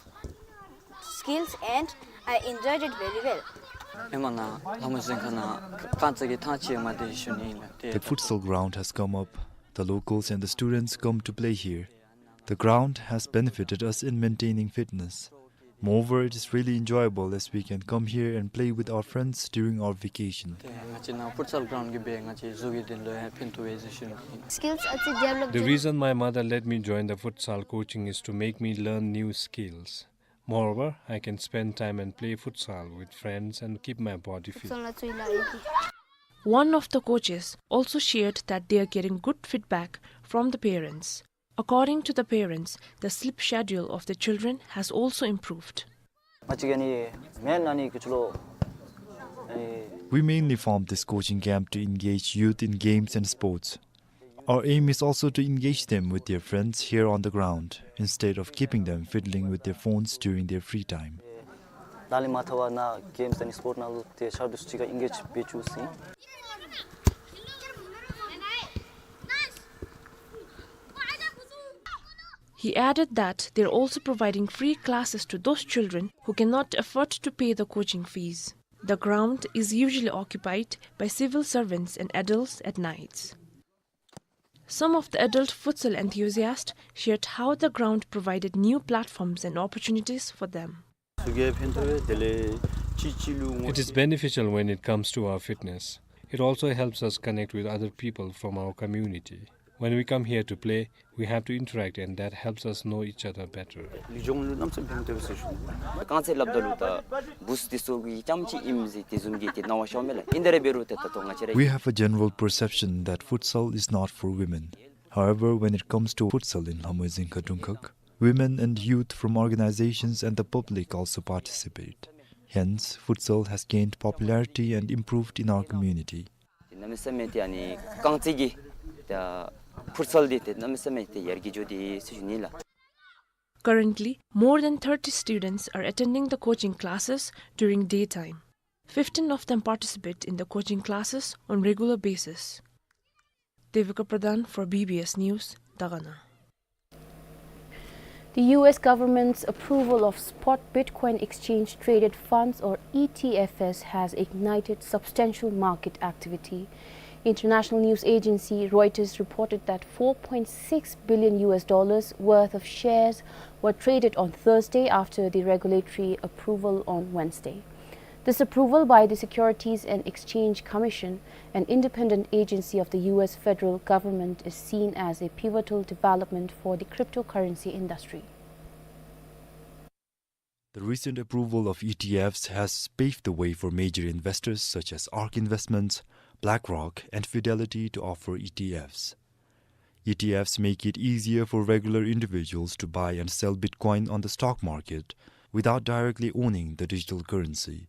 skills and I enjoyed it very well. ཨེ་མ་ནཱ་ལྷ་མོ་གཟན་ཁ་ནང་རྐང་རྩེད་ཀྱི་ཐང་ཆད་མི་འདི་ཞུ་ནི་ཨིན་ལགས། The futsal ground has come up. The locals and the students come to play here. The ground has benefited us in maintaining fitness. Moreover, it is really enjoyable as we can come here and play with our friends during our vacation. ཏེ་ང་བཅས་ནཱ་ཕུཊ་སཱལ་གྲའུནཌ་གིས་འབད་ང་བཅས་གཟུགས་ཀྱི་དོན་ལུ་ཡང་ཕན་ཐོགས་པས་ཟེར་ཞུ་ནི་ཨིན། Skills ཨ་ཙི་ཌེ་བེ་ལོབ། The reason my mother let me join the futsal coaching is to make me learn new skills. Moreover, I can spend time and play futsal with friends and keep my body fit. One of the coaches also shared that they are getting good feedback from the parents. According to the parents, the sleep schedule of the children has also improved. ང་བཅས་ཀྱིས་ནི་མེན་ཨ་ནི་གི་ཚུ་ལུ་ཨེ། We mainly formed this coaching camp to engage youth in games and sports. Our aim is also to engage them with their friends here on the ground, instead of keeping them fiddling with their phones during their free time. ད་ལས་མ་ཐར་བར་ནཱ་གེམསི་དང་ནི་སྤོརཊ་ནང་ལུ་ཏེ་ཤར་དུ་ཅིག་ཁར་ཨེན་གེཇ་འབད་བཅུག་ཟེར་ཨིན། He added that they're also providing free classes to those children who cannot afford to pay the coaching fees. The ground is usually occupied by civil servants and adults at nights. Some of the adult futsal enthusiasts shared how the ground provided new platforms and opportunities for them. It is beneficial when it comes to our fitness. It also helps us connect with other people from our community. When we come here to play, we have to interact, and that helps us know each other better. རྒྱང་མཚོ་ལུ་ད་བུཚ་འདི་ཚུ་གི་རྐྱངམ་ཅིག་ཨིནམ་ཟེར་དེ་བཟུམ་གྱི་ཏེ་སྣང་བ་ཤརཝ་མས་ལགས། ཨིན་དེ་ར་འབད་རུང་ཏེ་ད་ལྟོ་ང་བཅས་ར We have a general perception that futsal is not for women. However, when it comes to futsal in Lhamoe Zingkha Dungkhag, women and youth from organizations and the public also participate. Hence, futsal has gained popularity and improved in our community. གནམ་མེད་ས་མེད་ཏེ་ཨ་ནི་རྐང་རྩེད་ཀྱི་ད་ཕུཊ་སཱལ་འདི་ཏེ་གནམ་མེད་ས་མེད་ཏེ་ཡར་རྒྱས་འགྱོ་དེས་ཟེར་ཞུ་ནི་ལགས། Currently, more than thirty students are attending the coaching classes during daytime. Fifteen of them participate in the coaching classes on regular basis. Devika Pradhan for B B S News, Dagana. The U S government's approval of spot Bitcoin exchange traded funds, or E T Fs, has ignited substantial market activity. International news agency Reuters reported that four point six billion U S dollars worth of shares were traded on Thursday after the regulatory approval on Wednesday. This approval by the Securities and Exchange Commission, an independent agency of the U S federal government, is seen as a pivotal development for the cryptocurrency industry. The recent approval of E T Fs has paved the way for major investors such as Ark Investments, BlackRock, and Fidelity to offer E T Fs. E T Fs make it easier for regular individuals to buy and sell Bitcoin on the stock market without directly owning the digital currency.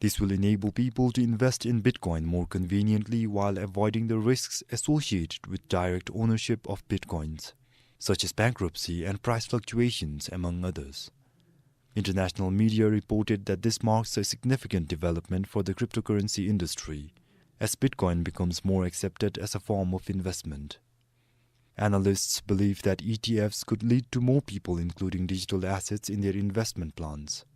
This will enable people to invest in Bitcoin more conveniently while avoiding the risks associated with direct ownership of Bitcoins, such as bankruptcy and price fluctuations, among others. International media reported that this marks a significant development for the cryptocurrency industry, as Bitcoin becomes more accepted as a form of investment. Analysts believe that E T Fs could lead to more people including digital assets in their investment plans.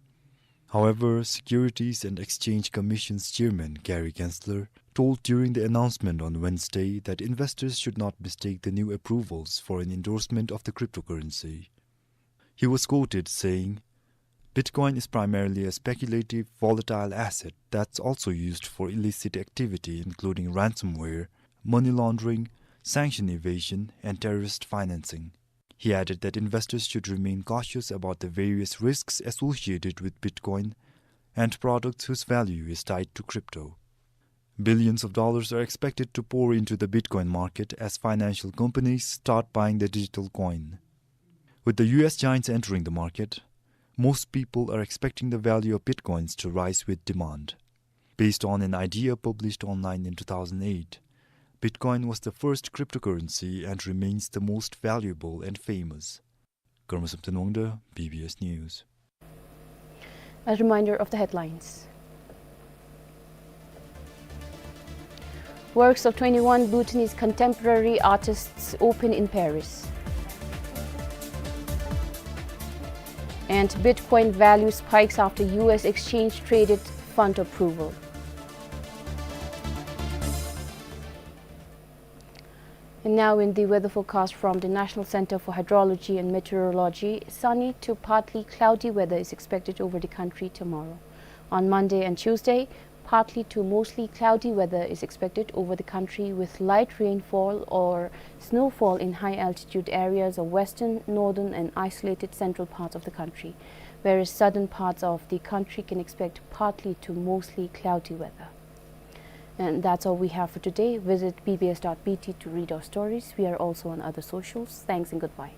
However, Securities and Exchange Commission's chairman, Gary Gensler, told during the announcement on Wednesday that investors should not mistake the new approvals for an endorsement of the cryptocurrency. He was quoted saying, "Bitcoin is primarily a speculative, volatile asset that's also used for illicit activity, including ransomware, money laundering, sanction evasion, and terrorist financing." He added that investors should remain cautious about the various risks associated with Bitcoin and products whose value is tied to crypto. Billions of dollars are expected to pour into the Bitcoin market as financial companies start buying the digital coin. With the U S giants entering the market, most people are expecting the value of Bitcoins to rise with demand. Based on an idea published online in two thousand eight, Bitcoin was the first cryptocurrency and remains the most valuable and famous. Karma Samten Wangda, B B S News. A reminder of the headlines. Works of twenty-one Bhutanese contemporary artists open in Paris. And Bitcoin value spikes after U S exchange traded fund approval. And now in the weather forecast from the National Center for Hydrology and Meteorology, sunny to partly cloudy weather is expected over the country tomorrow. On Monday and Tuesday, partly to mostly cloudy weather is expected over the country with light rainfall or snowfall in high altitude areas of western, northern and isolated central parts of the country, whereas southern parts of the country can expect partly to mostly cloudy weather. And that's all we have for today. Visit B B S dot B T to read our stories. We are also on other socials. Thanks and goodbye.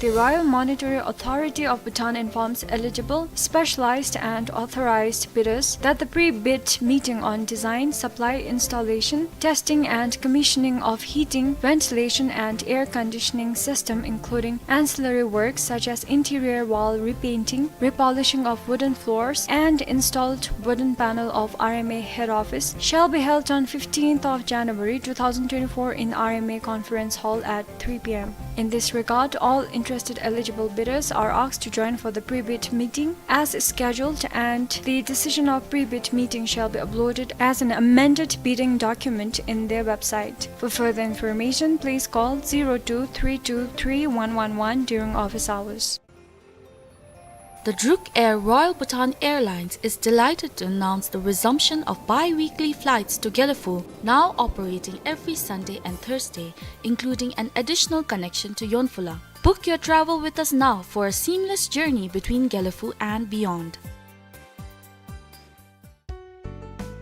The Royal Monetary Authority of Bhutan informs eligible, specialized and authorized bidders that the pre-bid meeting on design, supply, installation, testing and commissioning of heating, ventilation and air conditioning system, including ancillary works such as interior wall repainting, repolishing of wooden floors, and installed wooden panel of R M A head office, shall be held on fifteenth of January two thousand twenty-four in R M A conference hall at three P M. In this regard, all interested eligible bidders are asked to join for the pre-bid meeting as scheduled, and the decision of pre-bid meeting shall be uploaded as an amended bidding document in their website. For further information, please call zero two three two three one one one during office hours. The Druk Air Royal Bhutan Airlines is delighted to announce the resumption of bi-weekly flights to Gelephu, now operating every Sunday and Thursday, including an additional connection to Yonphula. Book your travel with us now for a seamless journey between Gelephu and beyond.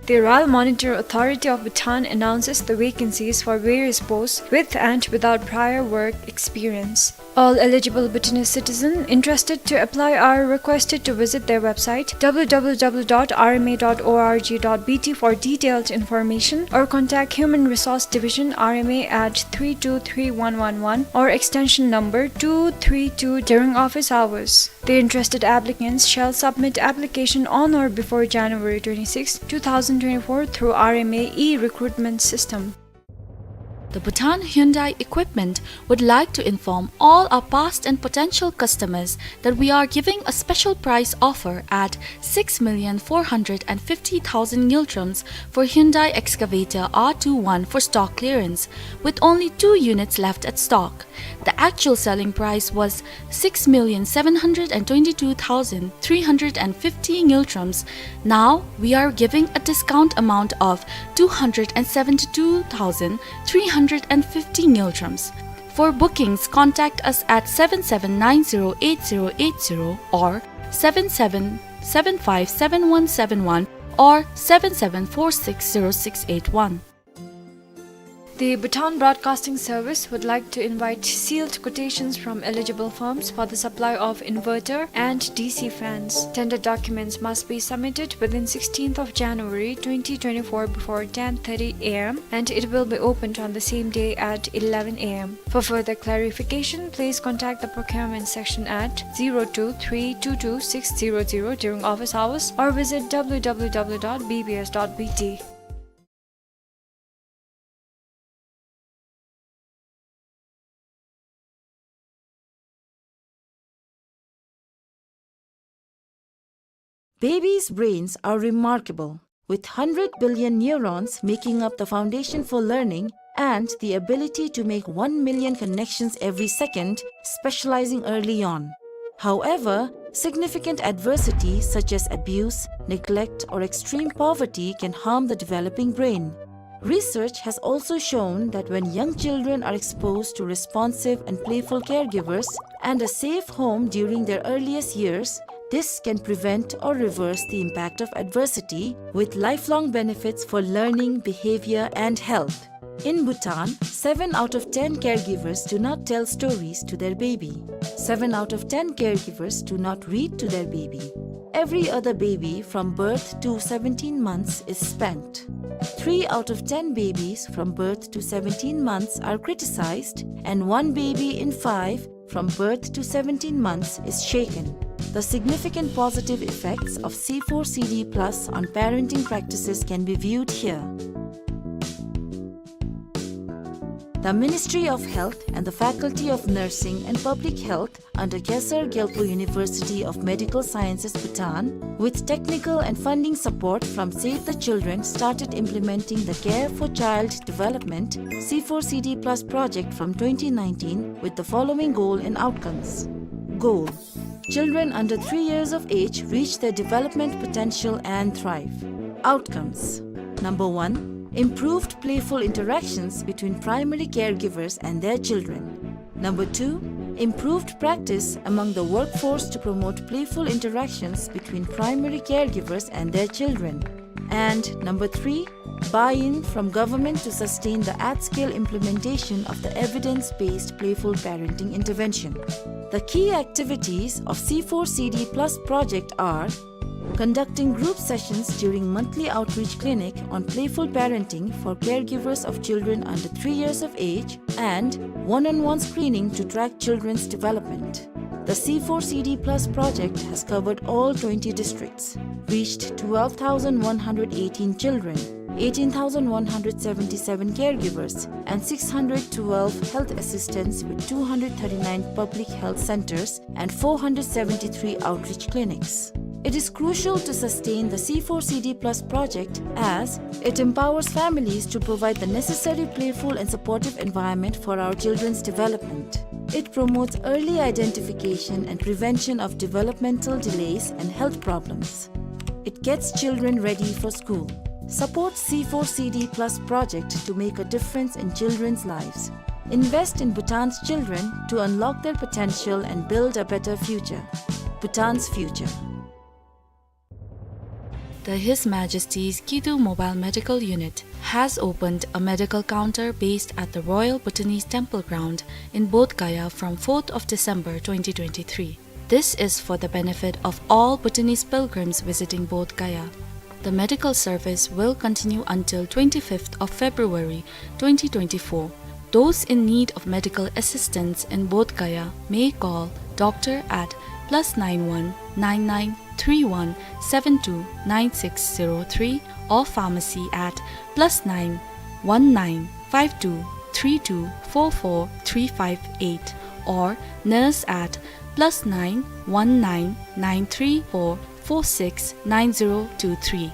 The Royal Monetary Authority of Bhutan announces the vacancies for various posts with and without prior work experience. All eligible Bhutanese citizens interested to apply are requested to visit their website, W W W dot R M A dot org dot B T, for detailed information, or contact Human Resource Division, R M A, at three two three one one one or extension number two three two during office hours. The interested applicants shall submit application on or before January twenty-sixth, two thousand twenty-four through R M A e-recruitment system. The Bhutan Hyundai Equipment would like to inform all our past and potential customers that we are giving a special price offer at six million four hundred and fifty thousand ngultrums for Hyundai excavator R two one for stock clearance, with only two units left at stock. The actual selling price was six million seven hundred and twenty-two thousand three hundred and fifty ngultrums. Now we are giving a discount amount of two hundred and seventy-two thousand three hundred and fifty ngultrums. For bookings, contact us at seven seven nine zero eight zero eight zero or seven seven seven five seven one seven one or seven seven four six zero six eight one. The Bhutan Broadcasting Service would like to invite sealed quotations from eligible firms for the supply of inverter and D C fans. Tender documents must be submitted within sixteenth of January twenty twenty-four before ten thirty A M, and it will be opened on the same day at eleven A M. For further clarification, please contact the procurement section at zero two three two two six zero zero during office hours or visit W W W dot B B S dot B T. Babies' brains are remarkable, with hundred billion neurons making up the foundation for learning and the ability to make one million connections every second, specializing early on. However, significant adversity such as abuse, neglect, or extreme poverty can harm the developing brain. Research has also shown that when young children are exposed to responsive and playful caregivers and a safe home during their earliest years, this can prevent or reverse the impact of adversity, with lifelong benefits for learning, behavior, and health. In Bhutan, seven out of ten caregivers do not tell stories to their baby. Seven out of ten caregivers do not read to their baby. Every other baby from birth to seventeen months is spanked. Three out of ten babies from birth to seventeen months are criticized, and one baby in five from birth to seventeen months is shaken. The significant positive effects of C four C D plus on parenting practices can be viewed here. The Ministry of Health and the Faculty of Nursing and Public Health under Khesar Gyalpo University of Medical Sciences, Bhutan, with technical and funding support from Save the Children, started implementing the Care for Child Development C four C D plus project from twenty nineteen with the following goal and outcomes. Goal: children under three years of age reach their development potential and thrive. Outcomes: number one, improved playful interactions between primary caregivers and their children. Number two, improved practice among the workforce to promote playful interactions between primary caregivers and their children. And number three, buy-in from government to sustain the at-scale implementation of the evidence-based playful parenting intervention. The key activities of C four C D plus project are conducting group sessions during monthly outreach clinic on playful parenting for caregivers of children under three years of age and one-on-one screening to track children's development. The C four C D plus project has covered all twenty districts, reached twelve thousand one hundred eighteen children, eighteen thousand one hundred seventy-seven caregivers, and six hundred twelve health assistants with two hundred thirty-nine public health centers and four hundred seventy-three outreach clinics. It is crucial to sustain the C four C D plus project as it empowers families to provide the necessary playful and supportive environment for our children's development. It promotes early identification and prevention of developmental delays and health problems. It gets children ready for school. Support C four C D plus project to make a difference in children's lives. Invest in Bhutan's children to unlock their potential and build a better future. Bhutan's future. The His Majesty's Kidu Mobile Medical Unit has opened a medical counter based at the Royal Bhutanese Temple Ground in Bodh Gaya from fourth of December twenty twenty-three. This is for the benefit of all Bhutanese pilgrims visiting Bodh Gaya. The medical service will continue until twenty-fifth of February twenty twenty-four. Those in need of medical assistance in Bodh Gaya may call doctor at plus nine one nine nine three one seven two nine six zero three or pharmacy at plus nine one nine five two three two four four three five eight or nurse at plus nine one nine nine three four four six nine zero two three.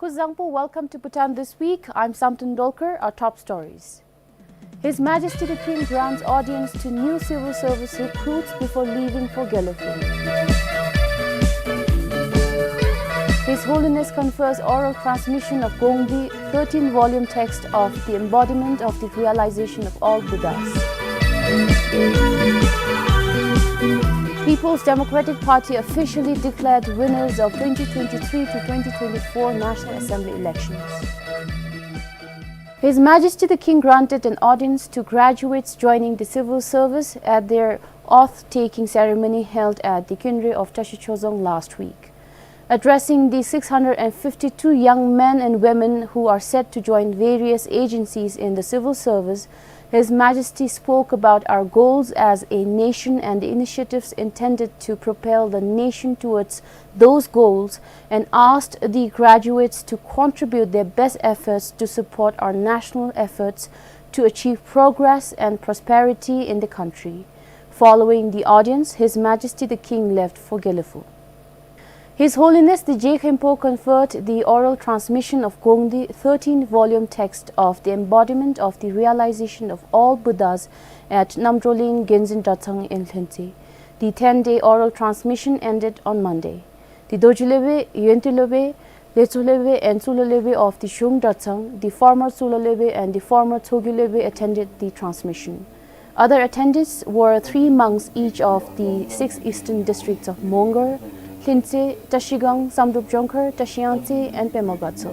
Kuzuzangpo, welcome to Bhutan This Week. I'm Samten Dolkar. Our top stories. His Majesty the King grants audience to new civil service recruits before leaving for Gelephu. His Holiness confers oral transmission of Gongdi, thirteen-volume text of the embodiment of the realization of all Buddhas. People's Democratic Party officially declared winners of twenty twenty-three to twenty twenty-four National Assembly elections. His Majesty the King granted an audience to graduates joining the civil service at their oath-taking ceremony held at the Khyundre of Tashi Chozong last week. Addressing the six hundred and fifty-two young men and women who are set to join various agencies in the civil service, His Majesty spoke about our goals as a nation and the initiatives intended to propel the nation towards those goals and asked the graduates to contribute their best efforts to support our national efforts to achieve progress and prosperity in the country. Following the audience, His Majesty the King left for Gelephu. His Holiness the Je Khenpo conferred the oral transmission of Gongdi thirteen-volume text of the embodiment of the realization of all Buddhas at Namdroling Genzin Dratshang in Lhentse. The ten-day oral transmission ended on Monday. The Dorji Lopen, Yonti Lopen, Letso Lopen and Tsulo Lopen of the Shung Dratshang, the former Tsulo Lopen and the former Tshogyi Lopen attended the transmission. Other attendees were three monks each of the six eastern districts of Mongar, Lhentse, Trashigang, Samdrup Jongkhar, Trashiyangtse, and Pema Gatso.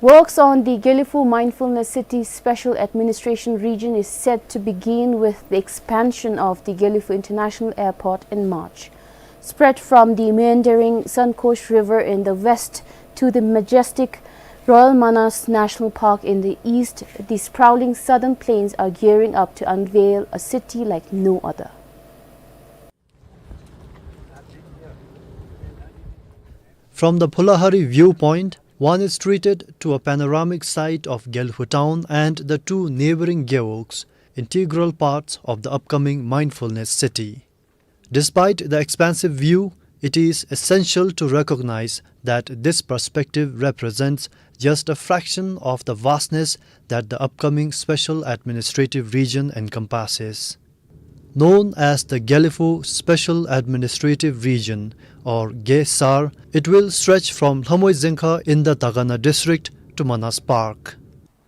Works on the Gelephu Mindfulness City Special Administration Region is set to begin with the expansion of the Gelephu International Airport in March. Spread from the meandering Sankosh River in the west to the majestic Royal Manas National Park in the east, the sprawling southern plains are gearing up to unveil a city like no other. From the Phulahari viewpoint, one is treated to a panoramic sight of Gelephu town and the two neighboring gewogs, integral parts of the upcoming mindfulness city. Despite the expansive view, it is essential to recognize that this perspective represents just a fraction of the vastness that the upcoming special administrative region encompasses. Known as the Gelephu Special Administrative Region, or Gesar, it will stretch from Lhamoizengkha in the Dagana district to Manas Park.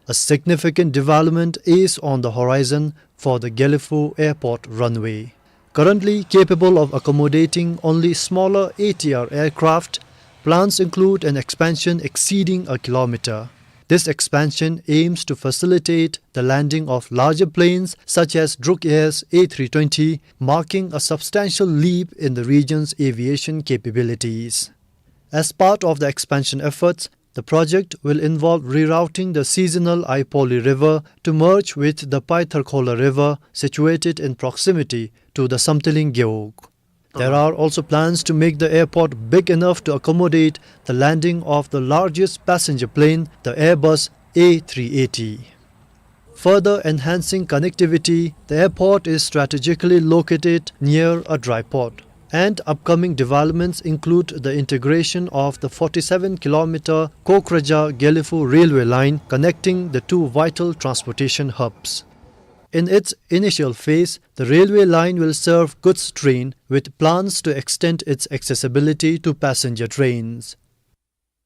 A significant development is on the horizon for the Gelephu Airport runway. Currently capable of accommodating only smaller A T R aircraft, plans include an expansion exceeding a kilometer. This expansion aims to facilitate the landing of larger planes such as Druk Air's A three twenty, marking a substantial leap in the region's aviation capabilities. As part of the expansion efforts, the project will involve rerouting the seasonal Aipoli River to merge with the Paitharkhola River, situated in proximity to the Samtiling Gewog. There are also plans to make the airport big enough to accommodate the landing of the largest passenger plane, the Airbus A three eighty. Further enhancing connectivity, the airport is strategically located near a dry port, and upcoming developments include the integration of the forty-seven kilometer Kokrajhar-Gelephu railway line connecting the two vital transportation hubs. In its initial phase, the railway line will serve goods train, with plans to extend its accessibility to passenger trains.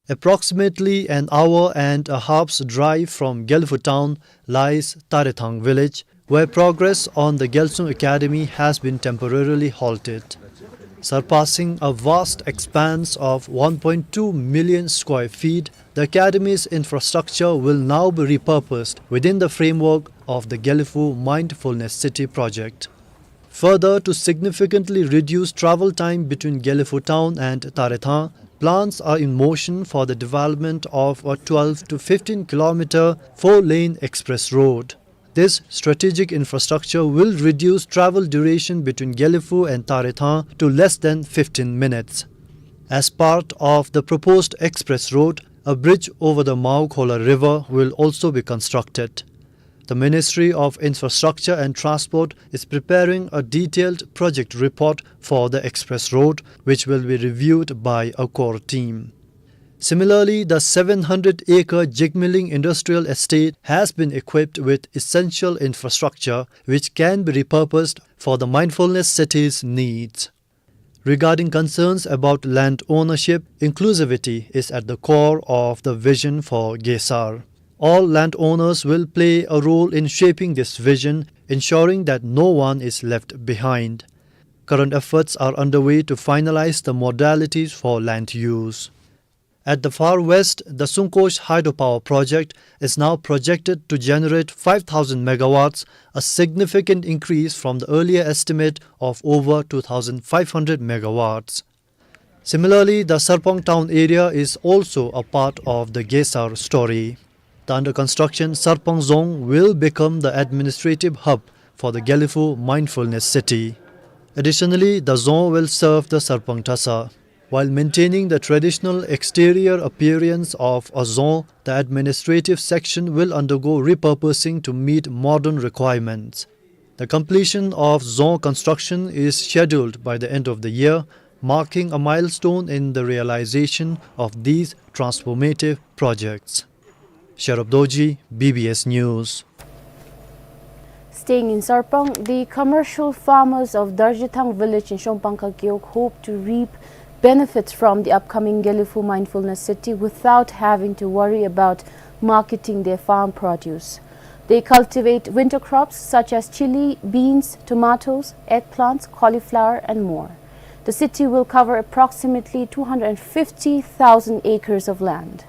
Approximately an hour and a half's drive from Gelephu town lies Tarethang village, where progress on the Gyalsung Academy has been temporarily halted. Surpassing a vast expanse of one point two million square feet, the academy's infrastructure will now be repurposed within the framework of the Gelephu Mindfulness City project. Further, to significantly reduce travel time between Gelephu town and Tarethang, plans are in motion for the development of a twelve to fifteen kilometer four-lane express road. This strategic infrastructure will reduce travel duration between Gelephu and Tarethang to less than fifteen minutes. As part of the proposed express road, a bridge over the Maokhola River will also be constructed. The Ministry of Infrastructure and Transport is preparing a detailed project report for the express road, which will be reviewed by a core team. Similarly, the seven hundred acre Jigmeling Industrial Estate has been equipped with essential infrastructure which can be repurposed for the Mindfulness City's needs. Regarding concerns about land ownership, inclusivity is at the core of the vision for Gesar. All landowners will play a role in shaping this vision, ensuring that no one is left behind. Current efforts are underway to finalize the modalities for land use. At the far west, the Sungkosh hydropower project is now projected to generate five thousand megawatts, a significant increase from the earlier estimate of over two thousand five hundred megawatts. Similarly, the Sarpang town area is also a part of the Gesar story. The under construction Sarpang Dzong will become the administrative hub for the Gelephu Mindfulness City. Additionally, the dzong will serve the Sarpang Tasa. While maintaining the traditional exterior appearance of a dzong, the administrative section will undergo repurposing to meet modern requirements. The completion of dzong construction is scheduled by the end of the year, marking a milestone in the realization of these transformative projects. Sherab Dorji, B B S News. Staying in Sarpang, the commercial farmers of Darjithang village in Shongpangkha Gewog hope to reap benefits from the upcoming Gelephu Mindfulness City without having to worry about marketing their farm produce. They cultivate winter crops such as chili, beans, tomatoes, eggplants, cauliflower, and more. The city will cover approximately two hundred fifty thousand acres of land.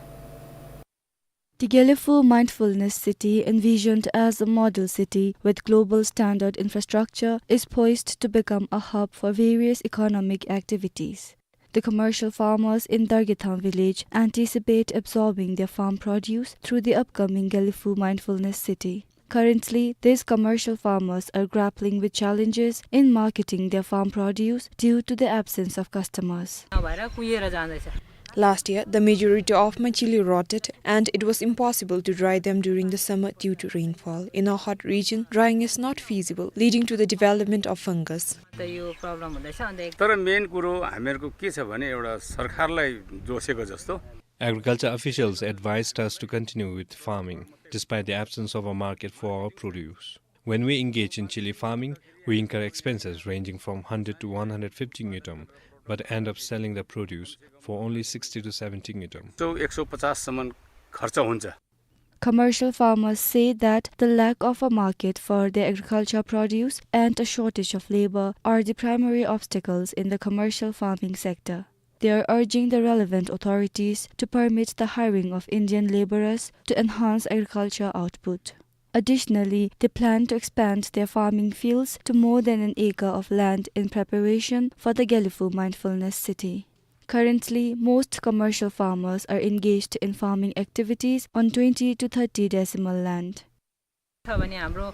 The Gelephu Mindfulness City, envisioned as a model city with global standard infrastructure, is poised to become a hub for various economic activities. The commercial farmers in Dargethang village anticipate absorbing their farm produce through the upcoming Gelephu Mindfulness City. Currently, these commercial farmers are grappling with challenges in marketing their farm produce due to the absence of customers. Last year, the majority of my chili rotted, and it was impossible to dry them during the summer due to rainfall. In our hot region, drying is not feasible, leading to the development of fungus. तर मेन कुरो हामीहरूको के छ भने, एउटा सरकारलाई जोसेको जस्तो। Agriculture officials advised us to continue with farming despite the absence of a market for our produce. When we engage in chili farming, we incur expenses ranging from hundred to one hundred fifty ngultrum, but end up selling the produce for only sixty to seventy ngultrum. सौ एक सौ पचाससम्म खर्च हुन्छ। Commercial farmers say that the lack of a market for their agriculture produce and a shortage of labor are the primary obstacles in the commercial farming sector. They are urging the relevant authorities to permit the hiring of Indian laborers to enhance agriculture output. Additionally, they plan to expand their farming fields to more than an acre of land in preparation for the Gelephu Mindfulness City. Currently, most commercial farmers are engaged in farming activities on twenty to thirty decimal land. छ भने हाम्रो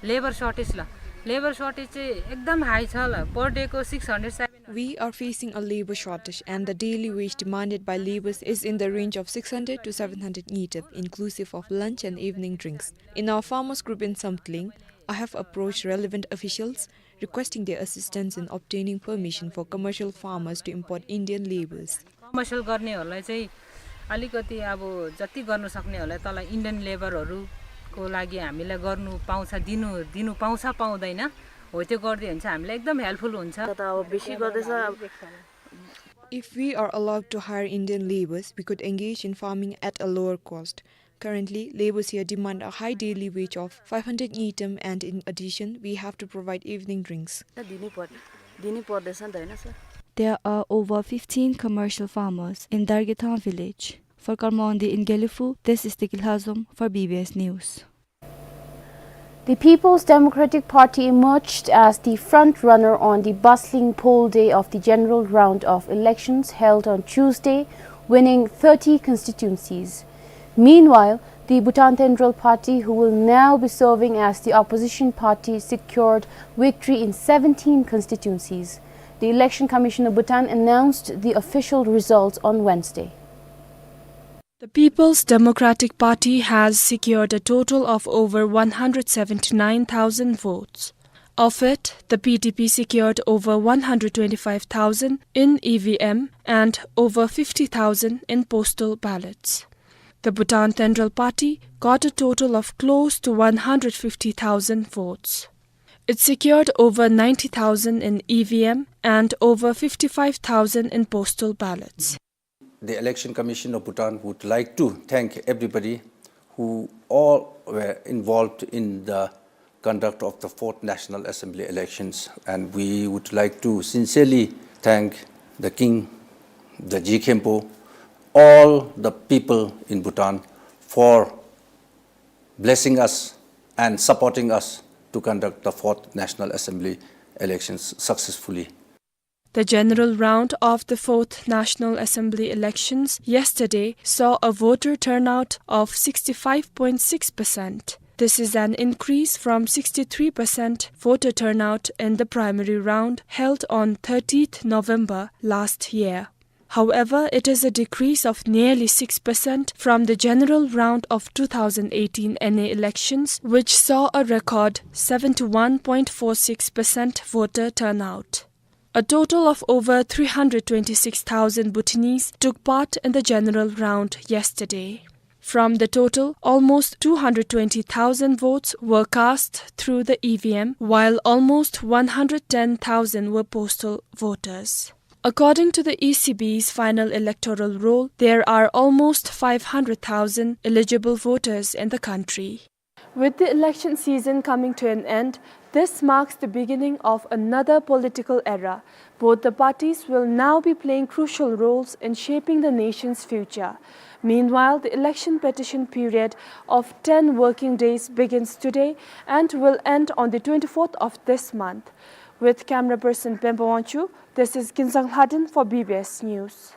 labour shortage ल, labour shortage चाहिँ एकदम हाई छ ल, पर deco six hundred seven. We are facing a labor shortage, and the daily wage demanded by laborers is in the range of six hundred to seven hundred ngultrum, inclusive of lunch and evening drinks. In our farmers group in Samtling, I have approached relevant officials requesting their assistance in obtaining permission for commercial farmers to import Indian laborers. Commercial गर्नेहरूलाई चाहिँ अलिकति अब जति गर्न सक्नेहरूलाई तल इन्डियन लेबरहरूको लागि हामीलाई गर्नु पाउँछ, दिनु, दिनु पाउँछ पाउँदैन, हो त्यो गरिदियो भने चाहिँ हामीलाई एकदम हेल्पफुल हुन्छ। त अब बेसी गर्दैछ अब। If we are allowed to hire Indian laborers, we could engage in farming at a lower cost. Currently, laborers here demand a high daily wage of five hundred ngultrum, and in addition, we have to provide evening drinks. दिनै पर्छ, दिनै पर्दैछ नि त, होइन sir? There are over fifteen commercial farmers in Dargethang village. For Karma Wangdi in Gelephu, this is Tiki Lhazom for B B S News. The People's Democratic Party emerged as the front runner on the bustling poll day of the general round of elections held on Tuesday, winning thirty constituencies. Meanwhile, the Bhutan Tendrel Party, who will now be serving as the opposition party, secured victory in seventeen constituencies. The Election Commission of Bhutan announced the official results on Wednesday. The People's Democratic Party has secured a total of over one hundred seventy-nine thousand votes. Of it, the P D P secured over one hundred twenty-five thousand in E V M and over fifty thousand in postal ballots. The Bhutan Tendrel Party got a total of close to one hundred fifty thousand votes. It secured over ninety thousand in E V M and over fifty-five thousand in postal ballots. The Election Commission of Bhutan would like to thank everybody who all were involved in the conduct of the fourth National Assembly elections, and we would like to sincerely thank the King, the G Khenpo, all the people in Bhutan for blessing us and supporting us to conduct the fourth National Assembly elections successfully. The general round of the fourth National Assembly elections yesterday saw a voter turnout of sixty-five point six percent. This is an increase from sixty-three percent voter turnout in the primary round held on thirtieth November last year. However, it is a decrease of nearly six percent from the general round of two thousand eighteen N A elections, which saw a record seventy-one point four six percent voter turnout. A total of over three hundred twenty-six thousand Bhutanese took part in the general round yesterday. From the total, almost two hundred twenty thousand votes were cast through the E V M, while almost one hundred ten thousand were postal voters. According to the E C B's final electoral roll, there are almost five hundred thousand eligible voters in the country. With the election season coming to an end, this marks the beginning of another political era. Both the parties will now be playing crucial roles in shaping the nation's future. Meanwhile, the election petition period of ten working days begins today and will end on the twenty-fourth of this month. With camera person Pemba Wangchuk, this is Kinzang Lhaden for B B S News.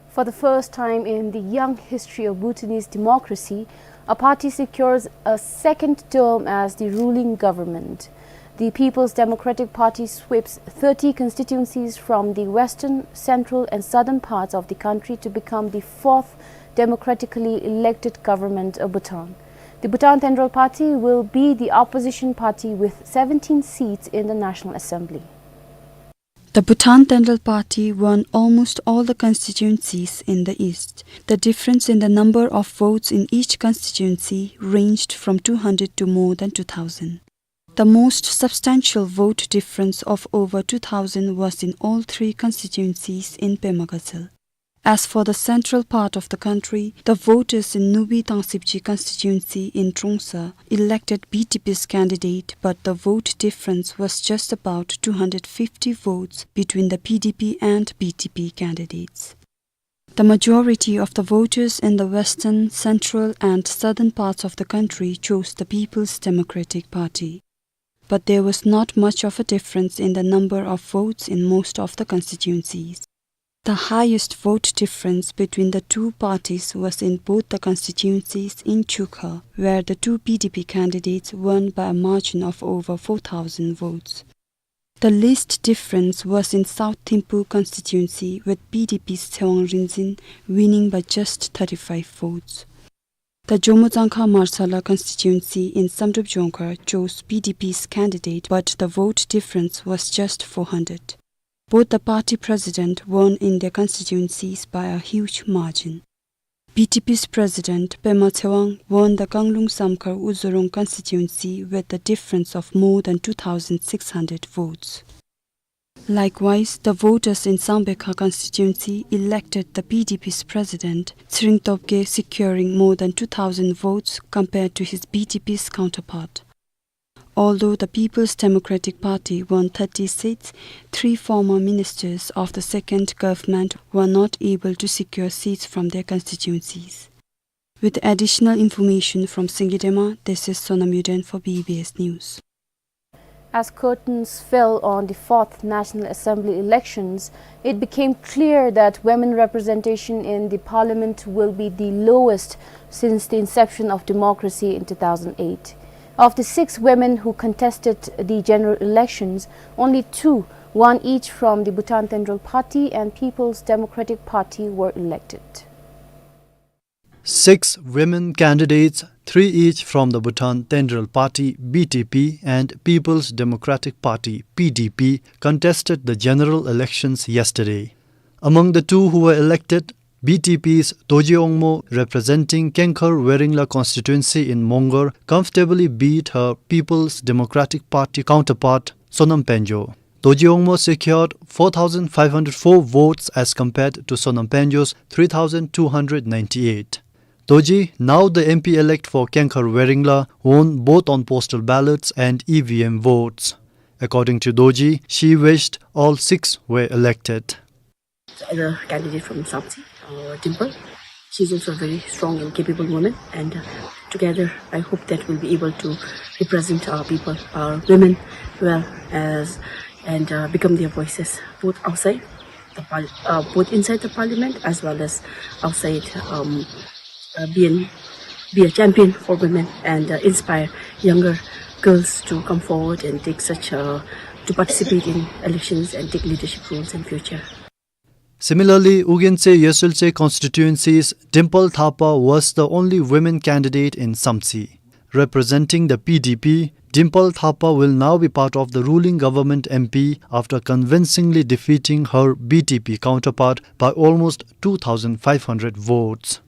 For the first time in the young history of Bhutanese democracy, a party secures a second term as the ruling government. The People's Democratic Party sweeps thirty constituencies from the western, central and southern parts of the country to become the fourth democratically elected government of Bhutan. The Bhutan Tenjrel Party will be the opposition party with seventeen seats in the National Assembly. The Bhutan Tenjrel Party won almost all the constituencies in the east. The difference in the number of votes in each constituency ranged from two hundred to more than two thousand. The most substantial vote difference of over two thousand was in all three constituencies in Pema Gatshel. As for the central part of the country, the voters in Nubi Tangsibji constituency in Trongsa elected B T P's candidate, but the vote difference was just about two hundred fifty votes between the P D P and B T P candidates. The majority of the voters in the western, central and southern parts of the country chose the People's Democratic Party. But there was not much of a difference in the number of votes in most of the constituencies. The highest vote difference between the two parties was in both the constituencies in Chukha, where the two P D P candidates won by a margin of over four thousand votes. The least difference was in South Thimphu constituency, with P D P's Tshewang Rinzin winning by just thirty-five votes. The Jomo-Tsangkha Marsala constituency in Samdrup Jongkhar chose P D P's candidate, but the vote difference was just four hundred. Both the party president won in their constituencies by a huge margin. B T P's president Pema Tshewang won the Kanglung Samkhar Uzorong constituency with a difference of more than two thousand six hundred votes. Likewise, the voters in Sambekha constituency elected the P D P's president, Tshering Tobgay, securing more than two thousand votes compared to his B T P's counterpart. Although the People's Democratic Party won thirty seats, three former ministers of the second government were not able to secure seats from their constituencies. With additional information from Singidema, this is Sonam Yuden for B B S News. As curtains fell on the fourth National Assembly elections, it became clear that women representation in the parliament will be the lowest since the inception of democracy in two thousand eight. Of the six women who contested the general elections, only two, one each from the Bhutan Tenjrel Party and People's Democratic Party, were elected. Six women candidates, three each from the Bhutan Tenjrel Party, B T P, and People's Democratic Party, P D P, contested the general elections yesterday. Among the two who were elected, B T P's Dorji Wangmo, representing Kengkhar Weringla constituency in Mongar, comfortably beat her People's Democratic Party counterpart, Sonam Pangyo. Dorji Wangmo secured four thousand five hundred four votes as compared to Sonam Pangyo's three thousand two hundred ninety-eight. Dorji, now the M P-elect for Kengkhar Weringla, won both on postal ballots and E V M votes. According to Dorji, she wished all six were elected. As a candidate from Samtse, uh, Dimple, she's also a very strong and capable woman, and, uh, together I hope that we'll be able to represent our people, our women well as, and, uh, become their voices, both outside the par-, uh, both inside the parliament as well as outside, um, uh, be an, be a champion for women and, uh, inspire younger girls to come forward and take such, uh, to participate in elections and take leadership roles in future. Similarly, Ugentse Yesultse constituency's Dimple Thapa was the only women candidate in Samtse. Representing the P D P, Dimple Thapa will now be part of the ruling government M P after convincingly defeating her B T P counterpart by almost two thousand five hundred votes.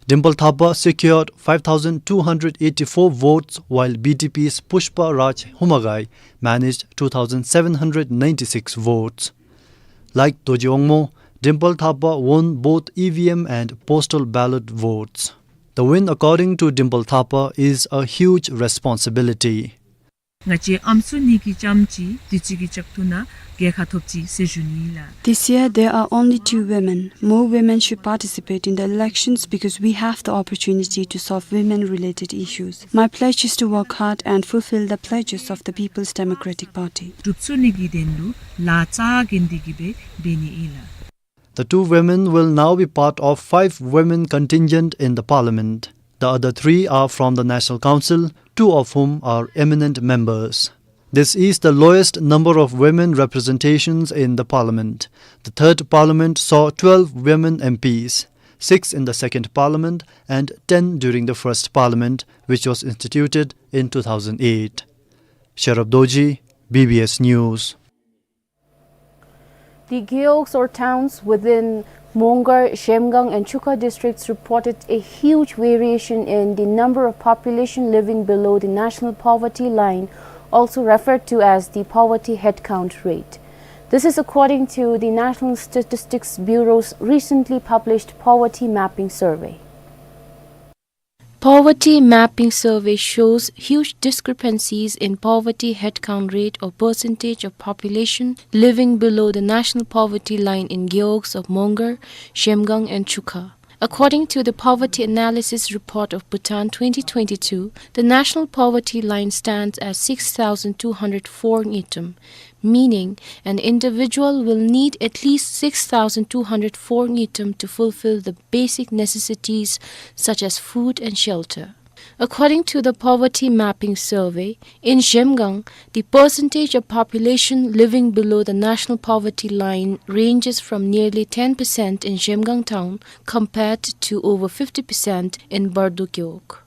Dimple Thapa secured five thousand two hundred eighty-four votes, while B T P's Pushpa Raj Humagai managed two thousand seven hundred ninety-six votes. Like Dorji Wangmo, Dimple Thapa won both E V M and postal ballot votes. The win, according to Dimple Thapa, is a huge responsibility. ང་བཅས་ཨམ་སྲུ་གཉིས་ཀྱི་ལྕམ་ཅིག་དུས་ཅི་གི་ལྕགས་ཐུང་ནང་རྒྱལ་ཁ་ཐོབ་ཅི་ཟེར་ཞུ་ནི་ལགས། This year, there are only two women. More women should participate in the elections because we have the opportunity to solve women-related issues. My pledge is to work hard and fulfill the pledges of the People's Democratic Party. སྒྲུབ་ཚུགས་ནི་གི་དོན་ལུ་ལཱ་རྩ་འགེངས་ཏེ་གི་སྦེ་འབད་ནི་ཨིན་ལགས། The two women will now be part of five women contingent in the parliament. The other three are from the National Council, two of whom are eminent members. This is the lowest number of women representations in the parliament. The third parliament saw twelve women M Ps, six in the second parliament and ten during the first parliament, which was instituted in two thousand eight. Sherab Dorji, B B S News. The gewogs or towns within Mongar, Zhemgang and Chukha districts reported a huge variation in the number of population living below the national poverty line, also referred to as the poverty headcount rate. This is according to the National Statistics Bureau's recently published poverty mapping survey. Poverty mapping survey shows huge discrepancies in poverty headcount rate or percentage of population living below the national poverty line in gewogs of Mongar, Zhemgang and Chukha. According to the Poverty Analysis Report of Bhutan twenty twenty-two, the national poverty line stands at six thousand two hundred four ngultrum, meaning an individual will need at least six thousand two hundred four ngultrum to fulfill the basic necessities such as food and shelter. According to the Poverty Mapping Survey, in Zhemgang, the percentage of population living below the national poverty line ranges from nearly ten percent in Zhemgang town compared to over fifty percent in Bardo gewog.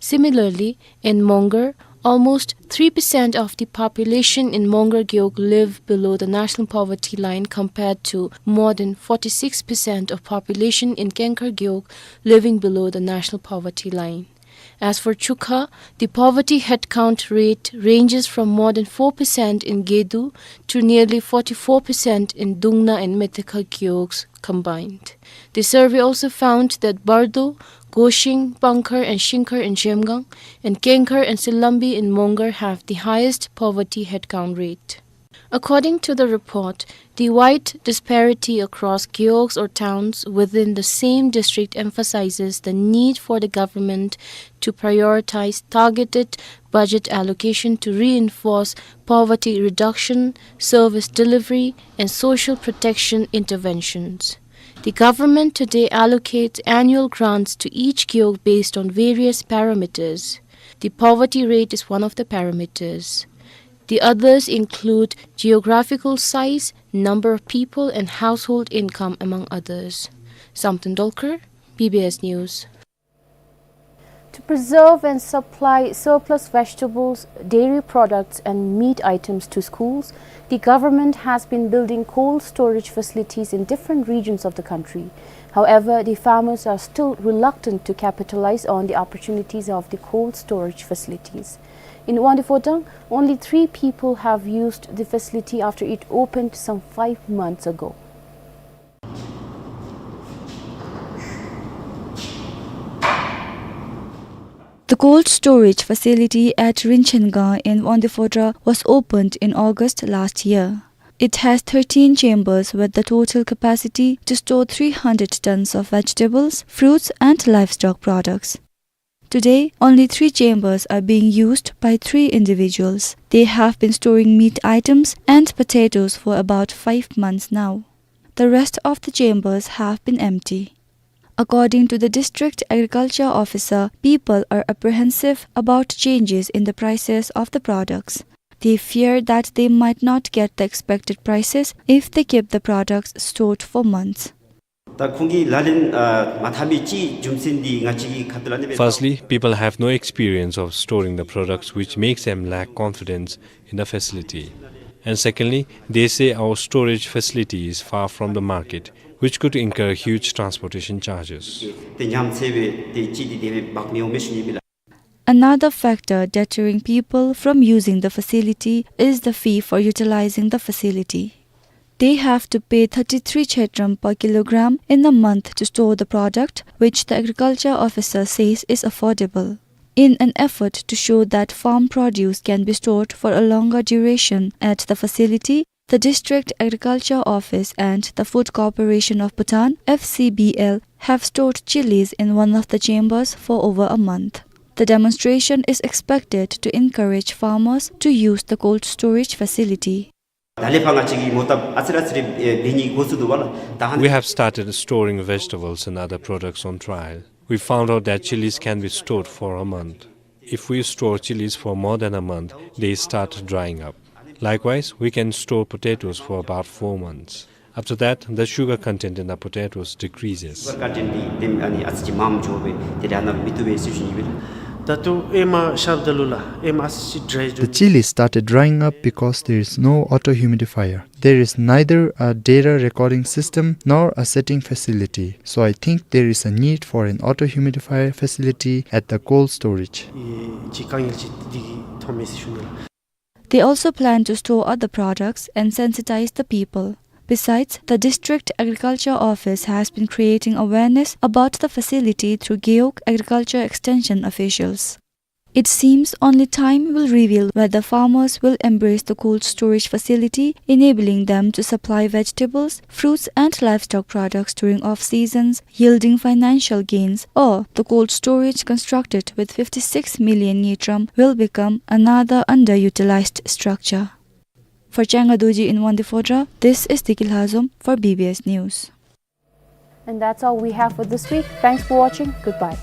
Similarly, in Mongar, almost three percent of the population in Mongar gewog live below the national poverty line compared to more than forty-six percent of population in Kengkhar gewog living below the national poverty line. As for Chukha, the poverty headcount rate ranges from more than four percent in Gedu to nearly forty-four percent in Dungna and Methekha gewogs combined. The survey also found that Bardo, Goshing, Pangkhar and Shingkhar in Zhemgang, and Kengkhar and Silambi in Mongar have the highest poverty headcount rate. According to the report, the wide disparity across gewogs or towns within the same district emphasizes the need for the government to prioritize targeted budget allocation to reinforce poverty reduction, service delivery, and social protection interventions. The government today allocates annual grants to each gewog based on various parameters. The poverty rate is one of the parameters. The others include geographical size, number of people, and household income, among others. Samten Dolkar, B B S News. To preserve and supply surplus vegetables, dairy products, and meat items to schools, the government has been building cold storage facilities in different regions of the country. However, the farmers are still reluctant to capitalize on the opportunities of the cold storage facilities. In Wangdue-Phodrang, only three people have used the facility after it opened some five months ago. The cold storage facility at Rinchengang in Wangdue-Phodrang was opened in August last year. It has thirteen chambers with the total capacity to store three hundred tons of vegetables, fruits and livestock products. Today, only three chambers are being used by three individuals. They have been storing meat items and potatoes for about five months now. The rest of the chambers have been empty. According to the district agriculture officer, people are apprehensive about changes in the prices of the products. They fear that they might not get the expected prices if they keep the products stored for months. ད་ཁོང་གིས་ལག་ལེན་ཨ་མ་འཐབ་མི་ཅིག་རྒྱུ་མཚན་འདི་ང་བཅས་ཀྱིས་ཁ་ཐུག་ལས་ནི་སྦེ། Firstly, people have no experience of storing the products, which makes them lack confidence in the facility. And secondly, they say our storage facility is far from the market, which could incur huge transportation charges. ཏེ་ཉམས་ཚད་སྦེ་ཏེ་ཅིག་འདི་དེ་སྦེ་འབག་མི་འོང་མས་ཞུ་ནི་ཨིན་པས་ལགས། Another factor deterring people from using the facility is the fee for utilizing the facility. They have to pay thirty-three chedram per kilogram in a month to store the product, which the agriculture officer says is affordable. In an effort to show that farm produce can be stored for a longer duration at the facility, the District Agriculture Office and the Food Corporation of Bhutan, F C B L, have stored chilies in one of the chambers for over a month. The demonstration is expected to encourage farmers to use the cold storage facility. ད་ལས་ཕར་ང་བཅས་ཀྱིས་མོ་བཏབ་ཨ་ཙི་རེ་ཨ་ཙི་རེ་འབད་ནི་འགོ་བཙུགས་འདུག་པ་ལགས། ད་ཧ་We have started storing vegetables and other products on trial. We found out that chilies can be stored for a month. If we store chilies for more than a month, they start drying up. Likewise, we can store potatoes for about four months. After that, the sugar content in the potatoes decreases. Sugar content འདི་དེམ་ཨ་ནི་ཨ་ཙི་ཅིག་མངམ་འགྱོ་སྦེ་དེ་ལས་ཨ་ནཱ་མི་བཏུབ་པས་ཟེར་ཞུ་ནི་ཨིན་པས་ལགས། ད་ལྟོ་ཨེ་མ་ཤརཝ་ད་ལུ་ལགས་ཨེ་མ་ཨ་ཙི་ཅིག་dry འགྱོ། The chili started drying up because there is no auto humidifier. There is neither a data recording system nor a setting facility. So I think there is a need for an auto humidifier facility at the cold storage. ཨེ་ཅིག་དཀའ་ངལ་ཅིག་འདི་གིས་ཐོནམ་མས་ཟེར་ཞུ་ནི་ལགས། They also plan to store other products and sensitize the people. Besides, the District Agriculture Office has been creating awareness about the facility through Gewog Agriculture Extension officials. It seems only time will reveal whether farmers will embrace the cold storage facility, enabling them to supply vegetables, fruits, and livestock products during off-seasons, yielding financial gains, or the cold storage constructed with fifty-six million ngultrum will become another underutilized structure. For Changa Dorji in Wangdue Phodrang, this is Deki Lhazom for B B S News. And that's all we have for this week. Thanks for watching. Goodbye.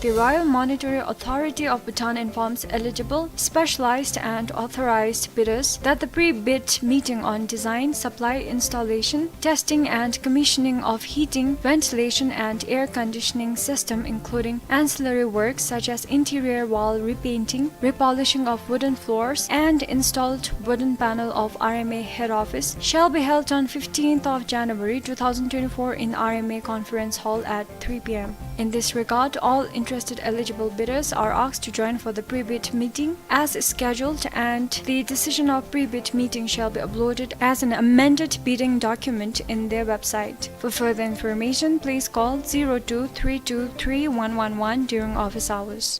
The Royal Monetary Authority of Bhutan informs eligible, specialized and authorized bidders that the pre-bid meeting on design, supply, installation, testing and commissioning of heating, ventilation and air conditioning system, including ancillary works such as interior wall repainting, repolishing of wooden floors, and installed wooden panel of R M A head office, shall be held on fifteenth of January two thousand twenty-four in R M A Conference Hall at three P M. In this regard, all interested eligible bidders are asked to join for the pre-bid meeting as scheduled, and the decision of pre-bid meeting shall be uploaded as an amended bidding document in their website. For further information, please call zero two three two three one one one during office hours.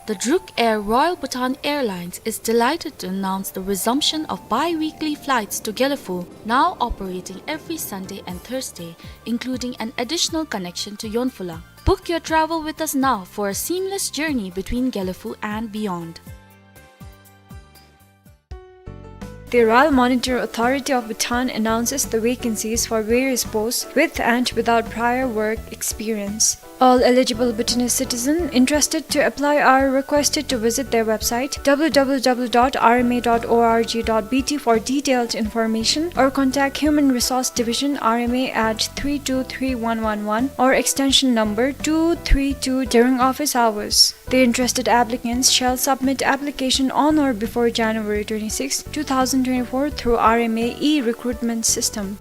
The Druk Air Royal Bhutan Airlines is delighted to announce the resumption of bi-weekly flights to Gelephu, now operating every Sunday and Thursday, including an additional connection to Yonphula. Book your travel with us now for a seamless journey between Gelephu and beyond. The Royal Monetary Authority of Bhutan announces the vacancies for various posts with and without prior work experience. All eligible Bhutanese citizen interested to apply are requested to visit their website, W W W dot R M A dot O R G dot B T, for detailed information, or contact Human Resource Division, R M A, at three two three one one one or extension number two three two during office hours. The interested applicants shall submit application on or before January twenty-sixth, two thousand twenty-four through R M A e-recruitment system.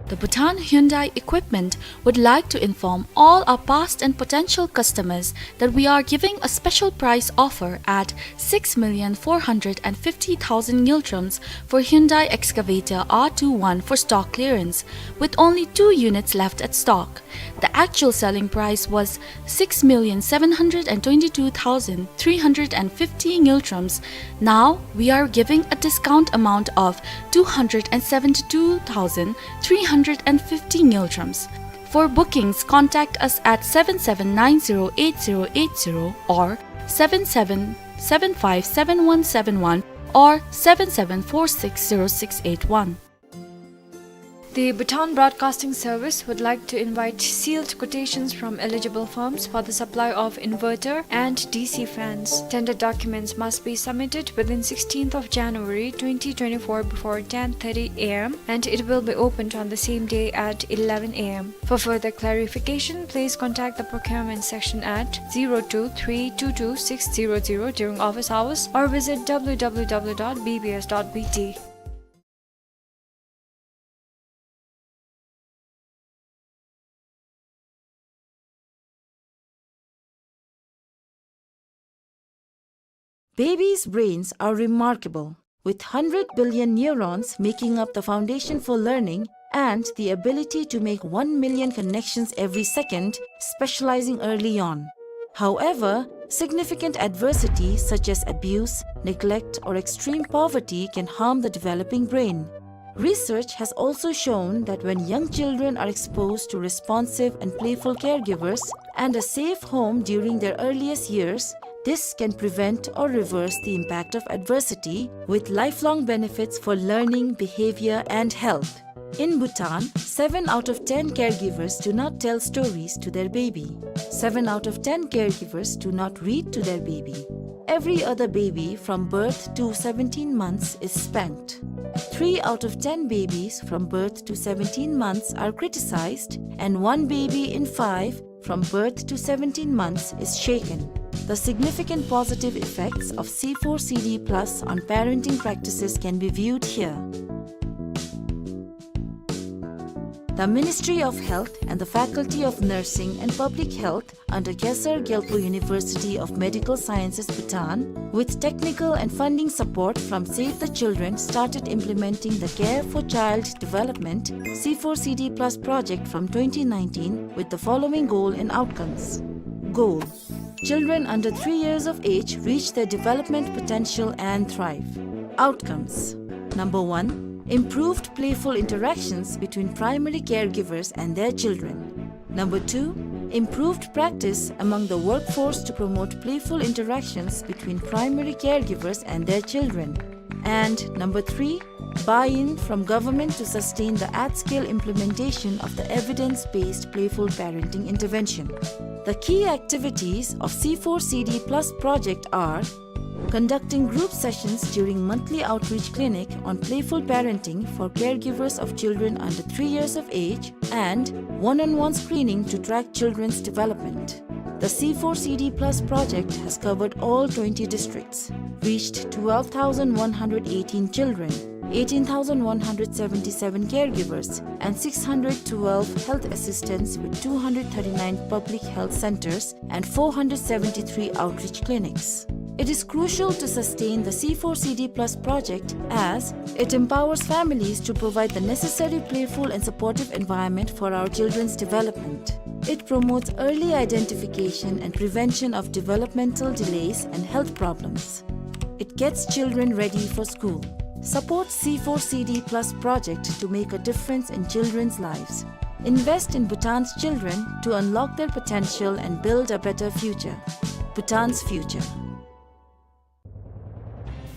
The Bhutan Hyundai Equipment would like to inform all our past and potential customers that we are giving a special price offer at six million four hundred and fifty thousand ngultrums for Hyundai Excavator R two one for stock clearance, with only two units left at stock. The actual selling price was six million seven hundred and twenty-two thousand three hundred and fifty ngultrums. Now we are giving a discount amount of two hundred and seventy-two thousand three hundred and fifty ngultrums. For bookings, contact us at seven seven nine zero eight zero eight zero or seven seven seven five seven one seven one or seven seven four six zero six eight one. The Bhutan Broadcasting Service would like to invite sealed quotations from eligible firms for the supply of inverter and D C fans. Tender documents must be submitted within sixteenth of January twenty twenty-four before ten thirty A M, and it will be opened on the same day at eleven A M. For further clarification, please contact the procurement section at zero two three two two six zero zero during office hours or visit W W W dot B B S dot B T. Babies' brains are remarkable, with hundred billion neurons making up the foundation for learning and the ability to make one million connections every second, specializing early on. However, significant adversity such as abuse, neglect, or extreme poverty can harm the developing brain. Research has also shown that when young children are exposed to responsive and playful caregivers and a safe home during their earliest years, this can prevent or reverse the impact of adversity, with lifelong benefits for learning, behavior, and health. In Bhutan, seven out of ten caregivers do not tell stories to their baby. Seven out of ten caregivers do not read to their baby. Every other baby from birth to seventeen months is spanked. Three out of ten babies from birth to seventeen months are criticized, and one baby in five from birth to seventeen months is shaken. The significant positive effects of C four C D plus on parenting practices can be viewed here. The Ministry of Health and the Faculty of Nursing and Public Health under Khesar Gyalpo University of Medical Sciences, Bhutan, with technical and funding support from Save the Children, started implementing the Care for Child Development C four C D plus project from twenty nineteen with the following goal and outcomes. Goal: children under three years of age reach their development potential and thrive. Outcomes: number one, improved playful interactions between primary caregivers and their children. Number two, improved practice among the workforce to promote playful interactions between primary caregivers and their children. And number three, buy-in from government to sustain the at-scale implementation of the evidence-based playful parenting intervention. The key activities of C four C D plus project are conducting group sessions during monthly outreach clinic on playful parenting for caregivers of children under three years of age, and one-on-one screening to track children's development. The C four C D plus project has covered all twenty districts, reached twelve thousand one hundred eighteen children, eighteen thousand one hundred seventy-seven caregivers, and six hundred twelve health assistants with two hundred thirty-nine public health centers and four hundred seventy-three outreach clinics. It is crucial to sustain the C four C D plus project as it empowers families to provide the necessary playful and supportive environment for our children's development. It promotes early identification and prevention of developmental delays and health problems. It gets children ready for school. Support C four C D plus project to make a difference in children's lives. Invest in Bhutan's children to unlock their potential and build a better future. Bhutan's future.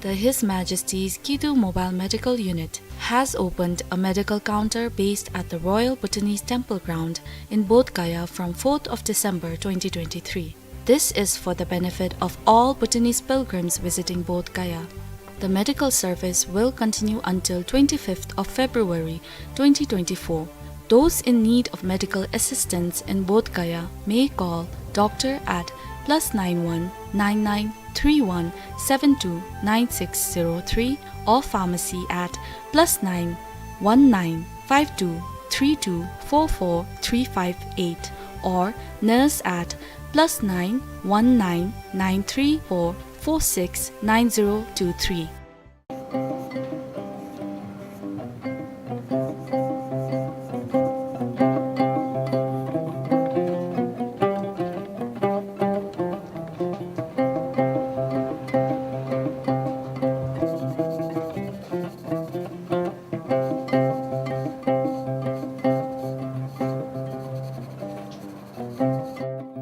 The His Majesty's Kidu Mobile Medical Unit has opened a medical counter based at the Royal Bhutanese Temple Ground in Bodh Gaya from fourth of December twenty twenty-three. This is for the benefit of all Bhutanese pilgrims visiting Bodh Gaya. The medical service will continue until twenty-fifth of February twenty twenty-four. Those in need of medical assistance in Bodh Gaya may call doctor at plus nine one nine nine three one seven two nine six zero three or pharmacy at plus nine one nine five two three two four four three five eight or nurse at plus nine one nine nine three four four six nine zero two three.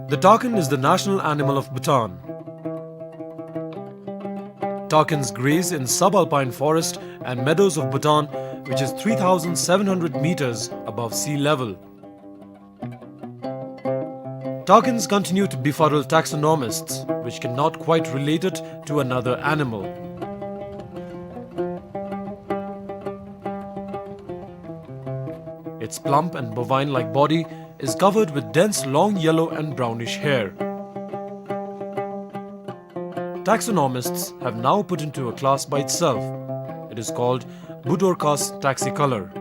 The takin is the national animal of Bhutan. Takins graze in subalpine forest and meadows of Bhutan, which is three thousand seven hundred meters above sea level. Tarkins continue to befuddle taxonomists, which cannot quite relate it to another animal. Its plump and bovine-like body is covered with dense long yellow and brownish hair. Taxonomists have now put into a class by itself. It is called Budorcas taxicolor.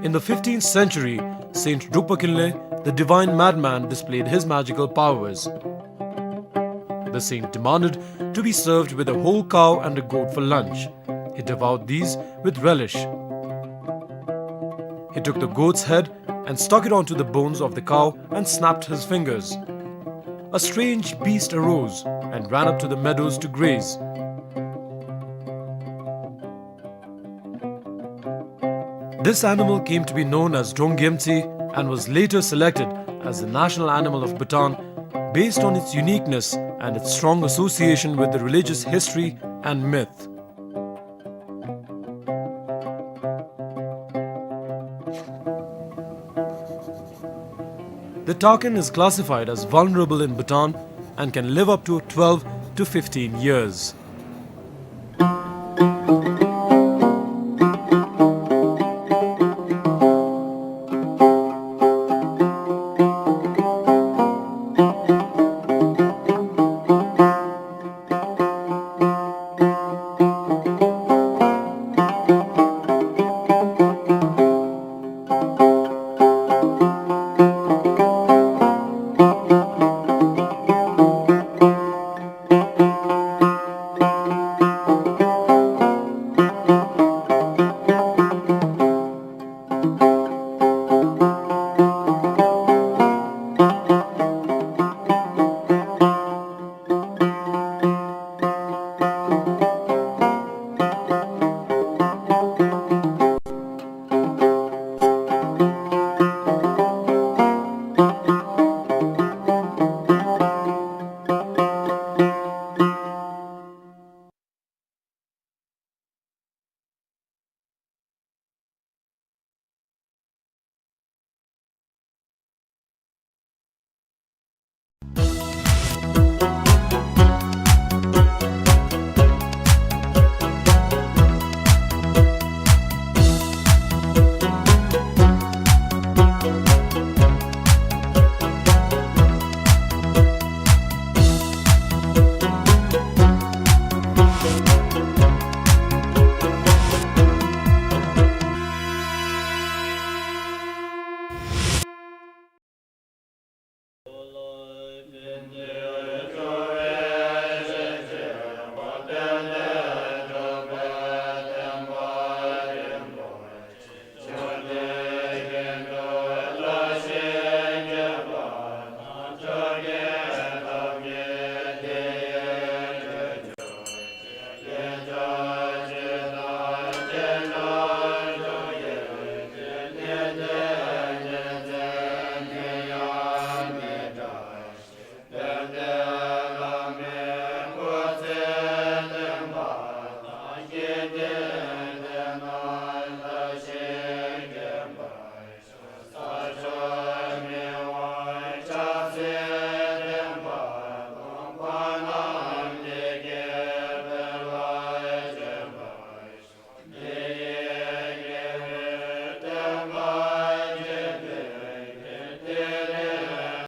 In the fifteenth century, Saint Drukpa Kinley, the divine madman, displayed his magical powers. The saint demanded to be served with a whole cow and a goat for lunch. He devoured these with relish. He took the goat's head and stuck it onto the bones of the cow and snapped his fingers. A strange beast arose and ran up to the meadows to graze. This animal came to be known as Drongyemtsi and was later selected as the national animal of Bhutan based on its uniqueness and its strong association with the religious history and myth. The tarkin is classified as vulnerable in Bhutan and can live up to twelve to fifteen years.